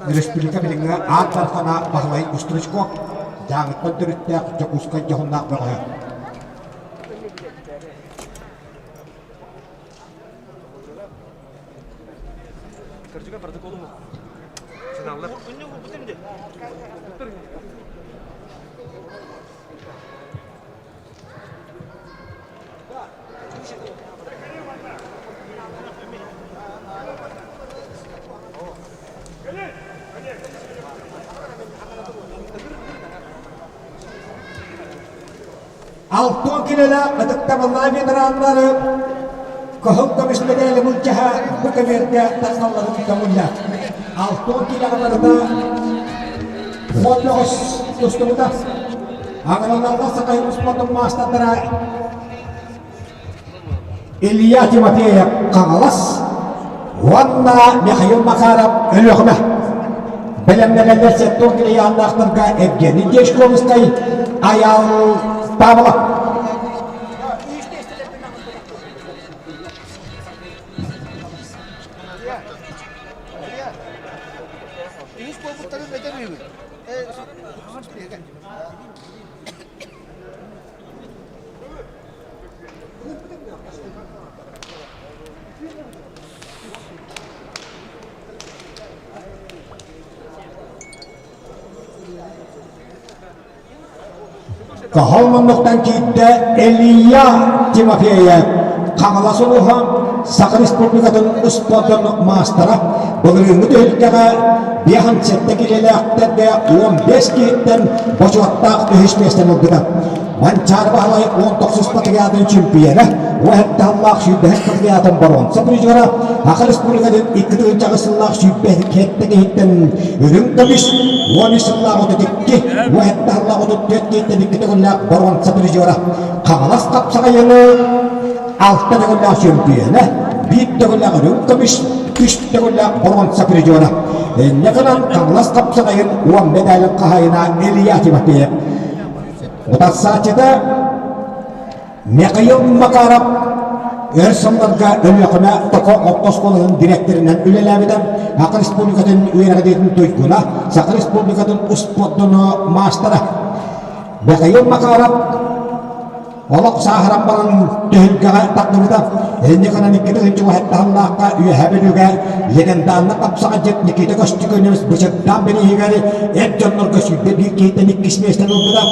Республика билиҥҥи аат дархана Баһылай Устричков Дьааҥыттан төрүттээх Дьокуускай дьоһуннаах бөҕөһө. Кырдьыга протоколу Финаллар. Алтон кинилээх ытыктабыллаах ветераннары кыһыл көмүс мэдээли былдьаһа бу көбүөргэ тахсалларын көҥүллээх. Алтон киилэҕэ барыта фондоҕус тустубута. Аҕалаларга Саха спортун маастардара Илья Тимофеев Хаҥалас. Уонна Михаил Макаров Өлүөхүмэ. Бэлэмнэнэллэр сеттон килийааннаахтарга Евгений Дьячковскай, Айаал Павлов. Кыһыл муннуктан киирдэ Илья Тимофеев, Хаҥалас улууһа, Саха Республикатын успуордун маастара, былырыыҥҥы түһүлгэҕэ 57 киилэлээхтэргэ 15 киһиттэн бочуоттаах үһүс миэстэни ылбыта. Манчаары Баһылай 19 патриотын чемпиона, уһэттэ сыллаах сүүрбэһис патриотын боруонса призера, Саха Республикатын 2008 сыллаах 27 киһиттэн үрүҥ көмүс, 13 сыллаах 32, уһэттэ сыллаах 34 киһиттэн икки төгүллээх боруонса призера, Хаҥалас хапсаҕайыны алта төгүллээх чемпиона, биир төгүллээх үрүҥ көмүс, үс төгүллээх боруонса призера. Инньэ гынан Хаҥалас хапсаҕайын уон медалын хаһаайына Илья Тимофеев Утарсааччыта Михаил Макаров өр сылларга Өлүөхүмэ Токо орто оскуолатын дириэктэринэн үлэлээбитэ, Саха Республикатын үөрэҕириитин туйгуна, Саха Республикатын успуордун маастара. Михаил Макаров олох сааһыран баран түһүлгэҕэ тахсыбыта. Инньэ гынан 2007 сыллаахха Үөһээ Бүлүүгэ легендарный хапсаҕайдьыт Никита Костюконович Бычырдаан бирииһигэр эр дьоннорго 21 киһиттэн иккис миэстэни ылбыта.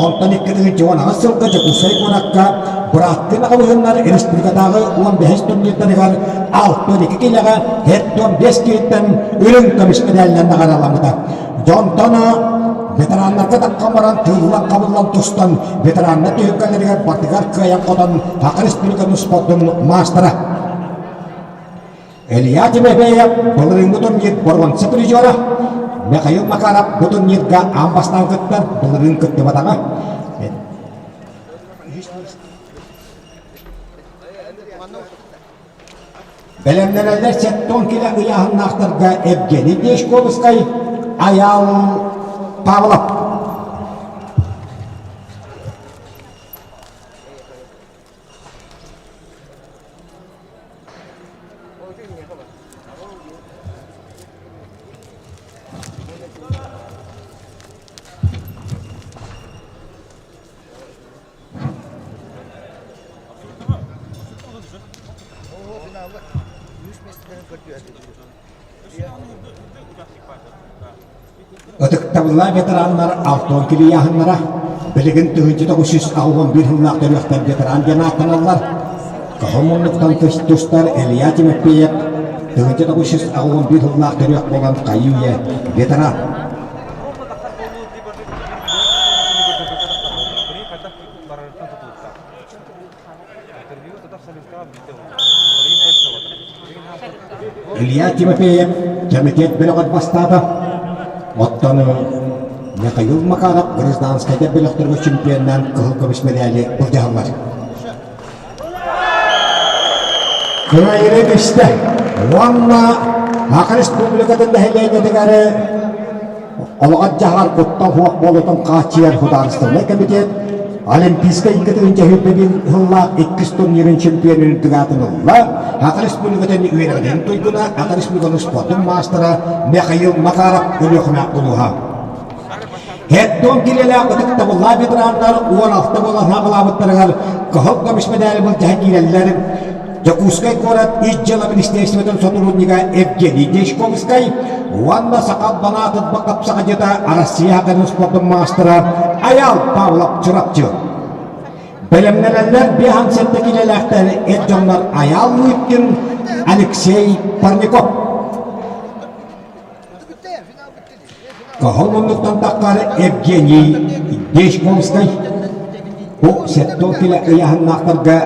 Онтон 2018 сылга Дьокуускай куоракка бырааттыы аҕалыһыннар республикатааҕы 15 турнирдарыгар 62 киилэҕэ 45 киһиттэн үрүҥ көмүс мэдээлинэн наҕараадаламмыта. Дьонтон ветераннарга таххан баран тыыллан-хабыллан тустан ветераннар түһүлгэлэригэр барытыгар кыайан-хотон Саха Республикатын спордун маастара. Илья Тимофеев былырыыҥҥы турнир боруонса призера, Михаил Макаров бу турнирга аан бастаан кыттар, былырыын кыттыбатаҕа. Бэлэмнэнэллэр 70 килэ ыйааһыннаахтарга Евгений Дьячковскай, Айаал Павлов. Ытыктабыллаах ветераннар Алтон килийааһыннара билигин 1981 сыллаах төрүөхтэр ветеран диэн ааттаналлар. Кыһыл муннуктан тустар Илья Тимофеев 1981 сыллаах төрүөх буолан хайыы-үйэ ветеран. Илья Тимофеев кэмитиэт бөлөҕөр бастаата. Оттон Михаил Макаров гражданскайдар бөлөхтөргө чемпионнаан кыһыл көмүс мэдээли былдьаһаллар. Кыайыры түстэ уонна Саха Республикатын нэһилиэнньэтигэр олоҕор-дьаһаҕар куттал суох буолуутун хааччыйар судаарыстыбаннай комитет Олимпийскай 2021 сыллаах иккис турнирын чемпионун үрдүк аатын ылла Саха Республикатын үөрэҕин туйгуна, Саха Республикатын спордун маастара Михаил Макаров Өлүөхүмэ улууһа. Хердон килэлээх ытыктабыллаах ветераннар 16 буолан хаалаабыттарыгар кыһыл көмүс мэдээли былдьаһан киирэллэр. Дьокуускай куорат Ис дьыала министерствотын сотруднига Евгений Дьячковскай уонна Саха банаатын хапсаҕайдьыта Россия хаканын спордун маастара Айаал Павлов Чурапчы. Бэлэмнэнэллэр 57 килэлээхтэр эр дьоннор Айаал Лыткин, Алексей Парников. Кыһыл муннуктан таххар Евгений Дьячковскай бу сеттон килэ ыйааһыннаахтарга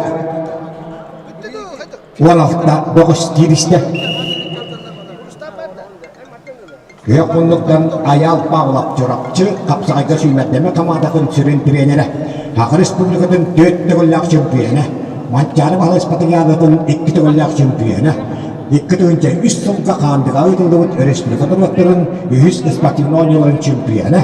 16 бөҕөс кииристэ. Күөх муннуктан Айаал Павлов Чурапчы хапсаҕайга сүүмэрдэмэ хамаандатын сүрүн тренерэ, Саха Республикатын түөрт төгүллээх чемпиона, Манчаары Баһылай Спартакиадатын икки төгүллээх чемпиона. 2003 сылга Хаандыга ыытыллыбыт өрөспүүбүлүкэ норуоттарын үһүс спортивнай оонньууларын чемпиона,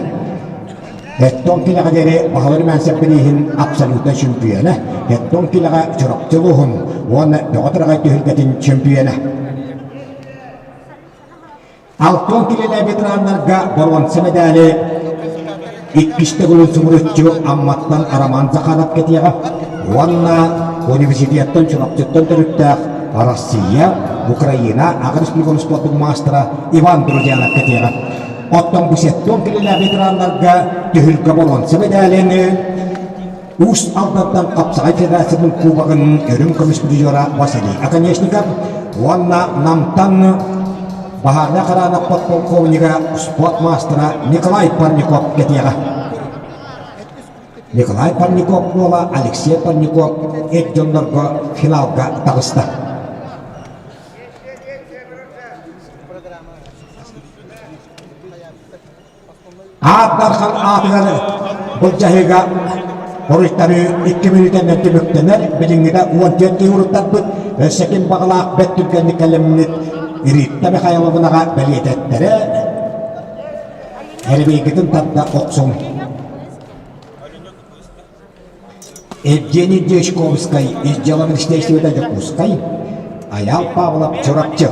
Эттон килэҕэ диэри Баһылай Румянцев бирииһин абсолютнай чемпиона, Эттон килэҕэ Чурапчы улууһун уонна Бөҕө Тараҕай түһүлгэтин чемпиона. Алтон килэлээ ветераннарга боруонса мэдээли иккис төгүлүн субуруччу Амматтан Роман Захаров кэтиэҕэ уонна университеттан Чурапчыттан төрүттээх Россия, Украина аҕа республикатын спордун маастара Иван Друзьянов кэтиэҕэ. Оттон бу сеттон килэлээх ветераннарга түһүлгэ боруонса мэдээлини Уус Алдантан Хапсаҕай Федерациятын Кубогын үрүҥ көмүс призера Василий Оконешников уонна Намтан баһаарынай хараана подполковнига спорт маастара Николай Парников кэтиэҕэ. Николай Парников уола Алексей Парников эр дьоннорго финалга таҕыста. Аат Дархан аатыгар былдьаһыыга хоруйтарыы икки мүнүүтэннэн түмүктэнэр. Билиҥҥитэ 14 киһи уруттарбыт. Өссө ким баҕалаах бэрт түргэнник кэлэммит Рита Михайловнаҕа бэлиэтэттэрэ. Эрбийгитин тарда охсуҥ. Евгений Дьячковскай из дела министерствета Дьокуускай, Айаал Павлов Чурапчы.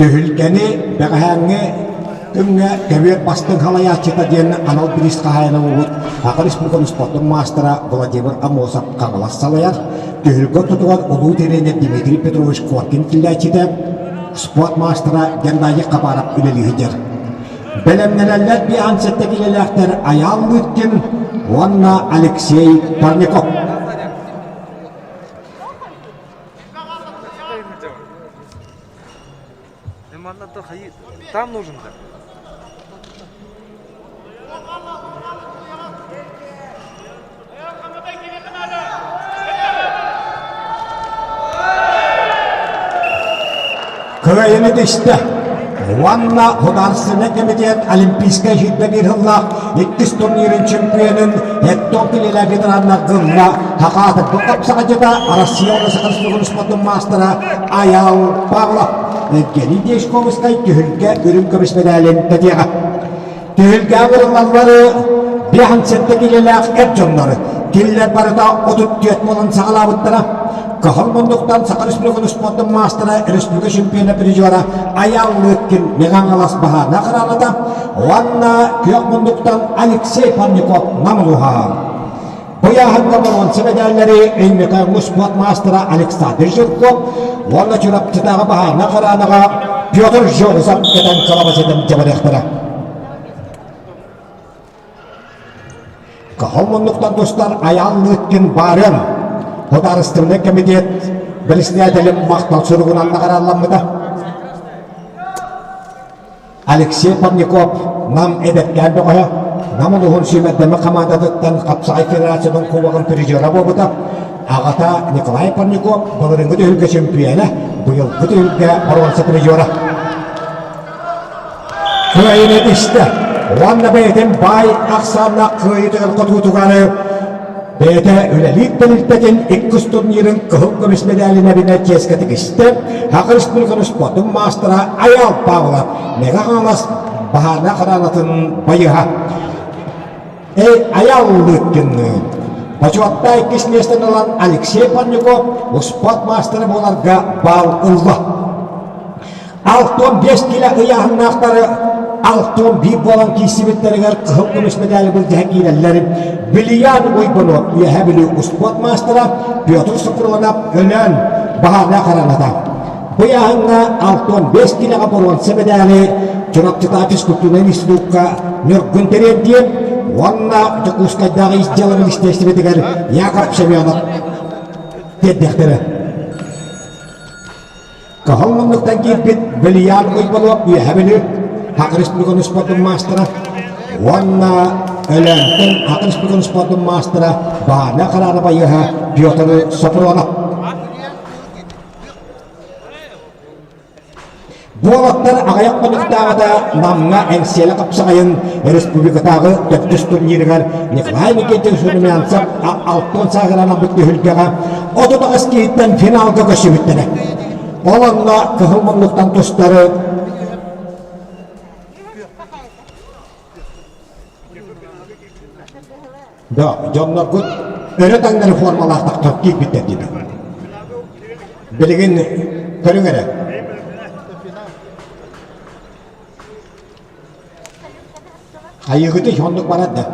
Түһүлгэни бэҕэһээҥҥи күҥҥэ көбүөр бастыҥ салайааччыта диэн анал бириис хаһаайына буолбут Саха Республикатын спордун маастара Владимир Аммосов Хаҥалас салайар. Түһүлгэ ортотугар улуу тренер Дмитрий Петрович Коркин киллээччитэ, спорт маастара Геннадий Хабаров үлэлии сылдьар. Бэлэмнэнэллэр биэһэн сэттэ килэлээхтэр Айаал Лыткин уонна Алексей Парников. Там нужен да. Кыайыны түстэ. Уонна Художественный комитет Олимпийскай сүүрбэ биир сыллаах иккис турнирын чемпионун Эттон Килилэ ветераннар гымна Хакаатырбыт хапсаҕайдьыта Россия уонна Саха Республикатын спордун маастара Айаал Павлов Евгений Дьячковскай түһүлгэ үрүҥ көмүс мэдээлин кэтиэҕэ. Түһүлгэ ылыллаллары 57 килэлээх эр дьоннору кинилэр барыта 34 буолан саҕалаабыттара. Кыһыл муннуктан Саха Республикатын спордун маастара, республика чемпиона призера Айаал Лыткин Мэҥэ-Хаҥалас баһаарына хараалата уонна күөх муннуктан Алексей Парников Нам улууһа. Бу ыйааһыҥҥа боруонса мэдээллэри Өймөкөөҥҥө спорт маастара Александр Жирков уонна Чурапчытааҕы баһаарынай хараанаҕа Петр Жогусов кэтэн кылабачытын дьабарыахтара. Кыһыл муннуктан тустар Айаал Лыткин баарыан Судаарыстыбаннай комитет бэрэссэдээтэлин махтал суругунан наҕараадаламмыта. Алексей Парников Нам эдэркээн бөҕөһө, Нам улууһун сүүмэрдэммит хамаандатыттан Хапсаҕай Федерациятын кубогын призера буолбута. Аҕата Николай Парников былырыыҥҥы түһүлгэ чемпиона, быйылгы түһүлгэ боруонса призера. Кыайыыны истэ уонна бэйэтин баай ахсааннаах кыайыытыгар хотуутугар Бэйэтэ үлэлиир тэрилтэтин иккис турнирын кыһыл көмүс мэдээлин эбинэ чиэскэ тигистэ. Саха Республикатын спордун маастара Айаал Павлов Мэҥэ Хаҥалас баһаарынай хараанатын байыһа. Эй, Айаал Лыткинныын бочуоттаах иккис миэстэни ылан Алексей Парников успуорт маастара буоларга баал ылла. 65 килэ ыйааһыннаахтары 61 буолан киирсибиттэригэр кыһыл көмүс мэдээли былдьаһа киирэллэр. Билиян Уйбанов Үөһээ Бүлүү успуорт маастара Петр Сокуронов Өлөөн баһаарынай хараҥата. Бу ыйааһыҥҥа 65 килэҕэ боруонса мэдээли Чурапчытааҕы физкультурнай институкка Ньургун Терентьев уонна Дьокуускайдааҕы ис дьыала министиэристибэтигэр Яков Семенов тиэрдиэхтэрэ. Кыһыл муннуктан киирбит Вилиан Уйбалов Үөһэ Бүлүү Саха Республикатын спордун маастара уонна Өлөөнтөн Саха Республикатын спордун маастара Баана Хараана байыаһа Петр Сопронов. Буолаттар аҕыйах хонуктааҕыта Намҥа Эҥсиэлэ хапсаҕайын республикатааҕы төрдүс турнирыгар Николай Никитич Румянцев алтан сааһыранаммыт түһүлгэҕэ 38 киһиттэн финалга көрсүбүттэрэ. Ол онно кыһыл муннуктан тустары Да, дьонноргут өрө таҥнары формалаахтар киирбиттэр диибин. Билигин көрүҥ эрэ. Хайыгытый оннук барар да.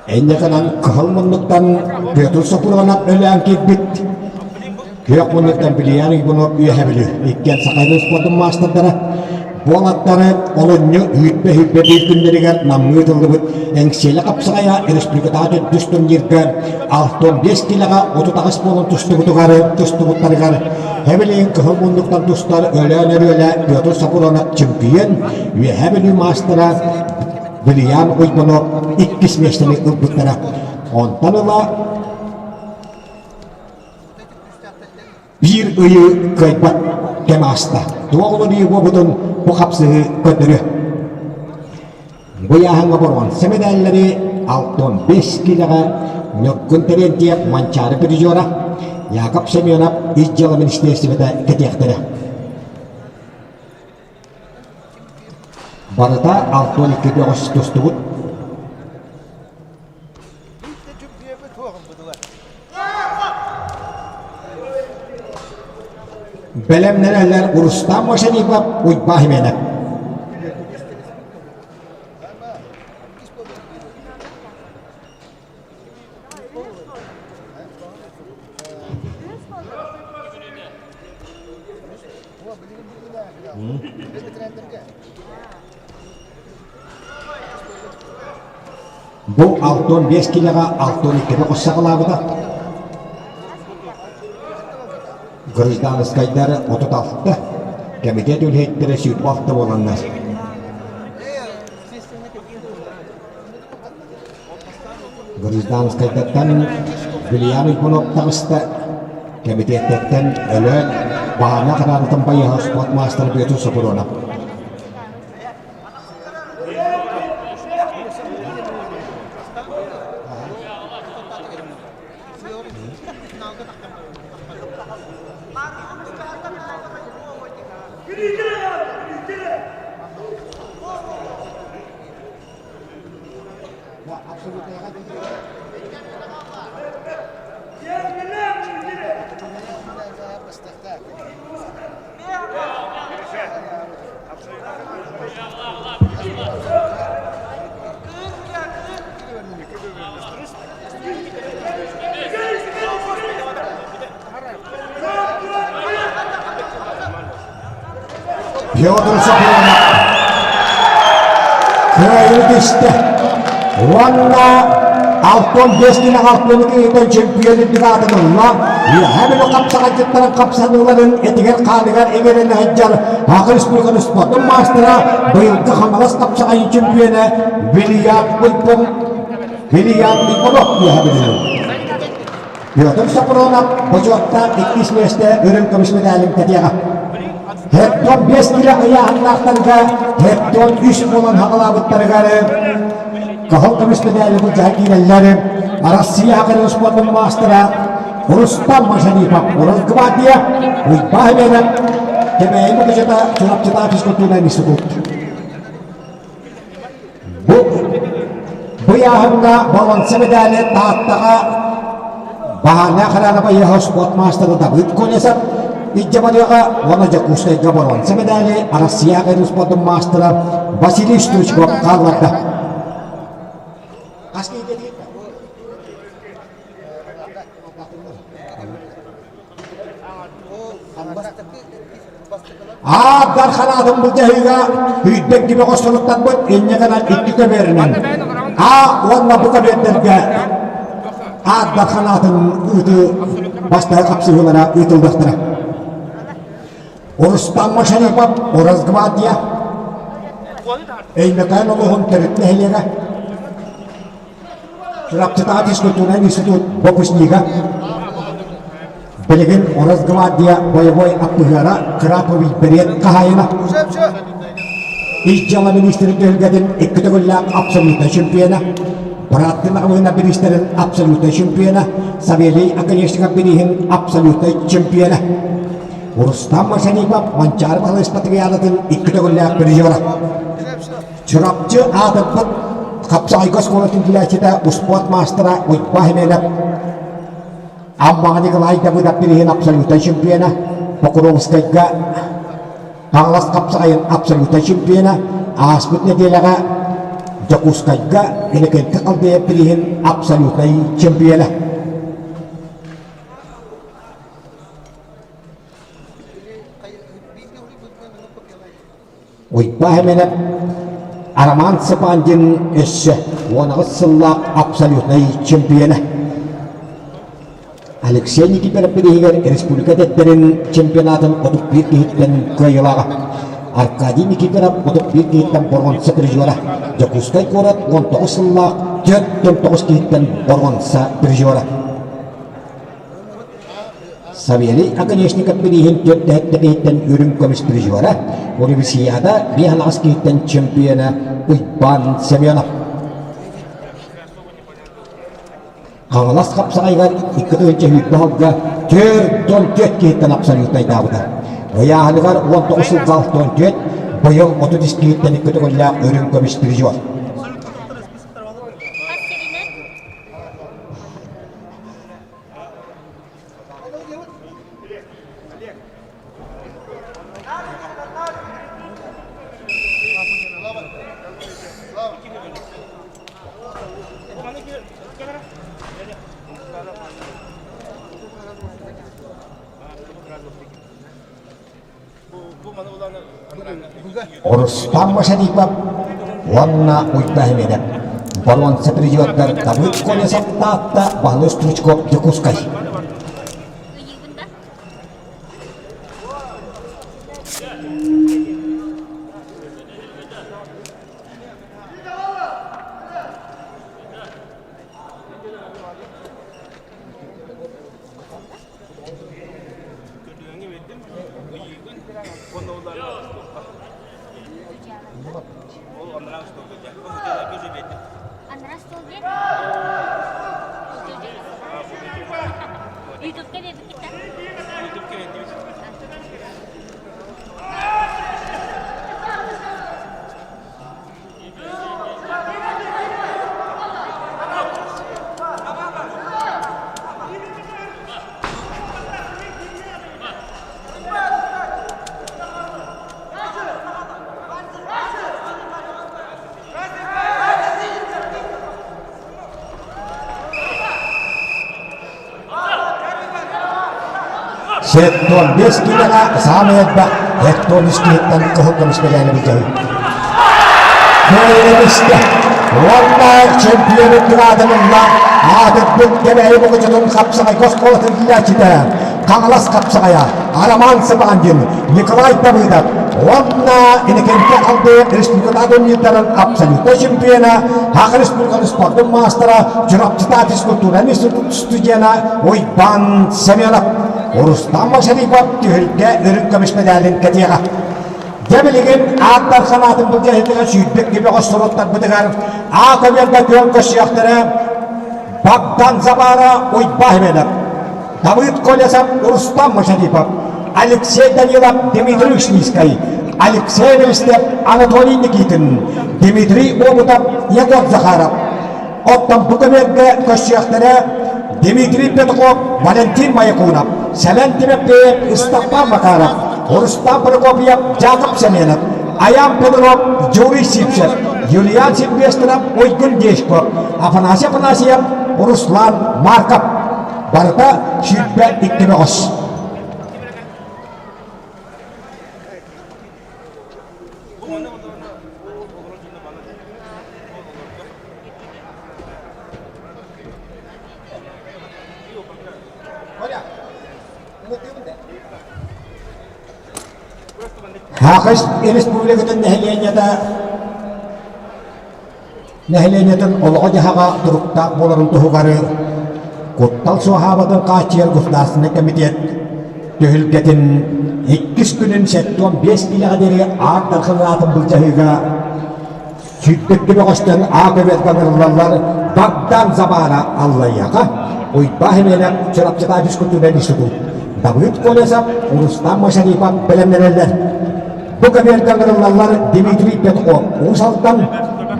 Энньэтэнэн кыһыл муннуктан Петр Сопуруонап өлөөн киирбит. Күөх муннуктан Билиян Уйгунов үөһэ Бүлүү. Иккиэн Сахайдын спордун маастардара Буолаттары олунньу үүрбэ-үүрбэ биир күннэригэр Намҥа ыытыллыбыт Эҥсиэлэ хапсаҕайа республикатааҕы төрдүс турнирга 65 киилэҕэ 38 буолан тустубутугар тустубуттарыгар Эбилиин кыһыл муннуктан тустар Өлөөн Өрүөлэ Петр Сапронов чемпион, Үөһээ Бүлүү маастара Вильям Уйбанов иккис миэстэни ылбыттара. Онтон ыла Биир ыйы кыайбат кэм ааста. Туох уларыйыы буолбутун бу хапсыһыы көрдөрүө. Бу ыйааһыҥҥа боруонса мэдээллэри 65 киилэҕэ Ньургун Терентьев Манчаары призера, Яков Семенов ис дьыала министиэристибэтэ кэтиэхтэрэ. Барыта 62 бөҕөс тустубут. Бэлэмнэнэллэр Рустам Мошенников, Уйбаа Хименов. Бу 65 килэҕэ 62-гэ хос саҕалаабыта. Гражданскайдар 36, кэмитиэт үлэһиттэрэ 26 буоланнар. Гражданскайдартан Вильям Уйбунов таҕыста, кэмитиэттэртэн Өлөөн Баана Хараанытын байыһа спорт маастара Бүөтүр Сопуруонап. Петр Соколов кыайыы түстэ уонна 65 килэ алтыны киһитэ чемпион үрдүк аатын ылла. Үөһээ Бүлүү хапсаҕайдьыттарын хапсаныыларын этигэр-хааныгар иҥэринэ сылдьар Саха Республикатын спордун маастара, быйылгы Хаҥалас хапсаҕайын чемпиона Вильям Уйбун Вильям Уйбунов үөһээ Бүлүү. Петр Сопронов бочуоттаах иккис миэстэ үрүҥ көмүс медалин кэтиэҕэ. Хектон 5 кило ыйааһыннаахтарга Хектон үс буолан хаҕалаабыттарыгар кыһыл көмүс медали былдьаһа киирэллэр. Россия Сахарын спордун маастара Рустам Машарипов Росгвардия Уйбаа Хименов Кэбээйи Мукучата Чурапчытаа физкультурнай институт. Бу бу ыйааһыҥҥа боруонса медали Тааттаҕа Баһаарынай охрана байыаһа спорт маастара Давыд Колесов илдьэ барыаҕа уонна Дьокуускайга боруонса медали Арассыйа аҕай спордун маастара Василий Стручков хаалларда. Аар ханаатын былдьаһыыга сүүрбэ икки бөҕөс суруктарбыт инньэ гынан икки көбүөрүнэн А уонна бу көбүөрдэргэ Аар ханаатын ыытыы. бастакы хапсыһыылара ыытыллыахтара. Рустам Машарипов, Росгвардия, Өймөкөөн улууһун төрүт нэһилиэгэ, Чурапчытааҕы физкультурнай институт выпускнига, билигин Росгвардия бойобуой аппыһыара Краповый берет хаһаайына, Ис дьыала министрин түһүлгэтин икки төгүллээх абсолютнай чемпиона, бырааттыы маҕаһыына бириистэрин абсолютнай чемпиона, Савелий Оконешников бирииһин абсолютнай чемпиона. Рустам Машанипов Манчаары Баһылай Спартакиадатын икки төгүллээх призера. Чурапчы аатырбыт хапсаҕайга оскуолатын килээччитэ успуорт маастара Уйбаа Химелев Аммаҕа Николай Давыдов бирииһин абсолютнай чемпиона, Покровскайга Хаҥалас хапсаҕайын абсолютнай чемпиона, ааспыт нэдиэлэҕэ Дьокуускайга Иннокентий Халдеев бирииһин абсолютнай чемпиона. Уйбаа Хэмэнэп Роман Цыпандин өссө 18 сыллаах абсолютнай чемпиона. Алексей Никифоров бирииһигэр республика эдэрдэрин чемпионатын 31 киһиттэн кыайыылааҕа. Аркадий Никифоров 31 киһиттэн боруонса призера. Дьокуускай куорат 19 сыллаах 49 киһиттэн боруонса призера. Савелий Оконешников бирииһин түөрт дэһэттэ киһиттэн үрүҥ көмүс призера, Универсиада биэс аҕыс киһиттэн чемпиона Уйбаан Семенов. Хаҥалас хапсаҕайыгар 2 2020 сылга 44 киһиттэн абсолютнайдаабыта. Ыйааһыныгар 19 сылга 64, быйыл 33 киһиттэн икки төгүллээх үрүҥ көмүс призер. Рустам Машарипов уонна Уйба Химедов боруонса призердар Давыд Колесов Таатта, Баһылай Стручков Дьокуускай. Сеттон киилэҕэ саамай элбэх Эттон үс киһиттэн кыһыл көмүс бэлээни былдьаһыы. Кыайыгыстэ уонна чемпионун граадын ылла аатырбыт Кэбээйи Мукучутун хапсаҕайга оскуолатын киирээччитэ Хаҥалас хапсаҕайа Роман Сыбандин, Николай Давыдов уонна Иннокентий Халдеев республикатааҕы турнирдарын абсолютнай чемпиона, Саха Республикатын спордун маастара, Чурапчытааҕы физкультурнай институт студена Уйбаан Семенов, Рустам Машарипов түһүлгэ үрүҥ көмүс мэдээлин кэтиэҕэ. Дьэ билигин ааттар санаатын былдьаһыытыгар сүүрбэт киһи суруттарбытыгар Аа көбүөргэ күөн көрсүөхтэрэ Богдан Забара Уйбаа Семенов, Давыд Колесов Рустам Машарипов, Алексей Данилов Дмитрий Ушницкай, Алексей Листев Анатолий Никитин, Дмитрий Обутов Егор Захаров. Оттон бу көбүөргэ көрсүөхтэрэ Дмитрий Петухов, Валентин Маякунов, Сэмэн Тимофеев, Ыстаппан Макаров, Рустам Прокопьев, Яков Семенов, Аян Петров, Юрий Сивцев, Юлиан Сильвестров, Уйгун Дешков, Афанасий Афанасьев, Руслан Марков. Барыта 22 бөҕөс. Саха Республикатын нэһилиэнньэтэ нэһилиэнньэтин олоҕо-дьаһаҕа туруктаах буоларын туһугар куттал суоһаабатын хааччыйар Государственнай комитет түһүлгэтин иккис күнүн 75 киилэҕэ диэри Аар Дархан аатын былдьаһыыга Сүүрбэккэ бөҕөстөн аа көбүөргэ ыҥырыллаллар Богдан Забара Аллайыаха, Уйбаа Химиэнэп Чурапчытаа физкультурнай институт, Давыд Колесов, Рустам Машарипов бэлэмнэнэллэр. Бу көбүөргэ ыҥырыллаллар Дмитрий Петров Уус Алдан,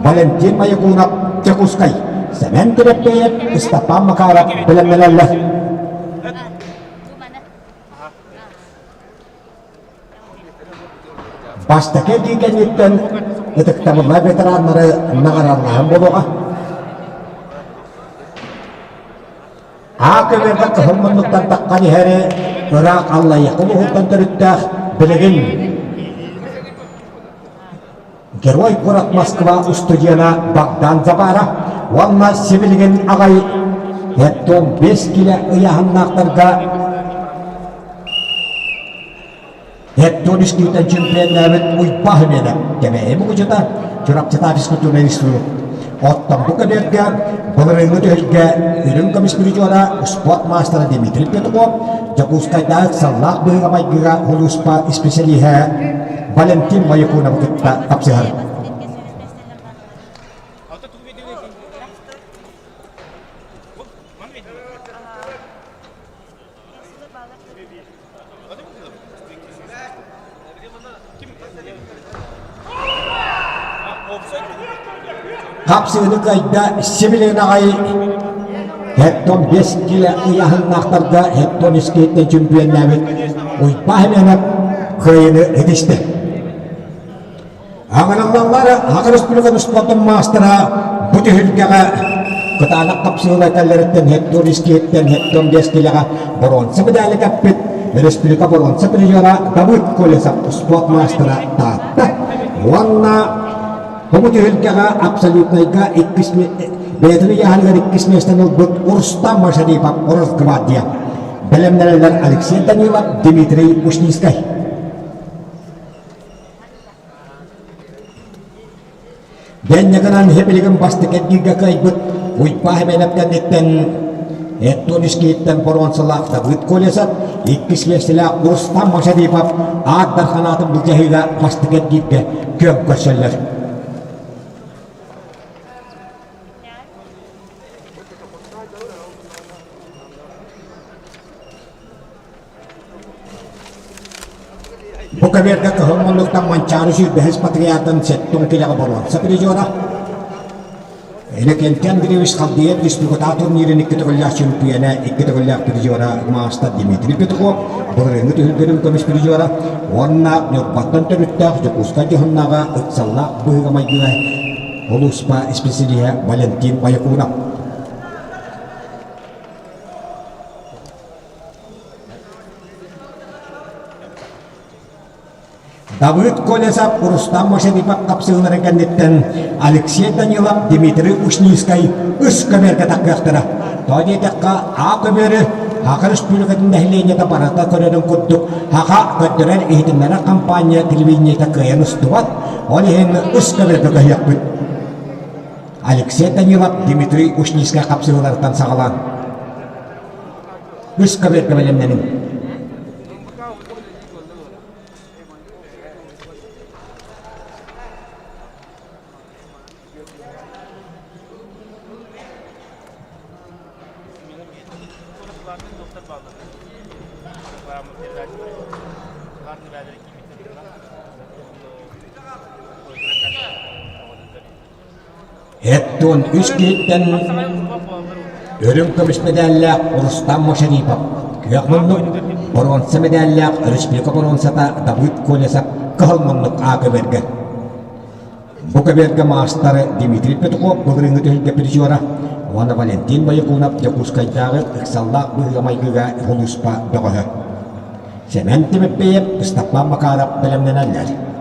Валентин Маякунов Дьокуускай, Сэмэн Килэппиэйэп, Ыстапаан Макаров бэлэмнэнэллэр. Бастакы эргии кэнниттэн ытыктабыллаах ветераннары наҕараадалааһын буолуоҕа. Аа көбүөргэ кыһыл муннуктан таххан иһэри ыраах Аллайыаха улууһуттан төрүттээх билигин Герой куорат Москва устудьуона Богдан Забаров уонна сибилигин аҕай 75 килэ ыйааһыннаахтарга Эттон үстүүтэн чемпионнаабыт Уйбаа Химена Кэбээйи Мукучута Чурапчытаа физкультурнай институт. Оттон бу көбүөргэ былырыыҥҥы түһүлгэ үрүҥ көмүс призера спорт маастара Дмитрий Петухов Дьокуускайдааҕы ыксаллаах быһыыга-майгыга улууспа исписэлииһэ Валентин Моякуновы кытта тапсыһар. Хапсыыны кыайда сибилигин аҕай Хеттон 5 килэ ыйааһыннаахтарга Хеттон искиһиттэн чөмпүйэннээбит Уйбаа Химиэнэп кыайыыны ситистэ. Аҥараллаллар Саха Республикатын спордун маастара бу түһүлгэҕэ кытаанах хапсыһыылар кэллэриттэн Хеттон искиһиттэн Хеттон 5 килэҕэ боруонса медали кэппит республика боруонса призера Давыд Колесов спорт маастара Таатта уонна бу түһүлгэҕэ абсолютнайга иккис бэйэтин ыйааһыныгар иккис миэстэни ылбыт Рустам Машарипов Росгвардия бэлэмнэнэллэр Алексей Данилов, Дмитрий Ушницкай. Дэннэ гынан билигин бастакы эргииргэ кыайбыт Уйбаа Химиэнэп кэнниттэн Эттон Искииттэн боруонсалаах Давыд Колесов, иккис миэстэлээх Рустам Машарипов Аар Дархан аатын былдьаһыыга бастакы эргииргэ күөн көрсөллөр. Бу кэмиэргэ кыһыл муннуктан Манчаары сүүрбэһис патриотын сэттэ килэҕэ боруонса призера Иннокентий Андреевич Халдеев республикатааҕы турнирын икки төгүллээх чөмпүйүөнэ, икки төгүллээх призера маастар Дмитрий Петров, былырыыҥҥы түһүлгэнин көмүс призера уонна Ньурбаттан төрүттээх Дьокуускай дьоһуннааҕа ыксаллаах быһыыга-майгыга улууспа исписэлииһэ Валентин Боякунов. Давыд Колесов, Рустам Машарипов хапсыһыыларын кэнниттэн Алексей Данилов, Дмитрий Ушницкай үс көбүөргэ таххыахтара. Тоҕо диэтэххэ, А көбүөрү Саха Республикатын нэһилиэнньэтэ барыта көрөрүн курдук Саха көрдөрөр-иһитиннэрэр компания телевидениетэ кыайан устубат, ол иһин үс көбүөргэ көһүөхпүт. Алексей Данилов, Дмитрий Ушницкай хапсыһыыларыттан саҕалаан. Үс көбүөргэ бэлэмнэниҥ. Эттон үс киһиттэн үрүҥ көмүс мэдээллээх Рустам Машарипов, күөх муннук, боруонса мэдээллээх республика боруонсата Давыд Колесов кыһыл муннук аа көбүөргэ. Бу көбүөргэ маастар Дмитрий Петухов былырыыҥҥы түһүлгэ призера уонна Валентин Боякунов Дьокуускайдааҕы ыксаллаах быһыыга-майгыга сулууспа бөҕөһө. Сэмэн Тимофеев, Ыстапаан Макаров бэлэмнэнэллэр.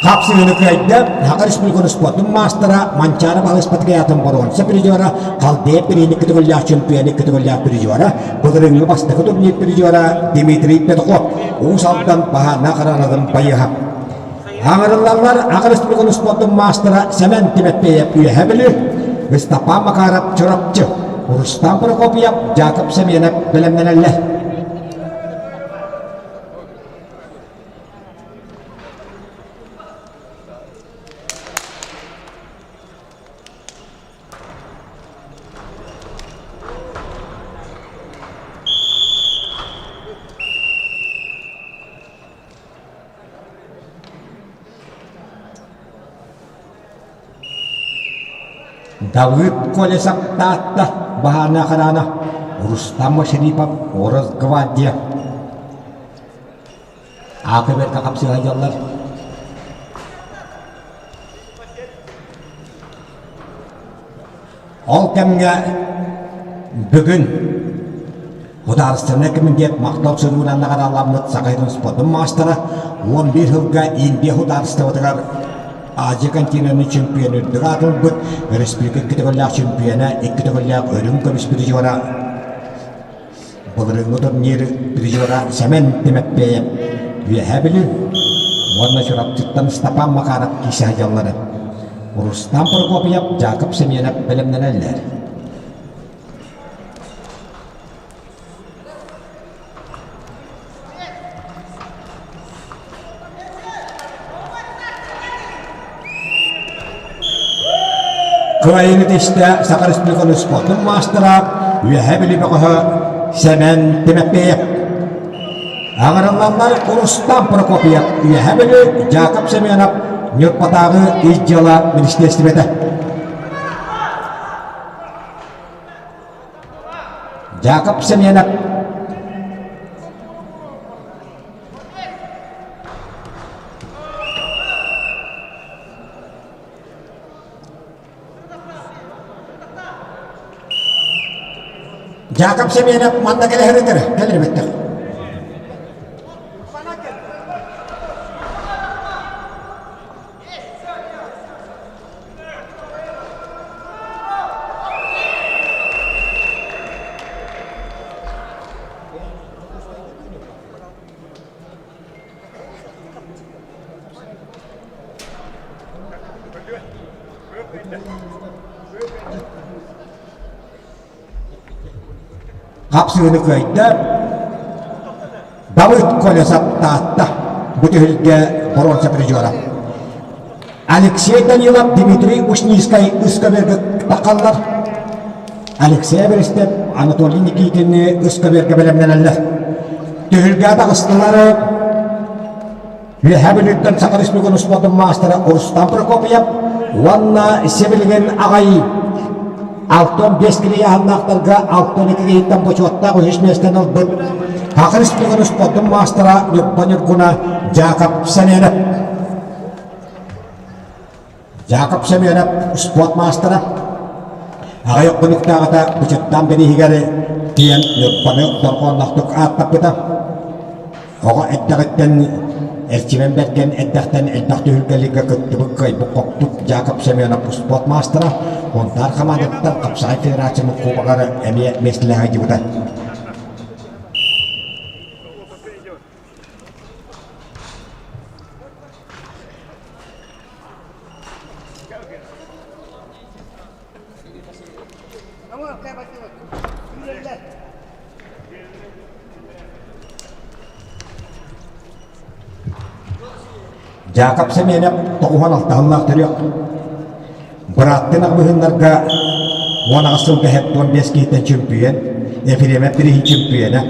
Хапсыһыыны кыайда Саха Республикатын спордун маастара Манчаары Баһылыспатыгайаатын боруонса призера, Халдеев бириини көтөҕүллээх чемпионы көтөҕүллээх призера, былырыыҥҥы бастакы турнир призера Дмитрий Петухов, Уус Алдан баһаарнаах хараанатын байыһа. Аҥарыллаллар Аҕа Республикатын спордун маастара Сэмэн Тимэппиэйэп Үөһэ Бүлүү, Ыстапаан Макаров Чурапчы, Рустам Прокопьев, Дьаакып Семенов бэлэмнэнэллэр. Давыд Колесов Таатта баһаарынай хараана Рустам Машарипов Росгвардия Аакы бэркэ хапсыһайдаллар. Ол кэмҥэ бүгүн Судаарыстыбаннай кэмитиэт махтал суругунан наҕарааламмыт Саха сирин спордун маастара 11 сылга Индия судаарыстыбатыгар Азия континенын чемпиона үрдүк аатырбыт республика икки төгүллээх чемпиона, икки төгүллээх үрүҥ көмүс призера Былырыыҥҥы турнир призера Сэмэн Тимэппиэйэп Үөһээ Бүлүү уонна Чурапчыттан Степан Макаров киирсэ сылдьаллара. Рустам Прокопьев, Дьаакып Семенов бэлэмнэнэллэр. Кыайыыны тистэ Саха Республикатын спордун маастара, Үөһээ Бүлүү бөҕөһө Сэмэн Тимофеев. Аҥарыллаллар Рустам Прокопьев, Үөһээ Бүлүү, Дьаакып Семенов, Ньурбатааҕы ис дьыала министиэристибэтэ. Дьаакып Семенов Дьаакап Семенов манна кэлэ сырытар, кэлэр эбиттэр. Хапсыыны кыайда, Давыд Колесов Таатта бу түһүлгэ боруонса призера. Алексей Данилов, Дмитрий Ушницкай ыскабергэ тахаллар. Алексей Берестев, Анатолий Никитини ыскабергэ бэлэмнэнэллэр. Түһүлгэ таҕыстылар Үөһээ Бүлүүттэн Саха Республикатын спордун маастара Рустам Прокопьев уонна сибилигин аҕай 65 кило ыйааһыннаахтарга 62 киһиттэн бочуоттаах үһүс миэстэни ылбыт Саха Республикатын спордун маастара Ньурба Ньургуна Дьаакап Сэмиэнэп. Дьаакап Семенов спорт маастара аҕыйах хонуктааҕыта Бычыттаан бирииһигэр тиийэн Ньурбаны дорҕоонноохтук ааттаппыта. Оҕо эрдэҕиттэн Эрчимэн Бэргэн эрдэхтэн элбэх түһүлгэлэргэ кыттыбыт кыайбыт-хоппут Дьаакап Семенов спорт маастара Сунтаар хамаандатыттан хапсаҕай федерациятын кубогар эмиэ миэстэлээх сылдьыбыта. Дьаакап Сэмиэнэп тоҕуһан алтаһыллаах төрүөх Бырааттын аҕабыһыннарга 18 сылга 75 киһиттэн чөмпүйүөн, Ефремов бирииһин чөмпүйүөнэ,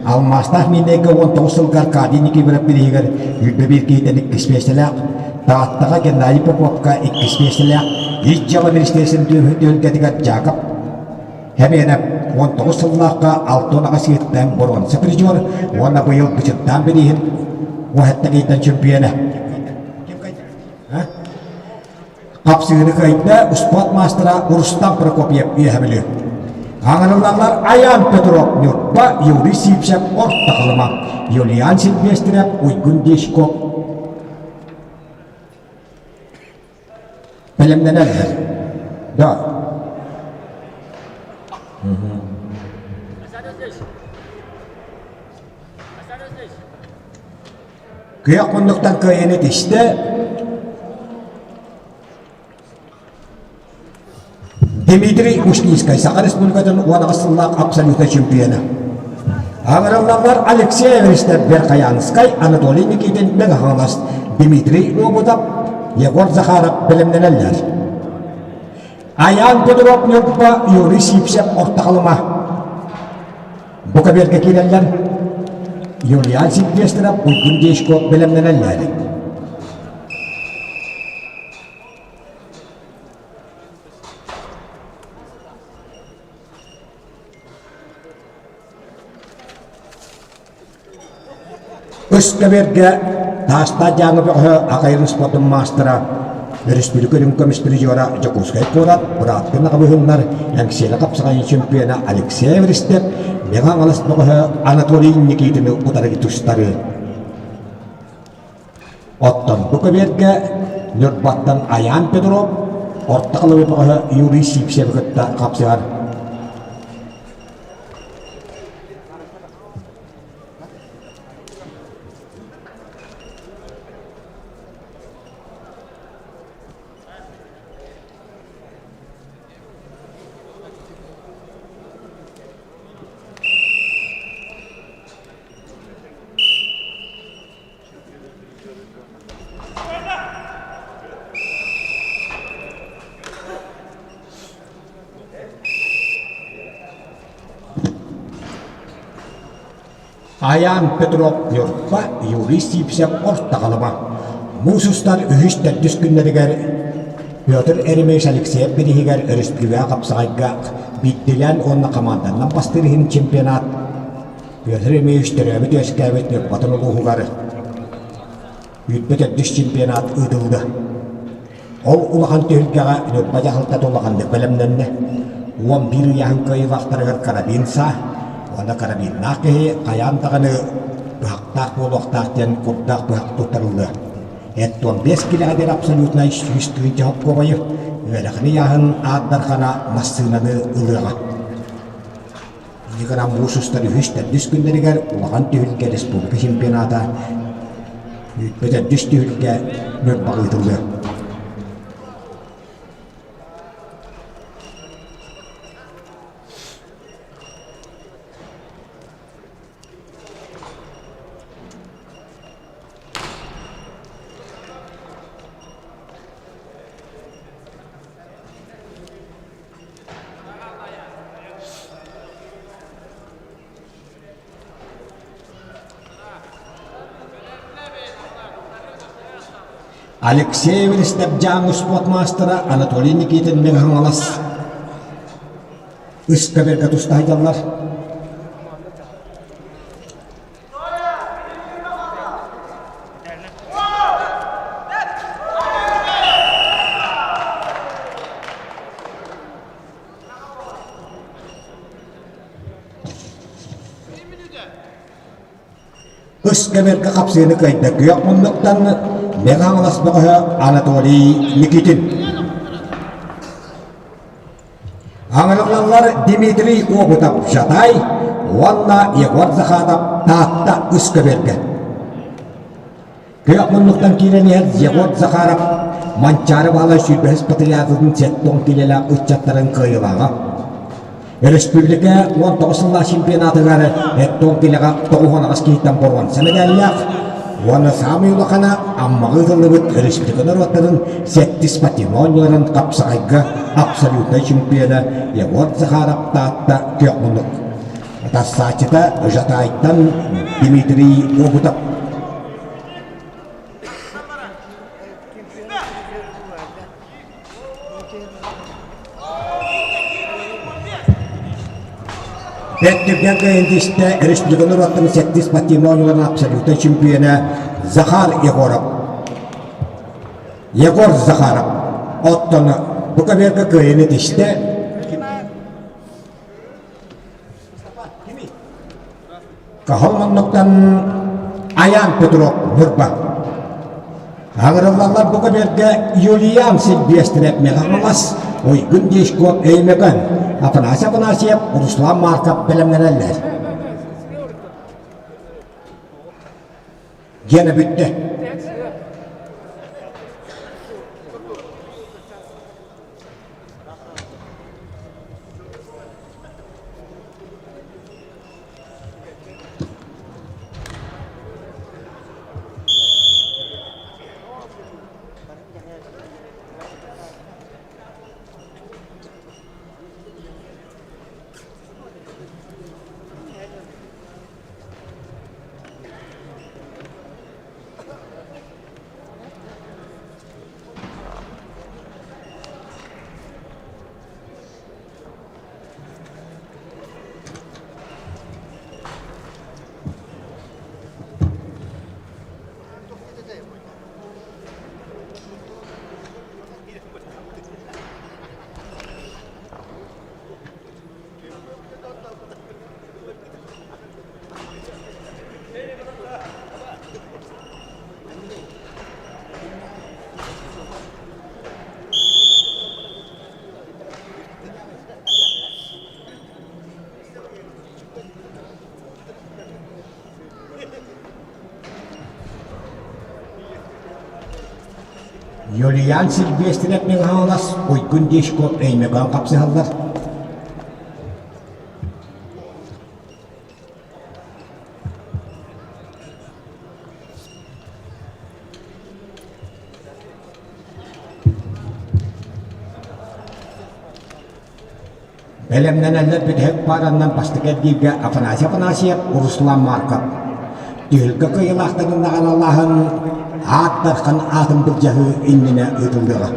Алмаастаах Миинэйгэ 19 сылга Аркадий Никифоров бирииһигэр 21 киһиттэн иккис миэстэлээх, Тааттаҕа Геннадий Поповка иккис миэстэлээх, Ис дьыала министиэристибэтин түһүлгэтигэр Дьаакап Һэмиэнэп 19 сыллаахха 68 киһиттэн боруонса призер уонна быйыл Бычыттаан бирииһин 17 киһиттэн чөмпүйүөнэ. Хапсыыны кыайда успуорт маастара Рустам Прокопьев Үөһэ Бүлүү. Хаҥырыллаллар Айаан Петров Ньурба, Юрий Сивцев Орто Халыма, Юлиан Сильвестров, Уйгун Дешков. Бэлэмнэнэллэр. Да. Күөх муннуктан кыайыны тистэ. Дмитрий Ушницкай Саха Республикатын 18 сыллаах абсолютнай чемпиона. Аҥырыллаллар Алексей Эверстов Верхоянскай, Анатолий Никитин Мэҥэ Хаҥалас, Дмитрий Лобутов, Егор Захаров бэлэмнэнэллэр. Айаан Петров Ньурба, Юрий Сивцев Орто Халыма. Бу каберга киирэллэр. Юлиан Сильвестров, Уйгун Дешко бэлэмнэнэллэр. Өскөбөргө Таастаах Дьааҥы бөҕөһө Аҕайын спордун маастара, өрөспүүбүлүкэ үрүҥ көмүс призера Дьокуускай куорат бырааттын аҕабыһыннар Эҥсиэли хапсаҕайын чемпиона Алексей Эверстев, Мэҥэ Хаҥалас бөҕөһө Анатолий Никитины утары тустары. Оттон бу көбүөргэ Ньурбаттан Айаан Петров, Орто Халыма бөҕөһө Юрий Сивцевы кытта хапсыһар. Айаан Петров Ньурба, Юрий Сивцев Орто Халыма. Муус устар үһүс-төрдүс күннэригэр Петр Еремеевич Алексеев бирииһигэр өрөспүүбүлүкэ хапсаҕайга биирдиилээн уонна хамаанданнан бастыыр иһин чемпионат Петр Еремеевич төрөөбүт-үөскээбит Ньурбатын улууһугар Үүрбэ төрдүс чемпионат ыытыллыа. Ол улахан түһүлгэҕэ Ньурба дьаһалтата улаханнык бэлэмнэннэ. 11 ыйааһын кыайыылаахтарыгар карабин саа уонна карабиннаах киһи хайаан даҕаны быһахтаах буолуохтаах диэн курдаах быһах туттарыллыа. Эт 15 килэҕэ диэн абсолютнай 100 тыһыынча ыарахан ыйааһын аат дархана массыынаны ылыаҕа. Инники муус устар үһүс-төрдүс күннэригэр улахан түһүлгэ республика чемпионата төрдүс түһүлгэ Ньурбаҕа ыытыллыа. Алексей Эверстов-Дьааҥы успуорт маастара Анатолий Никитин Мэҥэ Хаҥалас ыскаберга туста сылдьаллар. Ыскамерка хапсыыны кыайда күөх муннуктан Мэҥэ Хаҥалас бөҕөһө Анатолий Никитин. Аҥырыллаллар Дмитрий Обутов Жатай уонна Егор Захаров Таатта Ыскөбүөргэ. Күөх муннуктан киирэн иһэр Егор Захаров Манчаары Баһылай сүүрбэһис патриотын сеттон киилэлээх ыччаттарын кыайыылааҕа. Өрөспүүбүлүкэ 19 сыллаах чемпионатыгар Эттон килэҕэ 98 киһиттэн боруонса мэдээллээх уонна саамай улахана Аммаҕа ыытыллыбыт өрөспүүбүлүкэ норуоттарын сэттис спортивнай оонньууларын хапсаҕайга абсолютнай чемпиона Егор Захаров Таатта күөх муннук тассааччыта Жатайтан Дмитрий Обутов. Бэрт кыайан түстэ республика норуоттарын сэттис спортивнай оонньууларын абсолютнай чемпиона Захар Егоров. Егор Захаров. Оттон бу көбүөргэ кыайыны түстэ. Каһыл муннуктан Аян Петров Ньурба. Аҥырыллаллар бу көбүөргэ Юлиан Силбиэстирэп Мегаполас, Уйгун Дишко Өймөкөн, Афанасий Афанасьев, Руслан Марков бэлэмнэнэллэр. Гена бүттэ. Юлиан Силбиэстинэп Михайловас Уйгун Дишко Өймөкөөн хапсыһаллар. Бэлэмнэнэллэр бүтэһик паараннан бастакы эргииргэ Афанасий Афанасьев, Руслан Марков. Түһүлгэ кыайыылаахтарын наҕараалааһын аат дархан аатын былдьаһыы иннинэ ыытыллыаҕа.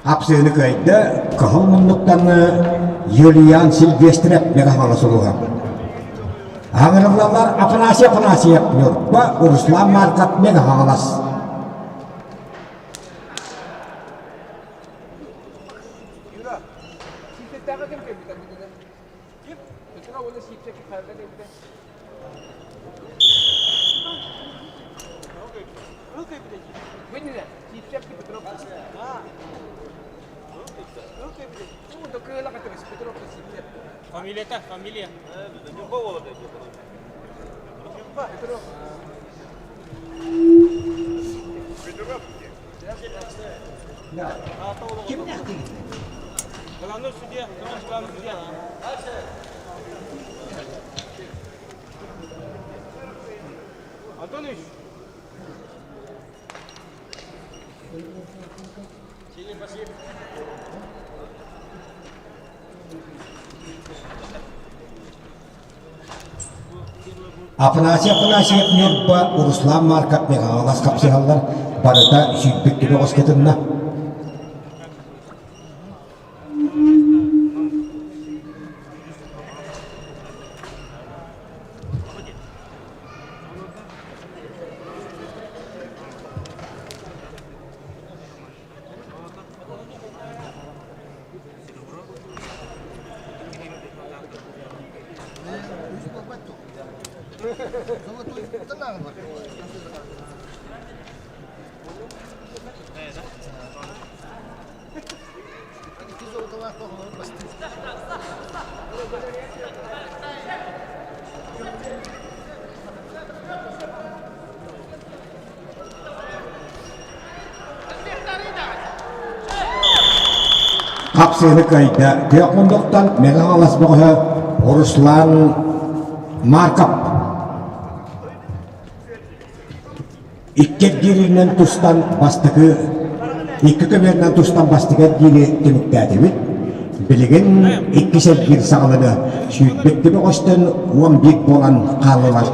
Хапсыыны кыайда Кыһыл муннуктан Юлиан Сильвестров Мегафона сулуһа. Аҥырыллаллар Афанасий Афанасьев Ньурба, Руслан Марков Мегафонас. Юра, сииптээҕи ким кэлбитэ? Ким? Петров уонна Сиипсэ ким кэлбитэ? Фамилията, фамилия. Главный судья, главный судья. Антонович. Афанасий Афанасьев Ньурба, Руслан Марков Михайлов хапсыһаллар барыта сүүрбүт түбэҕэс кытынна. Хапсыыны кыайда күөх мундуктан Мэҥэ Хаҥалас бөҕөһө Руслан Марков Икки эргииринэн тустан бастакы икки көбүөрүнэн тустан бастакы эргиири түмүктээтибит. Билигин иккис эргиир саҕалана сүүрбэттэ бөҕөстөн 11 буолан хааллылар.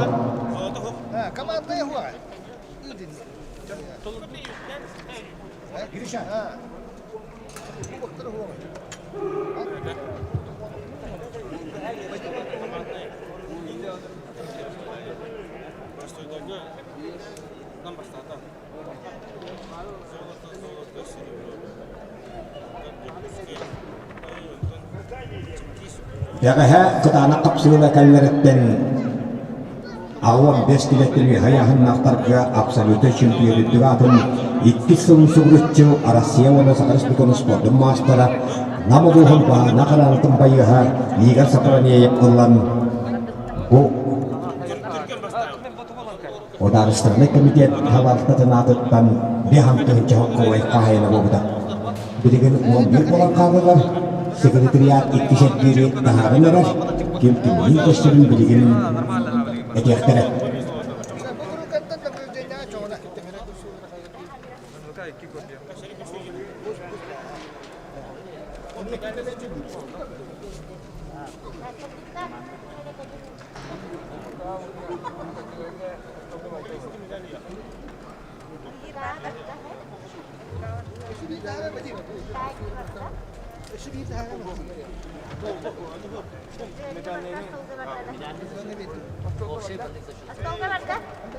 Бэҕэһээ кытаанах хапсыыла кэллэриттэн 85 килэттэн үөһэ ыйааһыннаахтарга абсолютнай чемпион үрдүк аатын иккис сылын сугуруччу Россия уонна Саха Республикатын спордун маастара Нам улууһун Баана Хараанатын байыаһа Игорь Сафронеев ылан бу Судаарыстыбаннай комитет салалтатын аатыттан биһан тыһыынча холкуобай хаһаайына буолбута. Билигин 11 буолан хааллылар, секретариат иккис эргиири таһааран эрэр, ким кимниин көстөрүн билигин этиэхтэрэ.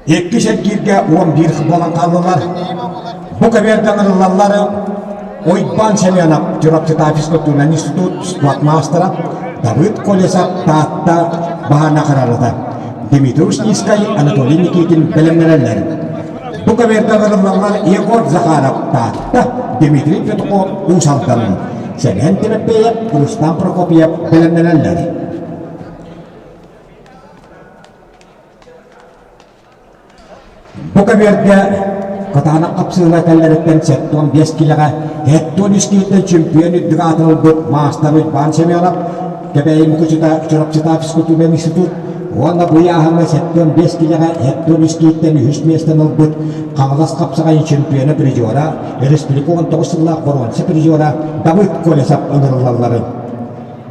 Иккис эргииргэ 11 буолан хааллылар. Бу көбүөргэ ыҥырыллаллар Уйбаан Семенов Чурапчытааҕы физкультурнай институт спорт маастара, Давыд Колесов Таатта баһаана харарата, Дмитрий Устинскай, Анатолий Никитин бэлэмнэнэллэр. Бу көбүөргэ ыҥырыллаллар Егор Захаров Таатта, Дмитрий Петухов Уус Алдан, Сэмэн Тимофеев, Рустам Прокопьев бэлэмнэнэллэр. Бу көбүөргэ кытаанах хапсыыла кэллэриттэн 75 килэҕэ 73 киһиттэн чемпион үрдүк аатын ылбыт маастар Уйбаан Семенов, Кэбээйи Мукучута Чурапчытаах физкультурнай институт уонна бу ыйааһыҥҥа 75 килэҕэ 73 киһиттэн үһүс миэстэни ылбыт Хаҥалас хапсаҕайын чемпиона призера, республика 19 сыллаах боруонса призера Давыд Колесов ыҥырыллалларын.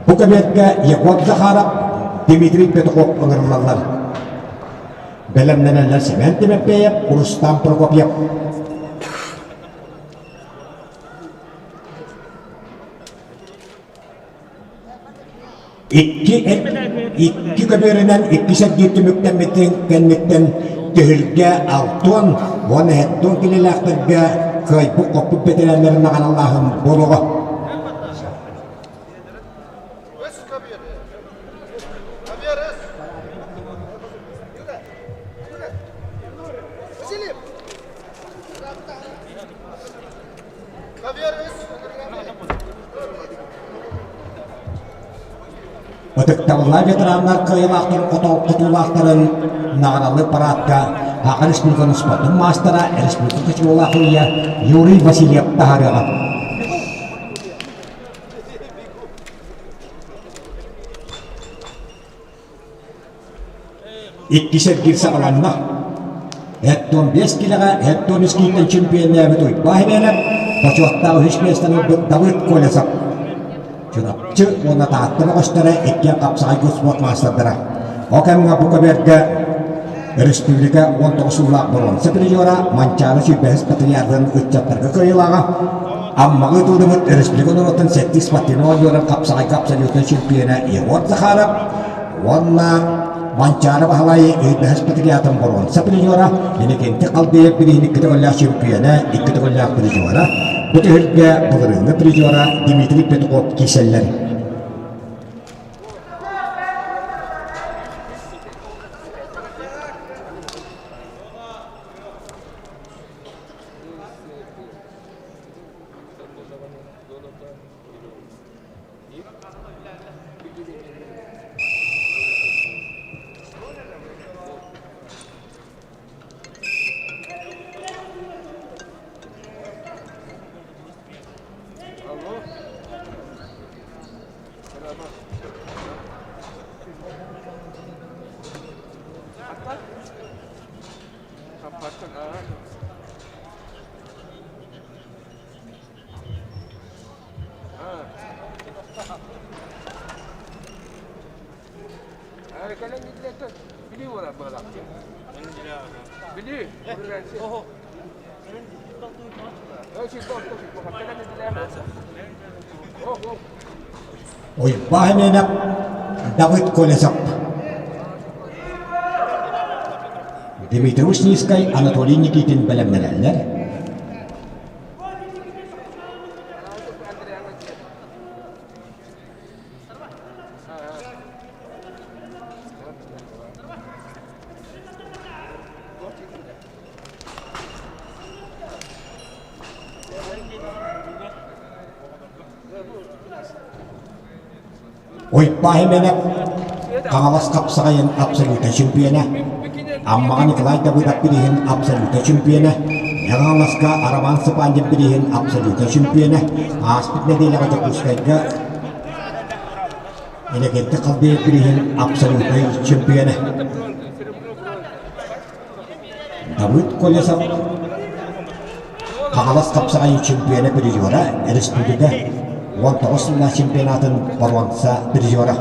Бу көбүөргэ Егор Захаров, Дмитрий Петухов ыҥырыллаллар. Бэлэмнэнэллэр Семен Тимофеев, Рустам Прокопьев. Икки, икки көбүөрүнэн икки сэргиир түмүктэммитин кэнниттэн түһүлгэ алтыан уонна сэттиэн килэлээхтэргэ кыайбыт-хоппут бэтэрээннэрин наҕаралааһын буолуоҕа. Ытыктабыллаах ветераннар кыайыылаахтарын хотуулаахтарын наҕараллык параадка Саха Республикатын спордун маастара, республика кочеволаах Илья Юрий Васильев таһаарыаҕа. Иккис эргиир саҕаланна. 75 килэҕэ 73 киһиттэн чемпионнээбит Уйбаа Хименов, бочуоттаах үһүс миэстэни ылбыт Давыд Колесов. Чурапчы уонна Таатта бөҕөстөрө иккиэн хапсаҕайга спорт маастардара. Ол кэмҥэ бу көбүөргэ республика 19 сыллаах боруонса призера Манчаары сүүрбэһис патриархын ыччаттарга кыайыылааҕа Аммаҕа ыытыллыбыт республика норуотун сэттис спортивнай оонньууларын хапсаҕайга абсолютнай чемпиона Егор Захаров уонна Манчаары Баһылай өйдөһөс патриотын боруонса призера Иннокентий Халдеев билиһин икки төгүллээх чемпиона, икки төгүллээх призера, бу түһүлгэ былырыыҥҥы призера Дмитрий Петухов киирсэллэр. Кэлэн диэтилэр Бүлүү буолар быһалаах. Бүлүү. Уйбаан Эмиэнэп, Давыд Колесов. Дмитрий Ушницкай, Анатолий Никитин бэлэмнэнэллэр. Уйбаан Эмиэнэп Хаҥалас хапсаҕайын абсолютнай чемпиона, Аммаҕа Николай Давыдов бирииһин абсолютнай чемпиона, Хаҥаласка Роман Сыпандин бирииһин абсолютнай чемпиона, ааспыт нэдиэлэҕэ Дьокуускайга Иннокентий Халдеев бирииһин абсолютнай чемпиона. Давыд Колесов Хаҥалас хапсаҕайын чемпиона призера, республика 19 сыллаах чемпионатын боруонса призера.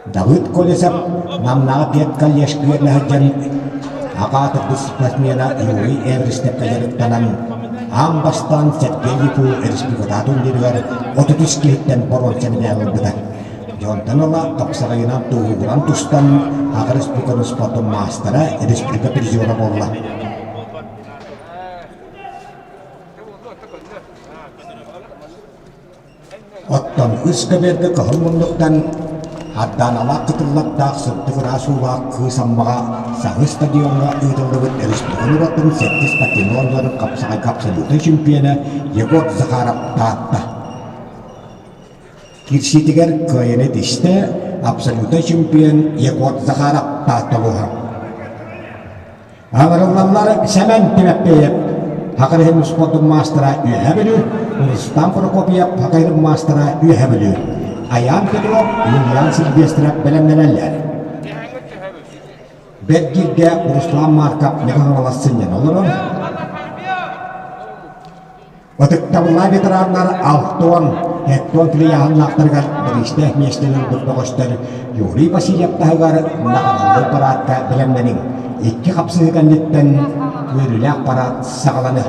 Давыд Колесов Намнааҕы педколлеж үөрэнэ сылдьан аҕаатырбыт спортсмена Юрий Эверстепкэ дьарыктанан аан бастаан Сергей Липу республикатааҕы турнирыгар 33 киһиттэн боруонса медаль ылбыта. Дьонтон ыла хапсаҕайынан тууһугуран тустан Аҕа республиканы спордун маастара, республика призера буолла. Оттон үс көбүөргэ кыһыл муннуктан Ардааналаах кытыллардаах сырдык ыраас уулаах Кыыс Аммаҕа Саһы стадиоҥҥа ыытыллыбыт республика норуоттарын сэттис спортивнай оонньууларын хапсаҕайга абсолютнай чемпиона Егор Захаров Таатта Киирсиитигэр кыайыыны тистэ абсолютнай чемпион Егор Захаров Таатта улууһа. Аҥарыллаллар Сэмэн Тимэппиэйэп, Саха иһин спордун маастара Үөһээ Бүлүү, Рустам Прокопьев, Саха иһин маастара Үөһээ Бүлүү, Айаан Петров, Юлиан Сильвестров бэлэмнэнэллэр. Бэргииргэ Руслан Марков Мэҥэ Хаҥалас сынньана олорор. Ытыктабыллаах ветераннар Алтон, Эттон филиаллаахтарыгар бириистээх миэстэни ылбыт бөҕөстөр Юрий Васильев таһыгар наҕараллар параадка бэлэмнэниҥ. Икки хапсыһыы кэнниттэн үөрүүлээх параад саҕаланыа.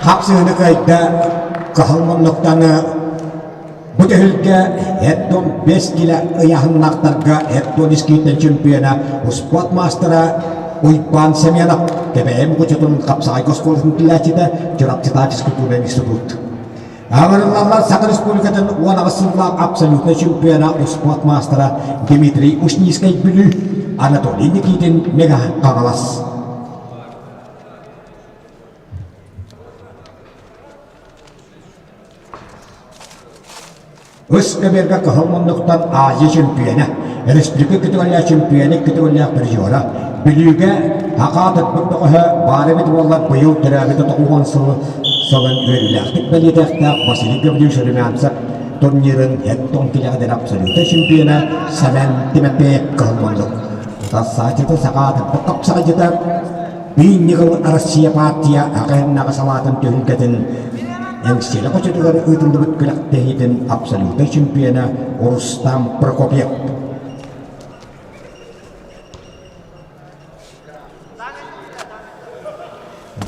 Хапсыһыны кыайда кыһыл муннуктан бу түһүлгэ Эттон 5 килэ ыйааһыннаахтарга Эттон искиитин чемпиона успуорт маастара Уйбаан Семенов Кэбээйи Мукучутун хапсаҕайга оскуолатын түлээччитэ Чурапчытаах физкультурнай институт Аҕырыллаллар Саха Республикатын 18 сыллаах абсолютнай чемпиона успуорт маастара Дмитрий Ушницкай Бүлүү, Анатолий Никитин Мега Хаҥалас. Үс көбүөргэ кыһыл муннуктан Азия чемпиона, республика көтөҕүллээх чемпиона көтөҕүллээх призера, Бүлүүгэ Акаатырбыт бөҕөһө баар эбит буоллар быйыл төрөөбүтэ 90 сыл сылын үөрүүлээхтик бэлиэтиэхтээх Василий Гаврильевич Румянцев турнирын Эттон килэҕинэн абсолютнай чемпиона Сэмэн Тимофеев кыһыл муннук. Утарсааччыта Сахаатырбыт хапсаҕайдьыта Биир ньыгыл Россия партия аҕыйах салаатын түһүлгэтин Эҥсиэли хочотугар ыытыллыбыт күрэхтэһиитин абсолютнай чемпиона Рустам Прокопьев.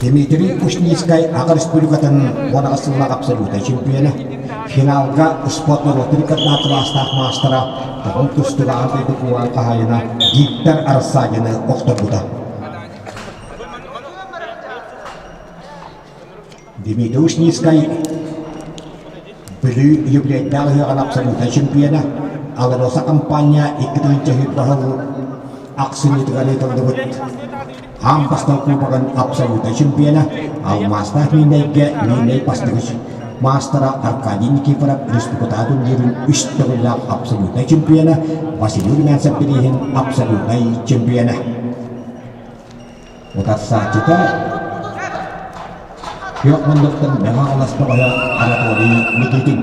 Дмитрий Ушницкай Аҕа Республикатын 18 сыллаах абсолютнай чемпиона, финалга спорт норуоттарын кырдаах кылаастаах маастара, тоҕун тустууга аан дойду кубогын хаһаайына Виктор Рассадины охторбута. Дмитрий Ушницкай Бүлүү юбилейдаах ыһыаҕын абсолютнай чемпиона, АЛРОСА компания 2000 сыл ахсынньытыгар ыытыллыбыт аан бастакы кубогын абсолютнай чемпиона, алмаастаах Миинэйгэ Миинэй бастакы маастара Аркадий Никифоров республикатааҕы турнирын үс төгүллээх абсолютнай чемпиона, Василий Румянцев бирииһин абсолютнай чемпиона. Утарсааччыта Күөх муннуктан Мэҥэ Хаҥалас бөҕөһө Анатолий Никитин.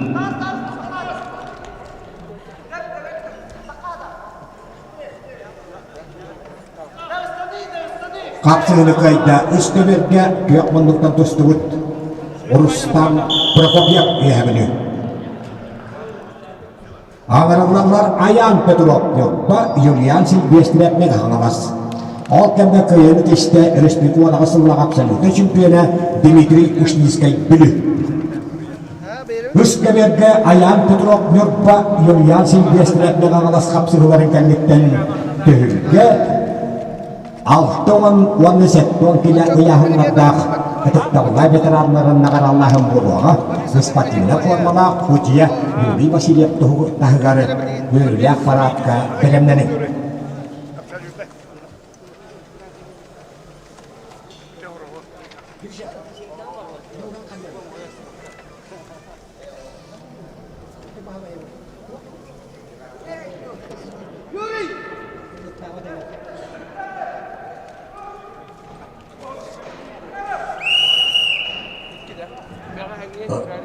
Хапсыһыны кыайда үс көбүөргэ күөх муннуктан тустубут Рустам Прокопьев үөһэ Бүлүү. Аҥарыллаллар Айаан Петров Ньурба, Юлиан Сильвестров Мэҥэ Хаҥалас. Ол кэмҥэ кыайыыны тистэ республика уонаҕа сыллаах абсолютнай чемпиона Дмитрий Ушницкай Бүлүү. Үс кэмэргэ Айаан Петров Ньурба, Юлиан Сильвестров Мэҥэ Хаҥалас хапсыһыыларын кэнниттэн түһүлгэ 60 уонна 70 килэ ыйааһыннардаах ытыктабыллаах ветераннарын наҕараалааһын буолуоҕа. Спортивнай формалаах судьуйа Юрий Васильев таһыгар үөрүүлээх параадка бэлэмнэниҥ.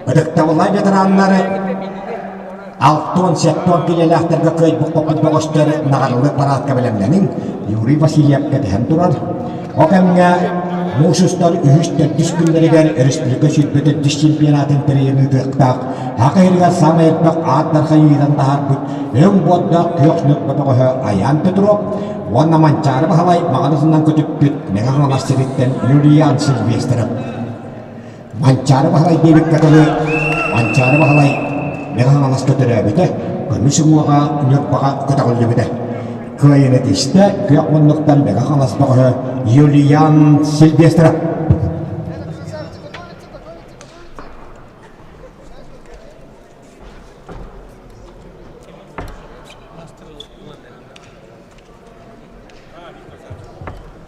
Ытыктабыллаах ветераннары 67 килэлээхтэргэ кыайбыт-хоппут бөҕөстөр наҕарылык параадка бэлэмнэниҥ Юрий Васильев кэтэһэн турар. Ол кэмҥэ муус устар үһүс-төрдүс күннэригэр республика 24 чемпионатын тэрийэн ыытыахтаах Саха сиригэр саамай элбэх аат дархайыытан таһаарбыт өҥ буордаах күөх ньурба бөҕөһө Айаан Петров уонна Манчаары Баһылай маҕан көтүппүт Мэҥэ Хаҥалас сириттэн Юлиан Сильвестров. Манчаары Баһылай диэбиккэ дылы Манчаары Баһылай Мэҥэ Хаҥаласка төрөөбүтэ, көмүс уҥуоҕа Ньурбаҕа көтөҕүллүбүтэ. Кыайыыны тистэ күөх муннуктан Мэҥэ Хаҥалас бөҕөһө Юлиан Сильвестров.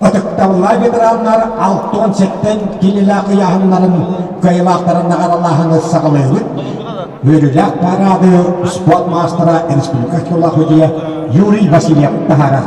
Ытыктабыллаах ветераннар 67 килилээх ыйааһыннарын кыайыылаахтарын наҕаралааһыны саҕалыыбыт. Үөрүүлээх парады спорт маастара республика тутулаах судьуйа Юрий Васильев таһаарар.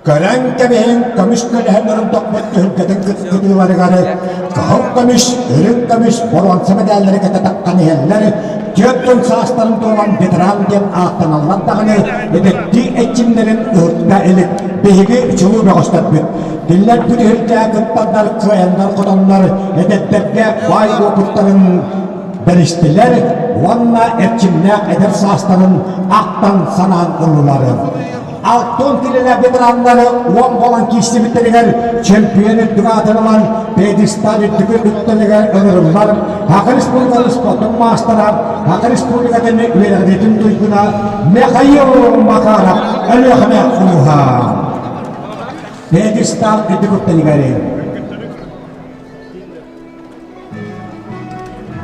Көрөн кэбиһин көмүс көлөһөннөрүн тохпут түһүлгэтин кытыыларыгар кыһыл көмүс, үрүҥ көмүс, боруонса мэдээллэри кэтэ таххан иһэллэр, 40 саастарын туолан ветеран диэн ааттаналлар даҕаны эдэрдии эрчимнэрин ыһыкта илик биһиги чулуу бөҕөстөрбүт. Кинилэр бу түһүлгэҕэ кыттаннар, кыайаннар-хотоннор эдэрдэргэ баай уопуттарын бэристилэр уонна эрчимнээх эдэр саастарын ахтан санаан ыллылар. Алтон килэлээх ветераннары уон буолан киирсибиттэригэр чемпион үрдүк аатын ылан пьедестал үрдүкү үктэлигэр ыҥырыллар Саха Республикатын спордун маастара, Саха Республикатын үөрэҕириитин туйгуна Михаил Макаров Өлүөхүмэ улууһа. Пьедестал үрдүк үктэлигэр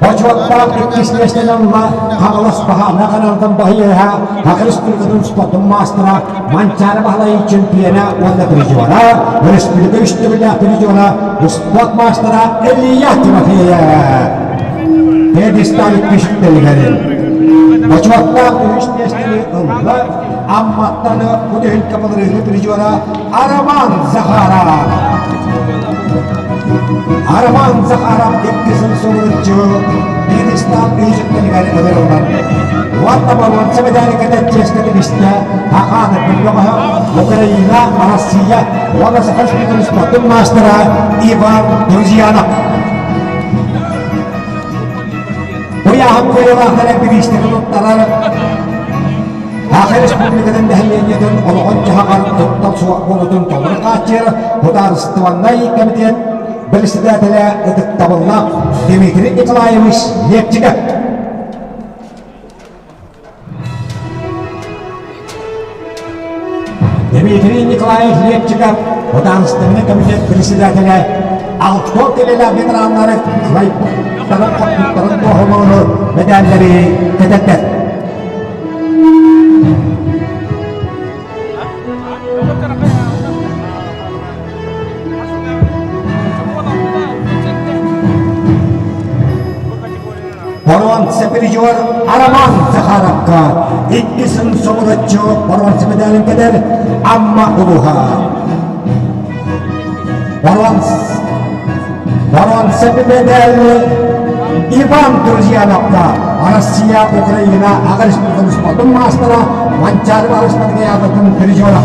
Бочуоттаах иккис миэстэни ылла Хаҥалас Баһаана каналдан баһыйыһа Саха Республикатын спордун маастара Манчаары Баһылай чемпиона уонна призера, республика үс төгүллээх призера, спорт маастара Илья Тимофеев. Пьедестал иккис үктэлигэр Бочуоттаах үһүс миэстэни ылла Амматтан Кутуһүн капаларыһы призера Роман Захаров. Роман Захаров иккисин суруйчу Пьедестал үһүсүттэригэр ылырыллар. Уонна боруонса мэдээликэтэ чиэскэ тигистэ Хахааны бөҕөһө Украина, Россия уонна Саха Республикатын спордун маастара Иван Друзьянов. Ыйааһын кыайыылаахтара бириистэри туттарар Саха Республикатын нэһилиэнньэтин олоҕун-дьаһаҕар куттал суох буолуутун толору хааччыйар Судаарыстыбаннай кэмитиэт бэрэссэдээтэлэ ытыктабыллаах Дмитрий Николаевич Лепчиков. Дмитрий Николаевич Лепчиков, Судаарыстыбаннай комитет председателэ, Алтон кэлэлээх ветераннары кылайбыттарын хоппуттарын туоһулууну мэдээллэри кэтэрдэр. Боруонса призер Роман Захаровка иккисин соҕуруччу боруонса медалин кэтэр Амма улууһа. Боруонса медали Иван Друзьяновка Россия, Украина аҕа республикатын спордун маастара Манчаары Барыс призера.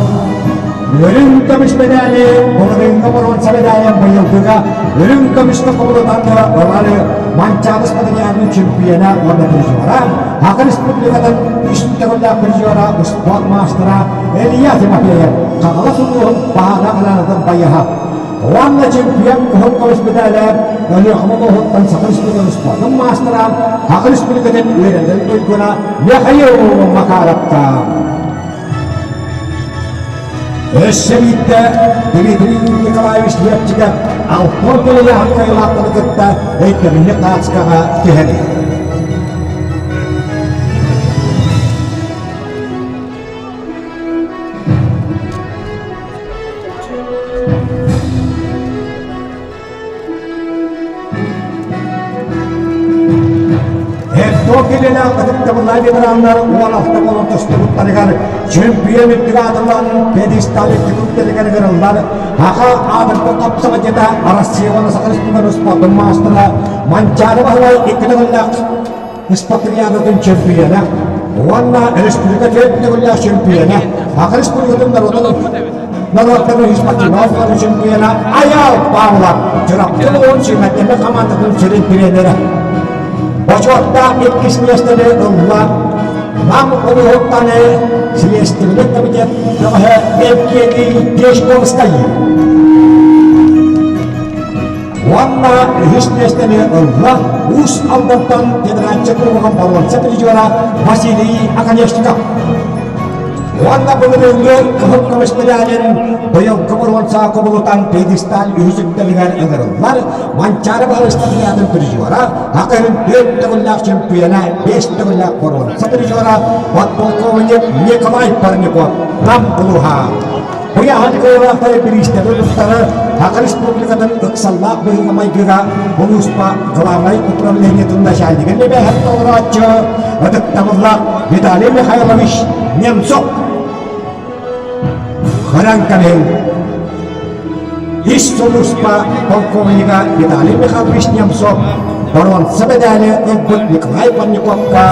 Үрүҥ көмүс медали былырыыҥҥы боруонса медалын быйылгыга үрүҥ көмүскэ кубулутан ылары Манчаары спартакиадатын чемпиона уонна призера, Саха Республикатын үс төгүллээх призера, спорт маастара Илья Тимофеев Хаҥалас улууһун баһаана араанатын байыһа. Уонна чемпион кыһыл көмүс медалэ Өлүөхүмэ улууһуттан Саха Республикатын спордун маастара, Саха Республикатын үөрэтэр туйгуна Михаил Макаровка. Өссө биирдэ Дмитрий Николаевич Лепчиков Алтон көлөлөөх кыайыылаахтары кытта өйдөбүнньүк наацкаҕа түһэрий. Эрдо кэлэлээх ытыктабыллаах ветераннар 16 буолан тустубуттарыгар чемпион үрдүк аатылан пьедестал үрдүк үктэлигэр ыҥырыллар Аха аатырбыт хапсаҕайдьыта Россия уонна Саха Республикатын спордун маастара Манчаары Баһылай икки төгүллээх спартакиадатын чемпиона уонна республика төрт төгүллээх чемпиона Саха Республикатын народун норуоттарын спортивнай чемпиона Айаал Павлов Чурапчы улууһун сүүмэрдэммит хамаандатын сүрүн тренерэ. Бочуоттаах иккис миэстэни ылла Нам улууһуттан Следственный комитет бөҕөһө Евгений Дежковскай. Уонна үһүс миэстэни ылла Уус Алдантан Федерация Кубогын боруонса призера Василий Оконешников. Уонна былырыыҥҥы кыһыл көмүс медалин быйылгы боруонса кубулутан пьедестал үһүс үктэлигэр ыҥырыллар Манчаары баһылыстатыйаатын призера, Акырын түөрт төгүллээх чемпиона, биэс төгүллээх боруонса призера, подполковник Николай Парников, Нам улууһа. Ыйааһын кыайыылаахтары бириистэри туттарар Саха Республикатын ыксаллаах быһыыга-майгыга улууспа главнай управлениетын начальнигын эбээһэт толорооччу ытыктабыллаах Виталий Михайлович Немцов. Хыран кэбиһиҥ. Ис сулууспа полковнига Виталий Михайлович Немцов боруонса мэдээли ылбыт Николай Парниковка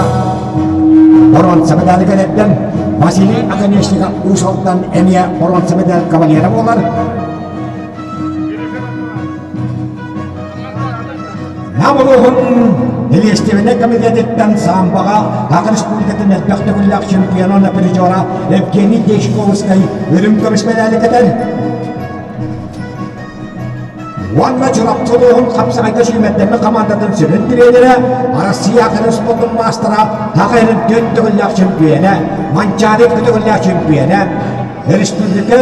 боруонса мэдээли кэлэрдэн Василий Оконешников Уус Алдан эмиэ боруонса мэдээл кавалера буолар. Нам улууһун Илиэстибинэй комитетиттэн самбоҕа Саха Республикатын элбэх төгүллээх чемпиона уонна призера Евгений Дьячковскай үрүҥ көмүс мэдээли кэтэр. Уонна Чурапчы улууһун хапсаҕайга сүүмэрдэммит хамаандатын сүрүн тренерэ, Россия кэлин спордун маастара, Саха сирин түөрт төгүллээх чемпиона, Манчаары икки төгүллээх чемпиона, республика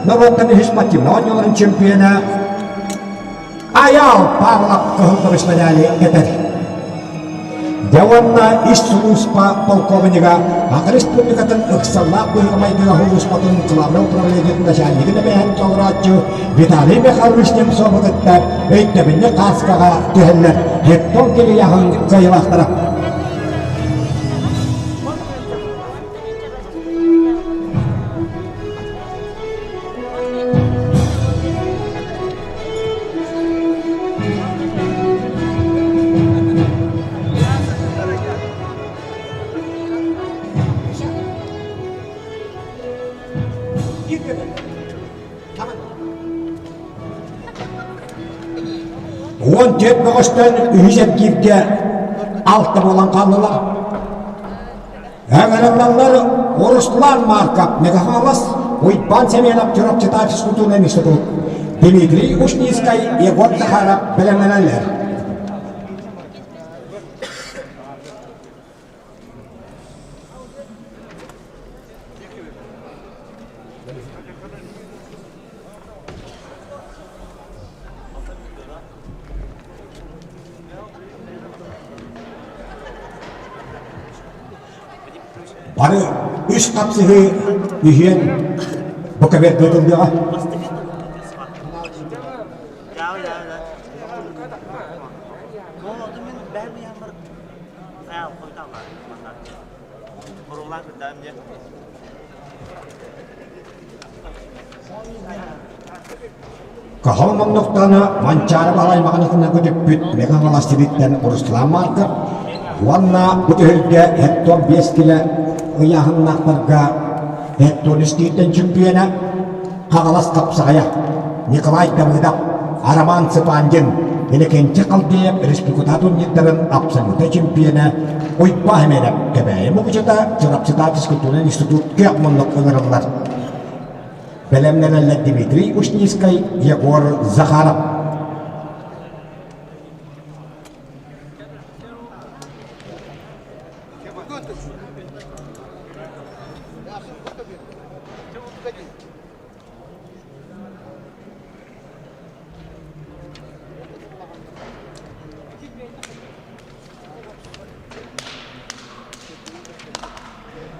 норуоттарын үһүс спортивнай оонньууларын чемпиона Айаал Павлов кыһыл көмүс мэдээли кэтэр. Дьэ уонна ис сулууспа полковнига Саха Республикатын ыксаллаах быһыыга-майгыга сулууспатын главнай управлениетын начальнигын эбээһин толорооччу Виталий Михайлович Немцовы кытта өйдөбүнньүк хааскаҕа түһэллэр Хеттон Кирияһын кыайыылаахтара. 14 бөҕөстөн үһүс эргииргэ алта буолан хааллылар. Ыҥырыллаллар Руслан Марков, Мегафолос, Уйбаан Семенов, Чурапчытаев физкультурный институт, Дмитрий Ушницкай, Егор Захаров бэлэмнэнэллэр. Бары үс хапсыһыы үһүөн бу кэбиэргэ ытыллыаҕа. Кыһыл муннуктаана Манчаары Баһылай маҕанатынан көтүппүт Мэҥэ Хаҥалас сириттэн Руслан Марков уонна бу түһүлгэ Хеттон 5 килэ ыйааһыннаахтарга Хеттон үстүүттэн чөмпүйүөнэ Хаҥалас хапсаҕайа Николай Давыдов, Роман Цыпандин, Иннокентий Халдеев республика турнирдарын абсолютнай чемпиона Уйбаа Хэмиэнэп Кэбээйи Мукучута Чурапчытаа физкультурнай институт кыах муннук ыҥырыллар. Бэлэмнэнэллэр Дмитрий Ушницкай, Егор Захаров.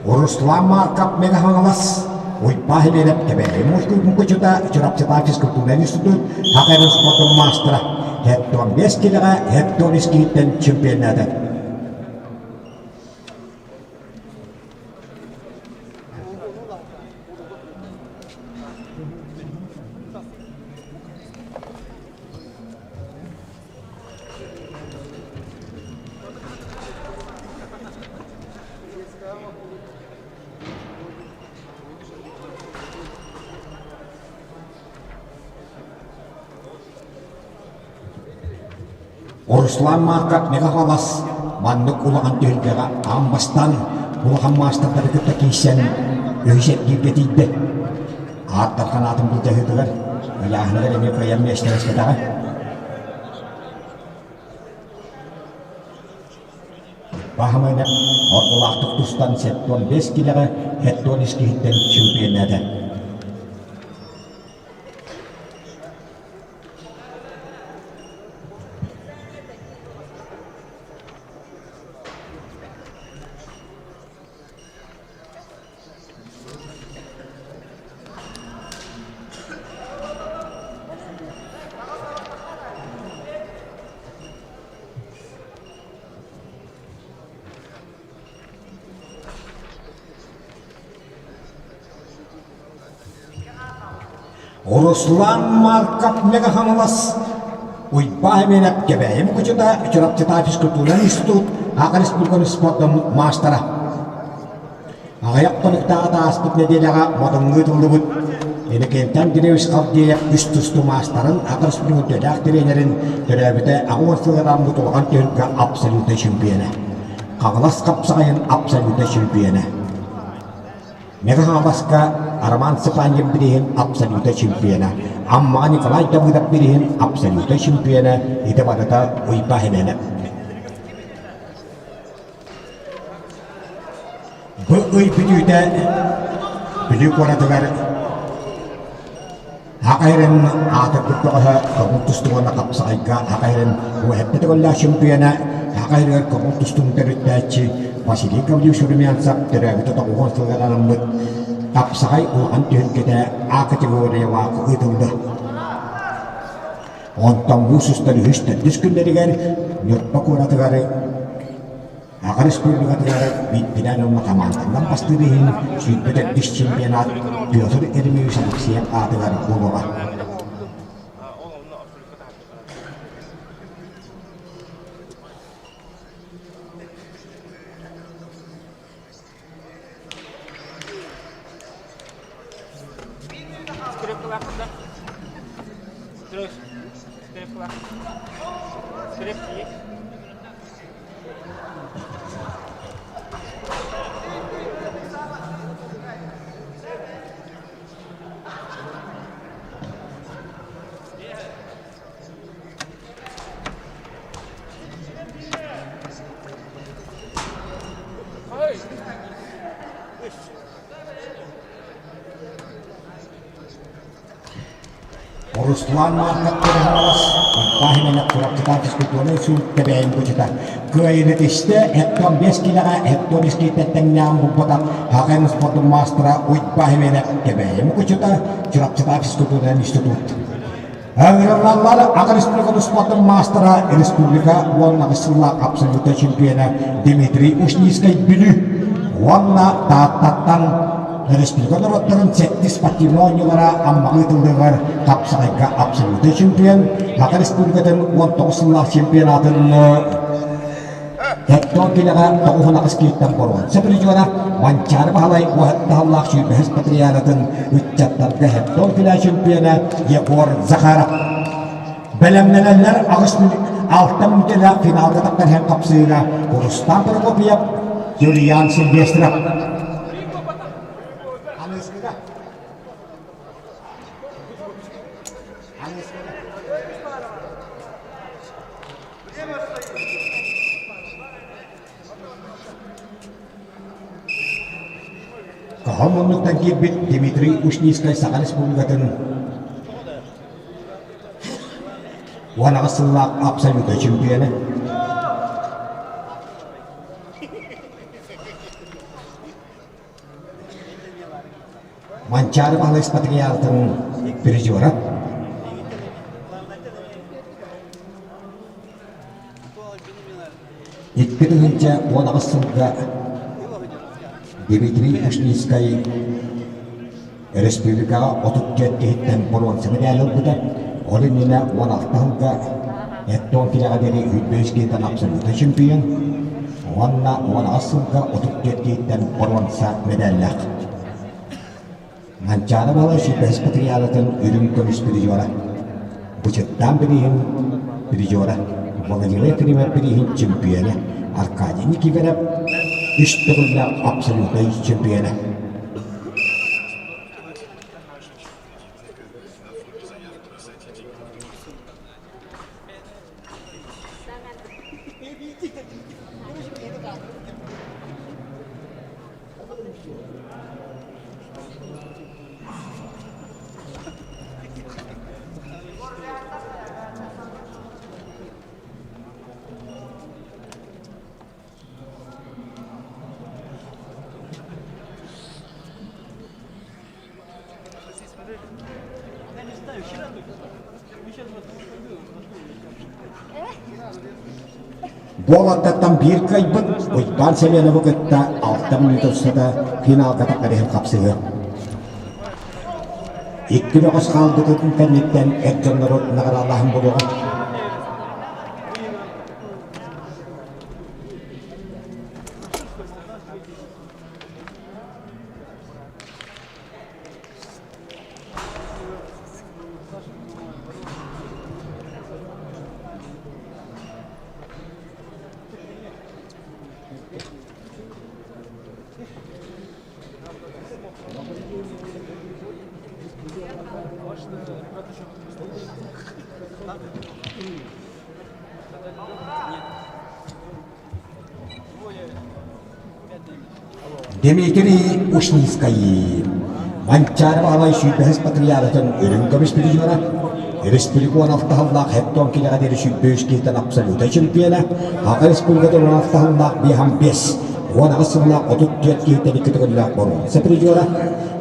Руслан Марков Мэҥэ Хаҥалас, Уйбаа Химиэнэп Кэбээйи муҥкучута, Чурапчытаа физкультурнай институт Саха спордун маастара, Хеттон 5 килэҕэ Хеттон искиһиттэн чемпионата. Руслан Марков Мэҥэ-Хаҥалас маннык улахан түһүлгэҕэ аан бастаан улахан маастардары кытта киирсэн үһүс эргииргэ тиийдэ. Ааттар ханаатын былдьаһыытыгар ыйааһыныгар эмиэ кыайан миэстэлэспэтэҕэ. Баһымайнап ордулаахтык тустан 75 килэҕэ хеттон искиһиттэн чемпионната. Руслан Марков Мэҥэ Хаҥалас Уйбаа Эмиэнэп Кэбээйи Мукучута Чурапчытаа физкультурнай институт Саха Республикатын спордун маастара. Аҕыйах хонуктааҕыта ааспыт нэдиэлэҕэ Модуҥҥа ыытыллыбыт Иннокентий Андреевич Халдеев үс тустуу маастарын, Саха Республикатын үтүөлээх тренерин төрөөбүтэ 80 сылыгар ааммыт улахан түһүлгэ абсолютнай чемпиона. Хаҥалас хапсаҕайын абсолютнай чемпиона. Мэҥэ Хаҥаласка Роман Степаньев бирииһин абсолютнай чемпиона, Аммаҕа Николай Давыдов бирииһин абсолютнай чемпиона ити барыта Уйбаа Химиэнэп. Бу ый бүтүүтэ Бүлүү куоратыгар Хахайрын аатырбыт бөҕөһө көҥүл тустуу уонна хапсаҕайга Хахайрын уһэппит төгүллээх чемпиона Хахайрыгар көҥүл тустууну төрүттээччи Василий Гаврильевич Румянцев төрөөбүтэ 90 сылыгар анаммыт хапсаҕай улахан түһүлгэтэ А категориялаах ыытыллар. Онтон муус устар үһүс төрдүс күннэригэр Ньурба куоратыгар Аҕа республикатыгар биирдинэн уонна хамаанданан бастыыр иһин 24 чемпионат Петр Еремеевич Алексеев аатыгар буолуоҕа. Руслан Марков Хаҥалас, Уйбаан Хименев Чурапчытаах физкультурнай суут Кэбээйин кучута. Кыайыыны тистэ, 75 киилэҕэ 73 киилэттэн тэҥнээҕин булбатах ХХМ спордун маастара Уйбаан Хименев Кэбээйи кучута, Чурапчытаах физкультурнай институт. Ыҥырыллаллар Аҕа республикатын спордун маастара, республика уонна аҕыс сыллаах абсолютнай чемпиона Дмитрий Ушницкай Бүлүү уонна Тааттаттан республика норуоттарын сэттис спортивнай оонньуулара Аммаҕа ыытыллыаҕар хапсаҕайга абсолютнай чемпион, Саха Республикатын 19 сыллаах чемпионатын Хектон килэҕэ 98 киһиттэн боруонса призера Манчаары Баһылай уоһаттаһаллаах сүүрбэһис патриаратын ыччаттарга Хектон килэ чемпиона Егор Захаров. Бэлэмнэнэллэр аҕыс алта мүнүүтэлээх финалга тахсан иһэн хапсыыга Рустам Прокопьев, Юлиан Сильвестров. Хаһан муннуктан киирбит Дмитрий Ушницкай Саха Республикатын 18 сыллаах абсолютнай чемпиона. Манчаары Баһылай Спартакиадатын призера. 2018 сылга Дмитрий Ушницкай республикаҕа 34 киһиттэн боруонса мэдээли ылбыта. Ол иннинэ 16 сылга Эттон килэҕэ диэри 105 киһиттэн абсолютнай чемпион уонна 18 сылга 34 киһиттэн боруонса мэдээллээх. Манчаары Баһылай сүүрбэһис патриаратын үрүҥ көмүс призера, Бычыттаан бирииһин призера, Владимир Климов бирииһин чемпиона, Аркадий Никифоров үс төгүллээх абсолютнай чемпиона. Буолаттаттан биир кыайбыт Уйбаан Семеновы кытта алта мүнүүтэ устата финалга таххар иһин хапсыһыа. Икки бөҕөс хаалбытын кэнниттэн эр дьоннору наҕараалааһын буолуоҕа. Дмитрий Ушницкай Манчаары Баһылай сүүрбэһис патриаратын үрүҥ көмүс призера, республика уон алта сыллаах Хеттон килэҕэ диэри 105 киһиттэн абсолютнай чемпиона, Саха Республикатын уон алта сыллаах биэһэн биэс, 18 сыллаах 34 киһиттэн икки төгүллээх боруонса призера,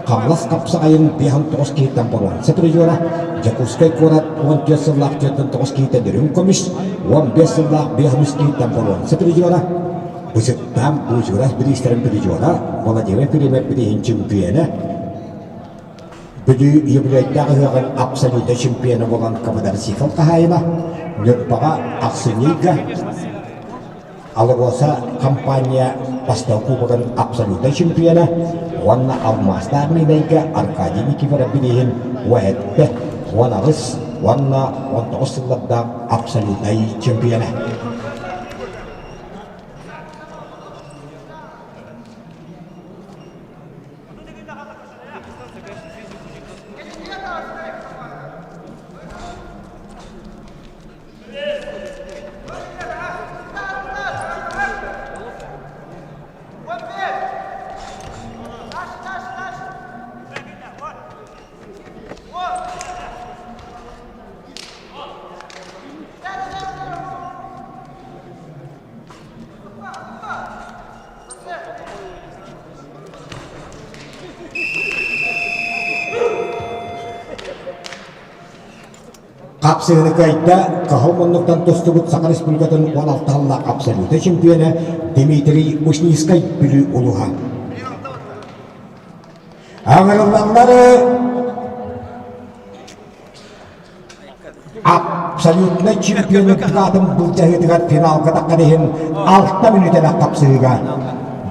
Хаҥалас хапсаҕайын 59 киһиттэн боруонса призера, Дьокуускай куорат 14 сыллаах 49 киһиттэн үрүҥ көмүс, 15 сыллаах 53 киһиттэн боруонса призера, Бычыттаан Буучурас бириистэрин призера, Владимир Климов бирииһин чемпиона, Бүлүү юбилейдаах ыһыаҕын абсолютнай чемпиона буолан квадроцикл хаһаайына, Ньурбаҕа ахсынньы ыйга АЛРОСА компания бастакы кубогын абсолютнай чемпиона уонна алмаастаах Миинэйгэ Аркадий Никифоров бирииһин уһэттэ 18 уонна 19 сыллардаах абсолютнай чемпиона. Хапсыһыны кыайда Кыһыл муннуктан тустубут Саха Республикатын 16 сыллаах абсолютнай чемпиона Дмитрий Ушницкай Бүлүү улууһа. Аҥырыллаллары Абсолютнай чемпион үрдүк аатын былдьаһыытыгар финалга таххан иһин алта мүнүүтэлээх хапсыһыыга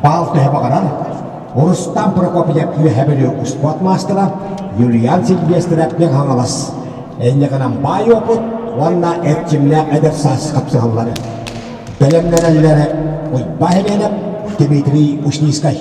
баал төһө баҕарар Рустам Прокопьев Үөһээ Бүлүү успуорт маастара Юлиан Сильвестров Мэҥэ Хаҥалас инньэ гынан баай уопут уонна эрчимнээх эдэр саас хапсыһаллары бэлэмнэнэллэрэ Уйбаа Химиэнэп Дмитрий Ушницкай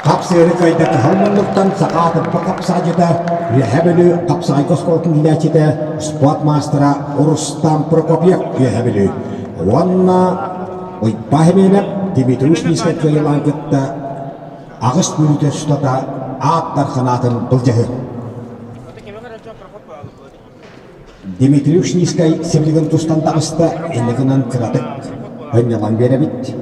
Хапсыыры кыайда кыһыл муннуктан саха аатырба хапсаадьыта, Үөһээ Бүлүү хапсаҕайга оскуолатын иилээччитэ, спорт маастара Рустам Прокопьев Үөһээ Бүлүү уонна Уйбаа Химиэнэп Дмитрий Ушницкай кыайыылаан кытта аҕыс мүнүүтэ устата аат дархан былдьаһыы. Дмитрий Ушницкай сибилигин тустан таҕыста, инньэ гынан кыратык ынньалаҥ биэрэбит.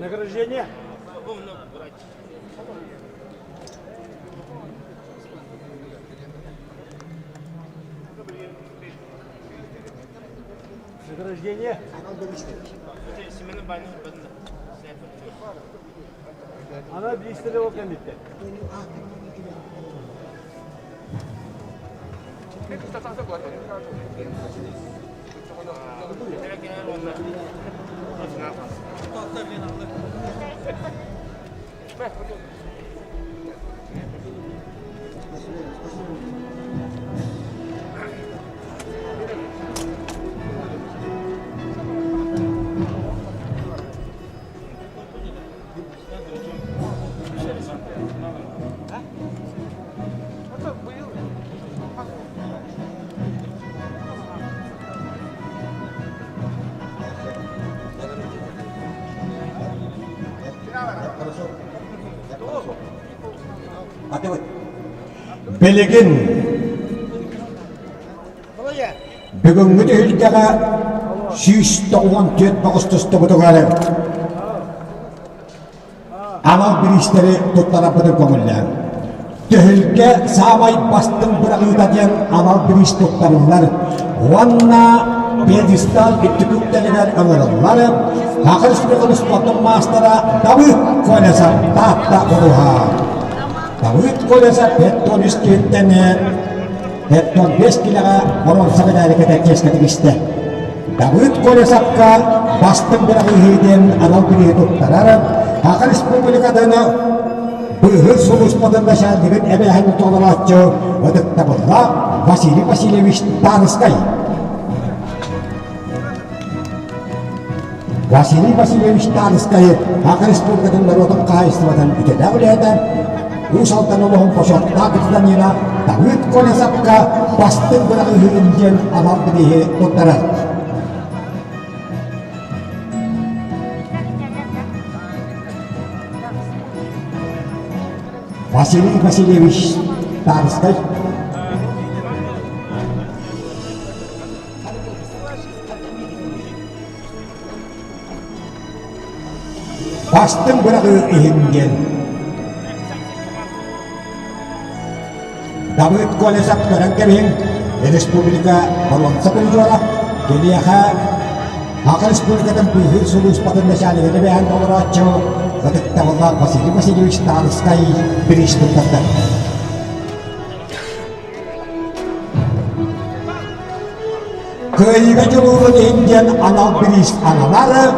Награждение. Награждение. Ана биристери ол кэнниттэн. Билигин бүгүҥҥү түһүлгэҕэ 194 бөҕөс тустубутугар анал бириистэри туттарарбытын көҥүллээн. Түһүлгэ саамай бастыҥ быраҕыыта диэн анал бириис туттарыллар уонна пьедестал үрдүк үктэлигэр ыҥырыллар Саха Республикатын спордун маастара Давыд Колесов Таатта улууһа. Давыд Колесов петтон үс киһиттэн петтон биэс килэҕэ боруонса медали кэтэр чиэскэ тигистэ. Давыд Колесовка бастыҥ быраҕыыһыы диэн анал бирииһи туттарар Саха Республикатын быыһыыр сулууспатын начальнигын эбээһинин толорооччу ытыктабыллаах Василий Васильевич Тарскай. Василий Васильевич Тарскай Саха Республикатын норуотун хаһаайыстыбатын үтэлээх үлэһитэ, Уус Алдан олоһун бочуоттаах гражданина Давыд Колесовка бастыҥ быраҕыыһыгын диэн анал бирииһи туттарар. Василий Васильевич Тарскай Бастыҥ быраҕыы иһин диэн Давыд Колесов көрөн кэбиһиҥ республика боруонса призера киниэхэ Саха Республикатын быыһыыр сулууспатын начальнигын эбээһин толорооччу ытыктабыллаах Василий Васильевич Тарскай бириис туттарда. Кыайыыга дьулуурун иһин диэн анал бириис ананар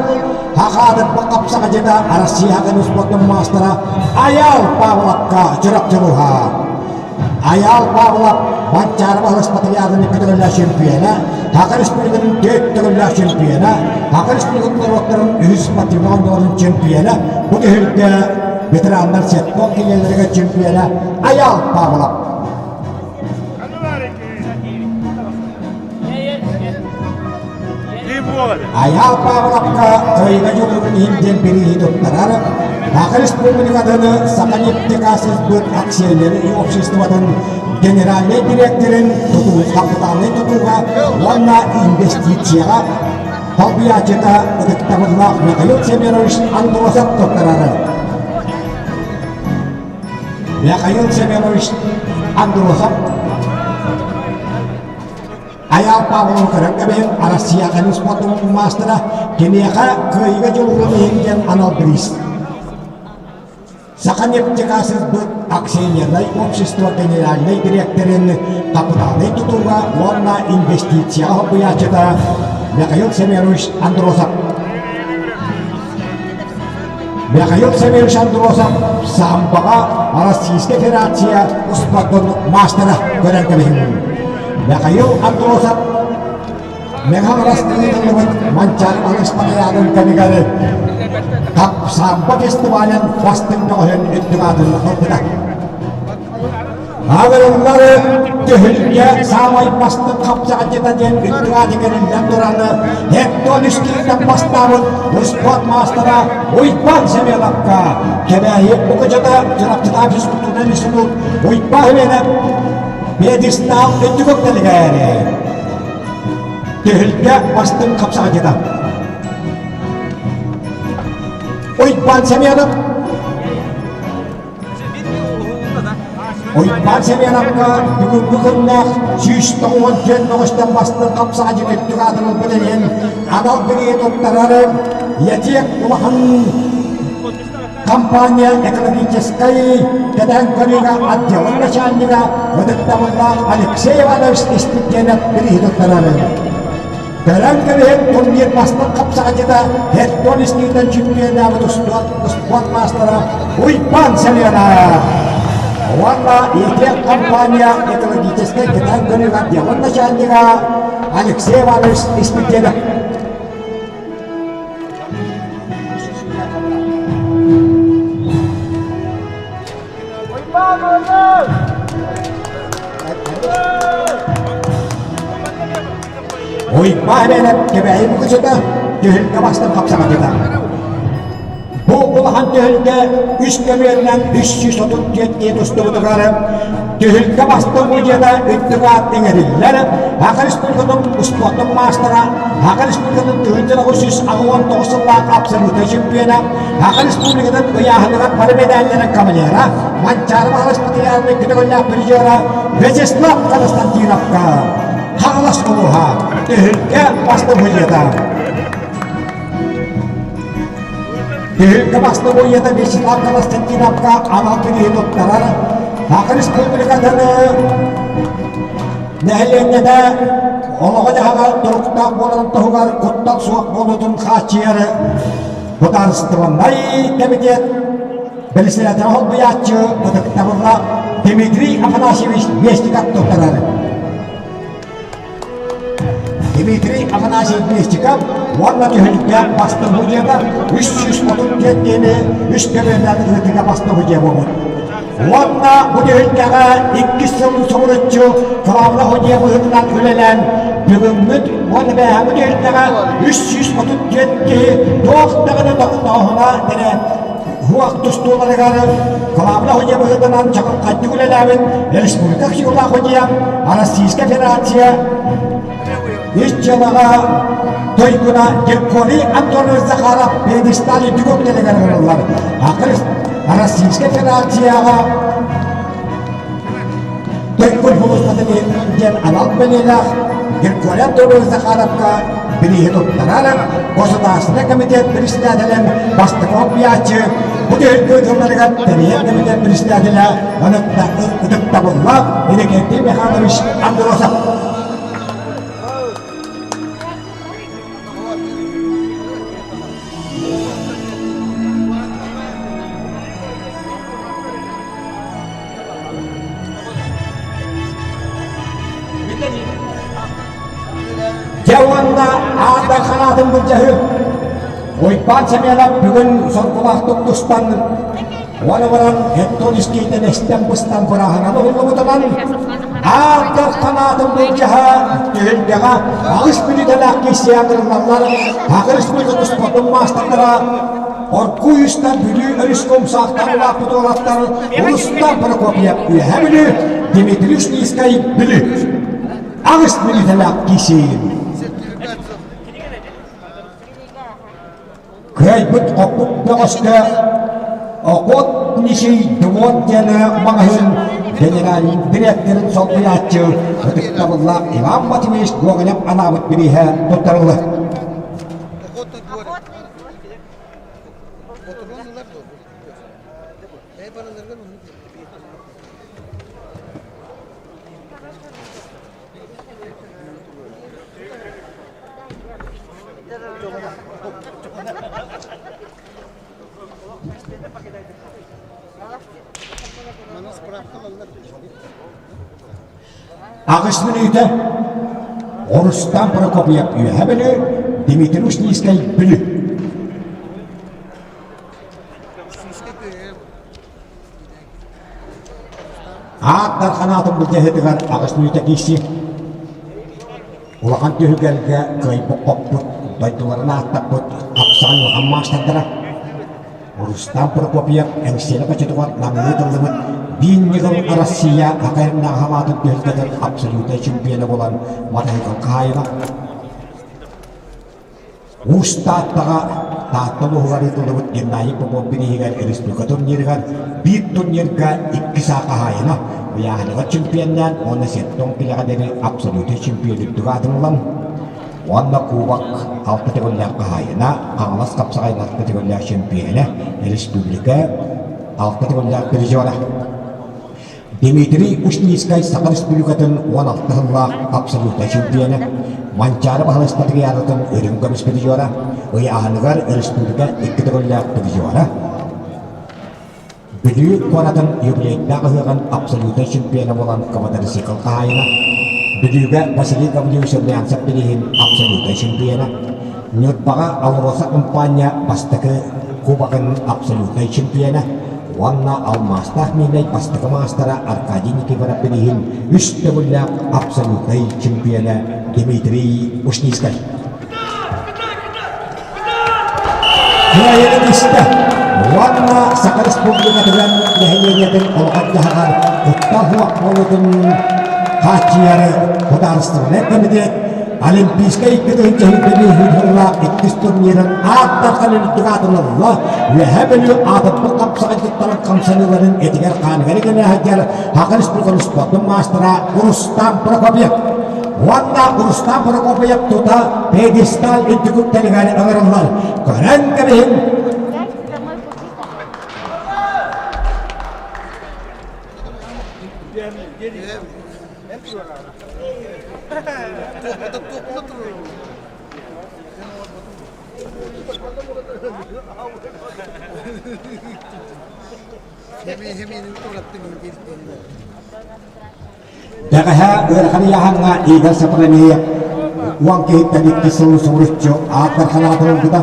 Хахаадырба хапсаҕадьыта Россия спортун маастара Айаал Павловка Чурапчылыһа. Айаал Павлов. Манчаары Баһылыс Патриархын икки төгүллээх чемпиона, Саха Республикатын түөрт төгүллээх чемпиона, Саха Республикатын норуоттарын үһүс спортивнай оонньууларын чемпиона, бу түһүлгэ ветераннар сетпон киинэлэригэр чемпиона Айаал Павлов. Айаал Павловка кыайыыга дьулуурун иһин диэн бирииһи туттарар Саха Республикатын Саханефтегазсбыт акционернай обществотын генеральнай дириэктэрин тутуу хапытаалынай тутууга уонна инвестицияҕа солбуйааччыта ытыктабыллаах Михаил Семенович Андросов туттарар. Михаил Семенович Андросов Айаал Павлов көрөн кэбиһин Россия спортун маастара киниэхэ кыайыыга дьулуурун иһин диэн анал бириис. Саханефтегазсбыт акционернай общество генеральнай дириэктэрин хапытаалынай тутууга уонна инвестицияҕа солбуйааччыта Михаил Семенович Андросов. Михаил Семенович Андросов самбоҕа Российскай Федерация успуордун маастара көрөн кэбиһиҥ. Михаил Андросов Мэҥэ ыытыллыбыт Манчаары Спартакиадын кэмигэр самбо фестивалын бастыҥ бөҕөһүн үрдүк аатын ылбыта. Аҕырыллар түһүлгэ саамай бастыҥ хапсаҕайдьыта диэн үрдүк ааты кэриллэн туран Hector Үскириттэн бастаабыт успуорт маастара Уйбаан Семеновка Кэбээйи Мукучута Чурапчытаах физкультурнай институт Уйбаан Семенов пьедестал үрдүк үктэлигэр түһүлгэ бастыҥ хапсаҕайдьыта Уйбаан Семенов Уйбаан Семеновка бүгүҥҥү күннээх 194 мөҕүстэн бастыҥ хапсаҕайдьыт үрдүк аатын ылбыт иһин анал билиэ туттарар ЯТЭК улахан компания экологическай кэтээн көрүүгэ отделын начальнига ытыктабыллаах Алексей Иванович Испирдиэнэп бирииһи туттарар. Көрөн кэбиһин турнир бастыҥ хапсаҕайдьыта Херсон истиитэн чемпионнаабыт успуорт маастара Уйбаан Семенов уонна ИТЭК компания экологическай кэтээн көрүүгэ отделын начальнига Алексей Иванович Испирдиэнэп. Уйбаан Эбээлэп Кэбээйи мукучута түһүлгэ бастан хапсаҕадыта. Бу улахан түһүлгэ үс көмүөлүнэн 334 киһи тустубутугар түһүлгэ бастыҥ мудьата үрдүк аат иҥэриллэр Саха Республикатын успуортун маастара, Саха Республикатын 1989 сыллаах абсолютнай чемпиона, Саха Республикатын ыйааһыныгар бары медалларын кавалера, Манчаары Баһылай Спартакиадатын көтөҕүллээх призера Вячеслав Константиновка Хаҥалас улууһа түһүлгэ бастыҥ судьуйата. Түһүлгэ бастыҥ судьуйата Вячеслав Константиновка анал бирииһи туттарар Саха Республикатын нэһилиэнньэтэ олоҕо-дьаһаҕа туруктаах буоларын туһугар куттал суох буолуутун хааччыйар Судаарыстыбаннай кэмитиэт бэрэссэдээтэлэ солбуйааччы ытыктабыллаах Дмитрий Афанасьевич Местников туттарар. Дмитрий Афанасьевич Местников уонна түһүлгэ бастыҥ судьуйата 334 диэни үс көмүөллээх ыытыыга бастыҥ судьуйа буолбут. Уонна бу түһүлгэҕэ иккис сыл субуруччу кылаабына судьуйа быһыытынан үлэлээн бүгүҥҥүт уонна бээһээҥҥи түһүлгэҕэ 334 киһи туох даҕаны тохтооһуна эрэ уох тустууларыгар кылаабына судьуйа быһыытынан чаҕылхайдык үлэлээбит республика силаах судьуйа Российская Федерация Ис дьыалаҕа туйгуна Григорий Антонович Захаров пьедестал үрдүк үктэлигэр ыҥырыллар. Российскай Федерацияҕа туйгун сулууспатын диэн анал бэлиэлээх Григорий Антонович Захаровка бирииһи туттарар Государственный комитет председателин бастакы солбуйааччы бу түһүлгэ ыытылларыгар тэрийэр комитет председателэ ытыктабыллаах Иннокентий Михайлович Андросов. былдьаһыы. Уйбаан Семенов бүгүн соргулаахтык тустан уонна баран Антон Искейтэн эстэн-быстан бырааһынан уһуллубутунан Ааттар ханаатын былдьаһа түһүлгэҕэ аҕыс мүнүүтэлээх киирсии ыҥырыллаллар. Саха Республикатын спордун маастардара Оргууй устан Бүлүү өрүскэ умсаахтаан улааппыт уолаттар Рустам Прокопьев Үөһээ Бүлүү, Дмитрий Ушницкай Бүлүү. Аҕыс мүнүүтэлээх киирсии. Кыайбыт хоппут бөҕөскө Охотничий двор диэн маҕаһыын генеральнай дириэктэрин солбуйааччы ытыктабыллаах Иван Матвеевич Гоголев анаабыт бирииһэ туттарыллар. Аҕыс мүнүүтэ Рустам Прокопьев Үөһэ Бүлүү, Дмитрий Ушницкай Бүлүү. Аат Дархан аатын былдьаһыытыгар аҕыс мүнүүтэ киирсии. Улахан түһүлгэлэргэ кыайбыт-хоппут, дойдуларын ааттаппыт хапсаҕай улахан маастардара Рустам Прокопьев Эҥсиэли хочотугар намныы тыллыбыт биир ньыгыл Россия хакайрынааҕы хамаатын түһүлгэтин абсолютнай чемпиона буолан матайыкыл хаһаайына. Уус Тааттаҕа Таатта улууһугар ыытыллыбыт Геннадий Попов бирииһигэр республика турнирыгар биир турнирга икки саа хаһаайына, ыйааһыныгар чемпионнаан уонна сэттэ килэҕэ диэри абсолютнай чемпион үрдүк аатын ылан уонна кубок алта төгүллээх хаһаайына, Хаҥалас хапсаҕайын алта төгүллээх чемпиона, республика алта төгүллээх призера. Дмитрий Ушницкай Саха Республикатын 16 сыллаах абсолютнай чемпиона, Манчаары Баһылай Спартакиадатын үрүҥ көмүс призера, ыйааһыныгар республика икки төгүллээх призера, Бүлүү куоратын юбилейдаах ыһыаҕын абсолютнай чемпиона буолан квадроцикл хаһаайына, Бүлүүгэ Василий Гаврильевич Румянцев бирииһин абсолютнай чемпиона, Ньурбаҕа АЛРОСА хампаанньа бастакы кубогын абсолютнай чемпиона уонна алмаастаах миинэй бастакы маастара Аркадий Никифоров бирииһин үс төгүллээх абсолютнай чемпиона Дмитрий Ушницкай. Кыайыыны истэ уонна Саха Республикатыгар нэһилиэнньэтин олоҕор-дьаһаҕар куттал суох буолуутун хааччыйары судаарыстыбаннай кэмитиэт Олимпийскай икки тыһыынча сыллаах иккис турнирын аат дархан үрдүк аатын ылла. Үөһээ Бүлүү аатырбыт хапсаҕайдыттарын хамсаныыларын этигэр-хааныгар кэлэ сылдьар Саха Республикатын спордун маастара Рустам Прокопьев. Уонна Рустам Прокопьев тута пьедестал үрдүк үктэлигэр ыҥырыллар. Көрөн кэбиһин! Бэҕэһээ ыарахан ыйааһыҥҥа Игорь Сопронеев уон киһиттэн икки сыл субуруччу аат дархан аатын ылбыта.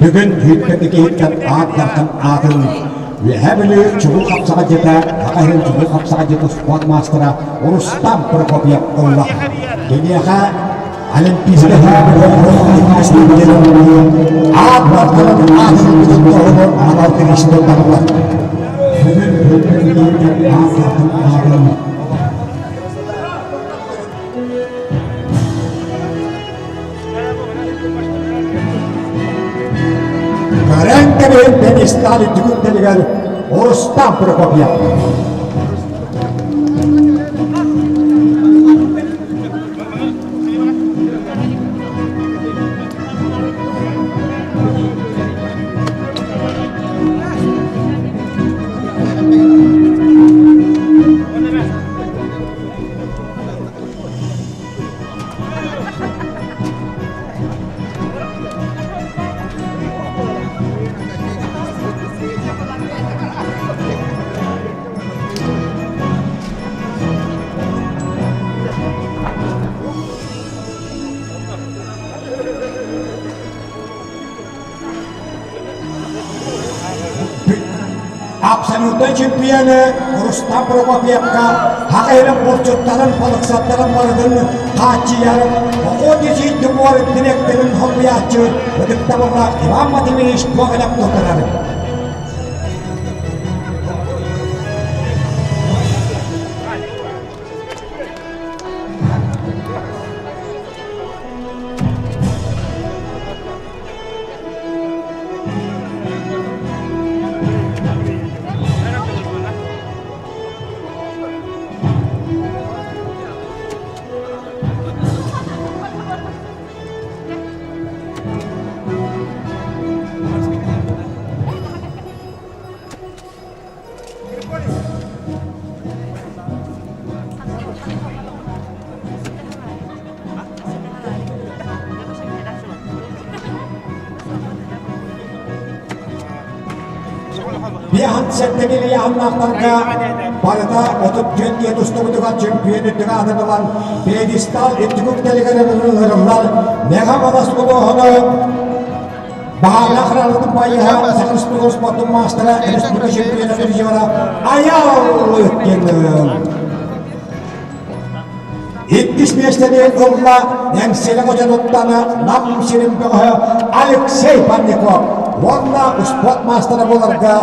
Бүгүн сүүрбэкки киһиттэн аат дархан аатын Үөһээ Бүлүү чугул хапсаҕайдьыта, Саха сирин чугул хапсаҕайдьыта спорт маастара Рустам Прокопьев ылла. Киниэхэ Олимпийскай аат дархан аатын ылбытын туһунан анал бириистэр барылар. Бүгүн аат дархан аатын Көрөн кэбиһин пьедестал үрдүк үрдэлигэр Рустам Прокопьев. Абсолютнай чемпионы Рустам Прокопьевка Саха сирин булчуттарын, балыксаттарын барытын хааччыйар Охотничий двор дириэктэрин солбуйааччы ытыктабыллаах Иван Матвеевич Гоголев туттарар. Биахан сэттэни ыйааһыннаахтарга барыта 34 диэн тустубутугар чемпион үрдүк аатын ылан пьедестал үрдүк үктэлигэр ыҥырыллар Мэҥэ Балас улууһуну Баһаалаах Ралытын байыһа Саха Республикатын спордун маастара республика чемпиона призера Айал Ыткин. Иккис миэстэни ылла Эҥсиэли хочотуттан Нам сирин бөҕөһө Алексей Парников уонна успуорт маастара буоларга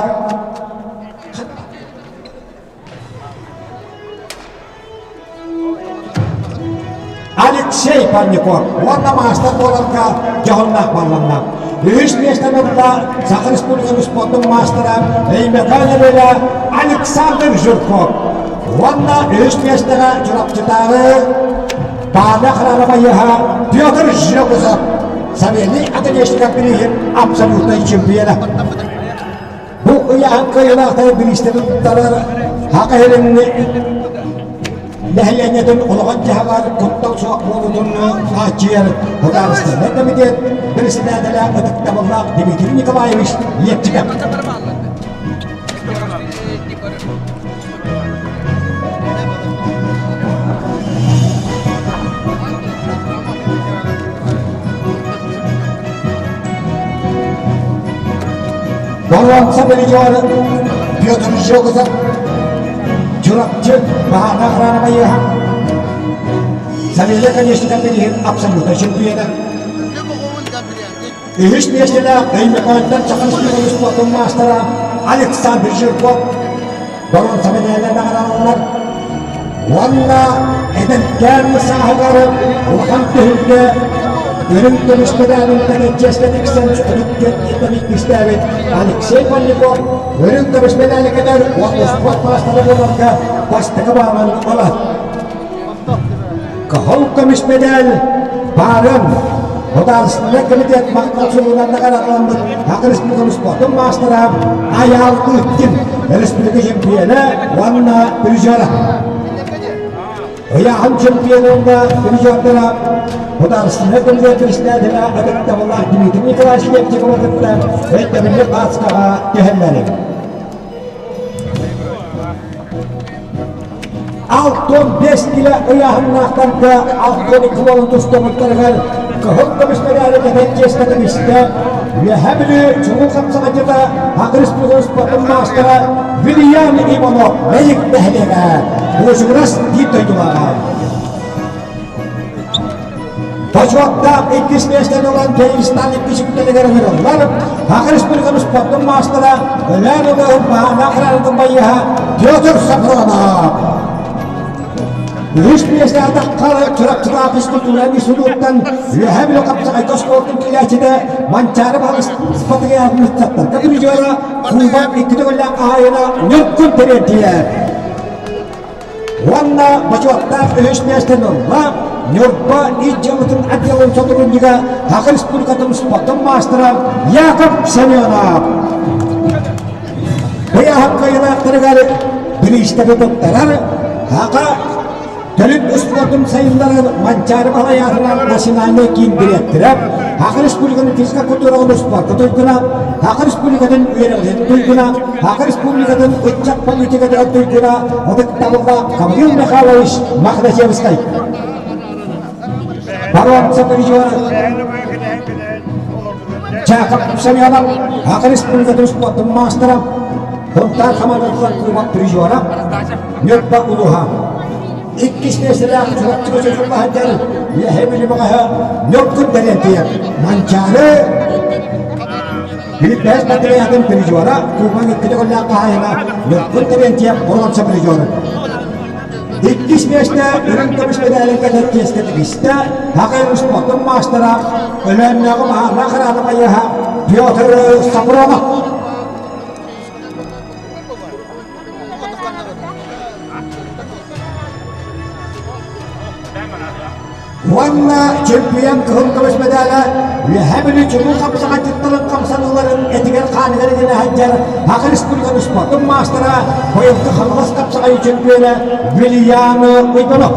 Алексей Парников уонна маастар буоларга дьоһуннаах балланна. Үһүс миэстэни ылла Саха Республикатын спордун маастара Өймөкөөн Эбэлэ Александр Жирков. Уонна үһүс миэстэҕэ Чурапчытааҕы Баана Храновайыһа Петр Жегузов Савелий Атанешников бирииһин абсолютнай чемпиона. Бу ыйааһын кыайыылаахтары бириистэри туттарар Саха сирин нэһилиэнньэтин олоҕун-дьаһаҕар куттал суох буолуутун хааччыйар Судаарыстыбаннай комитет председателэ ытыктабыллаах Дмитрий Николаевич Лепчиков. Боруонса призер Петр Жогозов, Чурапчы Баһаана охрана байыаһа, Савелий Конечников билигин абсолютно чемпиона. Үһүс миэстэлээх Өймөкөөнтөн Саха Республикатын спордун маастара Александр Жирков боруонса мэдээлэ наҕарааланар уонна эдэркээн сааһыгар улахан түһүлгэ үрүҥ көмүс мэдээлин кэнэччиэскэ тиксэн түтүктүөн иккистээбит Алексей Пальников үрүҥ көмүс мэдээли кэтэр уонна спорт маастара буоларга бастакы баалын ылар. Кыһыл көмүс мэдээл баарын Государственный комитет махтал суругунан наҕараадаламмыт Саха Республикатын спордун маастара Айаал Ыткин республика чемпиона уонна призера. Ыйааһын чемпиона уонна призердара Государственный комитет председателя ытыктабыллаах Дмитрий Николаевич Лепчикова кытта өйдөбүнньүк ааскаҕа түһэллэр. 65 килэ ыйааһыннаахтарга 62 уолун тустубуттарыгар кыһыл көмүс мэдээли кэтэн чиэскэтин истэ Үөһээ Бүлүү чулуу хапсаҕайдьыта Саха Республикатын спордун маастара Вильям Иванов Мэйик нэһилиэгэ Буочугурас биир дойдулааҕа. Бочуоттаах иккис миэстэни ылан Киристан иккис үктэлигэр ыҥырыллар Саха Республикатын спордун маастара Өлөөн улууһун Баһаана охранатын байыаһа Петр Сафронов. Үһүс миэстэҕэ таххар Чурапчылаах физкультура институттан Үөһээ Бүлүү хапсаҕайга оскуолатын киирээччитэ Манчаары Баһылыс ыччаттарга призера Кубок икки төгүллээх хаһаайына Ньургун Терентьев. Уонна бочуоттаах үһүс миэстэни ылла Ньурба ис дьыалатын отделын сотруднига Саха Республикатын спордун маастара Яков Семенов. Ыйааһын кыайыылаахтарыгар бириистэри туттарар Саха төрүт успуордун сайыннарар Манчаары Баһылай национальнай киин дириэктэрэ, Саха Республикатын физика культураҕын успуорка туйгуна, Саха Республикатын үөрэҕин туйгуна, Саха Республикатын ыччат политикатыгар туйгуна ытыктабыллаах Гаврил Михайлович Мохначевскай. Барон призер Чаков Семенов, Саха Республикатын спордун маастара. Хонтаар хамаандатыгар кубок призера Ньурба улууһа. Иккис миэстэлээх Чурапчы көчөчүллэ сылдьар Үөһээ Бүлүү бөҕөһө Ньургун Бэлиэнтийэр Манчаары Бүлбэс батареятын призера Кубок икки төгүллээх хаһаайына Ньургун Терентьев боруонса призера. Иккис миэстэ үрүҥ көмүс мэдээлин кэтэр чиэскэ тигистэ Хакай спортун маастара Өлөөннөөҕү баһаардаах хараата байыаһа Петр Сапронов. Уонна чемпион кыһыл көмүс мэдээлэ Үөһээ Бүлүү чулуу хапсаҕайдьыттарын хамсаныыларын этигэр-хааныгар иҥэрэ сылдьар Саха Республикатын спордун маастара, быйылгы Хаҥалас хапсаҕайы чемпиона Вильям Уйбанов.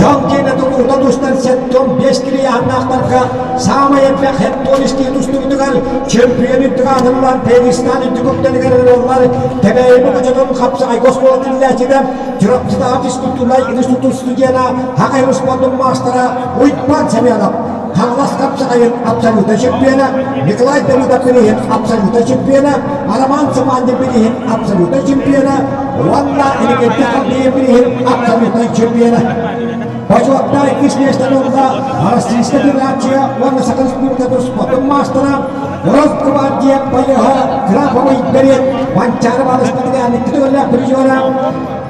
Дьон киэнэ тулуута тустан 75 килийааннаахтарга саамай элбэх хептон истии тустубутугар чемпион үрдүк аатырыллан Пегистан үрдүк үктэлигэр ылыллар Тэбээйи хочотун хапсаҕайга оскуола тэриллээччитэ Чурапчытааҕы физкультурнай институт студена Хахай спордун маастара Уйбаан Семенов Хаҥалас хапсаҕайын абсолютнай чемпиона Николай Давыдов бирииһин абсолютнай чемпиона Роман Самандин бирииһин абсолютнай чемпиона уонна Иннокентий Халдеев бирииһин абсолютнай чемпиона. Бочуоттаах иккис миэстэни ылла Российскай Федерация уонна Саха Республикатын спордун маастара Росгвардия байыаһа Графовый Берет Манчаары балыспатыгар икки төгүллээх призера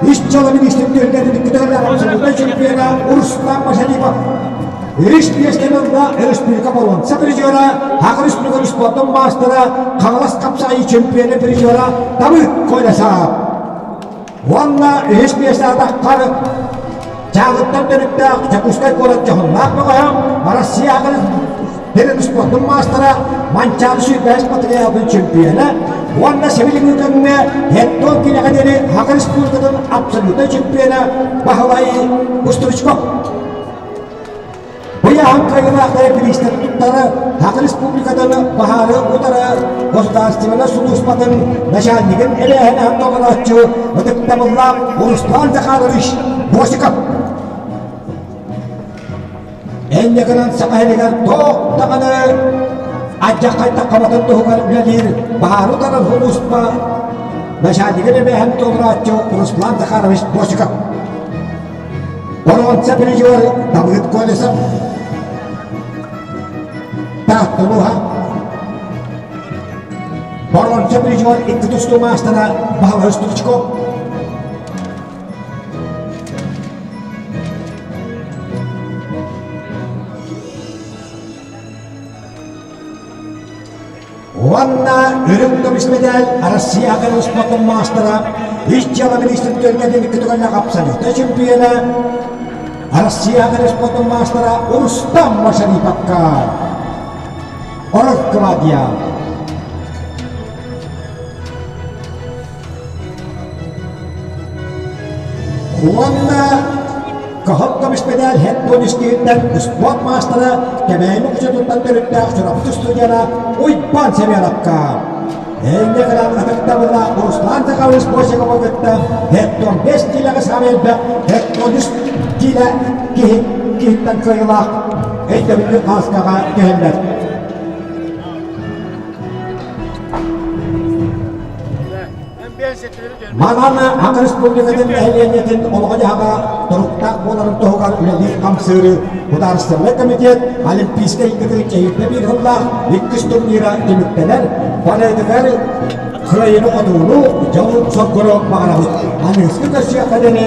Ис дьыала министрин түһүлгэтин икки төгүллээх абсолютнай чемпиона Руслан Машарипов. Үс миэстэни ылла республика боруонса призера, Саха Республикатын спордун маастара, Хаҥалас хапсаҕайыы чемпиона призера Давыд Колесов. Уонна үһүс миэстэ атаххар Дьааҥыттан төрүттээх Дьокуускай куорат дьоһуннаах бөҕөһө, Россия Дирин спордун маастара, Манчаары сүүрбэһис батареяларын чемпиона уонна сибилигин көҥҥэ Хеттон килэҕэ диэри Саха Республикатын абсолютнай чемпиона Баһылай Бустручков. Бу ыйааһын кыайыылаахтара бириистэри туттары Саха Республикатын баһаары утары государственнай сулууспатын начальнигын эбээһинэһин толорооччу ытыктабыллаах Руслан Захарович Босиков. Энньэ гынан Саха сиригэр туох даҕаны алдьархай таххабатын туһугар үлэлиир баһаары утары сулууспа начальнигын эбээһин толорооччу Руслан Захарович Босиков. Боруонса призер Давыд Колесов, Таатта улууһа. Боруонса призер икки тустуу маастара Баһылай Стручков. Уонна үрүҥ көмүс мэдээл Россия аҕай спордун маастара, ис дьыала министрин түөлбэтин икки түгэннээх абсолютнай чемпиона, Россия аҕай спордун маастара Рустам Машариповка. Росгвардия. Уонна Кыһыл көмүс мэдэл хет истиһиттэн спорт маастара Кэбээйи Мукучутуттан төрүттээх Чурапчы студена Уйбаан Семеновка. Инньэ гынан ытыктабыллаах Руслан Захарович Босиковы кытта хеттон 5 киилэҕэ саамай элбэх хеттон 3 киилэ киһи киһиттэн кыайыылаах өйдөбүнньүк хааскаҕа түһэллэр. Манан Саха Республикатын нэһилиэнньэтин олоҕо-дьаһаҕа туруктаах буоларын туһугар үлэлиир-хамсыыры Судаарыстыбаннай комитет Олимпийскай игры чэйирдэ биир сыллаах иккис турнира түмүктэнэр. Барытыгар кыайыыны-хотууну, дьолу-соргуну баҕарабыт. Аныгыскы көрсүөххэ диэри.